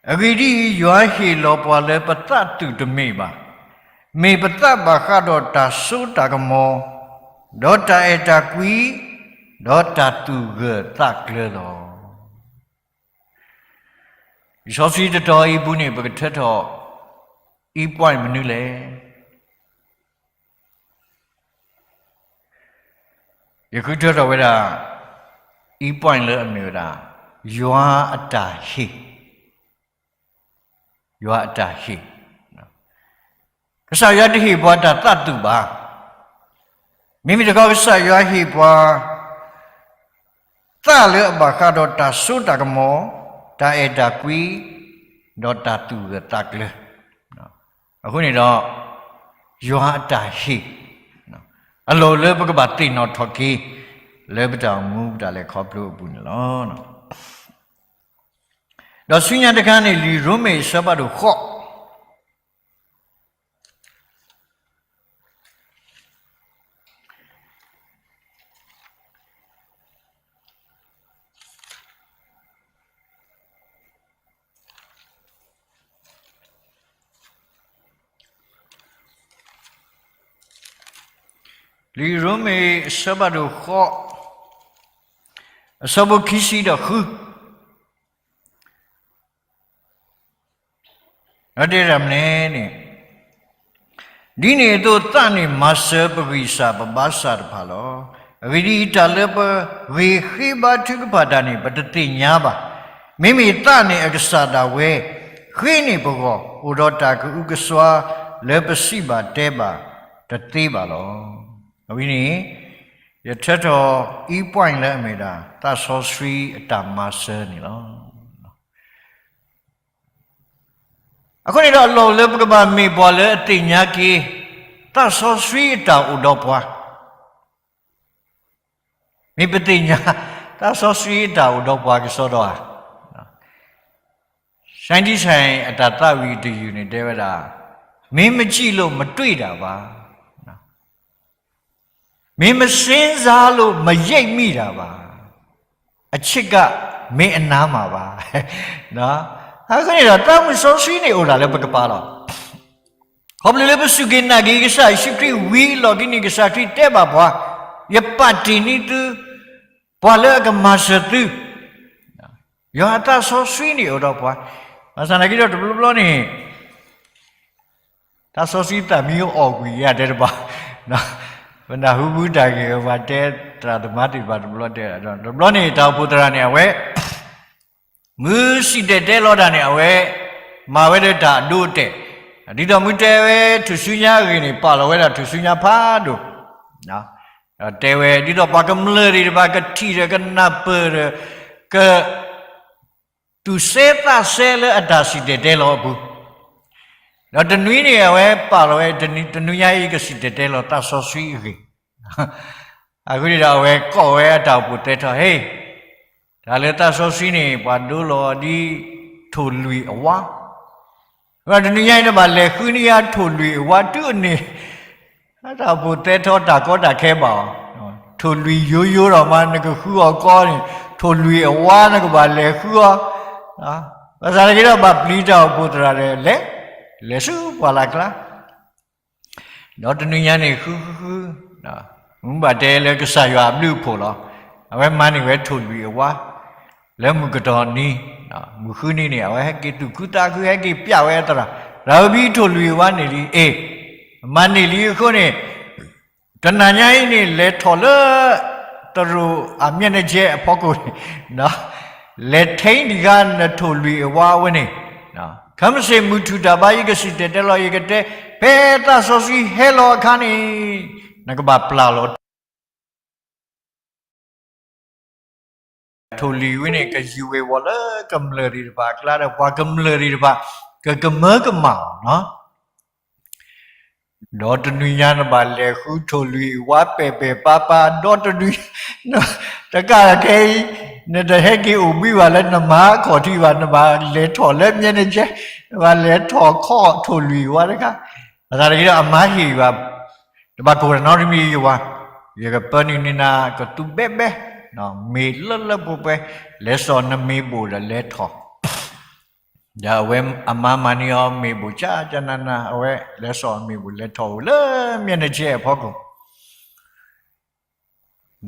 အဂ့ၢ်ဒ်အံၤ, ယွၤဟ့ၣ်လီၤပှၤလၢပသးတူာ်တမ့ၢ်ဘၣ်, မ့ၢ်ပသးဘၣ်ဃးဒီးတၢ်စိတၢ်ကမီၤ, ဒီးတၢ်အဲၣ်တၢ်ကွံ, ဒီးတၢ်သူၣ်ဂၢၢ်သးကျၢၤလီၤ. လံာ်စီဆှံတတီၤအံၤအပူၤန့ၣ် ပကထၢထီၣ် E point မနုၤလဲၣ်. ယဃုထၢထီၣ်ဝဲဒၣ် E point လၢအမ့ၢ်ဝဲဒၣ် ယွၤအတၢ်ဟ့ၣ်, ယွၤအတၢ်ဟ့ၣ်, ကစၢ်ယွၤတဟ့ၣ်ပှၤတၢ်သးတူာ်ဘၣ်. မ့မ့ၢ်တခီ ကစၢ်ယွၤဟ့ၣ်ပှၤ သးလၢအဘၣ်ဃးဒီးတၢ်စိတၢ်ကမီၤ, တၢ်အဲၣ်တၢ်ကွံ, ဒီးတၢ်သူၣ်ဂၢၢ်သးကျၢၤ. အဃိန့ၣ်ဒီး ယွၤအတၢ်ဟ့ၣ် အလီၢ်လၢပကဘၣ်သ့ၣ်နီၣ်ထီၣ်က့ၤ လၢပတၢ်အိၣ်မူပတၢ်လဲၤခီဖျိအပူၤန့ၣ်လီၤ. ဒီးဆူညါတခါန့ၣ် လံာ်ရိမ့ၤအဆၢဖးဒိၣ်ဃိး လံာ်ရိမ့ၤအဆၢဖးဒိၣ်ဃိး အဆၢဖိခံဆံဒီးဃု ဒီးတဲဒၣ်မနုၤလဲၣ်န့ၣ်, ဒ်န့ၣ်အသိးသးန့ၣ်မၤစၢၤပဂံၢ်စၢ်ပဘါစၢ်တဖၣ်လီၤ. အဂ့ၢ်ဒ်အံၤ, တၢ်လၢပဂ့ၤဃ့ဘါထုကဖၣ်တၢ်န့ၣ် ပတသ့ၣ်ညါဘၣ်. မ့မ့ၢ်သးန့ၣ်အကစၢ်ဒၣ်ဝဲ ဃ့န့ၢ်ပဂီၢ် အိၣ်ဒီးတၢ်ကအုကစွါလၢပစံးဘၣ်တဲဘၣ်တသ့ဘၣ်လီၤ. အဝဲန့ၣ် ယထၢထီၣ် E point လၢအမ့ၢ်ဒၣ် သးစီဆှံအတၢ်မၤစၢၤန့ၣ်လီၤ. အဃိန့ၣ်ဒီး အလီၢ်လၢပကဘၣ်မ့ၢ်ပှၤလၢအသ့ၣ်ညါက့ၤ သးစီဆှံအတၢ်အိၣ်ဒီးပှၤ, မ့ၢ်ပသ့ၣ်ညါ သးစီဆှံအတၢ်အိၣ်ဒီးပှၤကစီဒီဧါ. ဆိုင်းဒံၣ်ဆိုင် အတၢ်သးဝံၣ်တယုၢ်န့ၣ်တဲဝဲဒၣ်, မင်းမကြည့်လို့ မတွေ့တာပါ, မင်းမစင်စားလို့ မရိပ်မိတာပါ, အချစ်က မင်းအနားမှာပါ. အဃိန့ၣ်ဒီး သးမုၣ်စီဆှံန့ၣ်အိၣ်ဒၣ်လၢပကပၤလီၤ. ခီဖျိလၢပစူၢ်က့ၤနာ်က့ၤကစၢ်ယ့ၣ်ၡူးခရံာ်ဝံၤအလီၢ်ခံန့ၣ် ကစၢ်ခရံာ်တဲဘၣ်ပှၤ, ယပာ်တ့ၢ်န့ၢ်သု ပှၤလၢအကမၤစၢၤသု, ယွၤအသးစီဆှံန့ၣ်အိၣ်ဒီးပှၤ, ဘၣ်ဆၣ်သနာ်က့ဒီးတဘျီဘျီန့ၣ် သးစီဆှံသးမံအီၣ်ကွံာ်ယၤတဲတဘၣ်, ပနၢ်ဟူဘုတၢ်ဂ့ၢ်ဝဲပှၤတဲသရၣ်သမါသ့ၣ်တဖၣ်တဘျီတဲ, တဘျီန့ၣ် တၢ်အိၣ်ဖှိၣ်သရၣ်န့ၣ် အဝဲ မ့ၢ်စံၣ်တဲၤတဲလီၤတၢ်န့ၣ် အဝဲ မၤဝဲဒီးတၢ်အဒိအတဲာ်, ဒ်သိးမ့ၢ်တဲဝဲထူၣ်စုညါအဂ့ၢ်န့ၣ် ပာ်လီၤဝဲဒၣ်ထူၣ်စုညါဖးဒိၣ်, ဒီးတဲဝဲ ဒ်သိးပှၤကမျၢၢ်သ့ၣ်တဖၣ်ကထံၣ်ဒီးကနၢ်ပၢၢ်ဒီး က သူၣ်စဲသးစဲလၢအတၢ်စံၣ်တဲၤတဲလီၤအပူၤ, ဒီးတနွံန့ၣ် အဝဲပာ်လီၤဝဲ တနွံညါအံၤ ကစံၣ်တဲၤတဲလီၤသးစီဆှံအဂ့ၢ်, အဃိန့ၣ်ဒီး အဝဲကိးဝဲအတၢ်အိၣ်ဖှိၣ်သဲထီၣ် ဟ့ၣ်, တၢ်လၢသးစီဆှံန့ၣ် ပှၤဒိလီၤဒ် ထိၣ်လွံၢ်အဝါ, တနံၤညါအံၤနဘၣ်လဲၤဃုန့ၢ်ယၤထိၣ်လွံၢ်အဝါ တုၤအန့ၣ် တၢ်အိၣ်ဖှိၣ်သဲထီၣ်တၢ်ကီတၢ်ခဲဘၣ်အီၤ, ထိၣ်လွံၢ်ယိယိဒီးမး နကဃုအီၤကီန့ၣ် ထိၣ်လွံၢ်အဝါနကဘၣ်လဲၤဃုအီၤ, ဘၣ်ဆၣ်တက့ၢ်ဒီးဘၣ်ပျံၤတၢ်အိၣ်ဖှိၣ်သရၣ်ဒီး လဲၤ, လဲၤဆူပှၢ်လၢ်ကျါ ဒီးတနံၤညါန့ၣ် ဃုဃုဃု, မ့ၢ်ဘၣ်တဲလၢကစၢ်ယွၤအဘျုးအဖှိၣ်လီၤ. အဝဲမၤန့ၢ်ဝဲထိၣ်လွံၢ်အဝါ, လၢမုၢ်ကတီၢ်နံၤ, မုၢ်ဃုနံၤန့ၣ် အဝဲဟဲက့ၤသူၣ်ခုသးခု ဟဲက့ၤပျဲဝဲအသရၣ်, သရၣ်ဧၢ ပဟံးထိၣ်လွံၢ်အဝါန့ၣ်လံ, အ့ၣ်, မၤန့ၢ်လံအဃိန့ၣ် တနၤညါအံၤန့ၣ် လဲၤထီၣ်လၢ တရူးအမျဲၢ်နကဲအဖီခိၣ်န့ၣ်, လဲၤထီၣ်ဒံးဃာ်နထိၣ်လွံၢ်အဝါဝဲန့ၣ်, ခဲမုၢ်ဆ့ၣ်မုၢ်ထူၣ်တၢ်ဘါ ယကစံၣ်တဲၤတဲလီၤ ယကတဲ, ဖဲသးစီဆှံဟဲလီၤအခါန့ၣ်, နကဘၣ်ပျၢ်လီၤ ထိၣ်လွံၢ်ဝဲန့ၣ် ကယူၤဝဲဝီၤလၢကမျၢၢ်သ့ၣ်တဖၣ်အကျါဒီး ပှၤကမျၢၢ်သ့ၣ်တဖၣ် ကကမၢကမၣ်အီၤနီၤ. ဒီးတနံၤညါနဘၣ်လဲၤဃုထိၣ်လွံၢ်ဝါပဲာ်ပဲာ်ပါပါ ဒီးတနံၤ တကးခဲအံၤ နတဟဲက့ၤအိၣ်ဘှံးဘၣ်လၢနမၤခီၣ်ထံးဘၣ်, နဘၣ်လဲၤထီၣ်လၢမျဲၢ်နကဲ, နဘၣ်လဲၤထီၣ်ခီၣ်ထိၣ်လွံၢ်ဝါတခါ, ဘၣ်ဆၣ်တက့ၢ်ဒီးအမါဟ့ၣ်ယၤ တဘၣ်ကိၢ်တနီတမံၤယဝၤ, ယကပၢနုာ်န့ၢ်နၤကသူဘဲဘဲ, မ့ၢ်လၢလၢပှဲၤပှဲၤ, လဲၤစိာ်နမ့ၢ်ဘိၣ်ဒီးလဲၤထီၣ်, ဒီးအဝဲအမါမၤန့ၢ်အီၤမ့ၢ်ဘိၣ်ကၠၢ်ကၠၢ်နးနး, အဝဲလဲၤစိာ်အမ့ၢ်ဘိၣ်လဲၤထီၣ်အိၣ်လၢမျဲၢ်နကဲအဖီခိၣ်,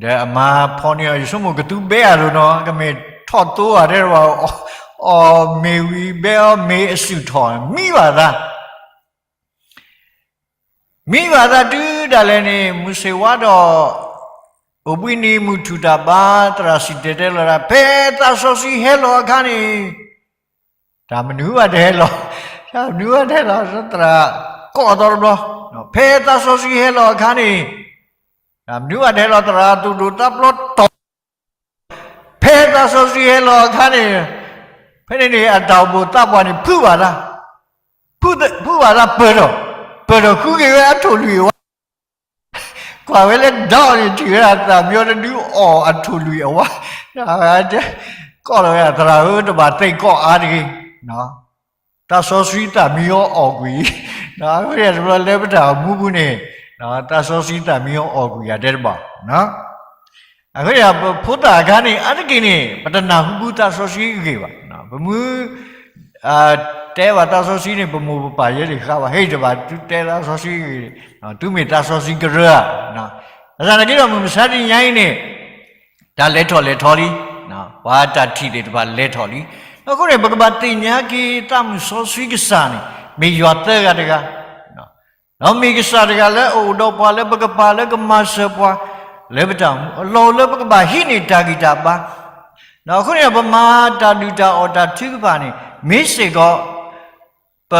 ဒီးအမါဖီန့ၢ်အီၤ ယဆိကမိၣ်ကသူဘဲအလိၤနီၤ, ကမ့ၢ်ထီၣ်သိအီၤတဲတဘၣ်, အီၣ်မ့ၤဝံၤဘဲအီၤမ့ၢ်အစုၣ်ထီၣ် မံဘၣ်သး မံဘၣ်သးတုၤဒၣ်လဲာ်န့ၣ် မုၢ်ဆ့ၣ်ဝါဒီး အိၣ်ဘှံးနံၤမုၢ်ထူၣ်တၢ်ဘါ, သရၣ်စံၣ်တဲၤတဲလီၤတၢ် ဖဲသးစီဆှံဟဲလီၤအခါန့ၣ်, တၢ်မနုၤဘၣ်တဟဲလီၤ, တၢ်မနုၤဘၣ်တဟဲလီၤ, သရၣ်ကိးအသီတဘျီ, ဖဲသးစီဆှံဟဲလီၤအခါန့ၣ်, တၢ်မနုၤဘၣ်တဟဲလီၤ သရၣ်သူၣ်ဒိၣ်သးဖျိးတီၤ ဖဲသးစီဆှံဟဲလီၤအခါန့ၣ်, ဖဲန့ၣ်န့ၣ် အတၢ်အိၣ်ဖှိၣ်သးပှၢ်န့ၣ် ဖုးဘၣ်သး, ဖုးဘၣ်သးပၢၢ်ထီၣ်, ပၢၢ်ထီၣ်ဃုက့ၤဝဲအထိၣ်လွံၢ်အဝါ, ကွၢ်ဝဲလၢဒီးန့ၣ် ထံၣ်ဝဲဒၣ်သၣ်မံအီၤတဒုအီၣ်အထိၣ်လွံၢ်အဝါ, ကိးလီၤဝဲ သရၣ်ဧၢ တဘၣ်သ့ၣ်ကီးအါတဂ့ၤ သးစီဆှံသၣ်မံအီၤအီၣ်ကွံာ်, အဃိန့ၣ်တဘျီလၢပတၢ်အိၣ်မူပူၤန့ၣ်, သးစီဆှံသၣ်မံအီၤအီၣ်ကွံာ်ယၤတဲတဘၣ်, အဃိန့ၣ် ပဖိသၣ်အခါန့ၣ် အါတက့ၢ်န့ၣ် ပတနၢ်ဟူဘၣ်သးစီဆှံအဂ့ၢ်ဘၣ်, ပမ့ၢ် တဲဘၣ်သးစီဆှံန့ၣ် ပမိၢ်ပပၢ်ယဲဒၣ်ဃးဘၣ် ဟဲတဘၣ်သုတဲသးစီဆှံအဂ့ၢ်, သုမ့ၢ်သးစီဆှံကရၢဧါ, ဘၣ်ဆၣ်သနာ်က့ဒီး မုၢ်မဆါတနံၤညါအံၤန့ၣ် တၢ်လဲၤထီၣ်လဲၤထီလံ, ပှၤတၢ်ထံၣ်သ့ၣ်တဖၣ်လဲၤထီၣ်လံ, အဃိန့ၣ် ပကဘၣ်သ့ၣ်ညါက့ၤသးမုၢ်စီဆှံကစၢ်န့ၣ် မ့ၢ်ယွၤသၢဂၤတဂၤ ဒီးမ့ၢ်ကစၢ်တဂၤလၢအအိၣ်ဒီးပှၤလၢပကပာ်လၢကမၤစၢၤပှၤ လၢပတၢ်အိၣ်မူအလီၢ်အိၣ်လၢပကဘၣ်ဟံးန့ၢ်တၢ်ဂံၢ်တၢ်ဘါ, ဒီးအဃိန့ၣ်ဒီး ပမၤတၢ်ဒုၣ်တၢ်အီၣ်တၢ်ထုကဖၣ်န့ၣ် မ့ၢ်စ့ၢ်ကီး ပ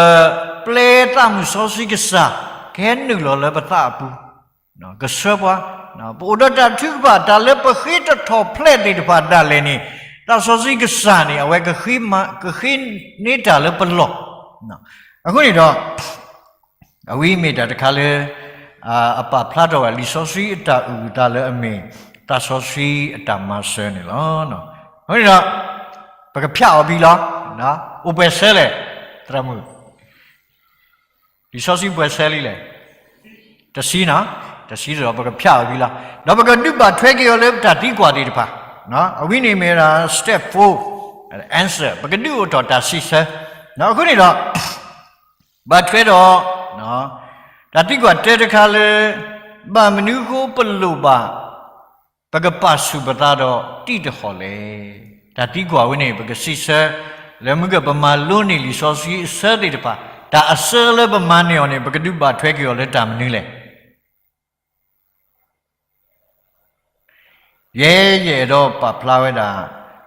ပျဲသးမုၢ်စီဆှံကစၢ် ကဟဲနုာ်လီၤလၢပသးအပူၤ ကဆှၢပှၤ, ပအိၣ်ဒီးတၢ်ထုကဖၣ် တၢ်လၢပဃ့တထီၣ်ဖျဲးသ့ၣ်တဖၣ်ဒၣ်လဲာ်န့ၣ် သးစီဆှံကစၢ်န့ၣ် အဝဲကဃ့မၤ ကဃ့န့ၢ်တၢ်လၢပလီၢ်, အဃိန့ၣ်ဒီး အဝဲမ့ၢ်တၢ်တခါလၢ အပာ်ဖျါထီၣ်ဝဲလံာ်စီဆှံအတၢ်အုၣ်အသးလၢအမ့ၢ် သးစီဆှံအတၢ်မၤစၢၤန့ၣ်လီၤ. အဃိန့ၣ်ဒီး ပကဖျါအီၤဘံလီၤ. အိၣ်ပှဲၤဆၢလဲၣ်, သရၣ်မုၣ်, လံာ်စီဆှံပှဲၤဆၢလံလဲၣ်, တဆံနီၤ, တဆံဒီးပကဖျါအီၤဘံလီၤ. ဒီးပကဒုးဘၣ်ထွဲက့ၤအီၤလၢပတၢ်သံကွၢ်သ့ၣ်တဖၣ်, အဝဲန့ၣ်မ့ၢ်ဝဲဒၣ် step four, answer, ပကဒုးအိၣ်ထီၣ်တၢ်စံးဆၢ, အဃိန့ၣ်ဒီး ဘၣ်ထွဲဒီး တၢ်သံကွၢ်တၢတခါလၢ ဘၣ်မနုၤဃိပလိၣ်ဘၣ် ပကပာ်ဆူၣ်ပသးဒီးတံၢ်တဟီၣ်လဲၣ်. တၢ်သံကွၢ်ဝဲန့ၣ် ပကစံးဆၢ လၢမုၢ်ကပမၤလိန့ၢ်လံာ်စီဆှံအဆၢသ့ၣ်တဖၣ်, တၢ်အဆၢလၢပမၤန့ၢ်အီၤန့ၣ် ပကဒုးဘၣ်ထွဲက့ၤအီၤလၢတၢ်မနုၤလဲၣ်. ယဲယအဲၣ်ဒိးပာ်ဖျါဝဲဒၣ်,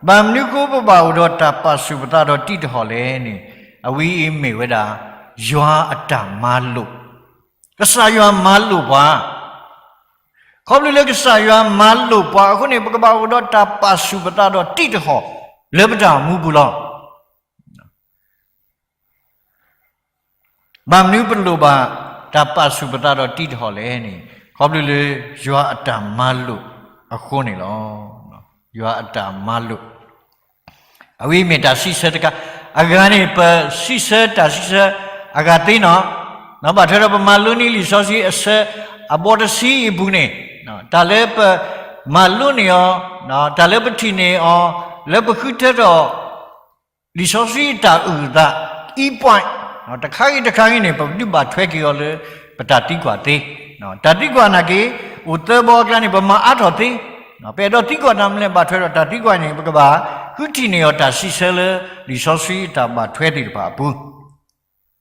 ဘၣ်မနုၤဃိပဘၣ်အိၣ်ဒီးတၢ်ပာ်ဆူၣ်ပသးဒီးတံၢ်တဟီၣ်လဲၣ်န့ၣ်, အဝဲအံၤမ့ၢ်ဝဲဒၣ် ယွၤအတၢ်မၤလိာ်, ကစၢ်ယွၤမၤလိာ်ပှၤ, ခီဖျိလၢကစၢ်ယွၤမၤလိာ်ပှၤအဃိန့ၣ် ပကဘၣ်အိၣ်ဒီးတၢ်ပာ်ဆူၣ်ပသးဒီးတံၢ်တဟီၣ် လၢပတၢ်အိၣ်မူပူၤလီၤ. ဘၣ်မနုၤပလိၣ်ဘၣ် တၢ်ပာ်ဆူၣ်ပသးဒီးတံၢ်တဟီၣ်လဲၣ်န့ၣ်, ခီဖျိလၢယွၤအတၢ်မၤလိာ်အဃိန့ၣ်လီၤ. ယွၤအတၢ်မၤလိာ်, အဝဲမ့ၢ်တၢ်စံးဆၢတခါ အဂၤန့ၣ် ပစံးဆၢတၢ်စံးဆၢအဂၤသ့နီၤ, ဘၣ်ထွဲဒီးပမၤလိန့ၢ်လံာ်စီဆှံအဆၢအဘီတဆံအံၤအပူၤန့ၣ်, တၢ်လၢပမၤလိန့ၢ်အီၤ, တၢ်လၢပထံၣ်န့ၢ်အီၤ, လၢပဃုထၢထီၣ် လံာ်စီဆှံတၢ်အုၣ်အသး key point တခါဂ့ၤတခါဂ့ၤန့ၣ် ပဒုးဘၣ်ထွဲက့ၤအီၤလၢပတၢ်သံကွၢ်သ့, တၢ်သံကွၢ်နာ်က့ အိၣ်သၢဘီအကျါန့ၣ် ပမၤအါထီၣ်သ့, ပအဲၣ်ဒိးသံကွၢ်တၢ်မနုၤလဲၣ် ဘၣ်ထွဲဒီးတၢ်သံကွၢ်န့ၣ် ပကဘၣ်ဃုထံၣ်န့ၢ်အီၤတၢ်စံးဆၢလၢလံာ်စီဆှံအတၢ်ဘၣ်ထွဲသ့ၣ်တဖၣ်အပူၤ,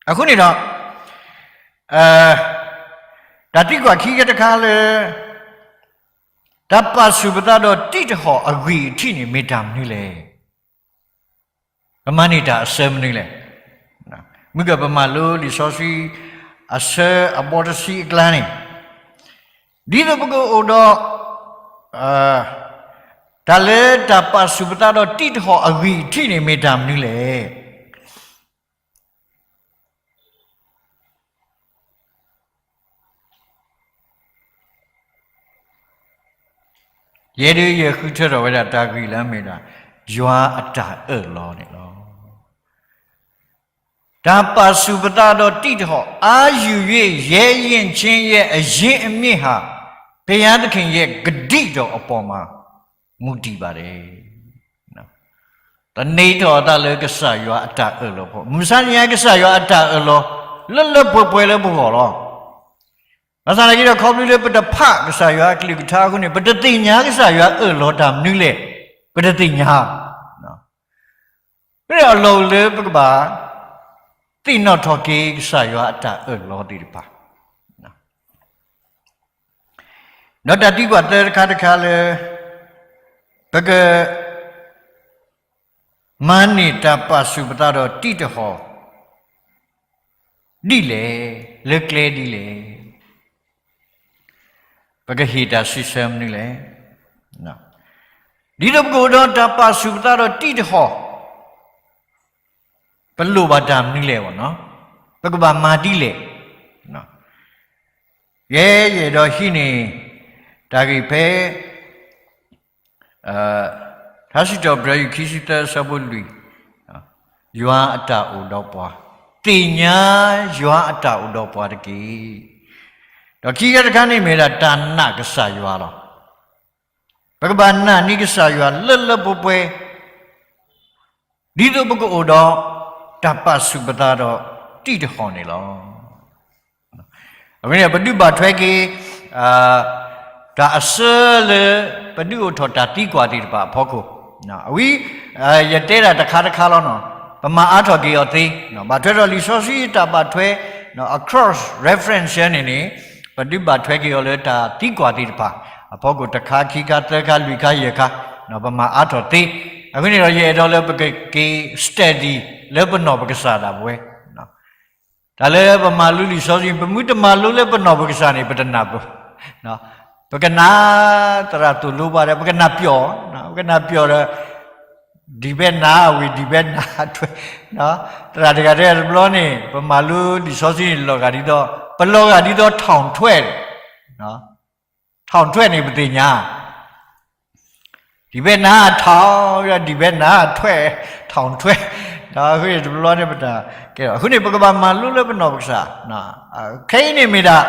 အဃိန့ၣ်ဒီး တၢ်သံကွၢ်ခံခါတခါလၢ တၢ်ပာ်ဆူၣ်ပသးဒီးတံၢ်တဟီၣ်အဂံၢ်အထံးန့ၣ် မ့ၢ်တၢ်မနုၤလဲၣ်. ပမၤန့ၢ်တၢ်အဆၢမနုၤလဲၣ်. မုၢ်ကပမၤလိလံာ်စီဆှံ အဆၢအဘီတဆံအကျါန့ၣ်, ဒ်သိးပကအိၣ်ဒီး တၢ်လၢတၢ်ပာ်ဆူၣ်ပသးဒီးတံၢ်တဟီၣ်အဂံၢ်အထံးန့ၣ် မ့ၢ်တၢ်မနုၤလဲၣ်. ယဲဒၣ်ယဃုထၢထီၣ်ဝဲဒၣ်တၢ်ဂ့ၢ်လၢအမ့ၢ်ဒၣ် ယွၤအတၢ်အၢၣ်လီၤန့ၣ်လီၤ. တၢ်ပာ်ဆူၣ်ပသးဒီးတံၢ်တဟီၣ် အါယုၤယဲယဲယံာ်ဆ့ယဲအရ့အမ့ၢ်ဟး ဘုရားသခင်ရဲ့ကတိတော်အပေါ်မှာ မူတည်ပါတယ်. သန့ၤထီၣ်အသးလၢကစၢ်ယွၤအတၢ်အၢၣ်လီၤအဖီခိၣ်, မုၢ်ဆါနံၤညါကစၢ်ယွၤအတၢ်အၢၣ်လီၤ လၢလၢပှဲၤပှဲၤလၢပဂီၢ်လီၤ. ဘၣ်ဆၣ်သနာ်က့ဒီး ခီဖျိလၢပတဖးကစၢ်ယွၤအကလုၢ်ကထါအဃိန့ၣ် ပတသ့ၣ်ညါကစၢ်ယွၤအၢၣ်လီၤတၢ်မနုၤလဲၣ်, ပတသ့ၣ်ညါ. အဃိန့ၣ်အလီၢ်အိၣ်လၢပကဘၣ် သ့ၣ်နီၣ်ထီၣ်က့ၤကစၢ်ယွၤအတၢ်အၢၣ်လီၤသ့ၣ်တဖၣ်. ဒီးတၢ်သံကွၢ်သၢတခါတခါလၢ ပက မၤန့ၢ်တၢ်ပာ်ဆူၣ်ပသးဒီးတံၢ်တဟီၣ် ဒ်လဲၣ်, လၢကျဲဒ်လဲၣ်, ပကဟ့ၣ်တၢ်စံးဆၢမနုၤလဲၣ်. ဒ်သိးပကအိၣ်ဒီးတၢ်ပာ်ဆူၣ်ပသးဒီးတံၢ်တဟီၣ် ပလိၣ်ဘၣ်တၢ်မနုၤလဲၣ်, ပကဘၣ်မၤဒ်လဲၣ်. ယဲယအဲၣ်ဒိးဟံးန့ၢ် တၢ်ဂ့ၢ်ဖဲ ထါစံးထီၣ်ပတြၢၤ ယူၢ်ခံဆံသၢ အဆၢဖိလွံၢ်, ယွၤအတၢ်အိၣ်ဒီးပှၤ, သ့ၣ်ညါယွၤအတၢ်အိၣ်ဒီးပှၤတက့ၢ်. ဒီးခံခါတခါန့ၣ်မ့ၢ်ဒၣ်တၢ်နာ်ကစၢ်ယွၤလီၤ. ပကဘၣ်နာ်န့ၢ်ကစၢ်ယွၤလၢလၢပှဲၤပှဲၤ ဒ်သိးပကအိၣ်ဒီးတၢ်ပာ်ဆူၣ်ပသးဒီးတံၢ်တဟီၣ်န့ၣ်လီၤ. အဝဲန့ၣ် ပဒုးဘၣ်ထွဲက့ၤ တၢ်အဆၢလၢ ပဒုးအိၣ်ထီၣ်တၢ်သံကွၢ်သ့ၣ်တဖၣ်အဖီခိၣ်, အဝဲ ယတဲဒၣ်တခါတခါလီၤနီၤ, ပမၤအါထီၣ်က့ၤအီၤသ့, ဘၣ်ထွဲဒီးလံာ်စီဆှံတၢ်ဘၣ်ထွဲ အ cross reference န့ၣ်န့ၣ် ပဒုးဘၣ်ထွဲက့ၤအီၤလၢတၢ်သံကွၢ်သ့ၣ်တဖၣ် အဖီခိၣ် တခါ ခံခါ သၢခါ လွံၢ်ခါ ယဲၢ်ခါ, ပမၤအါထီၣ်သ့. အဃိန့ၣ်ဒီး ယအဲၣ်ဒိးလၢပကက့ၤ study လၢပနီၢ်ပကစၢ်ဒၣ်ပဝဲ တၢ်လၢပမၤလိလံာ်စီဆှံ ပမ့ၢ်တမၤလိလၢပနီၢ်ပကစၢ်န့ၣ် ပတနၢ်ပၢၢ်, ပကနၣ် သရၣ်သိၣ်လိပှၤဒီး ပကနၢ်ပျီၢ်, ပကနၢ်ပျီၢ်ဒီး ဒံၣ်ဘဲနၤဝံၤ ဒံၣ်ဘဲနၤထွဲ, သရၣ်တဂၤတဲတဘျီန့ၣ် ပမၤလိလံာ်စီဆှံန့ၣ် လီၤဂာ်ဒ်သိး ပလီၤဂာ်ဒ်သိး ထောင်ထွက်, ထောင်ထွက် န့ၣ် ပသ့ၣ်ညါ ဒံၣ်ဘဲနၤ ထောင်, ဒံၣ်ဘဲနၤထွဲ, ထောင်ထွက်, အဃိန့ၣ်တဘျီန့ၣ် ပတၢ်ကဲထီၣ် အဃိန့ၣ် ပကဘၣ်မၤလိလၢပနီၢ်ပကစၢ်, ခဲအံၤန့ၣ်မ့ၢ်ဒၣ်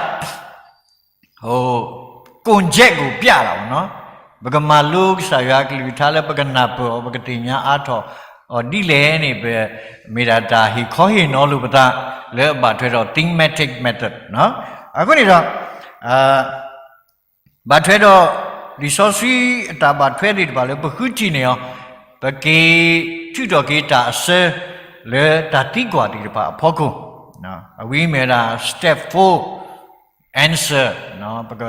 ကိုယ်ချက်ကိုပြတာပေါ့နော်, ပကမၤလိကစၢ်ယွၤအကလုၢ်ကထါလၢပကနၢ်ပၢၢ်အီၤ ပကသ့ၣ်ညါအါထီၣ်အီၤဒ်လဲၣ်န့ၣ် ပမ့ၢ်ဒၣ်တၢ်ဟ့ၣ်ခီဟ့ၣ်နီၤလိာ်ပသး လၢအဘၣ်ထွဲဒီး thematic method အဃိန့ၣ်ဒီး ဘၣ်ထွဲဒီး လံာ်စီဆှံအတၢ်ဘၣ်ထွဲသ့ၣ်တဖၣ်လၢပဃုထံၣ်န့ၢ်အီၤ, ပက့ၤထုးထီၣ်က့ၤတၢ်အဆၢ လၢတၢ်သံကွၢ်သ့ၣ်တဖၣ်အဖီခိၣ်, အဝဲမ့ၢ်ဝဲဒၣ် step four answer, ပက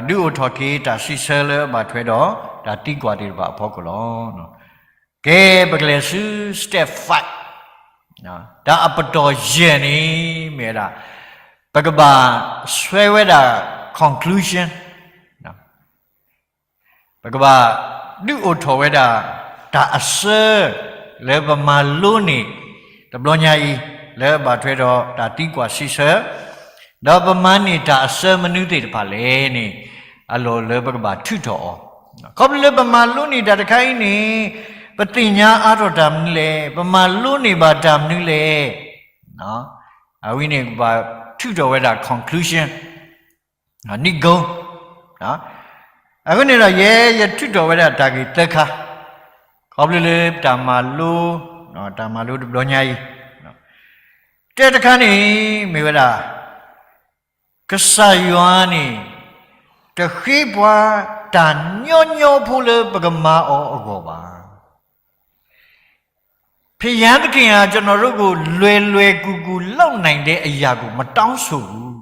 ဒုးအိၣ်ထီၣ်က့ၤတၢ်စံးဆၢလၢအဘၣ်ထွဲဒီး တၢ်သံကွၢ်သ့ၣ်တဖၣ်အဖီခိၣ်လီၤ. ကဲ ပကလဲၤဆူ step five, တၢ်အပတီၢ်ယဲၢ်န့ၣ် မ့ၢ်ဝဲဒၣ် ပကဘၣ်ဆွဲဝဲဒၣ် conclusion, ပကဘၣ်ဒုးအိၣ်ထီၣ်ဝဲဒၣ် တၢ်အဆၢ လၢပမၤလိန့ၢ် တဘျီညါအံၤ လၢအဘၣ်ထွဲဒီးတၢ်သံကွၢ်စံးဆၢ, ဒီးပမၤန့ၢ်တၢ်အဆၢမနုၤသ့ၣ်တဖၣ်လဲၣ်န့ၣ် အလီၢ်လၢပကဘၣ်ထုးထီၣ်အီၤ, ခီဖျိလၢပမၤလိန့ၢ်တၢ်တခါအံၤန့ၣ် ပသ့ၣ်ညါအါထီၣ်တၢ်မနုၤလဲၣ်, ပမၤလိန့ၢ်ဘၣ်တၢ်မနုၤလဲၣ်. အဝဲန့ၣ်ပဘၣ်ထုးထီၣ်ဝဲဒၣ် conclusion, န့ၣ်ကိ, အဃိန့ၣ်ဒီး ယဲယထုးထီၣ်ဝဲဒၣ်တၢ်ဂ့ၢ်သၢခါ, ခီဖျိလၢတၢ်မၤလိ, တၢ်မၤလိတဘျီညါအံၤ, တၢတခါန့ၣ် မ့ၢ်ဝဲဒၣ် ကစၢ်ယွၤန့ၣ် တဃ့ပှၤတၢ်ညီညီဖိလၢပကမၤအီၤအဂီၢ်ဘၣ်. ဘုရားသခင်ဟာ ကျွန်တော်တို့ကို လွယ်လွယ်ကူကူ လုပ်နိုင်တဲ့အရာကို မတောင်းဆိုဘူး.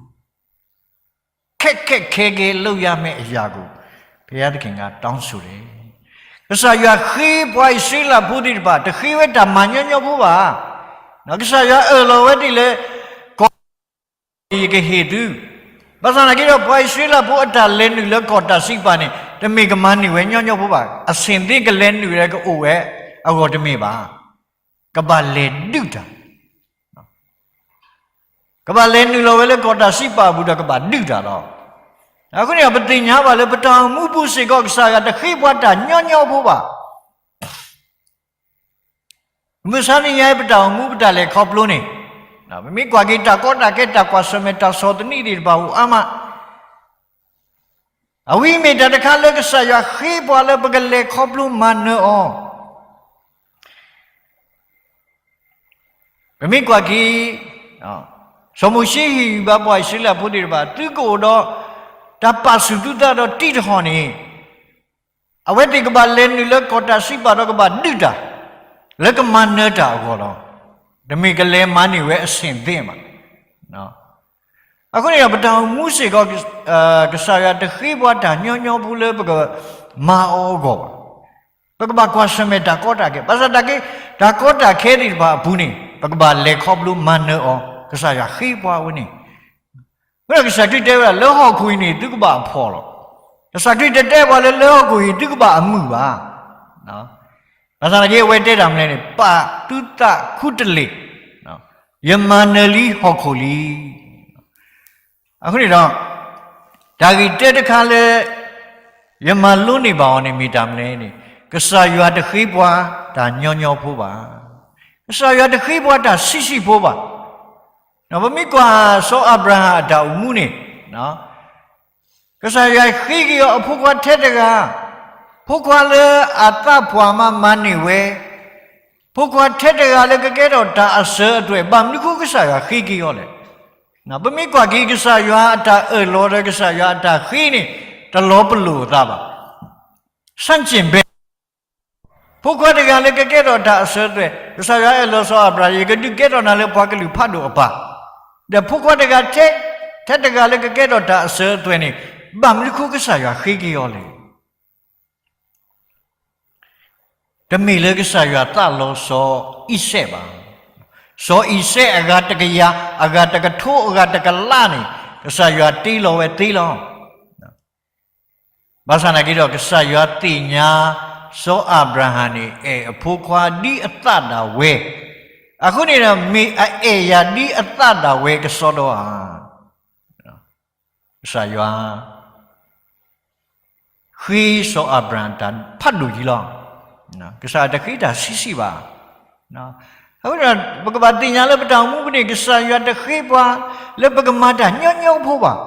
ခက်ခက်ခဲခဲ လုပ်ရမယ့်အရာကို ဘုရားသခင်က တောင်းဆိုတယ်. ကစၢ်ယွၤဃ့ပှၤအံၣ်စရ့လးဖိသ့ၣ်တဖၣ် တဃ့ဝဲတၢ်မၤညီညီဖိဘၣ်. ကစၢ်ယွၤအၢၣ်လီၤဝဲဒ်လဲၣ်, ကီၢ် ယကဟ့ၣ်သု, ဘၣ်ဆၣ်သနာ်က့ဒီး ပှၤအံၣ်စရ့လးဖိအတၢ်လဲၤနုာ်လၢကီၢ်တၢ်စံးပာ်န့ၣ် တမ့ၢ်ကမၤန့ၢ်ဝဲညီညီဖိဘၣ်. အဆင့်သင့်ကလဲၤနုာ်ဒီး ကအိၣ်ဝဲအဂီၢ်တမ့ၢ်ဘၣ်. ကဘၣ်လဲၤဒုးတၢ်, ကဘၣ်လဲၤနုာ်လီၤဝဲလၢကီၢ်တၢ်စံးပာ်အပူၤဒီး ကဘၣ်ဒုးတၢ်လီၤ. အဃိန့ၣ်ဒီး ပသ့ၣ်ညါဘၣ်လၢ ပတၢ်အိၣ်မူပူၤစ့ၢ်ကီး ကစၢ်ယွၤတဃ့ပှၤတၢ်ညီညီဖိဘၣ်. မုၢ်ဆါနံၤညါအံၤ ပတၢ်အိၣ်မူ ပတၢ်လဲၤခီဖျိန့ၣ်, ပမ့ၢ်ကွၢ်က့ၤ တၢ်ကီတၢ်ခဲ တၢ်ကွၢ်ဆၢၣ်မဲာ် တၢ်ဆီၣ်သနံးသ့ၣ်တဖၣ် အိၣ်အါမး. အဝဲမ့ၢ်တၢ်တခါလၢ ကစၢ်ယွၤဃ့ပှၤလၢ ပကလဲၤခီဖျိမၤနၢၤအီၤ. ပမ့ၢ်ကွၢ်က့ၤ စီၤမိၤၡ့ဟ့ၣ်ဂံၢ်ဘါ ပှၤအံၣ်စရ့လးဖိသ့ၣ်တဖၣ် သုကအိၣ်ဒီး တၢ်ပာ်ဆူၣ်သုသးဒီးတံးတဟီၣ်န့ၣ်, အဝဲသ့ၣ်ကဘၣ်လဲၤနုာ်လၢကီၢ်တၢ်စံးပာ်ဒီး ကဘၣ်ဒုးတၢ် လၢကမၤနၢၤတၢ်အဂီၢ်လီၤ. တမ့ၢ်ကလဲၤမၤန့ၢ်ဝဲအဆင့်သ့ဘၣ်. အဃိန့ၣ်ဒီး ပတၢ်အိၣ်မူစ့ၢ်ကီး ကစၢ်ယွၤတဃ့ပှၤတၢ်ညီညီဖိလၢ ပကမၤအီၤအဂီၢ်ဘၣ်. ပကဘၣ်ကွၢ်ဆၢၣ်မဲာ် တၢ်ကီတၢ်ခဲ, ဘၣ်ဆၣ်သနာ်က့ တၢ်ကီတၢ်ခဲသ့ၣ်တဖၣ်အပူၤန့ၣ် ပကဘၣ်လဲၤခီဖျိမၤနၢၤအီၤ, ကစၢ်ယွၤဃ့ပှၤဝဲန့ၣ်. အဃိဒီး ကစၢ်ခရံာ်တဲဝဲဒၣ် လၢဟီၣ်ခိၣ်အံၤန့ၣ် သုကဘၣ်အဖှီၣ်လီၤ. ကစၢ်ခရံာ်တတဲပှၤလၢ လၢဟီၣ်ခိၣ်အံၤ သုကဘၣ်အမုာ်ဘၣ်. ဘၣ်ဆၣ်သနာ်က့ အဝဲတဲတၢ်မနုၤလဲၣ်န့ၣ်, ပာ်သုသးခူတလ့ၢ်, ယမၤနၢၤလံဟီၣ်ခိၣ်လံ. အဃိန့ၣ်ဒီး တၢ်ဂ့ၢ်တၢတခါလၢ ယမၤလိန့ၢ်ဘၣ်အီၤန့ၣ် မ့ၢ်တၢ်မနုၤလဲၣ်န့ၣ်, ကစၢ်ယွၤတဃ့ပှၤတၢ်ညီညီဖိဘၣ်. ကစၢ်ယွၤတဃ့ပှၤတၢ်ဆံးဆံးဖိဘၣ်. ပမ့ၢ်ကွၢ်စီၤအၤဘြၤဟၣ်အတၢ်အိၣ်မူန့ၣ်, ကစၢ်ယွၤဃ့က့ၤအီၤအဖိခွါထဲတဂၤ, ဖိခွါလၢအသးပှၢ်မးမၤန့ၢ်ဝဲ, ဖိခွါထဲတဂၤလၢကကဲထီၣ်တၢ်အစၢၤအသွဲၣ်, ဘၣ်မနုၤဃိကစၢ်ယွၤဃ့က့ၤအီၤလဲၣ်. ပမ့ၢ်ကွၢ်က့ၤ ကစၢ်ယွၤအတၢ်အၢၣ်လီၤဒီး ကစၢ်ယွၤအတၢ်ဃ့န့ၣ် တလီၤပလိာ်အသးဘၣ်. ဆန့်ကျင်ဘက် ဖိခွါတဂၤလၢကကဲထီၣ်တၢ်အစၢၤအသွဲၣ်, ကစၢ်ယွၤအၢၣ်လီၤစီၤအၤဘြၤဟၣ် ယကဒုးကဲထီၣ်နၤလၢပှၤကလုာ်ဖးဒိၣ်အပၢ်, ဒီးဖိခွါတဂၤထဲ, ထဲတဂၤလၢကကဲထီၣ်တၢ်အစၢၤအသွဲၣ်န့ၣ်, ဘၣ်မနုၤဃိကစၢ်ယွၤဃ့က့ၤအီၤလဲၣ်. တမ့ၢ်လၢကစၢ်ယွၤသးလီၤစီၤအံၤစဲးဘၣ်. စီၤအံၤစဲးအဂၤတကယၤ, အဂၤတကထိ, အဂၤတကလးန့ၣ်, ကစၢ်ယွၤတ့လီၤဝဲသ့လီၤ. ဘၣ်ဆၣ်သနာ်က့ဒီး ကစၢ်ယွၤသ့ၣ်ညါ စီၤအၤဘြၤဟၣ်န့ၣ် အဲၣ်အဖိခွါဒ်အသးဒၣ်ဝဲ, အဃိန့ၣ်ဒီး မ့ၢ်အအဲၣ်ယၤဒ်အသးဒၣ်ဝဲကစီဒီဧါ. ကစၢ်ယွၤ ဃ့စီၤအၤဘြၤဟၣ်တၢ်ဖးဒိၣ်ယံၤလီၤ. ကစၢ်ယွၤတဃ့တၢ်ဆံးဆံးဘၣ်. အဃိဒီး ပကဘၣ်သ့ၣ်ညါလၢပတၢ်အိၣ်မူပူၤန့ၣ် ကစၢ်ယွၤတဃ့ပှၤလၢပကမၤတၢ်ညီညီဖိဘၣ်.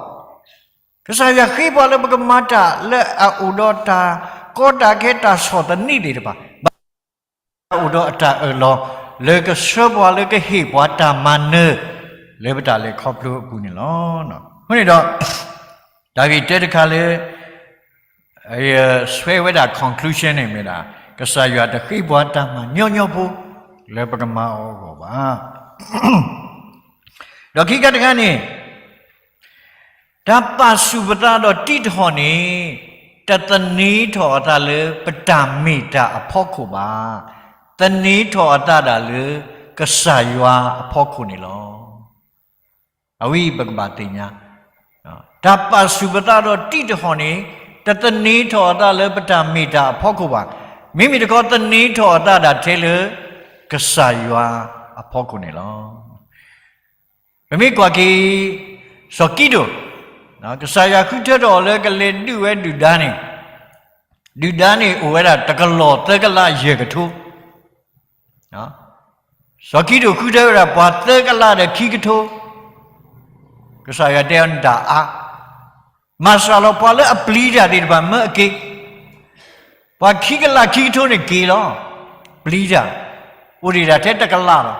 ကစၢ်ယွၤဃ့ပှၤလၢပကမၤတၢ်လၢအအိၣ်ဒီးတၢ်ကီတၢ်ခဲ တၢ်ဆီၣ်သနံးသ့ၣ်တဖၣ်, ဘၣ်ဆၣ်အိၣ်ဒီးအတၢ်အၢၣ်လီၤ လၢကဆှၢပှၤလၢကဟ့ၣ်ပှၤတၢ်မၤနၢၤ လၢပတၢ်လဲၤခီဖျိအပူၤန့ၣ်လီၤ. အဃိန့ၣ်ဒီး တၢ်ဂ့ၢ်တၢတခါလၢ ယဆှၢဝဲဒၣ် conclusion န့ၣ်မ့ၢ်ဒၣ် ကစၢ်ယွၤတဃ့ပှၤတၢ်မၤညီညီဖိ လၢပကမၤအီၤအဂီၢ်ဘၣ်. ဒီးခံခါတခါန့ၣ် တၢ်ပာ်ဆူၣ်ပသးဒီးတံးတဟီၣ်န့ၣ် တသန့ၤထီၣ်အသးလၢပတၢ်မ့ၢ်တၢ်အဖီခိၣ်ဘၣ်. သန့ၤထီၣ်အသးဒၣ်လၢကစၢ်ယွၤအဖီခိၣ်န့ၣ်လီၤ. အဝဲအံၤပကဘၣ်သ့ၣ်ညါ, တၢ်ပာ်ဆူၣ်ပသးဒီးတံးတဟီၣ်န့ၣ် တသန့ၤထီၣ်အသးလၢပတၢ်မ့ၢ်တၢ်အဖီခိၣ်ဘၣ်. မ့မ့ၢ်တခီ သန့ၤထီၣ်အသးဒၣ်ထဲလၢ ကစၢ်ယွၤအဖီခိၣ်န့ၣ်လီၤ. ပမ့ၢ်ကွၢ်က့ၤ စီၤကံးဒဧိၣ်, ကစၢ်ယွၤဃုထၢထီၣ်အီၤလၢကလဲၤဒုးဝဲဒုၣ်ဒါန့ၣ်, ဒုၣ်ဒါန့ၣ်အိၣ်ဝဲဒၣ်တကလီၢ်သၢကလးယဲၢ်ကထိ, စီၤကံဒိၣ်ဃုထၢဝဲဒၣ်ပှၤသၢကလးဒီးခံကထိ, ကစၢ်ယွၤတဲအီၤနတၢ်အါ, မၤစှၤလီၤပှၤလၢအပျံၤတၢ်သ့ၣ်တဖၣ်မၢအက့ၤ, ပှၤခံကလးခံကထိန့ၣ်က့ၤလီၤ, ပျံၤတၢ်, အိၣ်ဒံးဒၣ်ထဲတကလးလီၤ.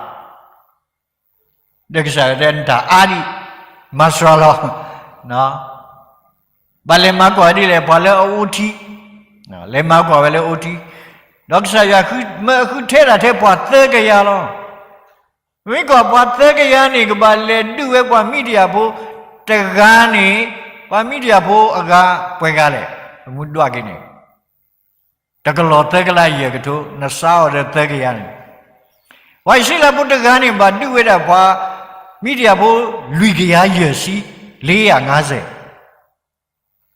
ဒီးကစၢ်ယွၤတဲနတၢ်အါဒံး, မၤစှၤလီၤ, ဘၣ်လဲၤမၤကွၢ်ဒ်လဲၣ် ပှၤလၢအအိထံ, လဲၤမၤကွၢ်ဝဲလၢအအိထံ, ဒီးကစၢ်ယွၤမၢအဃုထၢဒၣ်ထဲပှၤသၢကယၤလီၤ. မ့ၢ်ကွၢ်ပှၤသၢကယၤန့ၣ် ကဘၣ်လဲၤဒုးဝဲပှၤမံၤဒယၣ်ဖိတဂၤန့ၣ်, ပှၤမံၤဒယၣ်ဖိအဂၤပှဲၤဂၤလဲၣ်, ပမူဒွးက့ၤန့ၣ် တကလီၢ်သၢကလးယဲၢ်ကထိ, နစးအီၤဒီးသၢကယၤန့ၣ်, ပှၤအံၣ်စရ့လးဖိတဂၤန့ၣ် ဘၣ်ဒုးဝဲဒၣ်ပှၤမံၤဒယၣ်ဖိလွံၢ်ကယၤယဲၢ်ဆံ, လေးရာငါးဆယ်,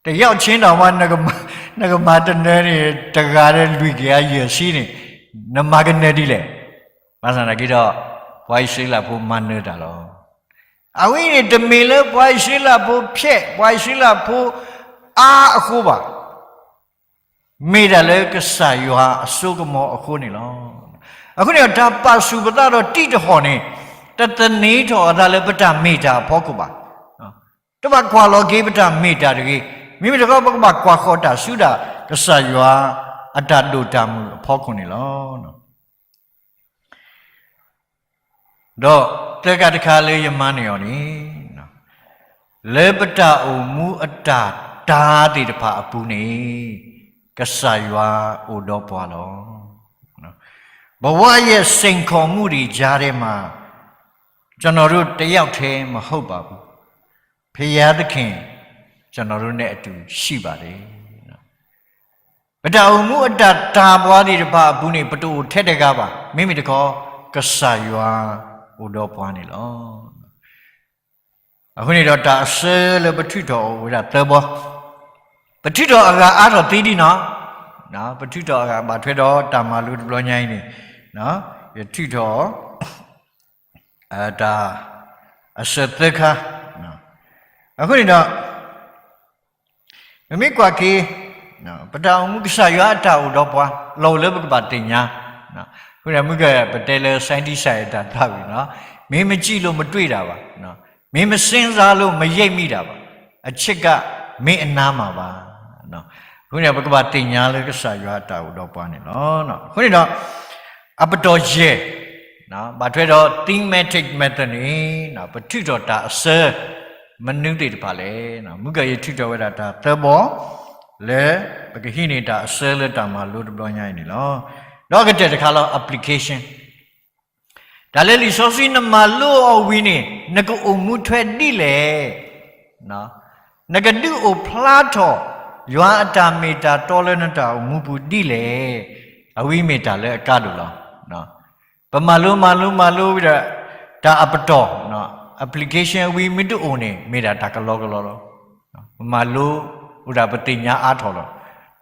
တယောက်ချင်းတောင်မှ နကမၤတနၢၤန့ၣ် တဂၤဒီးလွံၢ်ကယၤယဲၢ်ဆံန့ၣ်, နမၤကနၢၤဒ်လဲၣ်. ဘၣ်ဆၣ်သနာ်က့ဒီး ပှၤအံၣ်စရ့လးဖိမၤနၢၤတၢ်လီၤ. အဝဲအံၤန့ၣ် တမ့ၢ်လၢပှၤအံၣ်စရ့လးဖိဖျဲး ပှၤအံၣ်စရ့လးဖိအါအဃိဘၣ်, မ့ၢ်ဒၣ်လၢကစၢ်ယွၤအစိကမီၤအဃိန့ၣ်လီၤ. အဃိန့ၣ် တၢ်ပာ်ဆူၣ်ပသးဒီးတံၢ်တဟီၣ်န့ၣ် တသန့ၤထီၣ်အသးလၢပတၢ်မ့ၢ်တၢ်အဖီခိၣ်ဘၣ်. တဘၣ်ကွၢ်လီၤက့ၤပတၢ်မ့ၢ်တၢ်တဂ့ၤ, မ့မ့ၢ်တခီ ပကဘၣ်ကွၢ်ဃီၤတၢ်ဆူဒၣ် ကစၢ်ယွၤအတၢ်ဒိၣ်တၢ်မုၢ်အဖီခိၣ်န့ၣ်လီၤ. ဒီးသၢခါတခါလၢယမၤန့ၢ်အီၤန့ၣ်, လၢပတၢ်အိၣ်မူအတၢ်တၤသ့ၣ်တဖၣ်အပူၤန့ၣ် ကစၢ်ယွၤအိၣ်ဒီးပှၤလီၤ. ဘဝရဲ့စိန်ခေါ်မှုတွေကြားထဲမှာ ကျွန်တော်တို့တစ်ယောက်တည်းမဟုတ်ပါဘူး။ ဘုရားသခင် ကျွန်တော်တို့နဲ့အတူရှိပါတယ်. ပတၢ်အိၣ်မူအတၢ်တၤပှၤသ့ၣ်တဖၣ်အပူၤန့ၣ် ပတအိၣ်ထဲတဂၤဘၣ်. မ့မ့ၢ်တခီ ကစၢ်ယွၤအိၣ်ဒီးပှၤန့ၣ်လီၤ. အဃိန့ၣ်ဒီးတၢ်အဆၢလၢပထုးထီၣ်အိၣ်ဝဲဒၣ်သၢဘီ, ပထုးထီၣ်အဂၤအါထီၣ်သ့ဒံးနီၤ, ပထုးထီၣ်အဂၤဘၣ်ထွဲဒီးတၢ်မၤလိတဘျီညါအံၤန့ၣ်, ယထုးထီၣ် တၢ်အဆၢသၢခါ, အဃိန့ၣ်ဒီး ပမ့ၢ်ကွၢ်က့ၤ ပတၢ်အိၣ်မူကစၢ်ယွၤအတၢ်အိၣ်ဒီးပှၤ လီၢ်အိၣ်လၢပကဘၣ်သ့ၣ်ညါ, မ့ၢ်ကပတဲလၢ scientist တၢ်သးဝံၤနီၤ, မင်းမကြည့်လို့မတွေ့တာပါ, မင်းမစဉ်းစားလို့မရိပ်မိတာပါ, အချစ်ကမင်းအနားမှာပါ. အဃိန့ၣ် ပကဘၣ်သ့ၣ်ညါလၢကစၢ်ယွၤအတၢ်အိၣ်ဒီးပှၤန့ၣ်လီၤ. အဃိန့ၣ်ဒီး အပတီၢ်ယဲၢ် ဘၣ်ထွဲဒီး thematic method န့ၣ် ပထုးထီၣ်တၢ်အဆၢ မနုၤသ့ၣ်တဖၣ်လဲၣ်. မုၢ်ကၢ်ယထုးထီၣ်ဝဲဒၣ်တၢ်သၢဘီ လၢပကဟံးန့ၢ်တၢ်အဆၢလၢတၢ်မၤလိတဘျီညါအံၤန့ၣ်လီၤ. ဒီးအကတၢၢ်တခါလီၤ application တၢ်လၢလံာ်စီဆှံနမၤလိအီၤဝံၤန့ၣ် နကအိၣ်မူထွဲဒ်လဲၣ်. နကဒုးအိၣ်ဖျါထီၣ် ယွၤအတၢ်မ့ၢ်တၢ်တီလၢနတၢ်အိၣ်မူပူၤဒ်လဲၣ်. အဝဲမ့ၢ်တၢ်လၢအကါဒိၣ်လီၤ. ပမၤလိမၤလိမၤလိဝံၤဒီး တၢ်အပတီၢ် application အဝဲမ့ၢ်တအိၣ်န့ၣ် မ့ၢ်ဒၣ်တၢ်ကလီကလီလီၤ. ပမၤလိအိၣ်ဒၣ်ပသ့ၣ်ညါအါထီၣ်လီ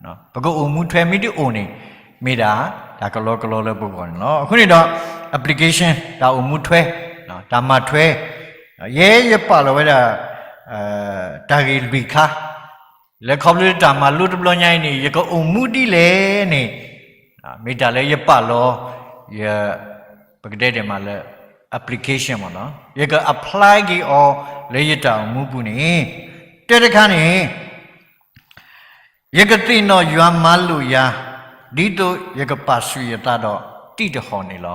ၤ. ပကအိၣ်မူထွဲမ့ၢ်တအိၣ်န့ၣ် မ့ၢ်ဒၣ်တၢ်ကလီကလီလၢပဂီၢ်န့ၣ်လီၤ. အဃိန့ၣ်ဒီး application တၢ်အိၣ်မူထွဲ တၢ်မၤထွဲ ယဲယပာ်လီၤဝဲဒၣ် တၢ်ဂ့ၢ်လွံၢ်ခါ လၢခီဖျိတၢ်မၤလိတဘျီညါအံၤန့ၣ် ယကအိၣ်မူဒ်လဲၣ်န့ၣ် မ့ၢ်တၢ်လၢယပာ်လီၤ ယ ပကတဲဒ်မးလၢ application မ့ၢ်နီၤ ယက apply က့ၤအီၤလၢယတၢ်အိၣ်မူပူၤန့ၣ် တၢတခါန့ၣ် ယကသ့ၣ်နီၣ်ယွၤမၤလိာ်ယၤ ဒ်သိးယကပာ်ဆူၣ်ယသးဒီးတံၢ်တဟီၣ်န့ၣ်လီၤ.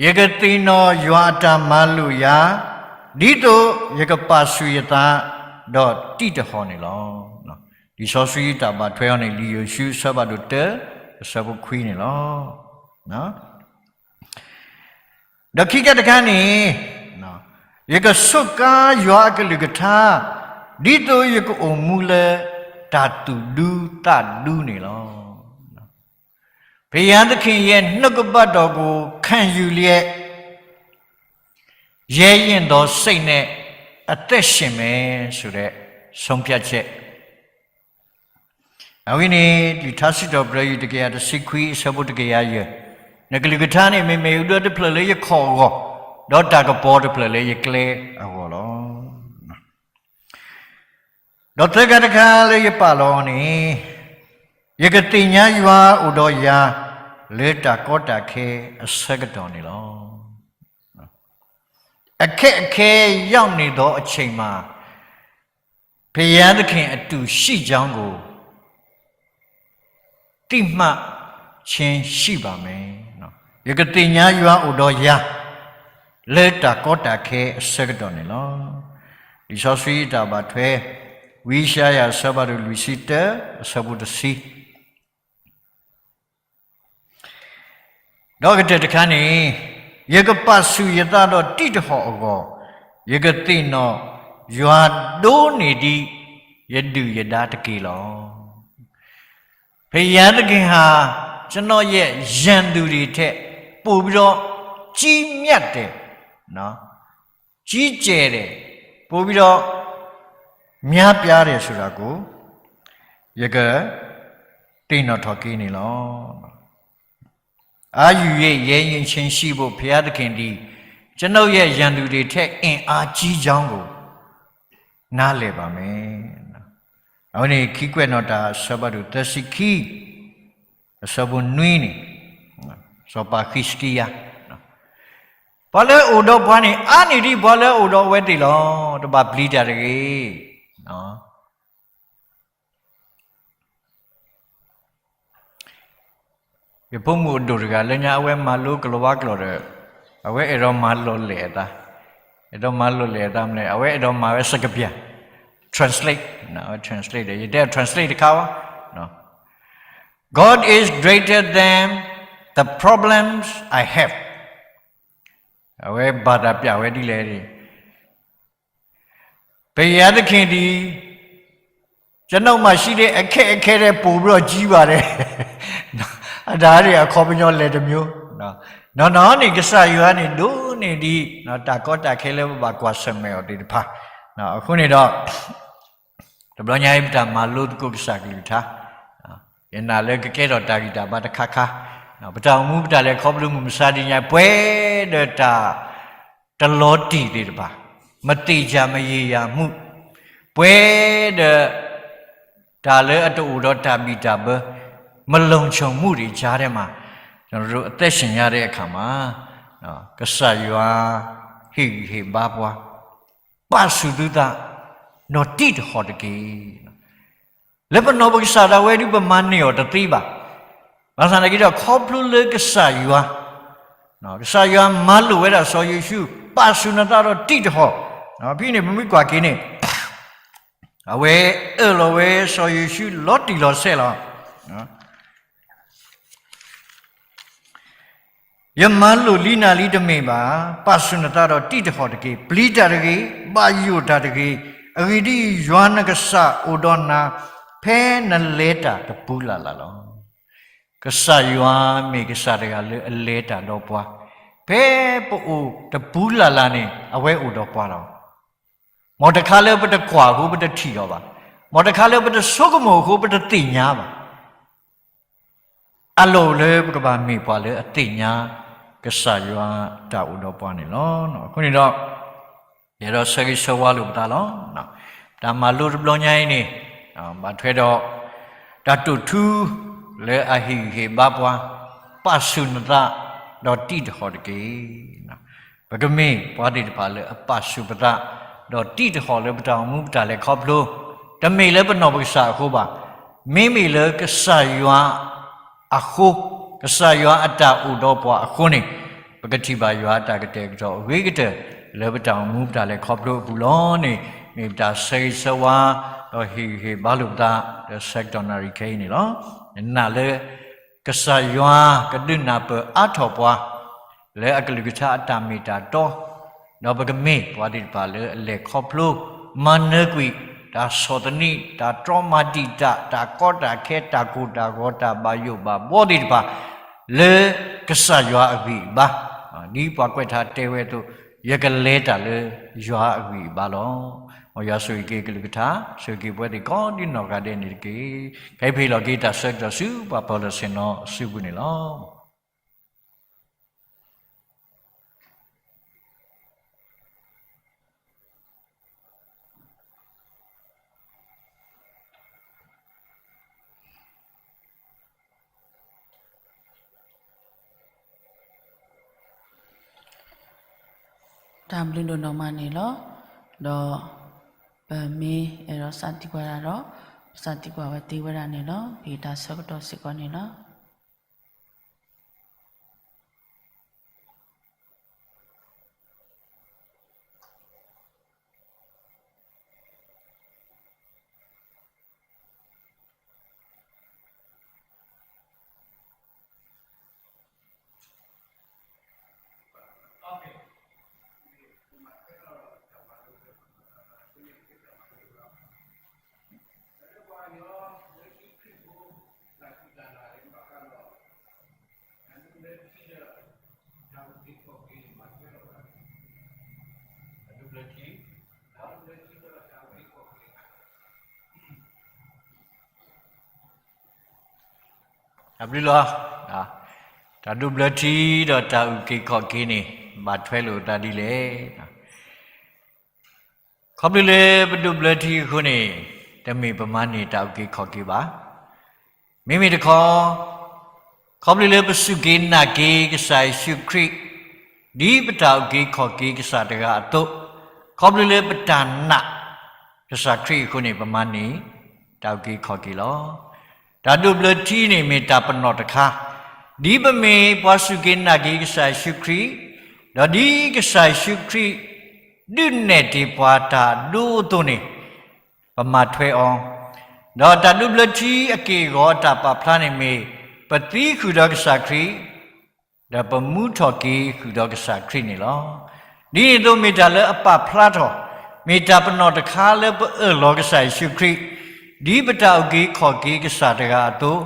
ယကသ့ၣ်နီၣ်ယွၤအတၢ်မၤလိာ်ယၤ ဒ်သိးယကပာ်ဆူၣ်ယသးဒီးတံၢ်တဟီၣ်န့ၣ်လီၤ. လံာ်စီဆှံတၢ်ဘၣ်ထွဲအီၤန့ၣ် လံာ်ယိၤၡူ အဆၢဖးဒိၣ်တၢ အဆၢဖိခွံန့ၣ်လီၤ. ဒီးခံခါတခါန့ၣ် ယကဆိးကါယွၤအကလုၢ်ကထါ ဒ်သိးယကအိၣ်မူလၢတၢ်သူၣ်ဒူသးဒူန့ၣ်လီၤ. ဘုရားသခင်ရဲ့နှုတ်ကပတ်တော်ကိုခံယူလျက် ရဲရင့်သောစိတ်နဲ့အသက်ရှင်မယ်ဆိုတဲ့ ဆုံးဖြတ်ချက် အဝဲန့ၣ် လံာ်ထါစံးထီၣ်ပတြၢၤ ယူၢ်တကယၤတဆံခွံ အဆၢဖိတကယၤယဲၢ်, နကလုၢ်ကထါန့ၣ် မ့ၢ်မ့ၣ်အူဒၢတဖျၢၣ်လၢယခီၣ်အဂီၢ်, ဒီးတၢ်ကပီၤတဖျၢၣ်လၢယကျဲအဂီၢ်လီၤ. ဒီးသၢခါတခါလၢယပာ်လီၤအီၤန့ၣ်, ယကသ့ၣ်ညါယွၤအိၣ်ဒီးယၤ လၢတၢ်ကီတၢ်ခဲအဆၢကတီၢ်န့ၣ်လီၤ. အခက်အခဲရောက်နေသောအချိန်မှာ ဘုရားသခင်အတူရှိကြောင်းကို သိမှတ်ခြင်းရှိပါမယ်. ယကသ့ၣ်ညါယွၤအိၣ်ဒီးယၤ လၢတၢ်ကီတၢ်ခဲအဆၢကတီၢ်န့ၣ်လီၤ. လံာ်စီဆှံအတၢ်ဘၣ်ထွဲ ဝံယၡါယၤအဆၢဖးဒိၣ်လွံၢ်ဆံတၢ အဆၢဖိတဆံ ဒီးကတၢၢ်တခါန့ၣ်, ယကပာ်ဆူၣ်ယသးဒီးတံၢ်တဟီၣ်အဂီၢ်, ယကသ့ၣ်နီၣ်ယွၤဒိၣ်န့ၢ်ဒံးယဒုၣ်ယဒါတက့ၢ်လီၤ. ဘုရားသခင်ဟာ ကျွန်တော့်ရဲ့ရန်သူတွေထက် ပိုပြီးတော့ကြီးမြတ်တယ်နော်. ကြီးကျယ်တယ်, ပိုပြီးတော့ များပြားတယ်ဆိုတာကို ယကသ့ၣ်နီၣ်ထီၣ်က့ၤန့ၣ်လီၤ. အားယူ၍ ရဲရင့်ခြင်းရှိဖို့ ဘုရားသခင်သည် ကျွန်ုပ်ရဲ့ရန်သူတွေထက် အင်အားကြီးကြောင်းကို နားလည်ပါမယ်. အဝဲန့ၣ် ခံကွဲးနီၣ်တၢ် အဆၢဖးဒိၣ်သၢဆံခံ, အဆၢဖိနွံန့ၣ်, စီၤပၤဟံးစကံယၤ, ပှၤလၢအအိၣ်ဒီးပှၤန့ၣ် အါန့ၢ်ဒံးပှၤလၢအအိၣ်ဒီးအဝဲသ့ၣ်လီၤ. တဘၣ်ပျံၤတၢ်တဂ့ၤ. ယဖိမုၣ်အဒိၣ်တဂၤလၢညါ အဝဲမၤလိကလီၤဝါကျိာ်ဒီး အဝဲအဲၣ်ဒိးမၤလီၤလဲၢ်အသး, အဲၣ်ဒိးမၤလီၤလဲၢ်အသးမနုၤလဲၣ်, အဝဲအဲၣ်ဒိးမၤဝဲစကပၤ translate, အဝဲ translate ဒီး ယတဲ translate တခါဘၣ်. God is greater than the problems I have. အဝဲဘၣ်တၢ်ပျးဝဲဒ်လဲၣ်န့ၣ် ဘုရားသခင်သည် ကျွန်ုပ်မှာရှိတဲ့အခက်အခဲထက်ပိုပြီးတော့ကြီးပါတယ်. အတၢ်န့ၣ် အခီပညီလဲၤတစ်မျိုး, နီၢ်နီၢ်န့ၣ် ကစၢ်ယွၤန့ၣ် ဒိၣ်န့ၢ်ဒံး တၢ်ကီတၢ်ခဲလၢပဘၣ်ကွၢ်ဆၢၣ်မဲာ်အီၤသ့ၣ်တဖၣ်, အဃိန့ၣ်ဒီး တဘျီညါအံၤ ပတၢ်မၤလိသကိးကစၢ်ကလုၢ်ကထါ, ယနာ်လၢကကဲထီၣ်တၢ်ဂံၢ်တၢ်ဘါတခါခါ, ပတၢ်အိၣ်မူပတၢ်လဲၤခီဖျိမုၢ်မဆါတနံၤညါ ပှဲၤဒီးတၢ် တလီၤတံၢ်သ့ၣ်တဖၣ်, မသေချာမရေရာမှု, ပှဲၤဒီး တၢ်လၢအတအိၣ်ဒီးတၢ်ဘံၣ်တၢ်ဘၢ, မလုံခြုံမှုတွေကြားထဲမှာ ကျွန်တော်တို့အသက်ရှင်ရတဲ့အခါမှာ ကစၢ်ယွၤဟ့ၣ်ဂံၢ်ဟ့ၣ်ဘါပှၤ, ပာ်ဆူၣ်သုသး ဒီးတံၢ်တဟီၣ်တက့ၢ်. လၢပနီၢ်ပကစၢ်ဒၣ်ဝဲဒုး ပမၤန့ၢ်အီၤတသ့ဘၣ်. ဘၣ်ဆၣ်သနာ်က့ဒီး ခီဖျိလၢကစၢ်ယွၤ, ကစၢ်ယွၤမၤလိာ်ဝဲဒၣ်စီၤယိၤၡူး ပာ်ဆူၣ်နသးဒီးတံၢ်တဟီၣ်, ဖဲန့ၣ် ပမ့ၢ်ကွၢ်က့ၤန့ၣ် အဝဲအၢၣ်လီၤဝဲစီၤယိၤၡူးလီၤတံၢ်လီၤဆဲးလီၤ. ယမၤလိာ်လံနၤလံတမ့ၢ်ဘၣ်, ပာ်ဆူၣ်နသးဒီးတံၢ်တဟီၣ်တက့ၢ်. ပျံၤတၢ်တဂ့ၤ, ဘၣ်ယိၣ်တၢ်တဂ့ၤ. အဂ့ၢ်ဒ်အံၤ, ယွၤနကစၢ်အိၣ်ဒီးနၤ ဖဲနလဲၤတၢ်တပူၤလၢ်လၢ်လီၤ. ကစၢ်ယွၤမ့ၢ်ကစၢ်တဂၤလၢအလဲၤတၢ်ဒီးပှၤ, ဖဲပအိၣ်တပူၤလၢ်လၢ်န့ၣ် အဝဲအိၣ်ဒီးပှၤလီၤ. မ်တခါလၢပတကွၢ်အဃိ ပတထံၣ်အီၤဘၣ်. မ်တခါလၢပတဆိကမိၣ်အဃိ ပတသ့ၣ်ညါဘၣ်. အလီၢ်အိၣ်လၢပကဘၣ်မ့ၢ်ပှၤလၢအသ့ၣ်ညါ ကစၢ်ယွၤတၢ်အိၣ်ဒီးပှၤန့ၣ်လီၤ. အဃိန့ၣ်ဒီး ယအဲၣ်ဒိးဆၢဂ့ၤဆၢဝါလိာ်ပသးလီၤ. တၢ်မၤလိတဘျီညါအံၤန့ၣ် ဘၣ်ထွဲဒီး တၢ်တိာ်ထူ လၢအဟ့ၣ်ဂံၢ်ဟ့ၣ်ဘါပှၤ, ပာ်ဆူၣ်နသး ဒီးတံၢ်တဟီၣ်တက့ၢ်. ပကမ့ၢ်ပှၤသ့ၣ်တဖၣ်လၢအပာ်ဆူၣ်ပသး ဒီးတံၢ်တဟီၣ်လၢပတၢ်အိၣ်မူပတၢ်လဲၤခီဖျိ, တမ့ၢ်လၢပနီၢ်ပကစၢ်အဃိဘၣ်, မ့မ့ၢ်လၢကစၢ်ယွၤအဃိ, ကစၢ်ယွၤအတၢ်အိၣ်ဒီးပှၤအဃိန့ၣ်, ပကထံၣ်ဘၣ်ယွၤအတၢ်ကတဲာ်ကတီၤအဂ့ၤကတၢၢ် လၢပတၢ်အိၣ်မူပတၢ်လဲၤခီဖျိအပူၤလီၤန့ၣ်, မ့ၢ်ပတၢ်ဆၢဂ့ၤဆၢဝါ ဒီးဟ့ၣ်ဂံၢ်ဟ့ၣ်ဘါလိာ်ပသး လၢဆၢကတီၢ်နၣ်ရံၣ်ခဲအံၤန့ၣ်လီၤ. ယနာ်လၢ ကစၢ်ယွၤကဒုးနၢ်ပၢၢ်အါထီၣ်ပှၤ လၢအကလုၢ်ကထါအတၢ်မ့ၢ်တၢ်တီ, ဒီးပကမ့ၢ်ပှၤသ့ၣ်တဖၣ်လၢအလဲၤခီဖျိ မၤနၢၤကွံာ် တၢ်ဆီၣ်သနံး တၢ်တြီမၤတံာ်တာ် တၢ်ကီတၢ်ခဲ တၢ်ကိၢ်တၢ်ဂီၤ တၢ်ဘၣ်ယိၣ်ဘၣ်ဘှီသ့ၣ်တဖၣ် လၢကစၢ်ယွၤအဂံၢ်အဘါ, ဒ်ပှၤကွဲးထါတဲဝဲအသိး, ယကလဲၤတၢ်လၢယွၤအဂံၢ်အဘါလီၤ. မ်ယွၤဆိၣ်ဂ့ၤက့ၤကလုၢ်ကထါ, ဆိၣ်ဂ့ၤက့ၤပဝဲသ့ၣ်ကိးဒ်နီၢ်ဂၤဒဲးန့ၣ်တက့ၢ်. ခဲအံၤဖဲအံၤလီၤက့ၤတၢ်ဆၢကတီၢ်ဆူပှၤဖီၣ်လိာ်ဆ့ၣ်နီၤအစုပူၤန့ၣ်လီၤ. တၢ်ဘျုးဒိၣ်နီၢ်မးန့ၣ်လီၤ. ဒီးပမ့ၢ်အဲၣ်ဒိးစးထီၣ်ကွၢ်တၢ်ဒီး ပစးထီၣ်ကွၢ်ဝဲသ့ဝဲဒၣ်န့ၣ်လီၤ. ပတၢ်ဆၢကတီၢ်စ့ၢ်ကီးန့ၣ်လီၤ. တၢ်ဘျုးလီၤ. တၢ်ဒိးဘျၢထံဒီးတၢ်အုၣ်က့ၤခီၣ်က့ၤန့ၣ် ဘၣ်ထွဲလိာ်သးဒ်လဲၣ်. ခီဖျိလၢပဒိးဘျၢထံအဃိန့ၣ် တမ့ၢ်ပမၤန့ၢ်တၢ်အုၣ်က့ၤခီၣ်က့ၤဘၣ်. မ့မ့ၢ်တခီ, ခီဖျိလၢပစူၢ်က့ၤနာ်က့ၤကစၢ်ယ့ၣ်ၡူးခရံာ် ဒ်ပတၢ်အုၣ်က့ၤခီၣ်က့ၤကစၢ်တဂၤအသိး, ခီဖျိလၢပတၢ်နာ်ကစၢ်ခရံာ်အဃိန့ၣ် ပမၤန့ၢ်တၢ်အုၣ်က့ၤခီၣ်က့ၤလီၤ. တၢ်ဒိးဘျၢထံန့ၣ်မ့ၢ်တၢ်ပနီၣ်တခါ, ဒ်ပမ့ၢ်ပှၤစူၢ်က့ၤနာ်က့ၤကစၢ်ယ့ၣ်ၡူးခရံာ်, ဒီးဒ်ကစၢ်ယ့ၣ်ၡူးခရံာ် ဒုးနဲၣ်တ့ၢ်ပှၤတၢ်ဒိအသိးန့ၣ် ပမၤထွဲအီၤ, ဒီးတၢ်ဒိးဘျၢထံအက့ၢ်အဂီၤအတၢ်ပာ်ဖျါန့ၣ်မ့ၢ် ပသံဃုာ်ဒီးကစၢ်ခရံာ်, ဒီးပမူထီၣ်က့ၤဃုာ်ဒီးကစၢ်ခရံာ်န့ၣ်လီၤ. ဒ်န့ၣ်အသိးမ့ၢ်တၢ်လၢအပာ်ဖျါထီၣ်, မ့ၢ်တၢ်ပနီၣ်တခါလၢပအၢၣ်လီၤကစၢ်ယ့ၣ်ၡူးခရံာ်, ဒ်ပတၢ်အုၣ်က့ၤခီၣ်က့ၤကစၢ်တဂၤအသိး,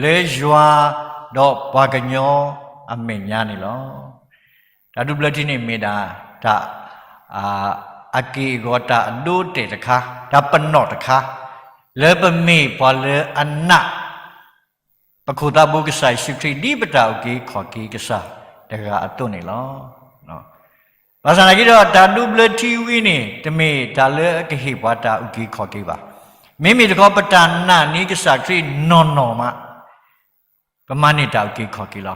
လၢယွၤဒီးပှၤကညီအမဲာ်ညါန့ၣ်လီၤ. တၢ်ဒိးဘျၢထံန့ၣ်မ့ၢ်ဒၣ် တၢ် အက့ၢ်အဂီၤတၢ်အဒိအတဲာ်တခါ, တၢ်ပနီၣ်တခါ, လၢပမ့ၢ်ပှၤလၢအနာ် ပခိၣ်သးဘိကစၢ်ယ့ၣ်ၡူးခရံာ် ဒ်ပတၢ်အုၣ်က့ၤခီၣ်က့ၤကစၢ်တဂၤအသိးန့ၣ်လီၤ. ဘၣ်ဆၣ်သနာ်က့ဒီး တၢ်ဒိးဘျၢထံဝံၤန့ၣ် တမ့ၢ်တၢ်လၢအကဟ့ၣ်ပှၤတၢ်အုၣ်က့ၤခီၣ်က့ၤဘၣ်. မ့မ့ၢ်တခီ ပတၢ်နာ်န့ၢ်ကစၢ်ခရံာ်နီၢ်နီၢ်မး ပမၤန့ၢ်တၢ်အုၣ်က့ၤခီၣ်က့ၤလီၤ.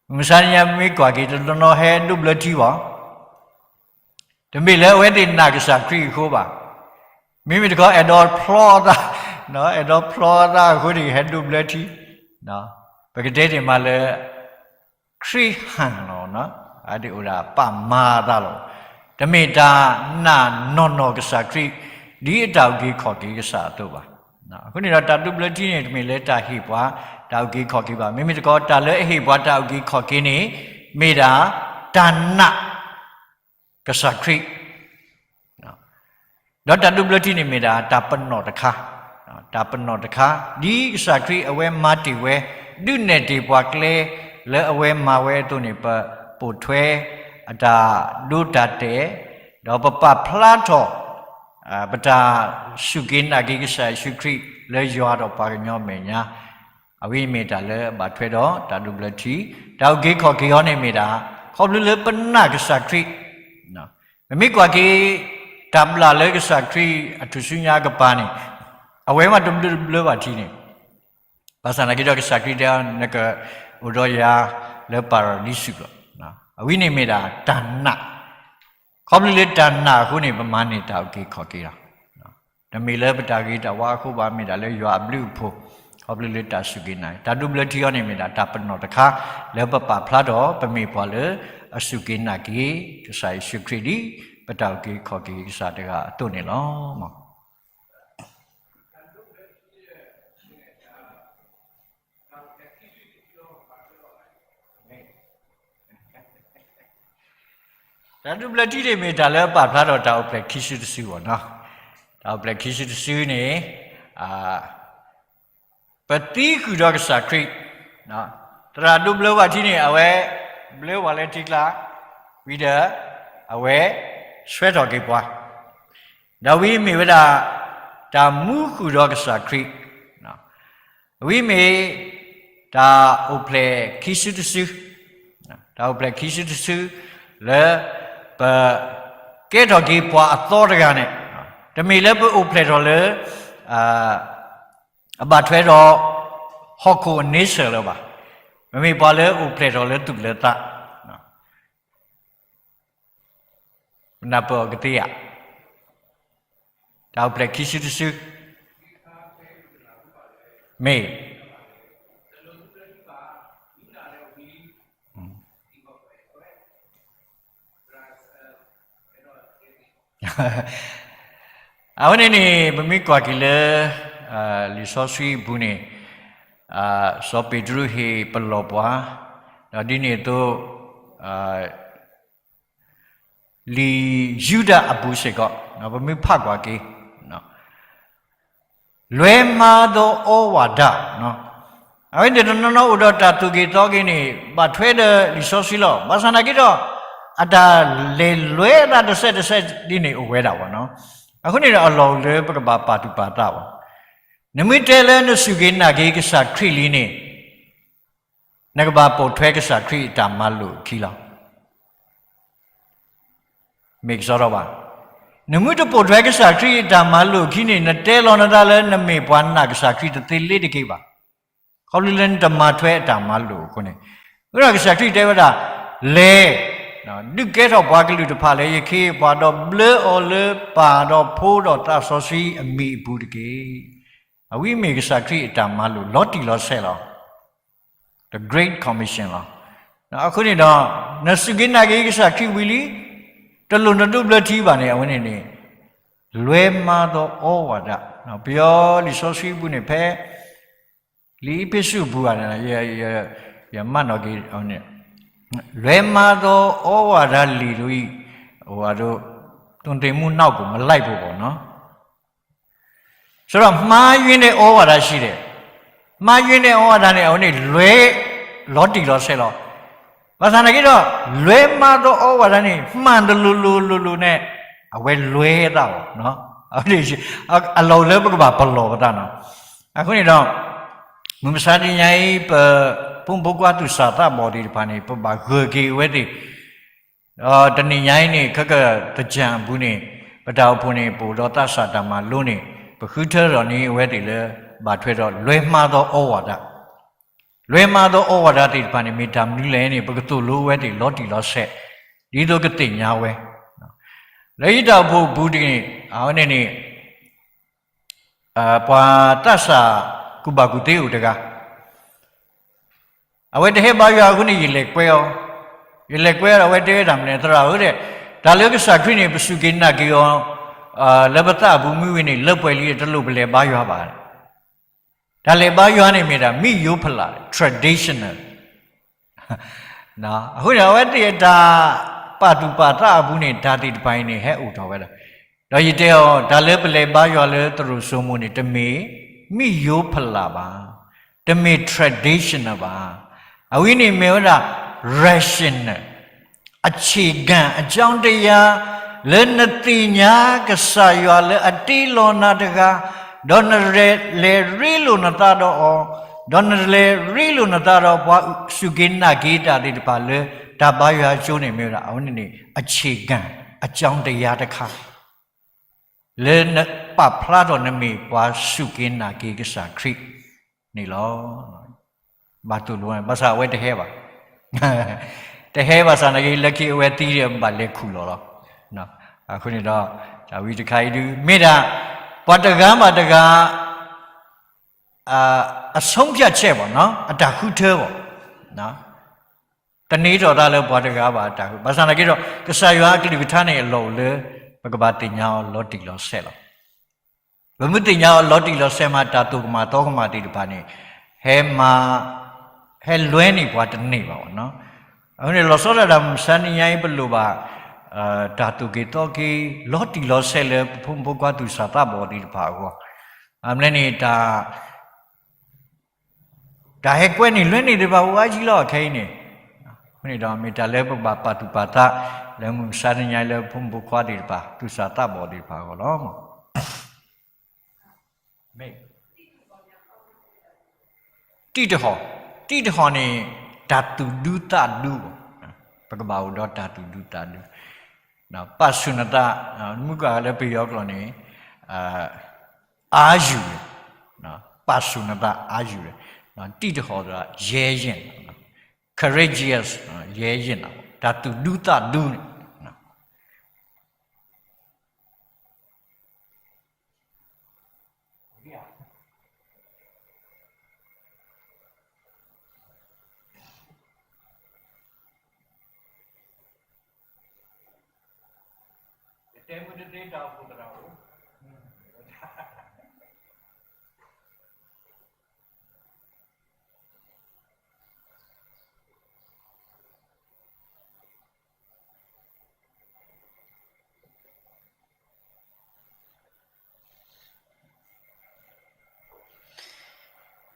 မုၢ်မဆါတနံၤညါ ပမ့ၢ်ကွၢ်က့ၤ တနီၤနီၤဟဲဒိးဘျၢထံဘၣ် တမ့ၢ်လၢအဝဲသ့ၣ်နာ်ကစၢ်ခရံာ်အဃိဘၣ်. မ့မ့ၢ်တခီ အဲၣ်ဒိးဖျီအသး, အဲၣ်ဒိးဖျီအသးအဃိန့ၣ် ဟဲဒိးဘျၢထံ, ပကတဲန့ၣ်မးလၢ ခရံာ်ဟၣ်လီၤ, အဒိးအိၣ်ဒၣ်ပာ်မၤအသးလီၤ. တမ့ၢ်တၢ်နာ်နီၢ်နီၢ်ကစၢ်ခရံာ် ဒ်အတၢ်အုၣ်က့ၤခီၣ်က့ၤကစၢ်အသိးဘၣ်. အဃိန့ၣ်ဒီး တၢ်ဒိးဘျၢထံန့ၣ် တမ့ၢ်လၢတၢ်ဟ့ၣ်ပှၤတၢ်အုၣ်က့ၤခီၣ်က့ၤဘၣ်. မ့မ့ၢ်တခီ တၢ်လၢအဟ့ၣ်ပှၤတၢ်အုၣ်က့ၤခီၣ်က့ၤန့ၣ် မ့ၢ်ဒၣ်တၢ်နာ် ကစၢ်ခရံာ်, ဒီးတၢ်ဒိးဘျၢထံန့ၣ်မ့ၢ်ဒၣ်တၢ်ပနီၣ်တခါ, တၢ်ပနီၣ်တခါ, ဒ်ကစၢ်ခရံာ်အဝဲမၤတ့ၢ်ဝဲ, ဒုးနဲၣ်တ့ၢ်ပှၤကျဲလၢအဝဲမၤဝဲအသိးန့ၣ် ပပိာ်ထွဲအတၢ်ဒိတၢ်တဲာ်, ဒီးပပာ်ဖျါထီၣ် ပတၢ်စူၢ်က့ၤနာ်က့ၤကစၢ်ယ့ၣ်ၡူးခရံာ်လၢယွၤဒီးပှၤကညီအမဲာ်ညါ, အဝဲမ့ၢ်တၢ်လၢအဘၣ်ထွဲဒီးတၢ်ဒိးဘျၢထံ, တၢ်အုၣ်က့ၤခီၣ်က့ၤအီၤန့ၣ်မ့ၢ်ဒၣ် ခီဖျိလၢပနာ်ကစၢ်ခရံာ်, ပမ့ၢ်ကွၢ်က့ၤ တၢ်ဘျၣ်လၢကစၢ်ခရံာ်အထူၣ်စုညါအကပၤန့ၣ်, အဝဲမ့ၢ်တဘျၢတဘျၢဘၣ်ထံန့ၣ်, ဘၣ်ဆၣ်သနာ်က့ဒီးကစၢ်ခရံာ်တဲအီၤ နကအိၣ်ဒီးယၤလၢပၤရဒံစူးလီၤ. အဝဲန့ၣ်မ့ၢ်ဒၣ်တၢ်နာ်, ခီဖျိလၢတၢ်နာ်အဃိန့ၣ် ပမၤန့ၢ်တၢ်အုၣ်က့ၤခီၣ်က့ၤလီၤ. တမ့ၢ်လၢပတၢ်ဂ့ၤတၢ်ဝါအဃိဘၣ်, မ့ၢ်ဒၣ်လၢယွၤအဘျုးအဖှိၣ်, ခီဖျိလၢတၢ်စူၢ်က့ၤနာ်, တၢ်ဒိးဘျၢထံအီၤန့ၣ်မ့ၢ်ဒၣ်တၢ်ပနီၣ်တခါ လၢပပာ်ဖျါထီၣ် ပမ့ၢ်ပှၤလၢအစူၢ်က့ၤနာ်က့ၤ ကစၢ်ယ့ၣ်ၡူးခရံာ်ဒ် ပတၢ်အုၣ်က့ၤခီၣ်က့ၤကစၢ်တဂၤအသိးန့ၣ်လီၤ. တၢ်ဒိးဘျၢထံန့ၣ်မ့ၢ်တၢ်လၢပာ်ဖျါထီၣ်တၢ်အိၣ်ဖျဲၣ်ခံစုတစုဘၣ်နီၤ. တၢ်အိၣ်ဖျဲၣ်ခံစုတစုန့ၣ် ပသံဃုာ်ဒီးကစၢ်ခရံာ်, သရၣ်ဒိးဘျၢပှၤထံန့ၣ် အဝဲဘျၢပှၤလၢထံကျါ, ဝံၤဒီး အဝဲဆှၢထီၣ်က့ၤပှၤ, ဒီးဝံၤမ့ၢ်ဝဲဒၣ် တၢ်မူဃုာ်ဒီးကစၢ်ခရံာ်, ဝံၤမ့ၢ် တၢ်အိၣ်ဖျဲၣ်ခံစုတစု, တၢ်အိၣ်ဖျဲၣ်ခံစုတစု လၢပကဲထီၣ်က့ၤပှၤအသီတဂၤန့ၣ်, တမ့ၢ်လၢပအိၣ်ဖျဲၣ်ထီၣ်လၢ အဘၣ်ထွဲဒီး ဟီၣ်ခိၣ်အန့ဆၢၣ်လၢၤဘၣ်. ပမ့ၢ်ပှၤလၢအိၣ်ဖျဲၣ်ထီၣ်လၢသူၣ်လၢသး. နၢ်ပၢၢ်အီၤကသ့ဧါ. တၢ်အိၣ်ဖျဲၣ်ခံစုတစု, မ့ၢ် အဝဲန့ၣ်န့ၣ် ပမ့ၢ်ကွၢ်က့ၤလၢ လံာ်စီဆှံအပူၤန့ၣ်, စီၤပ့းတရူးဟ့ၣ်ပလီၢ်ပှၤ, ဒီးဒ်န့ၣ်အသိး လံာ်ယူဒၤအပူၤစ့ၢ်ကီး, ပမ့ၢ်ဖးကွၢ်က့ၤ လွဲမှားသောဩဝါဒ, အဝဲန့ၣ်တနီၤနီၤအိၣ်ဒီးတၢ်သိၣ်က့ၤသီက့ၤန့ၣ် ဘၣ်ထွဲဒီးလံာ်စီဆှံလီၤ. ဘၣ်ဆၣ်သနာ်က့ဒီး အတၢ်လဲၤလွဲအသးတစဲးတစဲးဒ်န့ၣ်အိၣ်ဝဲဒၣ်ဘၣ်နီၤ. အဃိန့ၣ်ဒီးအလီၢ်အိၣ်လၢပကဘၣ်ပာ်သူၣ်ပာ်သးဘၣ်. နမ့ၢ်တဲလၢနစူၢ်က့ၤနာ်က့ၤကစၢ်ခရံာ်လံန့ၣ် နကဘၣ်ပိာ်ထွဲကစၢ်ခရံာ်အတၢ်မၤလိာ်အခံလီၤ. မ့ၢ်ကစီဒီဘၣ်. နမ့ၢ်တပိာ်ထွဲကစၢ်ခရံာ်အတၢ်မၤလိာ်အခံန့ၣ် နတဲလီၤနသးလၢနမ့ၢ်ပှၤနာ်ကစၢ်ခရံာ်တသ့လ့ၤတက့ၢ်ဘၣ်. ခီဖျိလၢနတမၤထွဲအတၢ်မၤလိာ်အဃိန့ၣ်, အဃိဒီးကစၢ်ခရံာ်တဲဝဲဒၣ်, လဲၤ ဒုးကဲထီၣ်ပှၤကလုာ်တဖၣ်လၢယခ့အပှၤ, ဒီးဘျၢအီၤလၢပၢ်ဒီးဖိဒီးသးစီဆှံအမံၤအပူၤတက့ၢ်. အဝဲမ့ၢ်ကစၢ်ခရံာ်အတၢ်မၤလိာ်လီၤတံၢ်လီၤဆဲးလီၤ. The Great Commission လီၤ. အဃိန့ၣ်ဒီး နစူၢ်က့ၤနာ်က့ၤကစၢ်ခရံာ်ဝံၤလံ, တလိၣ်နဒိးဘျၢထံဘၣ်န့ၣ် အဝဲန့ၣ်န့ၣ် လွဲမှားသောဩဝါဒ, ပယီၤလံာ်စီဆှံအပူၤန့ၣ် ဖဲ လံာ်အ့းဖ့းစူးအပူၤဘၣ်န့ၣ် ယမၢနီၣ်က့ၤန့ၣ်, လွဲမှားသောဩဝါဒလံာ်တို့, အဒိ သွန်သင်မှုနောက်ကို မလိုက်ဖို့ပေါ့နော်. ဆိုတော့ မှားယွင်းတဲ့ဩဝါဒရှိတယ်. မှားယွင်းတဲ့ဩဝါဒန့ၣ် အဝဲန့ၣ် လွဲလီၤတံၢ်လီၤဆဲးလီၤ. ဘၣ်ဆၣ်သနာ်က့ဒီး လွဲမှားသောဩဝါဒန့ၣ် မှန်သလိုလိုလိုလိုန့ၣ် အဝဲလွဲသးဘၣ်. အလီၢ်အိၣ်လၢပကဘၣ်ပလီၢ်ပသးနီၤ. အဃိန့ၣ်ဒီး မုၢ်မဆါတနံၤညါအံၤ ပဖိမုၣ်ဖိခွါသူၣ်စၢ်သးဘီၣ်သ့ၣ်တဖၣ်န့ၣ် ပဘၣ်ဂၢၢ်က့ၤအဝဲသ့ၣ် ဒီးတနံၤညါအံၤန့ၣ် ခဲကသၢၣ်အပူၤန့ၣ် ပတၢ်အိၣ်ဖှိၣ်န့ၣ် ပအိၣ်ဒီးသးစၢ်တၢ်မၤလိန့ၣ် ပဃုထၢထီၣ်န့ၢ်အဝဲသ့ၣ်လၢ ဘၣ်ထွဲဒီးလွဲမှားသောဩဝါဒ, လွဲမှားသောဩဝါဒသ့ၣ်တဖၣ်န့ၣ် မ့ၢ်တၢ်မနုၤလဲၣ်န့ၣ် ပကသိၣ်လိအဝဲသ့ၣ်လီၤတံၢ်လီၤဆဲး ဒ်သိးကသ့ၣ်ညါဝဲ လၢယတၢ်အိၣ်ဖှိၣ်အပူၤတက့ၢ်န့ၣ် အဝဲန့ၣ်န့ၣ် ပှၤသးစၢ်ကူၣ်ဘၣ်ကူၣ်သ့အိၣ်တဂၤ အဝဲတဟဲဘါယွၤအဃိန့ၣ် ယလဲၤကွဲအီၤ, ယလဲၤကွဲအီၤဒီး အဝဲတဲဝဲဒၣ်မနုၤ သရၣ်ဧၢ, တၢ်လၢကစၢ်ခရံာ်န့ၣ် ပစူၢ်က့ၤနာ်က့ၤအီၤ လၢပသးအပူၤမ့ၢ်ဝံၤန့ၣ် လၢပှဲၤလံ တလိၣ်ပလဲၤဘါယွၤဘၣ်. တၢ်လဲၤဘါယွၤန့ၣ်မ့ၢ်ဒၣ် မ့ၢ်ယိၤဖလၢ် traditional အဃိန့ၣ် အဝဲသ့ၣ်အတၢ်ပာ်သူၣ်ပာ်သးအပူၤန့ၣ် တၢ်သ့ၣ်တဖၣ်အံၤန့ၣ် ဟဲအိၣ်ထီၣ်ဝဲဒၣ်. ဒီးယတဲအီၤ တၢ်လၢပလဲၤဘါယွၤလၢသရိာ်စိမိၤန့ၣ် တမ့ၢ် မ့ၢ်ယိၤဖလၢ်ဘၣ်, တမ့ၢ် traditional ဘၣ်. အဝဲန့ၣ်မ့ၢ်ဝဲဒၣ် rational အခြေခံအကြောင်းတရား လၢနသ့ၣ်ညါကစၢ်ယွၤလၢအတ့လီၤနၤတဂၤ, ဒီးနလဲၤရ့လိာ်နသးဒီးအီၤ, ဒီးနလဲၤရ့လိာ်နသးဒီးပှၤစူၢ်က့ၤနာ်က့ၤတၢ်သ့ၣ်တဖၣ်လၢ တၢ်ဘါယွၤအကၠိန့ၣ်မ့ၢ်ဝဲဒၣ် အဝဲန့ၣ်န့ၣ် အခြေခံအကြောင်းတရားတခါ လၢနပာ်ဖျါထီၣ်နမ့ၢ်ပှၤစူၢ်က့ၤနာ်က့ၤကစၢ်ခရံာ်န့ၣ်လီၤ. ဘၣ်တူၢ်လိာ် ဘၣ်ဆၣ်အဝဲတဟဲဘၣ်, တဟဲဘၣ်ဆၣ်နာ်က့ လၢခံအဝဲသံဒီး ဘၣ်လဲၤခူၣ်လီၤလီၤ. အဃိန့ၣ်ဒီး တၢ်ဝံတခါအံၤဒုး မ့ၢ်ဒၣ် ပှၤတဂၤဘၣ်တဂၤ အဆုံးဖြတ်ချက် ပေါ့နော်, အတၢ်ဃုထၢ ပေါ့နော်. တန့ၢ်ထီၣ်တၢ်လၢပှၤတဂၤဘၣ်အတၢ်ဃု, ဘၣ်ဆၣ်သနာ်က့ဒီး ကစၢ်ယွၤအကလုၢ်ကထါန့ၣ်အလီၢ်အိၣ်လၢ ပကဘၣ်သ့ၣ်ညါအီၤလီၤတံၢ်လီၤဆဲးလီၤ. ပမ့ၢ်သ့ၣ်ညါအီၤလီၤတံၢ်လီၤဆဲးမး တၢ်သိၣ်ကမၣ်သီကမၣ်သ့ၣ်တဖၣ်န့ၣ် ဟဲမၤ ဟဲလွဲန့ၢ်ပှၤတန့ၢ်ဘၣ်နီၤ. အဃိန့ၣ် လီၤဆီဒၣ်တၢ်မုၢ်မဆါတနံၤညါအံၤ ပလိၣ်ဘၣ် တၢ်သိၣ်က့ၤသီက့ၤ လီၤတံၢ်လီၤဆဲးလၢပဖိမုၣ်ဖိခွါသူၣ်စၢ်သးဘီၣ်သ့ၣ်တဖၣ်အဂီၢ်, အမ့ၢ်န့ၣ် တၢ် တၢ်ဟဲကွဲန့ၢ်လွဲန့ၢ်သ့ၣ်တဖၣ်အိၣ်အါကံလီၤ ခဲအံၤန့ၣ်. အဃိန့ၣ်ဒီး မ့ၢ်တၢ်လၢပကဘၣ်ပာ်သူၣ်ပာ်သး လၢမုၢ်မဆါတနံၤညါအံၤလၢပဖိမုၣ်ဖိခွါသ့ၣ်တဖၣ် သူၣ်စၢ်သးဘီၣ်သ့ၣ်တဖၣ်အဂီၢ်လီၤ. တံၢ်တဟီၣ်, တံၢ်တဟီၣ်န့ၣ် တၢ်သူၣ်ဒူသးဒူ, ပကဘၣ်အိၣ်ဒီးတၢ်သူၣ်ဒူသးဒူ, ပာ်ဆူၣ်နသး, မုၢ်ကလၢပယီၤကျိာ်န့ၣ် အါယူၢ်, ပာ်ဆူၣ်နသးအါယူၢ်, တံၢ်တဟီၣ်သး ရဲရင့်, courageous, ရဲရင့်, တၢ်သူၣ်ဒူသးဒူန့ၣ်, တဲမုၢ်တသ့တၢ်အိၣ်ဖှိၣ်သရၣ်အိၣ်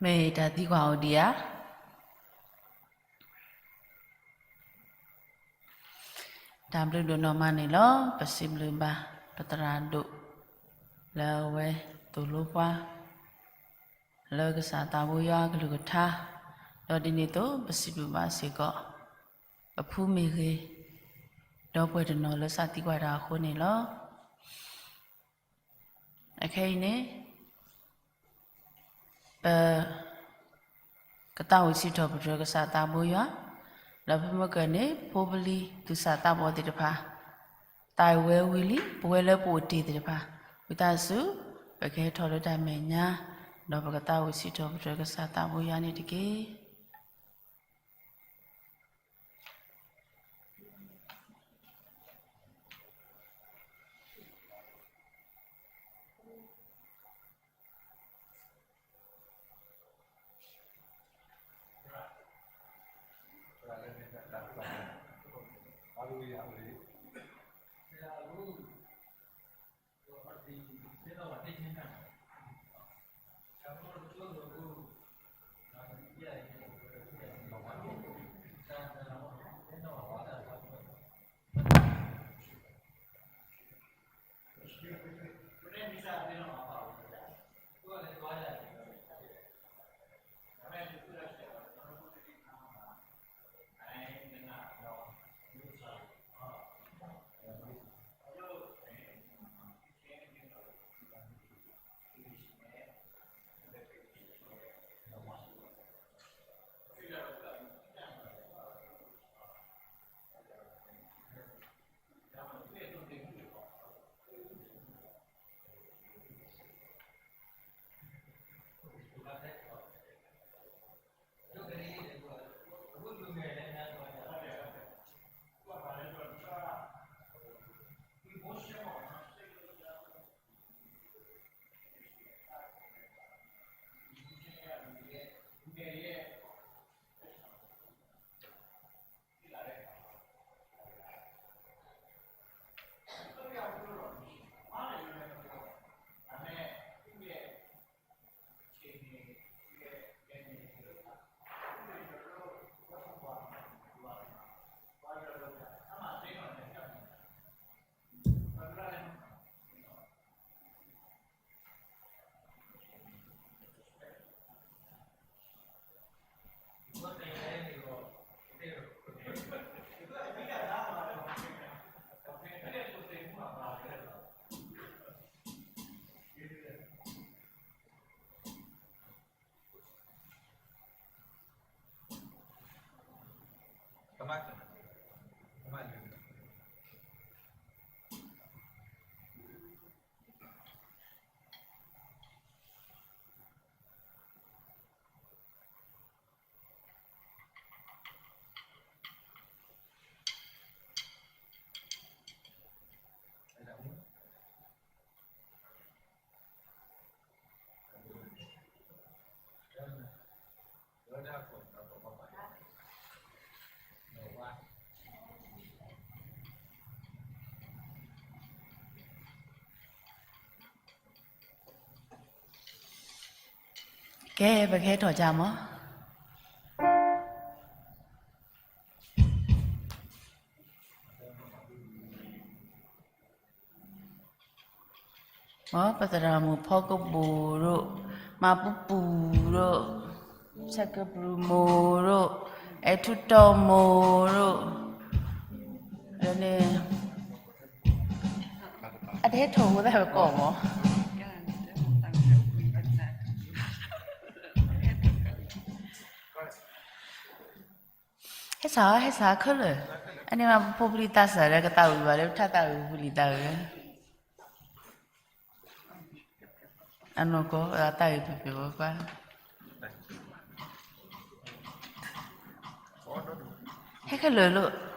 မ့ၢ်တၢ်သံကွၢ်အိၣ်ဒံးဧါ. တၢ်ဘျုးဒိၣ်နီၢ်မးန့ၣ်လီၤ. ပစံးဘျုးဘၣ်ပသရၣ်ဒိၣ် လၢအဝဲသိၣ်လိပှၤ လၢကစၢ်သးဘိယွၤအကလုၢ်ကထါ, ဒီးဒ်န့ၣ်အသိး ပစံးဘျုးဘၣ်စ့ၢ်ကီး ပဖုမ့ၢ်ဂ့ၤ, ဒီပုၢ်ဝဲၢ်တနီၤလၢစးသံကွၢ်တၢ်အဃိန့ၣ်လီၤ. အခဲအံၤန့ၣ် ပ ကသးဝံၣ်စံးထီၣ်ပတြၢၤကစၢ်သးဘိယွၤ, ဒီးဖဲမုၢ်ကၢၢ်န့ၣ် ဖိပလံၤသူၣ်စၢ်သးဘီၣ်သ့ၣ်တဖၣ် သးဝဲဝံၤလံ, ပဝဲလၢပအိၣ်တ့ၢ်သ့ၣ်တဖၣ် ဝံသးစူၤ ပကဟဲထီၣ်လၢတၢ်မဲာ်ညါ, ဒီးပကသးဝံၣ်စံးထီၣ်ပတြၢၤကစၢ်သးဘိယွၤန့ၣ်တက့ၢ်. ကဲ ပကဟဲထီၣ်ကၢ်မး. မ်ပသရၣ်မုၣ်ဖီကဘိၣ်ဒိၣ်, မၤပူပူၣ်ဒိၣ်, ဆဲးကပြုၢ်မိၢ်ဒိၣ်, အဲၣ်ထူတီမိၢ်ဒိၣ်, န့ၣ် အတဟဲထီၣ်ဝဲသ့ၣ်ဝဲကီၢ်မး. ဟဲစး ဟဲစးခဲလၢာ်, အန့ၣ်မး ပဖိပလံၤသးစၢ်လၢကသးဝံၣ်ဘၣ်လၢပထါသးဝံၣ်ပဖိပလံၤသးဝံၣ်, အနီၢ်ကီၢ် သးဝံၣ်ပှဲၤပှဲၤဘၣ်, ဟဲခဲလၢာ်လိၤ.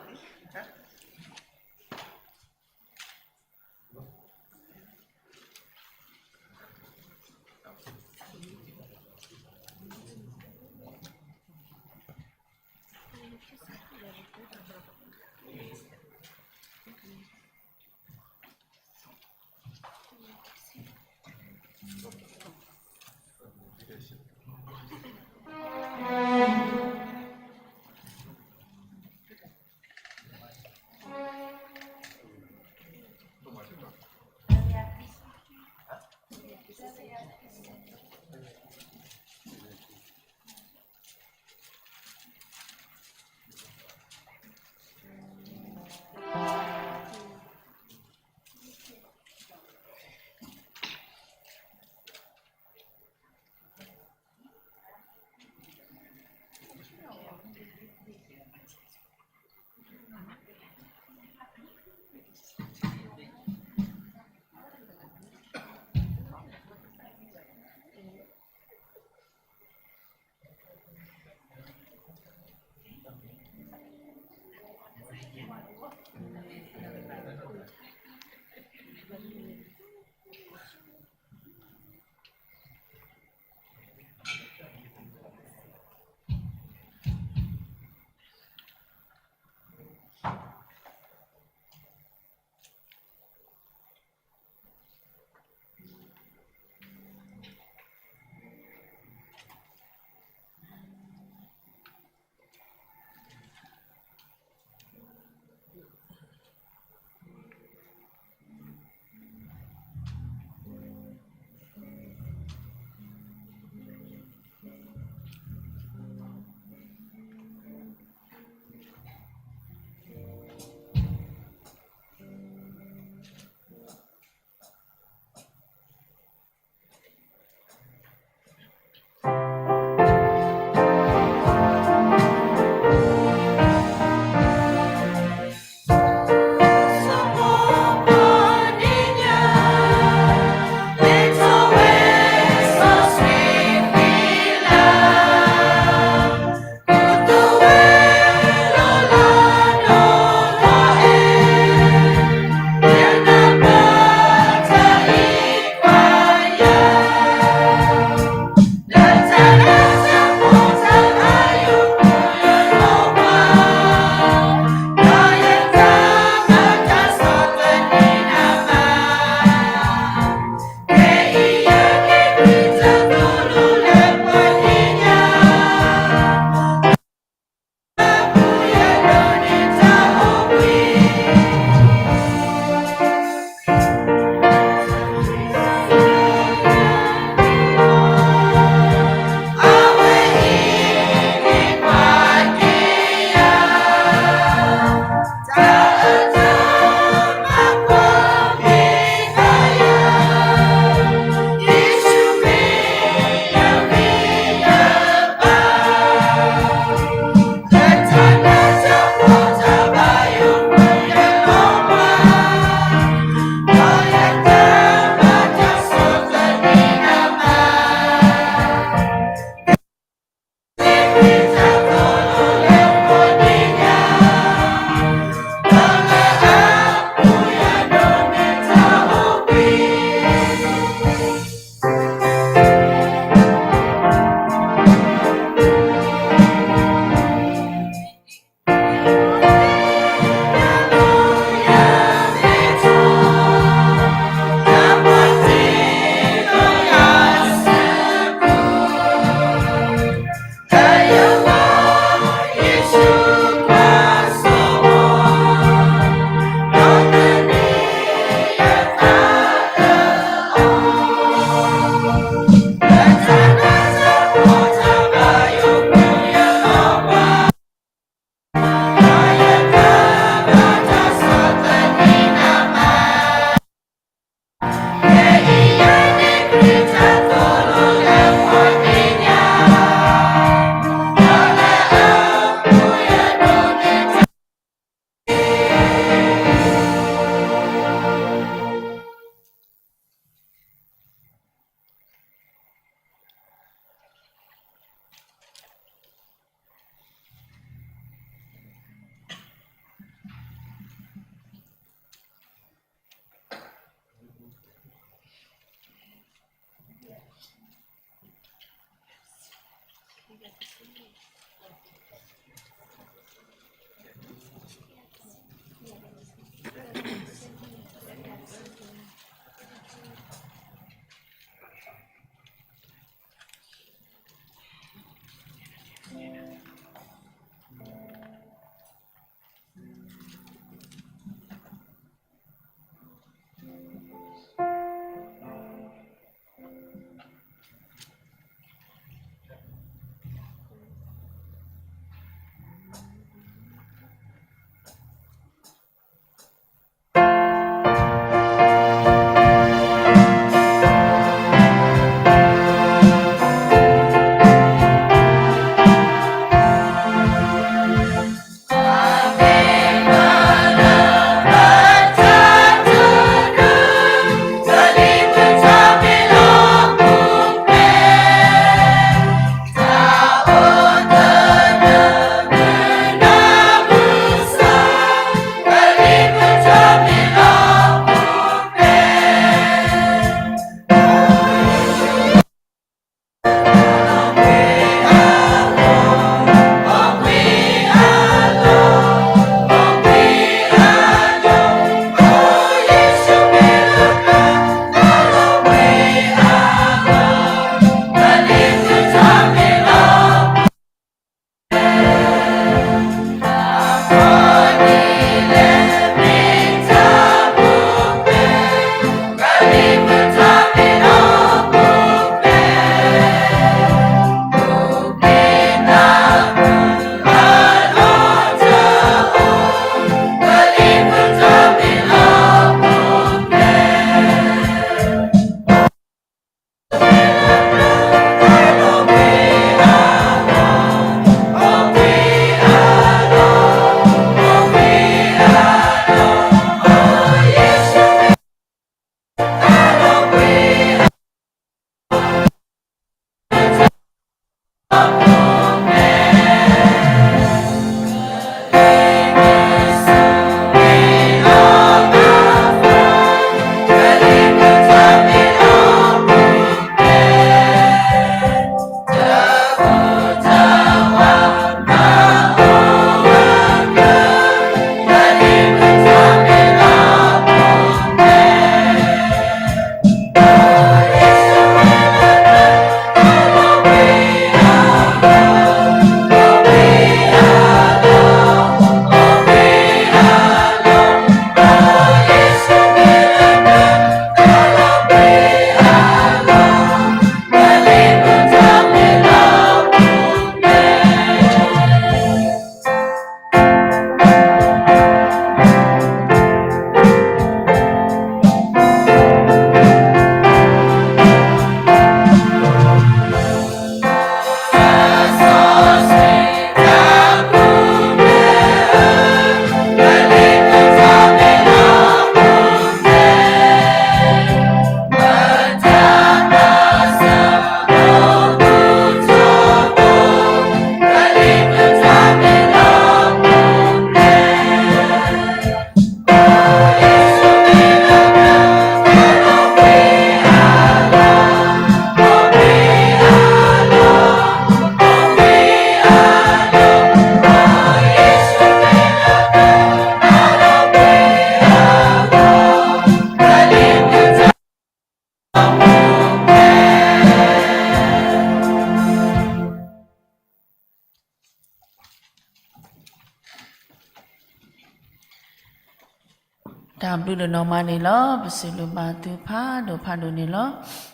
တၢ်ဘျုးဒိၣ်နီၢ်မးန့ၣ်လီၤ. ပစံးဘျုးဘၣ်သုဖးဒိၣ်ဖးဒိၣ်န့ၣ်လီၤ.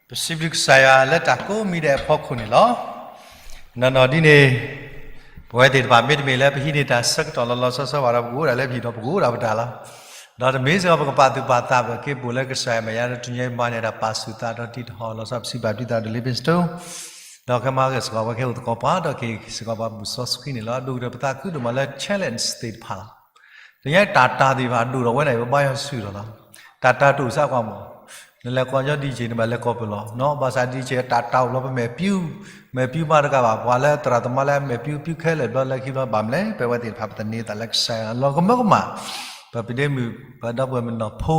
ပစံးဘျုးကစၢ်ယွၤလၢတၢ်ကိးမံၤဒဲးအဖီခိၣ်န့ၣ်လီၤ. နီၢ်နီၢ်ဒ်န့ၣ် ပဝဲသ့ၣ်တဖၣ်မ့တမ့ၢ်လၢပဟံးန့ၢ်တၢ်ဆၢကတီၢ်လီၤလီၤဆီဆီဘၣ်ဒီး ပကအိၣ်ဒၣ်လၢပဟံၣ်ဒီးပကအိၣ်ဒၣ်ပတၢ်လီၤ. ဒီးတမ့ၢ်စ့ၢ်ကီးပကပာ်သူၣ်ပာ်သးဘၣ်က့ၤ ပအိၣ်လၢကစၢ်ယွၤမဲာ်ညါဒီး တနံၤညါအံၤမၤန့ၢ်ဒၣ်ပာ်ဆူၣ်သးဒီးတံၤတဟီၣ်လီၤဆီ ပစံးဘျုးဒ်သိးဒီး Livingstone ဒီးခဲမၤက့ၤစ့ၢ်ကီးပှၤကဟဲအိၣ်သကိးပှၤဒီး က့ၤစ့ၢ်ကီးပှၤဘူၣ်စီဆှံန့ၣ်လီၤ. ဒိၣ်ကတၢၢ်ပသးခုဒိၣ်မးလၢ challenge သ့ၣ်တဖၣ်လီၤ. တနံၤညါတၢ်တၢ်သ့ၣ်တဖၣ်ဒိၣ်ဒီးဝဲန့ၣ် ပဘါယွၤဆူၣ်ထီၣ်လီၤ. တၢ်တၢ်တိၢ်စးကွၢ်မး, နလဲၤကီၢ်ညီ DJ န့ၣ်ဘၣ်လဲၤကီၢ်ပူၤလီၤ. ဘၣ်ဆၣ် DJ တၢ်တၢ်အိၣ်လီၤ ပမဲာ်ပျံၤ, မဲာ်ပျံၤမးတကးဘၣ် ပှၤလၢသရၣ်သမါလၢမဲာ်ပျံၤ ပျံၤခဲလၢာ်ဘျီလၢခံဘျီ ဘၣ်မနုၤလဲၣ် ပဝဲသ့ၣ်တဖၣ်ပသန့ၤသးလၢကစၢ်ယွၤလီၤကမၢကမၣ်, ပပဒ့မုၣ် ပဒီပုၢ်ဝဲၢ်မုၣ်နီၢ်ဖိ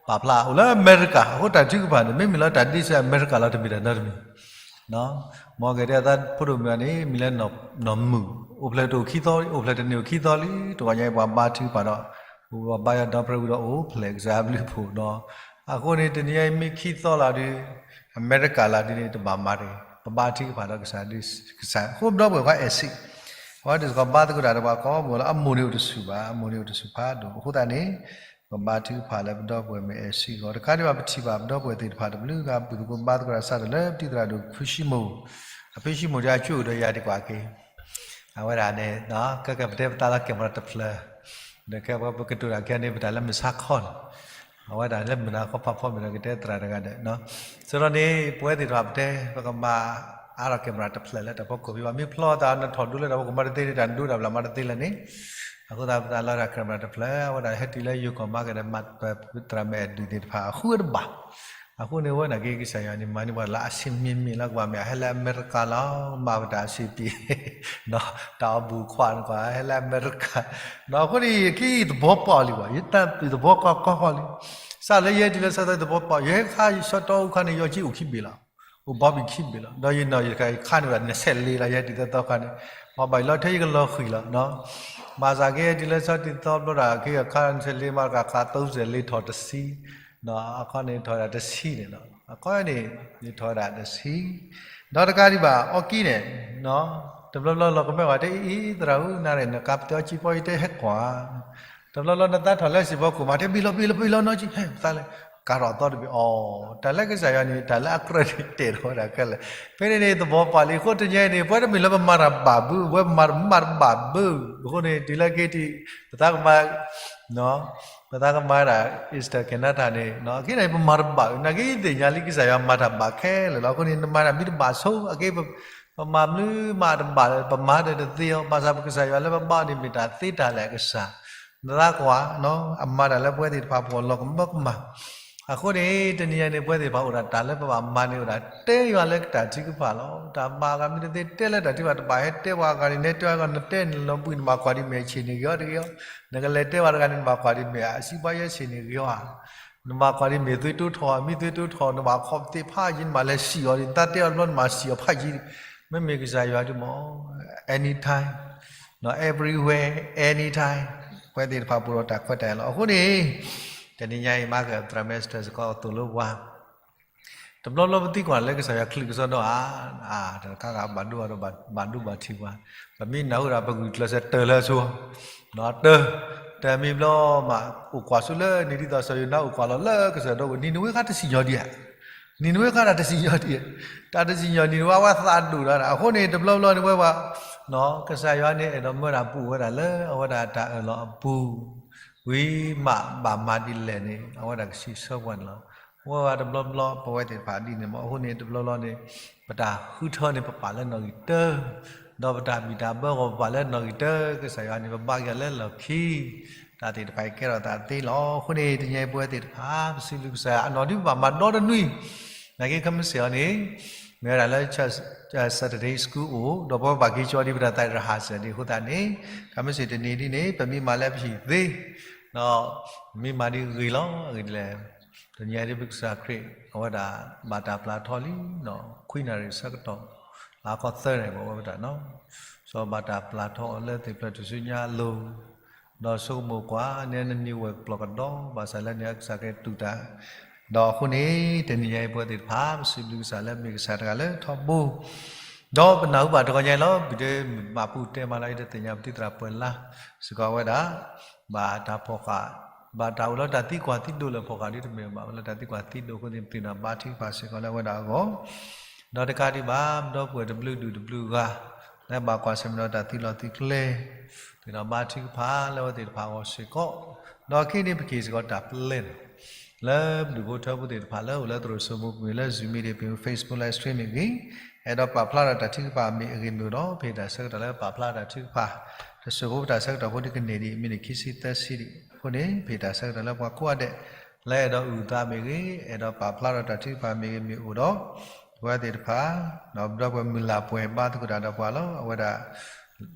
ပာ်ဖျါအိၣ်လၢအမဲရကၤ အဃိတၢ်ထုကဖၣ်န့ၣ် မ့မ့ၢ်လၢတၢ်ဒ့ဆၢအမဲရကၤလီၤ တမ့ၢ်တၢ်နီတမံၤ မ်ကတဲသးဖိဒိၣ်မုၣ်န့ၣ် မံၤလၢနီၢ်မုၣ် အိၣ်ဖျဲၣ်တအိၣ်ခံသီလံ အိၣ်ဖျဲၣ်တန့ၢ်အိၣ်ခံသီလံ တဂီၤညါအံၤပှၤဘါထုကဖၣ်ဒီး ပဘါယွၤဒီဖျၢၣ်ဝံၤဒီးအိၣ်ဖျဲၣ်ကစၢ်ဘျုးဖှိၣ်ဒီး အဃိန့ၣ် တနံၤညါအံၤမ့ၢ်ခံသီလီၤဒီး အမဲရကၤလီၤဒ်န့ၣ် တဘၣ်မၤတဂ့ၤ ပဘါထုကဖၣ်ဒီးကစၢ်ဒ် ကစၢ်အဃိပဒီပုၢ်ဝဲၢ်ခွါအဲၣ်စံး အဝဲဒၣ်စ့ၢ်ကီးဘါသကိးတၢ်ဒီးပှၤကိးမုၢ်လီၤ အမိၢ်န့ၣ်အိၣ်တဆူၣ်ဘၣ် အမိၢ်န့ၣ်အိၣ်တဆူၣ်ဖးဒိၣ် အဃိသတးန့ၣ် ပဘါထုကဖၣ်လၢပဒီပုၢ်ဝဲၢ်မုၣ်အဲၣ်စံးအဂီၢ် တခါဒံးဘၣ်ပထံၣ်ဘၣ်ပဒီပုၢ်ဝဲၢ်သ့ၣ်တဖၣ်တဘျုးဂၤ ဘူၣ်သကိးဘါသကိးတၢ်စးထီၣ်လၢပတံၤသရၣ်ဒိၣ်ဖုၣ်ဆံမိၢ် အဖုၣ်ဆံမိၢ်ဒ်အကၠိအိၣ်ဒီးယၤဒံးကွၢ်က့ၤ အဝဲဒၣ်န့ၣ် ကဲကဲပတဲပသးလၢ camera တဖျၢၣ် ဒီးခဲပကတိၤတၢ်ခဲန့ၣ် ပတၢ်လၢမုၢ်ဆါခီန့ၣ် အဝဲဒၣ်လၢမုၢ်နၤခီဖးဖီမ့ၢ်ဒီးကတဲသရၣ်တဂၤဒီး စရီန့ၣ် ပဝဲသ့ၣ်တဖၣ်ပတဲ ပကမၤအါထီၣ် camera တဖျၢၣ်လၢတၢ်ဖီခိၣ်ဖံးဘၣ် မ့ၢ်ဖျီသးနထီၣ်ဒိလၢတၢ်ဖီခိၣ်မၤတသ့န့ၣ် တၢ်ဒိတၢ်ဘျၣ်မၤတသ့လၢန့ၣ် အဃိသတးပတၢ်လီၤတၢ် camera တဖျၢၣ် အဝဲဒၣ်ဟဲတုၤလၢယိၤကီၢ်မၤက့ၤဒီး မၤပသရၣ်မုၣ်အဲၣ်ဒုးသ့ၣ်တဖၣ်အဃုအတဘၣ် အဃိန့ၣ်ဝဲန့ၣ်က့ၤကစၢ်ယွၤန့ၣ် မၤန့ၢ်ပှၤလၢအဆံးမံၤမံၤလၢကဘၣ်မ့ၢ် အဟဲလၢအမဲရကၤလီၤ မၤပတၢ်အဆံးပံၤ တၢ်အီၣ်ဘူၣ်ခွါန့ၣ်ကွၢ် ဟဲလၢအမဲရကၤ အဃိန့ၣ် ယခံသဘီပီၣ်လံကွၢ် ယတၢ်သဘီကီကီဃီလံ စးလၢယဲတုၤလၢဆၢသီသဘီပီၣ် ယဟဲခါဆၢတီအူခါန့ၣ် ယီၤကံအိၣ်ခံဘ့ၣ်လီၤ အိၣ်ဘီဘံၣ်ခံဘ့ၣ်လီၤ ဒီးယနီၢ်ယခါန့ၣ်ဝဲဒၣ် နဆဲးလ့လီၤ ယဲတုၤသၢသီခါန့ၣ် ပှၤဘၣ်ယလီၤထဲယကလီၤဃံၤလီၤ ဘၣ်ဆၣ်က့ၤယဲတုၤလၢဆၢတုၤသီဘျီဒၣ် က့ၤအခါနဆဲးလ့မးတကးခါ သုံးဆယ်လေး ထီၣ်တဆံ အခီန့ၣ်ထီၣ်ဝဲဒၣ်တဆံန့ၣ်လီၤ အခီန့ၣ် ယထီၣ်ဝဲဒၣ်တဆံ ဒီးတကးဒံးဘၣ် အီကံန့ၣ် တဘျီဘျီလီၤကမၢကီးတဲအံၤ သရၣ်ဧၢ နၤရဲၣ် နကးပတဲအီကံပီအံၤတဲဟဲကွၢ် တဘျီဘျီနသးထီၣ်လၢစံၣ်ဖီခိၣ်မး တဲဘ့ၣ်လီၤဘ့ၣ်လီၤဘ့ၣ်လီၤနီၢ်ကံ ဟဲသးလဲၤ ကၤထီၣ်အသီတဘ့ၣ်အီၤ တၢ်လၢကစၢ်ယွၤန့ၣ် တၢ်လၢအကြၢးန့ၣ်တဲာ်ထီၣ်ဝဲဒၣ်ခဲလၢာ် ဖဲန့ၣ်န့ၣ် သဘီပီၣ်လံ အဃိတနံၤအံၤန့ၣ် ပဝဲတမ့ၢ်လၢပမၤတၢ်ဘၣ်ဘု ပဝဲပမၤတၢ်မၤတဘၣ်ဘု အဃိန့ၣ် တုၤလၢက့ၤတံၢ် ပသးကမၤ ပသးကမၤဒၣ် Eastern Canada န့ၣ် အက့န့ၣ် ပမၤတဘၣ် နာ်က့သ့ၣ်ညါလံကစၢ်ယွၤမၤတၢ်ဘၣ်ခဲလၢာ်လီၤ အဃိန့ၣ် နမၤတၢ်မ့ၢ်တဘၣ်ဆိ အက့ ပမၤမနုၤမးတဘၣ်လၢၤ ပမၤဒီးတသ့အီၤ ဘၣ်ဆၣ်ပကစၢ်ယွၤလၢပဘါအီၤန့ၣ် မ့ၢ်တၢ်သ့တၢ်လၢအကစၢ် နသးကွၢ် အမၤတၢ်လၢပဝဲသ့ၣ်တဖၣ်ပဂီၢ်လီၤကမၢကမၣ် အဃိန့ၣ် တနံၤအံၤန့ၣ် ပဝဲသ့ၣ်တဖၣ်အိၣ်ဒၣ်တၢ်လၢပဘၣ်မၤန့ၢ်အိၣ်ဒၣ် တဲယွၤလၢတၢ်ထုကဖၣ်လီၤ တၢ်မၤအဂၤမ့ၢ်တသ့တဲလၢတၢ်ထုကဖၣ် တဘၣ်ဟဲတဲပှၤအဂၤန့ၣ် နဲတဲအဂၤ နတဲန့ၣ်လီၤဘှံး နဘၣ်ကွၢ်ဒ်မ့ၢ်အဆ့ၣ်န့ၣ်ဂ့ၤအီၤတဂ့ၤအီၤ နကလဲၤတဲပှၤတဂၤန့ၣ် နဘၣ်ကွၢ်ဒ်မ့ၢ်အစံးပှၤယဲဆ့ၣ်န့ၣ်ဂ့ၤအီၤဧါ နဘၣ်ကွၢ်ဒ်မ့ၢ်သွံၣ်တိထီၣ် မ့ၢ်သွံၣ်တိထီၣ် နဘၣ်ခီၣ်သ့ၣ်ဖးယံၤ နဘၣ်လဲၤစံၣ်အီၤဒ် နတၢ်တဲအီၤတဘျီ နဘၣ်စံၣ်အီၤဖးယံၤဒ် မ့မ့ၢ်ကစၢ်ယွၤဒ်မး anytime everywhere anytime ပဝဲသ့ၣ်တဖၣ်ပူၤဒီးတၢ်ခွဲးတၢ်ယာ်လီၤ အဃိန့ၣ် တနံၤညါအံၤ မၤက့ၤသရၣ်မဲစတၢၢ်စ့ၢ်ကီးအသိးလၢပှၤ တဘျီဘျီပသံကွၢ်လၢကစၢ်ယွၤချုးကစီဒီဧါ, တခါဂၤဘၣ်ဒိဘၣ်ဒိဘၣ်ထံးပှၤ, ပမ့ၢ်နၢ်ဟူဒၣ်ပဂုာ်ကျဲးစၢးတၢၢ်လၢအဆိ, တၢၢ်, တၢ်မံၤဘျီမး အိၣ်ကွၢ်ဆူလၢနံၣ်ဒ်သိးစီၤယိၤနါအိၣ်ကွၢ်လီၤလၢကစၢၢ်ဒီး နံၤနဝ့ခါတစံၣ်ညီၣ်ဒံးဧါ, နံၤနဝ့ခါတၢ်တစံၣ်ညီၣ်ဒံးဧါ, တၢ်တစံၣ်ညီၣ်နံၤနဝ့အဝဲသးဒိၣ်ဒီး အဃိန့ၣ် တဘျီဘျီန့ၣ်ဝဲပှၤ ကစၢ်ယွၤန့ၣ်အဲၣ်ဒိးမၢတၢ်ပူၤဝဲဒၣ်လၢအဝဲဒၣ်တၢ်အၢၣ်လီၤအပူၤ ဝံၤမးဘၣ်မၤဒ်လဲၣ်န့ၣ် အဝဲဒၣ်ကစံးဆၢပှၤန့ၣ်လီၤ. အဝဲဝဲတဘျီဘျီပဝဲသ့ၣ်တဖၣ်ဒ်န့ၣ်မး အဃိန့ၣ် တဘျီဘျီန့ၣ် ပတၢ်ဃုထၢန့ၣ် ပပာ်လၢနီၣ်ဂံၢ်တၢ, ဒီးပတၢ်ဘံၣ်တၢ်ဘၢဂီၢ်ပပာ်လၢနီၣ်ဂံၢ်တၢ, ကစၢ်ယွၤန့ၣ် ပဘါက့ၤအီၤလၢလီၢ်ခံ, တၢ်သ့ၣ်တဖၣ်အံၤကဲထီၣ်သးသ့လီၤ. အဃိန့ၣ် တနံၤအံၤပဝဲသ့ၣ်တဖၣ် ပစံးဘျုးကစၢ်ယွၤ အနီၢ်ဒုးပဘၣ်မၤဒီတနွံ နာ်က့ခဲမုၢ်ဆ့ၣ်အီၤန့ၣ် မ့ၢ်ဝဲဒၣ်လၢ Saturday School အိၣ် ဒီးပဝဲဘၣ်က့ၤကၠီဒ်ပတၢ်သးရဟးစၢၤဒ်အဃိသတးန့ၣ် ခဲမုၢ်ဆ့ၣ်တနံၤဒ်န့ၣ် ပမ့ၢ်မၤလၢပဟံၣ်သ့ ဒီးမ့ၢ်မၤဒ်ဂ့ၤလီၤ အဂ့ၢ်ဒ်လဲၣ်, တနံၤအံၤဒ်ပကစၢ်ခရံာ် အဝဲဒၣ်ဘၣ်တၢ်ပျၢ်ထီၣ်လံ ခွံနၣ်ရံၣ်ဆၢကတီၢ် လၢအခီသၢနၣ်ရံၣ် ပဝဲဒၣ်နီၤ စီၤဘၣ်တၢ်ပျၢ်ထီၣ်အီၤလၢသ့ၣ်ဖျၢၣ်ထူၣ်စုညါအလိၤ ဒီးဆိကမိၣ်ကွၢ် နဲနနံၤဝဲၢ်ပျီၢ်ကဒီး ဘၣ်ဆၣ်လၢန့ၣ်ကစၢ်ကတူၢ်တၢ်, ဒီးအဃိန့ၣ် တနံၤညါအံၤပဝဲသ့ၣ်တဖၣ် ပစံးဘျုးကစၢ်လၢမ့ၢ်ကစၢ်တဂၤလၢထီဘိ, ဒီးပနၢ်ဟူဘၣ်တဂီၤညါအံၤလီၤ ပဒိးမၤပူၤတဲမးလၢအံၤတသ့ၣ်ညါ ပတံၤသရၣ်ပှဲၤလါ စ့ၢ်ကီးဝဲဒၣ် ဘၣ်တၢ်ဖီၣ်ဃာ် ဘၣ်တၢ်အိၣ်လၢတၢ်သံကွၢ်သံဒိးလၢဖီၣ်ဃာ်ဒ်တမ့ၢ်ဘၣ် လၢတၢ်သံကွၢ်သံဒိးအဃိန့ၣ် ပသ့ၣ်နီၣ်ဘါထုကဖၣ်စ့ၢ်ကီးလၢအဝဲဒၣ်အဂီၢ်, ဒီးတကးဒံးဘၣ် ပဒီပုၢ်ဝဲၢ်တဘျုးဒူၣ်တဘျုးဂၤ လၢဘၣ်ကွၢ်ဆၢၣ်မဲာ်ဒီးတၢ်သုးလီၢ်သုးကျဲ သ့ၣ်နီၣ်ဘါထုကဖၣ်လၢအဝဲသ့ၣ်တဖၣ်အဂီၢ်စ့ၢ်ကီး, ဒီးခဲအံၤန့ၣ် ပက့ၤစ့ၢ်ကီးတၢ်ပျဲလီၤ လၢပဒူၣ်ဖိထၢဖိသ့ၣ်တဖၣ်လၢအိၣ်လၢသရိာ်စိမိၤပူၤန့ၣ် လၢ Zoom မ့ၢ်ဂ့ၤ Facebook live stream မ့ၢ်ဂ့ၤ, အဲၣ်ဒိးပာ်ဖျါထီၣ်တၢ်ထုကဖၣ်မ့ၢ်အဂ့ၤမ့ၢ်အိၣ်ဒီး ပဟ့ၣ်တၢ်ဆၢကတီၢ်လၢပာ်ဖျါတၢ်ထုကဖၣ်, တစိၢ်ဖိပတၢ်ဆၢကတီၢ်ဖိဒ်ကန့ၢ်ဒံး မံးနံးခံဆံသၢဆံဒံး အဃိန့ၣ် ပဟ့ၣ်တၢ်ဆၢကတီၢ်လၢပှၤကိးဂၤဒဲး လၢအဲၣ်ဒိးအုၣ်သးမ့ၢ်ဂ့ၤ, အဲၣ်ဒိးပာ်ဖျါထီၣ်တၢ်ထုကဖၣ်မ့ၢ်ဂ့ၤမ့ၢ်အိၣ်ဒီး ပဝဲသ့ၣ်တဖၣ်, ဒီးပဒီပုၢ်ဝဲၢ်မုၢ်လၢ်ပှဲၤဘါသကိးတၢ်ဒီးပှၤလီၤ. အဝဲဒၣ်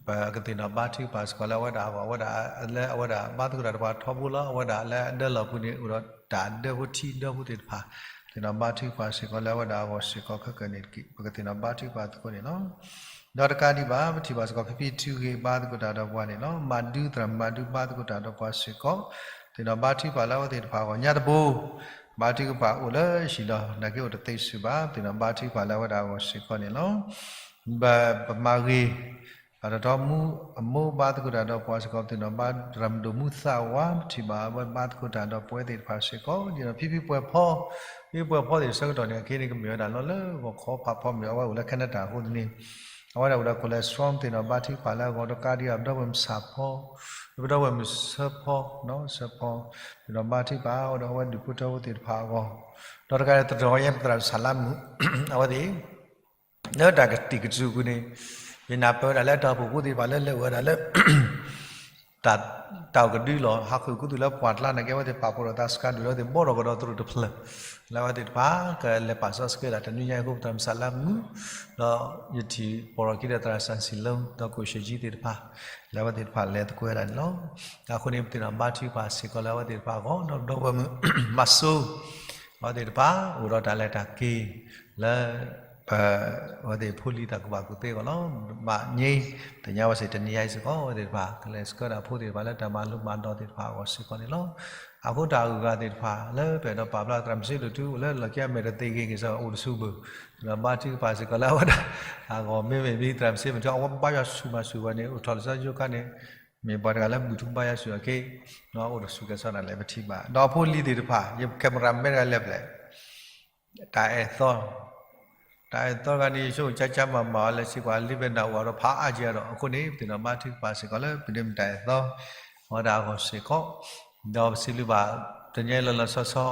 ပကသ့ၣ်နီၣ်ဘါထုကဖၣ်စ့ၢ်ကီးလၢအဝဲဒၣ်အဂီၢ်, အဝဲဒၣ်လၢအဝဲဒၣ်ဘါသကိးတၢ်ဒီးပှၤထီဘိလီၤ. အဝဲဒၣ်လၢအဒၢလီၢ်ပူၤန့ၣ် အိၣ်ဒီးတၢ်ဒၢဖိထံဒၢဖိသ့ၣ်တဖၣ်, သ့ၣ်နီၣ်ဘါထုကဖၣ်စ့ၢ်ကီးလၢအဝဲဒၣ်အဂီၢ်စ့ၢ်ကီးခဲကနံၣ်တက့ၢ်, ပကသ့ၣ်နီၣ်ဘါထုကဖၣ်သကိးန့ၣ်လီၤ. ဒီးတကးဒံးဘၣ် ပထံၣ်ဘၣ်စ့ၢ်ကီး ဖံဖံထုဂ့ၤဘါသကိးတၢ်ဒီးပှၤန့ၣ်လီၤ. မၤဒုသရၣ်မၤဒုဘါသကိးတၢ်ဒီးပှၤစ့ၢ်ကီး, သ့ၣ်နီၣ်ဘါထုကဖၣ်လၢအဝဲသ့ၣ်တဖၣ်အဂီၢ်ညါတဘိ, ဘါထုကဖၣ်အိၣ်လၢဟံၣ်လီၤ, နာ်က့အိၣ်တသ့စုဘၣ်, သ့ၣ်နီၣ်ဘါထုကဖၣ်လၢအဝဲဒၣ်အဂီၢ်စ့ၢ်ကီးန့ၣ်လီၤ. ပမၤဂ့ၤ ပှၤတတီမူအမိၢ်ဘါသကိးတၢ်ဒီးပှၤစ့ၢ်ကီး, သ့ၣ်နီၣ်ဘါသရၣ်မုၣ်ဒိၣ်မူသးဝါ ပထံၣ်ဘၣ်အဝဲဘါသကိးတၢ်ဒီးပဝဲသ့ၣ်တဖၣ်စ့ၢ်ကီး, ဒီးဖံဖံပှဲၤဖီ, ဖံဖံပှဲၤဖီသ့ၣ်ဆၢကတီၢ်န့ၣ် အခဲအံၤန့ၣ် ကမ့ၢ်ဝဲဒၣ်လီၤလၢဂီၤခီဖးဖီမ့ၢ် အဝဲအိၣ်လၢ Canada အဃိန့ၣ်, အဝဲဒၣ်အိၣ်ဒီး cholesterol သ့ၣ်နီၣ်ဘါထုကဖၣ်လၢအဂီၢ်, ဒီးတကးဒံးဘၣ် ပဒီပုၢ်ဝဲၢ်မုၣ်ဆၣ်ဖီ, ပဒီပုၢ်ဝဲၢ်မုၣ်ဆၢဖီ, ဆၢဖီ, သ့ၣ်နီၣ်ဘါထုကဖၣ်ဒီးအဝဲဒၣ်ဒူၣ်ဖိထၢဖိသ့ၣ်တဖၣ်အဂီၢ်, ဒီးတကးဒံး သရၣ်ယဲၢ် ပသရၣ်စၢ်လါမူး အဝဲသ့ၣ် လၢတၢ်ကတံာ်ကတြူၢ်အပူၤန့ၣ်, ယနၢ်ပၢၢ်ဝဲဒၣ်လၢတၢ်အိၣ်ဖှိၣ်ဖိသ့ၣ်တဖၣ်လၢလဲၤဝဲဒၣ်လၢ တၢ်အိၣ်ကဒုလီၤ ဟးဃုာ်ခူသူၣ်လၢပှၢ်ကျါနာ်က့ အဝဲသ့ၣ်ပာ်ဖှိၣ်ဒီးသးစှၤဒုၣ်လၢအဝဲသ့ၣ်ဘီထီၣ်ကဒီးသရိာ်တဖျၢၣ်, လၢအဝဲသ့ၣ်တဖၣ်ကလဲၤပာ်စီဆှံဒၣ်တနွံညါအံၤအဃိ ပသရၣ်မုၣ်စၢ်လါမူး, ဒီးယထံၣ်ပီၢ်ထီၣ်ခံဒီးသရၣ်စၣ်စံၣ်လၢ ဒီးကိၣ်ၡ့ကၠံသ့ၣ်တဖၣ်, လၢအဝဲသ့ၣ်တဖၣ်လဲၤသကိးဝဲဒၣ်န့ၣ်လီၤ. အဃိန့ၣ် ပသ့ၣ်နီၣ်ဘါထုကဖၣ်စ့ၢ်ကီးလၢအဝဲသ့ၣ်တဖၣ်အဂီၢ်, ဒီးပဒီပုၢ်ဝဲၢ်မုၣ် မၤစိ အဝဲသ့ၣ်တဖၣ် အိၣ်ဒီးတၢ်လဲၤတၢ်က့ၤ လၢ ပ အဝဲသ့ၣ်ဖိလံၤတၢ်ကူၣ်ဘၣ်ကူၣ်သ့အဂီၢ်လီၤ. မၤန့ၢ် တနံၤညါဝဲစ့ၢ် တနံၤညါအံၤစ့ၢ်ကီး အဝဲသ့ၣ်တဖၣ် ကလဲၤဆှၢဒၣ်ဖိသ့ၣ်တဖၣ်လၢတၢ်မၤလိမၤဒိးသ့ၣ်တဖၣ်အဂီၢ်စ့ၢ်ကီးန့ၣ်လီၤ. အဃိတၢ်အဂုၤအဂၤသ့ၣ်တဖၣ် လၢပအဲၣ်ဒိးပာ်ဖျါသရၣ်မုၣ်စ့ဒိၣ်တုၤအိၣ်လၢလီၢ်ခံ အမဲာ်တသ့ဂ့ၤက့ၤစ့ၢ်ကီး အိၣ်တဆူဘၣ်, သ့ၣ်နီၣ်ဘါထုကဖၣ်စ့ၢ်ကီးလၢအဝဲဒၣ်အဂီၢ် မ့မ့ၢ်မ့ၢ်သရၣ်မုၣ်စ့မ့ၢ်ထီၣ် အဝဲဘါယွၤဆူၣ်မၤဆူၣ်ဝဲန့ၣ် အိၣ်ထီၣ်လၢစီယိၤခါန့ၣ် မ့ၢ်ပှၤတဂၤလၢဘူၣ်ထူဘါယွၤဆူၣ်အီၤက့ၤ, အိၣ်တဆူၣ်ကဲၤစီနၤလဲၣ် ပထံၣ်ဘၣ်. ဒီးအဖိလံၤသ့ၣ်တဖၣ် ယ camera man တဂၤလဲၤဖဲလဲၣ် တၢ်အဲၣ်သီ, တၢ်အဲၣ်သီတဂၤန့ၣ် ယဆိကမိၣ် ကၠါကၠါမၤမၤအီၤ လဲၤစ့ၢ်ကီး လံဘဲနၢ်အိၣ်အီၤဒီးဖးအါက့ၤအီၤဒီး အဃိန့ၣ် ပသ့ၣ်နီၣ်ဘါထုကဖၣ်စ့ၢ်ကီးလၢ ပဒိးမ့ၢ်တၢ်အဲၣ်သီ အဝဲဒၣ်အဂီၢ်စ့ၢ်ကီး, ဒီးပစံးဘျုးဘၣ် တနံၤအံၤလီၤလီၤဆီဆီ,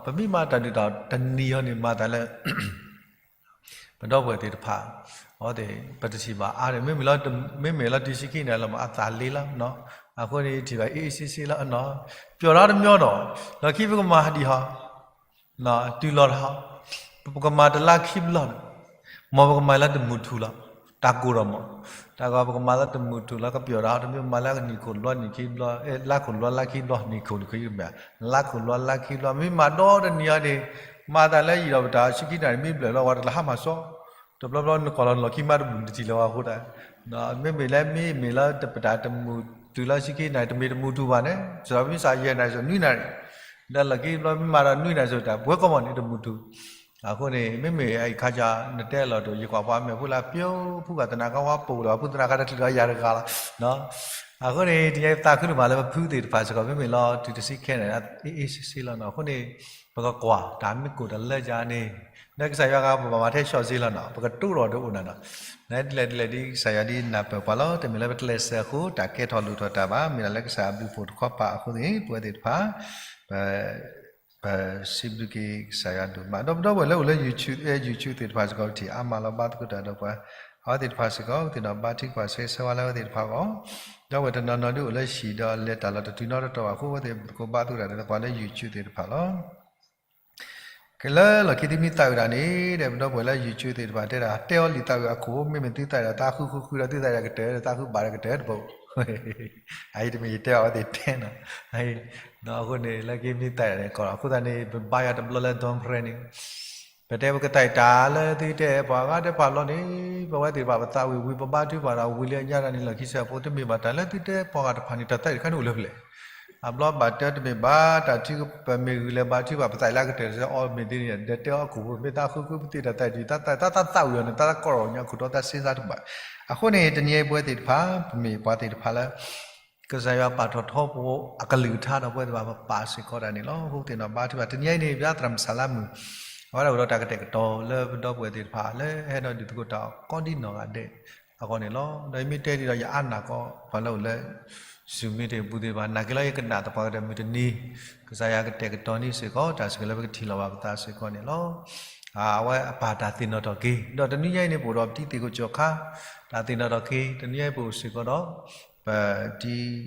ပမ့ၢ်မၤတၢ်ဒုၣ်တၢ်အီၣ်တနံၤအံၤန့ၣ် မၤသးလၢ ပဒီပုၢ်ဝဲၢ်သ့ၣ်တဖၣ် အဝဲသ့ၣ် ပတထံၣ်ဘၣ်အါန့ၣ် မ့မ့ၢ်လီၤ မ့မ့ၢ်လီၤတံၤဆံခံန့ၣ်လီၤ အသးလ့လီၤ, အဃိန့ၣ် ထံၣ်ဘၣ်အ့ၣ်အ့ၣ်ဆ့ဆ့လီၤနီၤ, ပျီၢ်ဒီးတမံၤဒီး လီၢ်ခံပကမၤဒံးဟီ တုၤလီၤတဟီ, ပကမၤတလါခံဘျီန့ၣ်, မ်ပကမၤလၢတမုၢ်ထူၣ်လီၤ, တၢ်ကိၢ်ဒီးမး, တၢ်ဂီၤပကမၤလၢတမုၢ်ထူၣ်လီၤ ကပျီၢ်ဒီးဟီ တမ့ၢ်မၤလၢနံၣ်ခိၣ်ဘျီနံၣ်ခံဘျီ, လါခိၣ်ဘျီလါခံဘျီ နံၣ်ခိၣ်နံၣ်ခံမ့ၢ်, လါခိၣ်ဘျီလါခံဘျီ မ့ၢ်မၤဒီတနံၤအံၤန့ၣ်, မၤသးလၢယံာ်ဒီးပတၢ်ဆံခံနၣ်ရံၣ်မ့ၢ်ဘျဲၣ်လီၤ ဝဲတလၢဟါမၤစီ တဘျီဘျီနကိးလီၤလီၢ်ခံမးတဘူၣ်နတထံၣ်လၢၤဝဲအဃိသတး, မ့မ့ၢ်လၢမ့မ့ၢ်လၢပတၢ်တမုၢ်တုၤလၢဆံခံနၣ်ရံၣ် တမ့ၢ်တမုၢ်ထူၣ်ဘၣ်န့ၣ် စးမ့ၢ်စးယဲၢ်နၣ်ရံၣ်စိၤနွံနၣ်ရံၣ်, ဒီးလီၢ်ခံဘျီမ့ၢ်မၤဒီးနွံနၣ်ရံၣ်စိၤတၢ် ပှဲၤကီၢ်မီၢ်န့ၣ်တမုၢ်ထူၣ်, အဃိန့ၣ် မ့မ့ၢ်အံၤခါကၢ နတဲလီၤတၢ် ယကွၢ်ပှၤမဲာ်ဖိလၢပျိဖုဂၤသနာ်က့ဝဲပအိၣ်ဒီး ဖုသနာ်က့တချုးဒီးယၤတဂၤလီၤ အဃိန့ၣ် တနံၤအံၤသးခုဒိၣ်မးလၢပဖုသ့ၣ်တဖၣ်စ့ၢ်ကီး မ့မ့ၢ်လီၤတုၤတဆံခံနၣ်ရံၣ် အ့ၣ်အ့ၣ်ဆ့ဆ့လီၤနီၤ, အဃိန့ၣ် ပကကွၢ်တၢ်မ့ၢ်ကိၢ်တၢ်လၢယၤန့ၣ်, လၢကစၢ်ယွၤဂၤပဘၣ်မၤထဲဆီၣ်စ့လီၤနီၤ, ပကတိၢ်ဒီးတအိၣ်နၤနီၤ, နဒ်လဲၣ်ဒ်လဲၣ်ဒ်ကစၢ်ယွၤဒ်နၢ်ပၢၢ်ပှၤလီၤ, တမ့ၢ်လၢပတလဲၤစၢၤအဃိ တၢ်ကဲထီၣ်လိၣ်ထီၣ်တၢ်ဘၣ်, မ့ၢ်ဒၣ်လၢကစၢ်အဘျုးဖှိၣ်တခီပၤအဃိန့ၣ် ပဝဲသ့ၣ်တဖၣ် ပ ပစံးဘျုးက့ၤကစၢ်ယွၤဒိၣ်မး, ဒီးပဒီပုၢ်ဝဲၢ်လၢအိၣ်လၢ YouTube အဲ YouTube သ့ၣ်တဖၣ်စ့ၢ်ကီး ပထံၣ်အါမးလီၤ ဘါသကိးတၢ်ဒီးပှၤ, အဝဲသ့ၣ်တဖၣ်စ့ၢ်ကီး ပသ့ၣ်နီၣ်ဘါထုကဖၣ်ဆၢဂ့ၤဆၢဝါလၢအဝဲသ့ၣ်တဖၣ်အဂီၢ်, ဒီပုၢ်ဝဲၢ်တနီၤနီၤဒုးအိၣ်လၢဟံၣ်ဒီးလဲၤတၢ်လီၢ်တတုၤနီတတီၤဘၣ်အဃိ အဝဲသ့ၣ်သကိးဘါသကိးတၢ်ဒီးပှၤလၢ YouTube သ့ၣ်တဖၣ်လီၤ. ကလၢလီၢ်ခံသုမ့ၢ်သးဝံၣ်တၢ်န့ၣ် ဒီးပဒီပုၢ်ဝဲၢ်လၢ YouTube သ့ၣ်တဖၣ်တဲဒၣ် တဲအီၤလံာ်သးဝံၣ်အခိၣ် မ့မ့ၢ်သုသးဝံၣ်ဒီးသးဃုဃုဃုဒီးသုသးဝံၣ်ဒီးကတၢၢ် သးဃုဘၣ်ဒီးကတၢၢ်တဘိ, အအံၤတမ့ၢ်ယတဲအီၤ အဝဲသ့ၣ်တဲနီၤ, အဃိန့ၣ် လၢခံမ့ၢ်သးဝံၣ်န့ၣ်ကီးလီၤ, အဃိသတးန့ၣ် ပဘါယွၤတဘျီလၢ ဒွန်ဖရဲန့ၣ် ပတဲပကသးဝံၣ်တၢ်လၢသုတဲပှၤဂၤတဲပှၤဘျီန့ၣ် ပဝဲသ့ၣ်တဖၣ်ပသးဝံၣ်ဝံၤ ပဘါထုကဖၣ်ဒီးဝံၤလၢညါတၢ်န့ၣ် လီၢ်ခံစဲးဖိ တမ့ၢ်ဘၣ်တၢ်လၢသုတဲပှၤဂၤတဖၣ်န့ၣ် တၢ်သးဝံၣ်တခါန့ၣ်အိၣ်လၢပလဲၣ် အဘျီဘၣ်တဲတမ့ၢ်ဘၣ် တၢ်ထုကဖၣ်မ့ၢ်ဂ့ၤလၢၤဘၣ်ထုကဖၣ် ပသးဝံၣ်လၢကတၢၢ်တစဲးအီၤမ့ၢ်သ့န့ၣ် ဒီးတဲအီၤအခိၣ်ဖိ မ့ၢ်သးဃုဃုပသ့ၣ်တၢ်သးဝံၣ် တၢ်သးဝံၣ်အီၤန့ၣ် တၢ်သးကီၢ်အီၤညါခိၣ်တီ တၢ်စ့စါတဘၣ်. အဃိန့ၣ် တနံၤအံၤပဝဲသ့ၣ်တဖၣ် ပမ့ၢ်ပှၤသ့ၣ်တဖၣ်လၢ ကစၢ်ယွၤပာ်ထီၣ်ထီဖိအကလုၢ်ကထါဒီးပဝဲသ့ၣ်တဖၣ် ပပာ်စ့ၢ်ကီးတၢ်န့ၣ်လီၤ. အဃိသ့ၣ်နီၣ်ဘါထုကဖၣ် တနံၤအံၤန့ၣ် ဘုရားသရၣ်မုၣ်စၤလါမုၣ် အဝဲဒၣ်အိၣ်ဒီးတၢ်ကတဲာ်ကတီၤလၢပဒီပုၢ်ဝဲၢ်သ့ၣ်တဖၣ် လၢဟဲဒီးဒုးသကိးတၢ်ကိးဒံနီၢ်ဂၤဒဲးအဂီၢ်န့ၣ်လီၤ. ဒီးယမ့ၢ်တဲဒံးဒီး ယအါနာ်ကီး ပှၤလၢအိၣ်လၢ Zoom meeting ပူၤသ့ၣ်တဖၣ် နာ်က့ၤလီၤ ယကနၣ်သပှၢ်ကတၢၢ်မုၢ်တနံၤ ကစၢ်ယွၤကတဲာ်ကတီၤန့ၢ်စ့ၢ်ကီး တၢ်ဆၢက့ၤလၢပကထံၣ်လိာ်ဘၣ်ပသးစ့ၢ်ကီးန့ၣ်လီၤ. အဝဲအပၢ်တၢ်သ့ၣ်နီၣ်ထီၣ်က့ၤ ဒီးတနံၤညါအံၤန့ၣ် ပအိၣ်ဒီးပတံၤသ့ၣ်ခိၣ်ကၠီခါ တၢ်သ့ၣ်နီၣ်ထီၣ်က့ၤ တနံၤညါအံၤပအိၣ်စ့ၢ်ကီးဒီး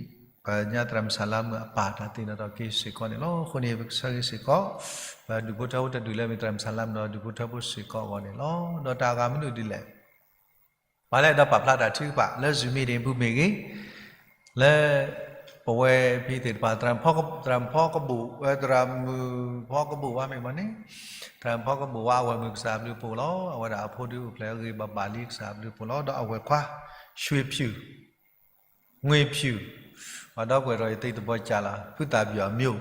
ပတံၤ ပညါသရၣ်မုၣ်စၤလါမုၣ်အပၢ်တၢ်သ့ၣ်နီၣ်ထီၣ်က့ၤစ့ၢ်ကီးန့ၣ်လီၤ. အဃိန့ၣ် ပကဆၢဂ့ၤစ့ၢ်ကီး ပဒူၣ်ဖိထၢဖိတဒူၣ်လၢမ့ၢ်သရၣ်မုၣ်စၤလါမုၣ်ဒီးဒူၣ်ဖိထၢဖိစ့ၢ်ကီးအဂီၢ်န့ၣ်လီၤ. ဒီးတၢ်အဂၤမနုၤဒ်လဲၣ် ပှၤလၢအဲၣ်ဒိးပာ်ဖျါတၢ်ထုကဖၣ်လၢ Zoom meeting ပူၤမ့ၢ်ဂ့ၤ, လၢပဝဲဖဲသ့ၣ်တဖၣ် သရၣ်မုၣ်ဖီကဘိၣ် သရၣ်မုၣ်ဖီကဘိၣ်ဝါမ့ၢ်မ့ၢ်န့ၣ်, သရၣ်မုၣ်ဖီကဘိၣ်ဝါ အဝဲၢ်မုၣ်ကစၢ်ဘျုးဖှိၣ်လီၤ. အဝဲဒၣ်အဖိဒုအိၣ်ဖျဲၣ်အဂ့ၤဘၣ်ဘၣ်လံ ကစၢ်ဘျုးဖှိၣ်လီၤ. ဒီးအဝဲၢ်ခွါ ရွှေဖြူ ငွေဖြူ ပှၤဒီပုၢ်ဝဲၢ်ဒီးယသ့တဘီကၢ်လီၤ ဖုသၣ်ပျီၣ်အမျိုး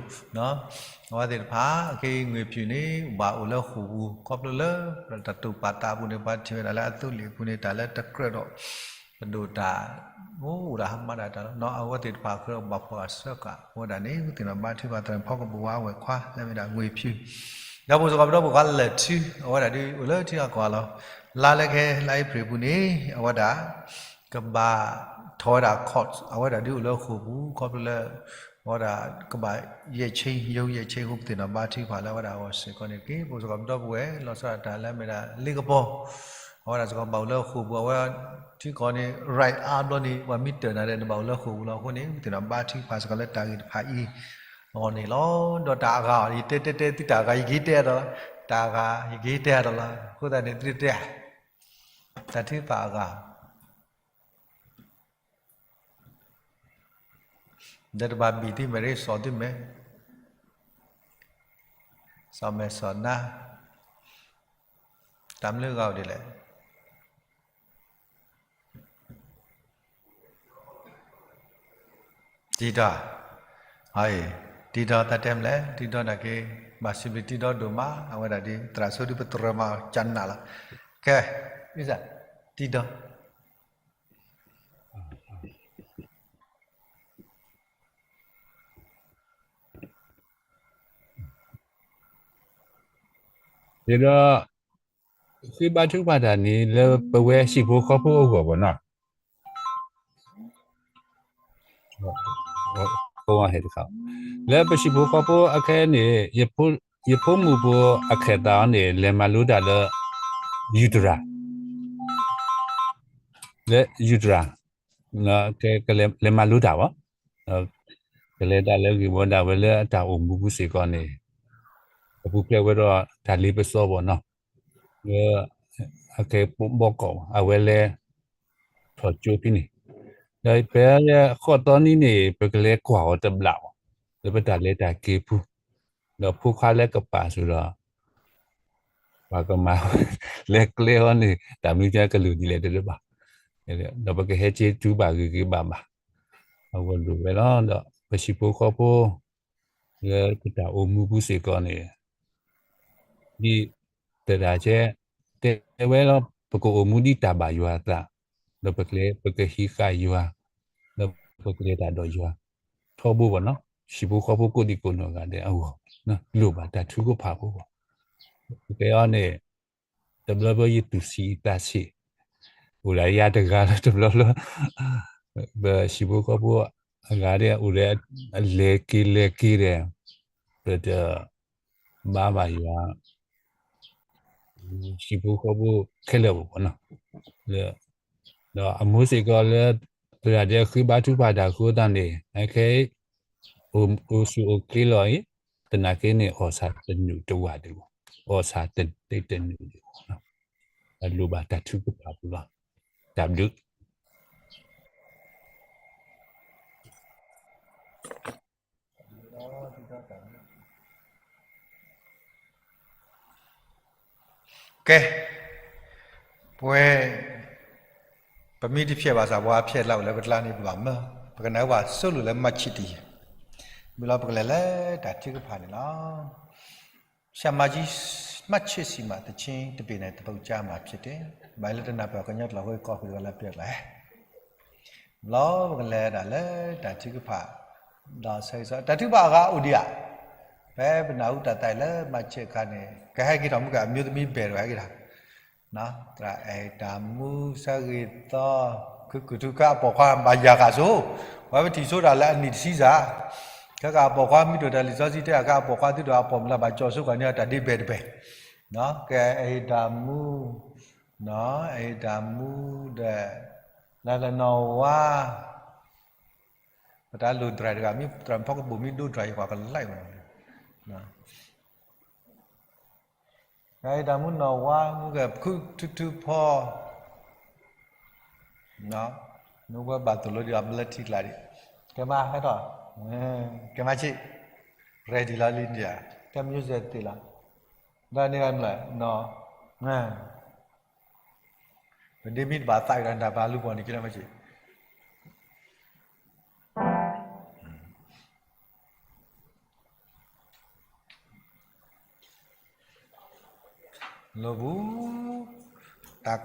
အဝဲသ့ၣ်တဖၣ် အခဲအံၤ ငွေဖြူ န့ၣ် ဘၣ်အိၣ်လၢဃိာ်ပူၤ ခီဖျိလၢ တၢ်တိာ်ပာ်သးအပူၤန့ၣ် ပှၤထံၣ်ဝဲဒၣ်လၢအသိလ့ၣ်အပူၤန့ၣ် တၢ်လၢတကြၢးဒီး ပဒိၣ်တၢ် အိၣ်ဒၣ်ဟါမၢ်ဒၣ်တၢ်လီၤ. အဝဲသ့ၣ်တဖၣ်ဃုာ်ဒီးဘၣ်ဖှီၣ်ဂာ်ဆၢကၤ အဝဲဒၣ်န့ၣ် သ့ၣ်နီၣ်ဘါထုကဖၣ် သရၣ်မုၣ်ဖီကဘိၣ်ဝါအဝဲၢ်ခွါ လၢမ့ၢ်ဒၣ်ငွေဖြူ ဒီးပအိၣ်စ့ၢ်ကီးပဒီပုၢ်ဝဲၢ်ခွါလၢၢ်ထူ အဝဲဒၣ်ဒုးအိၣ်လၢထံဂၤကီၢ်ဂၤလီၤ. လါလၢခဲ လါအ့ဖြ့ၣ်ပူၤန့ၣ် အဝဲဒၣ် ကဘၣ်ထီၣ်ဝဲဒၣ် court အဝဲဒၣ်ဒုးအိၣ်လၢဃိာ်ပူၤ ခီဖျိလၢ အဝဲဒၣ်ကဘၣ်ယဲၢ်ဆ့ ယိယဲၢ်ဆ့ အဃိပသ့ၣ်နီၣ်ဘါထုကဖၣ်လၢအဝဲဒၣ်အဂီၢ်စ့ၢ်ကီးန့ၣ်တက့ၢ်. ပအိၣ်စ့ၢ်ကီးပဒီပုၢ်ဝဲၢ် လီၤဆီဒၣ်တၢ်လၢမ့ၢ်ဒၣ်လ့ကပီၤ အဝဲဒၣ်စ့ၢ်ကီးဘၣ်အိၣ်လၢဃိာ်ပူၤ အဝဲထံကီၢ်န့ၣ် right အါဘျီန့ၣ် ပှၤမ့ၢ်တၢၢ်နၤဒီး နဘၣ်အိၣ်လၢဃိာ်ပူၤလီၤ. အဃိန့ၣ် ပသ့ၣ်နီၣ်ဘါထုကဖၣ်စ့ၢ်ကီးလၢတၢ်ဂ့ၢ်တဖၣ်အံၤ အဂီၢ်န့ၣ်လီၤ. ဒီးတၢ်အဂၤ ယတဲတဲတဲသုတၢ်အဂၤ ယကဟ့ၣ်တဲအါဒီးလီၤ. တၢ်အဂၤ ယကဟ့ၣ်တဲအါဒီးလီၤ. အဃိသတးန့ၣ် သုတဲ တၢ်ထုကဖၣ်အဂၤ ဒီးတဘၣ်ဘံၣ်သုမဲာ်ရ့ စီၣ်သုမဲာ်, စီၣ်မဲာ်စီၣ်နါ, တၢ်မနုၤအဂၤအိၣ်ဒ်လဲၣ်. တံဒီ, တံဒီသးတဲမလဲၣ်, တံဒီနာ်က့ ဘၣ်စံးဘျုးတံဒီဒိၣ်မး, အဝဲဒၣ်ဒ်သရၣ်ဆိဒ်ပသရၣ်မၤကနၣ်လီၤ. ကဲ, တံဒီ ဒီး ဃ့ဘါထုကဖၣ်တၢ်န့ၣ် လၢပဝဲဟံၣ်ဖိဃီဖိအဂီၢ်ဘၣ်နီၤ, လၢပဟံၣ်ဖိဃီဖိအခဲန့ၣ် ယဖိမုၣ်ဖိအခဲသးအီၤန့ၣ် လဲၤမၤလိတၢ်လၢ ယူၤတရၤ, လၢယူၤတရၤ ကလဲၤမၤလိတၢ်ဘၣ်, ကလဲၤတၢ်လၢဂ့ၢ်ဝီဒၣ်ဝဲလၢအတၢ်အိၣ်မူပူၤစ့ၢ်ကီးန့ၣ် အပူၤဖျဲးဝဲဒီးတၢ်လ့ပစီဘၣ်နီၤ, လၢအကဲဘီကီး အဝဲလဲၤထီၣ်ကၠိဖဲန့ၣ်, ဒီးဖဲလၢဃိးသီနံၤန့ၣ် ပကလဲၤကွၢ်အီၤတဘျီဘၣ်, လၢပတၢ်လဲၤတၢ်က့ၤပူၤ, ဒီးဖိခွါလၢကပာ်စ့ၢ်ဒီး ပှၤကမၤ လဲၤကျဲအီၤန့ၣ် တၢ်မနုၤကကလုာ်ဒ်လဲၣ်တလၢဘၣ်, ဒီးပကဟဲက့ၤတုၤဘၣ်ဂ့ၤဂ့ၤဘၣ်ဘၣ်, အဝဲလိၣ်ဝဲလီၤ. ဒီးပဟံၣ်ဖိဃီဖိ လၢပတၢ်အိၣ်မူပူၤစ့ၢ်ကီးန့ၣ် ဒ်သရၣ်ကဲ တဲဝဲလီၤ, ပကအိၣ်မူဒ်တၢ်ဘၣ်ယွၤအသး, ဒီးပကလဲၤ ပကဟံးဃာ်ယွၤ, ဒီးပကလဲၤတၢ်ဒီးယွၤ ထီဘိဘၣ်နီၤ, ဟံၣ်ဖိဃီဖိကိးဒံကိးနီၢ်ဂၤဒဲးအဂီၢ် လိၣ်ဘၣ်တၢ်ထုကဖၣ်ဖိဘၣ်, ပတဲအီၤန့ၣ် တဘျီဘျီယသူၣ်ဆံးသးဆံး, အိၣ်ဒၣ်ယၤတဂၤလၢတဘျီဘျီ, ပဟံၣ်ဖိဃီဖိအဂၤဒဲး အိၣ်ဒီးအလဲၤက့ၤလဲၤက့ၤဒီး ပတဘါဘၣ်ယွၤ ဟံၣ်ဖိဃီဖိခဲလၢာ်ဘၣ်နီၤ, ဒီးအမိၢ်စ့ၢ်ကီးလၢ သရၣ်ဒဲးဃ့ဘါထုကဖၣ်တၢ်အဃိသတးန့ၣ် အခဲအံၤ အိၣ်ဆူၣ်အိၣ်ချ့လီၤအံၤ, သနာ်က့န့ၣ် အီၣ်ဆၣ်တနုာ်တဝာ်ဒံးဘၣ်, အီၣ်ဆၣ်တသ့တနုာ်ဒံးဘၣ်, အလိၣ်ဘၣ်တၢ်ထုကဖၣ်ပူၤလီၤ. တၢ်ဘျုး ကဲ, ပဝဲ ပမ့ၢ်တဖျဲၣ်ဘၣ်ဆၣ် ပှၤဖျဲၣ်လၢအိၣ်လၢပကျါန့ၣ် ပဘၣ်မၢ, ပကနၢ်ဟူဘၣ်ဆိလူၢ်လၢ March တယံၤ, မ့ၢ်လီၤ ပကလဲၤလၢတၢ်ထုကဖၣ်န့ၣ်လီၤ. ဆရာမကြီး မှတ်ချက်ရှိမှ သီချင်းတစ်ပုဒ်နဲ့ သပုပ်ကြမှာဖြစ်တယ်. ဘၣ်လၢတနၢ်ပၢၢ်ကညီကျိာ် ဟိကီၢ်ဃုာ်ဝဲလၢပျၢၤကျါ, လီၤ ပကလဲၤဒၣ်လၢတၢ်ထုကဖၣ်, ဒီးဆၢဂ့ၤဆၢဝါ တၢ်ထုကဖၣ်အဂၤအိၣ်ဒံးဧါ, ဖဲပနၢ်ဟူတၢ်သးအံၤလၢမၤဆဲးအခါန့ၣ် ကဟဲက့ၤထီၣ်မူက အမျိုးသမီး ဘဲၣ်တဂၤဟဲက့ၤထီၣ်, သရၣ်အဲၣ်တၢ်မူ ဆၢဂ့ၤသီ, ခုၣ်ခုၣ်ထူခါအပိာ်ခွါ ဘၣ်ယၤဃာ်ဆိ, ပဝဲပထံၣ်ဆိတၢ်လၢအနံၣ်တဆံစၢ်, ခဲကပိာ်ခွါမ့ၢ်ဒိၣ်တၢ်လံာ်စီဆှံတဲအခါ အပိာ်ခွါသုတဂၤအပိာ်မုၣ်လၢဘၣ်ကၠီၣ်ဆိကီးန့ၢ်တၢ်ဒ့ဘဲၣ်တဘဲၣ်, ကအဲၣ်တၢ်မူ အဲၣ်တၢ်မူဒီး လၢလၢနီၢ်ဝါ, ပတၢ်လိၣ်ဒြဲတဂၤ မ့ၢ်သရၣ်ဖီကဘိၣ်မ့ၢ်ဒိဒြဲယကွၢ်ကလဲာ်မး, ကအဲၣ်တၢ်မူနီၢ်ဝါ မူကခုၣ်ထူထူဖီ နဝဲဘၣ်သိၣ်လိဒံးအီၤလၢထံကျါဒံး, ကဲမးဟဲထီၣ်, ကဲမးဆ့, ready လီၤလံဒံးဧါ, ကဲ music သ့ၣ်လီၤ, ဒီးန့ၣ်ဂၤမ့ၢ်လၢ နီၢ်, ပဒ့မ့ၢ်တဘၣ်သးကဒီး တၢ်ဘၣ်လူၤပိာ်န့ၣ်က့လီၤမးဆ့ လီၤပူၤ, တၢ်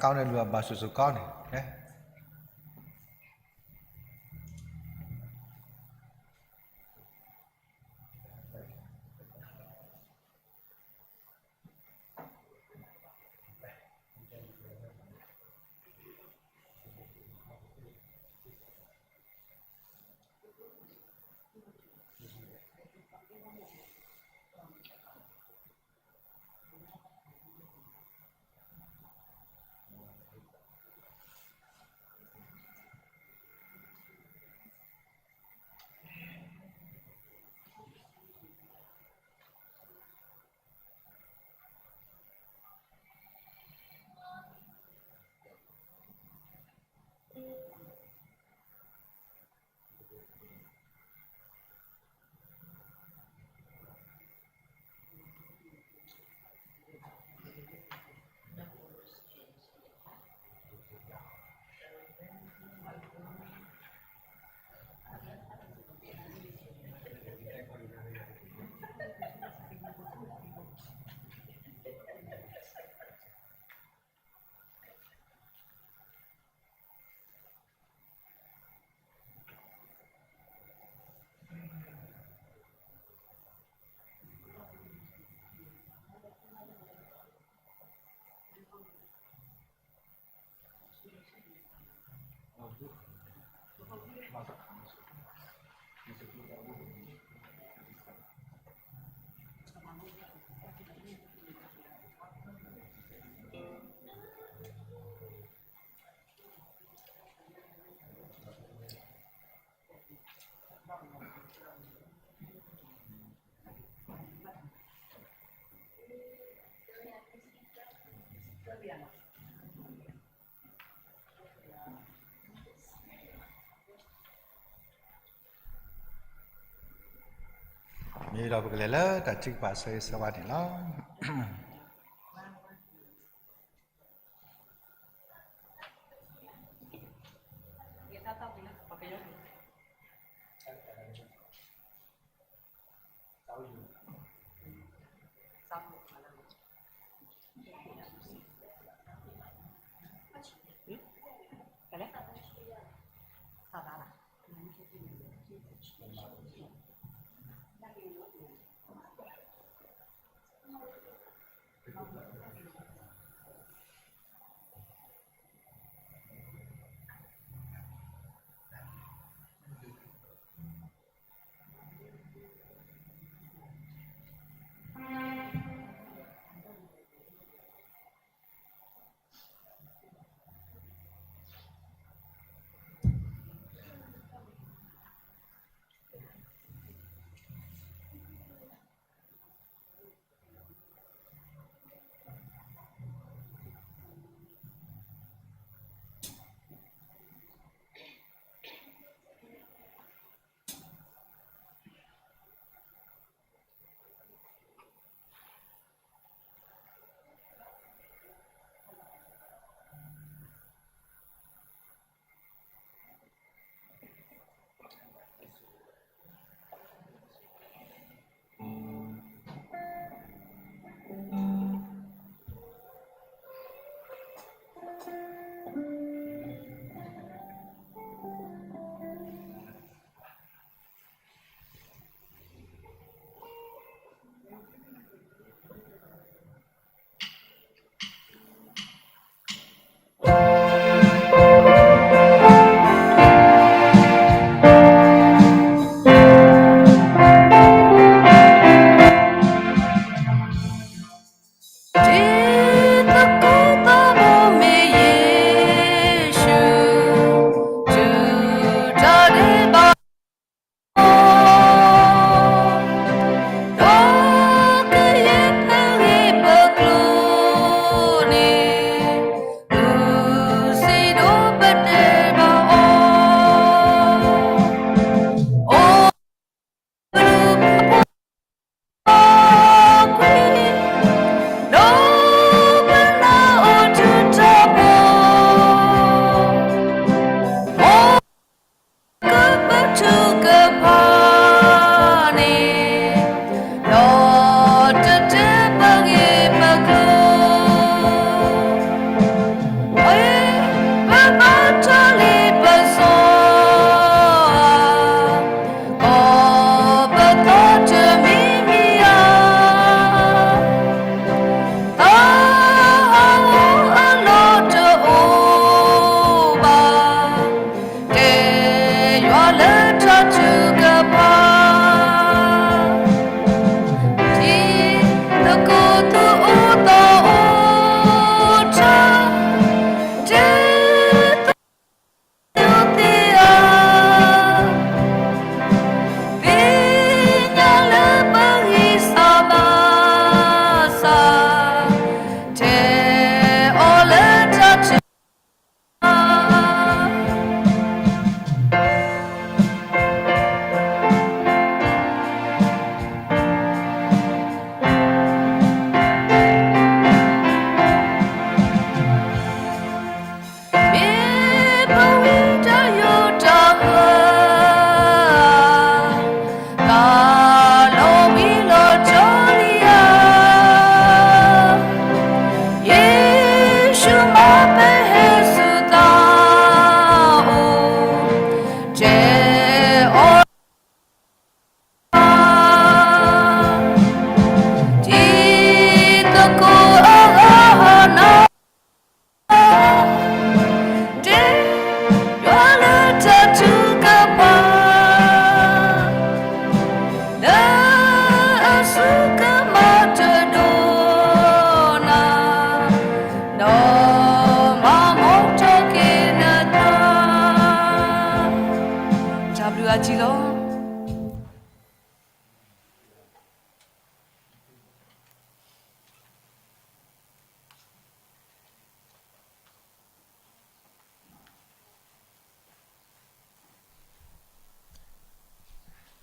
ကီန့ၣ်လူၤအဘၣ်ဆိၣ်ဆိၣ်ကီန့ၣ်, မ့ၢ်ဒီးပကလဲၤလၢတၢ်ထုကဖၣ်ဆၢဂ့ၤဆၢဝါန့ၣ်လီၤ.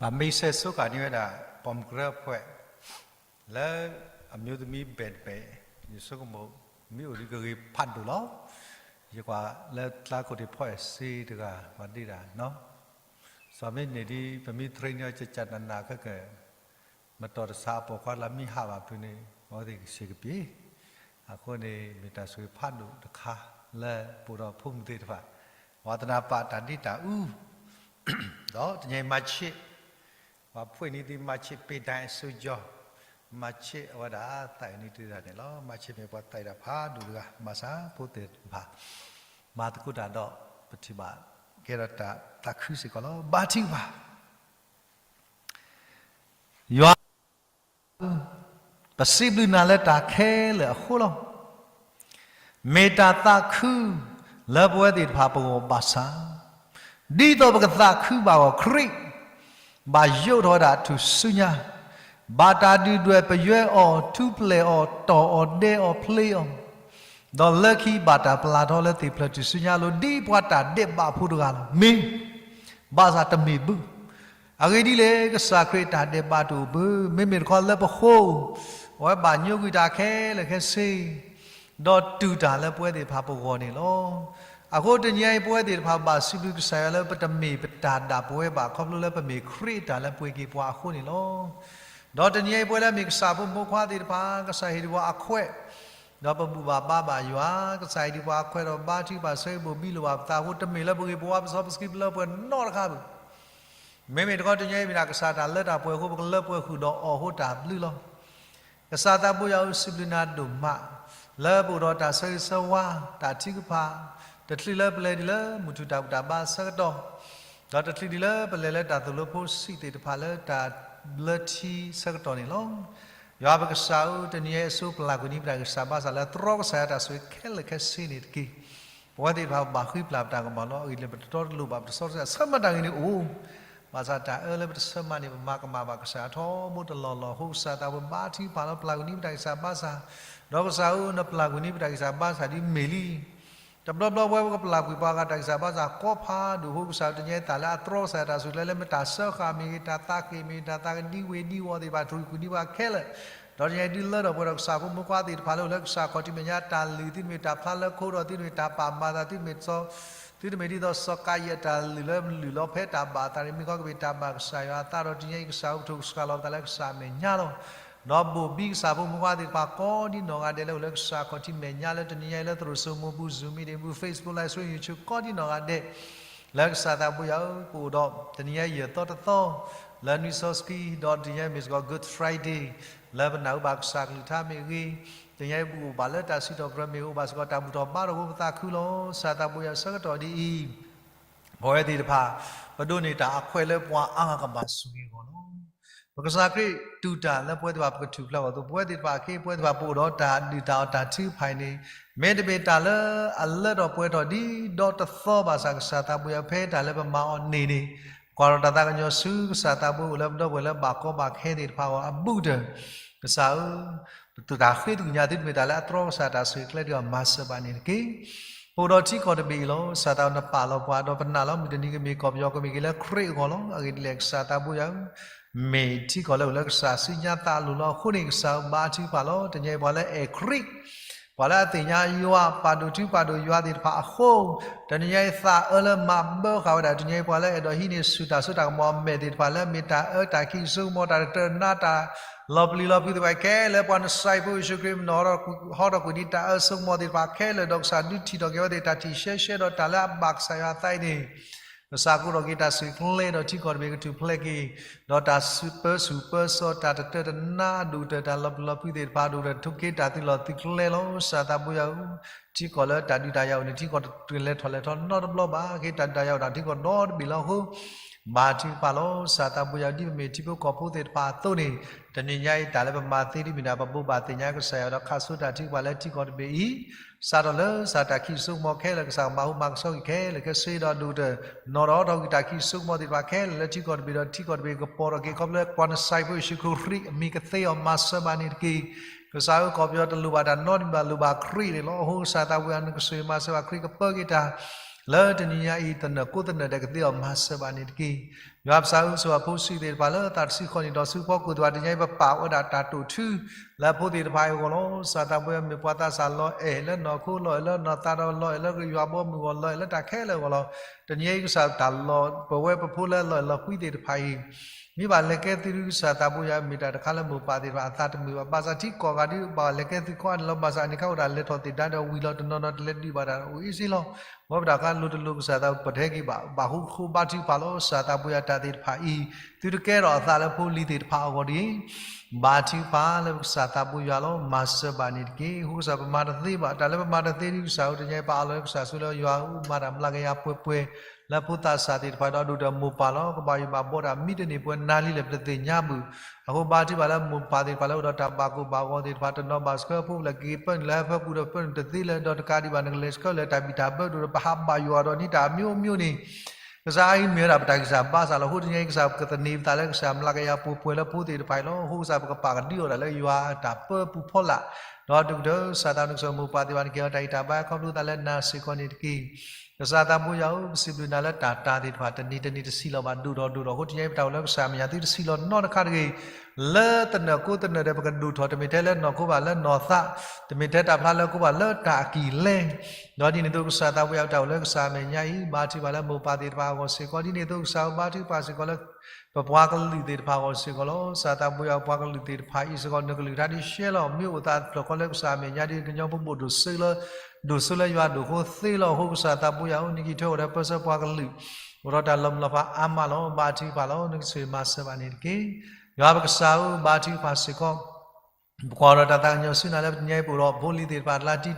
အမ့ၢ်စဲးဆိကၤန့ၢ်ဝဲဒၣ် ပိာ်မုၣ်ကရၢအဖွဲ့ လၢအမျိုးသမီးဘဲၣ်တဘဲၣ် ယဆိကမိၣ် မ့ၢ်အိၣ်ဒံးကဂ့ၤဖးဒိၣ်လီၤ. ယကွၢ်လၢကျါခိၣ်ထံးဖီအဲၣ်စ့တဂၤ ပှၤဒ့တၢ်နီၤ စီၤမ့ၢ်န့ၣ်ဒ် ပမ့ၢ် train န့ၢ်အီၤ ကကနနၤခဲကၢ် မတီၤတဆါအပိာ်ခွါလၢမ့ၢ်ဟးဘၣ်ဖုန့ၣ် အဝဲသ့ၣ်ကဆံးကပ့ၤ အဃိန့ၣ် မ့ၢ်တၢ်ဆိၣ်ဂ့ၤဖးဒိၣ်တခါ လၢပအိၣ်ဒီးဖိမုၣ်သ့ၣ်တဖၣ် ပှၤသနၢ်ပၢၢ်တၢ်ဒ့တၢ်အူ ဒီးတနံၤအံၤမၤဆ့ၣ် ပှၤဖှ့ၣ်န့ၢ်သုမၤဆ့ၣ် ပ့ၢ်တၢ်အစိကၠီ မၤဆ့ၣ်အဝဲဒၣ်သးအံၤန့ၣ်တၢ်န့ၣ်လီၤ. မၤဆ့ၣ်မ့ၢ်ပှၤသးအံၤဒၣ်ဖးဒိၣ်တဂၤ ဘၣ်ဆၣ်ဖိသ့ၣ်တဖၣ် မၤသကိးတၢ်ဒီး ပထံၣ်ဘၣ်ကဲထီၣ်တၢ်သးခုစ့ၢ်ကီးလီၤ. ဘါထုကဖၣ် ယွၤ ပစံးဘျုးနၤလၢတၢ်ခဲလၢာ်အဃိလီၤ. မ့ၢ်တၢ်သးခုလၢပဝဲသ့ၣ်တဖၣ်ပဂီၢ်ဘၣ်ဆၣ်, ဒ်သိးပကသးခုဘၣ်အဂီၢ် ခရံာ် ဘၣ်ယိးထီၣ်ဝဲဒၣ်ထူၣ်စုညါ, ဘၣ်တၢ်ဒုၣ်ဒွဲၣ်ပယွဲအီၤ ထူၣ်ဖျဲးအီၤ တီၢ်အီၤဒဲးအီၤဖျ့အီၤ, ဒီးလၢခံဘၣ်တၢ်ပျၢ်ထီၣ်လၢသ့ၣ်ဖျၢၣ်ထူၣ်စုညါအလိၤ ဒ်ပှၤတၢ်ဒဲးဘးဖိတဂၤလီၤ. မ့ၢ် ဘၣ်ဆၣ်တမ့ၢ်ဘု, အဂ့ၢ်ဒ်လဲၣ် ကစၢ်ခရံာ်တၢ်ဒဲးဘးတအိၣ်ဘု, မ့မ့ၢ်တခီလၢပဃိ, အဝဲဘၣ်ညိကွံာ်တၢ်ခဲလၢာ်ခဲဆ့, ဒီးတူၢ်တၢ်လၢပဝဲသ့ၣ်တဖၣ်ပဂီၢ်န့ၣ်လီၤ. အဃိတနံၤအံၤ ပဝဲသ့ၣ်တဖၣ်ဘၣ်စံးဘျုးကစၢ်ယွၤလၢပတမ့ၢ်ပတၢ်ဒၣ်ပဝဲဘၣ် ခီဖျိလၢပမ့ၢ်ခရံာ်အတၢ်လၢပှ့ၤက့ၤပှၤအဃိန့ၣ်လီၤ. ဒီးတနံၤအံၤပဝဲလၢမ့ၢ်ကစၢ်ဖိမုၣ်ဖိခွါသ့ၣ်တဖၣ် ကစၢ်ဟ့ၣ်ဒံးပှၤအခွဲး, ဒီးပဘူၣ်ဘၣ်ဘါဘၣ်ယွၤ, ကစၢ်ဟ့ၣ်ဒံးပှၤအခွဲးဒီးဘါထုကဖၣ်ဆၢဂ့ၤဘိၣ်ဘံလိာ်ဘၣ်ပသးအဃိ တမ့ၢ်လၢပဂ့ၤပဝါပစီပစကံပလၢပှဲၤနီတခါဘၣ်. မ့မ့ၢ်တခီတနံၤအံၤမ့ၢ်ဒၣ်ကစၢ်တၢ်လၢတၢ်ပှဲၤအဃိ ပကလၢပှဲၤဃုာ်ဒီးအီၣ်အဃိတၢ်ဘျုးလီၤ. ကစၢ်သးဘိယွၤဧၢ စံးဘျုးနၤဒိၣ်မး လၢပအိၣ်ဒီးတၢ်ဆၢဂ့ၤဆၢဝါ တၢ်ထုကဖၣ် တချုးလၢပလဲၤဒံးလၢမုၢ်ထူၣ်တၢ်ဘူၣ်တၢ်ဘါဆၢကတီၢ်, ဒီးတချုးဒံးလၢပလဲၤလၢတၢ်သိၣ်လိဖိစံးသ့ၣ်တဖၣ်လၢတၢ်ဘျၢထံဆၢကတီၢ်န့ၣ်လီၤ. ယွၤပကစၢ်ဧၢ တနံၤအံၤအဆိပျၢ်ကွံာ်န့ၢ်ပတၢ်ဂံၢ်စၢ်ဘါစၢ်လၢတြီကစၢ်ယွၤတၢ်ဆိၣ်ဂ့ၤခဲလၢာ်ခဲဆ့န့ၣ်တက့ၢ်. ပဝဲသ့ၣ်တဖၣ်ဘၣ်ဃ့ပျၢ်ပတၢ်ကမၣ်လီၤ. အဂ့ၢ်ဒ်လဲၣ် ပတတီတလိၤဘၣ် ပတစီတဆှၢ ဆၢမၤတၢ်ဂ့ၤန့ၣ်အိၣ် ဘၣ်ဆၣ်တၢ်အၢလၢပတဆၢမၤန့ၣ် ပမၤကမၣ်ဘၣ်ကစၢ်ထီဘိတလီၢ်လီၢ်အဃိ ကစၢ်သးဘိဘါထုကဖၣ်လီၤ ပျၢ်ကွံာ်န့ၢ်ပတၢ်ဂံၢ်စၢ်ဘါစၢ်, ဒီးကစၢ်ဧၢ နပျၢ်ကွံာ်န့ၢ်ပတၢ်ဂံၢ်စၢ်ဘါစၢ်ဒ်မ့ၢ်လံ. တဘျီဘျီပဝဲပကပျၢ်ကွံာ်ပှၤဂၤတၢ်ဂံၢ်စၢ်ဘါစၢ်ကိးဖးဒိၣ်အဃိ ကစၢ်တနံၤအံၤတၢ်လၢအတြီကစၢ်ယွၤတၢ်ဆိၣ်ဂ့ၤလၢ မ့ၢ်တၢ်စၢဃာ်မ့ၢ်ဂ့ၤ တၢ်သးက့ၢ်မ့ၢ်ဂ့ၤ တၢ်သးကဒံဝ့ၤဒံဝီၤသ့ၣ်တဖၣ် တြီကွံာ်န့ၢ်ပှၤခဲလၢာ်, ဒီးတနံၤအံၤဒုးလၢထီၣ်ပှဲၤထီၣ်ကစၢ်ဖိမုၣ်ဖိခွါသ့ၣ်တဖၣ်လၢအိၣ်လၢကစၢ်ခီၣ်ထံးမဲာ်ညါ တၢ်လုၢ် သုတမ့ၢ်တၢ်ဖျါလၢခိဒီး သုတမ့ၢ်တၢ်ပာ်မၤသး သုတမ့ၢ် သုတမ့ၢ်ဒ်သိးစီၤကၤယံၣ်အတၢ်လုၢ်လၢလုၢ်လီၤဖဲတၢ်ဘၣ်အသးန့ၣ် မ့ၢ်ခီကမ့ၢ်တၢ်ဘၣ်ကစၢ်ယွၤအသးဒီး တနံၤအံၤကစၢ်ဧၢ ပထိၣ်ကစှၤလီၤပသးလၢကစၢ်အမဲာ်ညါလီၤ. ဒီးဘိၣ်ဘံကစၢ်ဖိမုၣ်ဖိခွါသ့ၣ်တဖၣ်ကိးဒ်နီၢ်ဂၤဒဲးလၢအိၣ်လၢကစၢ်ခီၣ်ထံးမဲာ်ညါလၢတနံၤအံၤလၢသရိာ်စိမိၤပူၤ Zoom meeting ပူၤ Facebook Live Stream YouTube ကိးဒ်နီၢ်ဂၤဒဲး လၢကစၢ်သးဘိယွၤဧၢ ပအိၣ်ဒီးတနံၤအံၤယဲၢ်သီတသီ လၢနွံစီဆှံ ဒီးတနံၤအံၤမ့ၢ်စ့ၢ်ကီး Good Friday လၢပနၢ်ဟူဘၣ်ကစၢ်ကလုၢ်ကထါမ့ၢ်ဂ့ၤ, တနံၤအံၤပအိၣ်ဘၣ်လၢတၢ်စံးထီၣ်ပတြၢၤမ့ၢ်ဂ့ၤ အိၣ်ဘၣ်စ့ၢ်ကီးတၢ်ဘူၣ်ထီၣ်ဘါထီၣ်အဃိ ပသးခုလီၤ. ကစၢ်သးဘိယွၤဧၢ ဆၢကတီၢ်ဒ်အံၤ ပဝဲသ့ၣ်တဖၣ် ပဒိးန့ၢ်တၢ်အခွဲးလၢပှၤအါဂၤကဘၣ်ဆိၣ်ဂ့ၤအဂီၢ်လီၤ. ပကစၢ်ခရံာ်တူၢ်တၢ်လၢပဝဲသ့ၣ်တဖၣ်ပကထူၣ်ဖျဲးအဂီၢ်အသိး ပဝဲသ့ၣ်တဖၣ်အခ့ ပဝဲသ့ၣ်တဖၣ်ပအိၣ်ဒီးတၢ်ဒုၣ်တၢ်အီၣ်တၢ်ထုကဖၣ်အံၤန့ၣ် မ့တမ့ၢ်တၢ်လၢအလၢထီၣ်ပှဲၤထီၣ်ဒ်ဒီတသီဘၣ်ဆၣ် ကစၢ်သးဘိယွၤဧၢ ဖဲတၢ်လၢပမၤအီၤန့ၣ်န့ၣ် ကွၢ်ထီၣ်တၢ်သးကညီၤဆူကစၢ်သးဘိအိၣ်လၢပဒီပုၢ်ဝဲၢ်လၢဘၣ်ကီဘၣ်ခဲသ့ၣ်တဖၣ်အဂီၢ်အဘူးကတၢၢ် ကစၢ်ဧၢ ပတၢ်ဃ့သကွံာ်ညါသုတမ့ၢ်တၢ်လၢအတြီကစၢ်တၢ်ဆိၣ်ဂ့ၤကျဲဒ်အံၤ မၤစၢၤဘၣ်န့ၣ်တက့ၢ်. ပအိၣ်ဒီးထံကီၢ်တဘ့ၣ်အံၤလီၤ. ကစၢ်သးဘိနပာ်လီၤပှၤဒီးပနာ်လီၤ မုၢ်တနံၤကမ့ၢ်ကီၢ်ပယီၤ ကမ့ၢ်က့ၤလၢခရံာ်အဂီၢ်လီၤ. အဂ့ၢ်ဒ်လဲၣ် ကစၢ်သးဘိယွၤဧၢ မ့ၢ်ထံကီၢ်လၢအိၣ်လၢကစၢ်စုညါသးအလိၤလီၤ. အဃိန့ၣ် ကစၢ်ဧၢ ဘါထုကဖၣ်လီၤ. တနံၤအံၤပှၤလၢအအဲၣ်ခရံာ် ပှၤလၢအသ့ၣ်ညါယွၤ ပာ်ဒိၣ်ထူပာ်ဒိၣ်ယွၤသ့ၣ်တဖၣ်အဃိ တနံၤညါအံၤသးအၢလၢမၤဘၢဃာ်ဝဲဒၣ် တနံၤညါအံၤပှၤလၢအဲၣ်ဒိးဟံးန့ၢ်ဆူၣ်တၢ်စိတၢ်ကမီၤအမဲာ်သ့ၣ်တဖၣ် လၢမ့ၢ်တၢ်အၢတၢ်ခံးစိကမီၤ တၢ်တတၢၢ်တနါ တၢ်လီၤပျံၤလီၤဖုးသ့ၣ်တဖၣ်ခဲလၢာ် ပှၤနစဲးဖိယ့ၣ်ၡူးခရံာ် မ့ၢ်နီၢ်ဟီထီၣ်ကွံာ်ဒ်တၢ်အၢစိကမီၤသ့ၣ်တဖၣ်ခဲလၢာ် ဒီးကစၢ်ဒုးထံၣ်ထီၣ်က့ၤဝဲသ့ၣ် တၢ်ထံၣ်ရှဲရှဲဒီးတၢ်လၢအဘၣ်ကစၢ်ယွၤအသးအံၤန့ၣ် ကစၢ်ကိးထီၣ်က့ၤတၢ်ဆူၣ်ချ့ဒီးထံကီၢ်တဘ့ၣ်ကထူၣ်ဖျဲးက့ၤ ဒီးတၢ်ပၢဆူၣ်ပၢစိး တၢ်တတၢၢ်တနါဒိၣ်ကတၢၢ် တၢ်လီၤပျံၤလီၤဖုးသ့ၣ်တဖၣ် ဒိၣ်ကတၢၢ်ထိၣ်က့ၤတၢ်သုးလီၢ်သုးကျဲလီၤ. ကစၢ်သးဘိယွၤဧၢ ထံကီၢ်လၢတၢ်ဒုးတၢ်ယၤအိၣ်န့ၣ် ထံကီၢ်တလဲၤထီၣ်လဲၤထီၣ်နီတဘျီဘၣ် က့ၤတၢ်ဒုးတၢ်ယၤအိၣ်တၢ်ထံကီၢ်ဒီတဘ့ၣ်လီၤအဃိ ဘါထုကဖၣ်လီၤ. ကစၢ်သးဘိယွၤ ဒ်ပမ့ၢ်ထံဖိကီၢ်ဖိသ့ၣ်တဖၣ်အသိးန့ၣ် တနံၤညါအံၤတၢ်လၢပမၤသ့ဒ်မ့ၢ်ဒၣ် ပဘိးဘၣ်သ့ၣ်ညါကစၢ်ယွၤဒီးခးစိတၢ်ထုကဖၣ်လၢထံကီၢ်တဘ့ၣ်အံၤ စးထီၣ်လၢကစၢ်တၢ်ခံးစိကမီၤခဲလၢာ် ကစၢ်ကမၤဟူမၤကဆှီက့ၤခဲလၢာ်ခဲဆ့ဒီးဒိၣ်ကတၢၢ် နီၢ်ထီၣ်ထီၣ်ကွံာ်တၢ်ခံးစိကမီၤသ့ၣ်တဖၣ်ခဲလၢာ်လၢထံကီၢ်တဘ့ၣ်ဒီးထံကီၢ်တဘ့ၣ်ကပီၤထီၣ်က့ၤခီဖျိပှၤနစဲးဖိယ့ၣ်ၡူးခရံာ်အမံၤကသ့အီၤမၤစၢၤဘၣ်န့ၣ်တက့ၢ်. ကစၢ်ဧၢ ကီၢ်ပယီၤတလိၣ်ဘၣ်တၢ်နီတမံၤဘၣ် လိၣ်ဘၣ်ခရံာ်န့ၣ်လီၤ. အဃိကစၢ်သးဘိယွၤ နကဆိၣ်ဂ့ၤမၤစၢၤဘၣ်ခရံာ်ကပၢက့ၤတၢ် လၢတနံၤညါအံၤ သနၢၣ်ကိးသနၢၣ်ဒဲးကသ့အီၤမၤစၢၤဘၣ်န့ၣ်တက့ၢ်. ယွၤပစံးအုကစွၢ်အဖိဆံးသ့ၣ်တဖၣ်လၢသးတဆံဃီနံၣ်ဒီးဆူဖီခိၣ်သ့ၣ်တဖၣ် တနံၤအံၤပပာ်ဝဲဒၣ်တၢ်တိာ်ထူ လၢဖိသ့ၣ်တဖၣ်အံၤအဂီၢ်လီၤ. ကစၢ်သးပူၤယွၤမ့ၢ်ပှၤသးစၢ်လီၤအဲၣ်လၢနီၢ်ခိ လီၤအဲၣ်လၢနီၢ်သးဒီးလီၤအဲၣ်လၢယွၤဘီမုၢ်အဂီၢ် လီၤအဲၣ်လၢတၢ်ခဲလၢာ်အဂီၢ်လီၤ. တနံၤအံၤကစၢ်တၢ်လီၤပဝဲပဖိလၢလီၤအဲၣ်လီၤကွံသ့ၣ်တဖၣ်အံၤ မ့ၢ်ဘၣ်လဲၤကဲသုဒုး ကစၢ်သးပူၤယွၤမ့ၢ်တၢ်တခါလၢမိၢ်ပၢ်သ့ၣ်တဖၣ် အသးတမုာ်ဘၣ်. ဘၣ်ဆၣ်ထံကီၢ်ဂၤဒုး ဘၣ်လဲၤကဲသုခီအါန့ၣ်လီၤ. ဘၣ်ဆၣ်အန့ၣ်ခါအိၣ်ဒၣ်လဲၤထီၣ်သ့ၣ်ဒါဒီးဝံၤလီၤတနီၤနီၤတလဲၤဒုးဘၣ်တၢ်အိၣ်အ့ၣ်စ့လီၤ. ဝဲပတၢ်ခါလိၤတလိၤကစၢ်သးပတဲက့ၤဘၣ် ဘၣ်ဃိဃိဘါထုကဖၣ်လီၤ. ကစၢ်သးပူၤယွၤတၢ်သ့ၣ်တဖၣ်အံၤ သုတကဲထီၣ်အသးလၢဖိလံၤသ့ၣ်တဖၣ်အဂီၢ်ဒ်အံၤ ဘါထုကဖၣ်လၢကစၢ်သးပူၤယွၤလီၤ. မၤစၢၤဘၣ်န့ၣ်တက့ၢ်. အဃိကစၢ်ပမၤတသ့ဘၣ် တၢ်လၢပမၤတသ့ဒုး ကစၢ်ဧၢ တနံၤအံၤပအးလီၤလၢကစၢ်ဆူလၢယွၤအူမၤတၢ်မျးကယၤပှဲၤပှဲၤ လၢဖိသးစၢ်သ့ၣ်တဖၣ်ဒီးဒိၣ်ဒီးမိၢ်ပၢ်လီၤ. ကဘၣ်ယိၣ်ဘၣ်ဘှီတၢ်မံတန့ၢ်ပှဲၤနၤလံလၢပတသ့ၣ်ညါဘၣ်. အဃိဘါထုကဖၣ်လၢမိၢ်ပၢ်သ့ၣ်တဖၣ်လၢအိၣ်ဒီးတၢ်ဘၣ်ကိၢ်ဘၣ်ဂီၤသ့ၣ်တဖၣ် တနီၤဘၣ်ဆှၢဖိလဲၣ်က့ၤပၢနုာ်လၢဟၢဖၢပူၤဒီးပၢနုာ်တသ့လၢၤဒီးတကးဒံးဘၣ် နကလဲၤဆှၢလၢတၢ်ဘံၣ်တၢ်ဘၢဒိၣ်ဒီးပဟးဘၣ်ယွၤဒီးန့ၢ်တၢ်အမျိုးမျိုးန့ၣ် ကစၢ်အံၤမ့ၢ်ဝဲဒၣ်ပတၢ်ဂံၢ်စၢ်ဘါစၢ်လီၤ. အဃိတနံၤအံၤကစၢ်ပကသန့ၤပသးလၢကစၢ်မျးကယၤပှဲၤပှဲၤလၢဖိသ့ၣ်တဖၣ်အံၤလီၤ. အဃိကစၢ်ပကပာ်ကဒုအီၣ်တၢ်လၢယွၤအတၢ်ပၢပူၤဖီလာ် ဒီးဒုၣ်ကတၢၢ် ကစၢ်သးနကစၢ်မိၢ်ပၢ်သ့ၣ်တဖၣ် နကဟ့ၣ်အီၤတၢ်ဂံၢ်တၢ်ဘါခီဖျိသးလၢနၤစ့ၢ်ကီးန့ၣ်တက့ၢ်. ကစၢ်သးပူၤယွၤဧၢ ပစံးဘျုးနၤလၢတၢ်တၢ်သ့ၣ်တဖၣ် တနံၤတနံၤတဆံးလီၤဘၣ်ဒိၣ်ထီၣ်ဒိၣ်ထီၣ်အဃိ တနံၤအံၤပတၢ်အိၣ်လၢကစၢ်မဲာ်ညါသုတဆံးလီၤနီတခါတဂ့ၤ လၢတနၢၤကိတနၢၤဒီးပကဒိၣ်ထီၣ် တမ့ၢ်ထဲလၢနီၢ်ခိဘၣ်လၢနီၢ်သး တမ့ၢ်ထဲတၢ်ဖျါလၢခိဘၣ်လၢတၢ်အကံၣ်လဲၢ် ဒီးဒ်န့ၣ်အသိးကစၢ်သးပူၤယွၤပတၢ်အိၣ်လၢကစၢ်မဲာ်ညါအံၤ ဘါထုကဖၣ်လၢမိၢ်ပၢ်သ့ၣ်တဖၣ်အဂီၢ်စ့ၢ်ကီး ဒ်န့ၣ်အသိးကစၢ်ဧၢ ဘါထုကဖၣ်စ့ၢ်ကီးလၢ ပပှၤကလုာ်သ့ၣ်တဖၣ်အဂီၢ်စ့ၢ်ကီးလီၤ. ကစၢ်သးပူၤယွၤပပှၤကလုာ်သ့ၣ်တဖၣ်အံၤစ့ၢ်ကီး နကလုၢ်ကထါဒ်ရှဲလီၤ မ့ၢ်အိၣ်သးတဖျၢၣ်ဃီလၢကစၢ်အမဲာ်ညါဒ်ကညီဖိဘိၣ်ဒိၣ်စိလၢ ဒိၣ်စိလၢယွၤဒိၣ်ဃိသ့လီၤ. အဃိကစၢ်သးပူၤယွၤဧၢ နက့ၤထွဲအိၣ်ဒီးပၢဆှၢပှၤကလုာ် အိၣ်ဒီးတၢ်လီၤမုၢ်လီၤဖးအါမးလီၤ. ဘါထုကဖၣ်လီၤ နကဆိၣ်ဂ့ၤမၤစၢၤဘၣ်န့ၣ်တက့ၢ်. ယွၤပကစၢ်ဧၢ ဘါထုကဖၣ်စ့ၢ်ကီး ပကွၢ်ဒီးတၢ်သးကညီၤဆူနၤလၢပတနံၤအံၤပအိၣ်ဒီးဖိလံၤသ့ၣ်တဖၣ်တလါတံတီ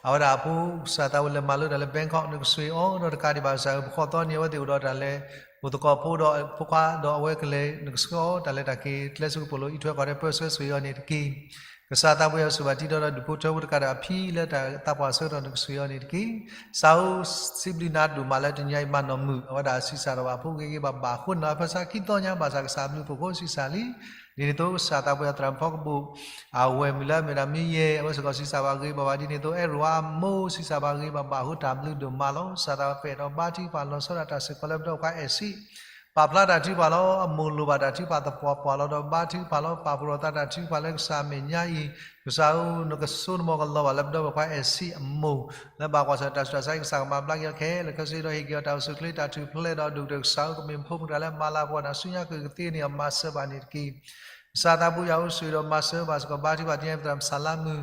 အဝဲဒၣ်အဖိကစၢ်သးဝဲလဲၤမၤလိတၢ်လၢ Bangkok နကဆိၣ်ဂ့ၤအီၤဒီးတကးဒံးဘၣ်ကစၢ်ဧၢ ပဃိးသီနံၤအဝဲသ့ၣ်အိၣ်ဒီးတၢ်လဲၤ အိၣ်သကိးဖိဒီးဖိခွါဒီးအဝဲကလဲၤ နကဆှၢအီၤတၢ်လဲၤတၢ်က့ၤ ကျဲစူးကပိာ်လိၤအံးထွဲကွၢ်ထွဲပၢဆှၢဆိၣ်ဂ့ၤအီၤန့ၣ်တက့ၢ်. ကစၢ်သးပူၤယွၤဆိၣ်ဂ့ၤဘၣ်တံတီဒီးဒူၣ်ဖိထၢဖိတကးဒီးအဖံလၢတၢ်သးပှၢ်ဆၢကတီၢ် နကဆိၣ်ဂ့ၤအီၤန့ၣ်တက့ၢ်. ကစၢ်ဧၢ စံးဘျုးနၤဒိၣ်မးလၢတနံၤအံၤမၤနီၢ်မုာ် အဝဲဒၣ်ဆံးစၢ်ဒီးဘၣ်ဖိဂ့ၤဂ့ၤဘၣ်ဘၣ်အဃိန့ၣ်လီၤ. ဖဲဆါခံသီညါဘၣ်ဆၣ်ကစၢ်ဘျုးဖှိၣ်ဖိဆံးစၢ်လံ. ဒ်န့ၣ်အသိးကစၢ်သးပူၤယွၤသရၣ်မုၣ်ဖီကဘိၣ် အဝဲၢ်မုၣ်လၢအမ့ၢ်ဒၣ်မ့ၢ်ယဲၢ် အဝဲစ့ၢ်ကီးဆံးစၢ်ဘၣ်ဂ့ၤဘၣ်ဘၣ် ဒ်န့ၣ်အသိးအဲၣ်ရိၤအမိၢ်ဆံးစၢ်ဘၣ်ဂ့ၤဘၣ်ဘၣ်အဃိတၢ်ဘျုးဒိၣ်မးလီၤ. ကစၢ်သးပူၤပအဲၣ်ဒိးဘါထုကဖၣ်လီၤဆီဒၣ်တၢ်စ့ၢ်ကီးလၢပဒီပုၢ်ဝဲၢ်ခွါအဲၣ်စံး ပာ်ဖျါတၢ်ထုကဖၣ်လီၤ. အမိၢ်လိၣ်ဘၣ်တၢ်ထုကဖၣ်သပှၢ်ပှၢ်လီၤဒီးဘါထုကဖၣ်လီၤ. ပာ်ဖှိၣ်ထီၣ်သးတၢ်ထုကဖၣ်လၢကစၢ်အမဲာ်ညါအံၤ ကစၢ်ဧၢ နကစိနမီၤကလီၤဘၣ်လၢပဒီပုၢ်ဝဲၢ်ခွါအဲၣ်စံးအမိၢ် လၢဘၣ်ကွၢ်ဆၢၣ်တၢ်ဆူးတၢ်ဆါအံၤ ကစၢ်ကမၤဘျါက့ၤအီၤခဲလၢာ်ခဲဆ့ဒီးဟ့ၣ်က့ၤအီၤတၢ်အိၣ်ဆူၣ်အိၣ်ချ့တၢ်ထူၣ်ဖျဲးဒီးဒိၣ်ကတၢၢ်ကစၢ်ဧၢ ကမ့ၢ်ဖိမုၣ်တဂၤလၢမၤလၤကပီၤတၢ်ဆူညါကကသ့န့ၣ်အမၤစၢၤဘၣ်န့ၣ်တက့ၢ်. ကစၢ်သးပူၤယွၤအိၣ်ဆိၣ်ဂ့ၤဒီးမၤစၢၤဘၣ်စ့ၢ်ကီး ဘါထုကဖၣ်တနံၤအံၤပသရၣ်မုၣ်ဆါလါမုၣ်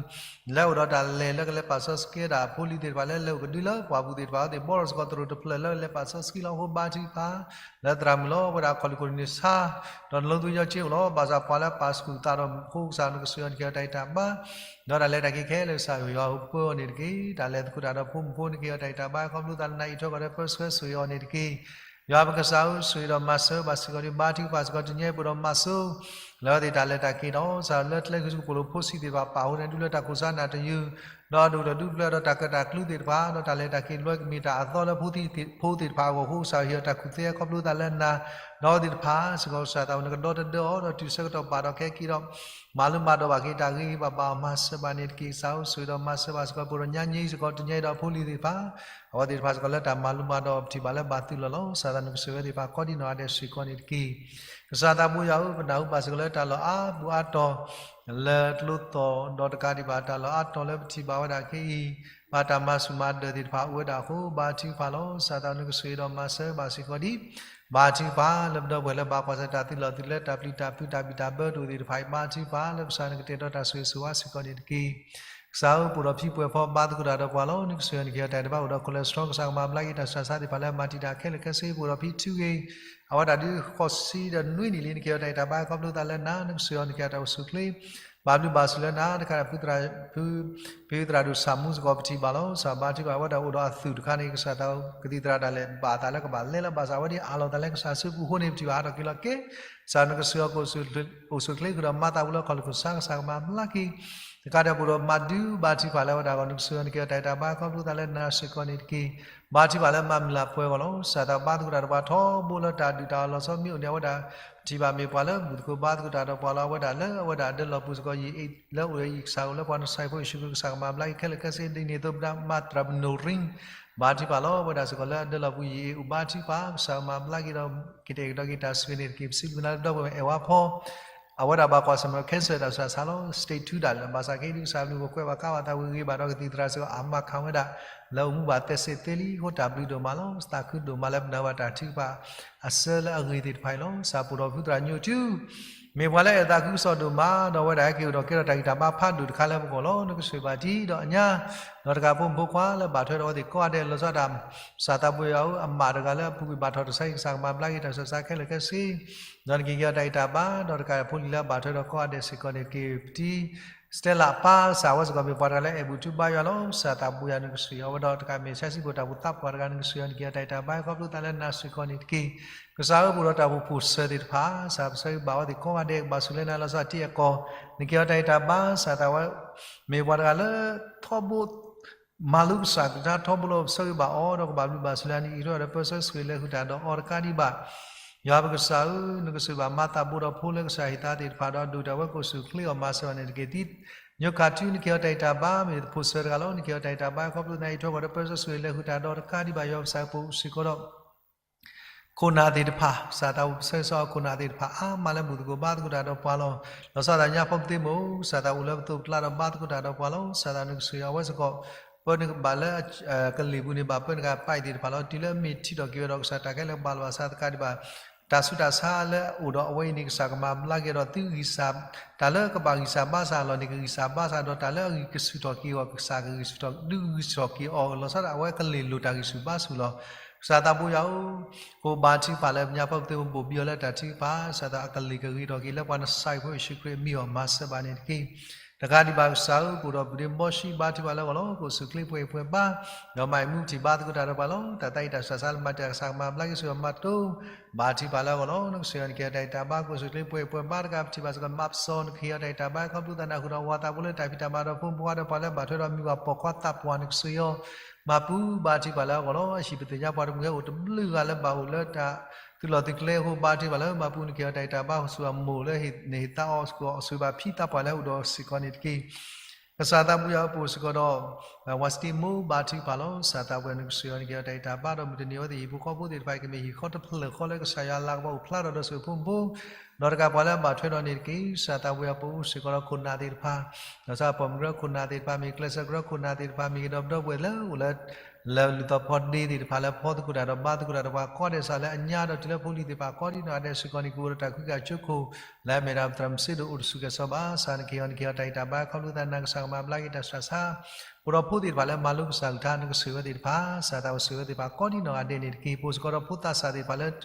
လၢအိၣ်ဒီးတၢ်လဲၤလၢကလဲၤပာ်စီဆှံဒၣ်ဖိလံၤသ့ၣ်တဖၣ်လၢလဲၤအိၣ်ကဒုလၢပှၢ်ပူၤသ့ၣ်တဖၣ်အဝဲသ့ၣ်ဘီထီၣ်စ့ၢ်ကီးသရိာ်တဖျၢၣ်လၢလဲၤပာ်စီဆှံလီၤ. အဃိဘါထုကဖၣ် လၢသရၣ်မုၣ်လီၤ အဝဲဒၣ်ခီၣ်လံၣ်ခိၣ်န့ၣ်ဆါ ဒီးနလိသူယီက့အိၣ်လီၤ. ဘၣ်ဆၣ်ပှၤလၢပာ်ဆူၣ်သးဒီးဖိကစၢ်နကဆိၣ်ဂ့ၤအီၤန့ၣ်က့ၤအီၤတၢ်ဂံၢ်တၢ်ဘါ ဒီးတၢ်လဲၤတၢ်က့ၤခဲလၢာ်ကစၢ်ယွၤပှဲၤအီၤန့ၣ်တက့ၢ်. တၢ်လဲၤသကိးတၢ်ဒီးဖိမုၣ်ဖိန့ၣ်က့ၤအီၤတၢ်ဂံၢ်တၢ်ဘါခီဖျိသးလၢနၤအံးထွဲကွၢ်ထွဲပၢဆှၢဆိၣ်ဂ့ၤအီၤန့ၣ်တက့ၢ်. ယွၤပကစၢ်ဧၢ ဆိၣ်ဂ့ၤဒီးမၤစၢၤဘၣ်စ့ၢ်ကီးဒ်ဘါထုကဖၣ်စ့ၢ်ကီးတနံၤအံၤပအိၣ်ဒီးမၤစၢၤ လၢအဝဲသ့ၣ်တၢ်လဲၤတၢ်က့ၤဒီး ကစၢ်လၢကျဲဃုာ်စူးကပိာ်လိၤဖိဆံးသ့ၣ်တဖၣ်ပာ်ဃုာ်န့ၣ် ဒုးလၢတၢ်ခိၣ်စါနၢ်တယုၢ် ဒီးဒိၣ်ထီၣ်ဒုးပျၢၤဒီးတၢ်ကၢၣ်တၢ်ကျူသ့ၣ်တဖၣ် ဒီးတၢ်လဲၤတၢ်က့ၤလၢကမ့ၢ်တၢ်အသီလၢဖိသ့ၣ်တဖၣ်အဂီၢ်အဃိ ကစၢ်ဟ့ၣ်အီၤတၢ်ခူၣ်သ့ခီဖျိသးလၢနၤ ဒီးအဝဲသ့ၣ်တဖၣ်စ့ၢ်ကီး ကစၢ်သးဝဲနကဒီတဒၢအီၤ ဒီးတုၤဆၢကတီၢ်ဘၣ်ဒီးခဲက့ၤဒီး မၤလိမၤဒိးဘၣ်က့ၤတၢ်ဂ့ၤဂ့ၤဘၣ်ဘၣ်အီၤ မၤစၢၤဘၣ်န့ၣ်တက့ၢ်. ကစၢ်ဧၢ ဆိၣ်ဂ့ၤဒီးမၤစၢၤဘၣ်စ့ၢ်ကီး ပအိၣ်ဒီးညါညံစ့ၢ်ကီးတညါအံၤဒီးဖိလံၤသ့ၣ်တဖၣ် အဝဲသ့ၣ်တဖၣ်စ့ၢ်ကီးလၢတၢ်မၤလိမၤဒိးအီၤပထံၣ်ဘၣ်လၢဘၣ်သုလီၢ်လီၤ. ကစၢ်သးနကဆိၣ်ဂ့ၤအဝဲသ့ၣ်တဖၣ်ကိးဒံနီၢ်ဂၤဒဲးစ့ၢ်ကီးန့ၣ်တက့ၢ်. ကစၢ်သးပူၤယွၤဧၢ ပနၢ်ဟူဘၣ်စ့ၢ်ကီးလၢတၢ်လီၢ်အါပူၤအါတီၤ လၢကျိသီၣ်ဒီးတကးဒံးဘၣ် တၢ်လီၢ်အါတီၤလၢပထံၣ်ဘၣ်ဝဲဒၣ်ခဲအံၤ ဘၣ်တၢ်မၤဆူၣ်မၤဒၢးသ့ၣ်တဖၣ်အိၣ်ဝဲဒၣ်အဃိ ဘါထုကဖၣ်လီၤ. ကစၢ်သးနကဆိၣ်ဂ့ၤဒီးမၤစၢၤဘၣ်စ့ၢ်ကီးဒ် ဘါထုကဖၣ်လၢပဒီပုၢ်ဝဲၢ်လၢဘၣ်ကွၢ်ဆၢၣ်တၢ်သုးလီၢ်သုးလၢတၢ်ပျံၤတၢ်ဖုးတၢ်ဘံၣ်တၢ်ဘၢတအိၣ်သ့ၣ်တဖၣ်အံၤ ဘါထုကဖၣ်လၢကစၢ်နကတဲာ်ကတီၤတၢ်ဆိၣ်ဂ့ၤဆိၣ်ဝါစ့ၢ်ကီးန့ၣ်တက့ၢ်. ကစၢ်ဧၢ ပအိၣ်ဒီးဖံပှဲၤဖီဘါသကိးတၢ်ဒီးပှၤလီၤ. နကဆိၣ်ဂ့ၤအီၤန့ၣ်က့ၤအီၤတၢ်ဂံၢ်တၢ်ဘါအိၣ်ဒီး cholesterol ကစၢ်ကမၤဘျါက့ၤတၢ်ဆူးတၢ်ဆါသ့ၣ်တဖၣ်လၢအမၤတံာ်တာ်ခဲလၢာ်ခဲဆ့ ပအိၣ်ဒီးဖံထူဂ့ၤ အဝဲဒၣ်ဒုးဃိးဆံဒီးနွံနံၣ်လံ နက့ၤအီၤတၢ်ဂံၢ်တၢ်ဘါခီဖျိသးလၢနၤ နကဆိၣ်ဂ့ၤအီၤန့ၣ်က့ၤအီၤတၢ်အိၣ်ဆူၣ်အိၣ်ချ့ ဘၣ်ဘျုးဘၣ်ဆိၣ်လၢနၤတခါဒီး ဖုသရၣ်ဒိၣ်ဆၣ်မူစ့ၢ်ကီးပထံၣ်ဘၣ်လီၤ. ကစၢ်ဘါထုကဖၣ်အဝဲဒၣ်အိၣ်ဒီးအသူၣ်တခါန့ၣ် ကစၢ်သးကသံၣ်သရၣ်တၢ်လဲၤဘၣ်အသးလၢကဘၣ်လဲၤလၢ ဘၣ်ဆၣ်အဝဲဒၣ်အးလီၤသးလၢကစၢ်စုပူၤအဃိန့ၣ် ပထံၣ်ဘၣ်အါထီၣ်က့ၤလီၤက့ၤ ကစၢ်နကဆိၣ်ဂ့ၤအီၤကအိၣ်ဆူၣ်အိၣ်ချ့ဃုာ်ဒီးမၤသးဝံၤလၢခီၣ်လံၣ်ခိၣ်ဆါ ကစၢ်ကမၤဘျါက့ၤ တကးဒံးပူၤဒီးမၤဒုးဘါထုကဖၣ်လၢအဝဲဒၣ်အဂီၢ် နကစၢ်ယွၤနက့ၤအီၤတၢ်အဲၣ်တၢ်ဘါခီဖျိသးလၢနၤစ့ၢ်ကီးန့ၣ်တက့ၢ်. ဘါထုကဖၣ်လၢမၤမုာ်လၤပှဲၤအဂီၢ်လီၤ. ကစၢ်သးဘါသကိးတၢ်ဒီးပှၤထီဘိလၢတၢ်ဒုၣ်တၢ်အီၣ်လီၤဆီ မ့ၢ်အိၣ်န့ၣ်အဝဲဒၣ် ပထံၣ်ဘၣ်မ့ၢ်ပှၤလၢဘူၣ်သကိးဘါသကိးတၢ်ဒီးပှၤလီၤ. အဝဲဒၣ်လၢအဝဲဒၣ်အဒၢလီၤပူၤစ့ၢ်ကီး ယအ့ၣ်လၢအိၣ်ဒီးယကစၢ်အိၣ်လၢပှၤ နကစၢ်ယ့ၣ်ၡူးခရံာ်ကစၢ်ကမၤဘျါက့ၤခဲလၢာ်ခဲဆ့ ဒ်န့ၣ်အသိးမတၤ မၤတြၢ်ပနိၣ်ရံ ဘါထုကဖၣ်လီၤ. အဝဲဒၣ်စ့ၢ်ကီးလၢအဒၢလီၤပူၤ ယအ့ၣ်အိၣ်ဘါထုကဖၣ် ကစၢ်ကမၤဘျါက့ၤဒီး က့ၤတၢ်အဲၣ်ကတီၤက့ၤတၢ်ဆိၣ်ဂ့ၤန့ၣ်တက့ၢ်. ပစံးဘျုးနၤလၢပဒီပုၢ်ဝဲၢ်အဲၣ်ဝါဖီ အဝဲဒၣ်ဘၣ်ကွၢ်ဆၢၣ်မဲာ် cancer တၢ်ဆူးတၢ်ဆါလီၤ. stage two ဒၣ်လဲာ် ဘၣ်ဆၣ်ခဲအံၤဒုး ကစၢ်ဘျုးပကွဲးဘၣ်ကါဘၣ်သးဝံၤဂ့ၤဘၣ်ဒီးကသံၣ်သရၣ်စ့ၢ်ကီး အမၤခးဝဲဒၣ် လၢအိၣ်မူဘၣ်သဲစ့ၣ်သ့လံအဃိ တၢ်ဘျုးဒိၣ်မးလီၤ. သးခုဒိၣ်မးလၢပနာ်ဘၣ်တၢ်ထုကဖၣ် အဆၢလၢအဂ့ၤသ့ၣ်တဖၣ်အံၤလီၤ. ကစၢ်ပိာ်ထီၣ်ဖုသရၣ်ညိၣ်ထူ မ့ၢ်ပှၤလၢအဲၣ်သးခုကစီၣ်ဒိၣ်မး ဒီးအဝဲဒၣ်ဟဲက့ၤအိၣ်ဒီးကဲထီၣ်တၢ်ဂံၢ်တၢ်ဘါဖးဒိၣ်တခါလၢပဂီၢ်လီၤ. နကဆိၣ်ဂ့ၤဘၣ်တံၢ်ဒီးအညါ ဒီးတကးဖိမုၣ်ဖိခွါလၢဘၣ်ထွဲဒီးအဝဲသ့ၣ်ကိးဂၤဒဲး လီၤဆီဒၣ်တၢ် ကစၢ်သးဘိယွၤဧၢ အမးတဂၤလၢအပူၤကွံာ်ဘၣ်ထီၣ်တစဲး ကစၢ်ကမၤဘျါက့ၤတၢ်ဆူးတၢ်ဆါခဲလၢာ်ခဲဆ့ ဒီးနက့ၤက့ၤအီၤတၢ်ဂံၢ်တၢ်ဘါ ဒီးတကးဖိလံၤလၢအဘၣ်ထွဲဒီးကိးဂၤဒဲးစ့ၢ်ကီးန့ၣ်တက့ၢ်. ပတံၢ် Stella အပၢ် ကစၢ်ဝဲစ့ၢ်ကီးမ့ၢ်ပှၤတဂၤလၢအဲၣ်ဘူၣ်ထုဘါယွၤလီၤ. ကစၢ်သးဘိယွၤ နကဆိၣ်ဂ့ၤအီၤဝဲဒီးတကးမ့ၢ်ဆါစံကိၣ်တၢ်ဘူၣ်သးပှၢ်တဂၤ နကဆိၣ်ဂ့ၤအီၤ နက့ၤအီၤတၢ်ဂံၢ်တၢ်ဘါခီဖျိသးလၢနၤစ့ၢ်ကီးန့ၣ်တက့ၢ်. ကစၢ်ဧၢပအိၣ်ဒီးတၢ်အိၣ်ဖှိၣ်ဖိစၢၤသ့ၣ်တဖၣ် ကစၢ်ပဆၢဂ့ၤဘၣ်အဝဲသ့ၣ်ကိးဂၤဒဲး ကဘၣ်ဆိၣ်လၢနၤလီၤဆီဒၣ်တၢ်အဲၣ်ကီၢ် နက့ၤအီၤတၢ်ဂံၢ်တၢ်ဘါ ကစၢ်သးဝဲ မ့ၢ်ပှၤတဂၤလၢ ထီဘိ မၤလိကစၢ်ကလုၢ်ကထါထီဘိလီၤ ပဆၢဂ့ၤဘၣ်အီၤ ဒီးကဘၣ်ဘျုးဘၣ်ဆိၣ်လၢနအံးထွဲဒီးပၢဆှၢဆိၣ်ဂ့ၤလၢာ်ဃုာ်တၢ်ဒီးအီၤတကးဒံးဘၣ်. ယွၤပကစၢ်ဧၢ နကဆိၣ်ဂ့ၤဘၣ်မၤသးဘိဒီးဖိလၢကစၢ်ဟ့ၣ်သးသ့ၣ်တဖၣ်ဒီးဒိၣ်တၢ်ဝဲကိးဆူၣ်ချ့အီၤမၤစၢၤအီၤန့ၣ်တက့ၢ်. သံညိခါထု နက့ၤအီၤတၢ်ဂံၢ်တၢ်ဘါ မ့ၢ်ဖိစၢၤတဂၤလီၤ နက့ၤအီၤတၢ်ဂံၢ်တၢ်ဘါခီဖျိသးအံးထွဲကွၢ်ဒီးပၢဆှၢဆိၣ်ဂ့ၤလၢာ်ဃုာ်တၢ်ဒီးတကးဒံးဘၣ် ယွၤပကစၢ်ပအိၣ်စ့ၢ်ကီးဒီး ခိၣ်နၢ်သ့ၣ်တဖၣ် ကစၢ်သးအိၣ်ပဆၢဂ့ၤဆၢအီၤခိၣ်နၢ်သ့ၣ်တဖၣ် အါမးလၢဘူၣ်သကိးဘါသကိးတၢ်ဒီးပှၤလီၤ. လီၤဆီဒၣ်တၢ်ညါဖိပသ့မ့ၢ် ကစၢ်သးအိၣ်လၢပသိးပကျါဒီးဘါသကိးတၢ်ဒီးပှၤလီၤ. ကစၢ်သးနကဆိၣ်ဂ့ၤအဝဲစ့ၢ်ကီး ပၢနကဘၣ်လၢ ကလံၢ်ပူၤန့ၣ် ဘၣ်ပၢနကပာ်အံၤသ့ၣ်တဖၣ်လီၤ. တုၤလၢအမ့ၢ်ထံၣ်ထီၣ်က့ၤဝဲဒီးကစၢ်တၢ်ခဲလၢာ်ကဘၣ်လီၤဘၣ်စးသကးဒံးဘၣ် တၢ်ဆူးတၢ်ဆါလၢအအိၣ်ဒီးအဝဲအံၤန့ၣ် ကစၢ်ကမၤဘျါက့ၤဒီးသုဂံၢ်စၢ် တၢ်လၢကဘၣ်ဂံၢ်စၢ်ဘါစၢ်အလီၢ်န့ၣ် ကဂံၢ်စၢ်ဘါစၢ်ဒီးတၢ်လၢအဂံၢ်ကဆူၣ်ထီၣ်က့ၤအီၤ ကစၢ်ကဂံၢ်ဆူၣ်ထီၣ် ဒုးဂံၢ်ဆူၣ်ထီၣ်က့ၤအီၤ လီၤဆီဒၣ်အဝဲကလ့ၢ်လိာ်တၢ်ဂံၢ်ဆူၣ်ဘါဆူၣ်လီၤ. ကစၢ်သးဘိယွၤဧၢ ကအိၣ်ဘါထုကဖၣ်လၢပညါဖီပသ့ ပဘိၣ်ဘံအီၤလၢတၢ်ထုကဖၣ် ကစၢ်သးအကလ့ၢ်ကဂ့ၤထီၣ်က့ၤလၢပှၤနစၢ်ဖိယ့ၣ်ၡူးခရံာ်အမံၤအီၤမၤစၢၤဘၣ်န့ၣ်တက့ၢ်. တကးဒံးဘၣ်ကစၢ်ဧၢ ပအိၣ်ဒီးပုၢ်ဒ့ဘီၡံဘါထုကဖၣ်လၢအဂီၢ်လီၤ. ကအိၣ်ဆူၣ်ချ့ပှဲၤပှဲၤဘါ ဒီးမၤအံၤမူထံၣ်ဘါသကိးတၢ်ဒီးပှၤလီၤ. တၢ်သးအံၤတၢ်ဆူးတၢ်ဆါလၢမၤတၢ်ကစၢ်ကမၤဘျါက့ၤဆိၣ်ဂ့ၤအီၤမၤတိ ဘါထုကဖၣ်လၢအဂီၢ်လီၤ. နကဆိၣ်ဂ့ၤအီၤ နက့ၤအီၤတၢ်ဂံၢ်တၢ်ဘါ ကအိၣ်ဆူၣ်ချ့ပှဲၤပှဲၤဘါတကး ပထံၣ်ဘၣ်စ့ၢ်ကီး မၤပစီ နကဟ့ၣ်အီၤတၢ်ဂံၢ်တၢ်ဘါ ခီဖျိသးနၢ်ဟူဒီးဝၤသးဖိလၢတၢ်ဖံးတၢ်မၤဒီးဖိမုၣ်ဖိခွါဒီးပှၤလၢဘၣ်ထွဲဒီးမုၢ်ဂၤပိာ်ခွါသးပှၢ် နကဆိၣ်ဂ့ၤအီၤ မၤပူၤ ဘါထုကဖၣ်လၢအဂီၢ်လီၤ. အဟံၣ်ပသ့ၣ်ညါပှၤတမှံၤဟဲအိၣ်တဘျုးဂၤလၢဘၣ်အိၣ်လၢတၢ်သုးလီၢ်သုးကျဲအဃိ ဘါထုကဖၣ်လၢမၤပူၤ နက့ၤအီၤတၢ်ဂံၢ်တၢ်ဘါ ကဆိၣ်ဂ့ၤအမိၢ်လၢနဟ့ၣ်သါအီၤ ကဆိၣ်ဂ့ၤဘၣ်ဖံသးပှၢ်လၢအိၣ်ဒီးစ့ၢ်ကီးန့ၣ်တက့ၢ်. ကစၢ်သးဘိယွၤဧၢ ပအိၣ်စ့ၢ်ကီးဒီး ဝၤစတံမိၢ် ဘါထုကဖၣ်လီၤ. ကစၢ်သးဘိယွၤ နကဆိၣ်ဂ့ၤအီၤ နက့ၤအီၤတၢ်ဂံၢ်တၢ်ဘါ ဒီးမုၢ်တနံၤအဝဲသ့ၣ်ဟံၣ်ဖိဃီဖိသ့ၣ်တဖၣ်အံၤ ကမ့ၢ်ဟံၣ်ဃီတဖျၢၣ်ဃီလၢကစၢ်ယွၤအလၤကပီၤအိၣ်ဖျါထီၣ်ဒီးဆိၣ်ဂ့ၤဖိမုၣ်ဖိ ဒီးတကးပှၤလၢအဘၣ်ထွဲဒီးန့ၣ်တက့ၢ်. ကစၢ်သးဘိယွၤ ပအိၣ်စ့ၢ်ကီးဒီးခိၣ်နၢ်သ့ၣ်တဖၣ် ဒီးစးပှၤမုၢ်ကရၢခိၣ်နၢ်သ့ၣ်တဖၣ်မ့ၢ်ဂ့ၤ ကျဲးစၢးကရၢခိၣ်နၢ်သ့ၣ်တဖၣ်မ့ၢ်ဂ့ၤ ဒီးပဒီပုၢ်ဝဲၢ်လၢအိၣ်လၢ လၢလူၤသီဖီဒ့သ့ၣ်တဖၣ်လၢဖီသကိးတၢ်ဒီးဘါသကိးတၢ်ဒီးပှၤကိးဂၤဒဲး ကစၢ်လၢအညါဒီးတုၤလၢဖိလံၤသ့ၣ်တဖၣ်ကိးဒံနီၢ်ဂၤဒဲးစ့ၢ်ကီးန့ၣ် ကအိၣ်ဒီးတၢ်ခုကစီၣ်ဆိခိၣ် လၢအမ့ၢ်ဒၣ်ပသရၣ်မုၣ်စ့ဒိၣ်အိၣ်တဆူၣ်ကဲၣ်စီၤဘၣ်ဆၣ် နက့ၤအီၤ နက့ၤအီၤတၢ်ဂံၢ်တၢ်ဘါ ခီဖျိသးနၤကစၢ်ကမၤဘျါက့ၤတၢ်ဆူးတၢ်ဆါ ပဒီးဖိသ့ၣ်တဖၣ်လၢမၤလိကစၢ်ကလုၢ်ကထါ နကဆိၣ်ဂ့ၤဝဲသ့ၣ်တဖၣ် ကစၢ်သးအိၣ်ဆိၣ်ဂ့ၤဝဲသ့ၣ်တဖၣ်ကိးဒံနီၢ်ဂၤဒဲးန့ၣ်တက့ၢ်. ပအိၣ်စ့ၢ်ကီးဒီးဖိသးစၢ်သ့ၣ်တဖၣ်လၢ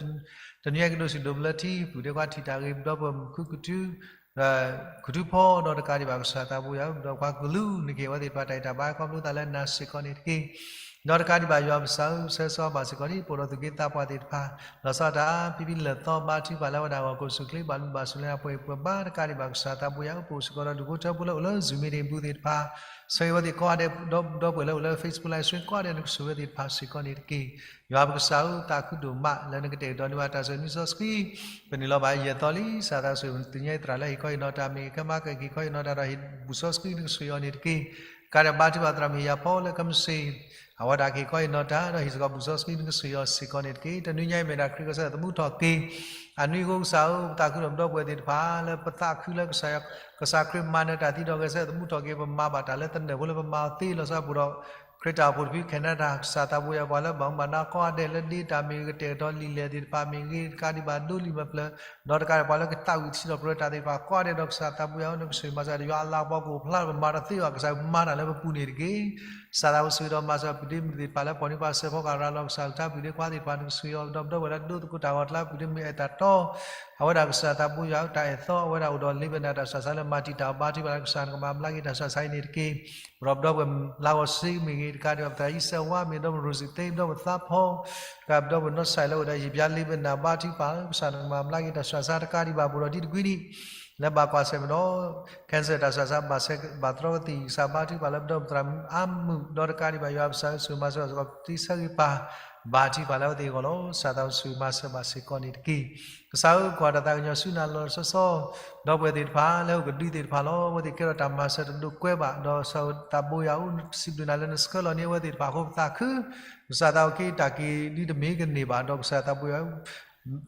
တနွံညါကဒိးစံၣ်ဒိးဘျၢထံ ပုၢ်ဒ့ခွါထံၣ်တၢ်ဂ့ၤ ပဒီပုၢ်ဝဲၢ်မုၣ်ခုကထု ခုထူဖီ ဒီးတကးဒံးဘၣ်ကစၢ်သးဘိယွၤ ပဒီးပှၤကလုာ် နက့ၤဝဲသ့ၣ်တဖၣ်တၢ်ဂံၢ်တၢ်ဘါခီဖျိသးလၢနၤစ့ၢ်ကီးန့ၣ်တက့ၢ်. ဒီးတကးဒံးဘၣ်ယွၤပကစၢ်ဧၢ ပဆၢဂ့ၤဆၢဝါဘၣ်စ့ၢ်ကီးန့ၣ် ပအိၣ်ဒီးသူၣ်က့သးပှၢ်သ့ၣ်တဖၣ် လီၤဆီဒၣ်တၢ် ဖံဖံလၢာ်သီ ဘါထုကဖၣ်လၢအဝဲဒၣ်အဂီၢ် ကအိၣ်ဆူၣ်ချ့ဘၣ်လူၤဘၣ်ဆိၣ်လၢအပှဲၤပှဲၤဘါ တကးဒံးဘၣ်ကစၢ်သးဘိယွၤ ပအိၣ်စ့ၢ်ကီးဒီးဒူၣ်ဖိထၢဖိလၢအိၣ်လၢ Zoom meeting ပူၤသ့ၣ်တဖၣ် ဆၢဂ့ၤဝဲသ့ၣ်ကိးဂၤဒဲး ဒီပုၢ်ဝဲၢ်လၢအိၣ်လၢ Facebook Live Stream ကိးဂၤဒဲး နကဆိၣ်ဂ့ၤဝဲသ့ၣ်တဖၣ်စ့ၢ်ကီးန့ၣ်တက့ၢ်. ယွၤပကစၢ်ဧၢ သးခုဒိၣ်မး လၢနကတဲာ်ကတီၤန့ၢ်ဘၣ်တၢ်ဆိၣ်ဂ့ၤနွံစီဆှံ ပနုာ်လီၤဘၣ်ယဲၢ်သီလံ ကစၢ်သးဆိၣ်ဂ့ၤ သ့ၣ်ညါအံၤသရၣ်လၢဟ့ၣ်ခီဟ့ၣ်နီၤတၢ်မ့ၢ်ဂ့ၤ ခဲမါကဟ့ၣ်ခီဟ့ၣ်နီၤတၢ်ဒီး ဟ့ၣ်ဘူၣ်စီဆှံ နကဆိၣ်ဂ့ၤအီၤန့ၣ်တက့ၢ်. ကးဒံးဘါထုကဖၣ်သရၣ်မုၣ်ယၤဖီလၢကမစ့ၢ် အဝဲဒၣ်ကဟ့ၣ်ခီဟ့ၣ်နီၤတၢ်ဒီးဟ့ၣ်စ့ၢ်ကီးဘူၣ်စီဆှံ နကဆိၣ်ဂ့ၤအီၤစ့ၢ်ကီးန့ၣ်တက့ၢ်. တနွံညါအံၤမ့ၢ်ဒၣ်ခရံာ်ကစၢ်သမူထီၣ်က့ၤ အနွံအဃိကစၢ်ဧၢ ပသးခုဒီးပဒီပုၢ်ဝဲၢ်သ့ၣ်တဖၣ်လၢပသးခုလၢ ကစၢ်ခရံာ်မၤနၢၤတၢ်သံဒီးဂဲၤဆၢထၢၣ်သမူထီၣ်က့ၤ ပမၤဘၣ်တၢ်လၢသနၢၣ်ဖိလၢပမၤအီၤသ့လီၤဆီပူၤဒီး ခရံာ်တၢ်အိၣ်ဖှိၣ်တဖုခဲနဒၣ် ကစၢ်သးဘိယွၤပှၤလၢဘၣ်မူဘၣ်ဒါကိးဂၤဒဲးလၢဒ့တၢ်မ့ၢ်ဂ့ၤ ကတဲာ်ကတီၤလံာ်လဲၢ်သ့ၣ်တဖၣ်မ့ၢ်ဂ့ၤ တကးဒံးဘၣ်ဒိလံာ်မဲာ်ဖျၢၣ် ဒီးတကးဒံးပှၤလၢကသးဝံၣ်ထံဒီးပရၢတၢ်သ့ၣ်တဖၣ်ကိးဂၤဒဲးဒီးကစၢ်သးဘိယွၤဧၢ နကဆိၣ်ဂ့ၤမၤစၢၤဒီးယွၤအလၤကပီၤကအိၣ်ဖျါလၢပမၤတသ့ဘၣ် ကစၢ်မၤတၢ်လၢပပူၤန့ၣ်တက့ၢ်. ကစၢ်သးဘိဆိၣ်ဂ့ၤဒီးမၤစၢၤပုၢ်ဒ့မုၣ်သ့ၣ်တဖၣ်လၢပှၤနွံပှၤဆၢဖီကရၤလီၤကစၢ်ကလုၢ်ကထါပုၢ်ဒ့ခွါသ့ၣ်တဖၣ် နကဆိၣ်ဂ့ၤအီၤဒီးပဒီပုၢ်ဝဲၢ်လၢဒိသကိးတၢ်ဂီၤကျါ ပုၢ်ဒ့မုၣ်အဲၣ်တၢ်တီ အဝဲဒၣ်ကစၢ်သးဘိယွၤတၢ်အဲၣ်သီ အဝဲဒၣ်အိၣ်ဒီးလ့ဘနၣ်တၢ်ဆူးတၢ်ဆါလၢမၤတံာ်တာ်အီၤဘါထုကဖၣ်လၢကစၢ်နကမၤဘျါက့ၤတၢ်ဆူးတၢ်ဆါအံၤန့ၣ်တက့ၢ်. ပဒီပုၢ်ဝဲၢ်လၢဂီၤစ့မ့ၢ်ဂ့ၤ တကးဒံးဘၣ်ပသရၣ်အံၤစဲးဝါမ့ၢ်ဂ့ၤ ဒီပုၢ်ဝဲၢ်ရိၣ်စံၣ်သ့ ဒီပုၢ်ဝဲၢ်သးဖီ တကးပဒီပုၢ်ဝဲၢ်နီၢ်စဲးလၢအိၣ်ဒီးယံာ်ဘျါလ့ဘနၣ်ဘါထုကဖၣ်လၢကစၢ်နကမၤဘျါက့ၤတၢ်ဆူးတၢ်ဆါတကးဒံးဘၣ်ပူၤဒီးဒ်တကွံနံၣ် လၢဘၣ်ကွၢ်ဆၢၣ်မဲာ်ဒီး cancer တၢ်ဆူးတၢ်ဆါ ဘၣ်ဆဲးဘၣ်တြီကသံၣ် ကစၢ်ဘါထုကဖၣ်လၢပဒီပုၢ်ဝဲၢ်သရၣ်မုၣ်အါမုၢ် ဒီးတကးဒံးဘၣ် ယွၤပကစၢ်ဧၢ ဆိၣ်ဂ့ၤမၤစၢၤဘၣ်စ့ၢ်ကီး ပတံၤဆၢဂ့ၤပၢ် ဘါထုကဖၣ်လၢအဝဲသ့ၣ်အဂီၢ်လီၤ. ကစၢ်သးအိၣ်ဆိၣ်ဂ့ၤမၤစၢၤဘၣ်စ့ၢ်ကီးန့ၣ်တက့ၢ်. ကစၢ်ဧၢ ကွၢ်တၢ်သးကညီၤဆူနၤလီၤလီၤဆီဆီ ဒီပုၢ်ဝဲၢ်သ့ၣ်တဖၣ် လၢဟီၣ်ကဒုသ့ၣ်တဖၣ်လီၤ. အဝဲသ့ၣ်ကဲထီၣ်တၢ်မၤစၢၤတဒိးကွဲဘၣ် ဒီးကစၢ်သးဘိယွၤဧၢ စံးဘျုးနၤလၢနဆှၢလီၤန့ၢ်အဝဲသ့ၣ်တဖၣ်အဃိ ပသးခု ကစၢ်သးအိၣ်က့ၤတၢ်က့ၤဒ်တမ့ၢ်ကန့ၢ်ဘၣ် ဒီးကစၢ်သးဘိယွၤဧၢ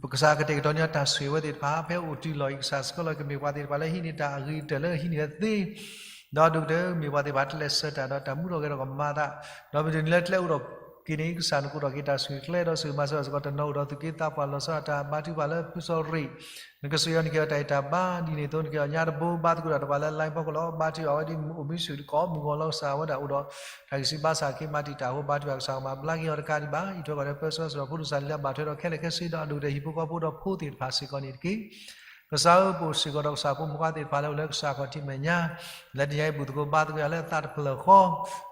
ပကစၢ်ကတဲာ်ကတီၤန့ၢ်တၢ်ဆိၣ်ဂ့ၤအဝဲသ့ၣ်တဖၣ် ဖဲအိၣ်တုၤလီၤအံၤ ကစၢ်ဆှၢလီၤကမ့ၢ်ပှၤသ့ၣ်တဖၣ်လၢဟံးန့ၢ်တၢ်အဂ့ၤကတၢၢ်လၢဟံးန့ၢ်ဝဲသ့ ဒီးဒိၣ်ကတၢၢ်မ့ၢ်ပှၤသ့ၣ်တဖၣ်တလဲၤဆှၢတၢ်ဒီးတၢ်မူထီၣ်ဂဲၤထီၣ်ကမၤအသး ဒီးမုၢ်တနံၤလၢကျဲအိၣ်ထီၣ်က့ၤန့ၣ် ကစၢ်နကိးထီၣ်က့ၤတၢ်ဆိၣ်ဂ့ၤကျဲ ဒီးဆိၣ်ဂ့ၤမၤစၢၤဘၣ်စ့ၢ်ကီးတနီၤအိၣ်ဒီးသူၣ်က့သးပှၢ်လီၤဆီဒၣ်တၢ် ဘါထုကဖၣ်လၢဖုစီၤရ့ၣ် နကစၢ်ယွၤနကဟ့ၣ်အီၤတၢ်ဂံၢ်တၢ်ဘါ ဒ်န့ၣ်အသိးနကဟ့ၣ်အီၤညါတဘိ ဘါသကိးတၢ်ဒီးပှၤလၢ line ဖီခိၣ်လီၤ. ဘါထုကဖၣ်အဝဲဒ်အမုၢ်အိၣ်မံဆိၣ် တကိးမုၢ်ဂီၤလီၤကစၢ်ဝဲဒၣ်အိၣ်ဒီး တၢ်ဂံၢ်ဆူၣ်ဘါဆၣ်က့ၤမၤတံာ်တာ်အဃိ ဘါထုကဖၣ်ကစၢ်ကမၤဘျါက့ၤအီၤတကးဒံးဘၣ် အံးထွဲကွၢ်ထွဲပၢဆှၢစ့ၢ်ကီးဖိဒိၣ်စၢ်လံၤလၢအဘၣ်ထွဲဒီးခဲလၢာ်ခဲဆ့ဒီးအဒိၣ်ကတၢၢ်ဟံၣ်ဖိဃီဖိဒီးဖိသ့ၣ်တဖၣ်စ့ၢ်ကီးန့ၣ်တက့ၢ်. ကစၢ်ဧၢ ပအိၣ်စ့ၢ်ကီးဒီးကစၢ်ဖိမုၣ်ဖိခွါသ့ၣ်တဖၣ်လၢအိၣ်လၢကစၢ်ခီၣ်ထံးမဲာ်ညါ လၢတနံၤအံၤဘူၣ်သကိးဘါသကိးယၤလၢသးတဖျၢၣ်ဃီ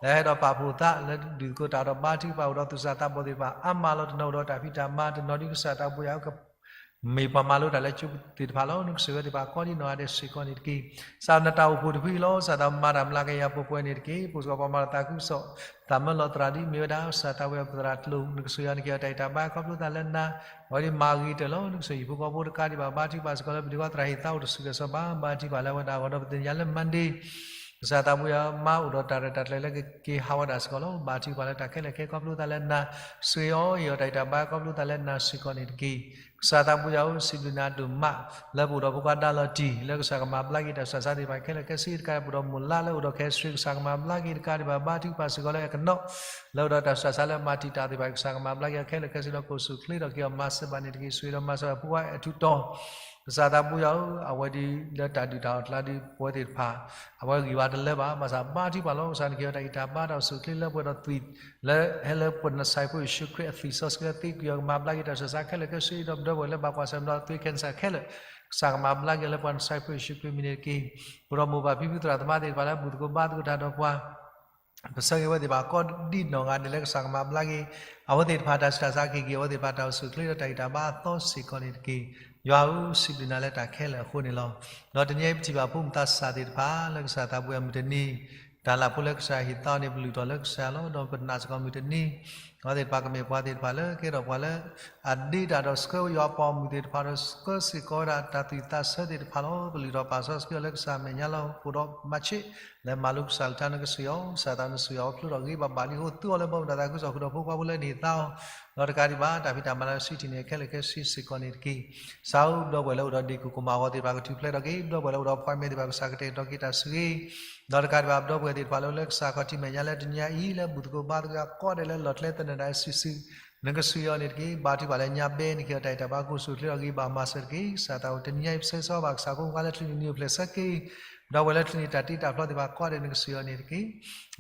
လၢဟဲဒီးပာ်ဖှိၣ်သးလၢဒုးသကိးတၢ်ဒီးဘါထုကဖၣ်အိၣ်ဒီးသူၣ်စၢ်သးဘီၣ်သ့ၣ်တဖၣ် အါမးလီၤတနီၤအိၣ်ဒီးတၢ်ဖံးတၢ်မၤတနီၤဒ်ကစၢ်သးဘိယွၤဧၢ မ့ၢ်ပှၤမၤလိတၢ်လၢကၠိသ့ၣ်တဖၣ်လီၤ. နကစၢ်ဝဲသ့ၣ်တဖၣ်ကိးဒ်နီၢ်ဂၤဒဲးစ့ၢ်ကီးန့ၣ်တက့ၢ်. ကစၢ်နတၢ်အိၣ်ဖှိၣ်တဖုအံၤလီၤ. ကစၢ်သးမၤတၢ်မျးကယၤပှဲၤပှဲၤန့ၣ်တက့ၢ်. ပအိၣ်စ့ၢ်ကီးပှၤမၤတၢ်သးခုကစီၣ် သးမၢလီၤသရၣ်ဒ်မ့ၢ်ဝဲဒၣ် ကစၢ်သးဝဲပသရၣ်ကျိၤ နကစၢ်ယွၤနကဟ့ၣ်အီၤတၢ်ဂံၢ်တၢ်ဘါခီဖျိသးလၢနၤ အဝဲဒ်မၤဂ့ၤတၢၢ်လီၤ. နကစၢ်ဟံၣ်ဖိဃီဖိတကးဒံးဘၣ် ဘါထုကဖၣ်စ့ၢ်ကီးလၢပဒုးဝဲသရၣ်ဟ့ၣ်သးအိၣ် တဆူၣ်ဂဲၤစီၤဘါ ဘါထုကဖၣ်လၢအဝဲဒၣ်အဂီၢ်ဒီးပသ့ၣ်ညါလၢ Monday ကစၢ်သးဘိယွၤမၤအိၣ်ဒီးတၢ်ရဲၣ်တၢ်ကျဲၤလၢကက့ၤဟးဝဲဒၣ်စ့ၢ်ကီးလီၤ. ဘါထုကဖၣ်လၢတၢ်ခဲလၢာ်ခဲဆ့ခီဖျိသးလၢနၤ ဆိၣ်ဂ့ၤအီၤ ဟ့ၣ်အီၤတၢ်ဂံၢ်တၢ်ဘါခီဖျိသးလၢနၤစ့ၢ်ကီးန့ၣ်တက့ၢ်. ကစၢ်သးဘိယွၤဧၢ စံးဘျုးနၤဒိၣ်မး လၢပအိၣ်ဒီးဖိခွါဒါလီၤတံၢ် လၢကစၢ်ကမၤဘျါက့ၤတၢ်ဆူးတၢ်ဆါသ့ၣ်တဖၣ်ခဲလၢာ်ခဲဆ့တကး ပအိၣ်ဒီးမိၢ်လါလၢအိၣ်ဒီးခဲဆ့ ကစၢ်ကမၤဘျါက့ၤတကးဒံးဘၣ် ဘါထုကဖၣ်စ့ၢ်ကီးလၢအကနိး လၢအိၣ်ဒီးတၢ်ဆူးတၢ်ဆါလၢမၤတံာ်တာ်သ့ၣ်တဖၣ် ကစၢ်ကမၤဘျါက့ၤအီၤခဲလၢာ်ခဲဆ့ဒီး ကိးဆူၣ်ချ့ထီၣ်က့ၤအီၤမၤစၢၤဘၣ်န့ၣ်တက့ၢ်. ဆိၣ်ဂ့ၤဒီးမၤစၢၤဖိခွါအဲၣ်ထူးတီၤ ကစၢ်သးဘိယွၤဧၢ အဝဲဒ်လၢတၢ်ဒုၣ်တၢ်အီၣ်ကျါဒ်ပဝဲသ့ၣ်တဖၣ် အဝဲဂံၢ်ဘါတလၢဘၣ် ဘၣ်ဆၣ်ဘါထုကဖၣ်လီၤ. ကစၢ်နကဟ့ၣ်အီၤတၢ်ဂံၢ်တၢ်ဘါဒီးဆိၣ်ချ့လၢပှဲၤဒီးသွံၣ် လၢဟဲလၢပနဆၣ်ဖိယ့ၣ်ၡူးခရံာ်အသွံၣ်စီဆှံလၢ သ့ကွံာ်အီၤကမၤဘျါက့ၤတၢ်ဆူးတၢ်ဆါခဲလၢာ်ခဲဆ့ ဒီးပဒီပုၢ်ဝဲၢ်လၢဘၣ်ကွၢ်ဆၢၣ်မဲာ်ဒီးသွံၣ် cancer ခဲလၢာ် ကစၢ်ကမၤဘျါက့ၤအီၤလၢပနဆၣ်ဖိယ့ၣ်ၡူးခရံာ်မံၤန့ၣ်တက့ၢ်. ပအိၣ်ဒီးမိၢ်ပၢ်ဖံဖုသရၣ်သမါသ့ၣ်တဖၣ်လၢဘူၣ်သကိးဘါသကိးတၢ်ဒီးပှၤ ပဆၢဂ့ၤဝဲသ့ၣ်တဖၣ်ကိးဒ်နီၢ်ဂၤဒဲးလၢကစၢ်ကမၤဘျါက့ၤ အဝဲသ့ၣ်တဖၣ်တၢ်ဆူးတၢ်ဆါက့ၤက့ၤ အဝဲသ့ၣ်တဖၣ်တၢ်အိၣ်ဆူၣ်ချ့ဒီးတၢ်ဂံၢ်တၢ်ဘါအသီစ့ၢ်ကီးန့ၣ်တက့ၢ်. ယွၤဧၢစံးဘျုးနၤလၢတၢ်ခဲလၢာ်အဃိန့ၣ်လီၤ. ဒီးတနံၤအံၤပထံၣ်ဘၣ်ဖိမုၣ်သးစၢ်သ့ၣ်တဖၣ်လၢကစၢ်သးဘိယွၤမုၢ်တနံၤ တၢ်လၢဖိလၢကစၢ်ဟ့ၣ်သးအီၤန့ၣ် ပလုၢ်ထီၣ်လၢကစၢ်လီၤ. ဒီးပနာ်စ့ၢ်ကီးမုၢ်တနံၤ အဝဲသ့ၣ်တဖၣ်ကမ့ၢ်ပှၤသ့ၣ်တဖၣ်လၢကဲထီၣ်ပှၤလၢ အဒ့တၢ်ဒီးဆှၢယွၤအပှၤဂီၢ်မုၢ်သ့ၣ်တဖၣ်ဒီးဆှၢစ့ၢ်ကီးဝဲဒၣ်တၢ်သွံၣ်သးဆၢသ့ၣ်တဖၣ်လီၤ. ပလုၢ်ထီၣ်ပာ်စီဆှံအီၤလၢကစၢ်မဲာ်ညါလီၤ. အိၣ်ဒီးမၤဆ့ၣ် လၢမၤလိကစၢ်အကလုၢ်ကထါ နကစၢ်ယွၤ ကစၢ်သးနကစၢ်ယွၤအီၤဖျိထီၣ်ဂ့ၤဘၣ်ဘၣ်လံအဃိ သူအီၤလၢဘီမုၢ်တၢ်သးခုကစီၣ်ဃုာ်ဒီးဖိခွါဖိလၢနဟ့ၣ်သးအီၤ ဒီးတကးဒံးဘၣ် တၢ်ဖံးတၢ်မၤလၢအဆံးထံၣ်န့ၣ် ခဲလၢာ်ခဲဆ့စ့ၢ်ကီးန့ၣ်တက့ၢ်. ကစၢ်ဧၢ ဒီပုၢ်ဝဲၢ်လၢအိၣ်ဒီးဒ့ၣ်ကူၣ်ကမၣ်အဂီၤသ့ၣ်တဖၣ်ကထူၣ်ဖျဲးထီၣ်က့ၤ ဒီပုၢ်ဝဲၢ်လၢအိၣ်ဒီး appointment သ့ၣ်တဖၣ်ကစၢ်ကတဲာ်ကတီၤက့ၤတၢ်ဆိၣ်ဂ့ၤ ဒီးတကးဒံးဘၣ် ဒီပုၢ်ဝဲၢ်သ့ၣ်တဖၣ်လၢအိၣ်လၢကစၢ်ခီၣ်ထံးမဲာ်ညါလၢတနံၤအံၤလၢဘူၣ်သကိးဘါသကိးအကိးဒဲးလၢလီၢ်ကျဲသနၢၣ်ဒၣ်စုာ်စုာ် နကစၢ်ယွၤန့ၣ်တက့ၢ်. ဘါထုကဖၣ်လၢညါဘဲန့ၣ်က့ၤအီၤတၢ်ဂံၢ်တၢ်ဘါကိးဆူၣ်ချ့ထီၣ်ဂ့ၤဘၣ်မၤစၢၤတက့ၢ်. ကစၢ်သးအိၣ်တနံၤအံၤပဆၢဂ့ၤဆၢဝါဘၣ်ကစၢ်ဖိမုၣ်ဖိခွါလၢချုးန့ၢ်နံၤအိၣ်ဖျဲၣ်ဆၢက့ၤ ဒီပုၢ်ဝဲၢ်လၢချုးန့ၢ်တၢ်တ့တၢ်ဖျီသ့ၣ်တဖၣ်ကိးဒဲးနကစၢ်ယွၤန့ၣ်တက့ၢ်.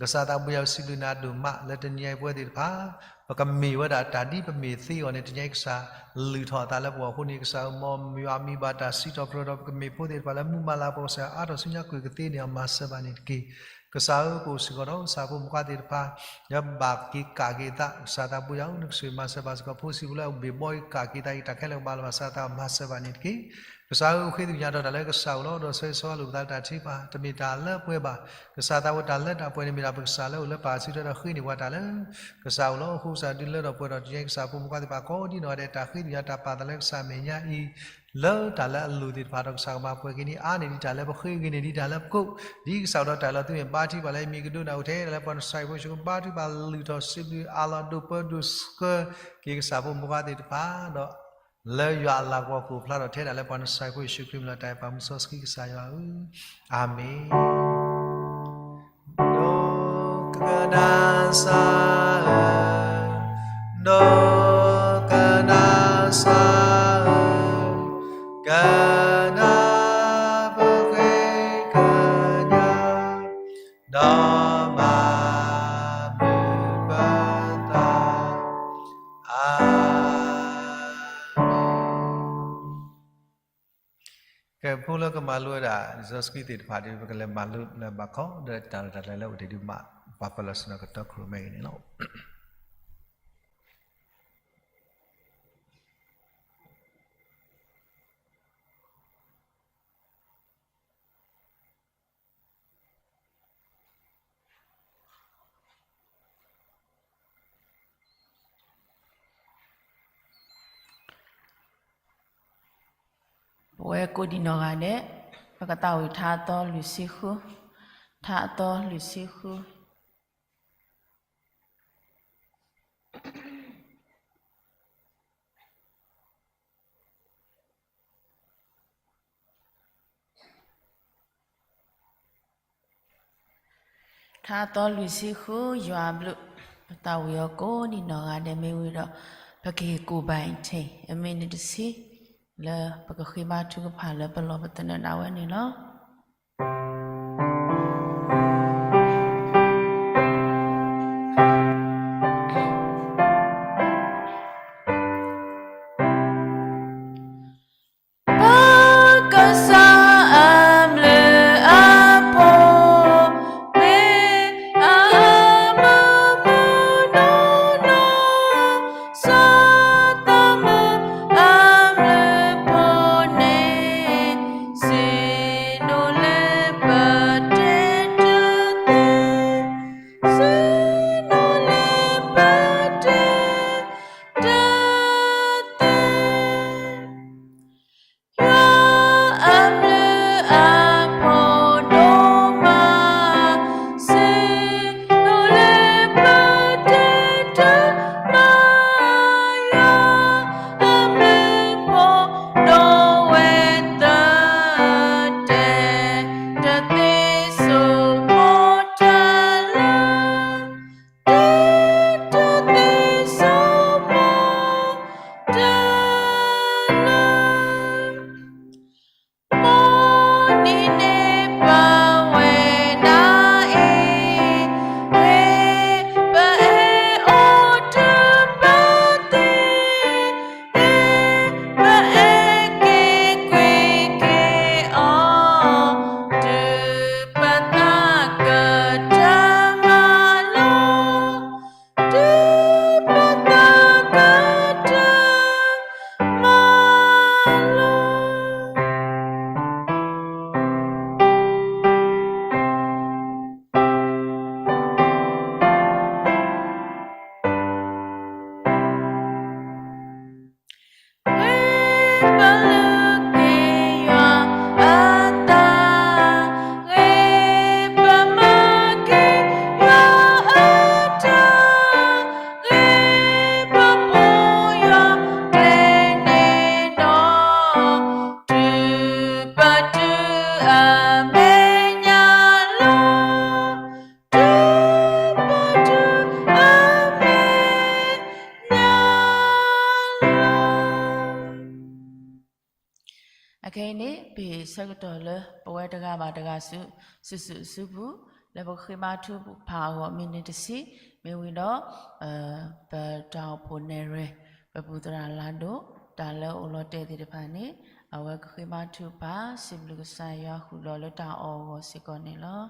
ကစၢ်သးဘိယွၤဧၢစံးဘျုးနၤဒိၣ်မးလၢတနံၤအံၤပဝဲသ့ၣ်တဖၣ် ပကမ့ၢ်ဝဲဒၣ်တၢ်ဒ်ပမ့ၢ်သ့အဂီၢ်န့ၣ် တနံၤအံၤကစၢ်လုၢ်ထီၣ်အသးလၢပဂီၢ်အဃိန့ၣ် ကစၢ်ယွၤမ်ယွၤမံဘၣ်တၢ်စံးထီၣ်ပတြၢၤဒီးပကမ့ၢ်ဖိသ့ၣ်တဖၣ်လၢမူမၤလၤကပီၤကစၢ်ယွၤအါထီၣ်ဆူညါကွံာ်ကသ့န့ၣ် အမၤစၢၤဘၣ်န့ၣ်တက့ၢ်. ကစၢ်ဧၢ ပအိၣ်စ့ၢ်ကီးဒီးကစၢ်ဖိမုၣ်ဖိခွါသ့ၣ်တဖၣ် လၢဘၣ်က့ၤကးက့ၤအသး ကစၢ်သးဘိယွၤဧၢ နကစၢ်မၤစၢၤဘၣ်စ့ၢ်ကီးဖိဆံးဖိလၢအဘ့ၣ်ဘီအံၤကးက့ၤသးအံၤ တၢ်ခဲလၢာ်ကဘၣ်လီၤဘၣ်စးသး မၤစၢၤဘၣ်န့ၣ်တက့ၢ်. ကစၢ်ဧၢ ဃ့ကညးဒီးတၢ်လၢကစၢ်အိၣ်လီၤ ဒီးဆၢဂ့ၤဆၢဝါလိာ်ပသးလၢတၢ်ထုကဖၣ် တမ့ၢ်တၢ်လၢပှဲၤဘၣ်. ကစၢ်သးဝဲတၢ်လၢတၢ်ပှဲၤန့ၣ် မ့ၢ်ဒၣ်ပကစၢ်လၢအိၣ်လၢပၢ်အစုထွဲဒီးဃ့န့ၢ်ပှၤတၢ်လၢ ကစၢ်အိၣ်လီၤ. အဃိကစၢ်ဒုးလၢထီၣ်ပှဲၤထီၣ်တနံၤအံၤ ကစၢ်ဖိမုၣ်ဖိခွါသ့ၣ်တဖၣ်ကိးဒ်နီၢ်ဂၤဒဲး တၢ်ဃ့ကညးတၢ်ပာ်သးလၢကစၢ်မဲာ်ညါအံၤ လၢတၢ်လၢအလိၤသ့ၣ်တဖၣ်ဒီး ကစၢ်ကမၤပှဲၤက့ၤန့ၢ်အါန့ၢ်ဒံးတၢ်လၢပဃ့ ဂ့ၤန့ၢ်ဒံးတၢ်လၢပကိး ဒ်ကစၢ်အိၣ်ဒီးတၢ်လီၤသူန့ၣ် ဘါထုကဖၣ်လၢအမံၤကဒိးန့ၣ် အိၣ်ထဲဒၣ်လၢပှၤနစၢ်ဖိဆၢ ဘါထုကဖၣ်လုၢ်ထီၣ်စံးဘျုးအးလီၤ ဒိးပၢဒိးဆှၢက့ၤကစၢ်ဖိမုၣ်ဖိခွါသ့ၣ်တဖၣ်ဒီး လၢယွၤအလၤကပီၤကအိၣ်ဖျါထီၣ်ထဲဒၣ်လၢပှၤနစၢ်ဖိယ့ၣ်ၡူးခရံာ်မံၤလီၤ. တၢ်အဲၣ်ပာ်မူစီဆှံကစၢ်ယွၤဧၢ, အၤမ့ၣ်. ဒိကနၣ်စၢ်ဧၢ, ဒိကနၣ်စၢ်ဧၢ, ကနၣ်ပဃ့ကညး ဒီးမၤမုာ်ပသး, အၤမ့ၣ်. ကဲ ဖိလၢကမၤလိဝဲဒၣ် လံာ်စီဆှံသ့ၣ်တဖၣ်ဒီး ပကလဲၤမၤလိလၢဘၣ်ခီ ဒီးတၢ်ရဲၣ်တၢ်ကျဲၤလၢအိၣ်တ့ၢ်ဒုးမး ပှၤပၢၢ်လီၤဆူနကတီခိၣ်မဲာ်ဂ့ၤန့ၣ်လီၤ. ပဝဲကိးဒံးနီၢ်ဂၤဒဲး, ပကသးဝံၣ်ထါအသီလွံၢ်ဆံဃု, ထါအသီလွံၢ်ဆံဃု. ထါအသီလွံၢ်ဆံဃု, ယွၤအဘျုး, ပသးဝံၣ်အီၤကိးဒံးနီၢ်ဂၤဒဲး မ့ၢ်ဝံၤဒီး ပက့ၤကူးဘၣ်အံၤထဲ အမံးနံးတဆံ လၢပကဃ့ဘါထုကဖၣ်လၢပလီၢ်ပသနၢၣ်ဒၣ်ဝဲန့ၣ်လီၤ. ပကစၢ်အဘျုးအဖှိၣ် မ့ၢ်အမုာ်မုာ်နီၢ်နီၢ်, စီၤသးမုၢ်အဘျုးအဖှိၣ်န့ၣ် စံးဒိၣ်လၢပတဲတသ့, စံးဒိၣ်လၢပတဲတသ့. ယွၤအဘျုးအဖှိၣ်ဒိၣ်မး, စံးဒိၣ်လၢပတဲတမး, ယွၤအဘျုးအဖှိၣ်ဒိၣ်ဝဲသတဲ, တသ့စိာ်မိၢ်တၢ်လၢ တသ့စိာ်မိၢ်တၢ်လၢ မိၢ်နံၤန့ၣ်ပဝဲဒၣ်အံၤ, ဂ့ၤပအဲၣ်အီၤတုၤပသံ, ဂ့ၤပအဲၣ်က့ၤကွံာ်က့ၤအီၤ, တုၤပသးကတၢၢ်မးလီၤ. တုၤပသးကတၢၢ်မးလီၤ. ဂ့ၤပလုၢ်က့ၤယွၤအသး, ဂ့ၤပမၤက့ၤယွၤအတၢ်, ဂ့ၤပပိာ်ယွၤကျဲန့ၣ်ဒီး, တုၤပတုၤအမဲာ်ညါလီၤ. တုၤပတုၤအမဲာ်ညါလီၤ. အခဲအံၤန့ၣ် ပဟ့ၣ်ဆၢကတီၢ်လၢပဝဲတဂၤဘၣ်တဂၤ စုစုအစုပူၤ လၢပကဃ့ဘါထုကဖၣ်အဂီၢ် မံးနံးတဆံ, မ့ၢ်ဝံၤဒီး ပတၢ်အိၣ်ဖှိၣ်နဲၣ်ရွဲၣ် ပပုၢ်သရၣ်လၤဒိၣ် တၢ်လၢအအိၣ်လီၤတဲာ်သ့ၣ်တဖၣ်န့ၣ် အဝဲကဃ့ဘါထုကဖၣ် စံးဘျုးကစၢ်ယွၤဃုာ်ဒီးလၢတၢ်အီၣ်အဂီၢ်စ့ၢ်ကီးန့ၣ်လီၤ.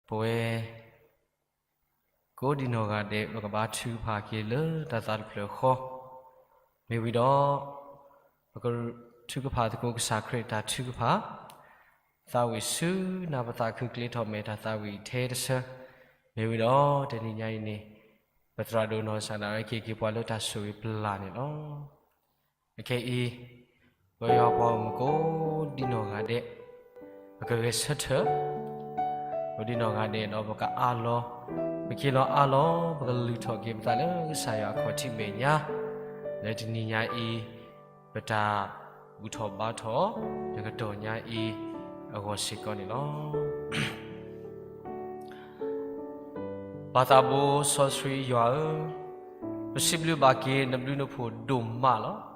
ပဝဲ ကိးဒံနီၢ်ဂၤဒဲး ပကဘါထုကဖၣ်က့ၤလၢတၢ်သးတဖျၢၣ်ဃီ, မ့ၢ်ဝံၤဒီး ပကထုကဖၣ်သကိးကစၢ်ခရံာ်တၢ်ထုကဖၣ်, သးဝံၣ်ဆူနၢ်ပသးခု ကျ့ထီၣ်မဲာ်တၢ်သးဝံၣ်ထဲတဆၢ, မ့ၢ်ဝံၤဒီးတနံၤညါအံၤန့ၣ် ပသရၣ်ဒိၣ်နီၢ်ကစၢ်ဒၣ်ဝဲက့ၤက့ၤပှၤလၢတၢ်ဆိၣ်ဂ့ၤပလၢ်န့ၣ်လီၤ. အခဲအံၤ ပဝဲယွၤပှၤဂီၢ်မုၢ်ကိးဒံနီၢ်ဂၤဒဲး ပကဂဲၤဆၢထၢၣ် ကိးဒံနီၢ်ဂၤဒဲးဒီး ပကအးလီၤ, ပကဟ့ၣ်လီၤအးလီၤ ပကလုၢ်ထီၣ်က့ၤပသးလၢကစၢ်ယွၤအခီၣ်ထံးမဲာ်ညါ, လၢတနံၤညါအံၤ ပတၢ်ဘူၣ်ထီၣ်ဘါထီၣ် တကတီၢ်ညါအံၤအဂီၢ်စ့ၢ်ကီးန့ၣ်လီၤ. ပၢ်သးဘိစီဆှံယွၤဧၢ, ပစံးဘျုးဘၣ်က့ၤနဘျုးနဖှိၣ်ဒိၣ်မးလီၤ.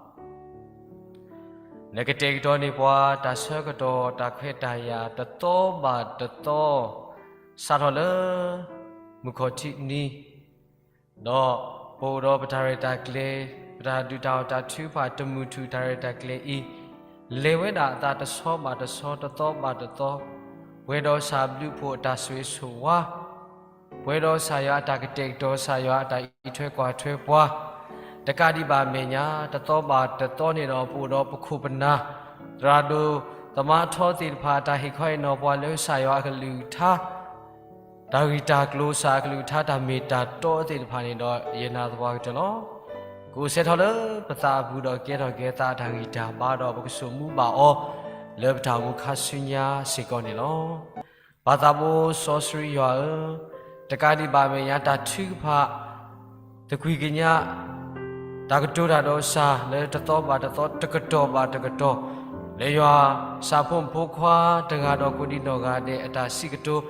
နကတဲာ်ကတီၤန့ၢ်ပှၤ တၢ်ဆၢကတီၢ်တၢ်ခွဲးတၢ်ယာ်တသီဘၣ်တသီ, စးထီၣ်လၢ မုၢ်ခီၣ်ထံးနံၤ ဒီးပအိၣ်ဒီးပတၢ်ရဲၣ်တၢ်ကျဲၤ, ပတၢ်ဒုၣ်တၢ်အီၣ်တၢ်ထုကဖၣ်တမုာ်ထူၣ် တၢ်ရဲၣ်တၢ်ကျဲၤအံၤ, လဲၤဝဲဒၣ်အသးတဆီဘၣ်တဆီ တသီဘၣ်တသီ, ပှဲၤဒီးကစၢ်ဘျုးဖှိၣ်အတၢ်ဆိၣ်ဂ့ၤဆိၣ်ဝါ, ပှဲၤဒီးကစၢ်ယွၤအတၢ်ကတဲာ်ကတီၤ ကစၢ်ယွၤအတၢ်အံးထွဲကွၢ်ထွဲပှၤ, တကးဒံးဘၣ်အမဲာ်ညါ တသီဘၣ်တသီန့ၣ်ဒီး ပအိၣ်ဒီးပခိၣ်ပနၢ် သရၣ်ဒိၣ်သမါထီသ့ၣ်တဖၣ် အတၢ်ဟ့ၣ်ခီဟ့ၣ်နီၤပှၤလၢကစၢ်ယွၤအကလုၢ်ကထါ တၢ်ဂ့ၢ်တၢ်ကျိၤ ကစၢ်အကလုၢ်ကထါ တၢ်မ့ၢ်တၢ်တီသ့ၣ်တဖၣ်န့ၣ်ဒီး ယနာ်သပှၢ်ကတၢၢ်လီၤ. ကအိၣ်စဲထီၣ်လၢပသးအပူၤဒီး ကဲထီၣ်က့ၤသးအတၢ်ဂံၢ်တၢ်ဘါဒီး ပကဆိၣ်မူဘၣ်အီၤ လၢပတၢ်အိၣ်မူခါဆူညါစ့ၢ်ကီးန့ၣ်လီၤ. ပၢ်သးဘိစီဆှံယွၤဧၢ, တကးဒံးဘၣ်အမဲာ်ညါ တၢ်ထုကဖၣ် သကွံာ်ကညး တၢ်ကတိၤတၢ်ဒီးကစၢ် လၢတသီဘၣ်တသီ တကတီၢ်ဘၣ်တကတီၢ်, လၢယွၤကစၢ်ဖိမုၣ်ဖိခွါတဂၤဒီး ကိးဒံနီၢ်ဂၤဒဲးအတၢ်စံးကတိၤ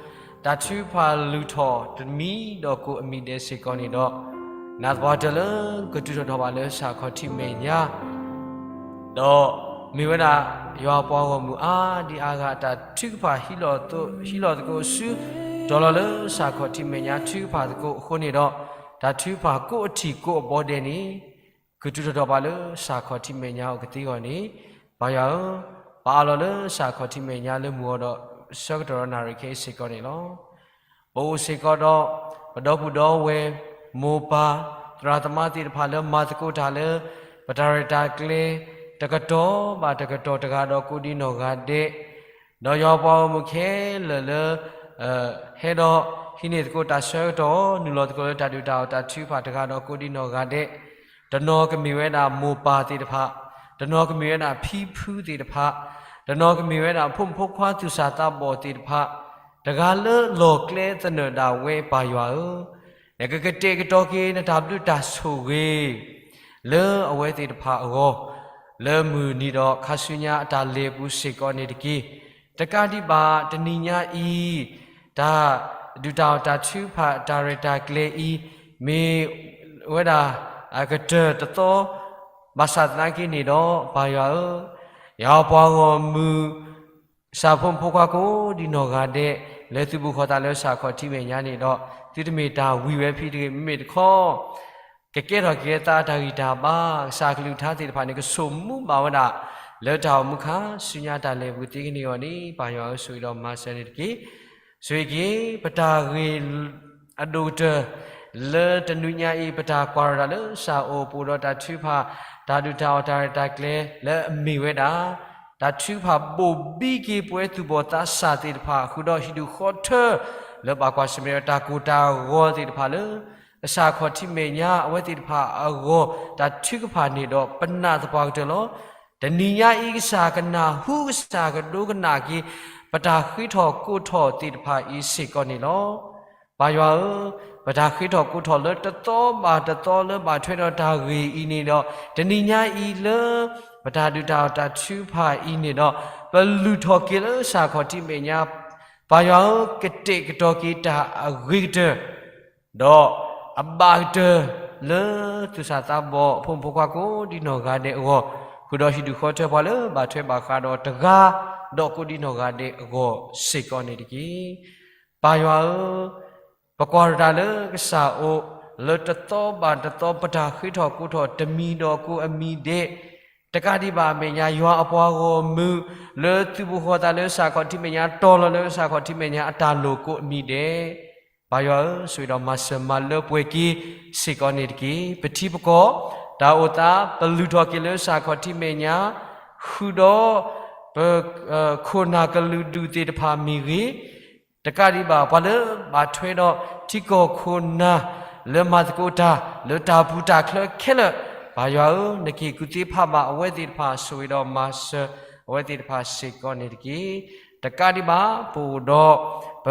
တၢ်ထုကဖၣ်လုၢ်ထီၣ်တမံၤဒီးကိးအမံၤဒဲးစ့ၢ်ကီးန့ၣ်ဒီး, နာ်သပှၢ်ကတၢၢ်လၢ ကတုၤထီၣ်ထီၣ်ဘၣ်လၢကစၢ်ခီၣ်ထံးမဲာ်ညါ ဒီးမ့ၢ်ဝဲဒၣ် ယွၤပှၤဂီၢ်မုၢ်အါဒံအါဂၤ တၢ်ထုကဖၣ်ဟံးလီၤသကိးဆူ တီၤလီၤလၢကစၢ်ခီၣ်ထံးမဲာ်ညါ ထုကဖၣ်သကိးအဃိန့ၣ်ဒီး, တၢ်ထုကဖၣ်ကိးအထံၣ်ကိးအဘီဒဲးန့ၣ် ကတုၤထီၣ်ထီၣ်ဘၣ်လၢကစၢ်ခီၣ်ထံးမဲာ်ညါအိၣ်ကသ့အဂီၢ်န့ၣ်, ပၢ်ယွၤဧၢ, ပအးလီၤလၢကစၢ်ခီၣ်ထံးမဲာ်ညါလၢမုၢ်ဂီၤဒီး ဆၢကတီၢ်ဒီးနၣ်ရံၣ်ခဲအံၤစ့ၢ်ကီးန့ၣ်လီၤ. ပအိၣ်စ့ၢ်ကီးဒီး ပဒီပုၢ်ဒီဝဲၢ် မိၢ်ပၢ် သရၣ်သမါသ့ၣ်တဖၣ်လၢမၤသကိးတၢ်လၢ ပတၢ်ရဲၣ်တၢ်ကျဲၤ တကတီၢ်ဘၣ်တကတီၢ်တဂၤဒီးကိးဒံနီၢ်ဂၤဒဲး, ဒီးယွၤပှၤဂီၢ်မုၢ်ခဲလၢာ်လၢ ဟဲဒီးဟံးန့ၢ်သကိးတၢ်ဆၢကတီၢ် နုာ်လီၤသကိးလၢတၢ်ဒုၣ်တၢ်အီၣ်တၢ်ထုကဖၣ်တဂၤဒီးကိးဒံနီၢ်ဂၤဒဲး, တနီၤကမ့ၢ်ဝဲဒၣ်မိၢ်ပၢ်သ့ၣ်တဖၣ်, တနီၤကမ့ၢ်ဝဲဒၣ်ဖံဖုသ့ၣ်တဖၣ်, တနီၤကမ့ၢ်ဝဲဒၣ်ဖိမုၣ်ဖိခွါသူၣ်စၢ်သးဘီၣ်သ့ၣ်တဖၣ်, တဂၤလၢလီၢ်ကျဲသနၢၣ်ဒၣ်ဝဲပၢ်ယွၤဧၢ, နကကတဲာ်ကတီၤက့ၤနတၢ်ဘျုးတၢ်ဆိၣ်ဂ့ၤ လၢအဝဲသ့ၣ်တဖၣ်အဂီၢ်, လၢမုၢ်နံၤဒီးခါဆူညါအတၢ်လဲၤပူၤစ့ၢ်ကီးန့ၣ်တက့ၢ်. တကးဒံးဘၣ်တနံၤညါအံၤ တၢ်ဒုၣ်တၢ်အီၣ်တၢ်ထုကဖၣ်တၢ်ရဲၣ်တၢ်ကျဲၤအံၤ မ့ၢ်ဝဲဒၣ်အကတၢၢ်တသီ, ဘၣ်ဆၣ်သနာ်က့န့ၣ်ဒီး ပၢ်ယွၤဧၢ, ယွၤပှၤဂီၢ်မုၢ် ကစၢ်ဖိမုၣ်ဖိခွါကိးဒံနီၢ်ဂၤဒဲး လၢသုးဘူးဃီၤသးလၢကစၢ်ခီၣ်ထံးမဲာ်ညါန့ၣ်ဒီး သုတမ့ၢ်တၢ်ဝံၤဝဲဖဲတဂ့ၤ, မ့မ့ၢ်တခီ ကကဲထီၣ်က့ၤသးတၢ်ဂံၢ်တၢ်ဘါ ကစၢ်ကလုၢ်ကထါသ့ၣ်တဖၣ်န့ၣ် ကဆိၣ်မူဘၣ်ဝဲဒၣ် လၢတၢ်အိၣ်မူခါဆူညါတၢ်လဲၤပူၤသ့ကန့ၢ်အဂီၢ်န့ၣ် ပၢ်ယွၤဧၢ ဆိၣ်ဂ့ၤဒီးမၤစၢၤန့ၣ်တက့ၢ်. ဆိၣ်ဂ့ၤက့ၤ ပတၢ်ဂ့ၢ်အဒိၣ်ကတၢၢ် လၢတနံၤညါအံၤ ပတၢ်ကွၢ်ရၤတၢ်လၢကစၢ်အိၣ် ပအိၣ်ဒီးတၢ်ထုကဖၣ် တၢ်ဒုၣ်တၢ်အီၣ်တၢ်ရဲၣ်တၢ်ကျဲၤ လၢအမ့ၢ်ဝဲဒၣ် တၢ်ထုကဖၣ်ဘိၣ်ဘံက့ၤပဝဲသူၣ်ဘီၣ်သးစၢ်သ့ၣ်တဖၣ် ဃုာ်ဒီးဟံၣ်ဒူၣ်ဃီထၢ လၢဘၣ်ကွၢ်ဆၢၣ်မဲာ်ဒီးတၢ်ကိၢ်တၢ်ဂီၤသ့ၣ်တဖၣ်လၢ ကစၢ်ခီၣ်ထံးမဲာ်ညါ အဝဲသ့ၣ်တဖၣ်အဂီၢ် တၢ်ထုကဖၣ်န့ၣ်ဒီး ပနာ်သပှၢ်ကတၢၢ်လီၤ. တနံၤညါအံၤ ကစၢ်ကနၢ်ဟူ ကစၢ်ကဒိကနၣ်က့ၤ ပတၢ်ဃ့ထီၣ်ကိးထီၣ်သ့ၣ်တဖၣ်အံၤစ့ၢ်ကီးန့ၣ်လီၤ. ပၢ်ယွၤဧၢ, ပတၢ်ဃ့ထီၣ်ကိးထီၣ်လၢတသီဘၣ်တသီ လၢဘၣ်ထွဲဒီးတၢ်ဂ့ၢ်အံၤန့ၣ်ဒီး တနံၤညါအံၤလၢ ပတၢ်ဒုၣ်တၢ်အီၣ်တၢ်ထုကဖၣ်အံၤန့ၣ်ဒီး ပလုၢ်ထီၣ်က့ၤလၢကစၢ်ခီၣ်ထံးမဲာ်ညါ ပၢ်ယွၤဧၢ, ကတဲာ်ကတီၤက့ၤတၢ်အဂ့ၤကတၢၢ် ဒီးအဘၣ်ကတၢၢ်လၢသူၣ်စၢ်သးဘီၣ် ဖိမုၣ်ဖိခွါကိးဒံနီၢ်ဂၤဒဲးအဂီၢ်, ဃုာ်ဒီးဟံၣ်ဒူၣ်ဃီထၢပှၤလၢဘၣ်ထွဲဘၣ်ဃးဒီးတဂၤဒီးကိးဒံနီၢ်ဂၤဒဲးအဂီၢ်စ့ၢ်ကီးန့ၣ်တက့ၢ်. ပၢ်ယွၤဧၢ, ပကွၢ်တၢ်လၢကစၢ်အိၣ် လၢတသီဘၣ်တသီ ပတၢ်ဃ့ထီၣ်ကိးထီၣ်တမံၤဒီးကိးအမံၤဒဲး, တကးဒံးဘၣ်အမဲာ်ညါ ယွၤအပှၤဂီၢ်မုၢ် လၢသုးဘူးဃီၤသးလၢကစၢ်ခီၣ်ထံးမဲာ်ညါ တီၤလီၤလၢကစၢ်ခီၣ်ထံးမဲာ်ညါအတၢ်လိၣ်ကိးအမံၤဒဲး, ပၢ်ယွၤဧၢ, ဆိၣ်ဂ့ၤဒီးမၤစၢၤမၤလၢပှဲၤက့ၤစ့ၢ်ကီးန့ၣ်တက့ၢ်. ပထံပကီၢ် တၢ်အိၣ်သး ပလုၢ်ထီၣ်က့ၤလၢကစၢ်ခီၣ်ထံးမဲာ်ညါ ဃုာ်ဒီး ပ ခိၣ်နၢ်ကလုာ်ဒူၣ်သ့ၣ်တဖၣ်မ့ၢ်ဂ့ၤ, တကးဒံးဘၣ် ပှၤလၢဘၣ်ထွဲဒီးထံကီၢ်ခိၣ်နၢ် လၢမၤသကိးတၢ် လၢတၢ်ပူၤတၢ်ချၢခဲလၢာ်, ပၢ်ယွၤဧၢ, နက့ၤကူၣ်သ့ဖးဘၣ်အဝဲသ့ၣ်တဖၣ် ဆိၣ်ဂ့ၤဒီးမၤစၢၤအဝဲသ့ၣ်တဖၣ်စ့ၢ်ကီးန့ၣ်တက့ၢ်. တကးဒံးဘၣ် ပအိၣ်ဒီး ပ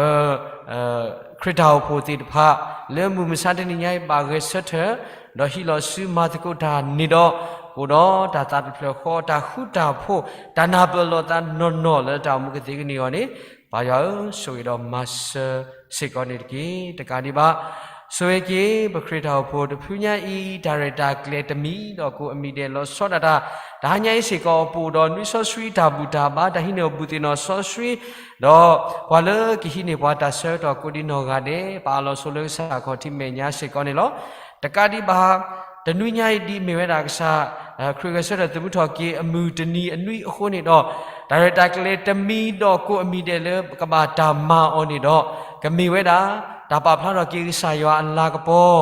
ခရံာ်တၢ်အိၣ်ဖှိၣ်သ့ၣ်တဖၣ် လၢမုၢ်မဆါတနံၤညါအံၤ ဘၣ်ဂဲၤဆၢထၢၣ် ဒီးဟံးလီၤဆူမၤသကိးတၢ်န့ၣ်ဒီး ကအိၣ်ဒီးတၢ်သးတဖျၢၣ်ဃီ တၢ်ဃူတၢ်ဖိး တၢ်နၢ်ပၢၢ်လိာ်သးနီၢ်နီၢ်လၢတၢ်အိၣ်မူကသ့ကန့ၢ်အဂီၢ်န့ၣ်, ပၢ်ယွၤဧၢ, ဆိၣ်ဂ့ၤဒီးမၤစၢၤစ့ၢ်ကီးန့ၣ်တက့ၢ်. တကးဒံးဘၣ် ဆိၣ်ဂ့ၤက့ၤ ပခရံာ်တၢ်အိၣ်ဖှိၣ်တဖုညါအံၤ တၢ်ရဲၣ်တၢ်ကျဲၤတမံၤဒီးကိးအမံၤဒဲး လီၤဆီဒၣ်တၢ်, တဟါညါအံၤစ့ၢ်ကီး ပအိၣ်ဒီးနွံစီဆှံတၢ်ဘူၣ်တၢ်ဘါ တၢ်ဟံးန့ၢ်အဘူၣ်သ့ၣ်နီၣ်စီဆှံ ဒီးပှၤလၢကဟံးန့ၢ်ပှၤတၢ်ဆၢကတီၢ်ကိးဒံနီၢ်ဂၤဒဲး ပအးလီၤဆိလၢကစၢ်ခီၣ်ထံးမဲာ်ညါစ့ၢ်ကီးန့ၣ်လီၤ. တကးဒံးဘၣ် တနွံညါအံၤဒ်အမ့ၢ်ဝဲဒၣ်ကစၢ် ခရံာ်ဂဲၤဆၢထၢၣ်သမူထီၣ်က့ၤအမုၢ်တနံၤအနွံအဃိန့ၣ်ဒီး တၢ်ရဲၣ်တၢ်ကျဲၤတမံၤဒီးကိးအမံၤဒဲးလၢကဘၣ်တၢ်မၤအီၤန့ၣ်ဒီး ကမ့ၢ်ဝဲဒၣ် တၢ်ပာ်ဖျါထီၣ်က့ၤကစၢ်ယွၤအလၤကပီၤ,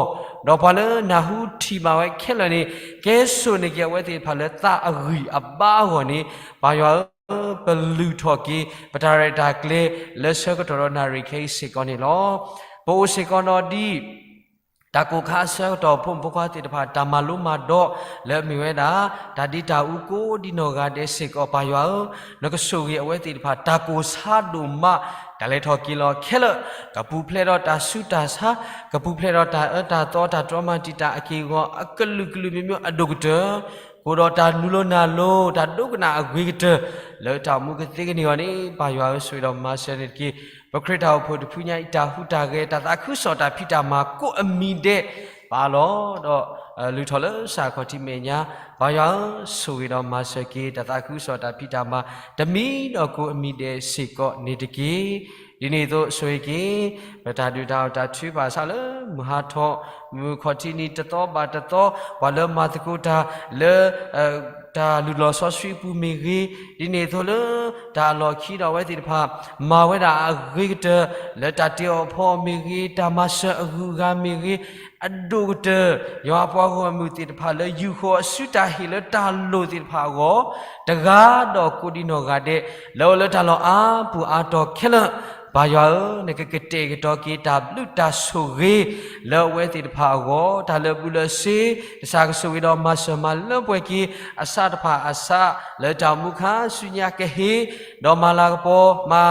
ဒီးပှၤလၢနၢ်ဟူထံၣ်ဘၣ်ဝဲခဲလၢာ်န့ၣ် ကဲစိာ်န့ၢ်က့ၤအဝဲသ့ၣ်တဖၣ်လၢသးအဂံၢ်အဘါအဂီၢ်န့ၣ်, ပၢ်ယွၤဧၢ, ပလုၢ်ထီၣ်က့ၤ ပတၢ်ရဲၣ်တၢ်ကျဲၤလၢဆၢကတီၢ်ဒီးနၣ်ရံၣ်ခဲအံၤစ့ၢ်ကီးန့ၣ်လီၤ. ပအိၣ်စ့ၢ်ကီးဒီးဒ် တၢ်ကိၢ်ခါအဆၢကတီၢ် ဖိမုၣ်ဖိခွါသ့ၣ်တဖၣ် တၢ်မၤလိမၤဒိးလၢအမ့ၢ်ဝဲဒၣ် တၢ်ဒ့တၢ်အူကိးဒံနီၢ်ဂၤဒဲးစ့ၢ်ကီး ပၢ်ယွၤဧၢ, နကဆိၣ်ဂ့ၤအဝဲသ့ၣ်တဖၣ် တၢ်ကိၢ်ဆါဒိၣ်မး တၢ်လဲၤထီၣ်က့ၤလီၤခဲလၢာ်, ကပူၤဖျဲးဒီးတၢ်ဆူးတၢ်ဆါ, ကပူၤဖျဲးဒီးတၢ်အၢတၢ်သီ တၢ်တြီမၤတံာ်တာ်အက့ၢ်အဂီၤ အကလုာ်ကလုာ်မ့ၢ်မ့ၢ်အဒိၣ်ကတၢၢ် ကအိၣ်ဒီးတၢ်နူၤလီၤနၢ်လီၤ တၢ်ဒိကနၣ်အဂ့ၤကတၢၢ် လၢတၢ်အိၣ်မူကသ့ကန့ၢ်အဂီၢ်န့ၣ်, ပၢ်ယွၤဧၢ, ဆိၣ်ဂ့ၤဒီးမၤစၢၤန့ၣ်တက့ၢ်. ပခရံာ်တၢ်အိၣ်ဖှိၣ်တဖုညါအံၤ တၢ်ဟူးတၢ်ဂဲၤ တၢ်သးခုကစီၣ်တၢ်ဖံးတၢ်မၤကိးအမံၤဒဲး ပာ်လီၤဒီး လုၢ်ထီၣ်လၢကစၢ်ခီၣ်ထံးမဲာ်ညါ, ပၢ်ယွၤဧၢ, ဆိၣ်ဂ့ၤဒီးမၤစၢၤက့ၤ တၢ်သးခုကစီၣ်တၢ်ဖံးတၢ်မၤ တမံၤဒီးကိးအမံၤဒဲးစ့ၢ်ကီးန့ၣ်တက့ၢ်. ဒ်န့ၣ်အသိး ဆိၣ်ဂ့ၤက့ၤ ပတၢ်ဒုးတၢ်အီၣ်တၢ်ထုကဖၣ်စးလၢ မုၢ်ဟါထီၣ် မုၢ်ခီၣ်ထံးနံၤတသီဘၣ်တသီ, ပှၤလၢမၤသကိးတၢ်လၢ တၢ်လုၢ်လီၢ်စီဆှံအပူၤမ့ၢ်ဂ့ၤ, ဒ်န့ၣ်အသိးလၢ တၢ်အလီၢ်ခံဒီးအဝဲသ့ၣ်တဖၣ် မၤဝဲဒၣ်အဂ့ၤကတၢၢ် လၢတၢ်တ့အီၣ်ဖီအီၣ်မ့ၢ်ဂ့ၤ, တၢ်မၤစၢၤအဂုၤအဂၤမ့ၢ်ဂ့ၤ, အဒိၣ်ကတၢၢ် ယွၤအပှၤဂီၢ်မုၢ်သ့ၣ်တဖၣ်လၢယူာ်ဃီၤအစုတၢ်ဟ့ၣ်လၢတၢ်လိၣ်သ့ၣ်တဖၣ်အဂီၢ်, တဂၤဒီးကိးဒံနီၢ်ဂၤဒဲး လၢအိၣ်လၢတၢ်လီၢ်အါပူၤအါတီၤခဲလၢာ်, ပၢ်ယွၤဧၢ, နကကတဲာ်ကတီၤက့ၤတၢ်ဘျုးတၢ်ဆိၣ်ဂ့ၤ လၢအဝဲသ့ၣ်တဖၣ်အဂီၢ်, တၢ်လၢာ်ဘူၣ်လၢာ်စ့, ကစၢ်ကဆိၣ်ဂ့ၤဒီးမၤစၢၤမၤလၢပှဲၤက့ၤ အစးတဖၣ်အစး လၢတၢ်အိၣ်မူခါဆူညါကဟ့ၣ်, ဒီးမၤလၤကပီၤ မၤ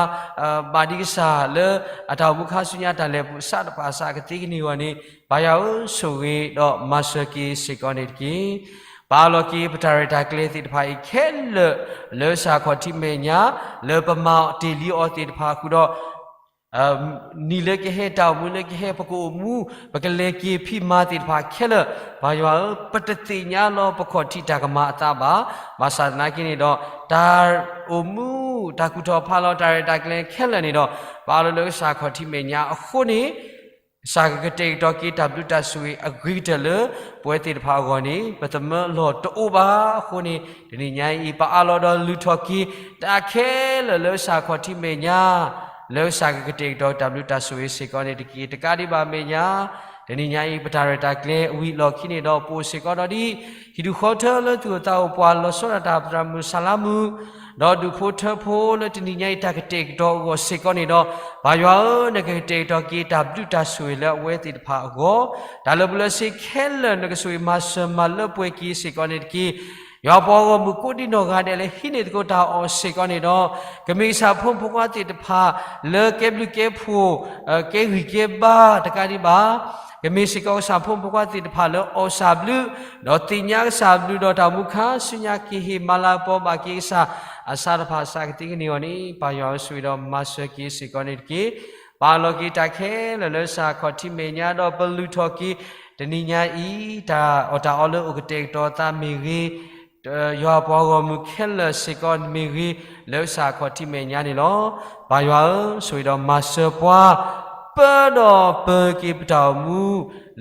ဘၣ်ဒံးကစၢ်လၢ အတၢ်အိၣ်မူခါဆူညါတၢ်လဲၤပူၤအစးတဖၣ်အစးကသ့ကန့ၢ်အဂီၢ်န့ၣ်, ပၢ်ယွၤဧၢ, ဆိၣ်ဂ့ၤဒီးမၤစၢၤက့ၤစ့ၢ်ကီးန့ၣ်တက့ၢ်. ပအးလီၤက့ၤ ပတၢ်ရဲၣ်တၢ်ကျဲၤသ့ၣ်တဖၣ်အံၤခဲလၢာ် လၢကစၢ်ခီၣ်ထံးမဲာ်ညါ လၢပမၤတ့ၢ်လံအီၤသ့ၣ်တဖၣ်ဃုာ်ဒီး နံၣ်လၢကဟဲ တၢ်အိၣ်မူလၢကဟဲ ပကအိၣ်မူ ပကလဲၤက့ၤဖံးမၤသ့ၣ်တဖၣ်ခဲလၢာ်, ပၢ်ယွၤဧၢ, ပတသ့ၣ်ညါလီၤပခီၣ်ထံးတၢ်ကမၤအသးဘၣ်. ဘၣ်ဆၣ်သနာ်က့န့ၣ်ဒီး တၢ်အိၣ်မူ တၢ်ကူၣ်ထီၣ်ဖးလီၤ တၢ်ရဲၣ်တၢ်ကျဲၤခဲလၢာ်န့ၣ်ဒီး ပအးလီၤလၢကစၢ်ခီၣ်ထံးမဲာ်ညါအဃိန့ၣ် ကစၢ်ကကတဲာ်ကတီၤက့ၤတၢ်ဘျုးတၢ်ဆိၣ်ဂ့ၤအဂ့ၤကတၢၢ်လၢ ပဝဲသ့ၣ်တဖၣ်အဂီၢ်န့ၣ် ပသမၢလီၢ်တအိၣ်ဘၣ်အဃိန့ၣ် တနံၤညါအံၤ ပအးလီၤဒီးလုၢ်ထီၣ်က့ၤ တၢ်ခဲလၢာ်လၢကစၢ်ခီၣ်ထံးမဲာ်ညါ လၢကစၢ်ကကတဲာ်ကတီၤတၢ်ဘျုးတၢ်ဆိၣ်ဂ့ၤစ့ၢ်ကီးန့ၣ်တက့ၢ်. တကးဒံးဘၣ်မဲာ်ညါ တနံၤညါအံၤ ပတၢ်ရဲၣ်တၢ်ကျဲၤဝံၤလီၢ်ခံန့ၣ်ဒီး ပအိၣ်စ့ၢ်ကီးဒီးဒ် ဟံၣ်ဒူၣ်ဃီထၢလၢသူၣ်အိၣ်သးအိၣ်ပှၤလီၤဆီဒၣ်တၢ်သရၣ်မုၣ်ဆါလါမုၣ် ဒီးဒူၣ်ဖိထၢဖိလၢတနံၤညါအံၤ တၢ်ကတဲာ်ကတီၤအဂီၢ်စ့ၢ်ကီးန့ၣ်ဒီး ပၢ်ယွၤဧၢ, နကကတဲာ်ကတီၤက့ၤတၢ်ဘျုးတၢ်ဆိၣ်ဂ့ၤလၢအဝဲသ့ၣ်တဖၣ်အဂီၢ်, တၢ်လၢာ်ဘူၣ်လၢာ်စ့ခဲလၢာ် နကဆိၣ်ဂ့ၤမၤစၢၤမၤလၢပှဲၤက့ၤစ့ၢ်ကီးန့ၣ်တက့ၢ်. ယွၤပှၤဂီၢ်မုၢ်ကိးဒံနီၢ်ဂၤဒဲးလၢဟံးန့ၢ်သကိးတၢ်အီၣ်စ့ၢ်ကီးန့ၣ်ဒီး ကမ့ၢ်ကစၢ်ဖိမုၣ်ဖိခွါသ့ၣ်တဖၣ်လၢကဲဘျုးကဲဖှိၣ် ကဲဂံၢ်ကဲဘါတကးဒံးဘၣ် ကမ့ၢ်စ့ၢ်ကီးကစၢ်ဖိမုၣ်ဖိခွါသ့ၣ်တဖၣ်လၢအီၣ်ကစၢ်ဘျုး ဒီးသ့ၣ်ညါကစၢ်ဘျုးဒီးတၢ်အိၣ်မူခါဆူညါကဟ့ၣ်မၤလၤကပီၤဘၣ်က့ၤကစၢ် အစးတဖၣ်အစးကသ့ကန့ၢ်အဂီၢ်န့ၣ် ပၢ်ယွၤဧၢ ဆိၣ်ဂ့ၤဒီးမၤစၢၤက့ၤစ့ၢ်ကီးန့ၣ်တက့ၢ်. ပအးလီၤက့ၤတၢ်ခဲလၢာ်လၢကစၢ်ခီၣ်ထံးမဲာ်ညါ ဒီးပလုၢ်ထီၣ်က့ၤ တနံၤညါအံၤ တၢ်အီၣ်တၢ်အီလၢအိၣ်ကတဲာ်ကတီၤသးမ့ၢ်ဂ့ၤ ယွၤပှၤဂီၢ်မုၢ်ခဲလၢာ်စ့ၢ်ကီးမ့ၢ်ဂ့ၤ လၢကစၢ်ခီၣ်ထံးမဲာ်ညါန့ၣ်လီၤ. ပၢ်ယွၤဧၢ, ဆိၣ်ဂ့ၤဒီးမၤစၢၤပှၤ ပၢဒီးပၢက့ၤပတၢ်အိၣ်မူ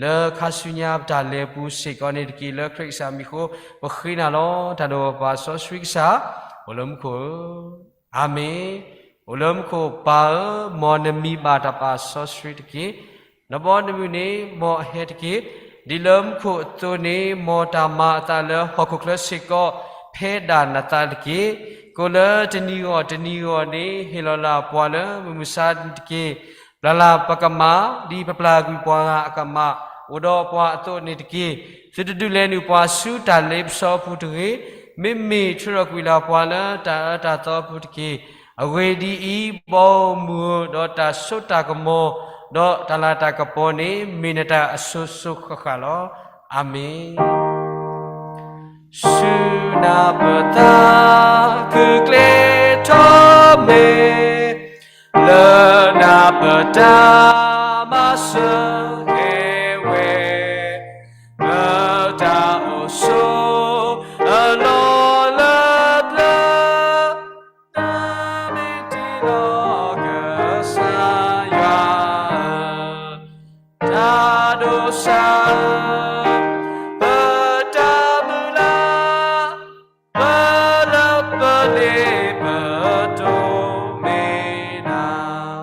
လၢခါဆူညါပတၢ်လဲၤပူၤစ့ၢ်ကီးန့ၣ်တက့ၢ်. လၢခရံာ်ကစၢ်မံၤအဃိ ပဃ့နၤလီၤ. တၢ်ဒိၣ်ပပၢ်စီဆှံကစၢ်, အိၣ်လၢမူခိၣ်ဧၢ, အၤမ့ၣ်. အိၣ်လၢမူခိၣ်ပၢ်ဧၢ, မ်နမံၤဘၣ်တၢ်ပာ်စီဆှံတက့ၢ်. နဘီနမုၢ်န့ၣ် မ်အဟဲတက့ၢ်. ဒ်လၢမူခိၣ်အသိးန့ၣ် မ်တၢ်မၤအသးလၢဟီၣ်ခိၣ်ချၢစ့ၢ်ကီး ဖဲဒၣ်နသးတက့ၢ်. ကိးလၢတနံၤဂီၢ်တနံၤဂီၢ်န့ၣ် ဟ့ၣ်လီၤလၢပှၤလၢမုၢ်မဆါတက့ၢ်. ပျၢ်လၢ်ပကမၣ် ဒ်ပပျၢ်ကွံာ်ပှၤဂၤအကမၣ် အိၣ်ဒီးပှၤအသိးန့ၣ်တက့ၢ်. သုတဒုးလဲၤနုာ်ပှၤဆူတၢ်လ့ပစီအပူၤတဂ့ၤ. မ့မ့ၢ်ဆှၢထီၣ်ကွံာ်လၢပှၤလၢတၢ်အၢတၢ်သီအပူၤတက့ၢ်. အဂ့ၢ်ဒ်အံၤ, ဘီမုၢ်ဧၢ, ဒီးတၢ်စိတၢ်ကမီၤ, ဒီးတၢ်လၤတၢ်ကပီၤန့ၣ် မ့ၢ်နတၢ်အစိၤစိၤဃၣ်ဃၣ်လီၤ. အၤမ့ၣ်. ဆူနၤပတၢ် ခုၣ်ကျဲထီၣ်မ့ၢ် လၢနၤပတၢ် မၤစၢၤက့ၤဝဲ လၢတၢ်အိၣ်ဆိး အလီၢ်လၢပျၢၤ တၢ်မ့ၢ်တ့ၢ်လီၤ ကစၢ်ယွၤဧၢ, တၢ်ဒိးစၢ် ပတၢ်မုၢ်လၢ် ပလၢပလ့ပတိၢ်မ့ၢ်နၤ.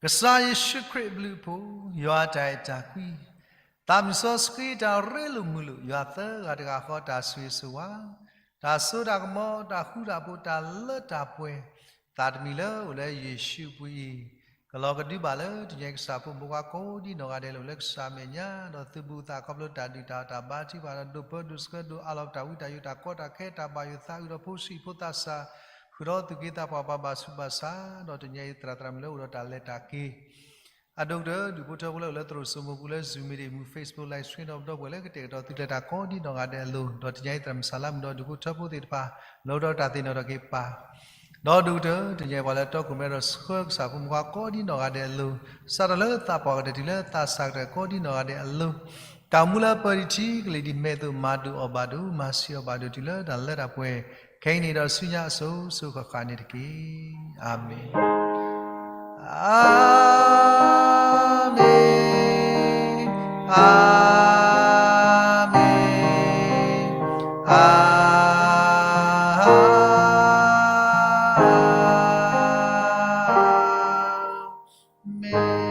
ကစၢ်ယ့ၣ်ၡူးခရံာ်အဘျုးအဖှိၣ်, ယွၤအတၢ်အဲၣ်တၢ်ကွံ, သးမုၢ်စီဆှံတၢ်ရ့လိာ်မုာ်လိာ်, ယွၤသၢဂၤတဂၤဃီတၢ်ဆိၣ်ဂ့ၤဆိၣ်ဝါ, တၢ်စိတၢ်ကမီၤ, တၢ်ဃူတၢ်ဖိး, တၢ်လၢတၢ်ပှဲၤ, သးတမံၤလၢအိၣ်လၢယ့ၣ်ၡူးအပူၤအံၤ, ကလီၤကဒုဘၣ်လၢတနံၤအံၤ ကစၢ်ဖိမုၣ်ဖိခွါကိးဒ်နီၢ်ဂၤဒဲးလၢအိၣ်လၢကစၢ်အမဲာ်ညါ, ဒီးသုးဘူးသးခီဖျိတၢ်ဒုၣ်တၢ်အီၣ်တၢ်ဘါထုကဖၣ်ဒီး ဒိၣ်ပၢဒိၣ်ဆှၢဒိၣ်အးလီၤပတၢ်ဝံတၢ်ယိးတၢ်ကီတၢ်ခဲတၢ်ဘၣ်ယိၣ်သးအုးဒီးဖိဆံးဖိသးစၢ် ဃုာ်ဒီးသူၣ်က့သးပှၢ်ပှၤဘၣ်ဆူးဘၣ်ဆါ, ဒီးတနံၤအံၤ သရၣ်သရၣ်မုၣ်လၢအိၣ်ဒီးတၢ်လဲၤတၢ်က့ၤ အဒိၣ်ကတၢၢ် ဒူၣ်ဖိထၢဖိလၢအိၣ်လၢသရိာ်စိမိၤပူၤလၢ Zoom meeting မူး Facebook live stream ဒီးပဒီပုၢ်ဝဲၢ်လၢကတဲာ်ကတီၤသုကျဲၤတၢ်ကိးဒ်နီၢ်ဂၤဒဲးအလိၤ, ဒီးတနံၤအံၤ သရၣ်မုၣ်စၢ်လါမုၣ်ဒီး ဒူၣ်ဖိထၢဖိသ့ၣ်တဖၣ် လၢအိၣ်ဒီးတၢ်သ့ၣ်နီၣ်ထီၣ်က့ၤပၢ်, ဒီးဒိၣ်ကတၢၢ် တနံၤအံၤ ပှၤလၢတီခိၣ်ရိၣ်မဲဒီးဆှၢကစၢ်ဖိမုၣ်ဖိခွါကိးဒ်နီၢ်ဂၤဒဲးအလိၤ, စးထီၣ်လၢသးပှၢ်ကတၢၢ်တုၤလၢသးစၢ်ကတၢၢ်ကိးဒ်နီၢ်ဂၤဒဲးအလိၤ, တၢ်မူလၢပၢၤတံၢ်ထံကလံၤဒ်မဲာ်သိး မၤဒုးအီၣ်ဘၣ်ဒိး မၤဆံးအီၣ်ဘၣ်ဒိးတုၤလၢတၢ်လၢတၢ်ပှဲၤ ခဲအံၤန့ၣ်ဒီးဆူညါအစိၤစိၤဃၣ်ဃၣ်န့ၣ်တက့ၢ်. အၤမ့ၣ်. အၤမ့ၣ်, အၤမ့ၣ်, အၤမ့ၣ်.